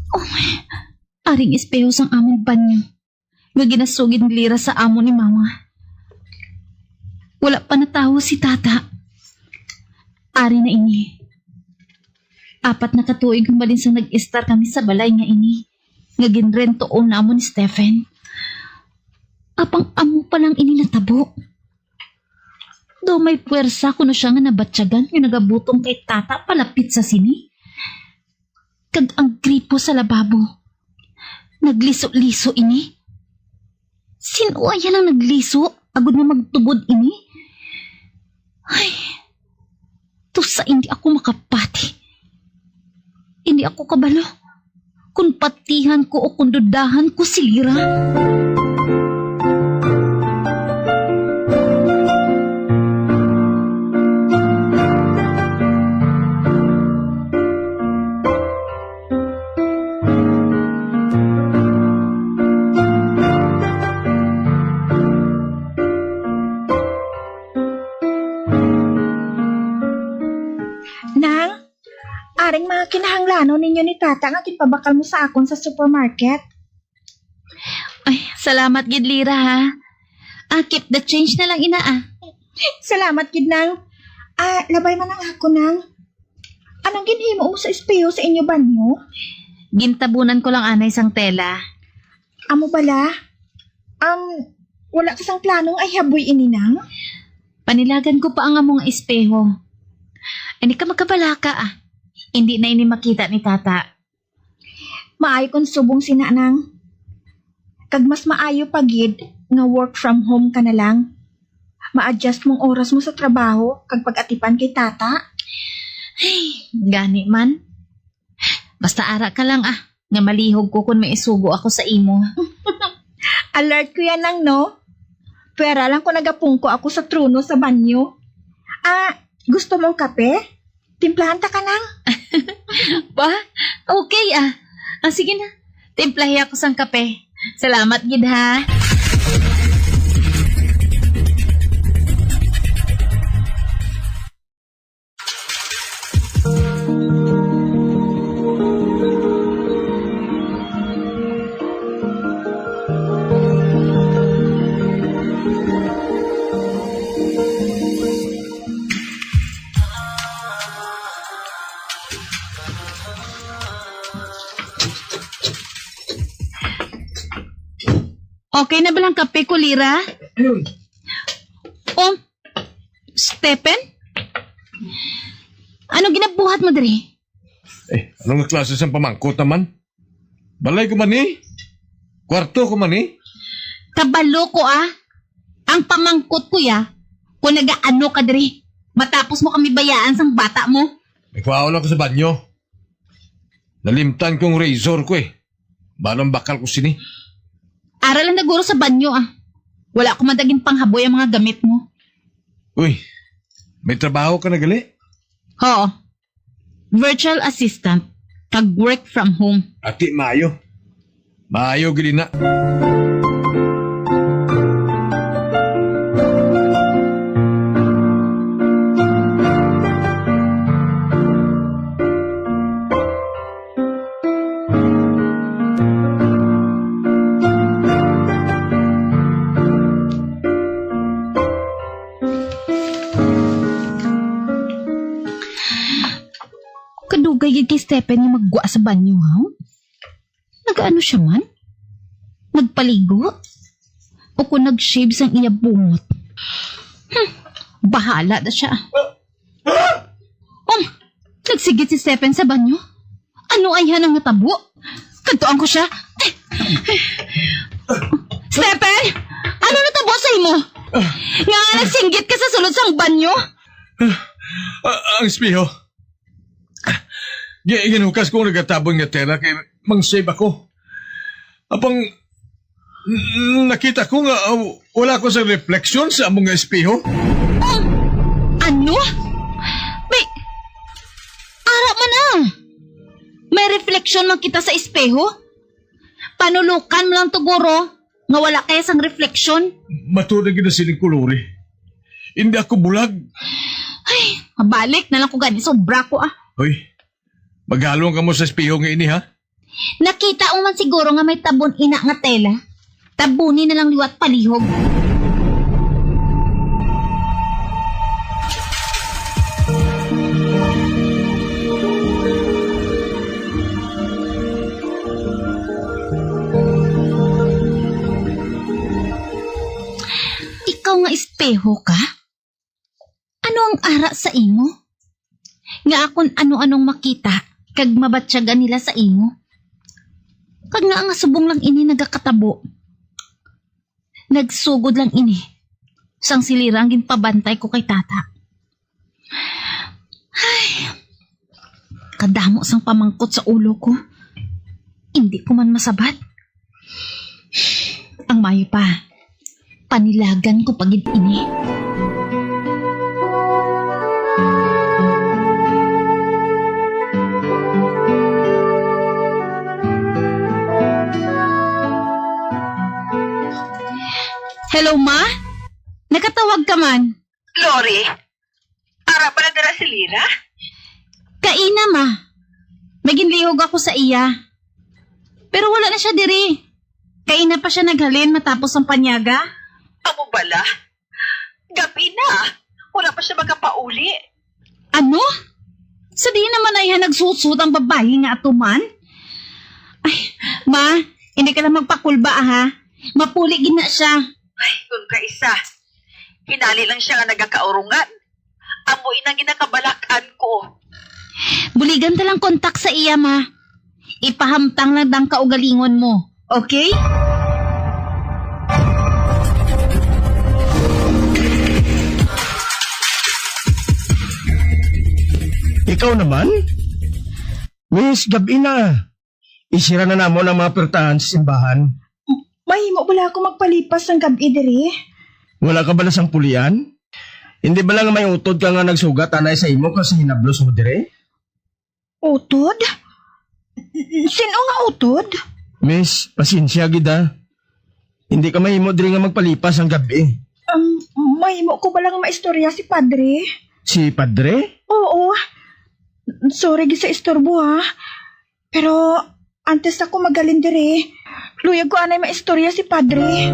Oh, aring espeho sang amon banyo nga ginasugid ni Lira sa amo ni Mama. Wala pa natawo si Tata. Ari na ini. Apat na ka tuig ang balin sang nag-estar kami sa balay nga ini, nga ginrentoon namon ni Stephen. Apang amo pa lang ini natabo. Daw may puwersa kuno siya nga nabatyagan nga nagabutong kay Tata palapit sa sini. Kag ang gripo sa lababo, nagliso-liso ini. Sin-o aya lang nagliso agod nga magtubod ini? Ay, tusa indi ako makapati. Indi ako kabalo kon patihan ko o kon dudahan ko si Lira. Nang, aring mga kinahanglanon ninyo ni Tata nga ginpabakal mo sa akon sa supermarket. Ay, salamat gid, Lira, ha. Ah, keep the change na lang ina, ah. Salamat gid, Nang. Ah, labay man ang ako, Nang. Anong ginhimo mo sa espeho sa inyo banyo? Gintabunan ko lang anay sang tela. Amo bala? Um, wala ka sang plano nga ihaboy ini, Nang? Panilagan ko pa ang amo nga espeho. Hindi ka magkabalaka, ah. Hindi na ini makita ni Tata. Maayo kon subong sina, Nang. Kag mas maayo pa gid nga work from home ka na lang. Ma-adjust mong oras mo sa trabaho kag pag-atipan kay Tata. Ay, gani man. Basta ara ka lang, ah, nga malihog ko kon may isugo ako sa imo. Alert ko yan, Nang, no? Pwera lang kung nagapungko ako sa trono sa banyo. Ah, gusto mong kape? Timplahan ta ka, Nang. Ba? Okay, ah. Ah, sige na. Timplahi ako sang kape. Salamat gid, ha. Okay na ba lang kape ko, Lira? Ayun. Oh, Stephen? Ano ginabuhat mo diri? Eh, ano nga klase sang pamangkot naman? Balay ko man ni? Kwarto ko man ni? Kabalo ko, ah. Ang pamangkot ko, ya, kung nagaano ka diri, matapos mo kami bayaan sang bata mo. Nagpaon ako sa banyo. Nalimtan kong razor ko eh. Balong bakal ko sini. Ara lang naguro sa banyo, ah. Wala ko man dagin panghaboy ang mga gamit mo. Uy, may trabaho ka na gali? Oo. Virtual assistant, kag work from home. Ati, maayo. Maayo gid na. Kadugay gid kay Stephen nga maggwa sa banyo, ha? Nagaano siya man? Nagpaligo? O kung nag-shave sang iya bungot? Hmm, bahala na siya. Um, nagsigit si Stephen sa banyo? Ano ay hanang natabo? Kadtuan ko siya. Stephen, ano natabo sa imo? Nga nagsinggit ka sa sulod sang banyo? Ah, ang espeho. Gi-, ginhukas ko ang nagatabon nga tela kay mang-shave ako. Apang n-, nakita ko nga, uh, wala ko sa refleksyon sa among nga espeho. Oh, ano? May, ara man na. May refleksyon man kita sa espeho. Panulukan mo lang to, guro, nga wala kaya sang refleksyon. Matuod na gid na sining kulori. Hindi ako bulag. Ay, mabalik na lang ko gani sa obra ko, ah. Hoy, maghalong ka mo sa espeho nga ini, ha? Nakita mo man siguro nga may tabon ina nga tela. Tabuni na lang liwat palihog. Ikaw nga espeho ka? Ano ang ara sa imo? Nga akon ano-anong makita kag mabatyagan nila sa imo? Kag nga nga subong lang ini nagakatabo? Nagsugod lang ini sang silira ang ginpabantay ko kay tata. Ay, kadamo sang pamangkot sa ulo ko. Hindi ko man masabat. Ang mayo pa, panilagan ko pa gid ini. Hello, ma? Nakatawag ka man? Lori, ara ba na dira si Lira? Kaina, ma. May ginlihog ako sa iya. Pero wala na siya diri. Kaina pa siya naghalin matapos ang panyaga. Amo bala? Gabi na. Wala pa siya makapauli. Ano? Sa diin naman ay nagsusot ang babayi nga atuman? Ay, ma, hindi ka lang magpakulba, ha? Mapuli gid na siya. Ay, kung kaisa. Hinali lang siya nga nagakaurungan. Amo ina ginakabalak-an ko. Buligan ta lang kontak sa iya, ma. Ipahamtang lang dang kaugalingon mo, okay? Ikaw naman? Miss, gab-i na. Isira na namon ang mga pertahan sa simbahan. Mahimo bala ako magpalipas sang gab-i diri? Wala ka bala sang pulian? Hindi bala nga may utod ka nga nagsugat anay sa imo kag sa hinablos mo diri? Utod? Sin-o nga utod? Miss, pasensya gid, ah. Hindi ka mahimo diri nga magpalipas ang gab-i. Um, mahimo ko bala nga maistorya si Padre? Si Padre? Oo. Sorry gid sa istorbo, ha. Pero antes ako maghalin diri, luyag ko anay maistorya si Padre.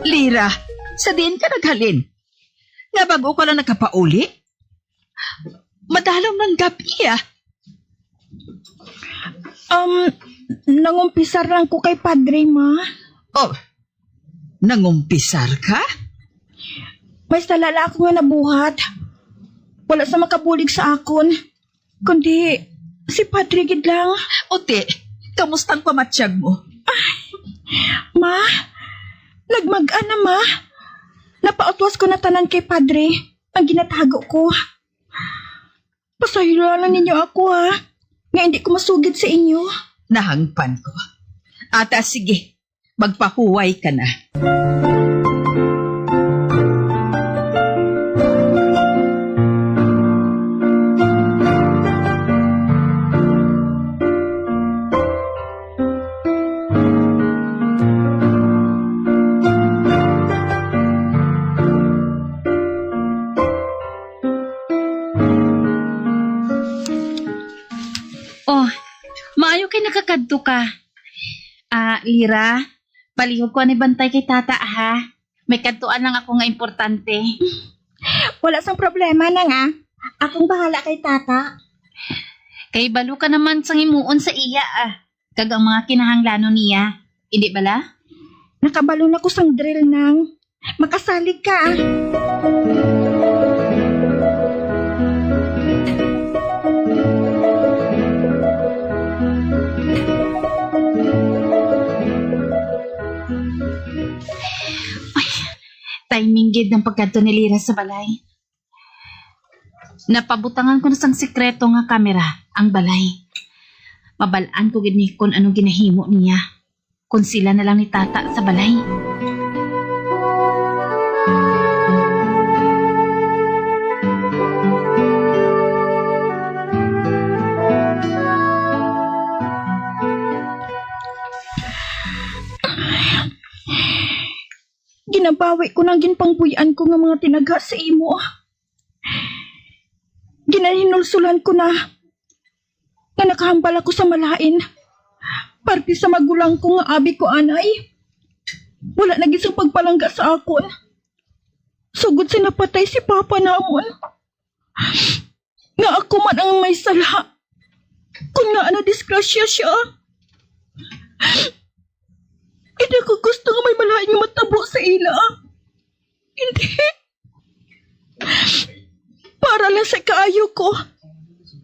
Lira, sa diin ka naghalin? Nga bag-o ka lang nakapauli? Madalom ng gabi, ah. Um, nangumpisar lang ko kay Padre, ma. Oh, nangumpisar ka? May sala lang ako nga nabuhat. Wala sa makabulig sa akon, kundi si Padre gid lang. Uti, kamusta ang pamatyag mo? Ma, nagmag-an na, ma. Napautwas ko na tanan kay Padre ang ginatago ko. Pasayloa lang ninyo ako, ha, nga hindi ko masugid sa inyo. Nahangpan ko. Ata, sige, magpahuway ka na. Oh, maayo kay nakakadto ka. Ah, Lira, palihog ko anay bantay kay tata, ha. May kadtuan lang ako nga importante. Wala sang problema, nang, ah. Akong bahala kay tata. Kay balo ka naman sang himuon sa iya, ah. Kag ang mga kinahanglanon niya. Hindi bala? Nakabalo na ko sang drill, nang. Makasalig ka, ah. Ay, timing gid ang pagkadto ni Lira sa balay. Napabutangan ko na sang sekreto nga kamera ang balay. Mabal-an ko gid ni kon anong ginahimo niya, kon sila na lang ni tata sa balay. Ginabawi ko na ang ginpangbuy-an ko nga mga tinaga sa imo. Ginahinulsulan ko na nga nakahambal ako sa malain. Parte sa magulang ko nga abi ko anay, wala na gid sang pagpalangga sa akon. Sugod sa napatay si papa namon, nga ako man ang may sala. Kung nga nadisgrasya siya, hindi ko gusto nga may malain nga matabo sa ila. Hindi. Para lang sa kaayo ko,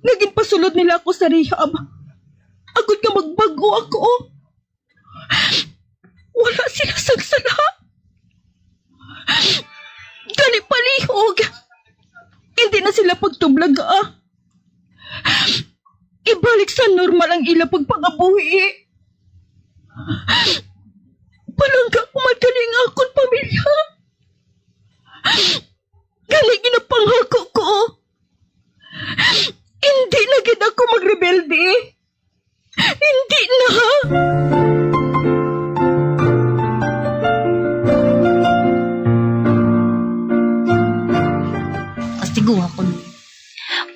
nga ginpasulod nila ako sa rehab, agod nga magbag-o ako. Wala sila sang sala. Gani palihog, hindi na sila pagtublaga. Ibalik sa normal ang ila pagpangabuhi. Palangga ko man gani ang akon pamilya. Gani ginapangako ko, hindi na gid ako magrebelde. Hindi na. Kastiguha ko.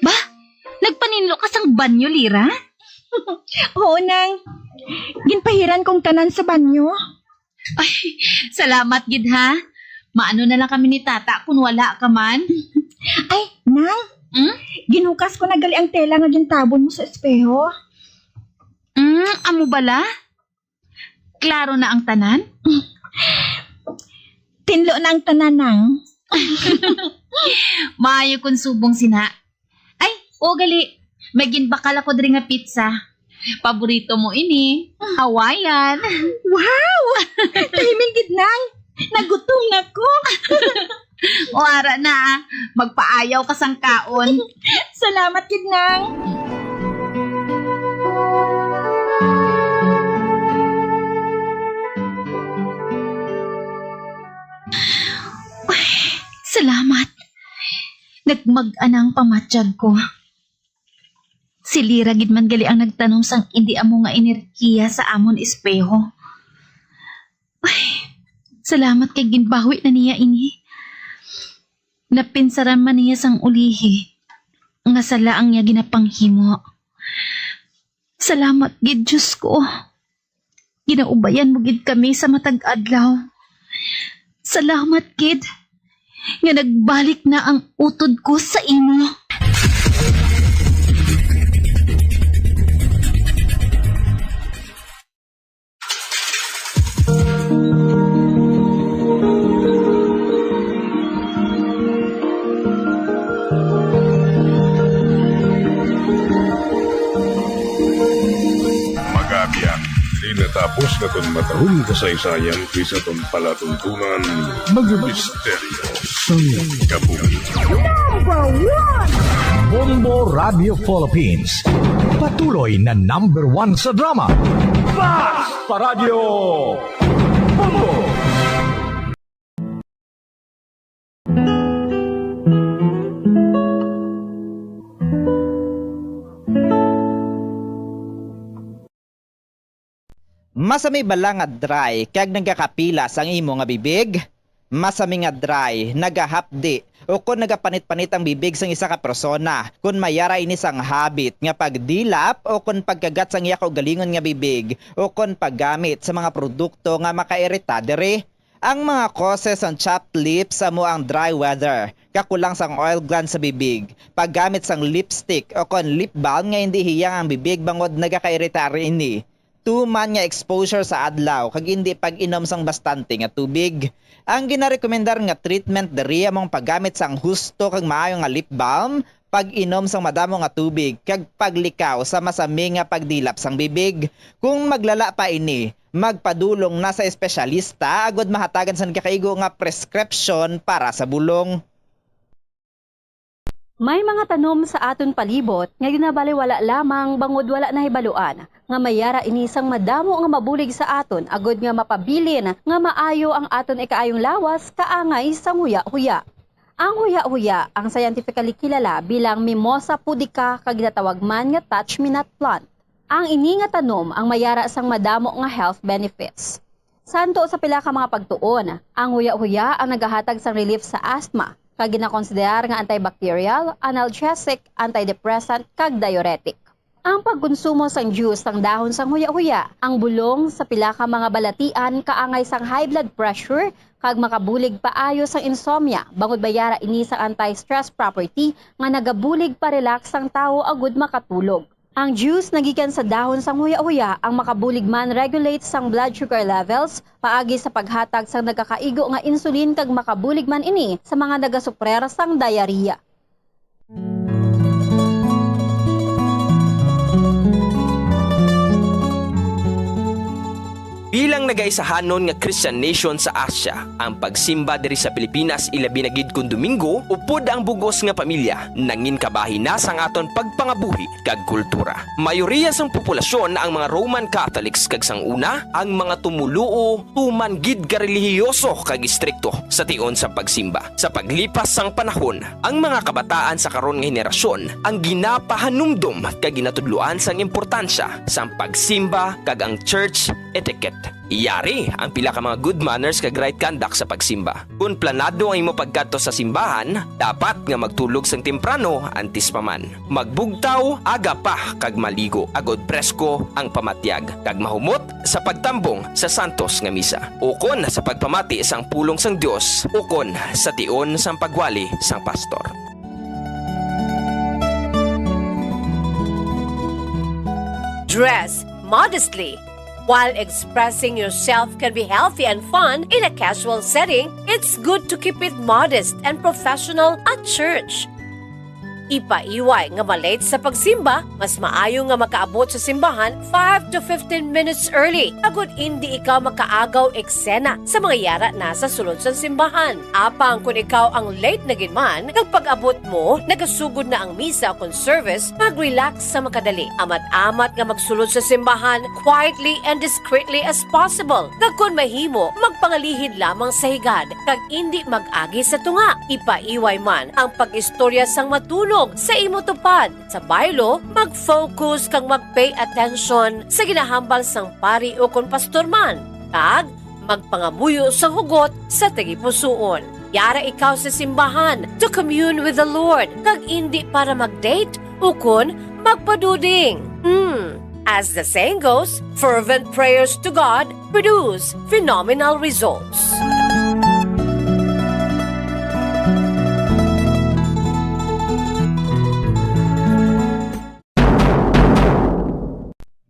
Ba, nagpaninlo ka sang banyo, Lira? Oo, nang. Ginpahiran kong tanan sa banyo. Ay, salamat gid, ha. Maano na lang kami ni tata kung wala ka man. Ay, nang. Hmm? Ginukas ko na gali ang tela nga gintabon mo sa espeho. Hmm, amo bala? Klaro na ang tanan? Tinlo na ang tanan, nang. Maayo kung subong sina. Ay, o gali, may ginbakal ako diri nga pizza. Paborito mo ini, Hawaiian. Wow! Timing gid, nang. Nagutom na ko. O ara na, ah. Magpaayaw ka sang kaon. Salamat gid, nang. Ay, salamat. Nagmag-ana ang pamatyag ko. Si Lira gid man gali ang nagtanom sang indi amo nga enerhiya sa amon espeho. Ay, salamat kay ginbawi na niya ini. Napinsaran man niya sang ulihi nga sala ang iya ginapanghimo. Salamat gid, Diyos ko. Ginaubayan mo gid kami sa matag adlaw. Salamat gid. nga nagbalik na ang utod ko sa imo. Magabiak, di natapos naton matahom kasaysayan kay sa aton palatuntunan, mga misteryo sang kabuhi. Number one! Bombo Radio Philippines, patuloy na number one sa drama. Fast pa Radyo Bombo! Masami bala nga dry kag nagakapilas ang imo nga bibig? Masami nga dry, nagahapdi, o kon nagapanit-panit ang bibig sang isa ka persona, kon may ara ini sang habit nga pagdilap o kon pagkagat sang iya kaugalingon nga bibig, o kon paggamit sa mga produkto nga makairita diri. Ang mga causes sang chapped lips amo ang dry weather, kakulang sang oil glands sa bibig, paggamit sang lipstick o kon lip balm nga indi hiyang ang bibig bangod nagakairita ini, tuman nga exposure sa adlaw kag indi pag-inom sang bastante nga tubig. Ang ginarekomendar nga treatment diri amo ang paggamit sang husto kag maayo nga lip balm, pag-inom sang madamo nga tubig, kag paglikaw sa masami nga pagdilap sang bibig. Kung maglala pa ini, magpadulong na sa espesyalista agud mahatagan sang nagakaigo nga prescription para sa bulong. May mga tanom sa aton palibot nga ginabaliwala lamang bangod wala nahibaluan nga may ara ini sang madamo nga mabulig sa aton agud nga mapabilin nga maayo ang aton ikaayong lawas kaangay sang huya-huya. Ang huya-huya ang scientifically kilala bilang Mimosa pudica kag ginatawag man nga touch-me-not plant. Ang ini nga tanom ang may ara sang madamo nga health benefits. Santo sa pila ka mga pagtuon, ang huya-huya ang nagahatag sang relief sa asthma, kag ginakonsiderar nga antibacterial, analgesic, antidepressant, kag diuretic. Ang pagkonsumo sang juice sang dahon sang huya-huya, ang bulong sa pila ka mga balatian kaangay sang high blood pressure kag makabulig paayo sang insomnia, bangod may ara ini sang anti-stress property nga nagabulig pa-relax sang tawo agud makatulog. Ang juice nga gikan sa dahon sang huya-huya ang makabulig man regulate sang blood sugar levels paagi sa paghatag sang nagakaigo nga insulin kag makabulig man ini sa mga nagasuprer sang diarrhea. Bilang nagaisahanon nga Christian nation sa Asia, ang pagsimba diri sa Pilipinas, ilabi na gid kon Domingo, upod ang bug-os nga pamilya, nangin kabahin na sang aton pagpangabuhi kag kultura. Mayoriya sang populasyon ang mga Roman Catholics kag sang una, ang mga tumoluo tuman gid ka relihiyoso kag istrikto sa tion sa pagsimba. Sa paglipas sang panahon, ang mga kabataan sa karon nga henerasyon ang ginapahanumdom kag ginatudloan sang importansya sang pagsimba kag ang church etiquette. Yari ang pila ka mga good manners kag right conduct sa pagsimba. Kon planado ang imo pagkadto sa simbahan, dapat nga magtulog sang temprano antes pa man. Magbugtaw aga pa kag maligo, agod presko ang pamatyag, kag mahumot sa pagtambong sa santos nga misa, ukon sa pagpamati sang pulong sang Dios, ukon sa tion sang pagwali sang pastor. Dress modestly. While expressing yourself can be healthy and fun in a casual setting, it's good to keep it modest and professional at church. Ipaiway nga ma-late sa pagsimba, mas maayo nga makaabot sa simbahan five to fifteen minutes early, agud indi ikaw makaagaw eksena sa mga yara na sa sulod sang simbahan. Apang kon ikaw ang late na gid man, kag pag-abot mo, nagasugod na ang misa kon service, mag-relax sa makadali. Amat-amat nga magsulod sa simbahan quietly and discreetly as possible. Kag kon mahimo, magpangalihid lamang sa higad, kag indi mag-agi sa tunga. Ipaiway man ang pag-istorya sang matunog sa imo tupad. Sa baylo, mag-focus kag mag-pay attention sa ginahambal sang pari o kon pastor man. Kag magpangamuyo sang hugot sa tagipusoon. Yara ikaw sa simbahan to commune with the Lord, kag indi para mag-date ukon magpaduding. Hmm. As the saying goes, fervent prayers to God produce phenomenal results.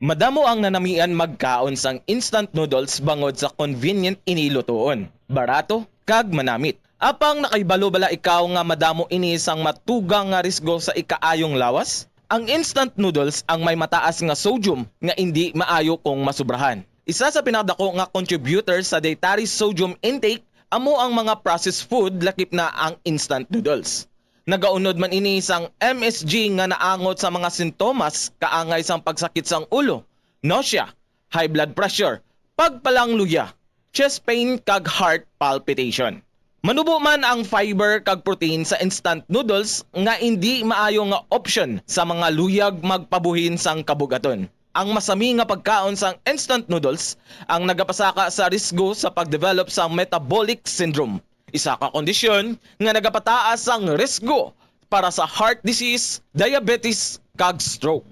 Madamo ang nanamian magkaon sang instant noodles bangod sa convenient ini lutuon, barato, kag manamit. Apang nakahibalo bala ikaw nga madamo ini sang matugang nga risgo sa ikaayong lawas? Ang instant noodles ang may mataas nga sodium nga indi maayo kung masubrahan. Isa sa pinakadako nga contributor sa dietary sodium intake amo ang mga processed food, lakip na ang instant noodles. Nagaunod man ini sang M S G nga naangot sa mga sintomas kaangay sang pagsakit sang ulo, nausea, high blood pressure, pagpalangluya, chest pain, kag heart palpitation. Manubo man ang fiber kag protein sa instant noodles nga indi maayo nga opsyon sa mga luyag magpabuhin sang kabugaton. Ang masami nga pagkaon sang instant noodles ang nagapasaka sa risgo sa pagdevelop sang metabolic syndrome, isa ka kondisyon nga nagapataas sang risgo para sa heart disease, diabetes, kag stroke.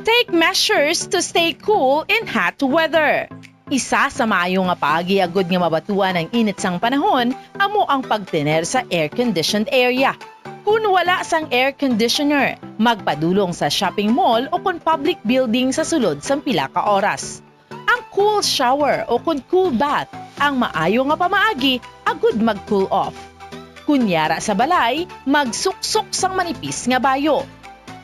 Take measures to stay cool in hot weather. Isa sa maayo nga paagi agud nga mabatuan ang init sang panahon amo ang pagtener sa air-conditioned area. Kon wala sang air conditioner, magpadulong sa shopping mall o kon public building sa sulod sang pila ka oras. Ang cool shower o kon cool bath ang maayo nga pamaagi agud mag-cool off. Kon yara sa balay, magsuksok sang manipis nga bayo.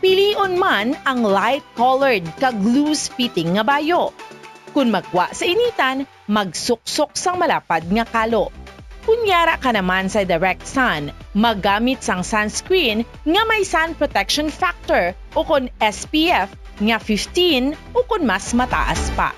Pilion man ang light-colored kag loose-fitting nga bayo. Kon magwa sa initan, magsuksok sang malapad nga kalo. Kon yara ka naman sa direct sun, maggamit sang sunscreen nga may sun protection factor o kon S P F nga fifteen o kon mas mataas pa.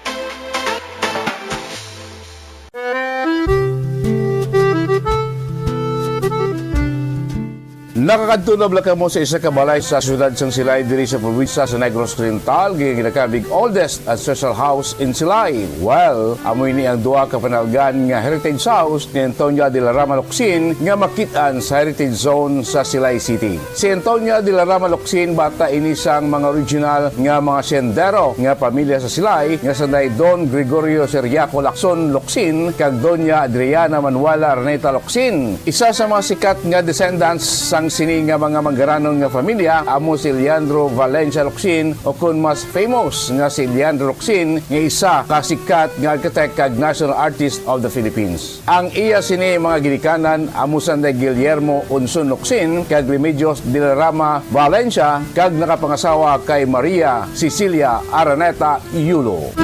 Nakakadto na bala kamo sa isa ka balay sa siyudad sang Silay diri sa probinsya sa Negros Oriental, nga ginakabig oldest ancestral house in Silay? Well, amo ini ang duha ka panalgan nga heritage house ni Antonia de la Rama Locsin nga makit-an sa Heritage Zone sa Silay City. Si Antonia de la Rama Locsin bata ini sang mga original nga mga sendero nga pamilya sa Silay nga sanday Don Gregorio Ciriaco Lacson Locsin kag Doña Adriana Manuela Araneta Locsin. Isa sa mga sikat nga descendants sang sini nga mga manggaranon nga pamilya amo si Leandro Valencia Locsin, o kon mas famous nga si Leandro Locsin, nga isa ka sikat nga architect kag national artist of the Philippines. Ang iya sini mga ginikanan amo sanday Guillermo Unson Locsin kag Remedios de la Rama Valencia, kag nakapangasawa kay Maria Cecilia Araneta Yulo.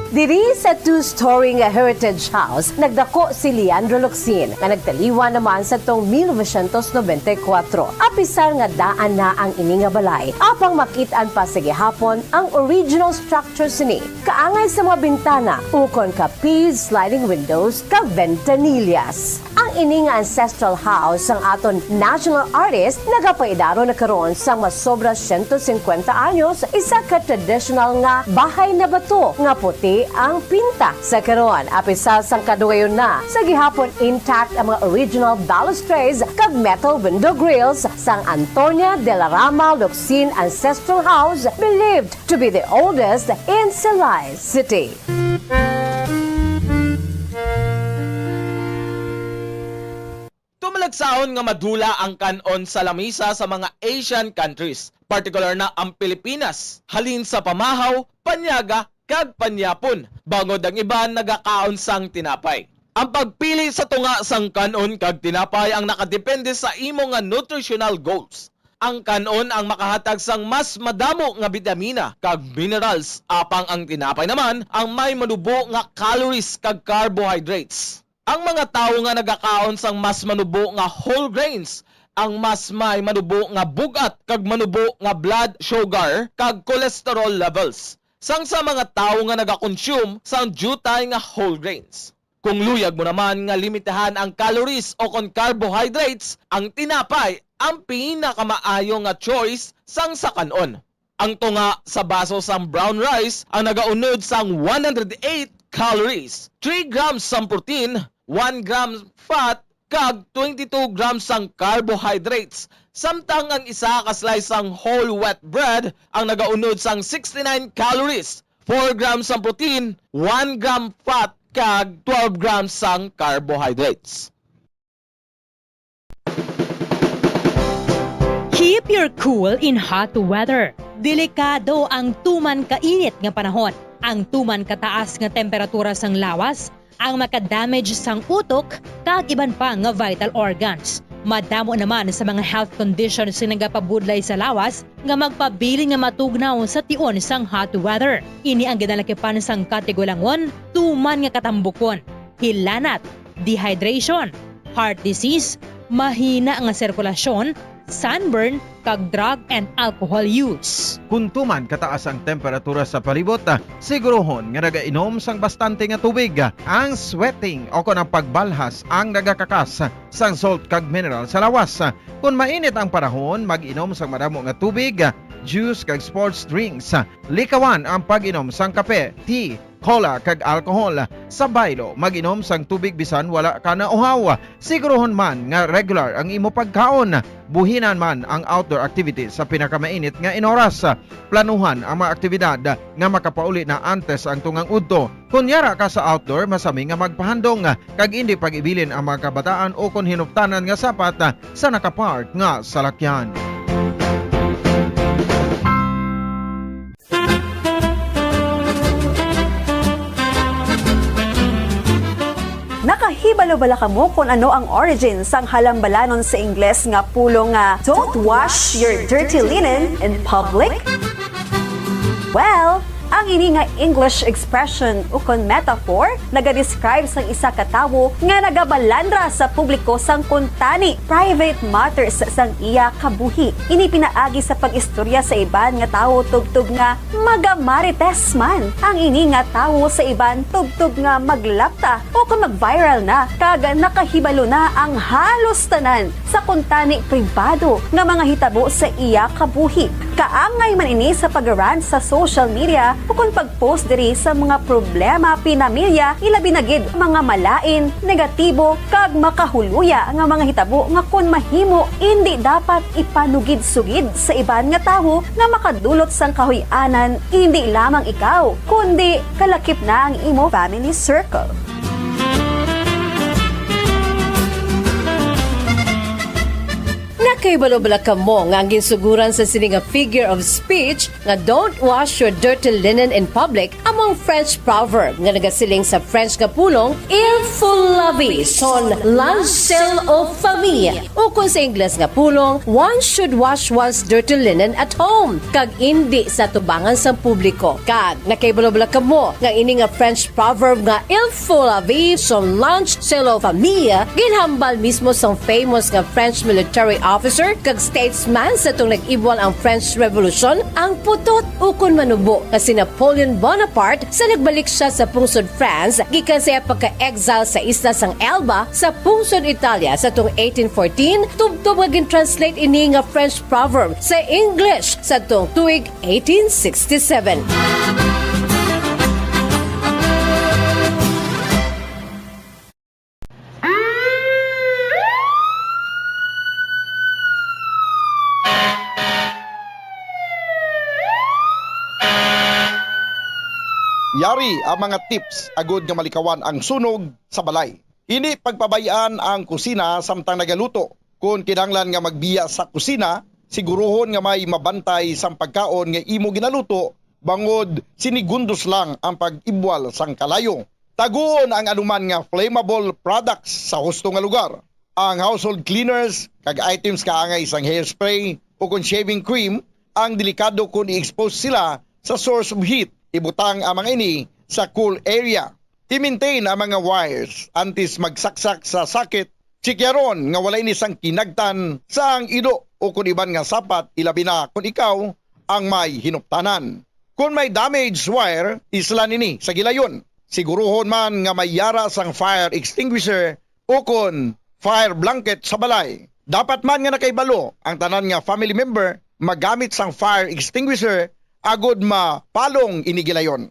Diri sa two-story nga Heritage House, nagdako si Leandro Locsin, nga nagtaliwan naman sadtong mil novecientos nobenta y kuwatro. Apisar nga daan na ang ini nga balay, apang makit-an pa sa gihapon ang original structure sini, kaangay sa mga bintana ukon ka P sliding windows kag ventanillas. Ang ini nga ancestral house sang aton national artist nagapaidaron na karon sang masobra siyento singkwenta anyos, isa ka traditional nga bahay na bato nga puti ang pinta. Sa karon, apisar sang kadugayon na, sa gihapon intact ang mga original balustrades kag metal window grills sang Antonia de la Rama Locsin Ancestral House, believed to be the oldest in Silay City. Tumalagsahon nga madula ang kan-on sa lamisa sa mga Asian countries, partikular na ang Pilipinas, halin sa pamahaw, panyaga, kag panyapon, bangod ang iban nagakaon sang tinapay. Ang pagpili sa tunga sang kan-on kag tinapay ang nakadepende sa imo nga nutritional goals. Ang kan-on ang makahatag sang mas madamo nga bitamina kag minerals, apang ang tinapay naman ang may manubo nga calories kag carbohydrates. Ang mga tawo nga nagakaon sang mas manubo nga whole grains ang mas may manubo nga bug-at kag manubo nga blood sugar kag cholesterol levels, sang sa mga tawo nga nagakonsume sang diutay nga whole grains. Kung luyag mo naman nga limitahan ang calories o kon carbohydrates, ang tinapay ang pinakamaayo nga choice sang sa kan-on. Ang tunga sa baso sang brown rice ang nagaunod sang one hundred eight calories, three grams sang protein, one gram fat, kag twenty-two grams sang carbohydrates, samtang ang isa ka slice sang whole wheat bread ang nagaunod sang sixty-nine calories, four grams sang protein, one gram fat, kag twelve grams sang carbohydrates. Pure cool in hot weather. Delikado ang tuman kainit nga panahon. Ang tuman kataas nga temperatura sang lawas ang makadamage sang utok kag iban pa nga vital organs. Madamo naman sa mga health conditions nga nagapabudlay sa lawas nga magpabilin nga matugnaw sa tion sang hot weather. Ini ang ginalakipan sang katigulangon, tuman nga katambukon, hilanat, dehydration, heart disease, mahina nga sirkulasyon, sunburn, kag drug and alcohol use. Kon tuman kataas ang temperatura sa palibot, sigurohon nga nagainom sang bastante nga tubig. Ang sweating o kon ang pagbalhas ang nagakakas sang salt kag mineral sa lawas. Kon mainit ang panahon, mag-inom sang madamo nga tubig, juice kag sports drinks. Likawan ang pag-inom sang kape, tea, cola, kag alcohol. Sa baylo, mag-inom sang tubig bisan wala ka nauhaw. Sigurohon man nga regular ang imo pagkaon. Buhinan man ang outdoor activities sa pinakamainit nga inoras. Planuhan ang mga aktibidad nga makapauli na antes ang tungang udto. Kon yara ka sa outdoor, masami nga magpahandong kag indi pag-ibilin ang mga kabataan o kon hinuptanan nga sapat sa nakapark nga salakyan. Nakahibalo bala kamo kon ano ang origin sang halambalanon sa Ingles nga pulong nga "Don't wash your dirty linen in public"? Well, ang ini nga English expression ukon metaphor nagadescribe sang isa ka tawo nga nagabalandra sa publiko sang kuntani, private matters, sang iya kabuhi. Ini pinaagi sa pag-istorya sa iban nga tawo tubtob nga magamarites man ang ini nga tawo sa iban tubtob nga maglapta o kon mag-viral na kag nakahibalo na ang halos tanan sa kuntani pribado nga mga hitabo sa iya kabuhi. Kaangay man ini sa pag-rant sa social media ukon pag-post diri sa mga problema pinamilya, ilabi na gid mga malain, negatibo, kag makahuluya nga mga hitabo nga kon mahimo indi dapat ipanugid-sugid sa iban nga tawo nga makadulot sang kahuy-anan, indi lamang ikaw, kundi kalakip na ang imo family circle. Nakahibalo bala kamo nga ang ginsuguran sa sini nga figure of speech nga "Don't wash your dirty linen in public" amo ang French proverb nga nagasiling sa French nga pulong "Il faut laver son linge sale au famille" ukon sa Ingles nga pulong "One should wash one's dirty linen at home" kag indi sa atubangan sang publiko. Kag nakahibalo bala kamo nga ini nga French proverb nga "Il faut laver son linge sale au famille" ginhambal mismo sang famous nga French military officer kag statesman sa atong nag-ibwal ang French Revolution, ang putot ukon manubo nga si Napoleon Bonaparte sa nagbalik siya sa pungsod France gikan sa iya pagka-exile sa isla sang Elba sa pungsod Italia sa atong eighteen fourteen, tubtob nga gin-translate ini nga French proverb sa English sa atong tuig eighteen sixty-seven. Yari ang mga tips agud nga malikawan ang sunog sa balay. Indi pagpabay-an ang kusina samtang nagaluto. Kon kinahanglan nga magbiya sa kusina, siguruhon nga may mabantay sang pagkaon nga imo ginaluto, bangod sinigundos lang ang pag-ibwal sang kalayo. Taguon ang anuman nga flammable products sa husto nga lugar. Ang household cleaners kag items kaangay sang hairspray ukon shaving cream ang delikado kon i-expose sila sa source of heat. Ibutang ang mga ini sa cool area. I-maintain ang mga wires antes magsaksak sa socket. Tsikyaron nga wala ini sang kinagtan sang ilo ukon iban nga sapat, ilabi na kon ikaw ang may hinuptanan. Kon may damaged wire, islan ini sa gilayon. Siguruhon man nga may yara sang fire extinguisher ukon fire blanket sa balay. Dapat man nga nakahibalo ang tanan nga family member magamit sang fire extinguisher agod mapalong ini gilayon.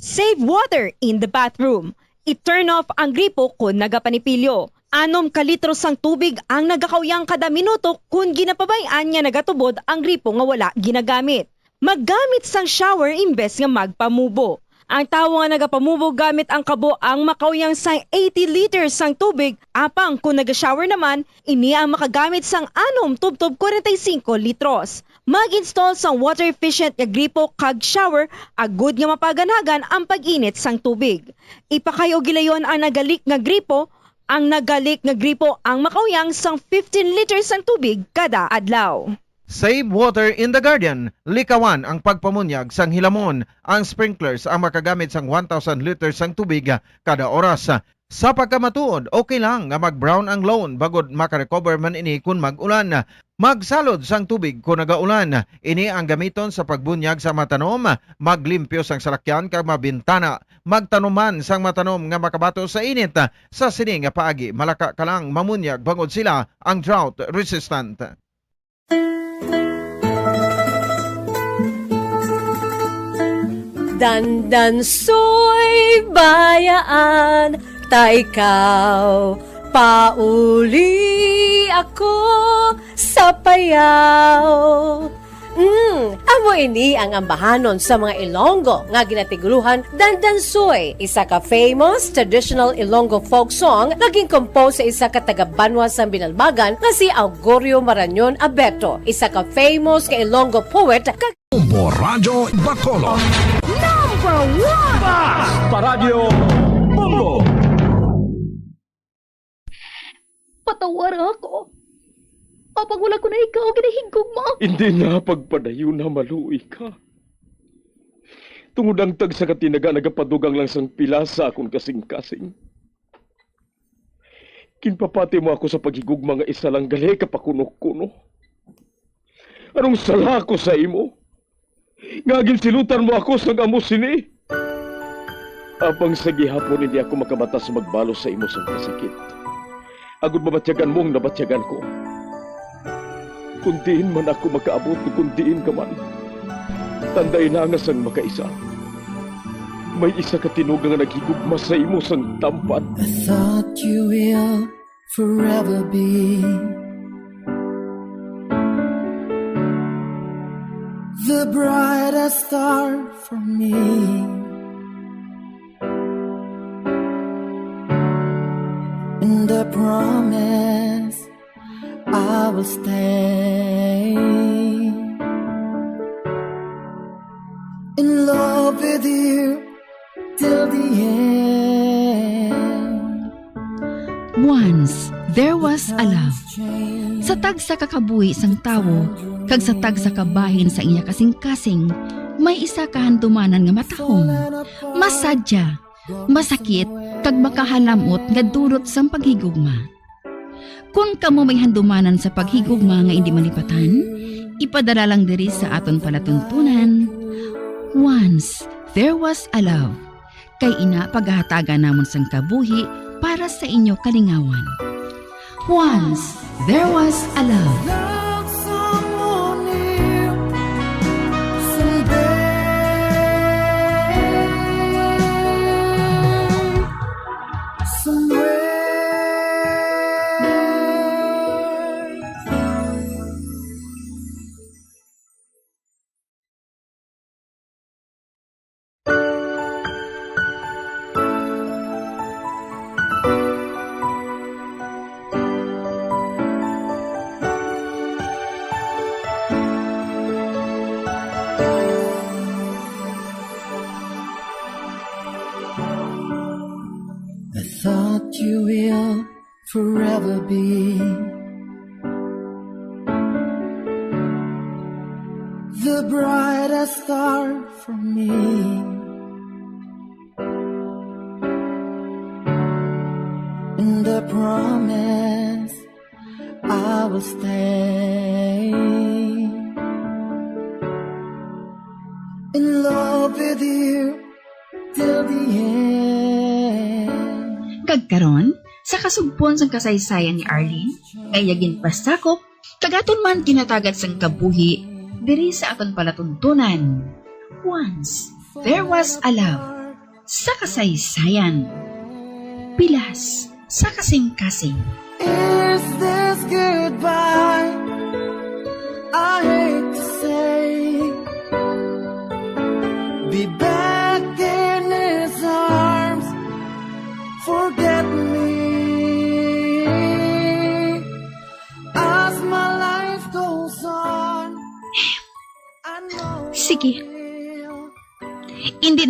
Save water in the bathroom. I-turn off ang gripo kon nagapanipilyo. Anom ka litro sang tubig ang nagakauyang kada minuto kon ginapabay-an nga nagatubod ang gripo nga wala ginagamit. Maggamit sang shower imbes nga magpamubo. Ang tawo nga nagapamubog gamit ang kabo ang makauyang sang eighty liters sang tubig, apang kon naga-shower naman, ini ang makagamit sang anom tubtob kwarenta y singko litros. Mag-install sang water-efficient nga gripo kag shower agud nga mapaganhagan ang pag-init sang tubig. Ipakay-o gilayon ang naga-leak nga gripo. Ang naga-leak nga gripo ang makauyang sang fifteen liters sang tubig kada adlaw. Save water in the garden. Likawan ang pagpamunyag sang hilamon. Ang sprinklers ang makagamit sang one thousand liters sang tubig kada oras. Sa pagkamatuod, okay lang nga mag-brown ang lawn bangod makarecover man ini kon mag-ulan. Magsalod sang tubig kon nagaulan. Ini ang gamiton sa pagbunyag sa mga tanom, maglimpyo sang salakyan kag mga bintana. Magtanom man sang mga tanom nga makabato sa init. Sa sini nga paagi, malaka ka lang mamunyag bangod sila ang drought resistant. Dandansoy bayaan, ta ikaw, pauli ako sa payaw. Mm, amo ini ang ambahanon sa mga Ilonggo nga ginatiguruhan Dandansoy, isa ka famous traditional Ilonggo folk song nga gin-compose sa isa ka taga-banwa sang Binalbagan nga si Augurio Marañon Abeto, isa ka famous nga Ilonggo poet kag Bombo Radyo Bacolod. Number one! Basta Radyo Bombo! Patawara ako. Apang wala ko na ikaw ginahigugma. Hindi na pagpadayon na maluoy ka. Tungod ang tagsa ka tinaga nagapadugang lang sang pila sa akon kasing-kasing. Ginpapati mo ako sa paghigugma nga isa lang gali ka pakuno-kuno. Anong sala ko sa imo? Nga ginsilutan mo ako sang amo sini? Apang sa gihapon hindi ako makabata sa magbalos sa imo sang kasakit. Agud mabatyagan mo ang nabatyagan ko. Kung diin man ako makaabot, kung diin ka man, tanday na nga sang makaisa. May isa ka tinuga nga naghigugma sa imo sang tampat. I thought you will forever be the brightest star for me. And I promise I will stay in love with you till the end. Once there was a love. Sa tagsa ka kabuhi sang tawo kag sa tagsa ka bahin sa iya kasing-kasing, may isa ka handumanan nga matahom, masadya, masakit, kag makahalamot nga dulot sang paghigugma. Kon kamo may handumanan sa paghigugma nga indi malipatan, ipadala lang diri sa aton palatuntunan, Once There Was a Love. Kay ina, pagahatagan namon sang kabuhi para sa inyo kalingawan. Once There Was a Love. Love someone new someday. Somewhere. I thought you will forever be the brightest star for me. And I promise I will stay in love with you till the end. Kag karon, sa kasugpon sang kasaysayan ni Arlene, nga iya ginpasakop, kag aton man ginhatagad sang kabuhi diri sa aton palatuntunan. Once There Was a Love, sa kasaysayan. Pilas sa kasing-kasing. Is this goodbye? I hate to say. Be back in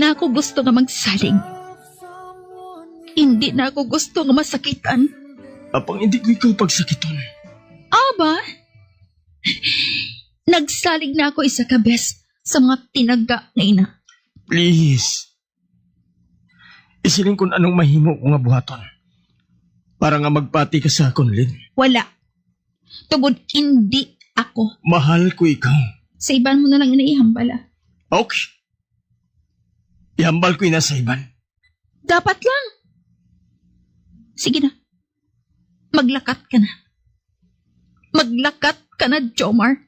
na ako gusto nga magsalig. Hindi na ako gusto nga masakitan. Apang hindi ko ikaw pagsakiton. Aba, nagsalig na ako isa ka bes sa mga tinaga nga ina. Please. Isiling kung anong mahimo ko nga buhaton para nga magpati ka sa akon, Lynn. Wala. Tungod hindi ako. Mahal ko ikaw. Sa iban mo na lang ina ihambal, ah. Okay. Ihambal ko ina sa iban. Dapat lang. Sige na. Maglakat ka na. Maglakat ka na, Jomar.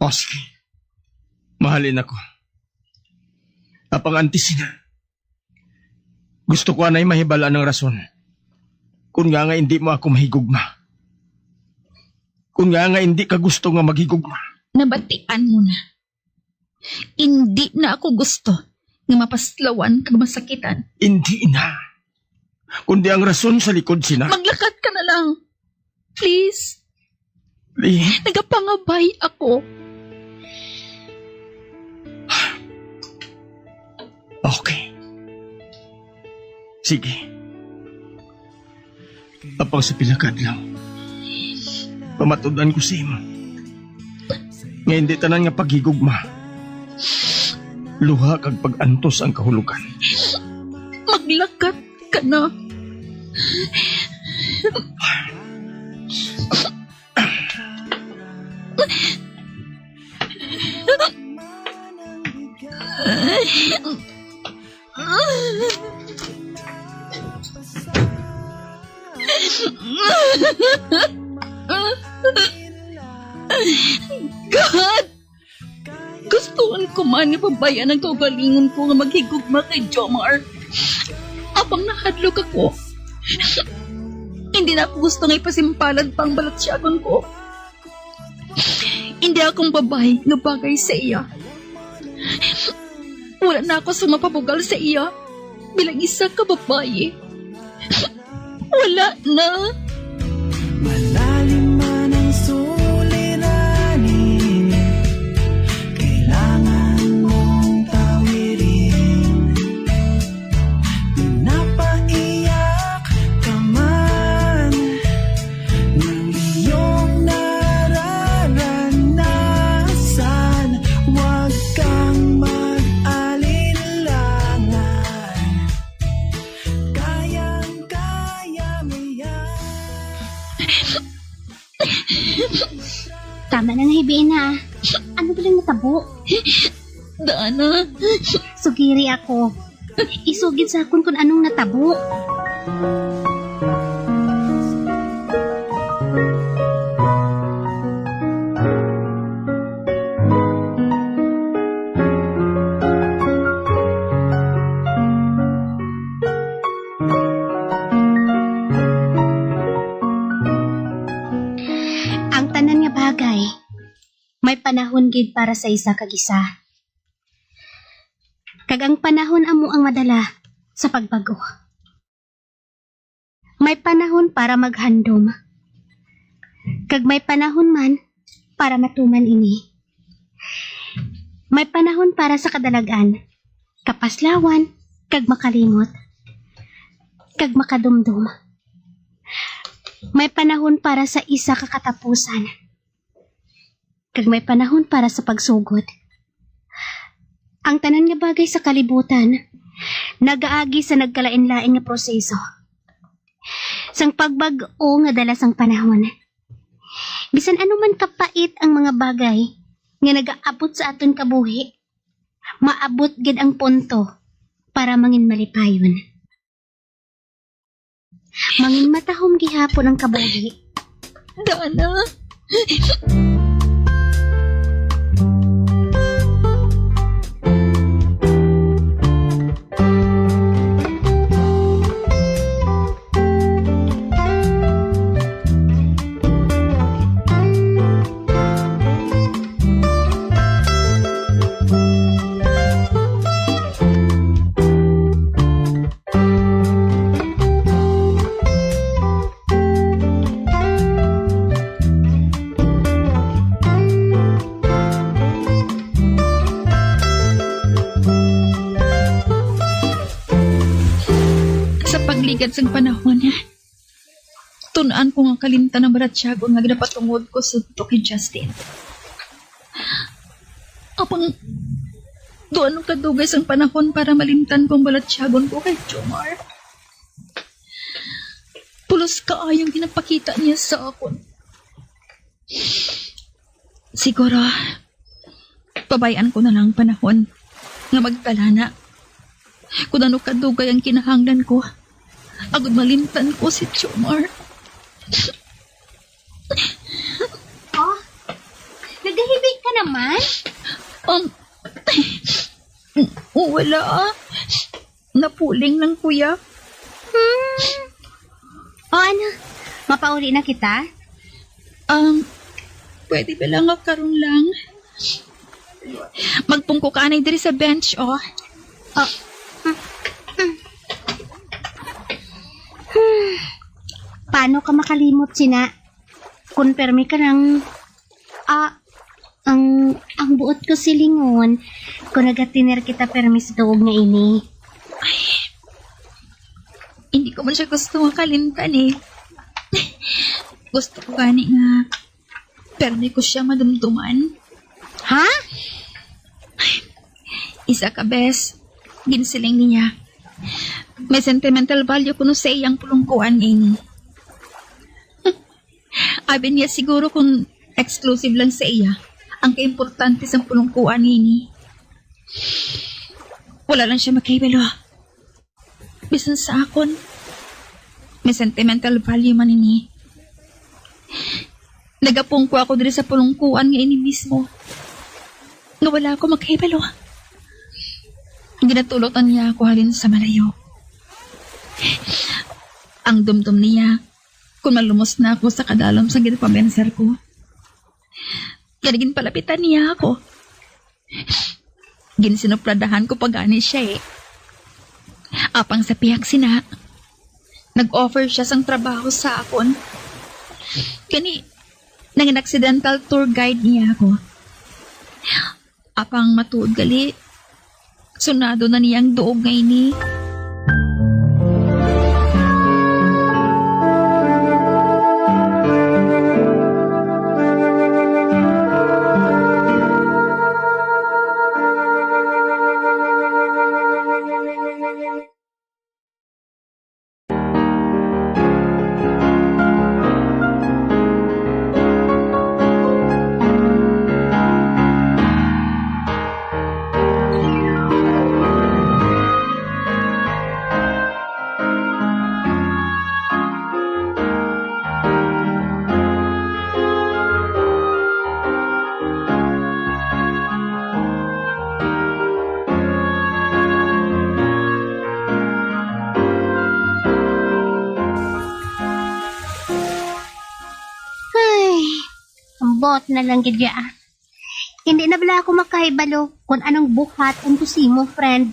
O, sige. Mahalin ako. Apang antes sina, gusto ko anay mahibal-an ang rason kung nga nga hindi mo ako mahigugma. Kung nga nga hindi ka gusto nga maghigugma. Nabatian mo na. Hindi na ako gusto nga mapaslawan kag masakitan. Hindi na. Kundi ang rason sa likod sina. Maglakat ka na lang. Please. Please. Nagapangabay ako. Okay. Sige. Apang sa pila ka adlaw, pamatud-an ko sa imo nga hindi tanan nga paghigugma luha kag pag-antos ang kahulogan. Maglakat ka na. God! Gustuon ko man nga pabay-an ang kaugalingon ko nga maghigugma kay Jomar. Apang nahadlok ako. Hindi na ako gusto nga ipasimpalad pa ang balatyagon ko. Hindi akong babayi nga bagay sa iya. Wala na ako sa mapabugal sa iya bilang isa ka babayi. Wala na. Malalim man ang suliranin, kailangan mong tawirin. Pinapaiyak ka man ng iyong nararanasan. Huwag kang mag-alinlangan. Kayang-kaya mo yan. Tama na nga hibiin na. Ano ba lang natabo? Dana. Sugiri ako. Isugid sa akon kung anong natabo. Ang tanan nga bagay may panahon gid para sa isa kag isa. Kag ang panahon amo ang madala sa pagbag-o. May panahon para maghandom, kag may panahon man para matuman ini. May panahon para sa kadalag-an, kapaslawan, kag makalimot, kag makadumdom. May panahon para sa isa ka katapusan, kag may panahon para sa pagsugod. Ang tanan nga bagay sa kalibutan nagaagi sa nagkalainlain nga proseso sang pagbag-o nga dala sang panahon. Bisan ano man kapait ang mga bagay nga nagaabot sa aton kabuhi, maabot gid ang punto para mangin malipayon. Mangin matahom gihapon ang kabuhi. Dana. Ligad sang panahon, tun-an ko nga kalimtan ang balatyagon nga ginapatungod ko sudto kay Justin. Apang duha ka dugay sang panahon para malimtan ko ang balatyagon ko kay Jomar. Pulos kaayong ginapakita niya sa akon. Siguro, pabay-an ko na lang ang panahon nga magtalana kung ano kadugay ang kinahanglan ko agud malimtan ko si Jomar. Oh, nagahibi ka naman? Um, wala ah. Napuling lang, kuya. Hmm. O ano, mapauli na kita? Um, pwede ba lang nga karon lang? Magpungko ka anay diri sa bench, oh. Oh. Paano ka makalimot sina? Kun permi ka lang. Ah, ang ang buot ko silingon, kung nagatiner kita permi sa tuog nga ini. Hindi ko man siya gusto nga kalimtan eh. Gusto ko gani nga permi ko siya madumduman. Ha? Isa ka bes, ginsiling niya, may sentimental value kuno sa iyang pulungkuan ini. Abi niya siguro kung exclusive lang sa iya ang kaimportante sang pulungkuan ini. Wala lang siya makahibalo. Bisan sa akon, may sentimental value man ini. Nagapungko ako diri sa pulungkuan nga ini mismo, nga wala ako makahibalo. Ginatulok na niya ako halin sa malayo. Ang dumdom niya, kung malumos na ako sa kadalom sa ginapamensar ko, kaya ginpalapitan niya ako. Ginsinupladahan ko pa gani siya eh. Apang sa pihak sina, nag-offer siya sang trabaho sa akon. Gani, nangin accidental tour guide niya ako. Apang matuod gali, sunado na niya ang duog nga ini. Ay, ambot na lang gid ya. Hindi na bala ako makahibalo kung anong buhaton ko sa imo, friend.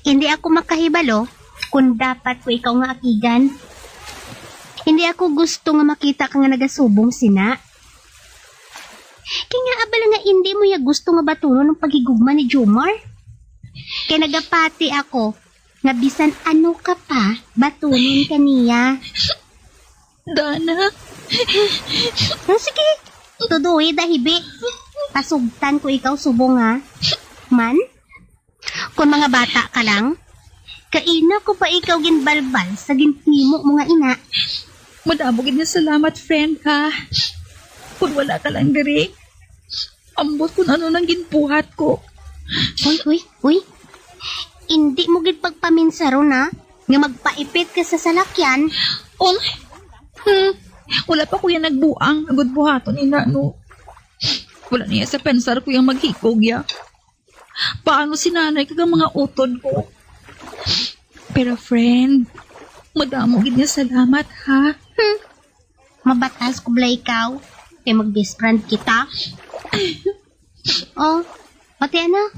Hindi ako makahibalo kung dapat ko ikaw nga akigan. Hindi ako gusto nga makita ka nga nagasubong sina. Kay nga abala nga hindi mo ya gusto nga batunon ang paghigugma ni Jomar. Kay nagapati ako nga bisan ano ka pa, batunon ka niya. Dana. Oh, sige, tuduhi da hibi. Pasugtan ko ikaw subong ha. Man, kung mga bata ka lang, kaina ko pa ikaw ginbalbal sa ginhimo mo nga ina. Madamo gid nga salamat, friend, ha. Kung wala ka lang diri, ambot kung ano nang ginbuhat ko. Uy, uy, uy. Hindi mo gid pagpaminsaron ha, nga magpaipit ka sa salakyan. Um, hmm, wala pa ko yan nagbuang, agud buhaton ina, no. Wala niya sa pensar ko yung maghikog ya. Paano si nanay kag ang mga utod ko? Pero friend, madamo gid nga salamat ha. Hmm. Mabatas ko bala ikaw. Kay mag-best friend kita. Oh, pati ano?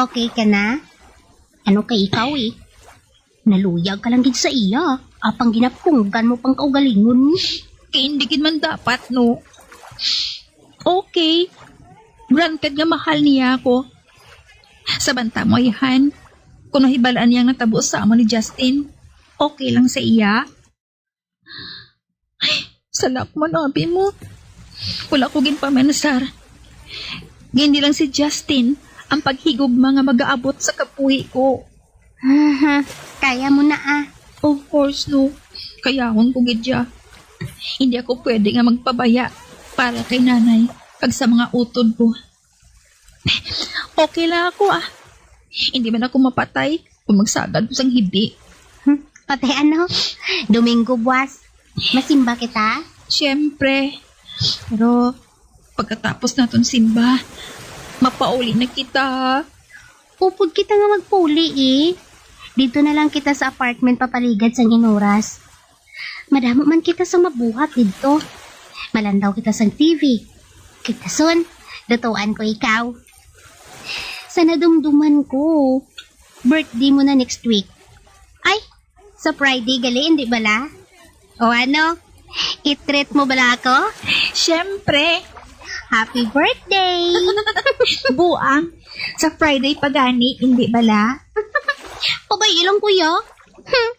Okay ka na? Ano kay ikaw eh? Naluyag ka lang gid sa iya. Apang ginapunggan mo pang kaugalingon. Kay hindi gid man dapat, no? Okay. Granted nga mahal niya ako. Sa banta mo, Ihan, Kung nahibalaan niya ang natabo sa amo ni Justin, okay lang sa iya? Ay, sala ko man, abi mo. Wala ko ginpamensar. Hindi lang si Justin ang paghigugma nga magaabot sa kabuhi ko. Aha, kaya mo na, ah. Of course, no. Kayahon ko gid siya. Hindi ako pwede nga magpabaya para kay nanay kag sa mga utod ko. Okay lang ako, ah. Hindi man ako mapatay kung magsagad ko sang hibi. Hmm, pati ano? Domingo buwas, masimba kita? Siyempre. Pero pagkatapos naton simba, mapauli na kita. Upod kita nga magpauli, eh. Dito na lang kita sa apartment papaligad sang inuras. Madamo man kita sa mabuhat didto. Malandaw kita sang T V. Kita son, lutuan ko ikaw. Sa nadumduman ko, birthday mo na next week. Ay, sa Friday gali, hindi bala? O ano? I-treat mo bala ako? Siyempre. Happy birthday! Buang, sa Friday pa gani, hindi bala? Pabay ilang kuya. Hmm.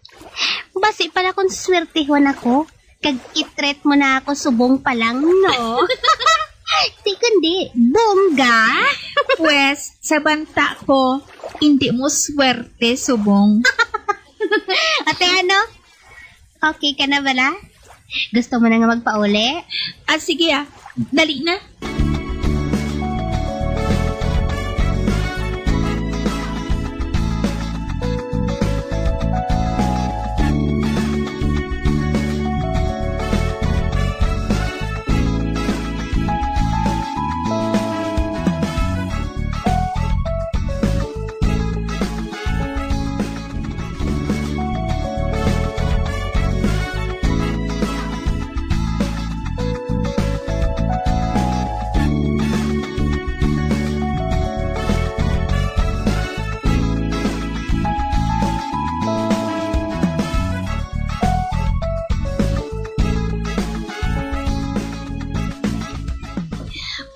Basi pala kung swertehon ako, kag i-treat mo na ako subong pa lang, no? Di kundi, bongga. Pwes, sa banta ko, hindi mo swerte subong. Ate, ano? Okay ka na bala? Gusto mo na nga magpauli? Ah, sige ah. Dali na.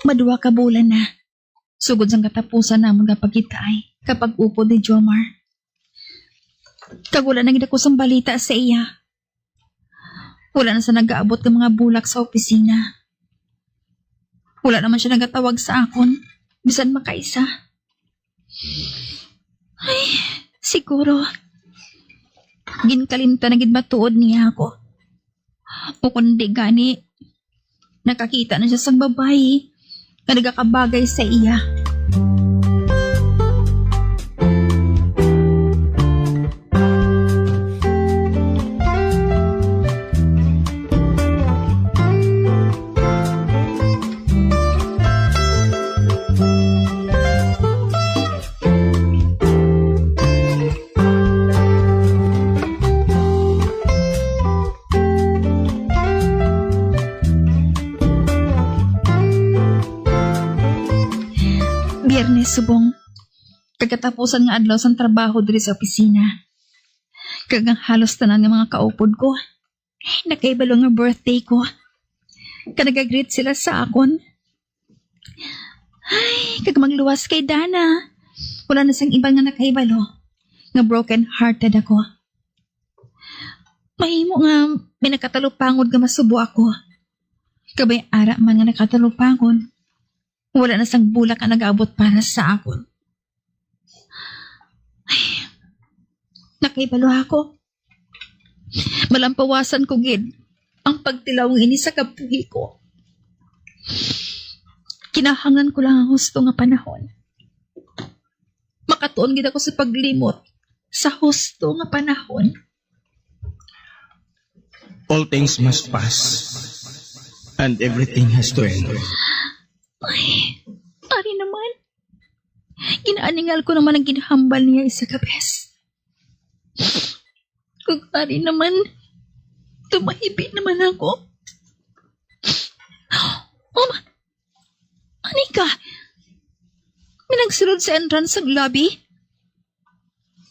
Madua ka bulan na, sugod sang katapusan namon nga pagkitaay kag pag-upod ni Jomar. Kag wala na gid ako sang balita sa iya. Wala na sa nagaabot nga mga bulak sa opisina. Wala naman siya nagatawag sa akon, bisan makaisa. Ay, siguro, ginkalimtan na gid matuod niya ako. O kundi gani, nakakita na siya sang babayi nga nagakabagay sa iya. Biyernes subong, kagatapusan nga adlaw sang trabaho diri sa opisina. Kag ang halos tanan nga mga kaupod ko, nakahibalo nga birthday ko. Kag nag-greet sila sa akon. Ay, kag magluwas kay Dana. Wala na sang iban nga nakahibalo nga broken-hearted ako. Mahimo nga may nakatalupangod nga masubo ako. Kabay ara man nga nakatalupangod, wala na sang bulak nga nag-abot para sa akon. Ay, nakahibalo ako. Malampawasan ko gid ang pagtilaw nga ini sa kabuhi ko. Kinahanglan ko lang ang husto nga panahon. Makatuon gid ako sa paglimot sa husto nga panahon. All things must pass, and everything has to end. Ay, ari naman. Ginaaningal ko naman ang ginhambal niya isa ka bes. Kag ari naman, tumahibi naman ako. Oh, ma-, ani ka? May nagsulod sa entrance sang lobby.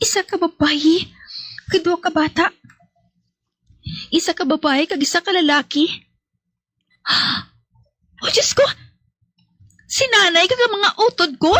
Isa ka babayi, kag duha ka bata. Isa ka babayi, kag isa ka lalaki. Oh, Diyos ko! Si nanay kag ang mga utod ko?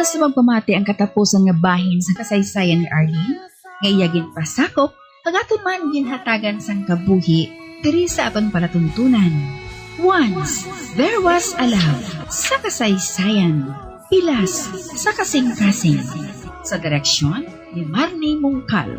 Sa magpamati ang katapusan nga bahin sa kasaysayan ni Arlene, nga iya ginpasakop, kag aton man ginhatagan sang kabuhi diri sa aton palatuntunan. Once, there was a love sa kasaysayan, pilas sa kasing-kasing, sa direksyon ni Marnie Mungkal.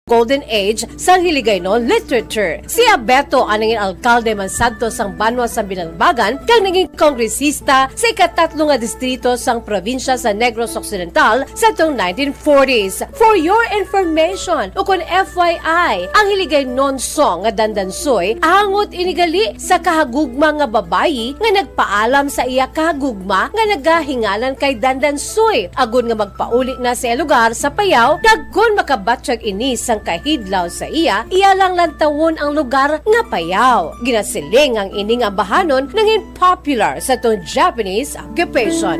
Golden Age sang Hiligaynon literature. Si Abeto ang nangin alkalde man sadto sang banwa sang Binalbagan kag naging kongresista sa ikatatlo nga distrito sang probinsya sa Negros Occidental sa tong nineteen forties. For your information, ukon F Y I, ang Hiligaynon song nga Dandansoy angot ini gali sa kahagugma nga babayi nga nagpaalam sa iya kahagugma nga nagahinganan kay Dandansoy agod nga magpauli na sa iya lugar sa Payao, kag kon makabatyag ini sang kahidlaw sa iya, iya lang lantawon ang lugar nga Payao. Ginasiling ang ini nga ambahanon nangin popular sa tong Japanese occupation.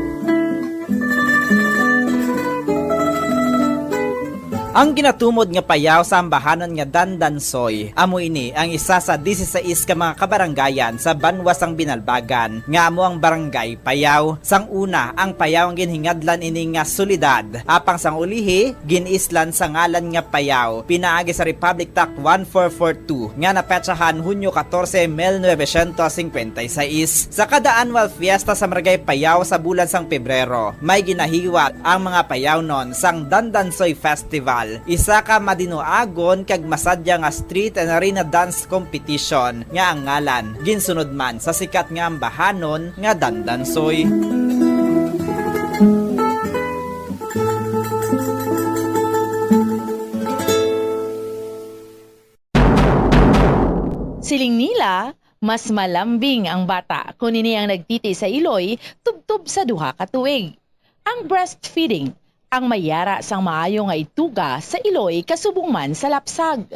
Ang ginatumod nga Payao sa ambahanon nga Dandansoy, amo ini ang isa sa disisais ka mga kabaranggayan sa banwa sang Binalbagan, nga amo ang Barangay Payao. Sang una, ang Payao ang ginhingadlan ini nga syudad, apang sang ulihi, gin-islan sa ngalan nga Payao, pinaagi sa Republic Act one four four two, nga napetsahan Hunyo katorse, mil novecientos singkwenta y seis. Sa kada annual fiesta sa Barangay Payao sa bulan sang Pebrero, may ginahiwat ang mga Payaonon sang Dandansoy Festival, isa ka madinuagon kag masadya nga street and arena dance competition nga ang ngalan ginsunod man sa sikat nga ambahanon nga Dandansoy. Siling nila, mas malambing ang bata kon ini ang nagtiti sa iloy tubtob sa duha ka tuig. Ang breastfeeding ang may yara sang maayo nga ituga sa iloy kasubong man sa lapsag.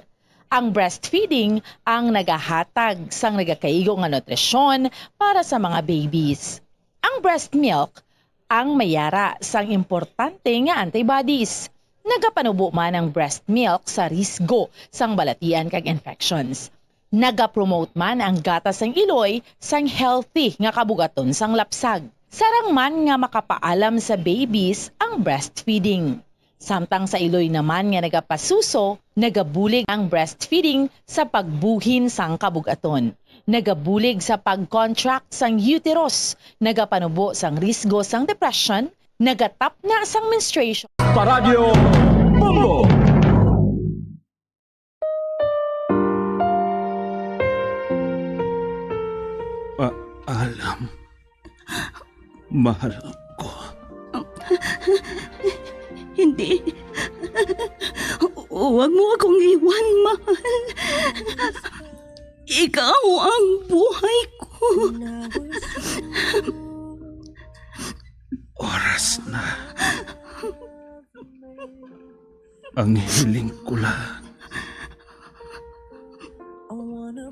Ang breastfeeding ang nagahatag sang nagakaigo nga nutrisyon para sa mga babies. Ang breast milk ang may yara sang importante nga antibodies. Nagapanubo man ang breast milk sa risgo sang balatian kag infections. Nagapromote man ang gatas sang iloy sang healthy nga kabug-aton sang lapsag. Sarang man nga makapaalam sa babies ang breastfeeding. Samtang sa iloy naman nga nagapasuso, nagabulig ang breastfeeding sa pagbuhin sang kabug-aton. Nagabulig sa pag-contract sang uterus, nagapanubo sang risgo sang depression, nagatapna sang menstruation. Paradyo Bombo! Paalam. Mahal ko. Hindi. Huwag mo akong iwan, mahal. Ikaw ang buhay ko. Oras na. Ang hiling ko lang,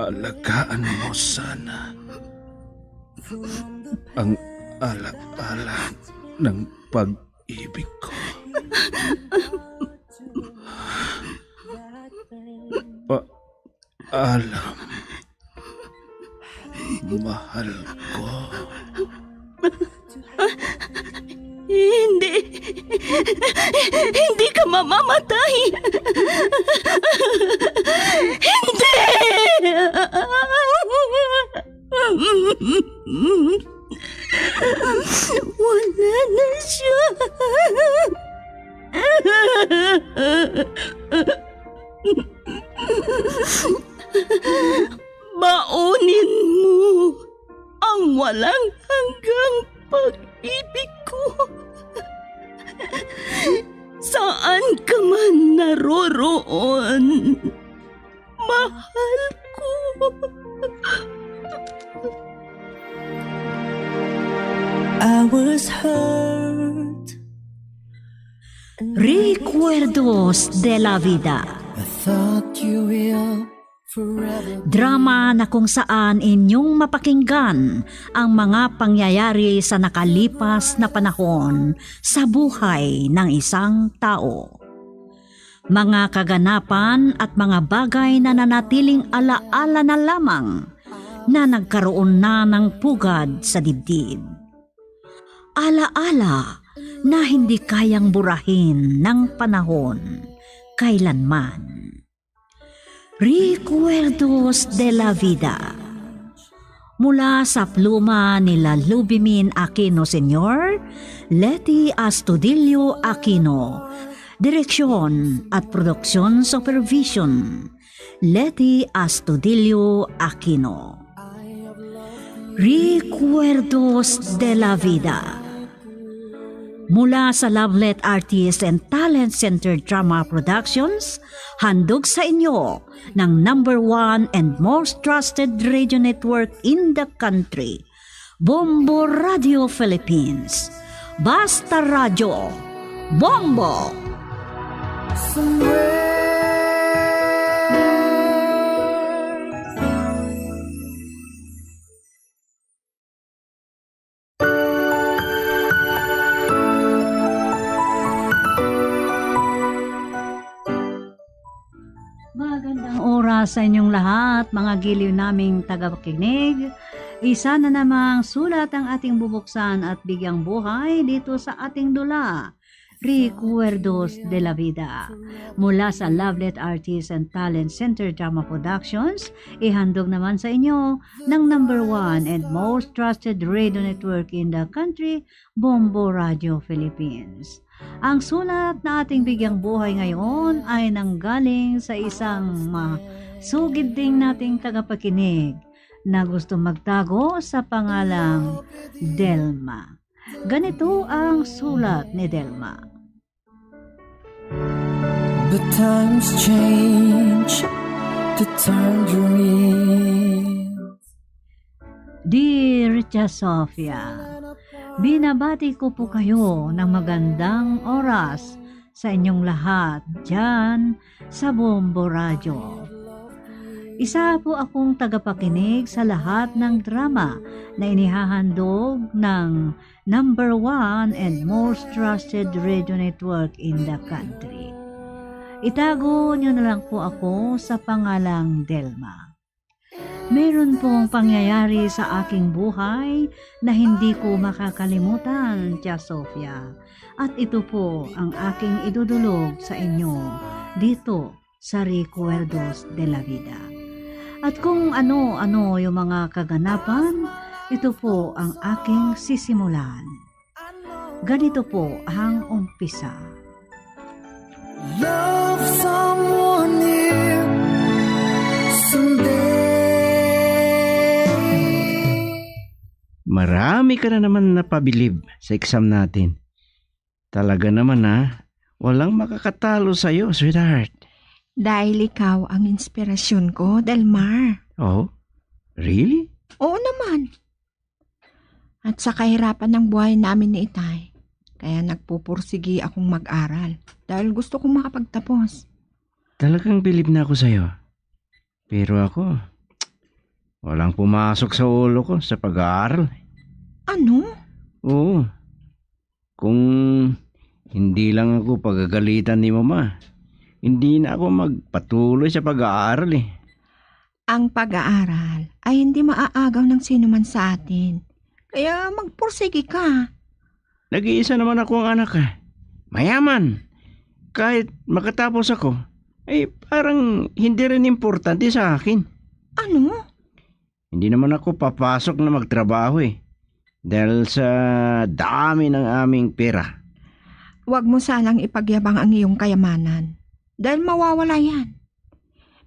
alagaan mo sana ang ala-ala ng pag-ibig ko. Pa-, Alam, mahal ko. Hindi. Hindi ka mamamatay. Hindi. Wala na siya. Baunin mo ang walang hanggang pag-ibig ko. Saan ka man naroroon, mahal ko. I was hurt. Recuerdos de la Vida. I thought you will Drama na kung saan inyong mapakinggan ang mga pangyayari sa nakalipas na panahon sa buhay ng isang tao. Mga kaganapan at mga bagay na nanatiling alaala na lamang na nagkaroon na ng pugad sa dibdib. Alaala na hindi kayang burahin ng panahon kailanman. Recuerdos de la Vida. Mula sa pluma ni Lalubimin Aquino Senior, Leti Astudillo Aquino, direksyon at production supervision, Leti Astudillo Aquino. Recuerdos de la Vida. Mula sa Lovelet Artist and Talent Center Drama Productions, handog sa inyo ng number one and most trusted radio network in the country, Bombo Radio Philippines. Basta Radyo, Bombo! Magandang oras sa inyong lahat, mga giliw naming tagapakinig. Isa na namang sulat ang ating bubuksan at bigyang buhay dito sa ating dula, Recuerdos de la Vida. Mula sa Lovelet Artists and Talent Center Drama Productions, ihandog naman sa inyo ng number one and most trusted radio network in the country, Bombo Radio Philippines. Ang sulat na ating bigyang buhay ngayon ay nanggaling sa isang masugid ding nating tagapakinig na gusto magtago sa pangalang Delma. Ganito ang sulat ni Delma. But times change to turn dreams. Dear Tia Sofia, binabati ko po kayo ng magandang oras sa inyong lahat dyan sa Bombo Radyo. Isa po akong tagapakinig sa lahat ng drama na inihahandog ng number one and most trusted radio network in the country. Itago niyo na lang po ako sa pangalang Delma. Meron pong pangyayari sa aking buhay na hindi ko makakalimutan, Tia Sofia. At ito po ang aking idudulog sa inyo dito sa Recuerdos de la Vida. At kung ano-ano yung mga kaganapan, ito po ang aking sisimulan. Ganito po ang umpisa. Love someone new someday. Marami ka na naman napabilib sa exam natin. Talaga naman, ha? Walang makakatalo sa'yo, sweetheart. Dahil ikaw ang inspirasyon ko, Delmar. Oh? Really? Oo naman. At sa kahirapan ng buhay namin ni Itay, kaya nagpupursigi akong mag-aral dahil gusto kong makapagtapos. Talagang bilib na ako sa'yo. Pero ako, walang pumasok sa ulo ko sa pag-aaral. Ano? Oo. Kung hindi lang ako pagagalitan ni Mama, hindi na ako magpatuloy sa pag-aaral eh. Ang pag-aaral ay hindi maaagaw ng sino man sa atin. Kaya magpursige ka. Nag-iisa naman ako ang anak, eh. Mayaman. Kahit makatapos ako, eh, parang hindi rin importante sa akin. Ano? Hindi naman ako papasok na magtrabaho, eh. Dahil sa dami ng aming pera. Huwag mo sanang ipagyabang ang iyong kayamanan. Dahil mawawala yan.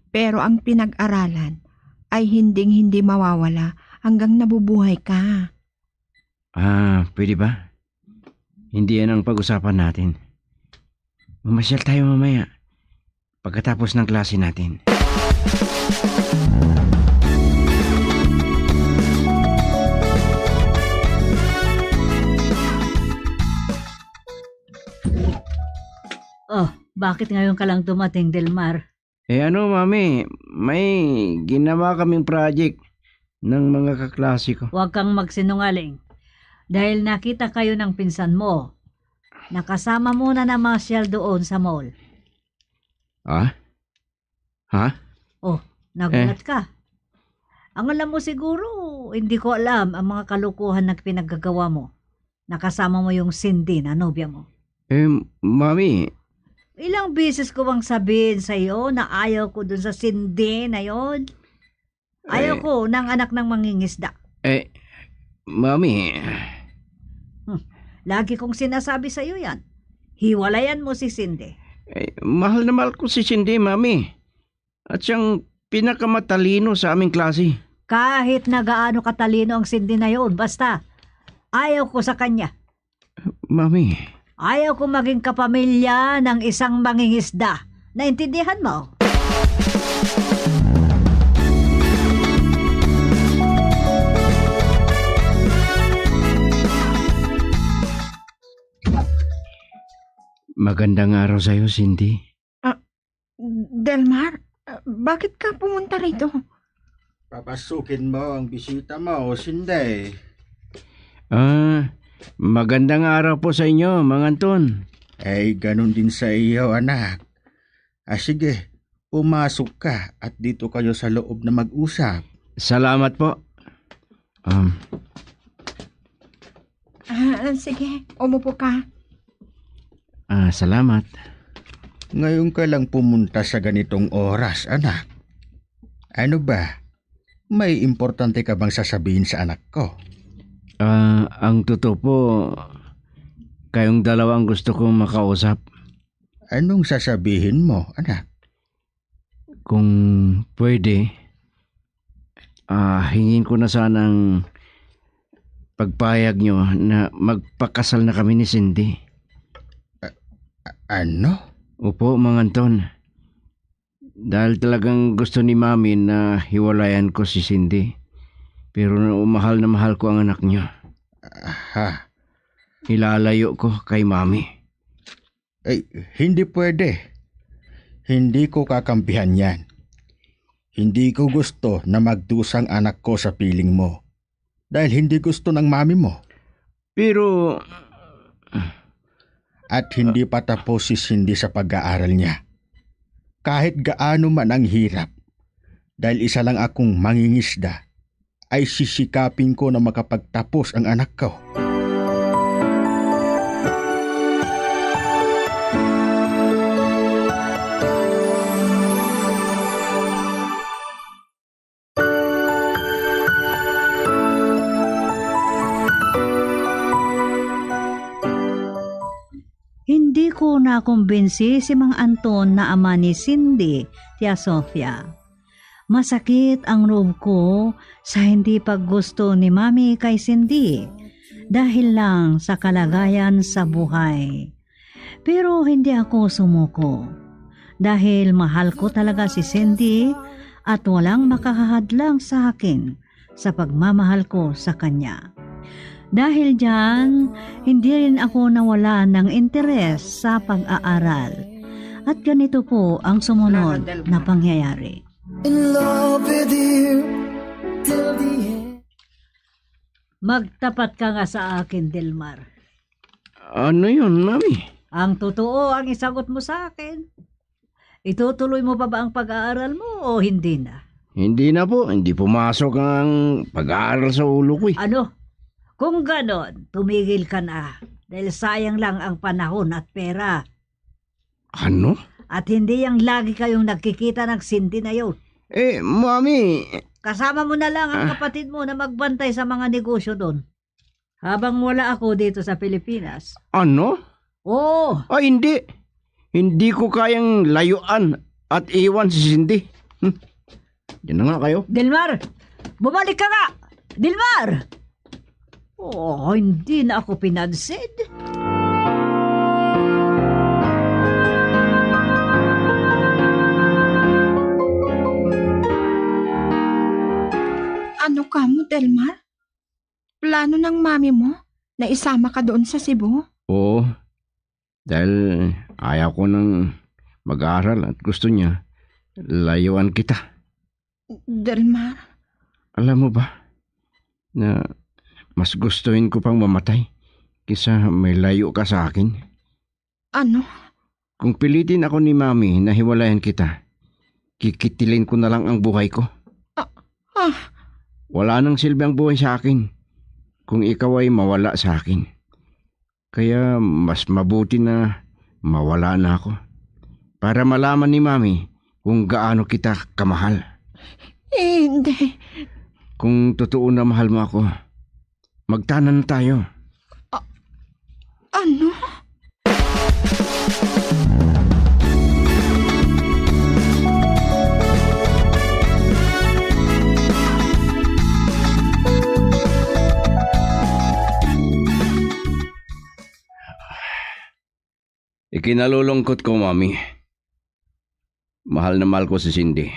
Pero ang pinag-aralan ay hinding-hindi mawawala hanggang nabubuhay ka. Ah, pwede ba? Hindi yan ang pag-usapan natin. Mamasyal tayo mamaya, pagkatapos ng klase natin. Oh, bakit ngayon ka lang dumating, Delmar? Eh, ano, Mami, may ginawa kaming project ng mga kaklase ko. Huwag kang magsinungaling. Dahil nakita kayo ng pinsan mo, nakasama mo na namasyal doon sa mall. Ah? Ha? Oh, nagulat Eh? ka. Ang alam mo siguro, hindi ko alam ang mga kalokohan na pinaggagawa mo. Nakasama mo yung Cindy na nobya mo. Eh, Mami. Ilang beses ko bang sabihin sa iyo na ayaw ko dun sa Cindy na yon? Ayaw Eh. ko ng anak ng mangingisda. Eh, Mami. Hmm. Lagi kong sinasabi sa iyo yan. Hiwalayan mo si Cindy. Eh, mahal na mahal ko si Cindy, Mami. At siyang pinakamatalino sa aming klase. Kahit na gaano katalino ang Cindy na yun, basta ayaw ko sa kanya. Mami. Ayaw ko maging kapamilya ng isang mangingisda. Naintindihan mo? Magandang araw sa'yo, Cindy. Ah, Delmar, ah, bakit ka pumunta rito? Papasukin mo ang bisita mo, Sinday. Ah, magandang araw po sa inyo, Mang Anton. Ay, ganun din sa iyo, anak. Ah, sige, pumasok ka at dito kayo sa loob na mag-usap. Salamat po. Um, Ah, sige, umupo ka. Ah, salamat. Ngayon ka lang pumunta sa ganitong oras, anak. Ano ba? May importante ka bang sasabihin sa anak ko? Ah, ang totoo po, kayong dalawa ang gusto kong makausap. Anong sasabihin mo, anak? Kung pwede, ah, hingin ko na sanang pagpayag nyo na magpakasal na kami ni Cindy. A-, a-, ano? Opo, Mang Anton. Dahil talagang gusto ni Mami na hiwalayan ko si Cindy. Pero mahal na mahal ko ang anak niyo. Aha. Ilalayo ko kay Mami. Ay, hindi pwede. Hindi ko kakampihan yan. Hindi ko gusto na magdusa ang anak ko sa piling mo. Dahil hindi gusto ng mami mo. Pero At hindi pa tapos si Cindy sa pag-aaral niya. Kahit gaano man ang hirap, dahil isa lang akong mangingisda, ay sisikapin ko na makapagtapos ang anak ko. Hindi ko nakumbinsi si Mang Anton na ama ni Cindy, Tia Sofia. Masakit ang loob ko sa hindi paggusto ni Mami kay Cindy dahil lang sa kalagayan sa buhay. Pero hindi ako sumuko, dahil mahal ko talaga si Cindy at walang makakahadlang sa akin sa pagmamahal ko sa kanya. Dahil diyan, hindi rin ako nawala ng interes sa pag-aaral. At ganito po ang sumunod na pangyayari. In love with you till the end. Magtapat ka nga sa akin, Delmar. Ano yun, Mami? Ang totoo ang isagot mo sa akin. Itutuloy mo pa ba ang pag-aaral mo o hindi na? Hindi na po. Hindi pumasok ang pag-aaral sa ulo ko eh. Ano? Kung ganon, tumigil ka na. Dahil sayang lang ang panahon at pera. Ano? At hindi yang lagi kayong nagkikita ng Cindy na yun. Eh, Mami. Kasama mo na lang ang Ah. kapatid mo na magbantay sa mga negosyo doon. Habang wala ako dito sa Pilipinas. Ano? Oo. Ay, hindi. Hindi ko kayang layuan at iwan si Cindy. Hmm. Diyan na nga kayo. Delmar! Bumalik ka nga! Delmar! Oh, hindi na ako pinansin. Ano ka mo, Delmar? Plano ng mami mo na isama ka doon sa Cebu? Oo. Dahil ayaw ko nang mag-aral at gusto niya, Layuan kita. Delmar? Alam mo ba na mas gustuhin ko pang mamatay kaysa may layo ka sa akin? Ano? Kung pilitin ako ni Mami na hiwalayan kita, kikitilin ko na lang ang buhay ko. Ah, ah. Wala nang silbi ang buhay sa akin kung ikaw ay mawala sa akin. Kaya mas mabuti na mawala na ako para malaman ni Mami kung gaano kita kamahal. Hindi. Kung totoo na mahal mo ako, magtanan na tayo. A-, ano? Ikinalulungkot ko, Mami. Mahal na mahal ko si Cindy.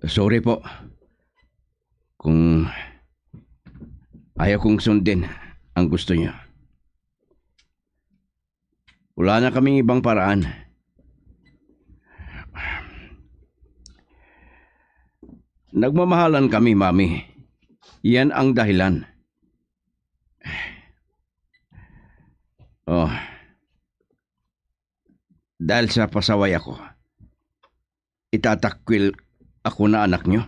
Sorry po kung ayaw kong sundin ang gusto niyo. Wala na kaming ibang paraan. Nagmamahalan kami, Mami. Yan ang dahilan. Oh, dahil sa pasaway ako, itatakwil ako na anak niyo.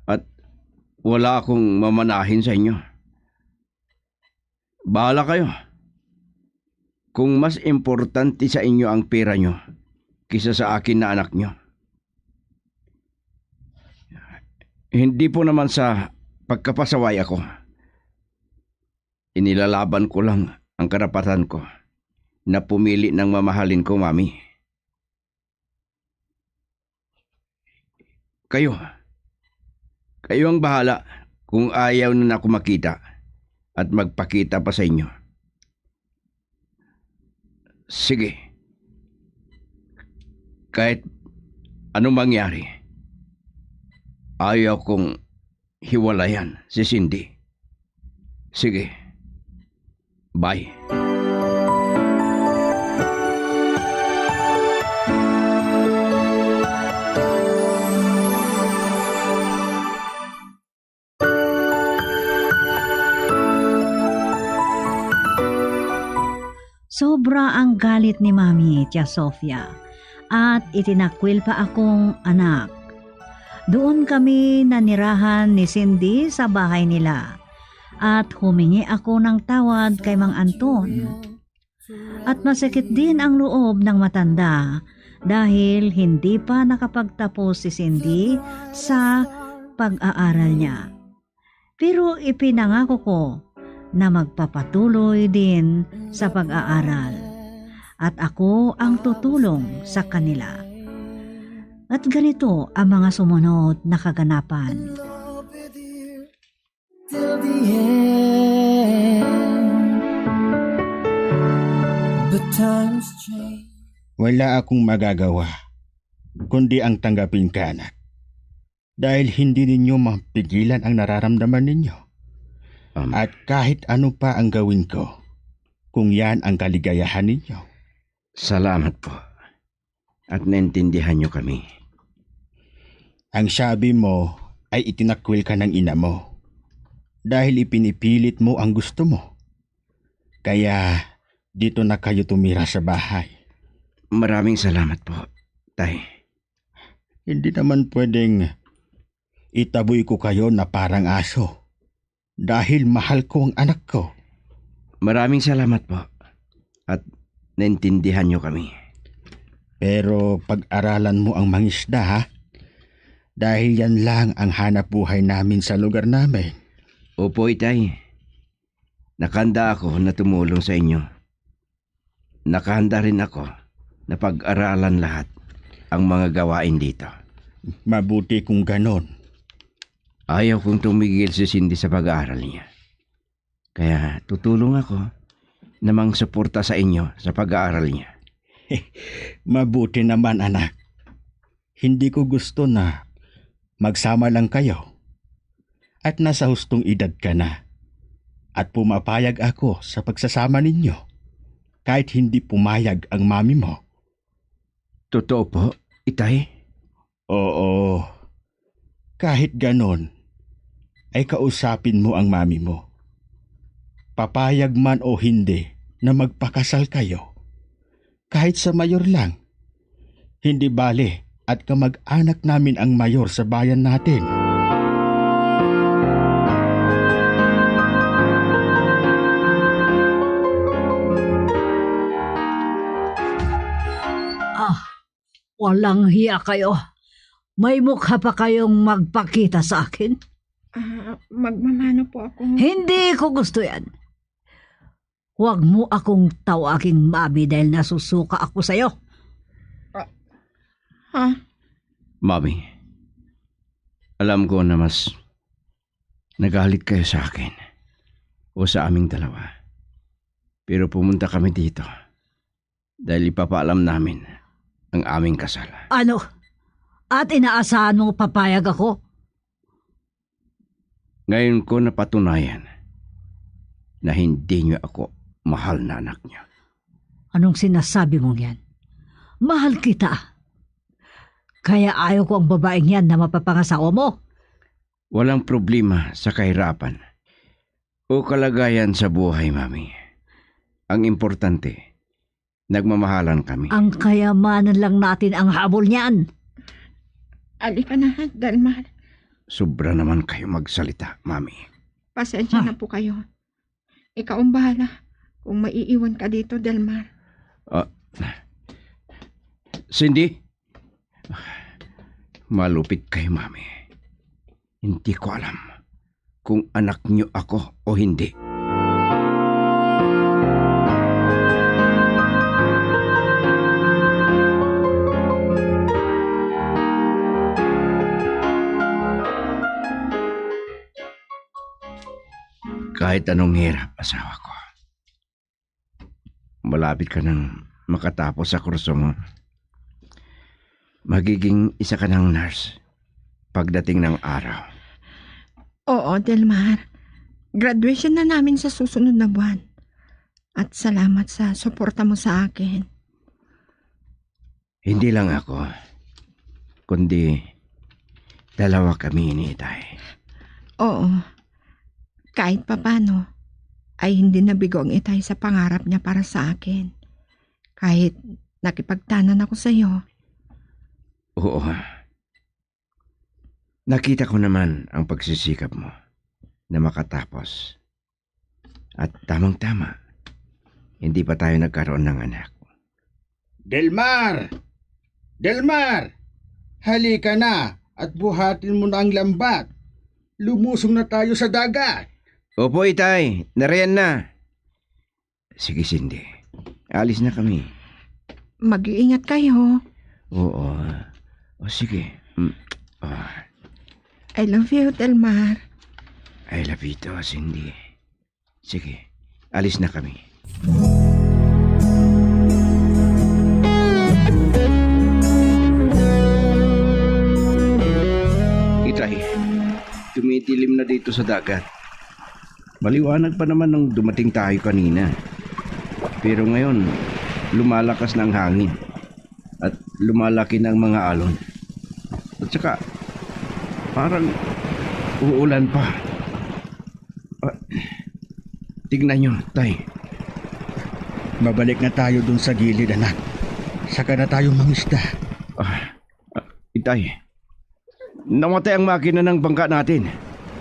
At wala akong mamanahin sa inyo. Bahala kayo. Kung mas importante sa inyo ang pera niyo kaysa sa akin na anak niyo. Hindi po naman sa pagkapasaway ako. Inilalaban ko lang ang karapatan ko na pumili ng mamahalin ko, Mami. Kayo, kayo ang bahala kung ayaw na ako makita at magpakita pa sa inyo. Sige. Kahit anong mangyari, ayaw kong hiwalayan si Cindy. Sige. Bye. Sobra ang galit ni Mami, Tia Sofia, at itinakwil pa akong anak. Doon kami nanirahan ni Cindy sa bahay nila, at humingi ako ng tawad kay Mang Anton. At masakit din ang loob ng matanda dahil hindi pa nakapagtapos si Cindy sa pag-aaral niya. Pero ipinangako ko na magpapatuloy din sa pag-aaral, at ako ang tutulong sa kanila. At ganito ang mga sumunod na kaganapan. Till the end. But times change. Wala akong magagawa kundi ang tanggapin ka, anak. Dahil hindi ninyo mapigilan ang nararamdaman ninyo. Ama. At kahit ano pa ang gawin ko, kung yan ang kaligayahan ninyo. Salamat po. At naintindihan niyo kami. Ang sabi mo ay itinakwil ka ng ina mo dahil ipinipilit mo ang gusto mo. Kaya dito na kayo tumira sa bahay. Maraming salamat po, Tay. Hindi naman pwedeng itaboy ko kayo na parang aso dahil mahal ko ang anak ko. Maraming salamat po. At naintindihan niyo kami. Pero pag-aralan mo ang mangisda, ha? Dahil yan lang ang hanap buhay namin sa lugar namin. Opo, Itay. Nakahanda ako na tumulong sa inyo. Nakahanda rin ako na pag-aralan lahat ang mga gawain dito. Mabuti kung ganon. Ayaw kong tumigil si Cindy sa pag-aaral niya. Kaya tutulong ako na mangsuporta sa inyo sa pag-aaral niya. Mabuti naman, anak. Hindi ko gusto na magsama lang kayo. At nasa hustong edad ka na. At pumapayag ako sa pagsasama ninyo. kahit hindi pumayag ang mami mo? Totoo po, itay? Oo. Kahit ganon, ay kausapin mo ang mami mo. Papayag man o hindi na magpakasal kayo, kahit sa mayor lang. Hindi bale at kamag-anak namin ang mayor sa bayan natin. Ah, walang hiya kayo. May mukha pa kayong magpakita sa akin? Ah, magmamano po ako. Hindi ko gusto yan. Huwag mo akong tawaging mami dahil nasusuka ako sa'yo. Ah, ha? Mami, alam ko na mas nagalit kayo sa akin o sa aming dalawa. Pero pumunta kami dito dahil ipapaalam namin ang aming kasal. Ano? At inaasahan mo papayag ako? Ngayon ko napatunayan na hindi niyo ako mahal na anak niyo. Anong sinasabi mong yan? Mahal kita. Kaya ayaw ko ang babaeng yan na mapapangasawa mo. Walang problema sa kahirapan o kalagayan sa buhay, Mami. Ang importante, nagmamahalan kami. Ang kayamanan lang natin ang habol niyan. Halika na, Delmar. Sobra naman kayo magsalita, Mami. Pasensya Ha? na po kayo. Ikaw ang bahala kung maiiwan ka dito, Delmar. Ah, Cindy? Malupit kayo, Mami. Hindi ko alam kung anak niyo ako o hindi. Kahit anong hirap, asawa ko, malapit ka nang makatapos sa kurso mo. Magiging isa ka ng nurse pagdating ng araw. Oo, Delmar. Graduation na namin sa susunod na buwan. At salamat sa suporta mo sa akin. Hindi lang ako, kundi dalawa kami ni Itay. Oo. Kahit papano, ay hindi nabigo ang Itay sa pangarap niya para sa akin. Kahit nakipagtanan ako sa iyo. Oo. Nakita ko naman ang pagsisikap mo na makatapos. At tamang-tama, hindi pa tayo nagkaroon ng anak. Delmar! Delmar! Halika na at buhatin mo na ang lambat. Lumusong na tayo sa dagat. Opo, Itay. Nariyan na. Sige, Cindy. Alis na kami. Mag-iingat kayo. Oo. O, sige. Mm. Ah. I love you, Delmar. I love you too, Cindy. Sige, alis na kami. Itay, tumidilim na dito sa dagat. Maliwanag pa naman nung dumating tayo kanina. Pero ngayon, lumalakas na ang hangin at lumalaki na ang mga alon. At saka, parang uulan pa. Ah, tignan nyo, Tay. Babalik na tayo dun sa gilid, anak. Saka na tayo mangisda. Ah, ah, Itay, namatay ang makina ng bangka natin.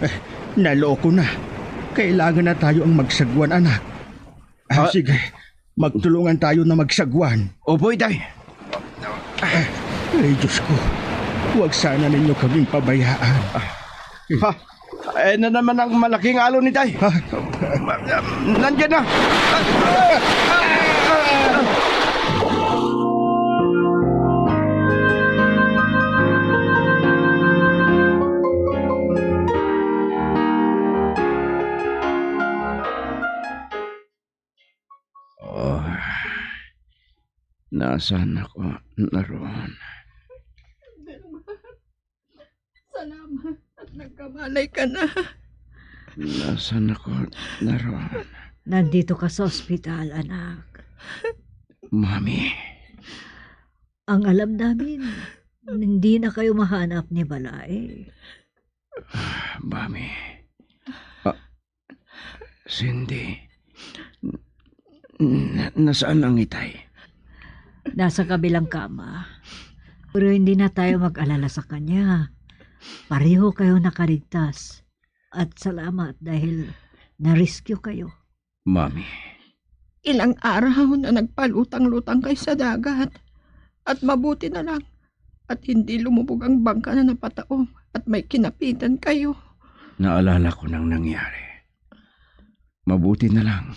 Eh, naloko na. Kailangan na tayo ang magsagwan, anak. Ah, Ah. sige. Magtulungan tayo na magsagwan. Opo, Itay. Ay, Diyos ko, huwag sana ninyo kaming pabayaan. Ha? Ayan na naman ang malaking alon, Itay. Ha? Nandiyan na. Oh, nasaan ako naroon? Salamat at nagkamalay ka na. Nasaan ako naroon? Nandito ka sa ospital, anak. Mami. Ang alam namin, hindi na kayo mahanap ni Balae. Mami. Ah, Cindy. N-, nasaan ang itay? Nasa kabilang kama. Pero hindi na tayo mag-alala sa kanya. Pareho kayo nakaligtas. At salamat dahil na-rescue kayo. Mami. Ilang araw na nagpalutang-lutang kay sa dagat, at mabuti na lang, at hindi lumubog ang bangka na napataom, at may kinapitan kayo. Naalala ko nang nangyari. Mabuti na lang,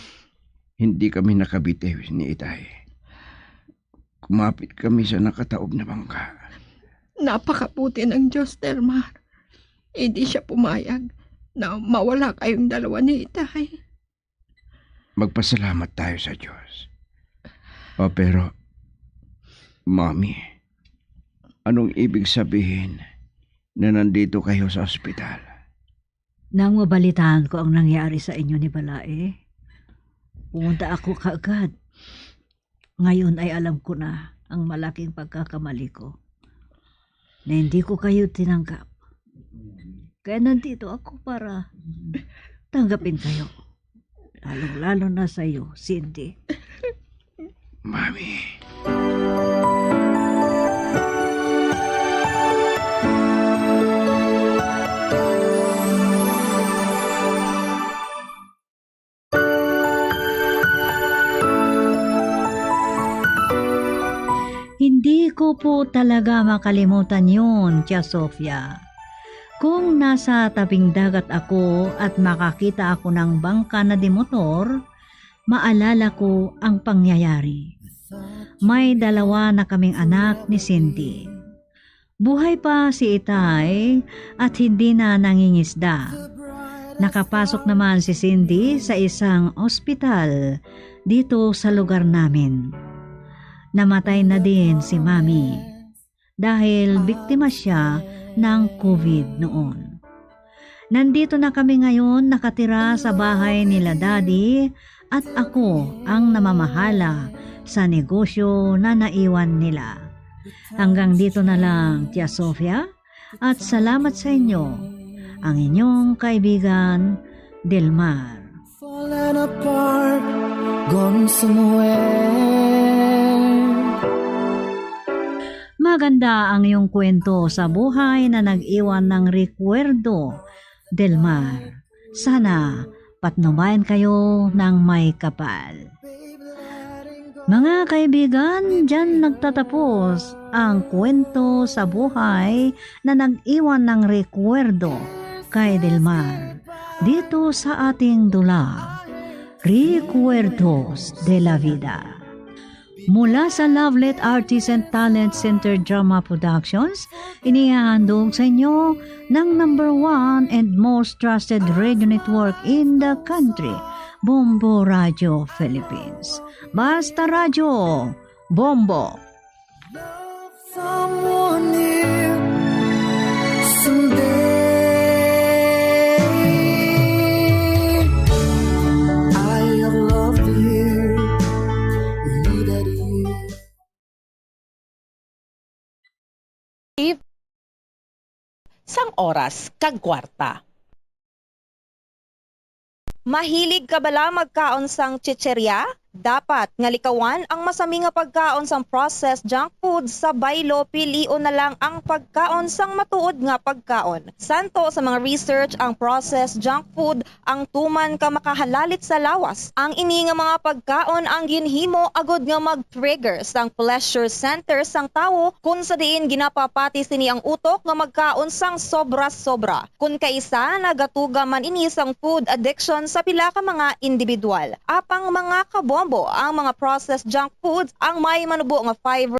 hindi kami nakabitiw ni Itay. Kumapit kami sa nakataob na bangka. Napakabuti ng Diyos, Delmar. Hindi siya pumayag na mawala kayong dalawa ni Itay. Magpasalamat tayo sa Diyos. O, pero, Mami, anong ibig sabihin na nandito kayo sa ospital? Nang mabalitaan ko ang nangyari sa inyo ni Balae, pumunta ako kaagad. Ngayon ay alam ko na ang malaking pagkakamali ko, na hindi ko kayo tinanggap. Kaya nandito ako para tanggapin kayo. Lalong-lalo na sa iyo, Cindy. Mami. Hindi ko po talaga makalimutan yun, Tia Sofia. Kung nasa tabing dagat ako at makakita ako ng bangka na de motor, maalala ko ang pangyayari. May dalawa na kaming anak ni Cindy. Buhay pa si Itay at hindi na nangingisda. Nakapasok naman si Cindy sa isang ospital dito sa lugar namin. Namatay na din si Mami dahil biktima siya ng covid noon. Nandito na kami ngayon nakatira sa bahay nila Daddy at ako ang namamahala sa negosyo na naiwan nila. Hanggang dito na lang, Tia Sofia, at salamat sa inyo, ang inyong kaibigan, Delmar. Falling apart, gone somewhere. Maganda ang iyong kwento sa buhay na nag-iwan ng rekwerdo, Delmar. Sana patnubayan kayo ng may kapal. Mga kaibigan, diyan nagtatapos ang kwento sa buhay na nag-iwan ng rekwerdo kay Delmar dito sa ating dula, Recuerdos de la Vida. Mula sa Lovelet Artists and Talent Center Drama Productions, inihahandog sa inyo ng number one and most trusted radio network in the country, Bombo Radio Philippines. Basta Radyo, Bombo! Someone new someday. I have loved you, needed you. Sang oras kag kwarta. Mahilig ka bala magkaon sang chicheria? Dapat nga likawan ang masami nga pagkaon sang processed junk food sa baylo, pilion na lang ang pagkaon sang matuod nga pagkaon. Santo sa mga research, ang processed junk food ang tuman ka makahalalit sa lawas. Ang ini nga mga pagkaon ang ginhimo agud nga mag-trigger sang pleasure center sang tawo, kun sa diin ginapapati sini ang utok nga magkaon sang sobra-sobra. Kun kaisa, nagatuga man ini sang food addiction sa pila ka mga individual. Apang, mga kabombo, ang mga processed junk foods ang may manubo nga fiber